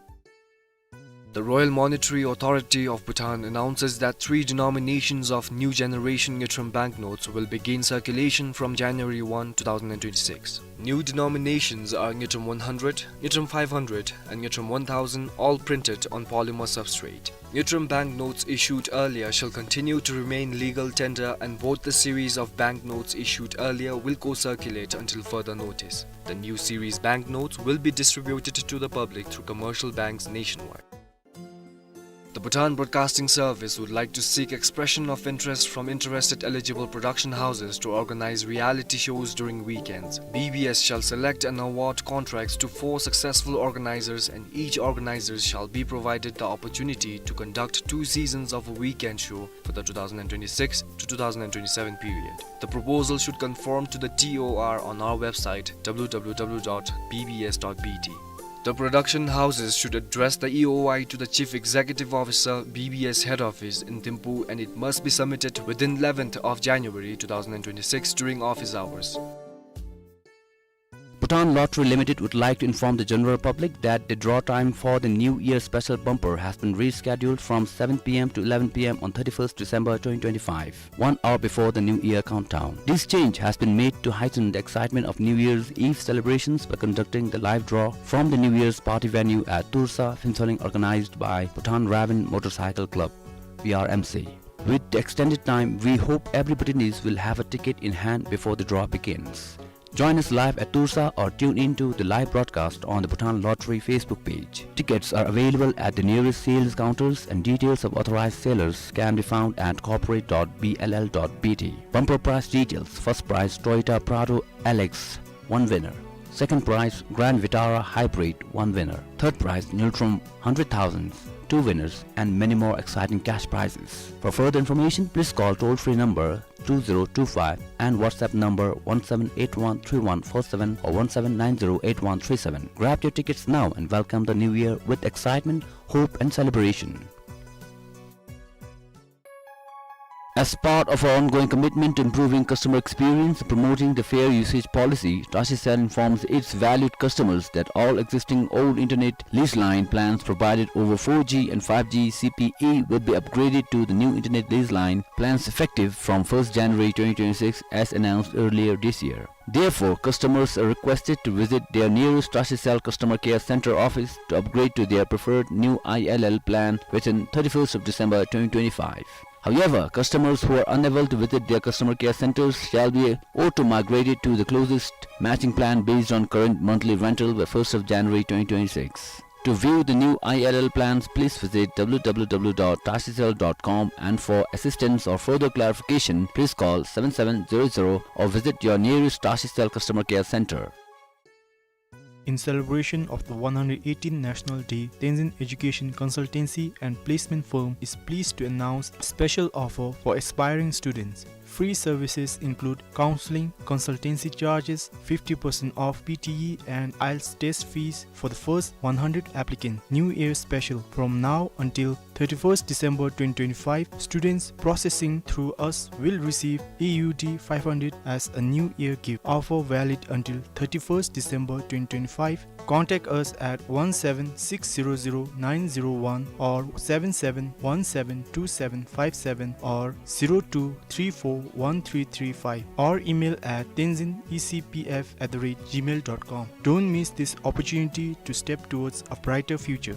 The Royal Monetary Authority of Bhutan announces that three denominations of new generation Ngultrum banknotes will begin circulation from January one, two thousand and twenty-six. New denominations are Ngultrum one hundred, Ngultrum five hundred, and Ngultrum one thousand, all printed on polymer substrate. Ngultrum banknotes issued earlier shall continue to remain legal tender, and both the series of banknotes issued earlier will co-circulate until further notice. The new series banknotes will be distributed to the public through commercial banks nationwide. The Bhutan Broadcasting Service would like to seek expression of interest from interested eligible production houses to organize reality shows during weekends. B B S shall select and award contracts to four successful organizers, and each organizer shall be provided the opportunity to conduct two seasons of a weekend show for the two thousand and twenty-six to two thousand and twenty-seven period. The proposal should conform to the T O R on our website, W W W dot B B S dot B T. The production houses should address the E O I to the Chief Executive Officer, B B S Head Office in Thimphu, and it must be submitted within eleventh of January two thousand and twenty-six during office hours. Bhutan Lottery Limited would like to inform the general public that the draw time for the New Year special bumper has been rescheduled from seven P M to eleven P M on thirty-first December twenty twenty-five, one hour before the New Year countdown. This change has been made to heighten the excitement of New Year's Eve celebrations by conducting the live draw from the New Year's party venue at Toursa, Phuentsholing, organized by Bhutan Raven Motorcycle Club, B R M C. With the extended time, we hope everybody will have a ticket in hand before the draw begins. Join us live at Toursa or tune in to the live broadcast on the Bhutan Lottery Facebook page. Tickets are available at the nearest sales counters, and details of authorized sellers can be found at corporate dot B L L dot B T. Bumper prize details: first prize Toyota Prado L X, one winner. Second prize Grand Vitara Hybrid, one winner. Third prize Ngultrum hundred thousand, two winners, and many more exciting cash prizes. For further information, please call toll-free number two zero two five and WhatsApp number one seven eight one three one four seven or one seven nine zero eight one three seven. Grab your tickets now and welcome the new year with excitement, hope, and celebration. As part of our ongoing commitment to improving customer experience and promoting the fair usage policy, Tashicel informs its valued customers that all existing old internet lease line plans provided over four G and five G C P E will be upgraded to the new internet lease line plans effective from first January twenty twenty-six, as announced earlier this year. Therefore, customers are requested to visit their nearest Tashicel customer care center office to upgrade to their preferred new I L L plan within thirty-first of December twenty twenty-five. However, customers who are unable to visit their customer care centers shall be auto-migrated to the closest matching plan based on current monthly rental by first of January twenty twenty-six. To view the new I L L plans, please visit W W W dot tashicel dot com, and for assistance or further clarification, please call seven seven zero zero or visit your nearest Tashicel customer care center. In celebration of the one hundred eighteenth National Day, Tenzin Education Consultancy and Placement Firm is pleased to announce special offer for aspiring students. Free services include counseling, consultancy charges, fifty percent off P T E and IELTS test fees for the first one hundred applicants. New Year special: from now until thirty-first December twenty twenty-five, students processing through us will receive A U D five hundred as a New Year gift. Offer valid until thirty-first December twenty twenty-five. Contact us at one seven six zero zero nine zero one or seven seven one seven two seven five seven or zero two three four one three three five, or email at tenzin E C P F at the rate gmail dot com. Don't miss this opportunity to step towards a brighter future.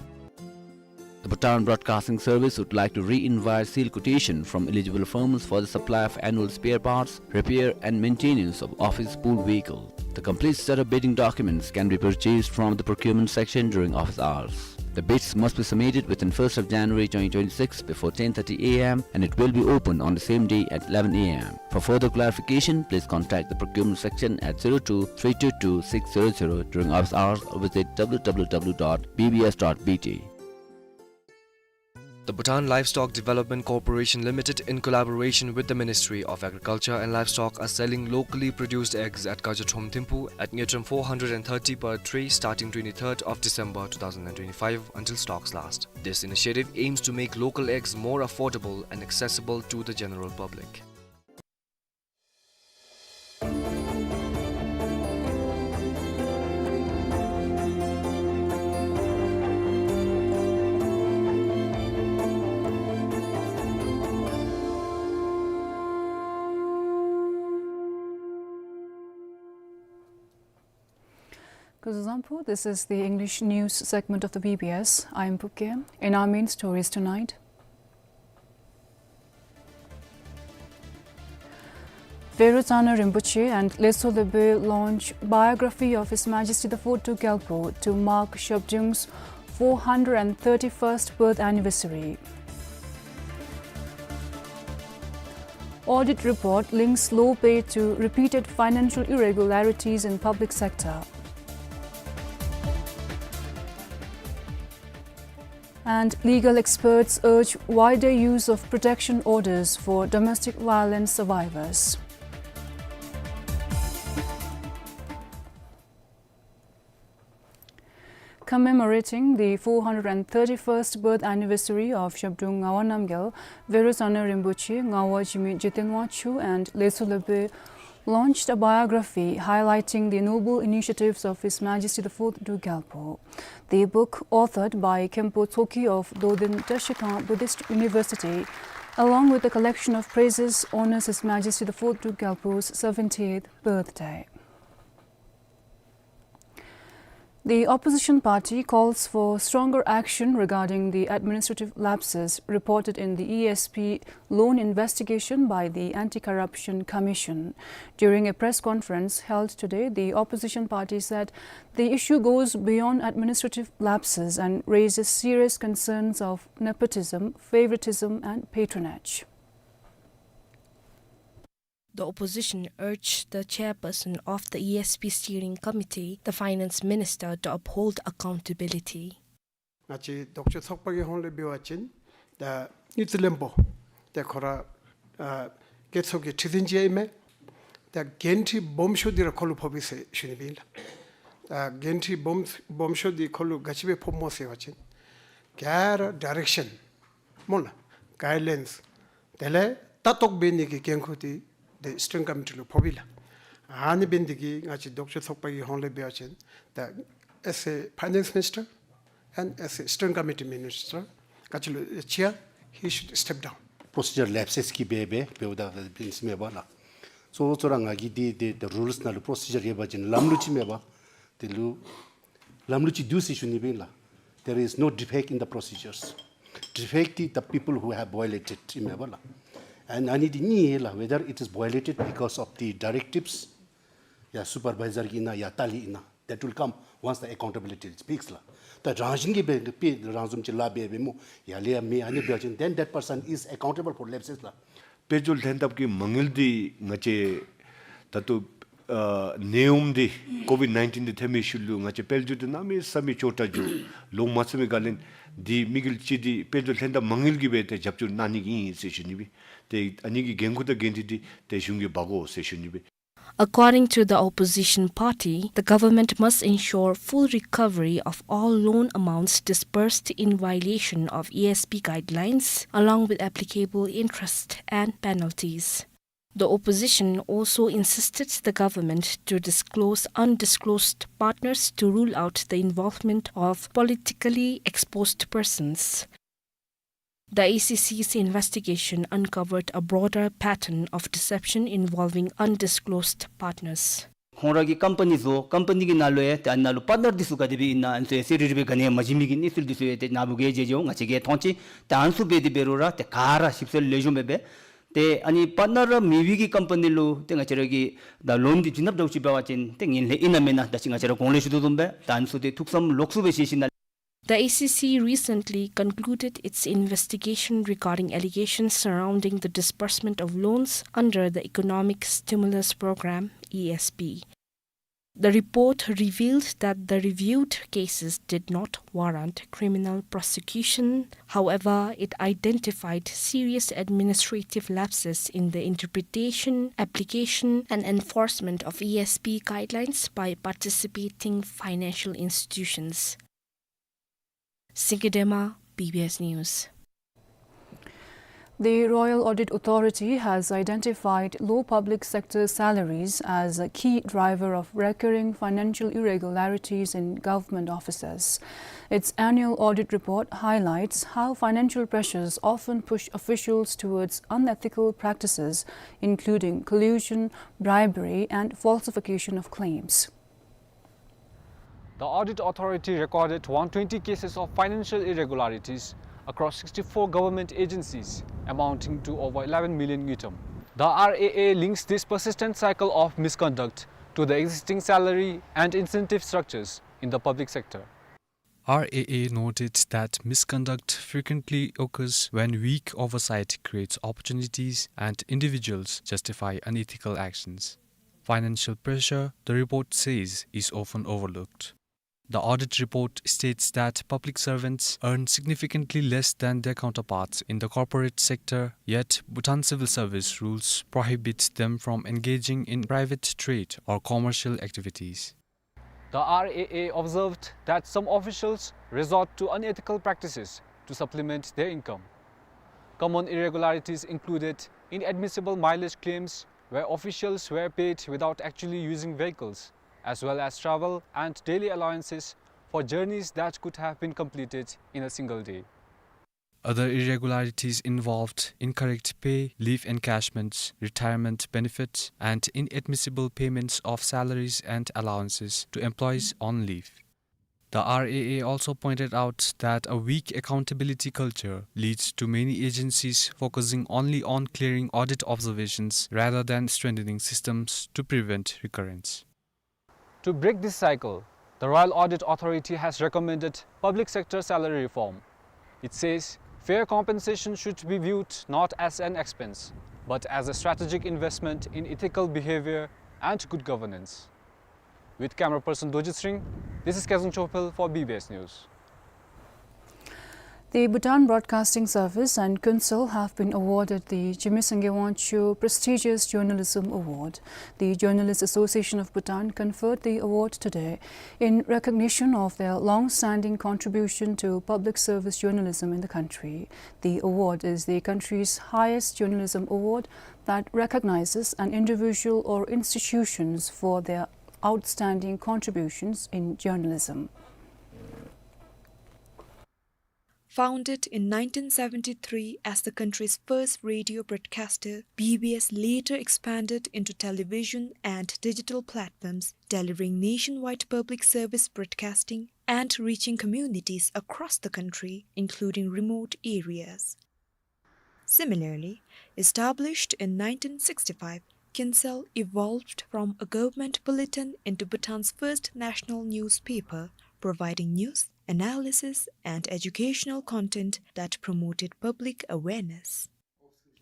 The Bhutan Broadcasting Service would like to re-invite sealed quotation from eligible firms for the supply of annual spare parts, repair and maintenance of office pool vehicle. The complete set of bidding documents can be purchased from the procurement section during office hours. The bids must be submitted within first of January twenty twenty-six before ten thirty A M, and it will be open on the same day at eleven A M. For further clarification, please contact the procurement section at zero two three two two six zero zero during office hours or visit W W W dot B B S dot B T. The Bhutan Livestock Development Corporation Limited, in collaboration with the Ministry of Agriculture and Livestock, are selling locally produced eggs at Kajatrom Thimphu at Ngecham four hundred and thirty per tray, starting twenty-third of December two thousand and twenty-five until stocks last. This initiative aims to make local eggs more affordable and accessible to the general public. Kuzuzangpo, this is the English news segment of the B B S. I am Puke. In our main stories tonight, Veru Tsangna Rinpoche and Leso Lebe launch biography of His Majesty the Fourth Druk Gyalpo to mark Zhabdrung's four hundred and thirty-first birth anniversary. Audit report links low pay to repeated financial irregularities in public sector. And legal experts urge wider use of protection orders for domestic violence survivors. Commemorating the four hundred and thirty-first birth anniversary of Zhabdrung Ngawa Namgyal, Veru Tsangna Rinpoche, Ngawa Jigme Jiten Wangchuk and Leso Lebe launched a biography highlighting the noble initiatives of His Majesty the Fourth Druk Gyalpo. The book, authored by Khenpo Tshogkyi of Doden Trashikhang Buddhist University, along with a collection of praises, honors His Majesty the Fourth Druk Gyalpo's seventieth birthday. The opposition party calls for stronger action regarding the administrative lapses reported in the E S P loan investigation by the Anti-Corruption Commission. During a press conference held today, the opposition party said the issue goes beyond administrative lapses and raises serious concerns of nepotism, favoritism, and patronage. The opposition urged the chairperson of the E S P Steering Committee, the Finance Minister, to uphold accountability. ང་བཅས་ལྡོག་ཕྱོགས་ཚོགས་པ་གི་ཧོངས་ལས་འབད་བ་ཅིན་ད་དངུལ་རྩིས་བློན་པོ་ཏེ་ཁོ་ར་ཨ་རྒྱལ་ཚོགས་ཀྱི་ཁྲི་འཛིན་ཅིག་ཨིན་མས། ད་འགན་འཁྲི་སྦོམ་ཤོས་འདི་ར་ཁོ་ལུ་ཕོག་པས་ཟེར་ཞུ་ནི་སྦེ་ཨིན་ལགས། ད་འགན་འཁྲི་སྦོམ་སྦོམ་ཤོས་འདི་ཁོ་ལུ་ག་ཅི་སྦེ་ཕོགཔ་སྨོ་ཟེར་བ་ཅིན་ག་ར་ཌའི་རེག་ཤཱན་སྨོ་ལགས། གའིཌ་ལའིནསི། དེ་ལས་ལྟ་རྟོག་འབད་ནི་གི་འགན་ཁུར་འདི་ཏེ་སི་ཊིརིང་ཀོ་མི་ཊི་ལུ་ཕོག་པས་ལགས། ཨ་ནི་འབད་ནི་འདི་གིས་ང་བཅས་ལྡོག་ཕྱོགས་ཚོགས་པ་གི་ཧོངས་ལས་འབད་བ་ཅིན་ད་as a finance minister and as a steering committee minister ག་ཅི་ལུ་ཅིག་ཡང་he should step down. པོ་རོ་སི་ཇར་ལེཔ་སེས་ཀྱིས་འབད་འབད་འབདཝ་ད་འབད་ནི་ཟེར་མས་པ་ལགས། གཙོ་བོ་གཙོ་ར་ང་གིས་འདི་འདི་ད་རུལསི་ནང་ལུ་པོ་རོ་སི་ཇར་ཡོད་པ་ཅིན་ལམ་ལུགས་ཅིག་མས་པ། དེ་ལུ་ལམ་ལུགས་ཅིག་འདུག་ཟེར་ཞུ་ནི་སྦེ་ཨིན་ལགས། There is no defect in the procedures. Defect is the people who have violated ཨིན་མས་པ་ལགས། And ཨ་ནི་འདི་གཉིས་ཡོད་ལགས། Whether it is violated because of the directives, ཡ་སུ་པར་བའི་ཛར་གྱིས་ཨིན་ན་ཡ་ལྟ་ལས་ཨིན་ན། That will come once the accountability is fixed ལགས། ད་རང་བཞིན་གྱིས་འབད་འབད་རང་བཟུམ་ཅིག་ལཱ་འབད་འབདཝ་སྨོ། ཡར་ལས་ཡར་མེད་ཨ་ནི་འབད་བ་ཅིན་then that person is accountable for lapses ལགས། དཔལ་འབྱོར་ལྷན་ཐབས་ཀྱི་མ་དངུལ་འདི་ང་བཅས་ད་ལྟོ་ཨ་ནད་ཡམས་འདི་ཀོ་ཝིཌ་ནའིན་ཊིན་འདི་ཐོན་མི་ཤུལ་ལུ་ང་བཅས་དཔལ་འབྱོར་འདི་གནམ་མེད་ས་མེད་ཅོག་འཐདཔ་འགྱོ། ལོང་མ་ཚུགས་མི་ག་ལས་འདི་དམིགས་ཡུལ་ཅིག་འདི་དཔལ་འབྱོར་ལྷན་ཐབས་མ་དངུལ་གྱིས་འབད་དེ་རྒྱབ་སྐྱོར་གནང་ནི་གི་ཨིན་ཟེར་ཞུ་ནི་སྦེ། ཏེ་ཨ་ནི་གི་འགན་ཁུར་དང་འགན་འཁྲི་འདི་ཏེ་གཞུང་གིས་འབག་དགོ་ཟེར་ཞུ་ནི་སྦེ། According to the opposition party, the government must ensure full recovery of all loan amounts disbursed in violation of E S P guidelines, along with applicable interest and penalties. The opposition also insisted the government to disclose undisclosed partners to rule out the involvement of politically exposed persons. The A C C's investigation uncovered a broader pattern of deception involving undisclosed partners. ཁོང་ར་གི་ཀམ་པ་ནི་བཟོ་ཀམ་པ་ནི་གི་ནང་ལུ་ཡང་ཏེ་ཨ་ནཱ་ལུ་པར་ཊི་ནར་འདི་ཚུ་ག་དེ་སྦེ་ཨིན་ན་ཨ་ནི་ཚུ་ཡང་གསལ་རི་རི་སྦེ་ག་ནི་ཡང་མ་བྱིན་མི་གི་གནས་ཚུལ་འདི་ཚུ་ཡང་ཏེ་ནཱ་བུ་གིས་མཇལ་མཇལཝ་ང་བཅས་ཀྱིས་མཐོང་ཅི། ད་ཨ་ནི་ཚུ་འབད་དེ་འབད་རུང་ར་ཏེ་ག་ར་ཞིབ་འཚོལ་ལེགས་ཤོམ་སྦེ་འབད། ཏེ་ཨ་ནི་པར་ཊི་ནར་ར་མེད་པའི་གི་ཀམ་པ་ནི་ལུ་ཏེ་ང་བཅས་ར་གིས་ད་ལོན་འདི་བྱིན་རྐྱབ་འདྲཝ་ཅིག་འབད་བ་ཅིན་ཏེ་ངན་ལྷད་ཨིན་ན་མེན་ན་ད་ཅི་ང་བཅས་ར་གོང་ལས་ཞུ་དོ་བཟུམ་སྦེ་ད་ཨ་ནི་ཚུ་ཏེ་ཐུགས་བསམ་ལོག་སུ་སྦེ་བཞེས་ཞིནམ་ལས། The A C C recently concluded its investigation regarding allegations surrounding the disbursement of loans under the Economic Stimulus Program, E S P. The report revealed that the reviewed cases did not warrant criminal prosecution. However, it identified serious administrative lapses in the interpretation, application, and enforcement of E S P guidelines by participating financial institutions. Singye Dema, B B S News. The Royal Audit Authority has identified low public sector salaries as a key driver of recurring financial irregularities in government offices. Its annual audit report highlights how financial pressures often push officials towards unethical practices, including collusion, bribery, and falsification of claims. The Audit Authority recorded one twenty cases of financial irregularities across sixty-four government agencies, amounting to over eleven million ngultrum. The R A A links this persistent cycle of misconduct to the existing salary and incentive structures in the public sector. R A A noted that misconduct frequently occurs when weak oversight creates opportunities and individuals justify unethical actions. Financial pressure, the report says, is often overlooked. The audit report states that public servants earn significantly less than their counterparts in the corporate sector, yet Bhutan civil service rules prohibit them from engaging in private trade or commercial activities. The R A A observed that some officials resort to unethical practices to supplement their income. Common irregularities included inadmissible mileage claims, where officials were paid without actually using vehicles, as well as travel and daily allowances for journeys that could have been completed in a single day. Other irregularities involved incorrect pay, leave encashments, retirement benefits, and inadmissible payments of salaries and allowances to employees on leave. The R A A also pointed out that a weak accountability culture leads to many agencies focusing only on clearing audit observations rather than strengthening systems to prevent recurrence. To break this cycle, the Royal Audit Authority has recommended public sector salary reform. It says fair compensation should be viewed not as an expense, but as a strategic investment in ethical behavior and good governance. With camera person Dojit Sring, this is Kezang Chophel for B B S News. The Bhutan Broadcasting Service and Kunsel have been awarded the Jigme Sangay Wangchuk Prestigious Journalism Award. The Journalists Association of Bhutan conferred the award today in recognition of their long-standing contribution to public service journalism in the country. The award is the country's highest journalism award that recognizes an individual or institutions for their outstanding contributions in journalism. Founded in nineteen seventy-three as the country's first radio broadcaster, B B S later expanded into television and digital platforms, delivering nationwide public service broadcasting and reaching communities across the country, including remote areas. Similarly, established in nineteen sixty-five, Kunsel evolved from a government bulletin into Bhutan's first national newspaper, providing news, analysis, and educational content that promoted public awareness.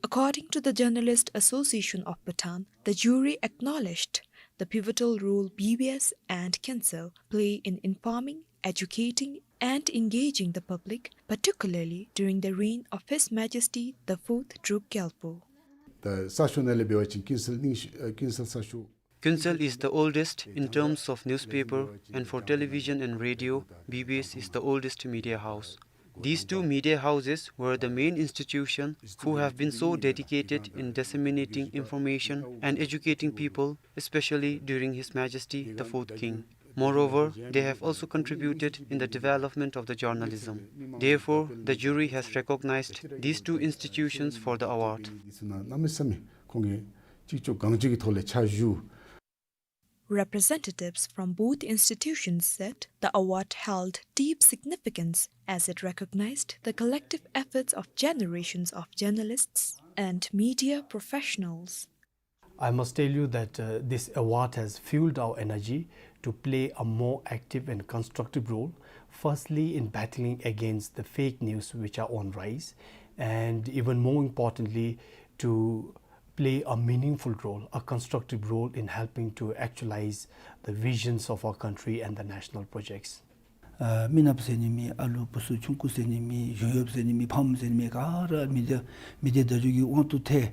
According to the Journalist Association of Bhutan, the jury acknowledged the pivotal role B B S and Kunsel play in informing, educating, and engaging the public, particularly during the reign of His Majesty the Fourth Druk Gyalpo. ད་གསར་ཤོག་ནང་ལས་འབད་བ་ཅིན་ཀུན་གསལ་གླིང་ཤོད་ཨ་ཀུན་གསལ་གསར་ཤོག Kunsel is the oldest in terms of newspaper, and for television and radio, B B S is the oldest media house. These two media houses were the main institution who have been so dedicated in disseminating information and educating people, especially during His Majesty the Fourth King. Moreover, they have also contributed in the development of the journalism. Therefore, the jury has recognized these two institutions for the award. གནམ་མེད་ས་མེད་ཁོང་གིས་གཅིག་ལྕོགས་གང་ཅིའི་ཐོག་ལས་ཕྱག་ཞུ། Representatives from both institutions said the award held deep significance as it recognized the collective efforts of generations of journalists and media professionals. I must tell you that, uh, this award has fueled our energy to play a more active and constructive role, firstly in battling against the fake news which are on rise, and even more importantly, to play a meaningful role, a constructive role in helping to actualize the visions of our country and the national projects. ཨ་མི་ནགཔ་ཟེར་ནི་མེད། ཨ་ལུ་བུ་ཚུ་ཆུང་ཀུ་ཟེར་ནི་མེད། གཞོན་ཡབ་ཟེར་ནི་མེད། ཕམ་ཟེར་ནི་མེད། ག་ར་མི་སྡེ་མི་སྡེ་བརྡ་བརྒྱུད་ཀྱི་དབང་དུ་ཐལ།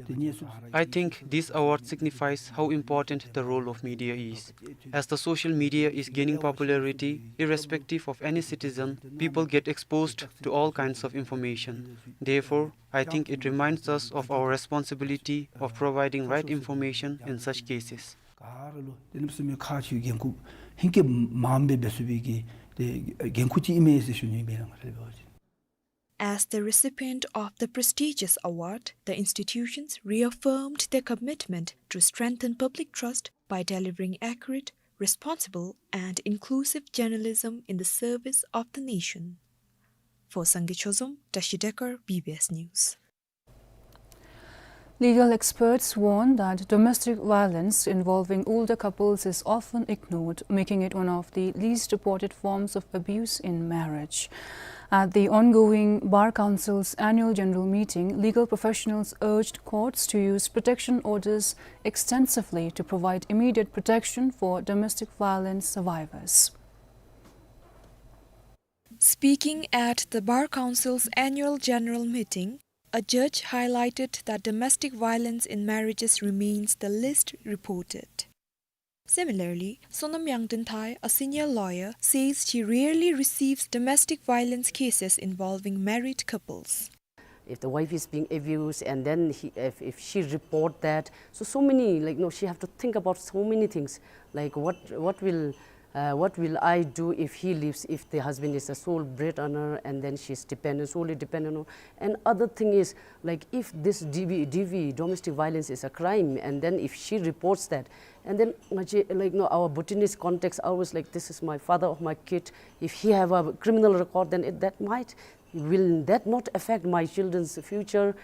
དེ་ནས་སུ། I think this award signifies how important the role of media is, as the social media is gaining popularity. Irrespective of any citizen, people get exposed to all kinds of information. Therefore, I think it reminds us of our responsibility of providing right information in such cases. ག་ར་ལུ་དེ་ནི་སེམས་ཁར་ཆེ་བའི་འགན་ཁུར་ཧིང་སྐྱེ་མ་འབད་འབད་ཚུགས་པའི་གི་དེ་འགན་ཁུར་ཅིག་ཨིན་མས་ཟེར་ཞུ་ནི་ཨིན་པས་ལགས། ང་ར་འབད་བ་ཅིན། As the recipient of the prestigious award, the institutions reaffirmed their commitment to strengthen public trust by delivering accurate, responsible, and inclusive journalism in the service of the nation. For Sangay Chozom, Tashi Dekar, B B S News. Legal experts warn that domestic violence involving older couples is often ignored, making it one of the least reported forms of abuse in marriage. At the ongoing Bar Council's annual general meeting, legal professionals urged courts to use protection orders extensively to provide immediate protection for domestic violence survivors. Speaking at the Bar Council's annual general meeting, a judge highlighted that domestic violence in marriages remains the least reported. Similarly, Sonam Yangden Thai, a senior lawyer, says she rarely receives domestic violence cases involving married couples. If the wife is being abused and then he, if, if she report that, so, so many, like, you know, she have to think about so many things. Like, what, what will, uh, what will I do if he leaves, if the husband is a sole bread earner and then she's dependent, solely dependent on. And other thing is, like, if this D V, D V, domestic violence, is a crime, and then if she reports that, and then, like, you know, our Bhutanese context, I was like, "This is my father of my kid. If he have a criminal record, then it, that might, will that not affect my children's future?"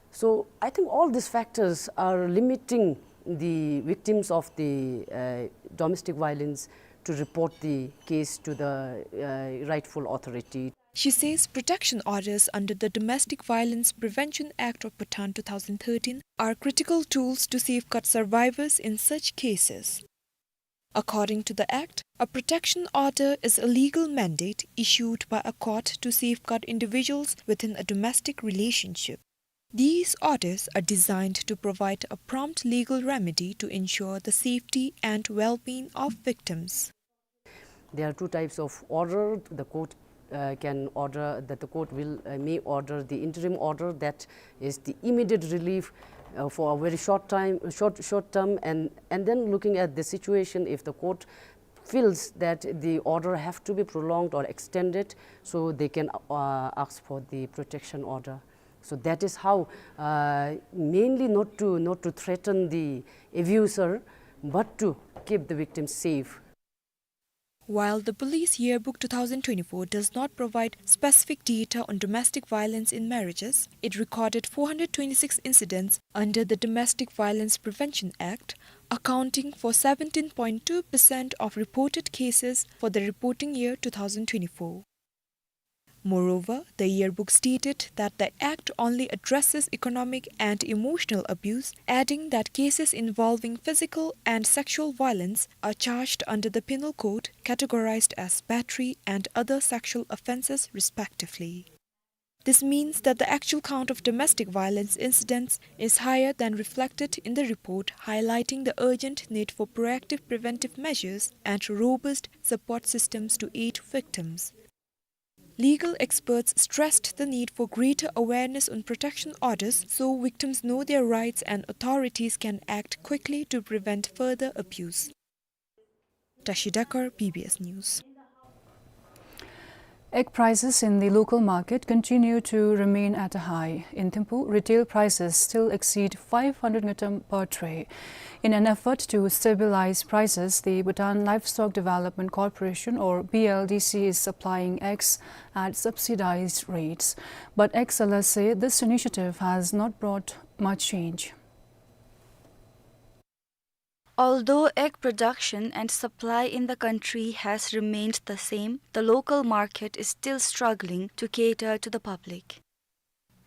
So I think all these factors are limiting the victims of the, uh, domestic violence to report the case to the, uh, rightful authority. She says protection orders under the Domestic Violence Prevention Act of Bhutan two thousand thirteen are critical tools to safeguard survivors in such cases. According to the Act, a protection order is a legal mandate issued by a court to safeguard individuals within a domestic relationship. These orders are designed to provide a prompt legal remedy to ensure the safety and well-being of victims. There are two types of order. The court, uh, can order, that the court will, uh, may order the interim order, that is the immediate relief, uh, for a very short time, short, short term, and, and then looking at the situation, if the court feels that the order have to be prolonged or extended, so they can, uh, ask for the protection order. So that is how, uh, mainly not to, not to threaten the abuser, but to keep the victim safe. While the Police Yearbook two thousand twenty-four does not provide specific data on domestic violence in marriages, it recorded four hundred twenty-six incidents under the Domestic Violence Prevention Act, accounting for seventeen point two percent of reported cases for the reporting year two thousand twenty-four. Moreover, the yearbook stated that the act only addresses economic and emotional abuse, adding that cases involving physical and sexual violence are charged under the Penal Code, categorized as battery and other sexual offenses, respectively. This means that the actual count of domestic violence incidents is higher than reflected in the report, highlighting the urgent need for proactive preventive measures and robust support systems to aid victims. Legal experts stressed the need for greater awareness on protection orders so victims know their rights and authorities can act quickly to prevent further abuse. Tashi Dekar, B B S News. Egg prices in the local market continue to remain at a high. In Thimphu, retail prices still exceed five hundred ngultrum per tray. In an effort to stabilize prices, the Bhutan Livestock Development Corporation, or B L D C, is supplying eggs at subsidized rates. But egg sellers say this initiative has not brought much change. Although egg production and supply in the country has remained the same, the local market is still struggling to cater to the public.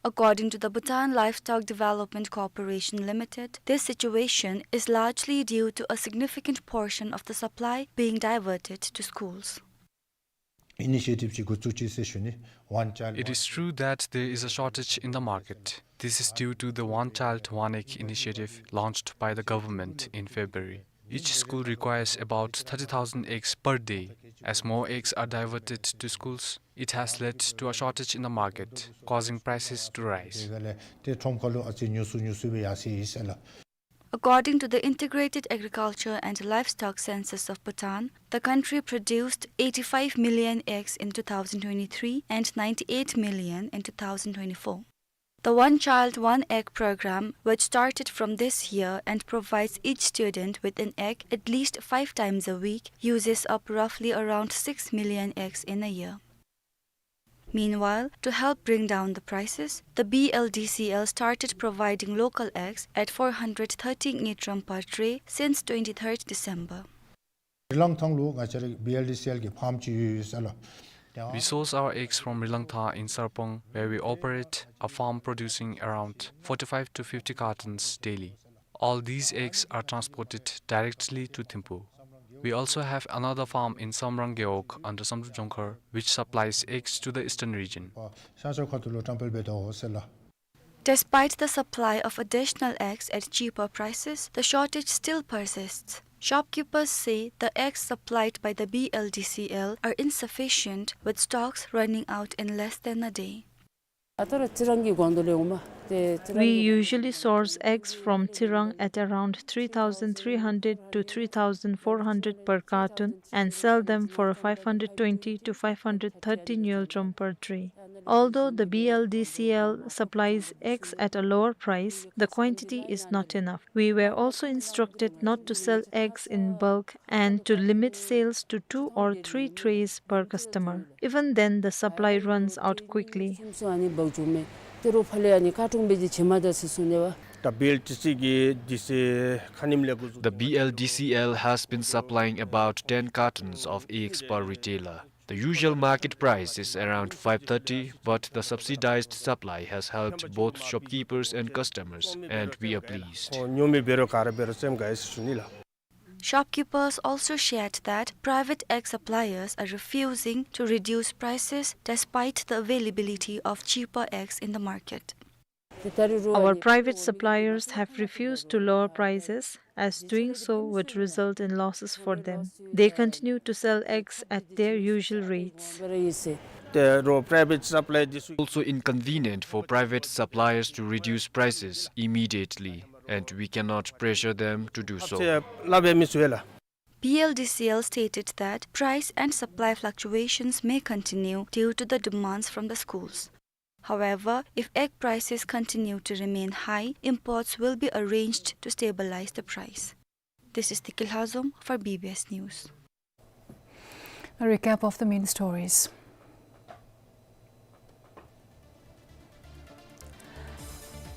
According to the Bhutan Livestock Development Corporation Limited, this situation is largely due to a significant portion of the supply being diverted to schools. Initiative ཅིག་འགོ་བཙུགས་ཅི་ཟེར་ཞུ་ནི། One child, It is true that there is a shortage in the market. This is due to the One Child, One Egg initiative launched by the government in February. Each school requires about thirty thousand eggs per day. As more eggs are diverted to schools, it has led to a shortage in the market, causing prices to rise. དེ་ཁྲོམ་ཁ་ལུ་ཨ་ཙི་ཉུང་སུ་ཉུང་སུ་སྦེ་ཡར་སོ་ཡི་ཟེར་ལགས། According to the Integrated Agriculture and Livestock Census of Bhutan, the country produced eighty-five million eggs in two thousand twenty-three and ninety-eight million in two thousand twenty-four. The One Child, One Egg program, which started from this year and provides each student with an egg at least five times a week, uses up roughly around six million eggs in a year. Meanwhile, to help bring down the prices, the B L D C L started providing local eggs at four hundred thirty ngultrum per tray since twenty-third December. རི་ལང་ཐང་ལུ་ང་བཅས་རའི་B L D C L གི་ཕཱརམ་ཅིག་ཡོད་ཡོད་ཟེར་ལགས། We source our eggs from Rilangtha in Sarpang, where we operate a farm producing around forty-five to fifty cartons daily. All these eggs are transported directly to Thimphu. We also have another farm in Samrang Gewog under Samdrup Jongkhar, which supplies eggs to the eastern region. ཤར་ཕྱོགས་ཁ་ཐུག་ལུ་བཀྲམ་སྤེལ་འབད་དོ་ཟེར་ལགས། Despite the supply of additional eggs at cheaper prices, the shortage still persists. Shopkeepers say the eggs supplied by the B L D C L are insufficient, with stocks running out in less than a day. ཨ་ད་ར་ཙི་རང་གི་གོང་དུ་ལས་འོང་མ། ཏེ་ཙི་རང་། We usually source eggs from Tsirang at around three thousand three hundred to three thousand four hundred per carton and sell them for five hundred twenty to five hundred thirty ngultrum per tray. Although the B L D C L supplies eggs at a lower price, the quantity is not enough. We were also instructed not to sell eggs in bulk and to limit sales to two or three trays per customer. Even then, the supply runs out quickly. སེམས་སུ་ཨ་ནི་འབག་འགྱོ་མས། ཏེ་རོགས་ཕར་ལས་ཨ་ནི་ཀར་ཊུན་སྦེ་ཅིག་བྱིན་མ་ད་ཟེར་གསུངས་ནི་པ། ད་B L D C གིས་དུས་ཚོད་ཁ་ཉིནམ་ལས་འགོ་བཙུགས། The B L D C L has been supplying about ten cartons of eggs per retailer. The usual market price is around five thirty, but the subsidized supply has helped both shopkeepers and customers, and we are pleased. ཉོ་མི་འབད་རུང་ག་ར་འབད་རུང་སེམས་དགའ་ཡི་ཟེར་ཞུ་ནི་ལགས། Shopkeepers also shared that private egg suppliers are refusing to reduce prices despite the availability of cheaper eggs in the market. Our private suppliers have refused to lower prices, as doing so would result in losses for them. They continue to sell eggs at their usual rates. ཏེ་རོགས་private supply འདི་ཚུ། Also inconvenient for private suppliers to reduce prices immediately, and we cannot pressure them to do so. ཏེ་སླབ་འབད་མི་ཚུགས་ལགས། B L D C L stated that price and supply fluctuations may continue due to the demands from the schools. However, if egg prices continue to remain high, imports will be arranged to stabilize the price. This is Tikil Hazum for B B S News. A recap of the main stories.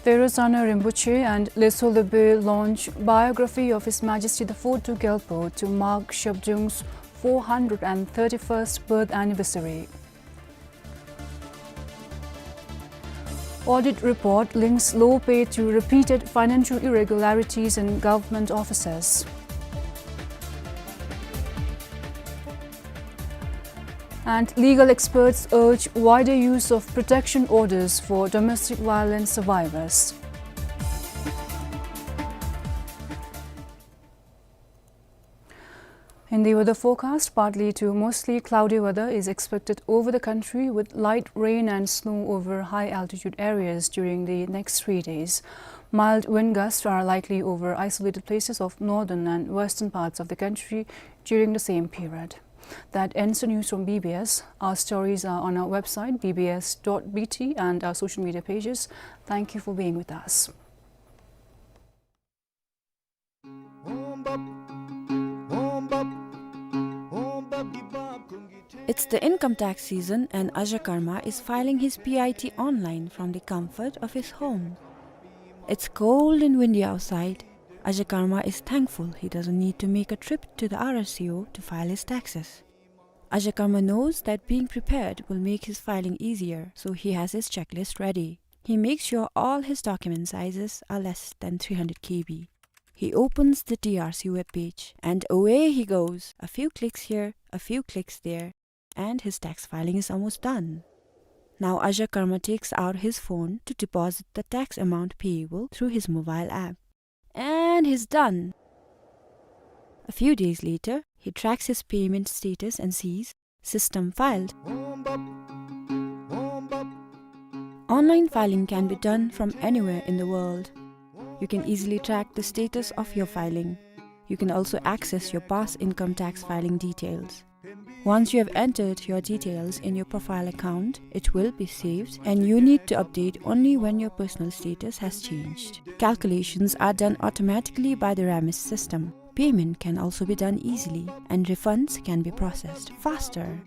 Therodzana Rinpoche and Leytshog Lobey launch biography of His Majesty the Fourth Druk Gyalpo to mark Shabdrung's four hundred and thirty-first birth anniversary. Audit report links low pay to repeated financial irregularities in government offices. And legal experts urge wider use of protection orders for domestic violence survivors. In the weather forecast, partly to mostly cloudy weather is expected over the country, with light rain and snow over high altitude areas during the next three days. Mild wind gusts are likely over isolated places of northern and western parts of the country during the same period. That ends the news from B B S. Our stories are on our website, B B S dot B T, and our social media pages. Thank you for being with us. It's the income tax season and Ajay Karma is filing his P I T online from the comfort of his home. It's cold and windy outside. Ajay Karma is thankful he doesn't need to make a trip to the R S C O to file his taxes. Ajay Karma knows that being prepared will make his filing easier, so he has his checklist ready. He makes sure all his document sizes are less than three hundred K B. He opens the T R C webpage and away he goes. A few clicks here, a few clicks there, and his tax filing is almost done. Now Aja Karma takes out his phone to deposit the tax amount payable through his mobile app. And he's done. A few days later, he tracks his payment status and sees, "System filed." Online filing can be done from anywhere in the world. You can easily track the status of your filing. You can also access your past income tax filing details. Once you have entered your details in your profile account, it will be saved and you need to update only when your personal status has changed. Calculations are done automatically by the RAMIS system. Payment can also be done easily and refunds can be processed faster.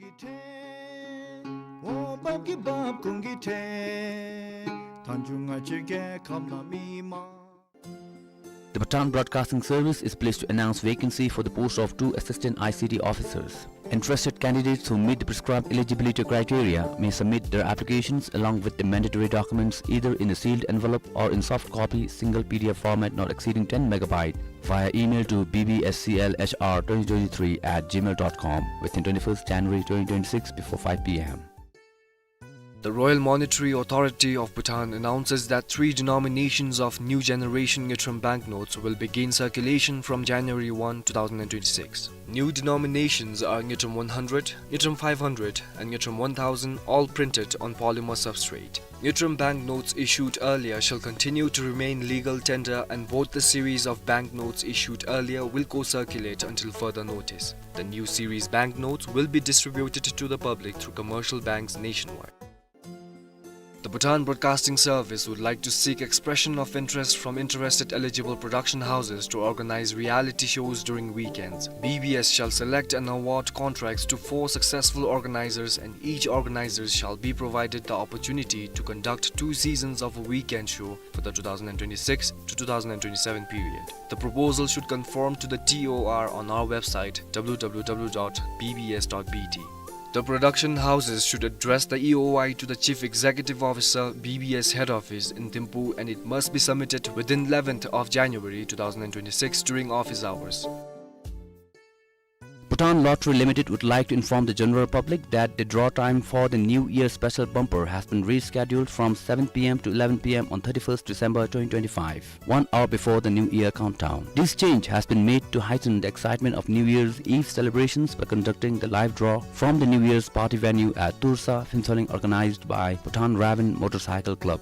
The Bhutan Broadcasting Service is pleased to announce vacancy for the post of two assistant I C T officers. Interested candidates who meet the prescribed eligibility criteria may submit their applications along with the mandatory documents either in a sealed envelope or in soft copy, single P D F format not exceeding ten megabyte, via email to B B S C L H R twenty twenty-three at gmail dot com within twenty-first January twenty twenty-six before five P M. The Royal Monetary Authority of Bhutan announces that three denominations of new generation Ngultrum banknotes will begin circulation from January one, two thousand and twenty-six. New denominations are Ngultrum one hundred, Ngultrum five hundred, and Ngultrum one thousand, all printed on polymer substrate. Ngultrum banknotes issued earlier shall continue to remain legal tender, and both the series of banknotes issued earlier will co-circulate until further notice. The new series banknotes will be distributed to the public through commercial banks nationwide. The Bhutan Broadcasting Service would like to seek expression of interest from interested eligible production houses to organize reality shows during weekends. B B S shall select and award contracts to four successful organizers, and each organizer shall be provided the opportunity to conduct two seasons of a weekend show for the two thousand and twenty-six to two thousand and twenty-seven period. The proposal should conform to the T O R on our website, W W W dot B B S dot B T. The production houses should address the E O I to the Chief Executive Officer, B B S Head Office in Thimphu, and it must be submitted within eleventh of January two thousand and twenty-six during office hours. Bhutan Lottery Limited would like to inform the general public that the draw time for the New Year special bumper has been rescheduled from seven P M to eleven P M on thirty-first December twenty twenty-five, one hour before the New Year countdown. This change has been made to heighten the excitement of New Year's Eve celebrations by conducting the live draw from the New Year's party venue at Toursa, Phuentsholing, organized by Bhutan Raven Motorcycle Club,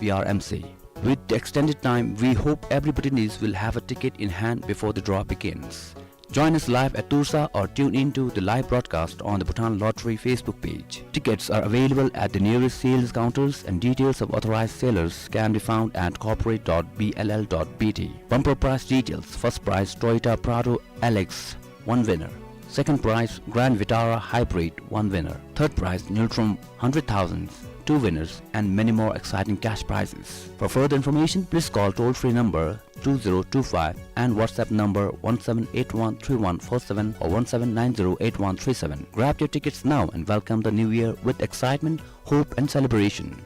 B R M C. With the extended time, we hope every Bhutanese will have a ticket in hand before the draw begins. Join us live at Toursa or tune in to the live broadcast on the Bhutan Lottery Facebook page. Tickets are available at the nearest sales counters and details of authorized sellers can be found at corporate dot B L L dot B T. Bumper prize details: first prize Toyota Prado L X, one winner. Second prize Grand Vitara Hybrid, one winner. Third prize Ngultrum hundred thousand, two winners, and many more exciting cash prizes. For further information, please call toll-free number two zero two five and WhatsApp number one seven eight one three one four seven or one seven nine zero eight one three seven. Grab your tickets now and welcome the new year with excitement, hope and celebration.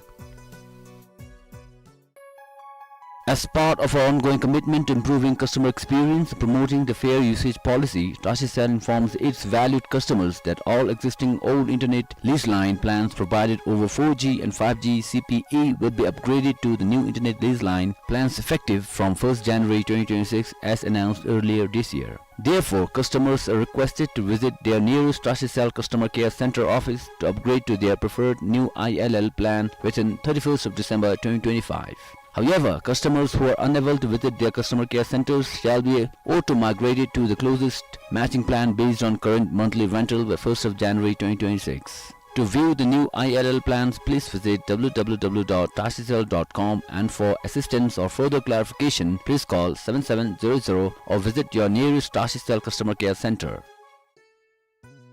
As part of our ongoing commitment to improving customer experience and promoting the fair usage policy, Trachicell informs its valued customers that all existing old internet lease line plans provided over four G and five G C P E will be upgraded to the new internet lease line plans effective from first January twenty twenty-six, as announced earlier this year. Therefore, customers are requested to visit their nearest Trachicell customer care center office to upgrade to their preferred new I L L plan within thirty-first of December twenty twenty-five. However, customers who are unable to visit their customer care centers shall be auto-migrated to the closest matching plan based on current monthly rental by first of January twenty twenty-six. To view the new I L L plans, please visit W W W dot trachicell dot com, and for assistance or further clarification, please call seven seven zero zero or visit your nearest Trachicell customer care center.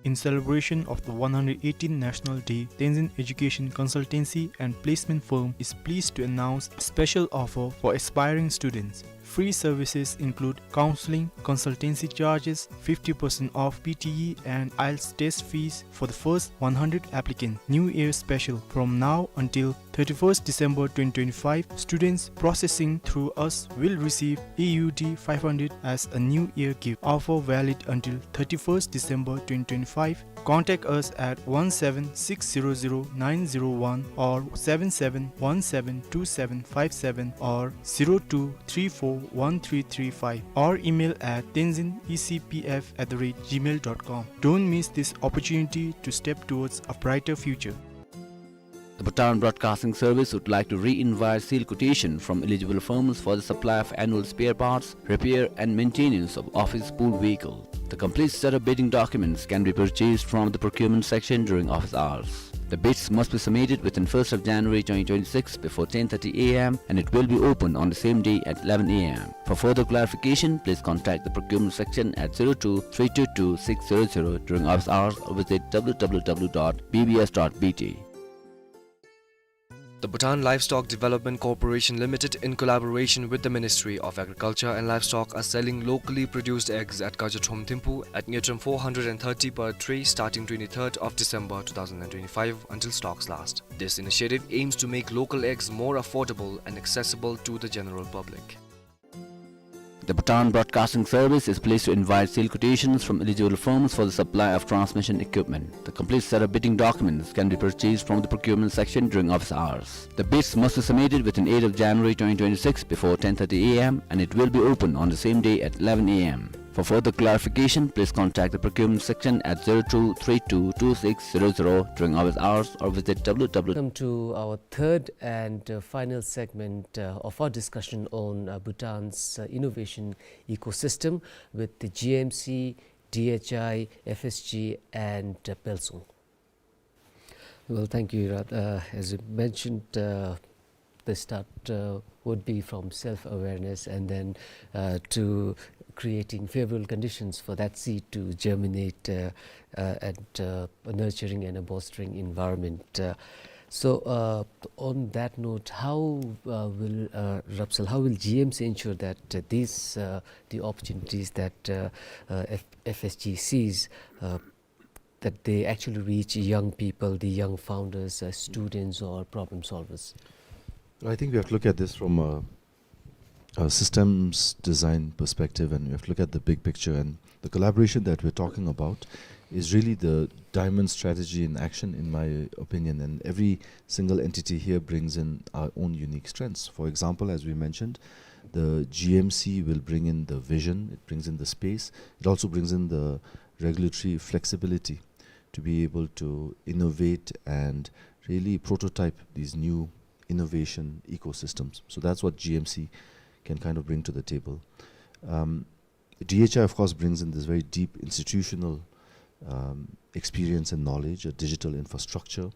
In celebration of the one hundred eighteenth National Day, Tenzin Education Consultancy and Placement Firm is pleased to announce a special offer for aspiring students. Free services include counseling, consultancy charges, fifty percent off P T E and IELTS test fees for the first one hundred applicants. New Year special: from now until thirty-first December twenty twenty-five, students processing through us will receive E U D five hundred as a New Year gift. Offer valid until thirty-first December twenty twenty-five. Contact us at one seven six zero zero nine zero one or seven seven one seven two seven five seven or zero two three four one three three five, or email at tenzin E C P F at the rate gmail dot com. Don't miss this opportunity to step towards a brighter future. The Bhutan Broadcasting Service would like to re-invite sealed quotation from eligible firms for the supply of annual spare parts, repair and maintenance of office pool vehicle. The complete set of bidding documents can be purchased from the procurement section during office hours. The bids must be submitted within first of January twenty twenty-six before ten thirty A M, and it will be open on the same day at eleven A M. For further clarification, please contact the procurement section at zero two three two two six zero zero during office hours or visit W W W dot B B S dot B T. The Bhutan Livestock Development Corporation Limited, in collaboration with the Ministry of Agriculture and Livestock, are selling locally produced eggs at Kajatrom Thimphu at Ngultrum four hundred and thirty per tray, starting twenty-third of December two thousand and twenty-five until stocks last. This initiative aims to make local eggs more affordable and accessible to the general public. The Bhutan Broadcasting Service is pleased to invite sealed quotations from eligible firms for the supply of transmission equipment. The complete set of bidding documents can be purchased from the procurement section during office hours. The bids must be submitted within eighth of January twenty twenty-six before ten thirty A M, and it will be open on the same day at eleven A M. For further clarification, please contact the procurement section at zero two three two two six zero zero during office hours or visit W W W. Welcome to our third and, uh, final segment, uh, of our discussion on, uh, Bhutan's, uh, innovation ecosystem with the G M C, D H I, F S G, and, uh, Pelsung. Well, thank you, Irat. Uh, as you mentioned, uh, the start, uh, would be from self-awareness and then, uh, to creating favorable conditions for that seed to germinate, uh, uh, and, uh, a nurturing and a bolstering environment. Uh, so, uh, on that note, how, uh, will, uh, Rapsal, how will G M C ensure that, uh, these, uh, the opportunities that, uh, uh, F-, F S G sees, uh, that they actually reach young people, the young founders, uh, students or problem solvers? I think we have to look at this from a, a systems design perspective, and we have to look at the big picture. And the collaboration that we're talking about is really the diamond strategy in action, in my opinion. And every single entity here brings in our own unique strengths. For example, as we mentioned, the G M C will bring in the vision, it brings in the space, it also brings in the regulatory flexibility to be able to innovate and really prototype these new innovation ecosystems. So that's what G M C can kind of bring to the table. Um, D H I, of course, brings in this very deep institutional, um, experience and knowledge, a digital infrastructure,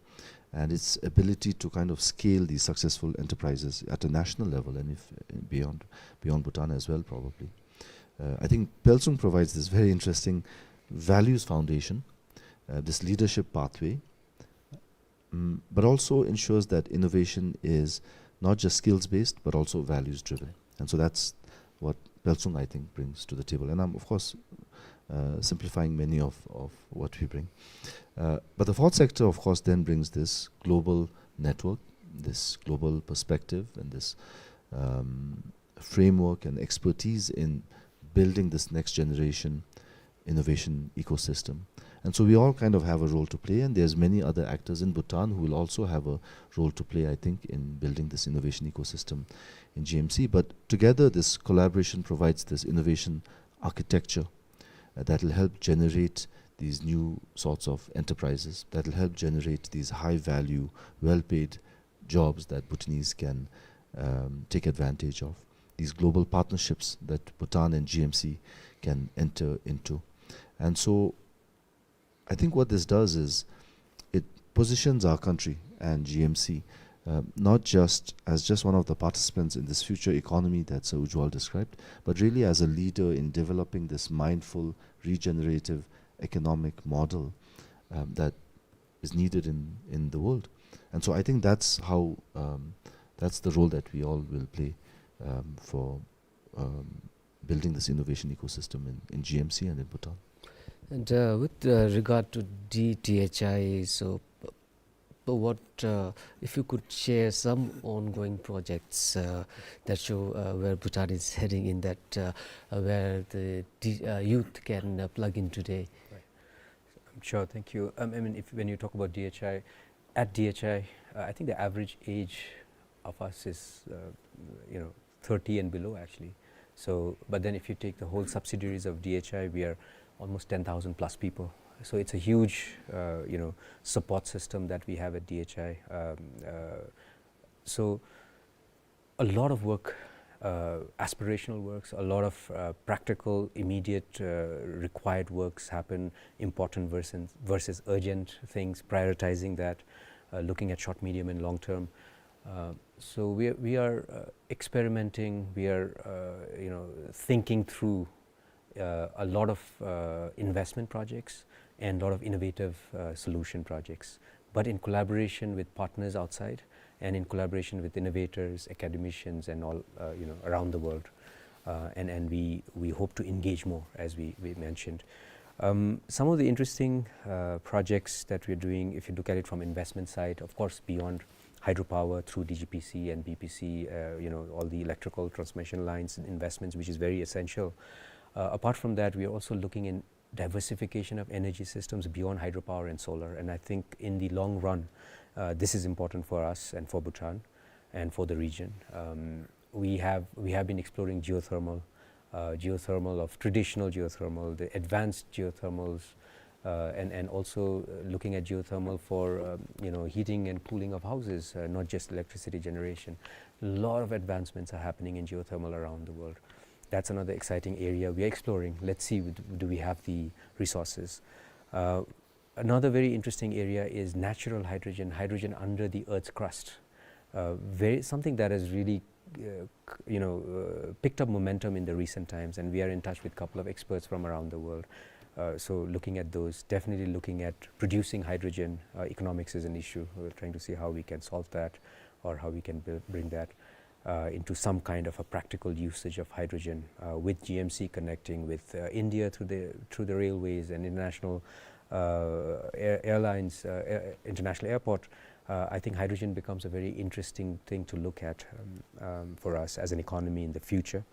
and its ability to kind of scale these successful enterprises at a national level and if beyond, beyond Bhutan as well, probably. Uh, I think Pelsung provides this very interesting values foundation, uh, this leadership pathway, mm, but also ensures that innovation is not just skills-based, but also values-driven. And so that's what Pelsung, I think, brings to the table. And I'm, of course, uh, simplifying many of, of what we bring. Uh, but the fourth sector, of course, then brings this global network, this global perspective, and this, um, framework and expertise in building this next generation innovation ecosystem. And so we all kind of have a role to play, and there's many other actors in Bhutan who will also have a role to play, I think, in building this innovation ecosystem in G M C. But together, this collaboration provides this innovation architecture, uh, that will help generate these new sorts of enterprises, that will help generate these high value, well paid jobs that Bhutanese can, um, take advantage of, these global partnerships that Bhutan and G M C can enter into. And so I think what this does is it positions our country and G M C, uh, not just as just one of the participants in this future economy that Sir Ujwal described, but really as a leader in developing this mindful, regenerative economic model, um, that is needed in, in the world. And so I think that's how, um, that's the role that we all will play, um, for, um, building this innovation ecosystem in, in G M C and in Bhutan. And, uh, with, uh, regard to D T H I, so, uh, But what, uh, if you could share some ongoing projects, uh, that show, uh, where Bhutan is heading in that, uh, uh, where the, the, uh, youth can, uh, plug in today? Right. Um, sure, thank you. Um, I mean, if, when you talk about D H I, at D H I, uh, I think the average age of us is, uh, you know, thirty and below, actually. So, but then if you take the whole subsidiaries of D H I, we are almost ten thousand plus people. So it's a huge, uh, you know, support system that we have at D H I. Um, uh, so a lot of work, uh, aspirational works, a lot of, uh, practical, immediate, uh, required works happen, important versus, versus urgent things, prioritizing that, uh, looking at short, medium, and long term. Uh, so we, we are, uh, experimenting, we are, uh, you know, thinking through, uh, a lot of, uh, investment projects and a lot of innovative, uh, solution projects, but in collaboration with partners outside and in collaboration with innovators, academicians, and all, uh, you know, around the world. Uh, and, and we, we hope to engage more, as we, we mentioned. Um, some of the interesting, uh, projects that we're doing, if you look at it from investment side, of course, beyond hydropower through D G P C and B P C, uh, you know, all the electrical transmission lines and investments, which is very essential. Uh, apart from that, we are also looking in diversification of energy systems beyond hydropower and solar. And I think in the long run, uh, this is important for us and for Bhutan and for the region. Um, we have, we have been exploring geothermal, uh, geothermal of traditional geothermal, the advanced geothermals, uh, and, and also, uh, looking at geothermal for, um, you know, heating and cooling of houses, uh, not just electricity generation. A lot of advancements are happening in geothermal around the world. That's another exciting area we are exploring. Let's see, do, do we have the resources? Uh, another very interesting area is natural hydrogen, hydrogen under the Earth's crust. Uh, very, something that has really, uh, c-, you know, uh, picked up momentum in the recent times, and we are in touch with a couple of experts from around the world. Uh, so looking at those, definitely looking at producing hydrogen, uh, economics is an issue. We're trying to see how we can solve that or how we can build, bring that, uh, into some kind of a practical usage of hydrogen, uh, with G M C connecting with, uh, India through the, through the railways and international, uh, air-, airlines, uh, air-, international airport. Uh, I think hydrogen becomes a very interesting thing to look at, um, um, for us as an economy in the future.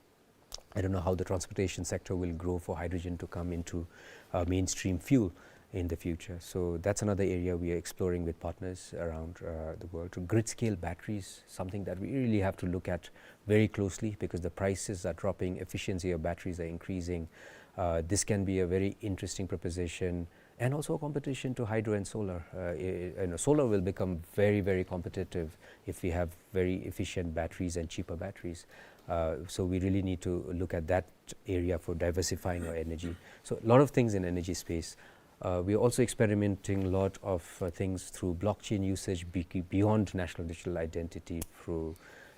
I don't know how the transportation sector will grow for hydrogen to come into, uh, mainstream fuel in the future. So that's another area we are exploring with partners around, uh, the world. Grid scale batteries, something that we really have to look at very closely because the prices are dropping, efficiency of batteries are increasing. Uh, this can be a very interesting proposition and also a competition to hydro and solar. Uh, i-, i-, you know, solar will become very, very competitive if we have very efficient batteries and cheaper batteries. Uh, so we really need to look at that area for diversifying our energy. So a lot of things in energy space. Uh, we are also experimenting a lot of, uh, things through blockchain usage be-, beyond national digital identity, through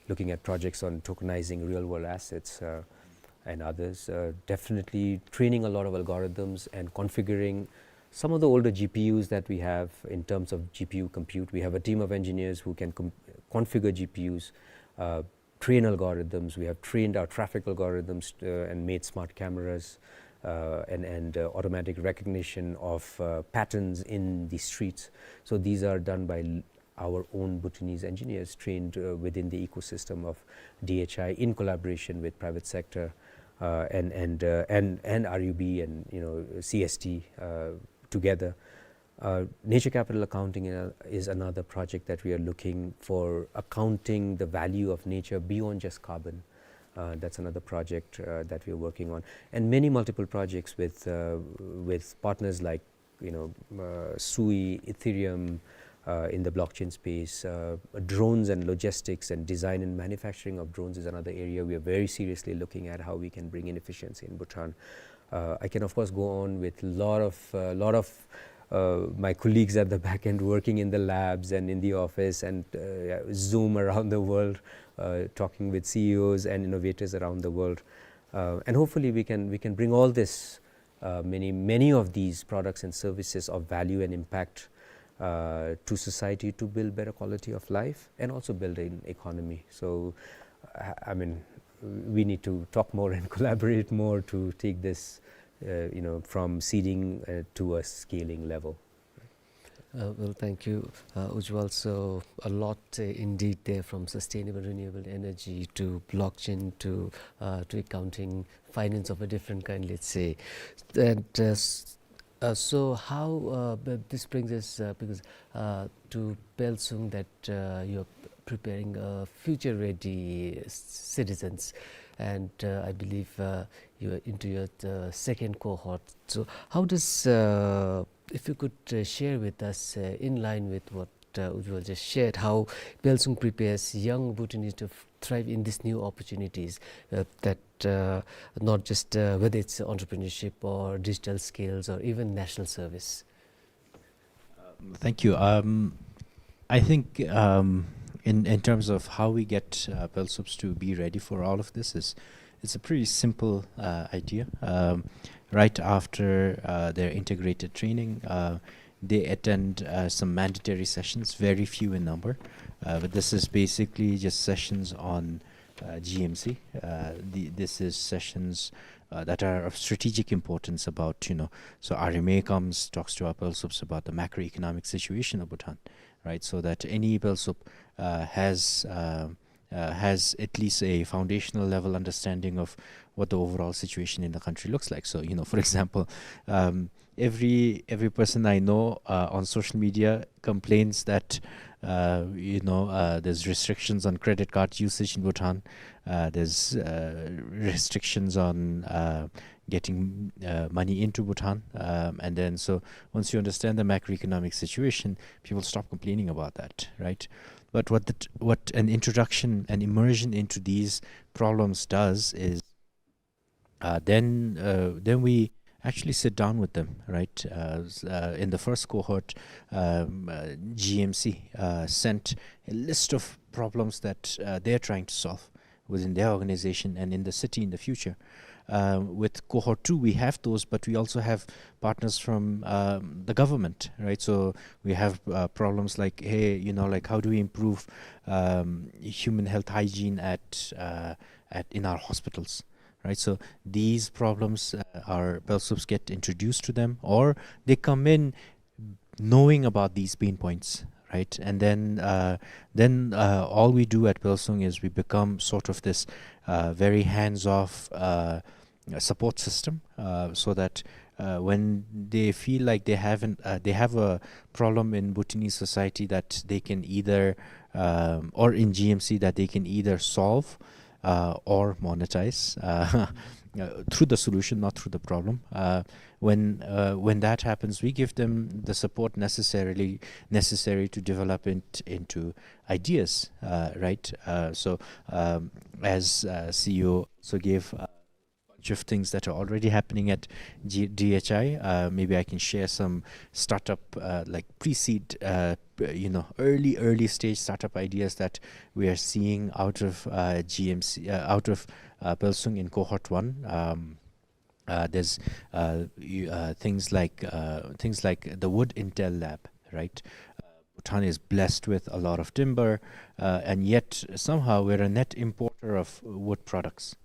looking at projects on tokenizing real-world assets, uh, and others. Uh, definitely training a lot of algorithms and configuring some of the older G P Us that we have in terms of G P U compute. We have a team of engineers who can com-, configure G P Us, uh, train algorithms. We have trained our traffic algorithms, uh, and made smart cameras, uh, and, and, uh, automatic recognition of, uh, patterns in the streets. So these are done by l-, our own Bhutanese engineers trained, uh, within the ecosystem of D H I in collaboration with private sector, uh, and, and, uh, and, and R U B and, you know, C S T, uh, together. Uh, nature capital accounting, uh, is another project that we are looking for, accounting the value of nature beyond just carbon. Uh, that's another project, uh, that we are working on. And many multiple projects with, uh, with partners like, you know, uh, Sui, Ethereum, uh, in the blockchain space. Uh, drones and logistics and design and manufacturing of drones is another area we are very seriously looking at, how we can bring in efficiency in Bhutan. Uh, I can, of course, go on with lot of, uh, lot of, uh, my colleagues at the back end working in the labs and in the office and, uh, yeah, Zoom around the world, uh, talking with C E Os and innovators around the world. Uh, and hopefully we can, we can bring all this, uh, many, many of these products and services of value and impact, uh, to society to build better quality of life and also build an economy. So, I, I mean, we need to talk more and collaborate more to take this, uh, you know, from seeding, uh, to a scaling level. Uh, well, thank you, uh, Ujwal. So a lot, uh, indeed there, from sustainable renewable energy to blockchain to, uh, to accounting, finance of a different kind, let's say. And, uh, s- uh, so how, uh, b- this brings us, uh, because, uh, to Pelsung, that, uh, you're preparing, uh, future ready citizens, and, uh, I believe, uh, you're into your, uh, second cohort. So how does, uh, if you could, uh, share with us, uh, in line with what, uh, Ujwal just shared, how Pelsung prepares young Bhutanese to f- thrive in these new opportunities, uh, that, uh, not just, uh, whether it's entrepreneurship or digital skills or even national service. Thank you. Um, I think, um, in, in terms of how we get, uh, Pelsups to be ready for all of this is, it's a pretty simple, uh, idea. Um, right after, uh, their integrated training, uh, they attend, uh, some mandatory sessions, very few in number. Uh, but this is basically just sessions on, uh, G M C. Uh, the, this is sessions, uh, that are of strategic importance about, you know, so R M A comes, talks to our Pelsups about the macroeconomic situation of Bhutan, right? So that any Pelsup, uh, has, uh, uh, has at least a foundational level understanding of what the overall situation in the country looks like. So, you know, for example, um, every every person I know, uh, on social media complains that, uh, you know, uh, there's restrictions on credit card usage in Bhutan. Uh, there's, uh, restrictions on, uh, getting, uh, money into Bhutan. Um, and then, so once you understand the macroeconomic situation, people stop complaining about that, right? But what the, what an introduction, an immersion into these problems does is, uh, then, uh, then we actually sit down with them, right? Uh, s- uh, in the first cohort, um, uh, G M C, uh, sent a list of problems that, uh, they're trying to solve within their organization and in the city in the future. Uh, with cohort two, we have those, but we also have partners from, um, the government, right? So we have, uh, problems like, hey, you know, like, how do we improve, um, human health hygiene at, uh, at in our hospitals, right? So these problems, uh, our Pelsups get introduced to them, or they come in knowing about these pain points, right? And then, uh, then, uh, all we do at Pelsung is we become sort of this, uh, very hands-off, uh, support system, uh, so that, uh, when they feel like they haven't, uh, they have a problem in Bhutanese society that they can either, um, or in G M C that they can either solve, uh, or monetize, uh, uh, through the solution, not through the problem. Uh, when, uh, when that happens, we give them the support necessarily necessary to develop it into ideas, uh, right? Uh, so, um, as, uh, C E O also gave, uh, bunch of things that are already happening at G- D H I. Uh, maybe I can share some startup, uh, like, pre-seed, uh, p- you know, early, early stage startup ideas that we are seeing out of, uh, G M C, uh, out of, uh, Pelsung in cohort one. Um, uh, there's, uh, you, uh, things like, uh, things like the Wood Intel Lab, right? Uh, Bhutan is blessed with a lot of timber, uh, and yet somehow we're a net importer of wood products,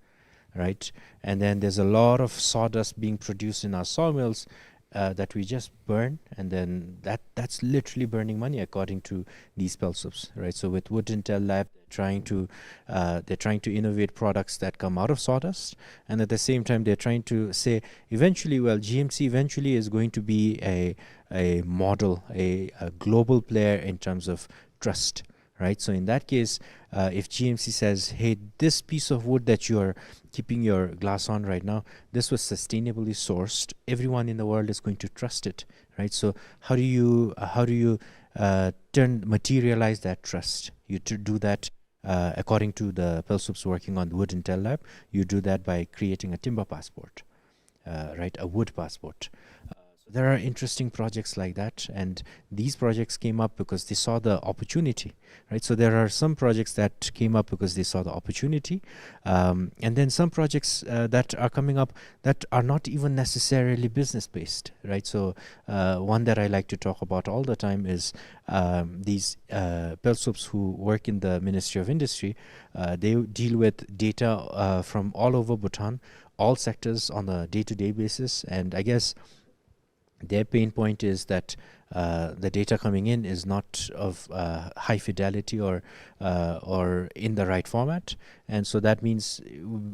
right? And then there's a lot of sawdust being produced in our sawmills, uh, that we just burn, and then that, that's literally burning money, according to these Pelsups, right? So with Wood Intel Lab, they're trying to, uh, they're trying to innovate products that come out of sawdust, and at the same time, they're trying to say eventually, well, G M C eventually is going to be a a model, a, a global player in terms of trust, right? So in that case, uh, if G M C says, hey, this piece of wood that you are keeping your glass on right now, this was sustainably sourced, everyone in the world is going to trust it, right? So how do you, uh, how do you, uh, turn, materialize that trust? You to do that, uh, according to the Pelsup's working on the Wood Intel Lab, you do that by creating a timber passport, uh, right? A wood passport. Uh, so there are interesting projects like that, and these projects came up because they saw the opportunity, right? So there are some projects that came up because they saw the opportunity, um, and then some projects, uh, that are coming up that are not even necessarily business based, right? So, uh, one that I like to talk about all the time is, um, these, uh, Pelsups who work in the Ministry of Industry. Uh, they deal with data, uh, from all over Bhutan, all sectors on a day-to-day basis, and I guess their pain point is that, uh, the data coming in is not of uh, high fidelity or uh, or in the right format, and so that means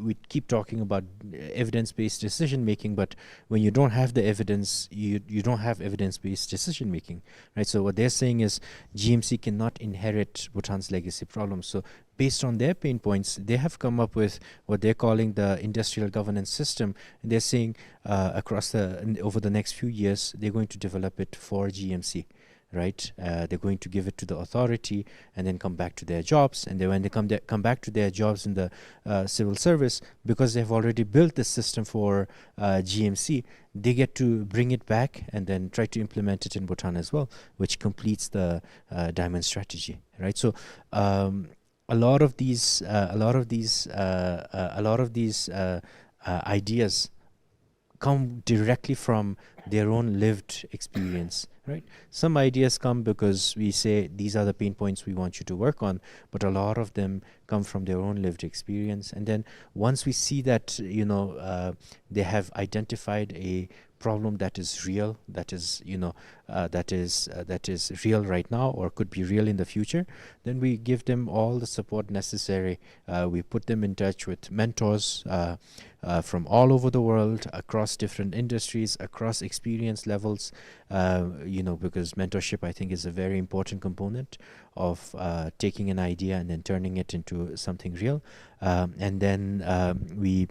we keep talking about evidence-based decision making, but when you don't have the evidence, you you don't have evidence-based decision making, right? So what they're saying is G M C cannot inherit Bhutan's legacy problems. So based on their pain points, they have come up with what they're calling the industrial governance system. And they're saying uh, across the over the next few years, they're going to develop it for G M C, right? Uh, they're going to give it to the authority and then come back to their jobs. And then when they come there, come back to their jobs in the uh, civil service, because they've already built this system for uh, G M C, they get to bring it back and then try to implement it in Bhutan as well, which completes the uh, diamond strategy, right? So um, a lot of these, uh, a lot of these, uh, uh, a lot of these uh, uh, ideas come directly from their own lived experience, right? Some ideas come because we say these are the pain points we want you to work on, but a lot of them come from their own lived experience. And then once we see that, you know, uh, they have identified a problem that is real, that is, you know, uh, that is uh, that is real right now or could be real in the future, then we give them all the support necessary. Uh, we put them in touch with mentors uh, uh, from all over the world, across different industries, across experience levels. Uh, you know, because mentorship, I think, is a very important component of uh, taking an idea and then turning it into something real. Um, and then um, we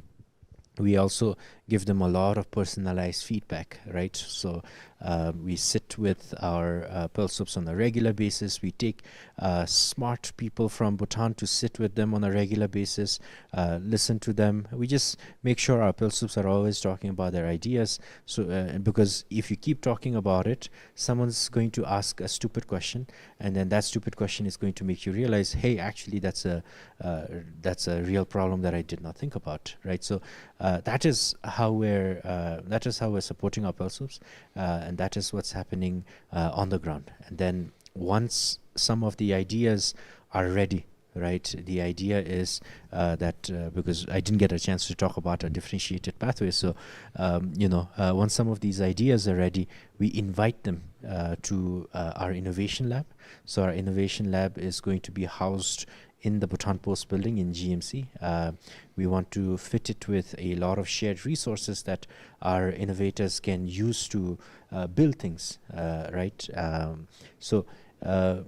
we also give them a lot of personalized feedback, right? So uh, we sit with our uh, Pelsups on a regular basis. We take uh, smart people from Bhutan to sit with them on a regular basis, uh, listen to them. We just make sure our Pelsups are always talking about their ideas. So uh, because if you keep talking about it, someone's going to ask a stupid question, and then that stupid question is going to make you realize, hey, actually, that's a uh, that's a real problem that I did not think about, right? So uh, that is how we're uh, that is how we're supporting our Pelsups, uh, and that is what's happening uh, on the ground. And then once some of the ideas are ready, right? The idea is uh, that uh, because I didn't get a chance to talk about a differentiated pathway, so um, you know, uh, once some of these ideas are ready, we invite them uh, to uh, our innovation lab. So our innovation lab is going to be housed in the Bhutan Post building in G M C. Uh, we want to fit it with a lot of shared resources that our innovators can use to uh, build things, uh, right? Um, so uh,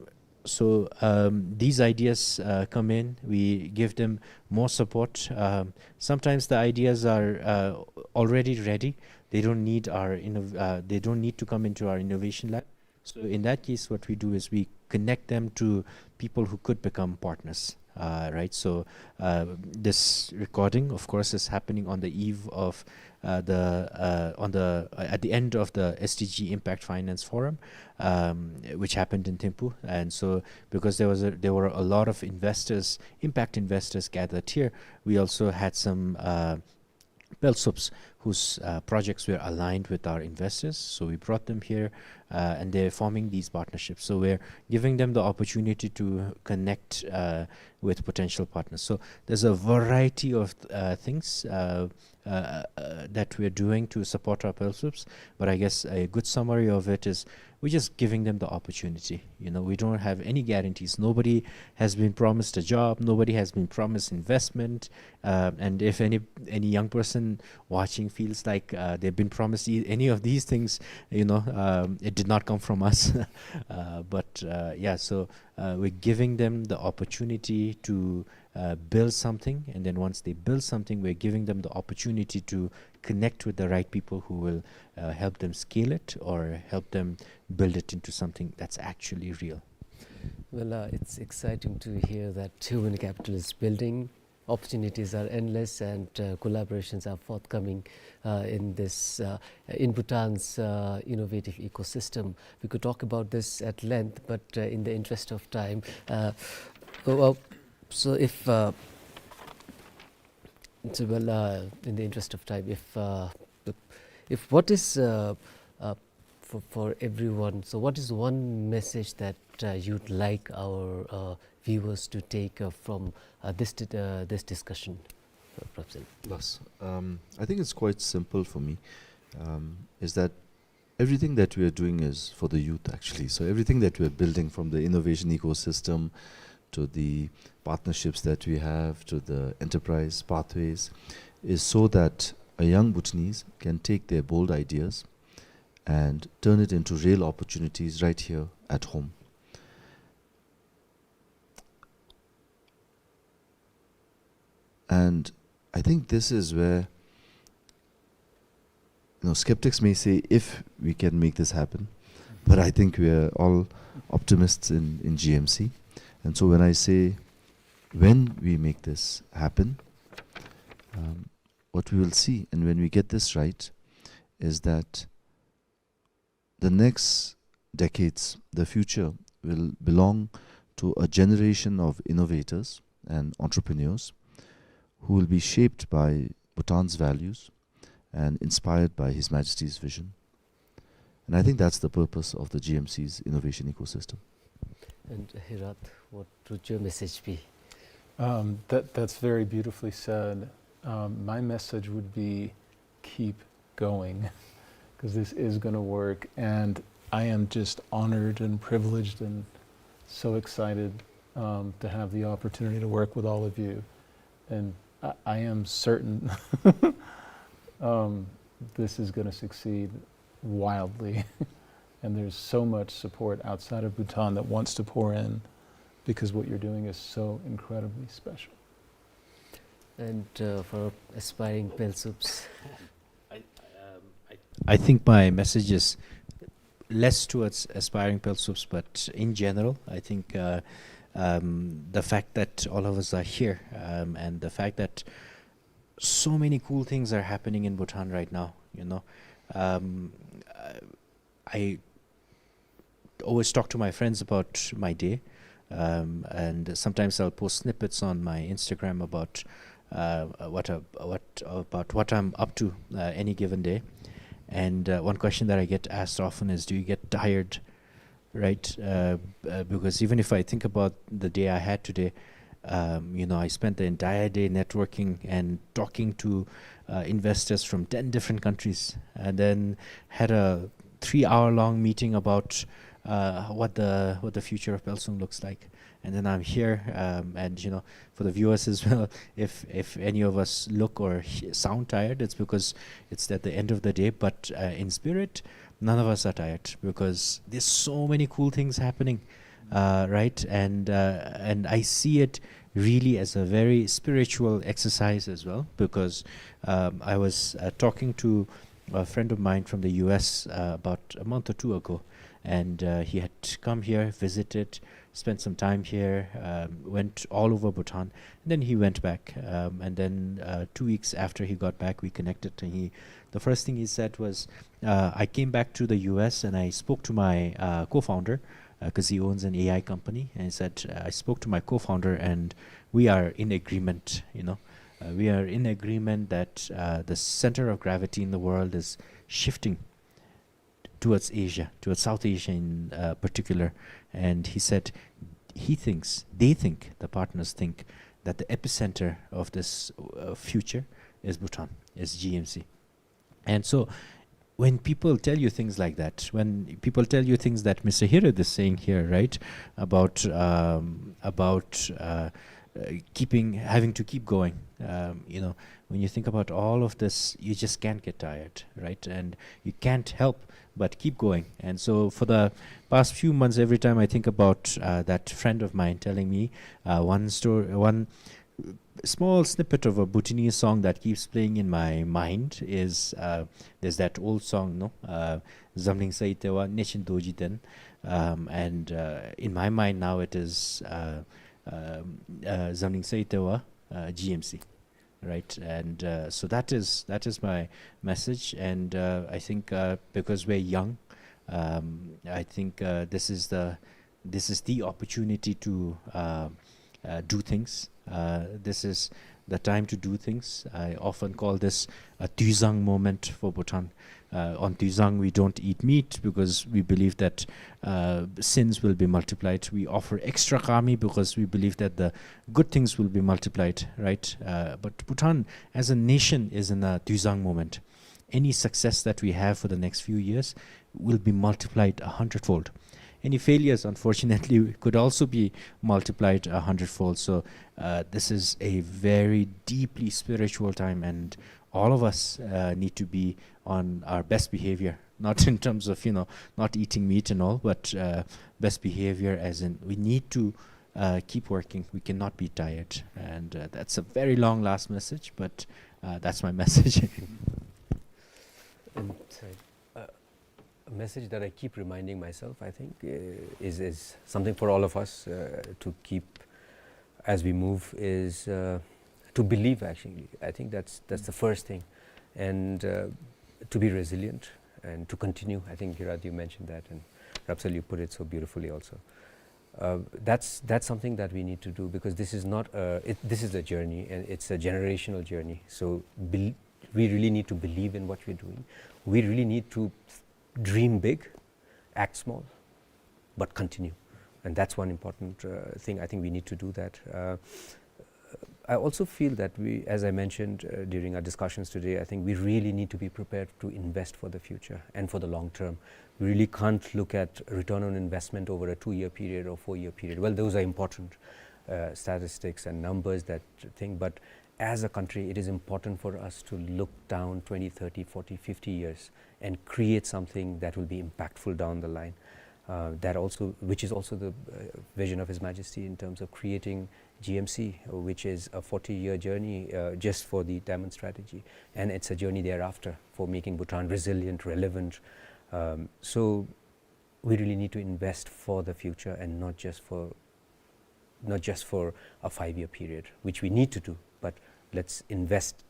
so um, these ideas uh, come in, we give them more support. Um, sometimes the ideas are uh, already ready. They don't need our innov- uh, they don't need to come into our innovation lab. So in that case, what we do is we connect them to people who could become partners. Uh, right. So uh, this recording, of course, is happening on the eve of uh, the uh, on the uh, at the end of the S D G Impact Finance Forum, um, which happened in Thimphu. And so, because there was a, there were a lot of investors, impact investors gathered here, we also had some uh, Pelsups whose uh, projects were aligned with our investors. So we brought them here, uh, and they're forming these partnerships. So we're giving them the opportunity to connect uh, with potential partners. So there's a variety of uh, things uh, uh, uh, that we're doing to support our Pelsups. But I guess a good summary of it is we're just giving them the opportunity. You know, we don't have any guarantees. Nobody has been promised a job. Nobody has been promised investment. Uh, and if any any young person watching feels like uh, they've been promised e- any of these things, you know, um, it did not come from us. Uh, but uh, yeah, so uh, we're giving them the opportunity to uh, build something, and then once they build something, we're giving them the opportunity to connect with the right people who will uh, help them scale it or help them build it into something that's actually real. Well, uh, it's exciting to hear that human capital is building. Opportunities are endless, and uh, collaborations are forthcoming uh, in this uh, in Bhutan's uh, innovative ecosystem. We could talk about this at length, but uh, in the interest of time, uh, oh, oh, so if uh, so well, uh, in the interest of time, if uh, if what is uh, uh, for, for everyone, so what is one message that uh, you'd like our uh, viewers to take uh, from uh, this di- uh, this discussion, uh, Professor? Yes, um, I think it's quite simple for me. Um, is that everything that we are doing is for the youth, actually. So everything that we are building, from the innovation ecosystem to the partnerships that we have to the enterprise pathways, is so that a young Bhutanese can take their bold ideas and turn it into real opportunities right here at home. And I think this is where, you know, skeptics may say if we can make this happen, but I think we are all optimists in, in G M C. And so when I say when we make this happen, um, what we will see, and when we get this right, is that the next decades, the future, will belong to a generation of innovators and entrepreneurs who will be shaped by Bhutan's values and inspired by His Majesty's vision. And I think that's the purpose of the G M C's innovation ecosystem. And Hirat, what would your message be? Um, that, that's very beautifully said. Um, my message would be keep going, 'cause this is gonna work. And I am just honored and privileged and so excited, um, to have the opportunity to work with all of you. And I, I am certain, um, this is gonna succeed wildly. And there's so much support outside of Bhutan that wants to pour in, because what you're doing is so incredibly special. And, uh, for aspiring Pelsups? I, um, I, I think my message is less towards aspiring Pelsups, but in general, I think, uh, um, the fact that all of us are here, um, and the fact that so many cool things are happening in Bhutan right now, you know. Um, I, I always talk to my friends about my day, um, and sometimes I'll post snippets on my Instagram about, uh, what, uh, what, about what I'm up to, uh, any given day. And, uh, one question that I get asked often is, "Do you get tired?" Right? Uh, uh, because even if I think about the day I had today, um, you know, I spent the entire day networking and talking to, uh, investors from ten different countries, and then had a three-hour-long meeting about, uh, what the, what the future of Pelsung looks like. And then I'm here, um, and, you know, for the viewers as well, if, if any of us look or he-, sound tired, it's because it's at the end of the day. But, uh, in spirit, none of us are tired, because there's so many cool things happening, uh, right? And, uh, and I see it really as a very spiritual exercise as well, because, um, I was, uh, talking to a friend of mine from the U S, uh, about a month or two ago, and, uh, he had come here, visited, spent some time here, um, went all over Bhutan, and then he went back. Um, and then, uh, two weeks after he got back, we connected, and he, the first thing he said was, uh, "I came back to the U S and I spoke to my, uh, co-founder, uh, 'cause he owns an A I company, and he said, uh, 'I spoke to my co-founder and we are in agreement, you know. Uh, we are in agreement that, uh, the center of gravity in the world is shifting towards Asia, towards South Asia in, uh, particular.'" And he said he thinks, they think, the partners think, that the epicenter of this, uh, future is Bhutan, is G M C. And so when people tell you things like that, when people tell you things that Mister Hirat is saying here, right, about, um, about, uh, uh, keeping, having to keep going, um, you know, when you think about all of this, you just can't get tired, right? And you can't help but keep going. And so for the past few months, every time I think about, uh, that friend of mine telling me, uh, one story, one small snippet of a Bhutanese song that keeps playing in my mind is, uh, there's that old song, no? Uh, "Zamling Saitewa Nechin Doji Den." Um, and, uh, in my mind now it is, uh, um, uh, "Zamling Saitewa, uh, G M C." Right? And, uh, so that is, that is my message. And, uh, I think, uh, because we're young, um, I think, uh, this is the, this is the opportunity to, uh, uh, do things. Uh, this is the time to do things. I often call this a Tuizang moment for Bhutan. Uh, on Tuizang, we don't eat meat because we believe that, uh, sins will be multiplied. We offer extra kami because we believe that the good things will be multiplied, right? Uh, but Bhutan as a nation is in a Tuizang moment. any success that we have for the next few years will be multiplied a hundredfold. Any failures, unfortunately, could also be multiplied a hundredfold. So, uh, this is a very deeply spiritual time, and all of us, uh, need to be on our best behavior, not in terms of, you know, not eating meat and all, but, uh, best behavior as in we need to, uh, keep working. We cannot be tired. And, uh, that's a very long last message, but, uh, that's my message. And, uh, a message that I keep reminding myself, I think, uh, is, is something for all of us, uh, to keep as we move is, uh, to believe, actually. I think that's, that's the first thing. And, uh, to be resilient and to continue. I think, Gerard, you mentioned that, and Rapsal, you put it so beautifully also. Uh, that's, that's something that we need to do, because this is not a, it, this is a journey, and it's a generational journey. So bel-, we really need to believe in what we're doing. We really need to dream big, act small, but continue. And that's one important, uh, thing. I think we need to do that. Uh, I also feel that we, as I mentioned, uh, during our discussions today, I think we really need to be prepared to invest for the future and for the long term. We really can't look at return on investment over a two-year period or four-year period. Well, those are important, uh, statistics and numbers, that thing, but as a country, it is important for us to look down twenty, thirty, forty, fifty years and create something that will be impactful down the line. Uh, that also, which is also the, uh, vision of His Majesty in terms of creating G M C, which is a forty-year journey, uh, just for the Diamond Strategy, and it's a journey thereafter for making Bhutan resilient, relevant. Um, so we really need to invest for the future and not just for, not just for a five-year period, which we need to do, but let's invest.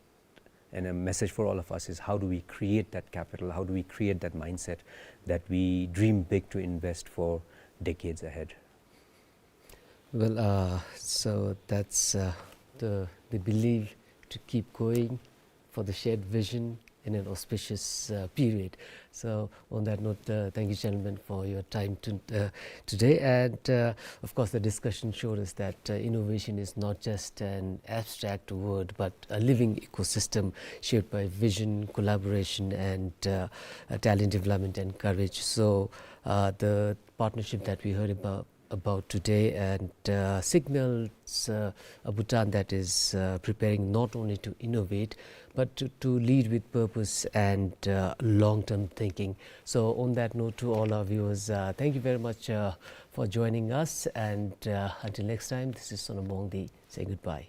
And a message for all of us is, how do we create that capital? How do we create that mindset that we dream big to invest for decades ahead? Well, uh, so that's, uh, the, the belief to keep going for the shared vision in an auspicious, uh, period. So on that note, uh, thank you, gentlemen, for your time to, uh, today. And, uh, of course, the discussion showed us that, uh, innovation is not just an abstract word, but a living ecosystem shaped by vision, collaboration, and, uh, uh, talent development and courage. So, uh, the partnership that we heard about about today and, uh, signals, uh, a Bhutan that is, uh, preparing not only to innovate, but to, to lead with purpose and, uh, long-term thinking. So on that note, to all our viewers, uh, thank you very much, uh, for joining us, and, uh, until next time, this is Sonam Wangdi saying goodbye.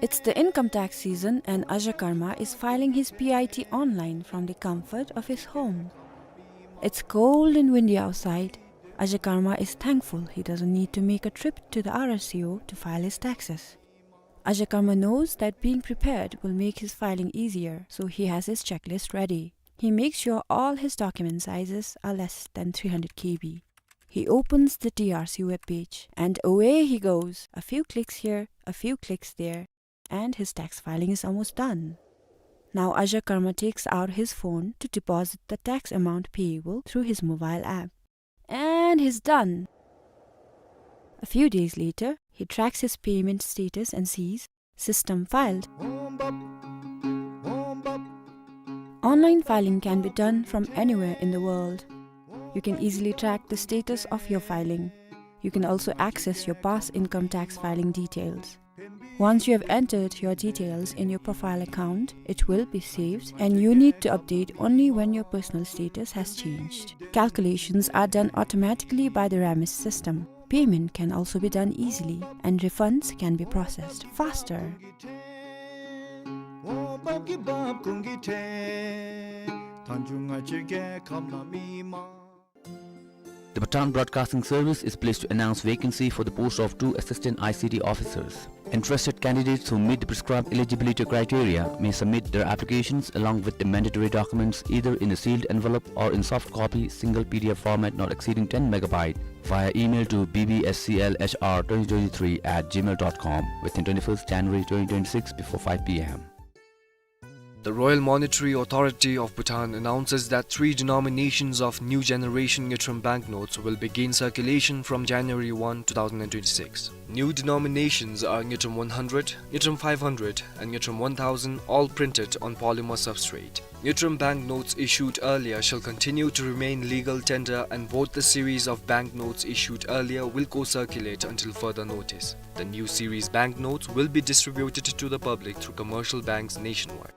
It's the income tax season and Aja Karma is filing his P I T online from the comfort of his home. It's cold and windy outside. Aja Karma is thankful he doesn't need to make a trip to the R R C O to file his taxes. Aja Karma knows that being prepared will make his filing easier, so he has his checklist ready. He makes sure all his document sizes are less than three hundred K B. He opens the T R C webpage, and away he goes. A few clicks here, a few clicks there, and his tax filing is almost done. Now Aja Karma takes out his phone to deposit the tax amount payable through his mobile app. And he's done. A few days later, he tracks his payment status and sees, "System filed." Online filing can be done from anywhere in the world. You can easily track the status of your filing. You can also access your past income tax filing details. Once you have entered your details in your profile account, it will be saved, and you need to update only when your personal status has changed. Calculations are done automatically by the RAMIS system. Payment can also be done easily, and refunds can be processed faster. The Bhutan Broadcasting Service is pleased to announce vacancy for the post of two assistant I C T officers. Interested candidates who meet the prescribed eligibility criteria may submit their applications along with the mandatory documents either in a sealed envelope or in soft copy, single P D F format not exceeding ten megabyte, via email to B B S C L H R twenty twenty-three at gmail dot com within twenty-first January twenty twenty-six before five P M. The Royal Monetary Authority of Bhutan announces that three denominations of new generation Ngultrum banknotes will begin circulation from January one, two thousand twenty-six. New denominations are Ngultrum one hundred, Ngultrum five hundred, and Ngultrum one thousand, all printed on polymer substrate. Ngultrum banknotes issued earlier shall continue to remain legal tender, and both the series of banknotes issued earlier will co-circulate until further notice. The new series banknotes will be distributed to the public through commercial banks nationwide.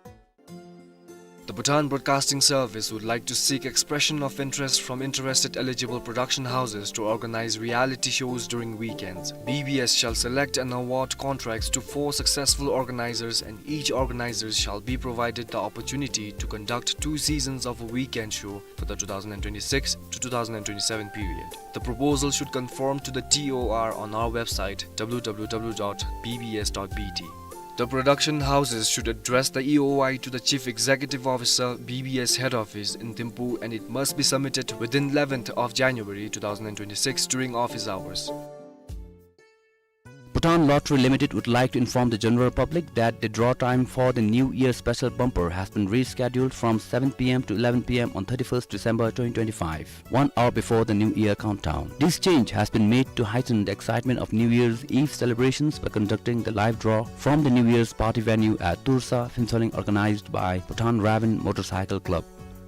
The Bhutan Broadcasting Service would like to seek expression of interest from interested eligible production houses to organize reality shows during weekends. B B S shall select and award contracts to four successful organizers, and each organizer shall be provided the opportunity to conduct two seasons of a weekend show for the two thousand twenty-six to two thousand twenty-seven period. The proposal should conform to the T O R on our website, W W W dot B B S dot B T. The production houses should address the E O I to the Chief Executive Officer, B B S Head Office in Thimphu, and it must be submitted within eleventh of January two thousand twenty-six during office hours. Bhutan Lottery Limited would like to inform the general public that the draw time for the New Year special bumper has been rescheduled from seven P M to eleven P M on thirty-first December twenty twenty-five, one hour before the New Year countdown. This change has been made to heighten the excitement of New Year's Eve celebrations by conducting the live draw from the New Year's party venue at Toursa, Phuentsholing, organized by Bhutan Raven Motorcycle Club,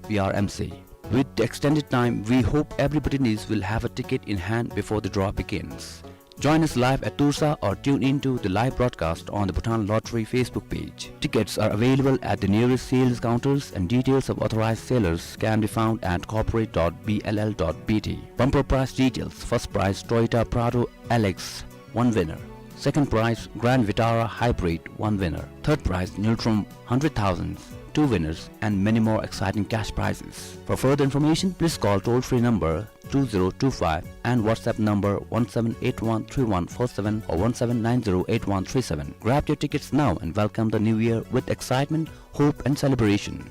B R M C. With the extended time, we hope everybody needs will have a ticket in hand before the draw begins. Join us live at Toursa or tune in to the live broadcast on the Bhutan Lottery Facebook page. Tickets are available at the nearest sales counters, and details of authorized sellers can be found at corporate dot B L L dot B T. Bumper prize details: first prize Toyota Prado L X, one winner. Second prize Grand Vitara Hybrid, one winner. Third prize Ngultrum hundred thousand, two winners, and many more exciting cash prizes. For further information, please call toll-free number two zero two five and WhatsApp number one seven eight one three one four seven or one seven nine zero eight one three seven. Grab your tickets now and welcome the new year with excitement, hope, and celebration.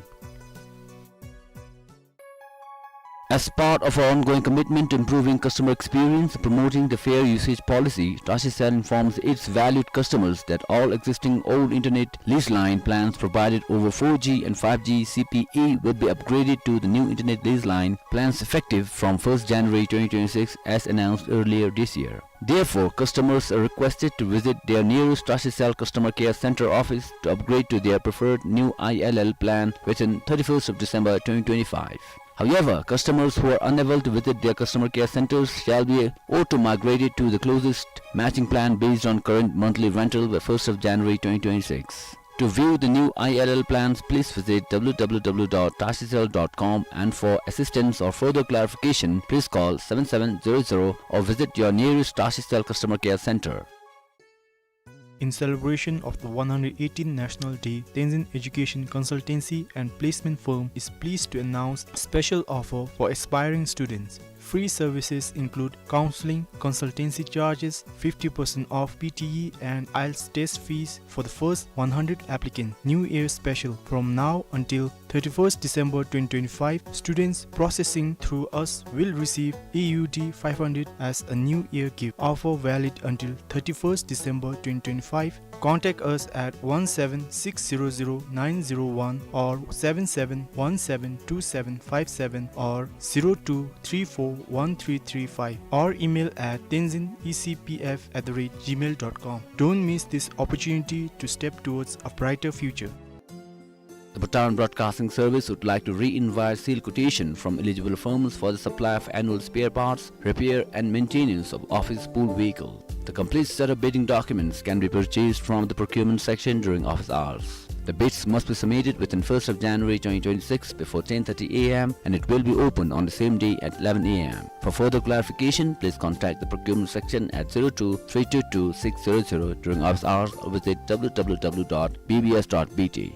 As part of our ongoing commitment to improving customer experience and promoting the fair usage policy, Tashicell informs its valued customers that all existing old internet lease line plans provided over four G and five G C P E will be upgraded to the new internet lease line plans effective from first January twenty twenty-six, as announced earlier this year. Therefore, customers are requested to visit their nearest Tashicell customer care center office to upgrade to their preferred new I L L plan within thirty-first of December twenty twenty-five. However, customers who are unable to visit their customer care centers shall be auto-migrated to the closest matching plan based on current monthly rental by first of January twenty twenty-six. To view the new I L L plans, please visit W W W dot tashicell dot com, and for assistance or further clarification, please call seven seven zero zero or visit your nearest Tashicell customer care center. In celebration of the one hundred eighteenth National Day, Tenzin Education Consultancy and Placement Firm is pleased to announce special offer for aspiring students. Free services include counseling, consultancy charges, fifty percent off P T E and IELTS test fees for the first one hundred applicants. New Year special. From now until thirty-first December twenty twenty-five, students processing through us will receive A U D five hundred as a New Year gift. Offer valid until thirty-first December twenty twenty-five. Contact us at one seven six zero zero nine zero one or seven seven one seven two seven five seven or zero two three four one three three five, or email at tenzin E C P F at the rate gmail dot com. Don't miss this opportunity to step towards a brighter future. The Bhutan Broadcasting Service would like to re-invite sealed quotation from eligible firms for the supply of annual spare parts, repair and maintenance of office pool vehicle. The complete set of bidding documents can be purchased from the procurement section during office hours. The bids must be submitted within first of January twenty twenty-six before ten thirty A M, and it will be open on the same day at eleven A M. For further clarification, please contact the procurement section at zero two three two two six zero zero during office hours or visit W W W dot B B S dot B T.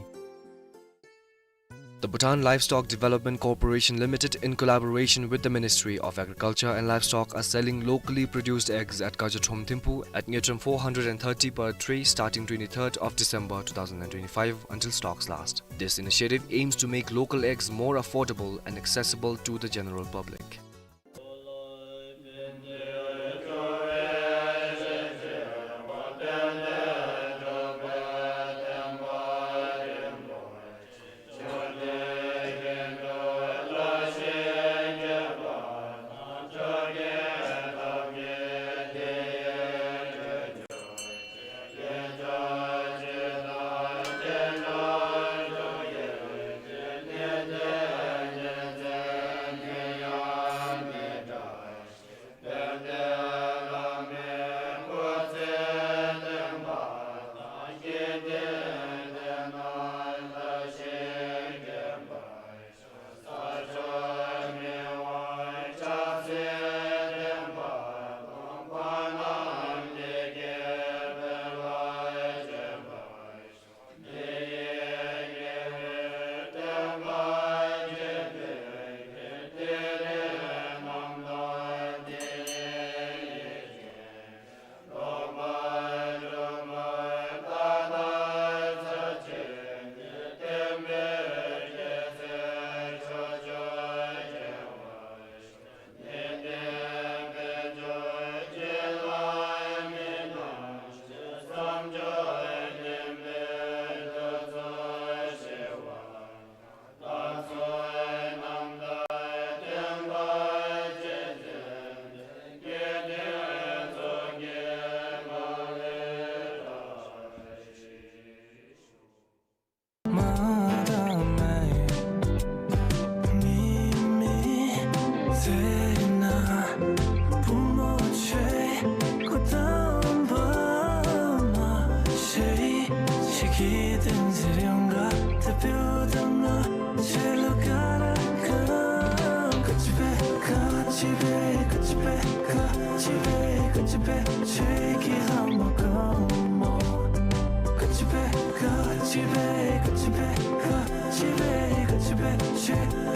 The Bhutan Livestock Development Corporation Limited, in collaboration with the Ministry of Agriculture and Livestock, are selling locally produced eggs at Kazatompho Thimphu at Ngultrum four hundred and thirty per tray, starting twenty-third of December two thousand and twenty-five until stocks last. This initiative aims to make local eggs more affordable and accessible to the general public. གི་བསྟན་འཛིན་རང་ག་ད་བུ་དང་ང་ཆེ་ལུ་ག་ར་གང་ག་ཅི་སྦེ་ག་ཅི་སྦེ་ག་ཅི་སྦེ་ག་ཅི་སྦེ་ག་ཅི་སྦེ་ཆེ་གི་ཧ་མ་གོ་མོ། ག་ཅི་སྦེ་ག་ཅི་སྦེ་ག་ཅི་སྦེ་ག་ཅི་སྦེ་ག་ཅི་སྦེ་ཆེ།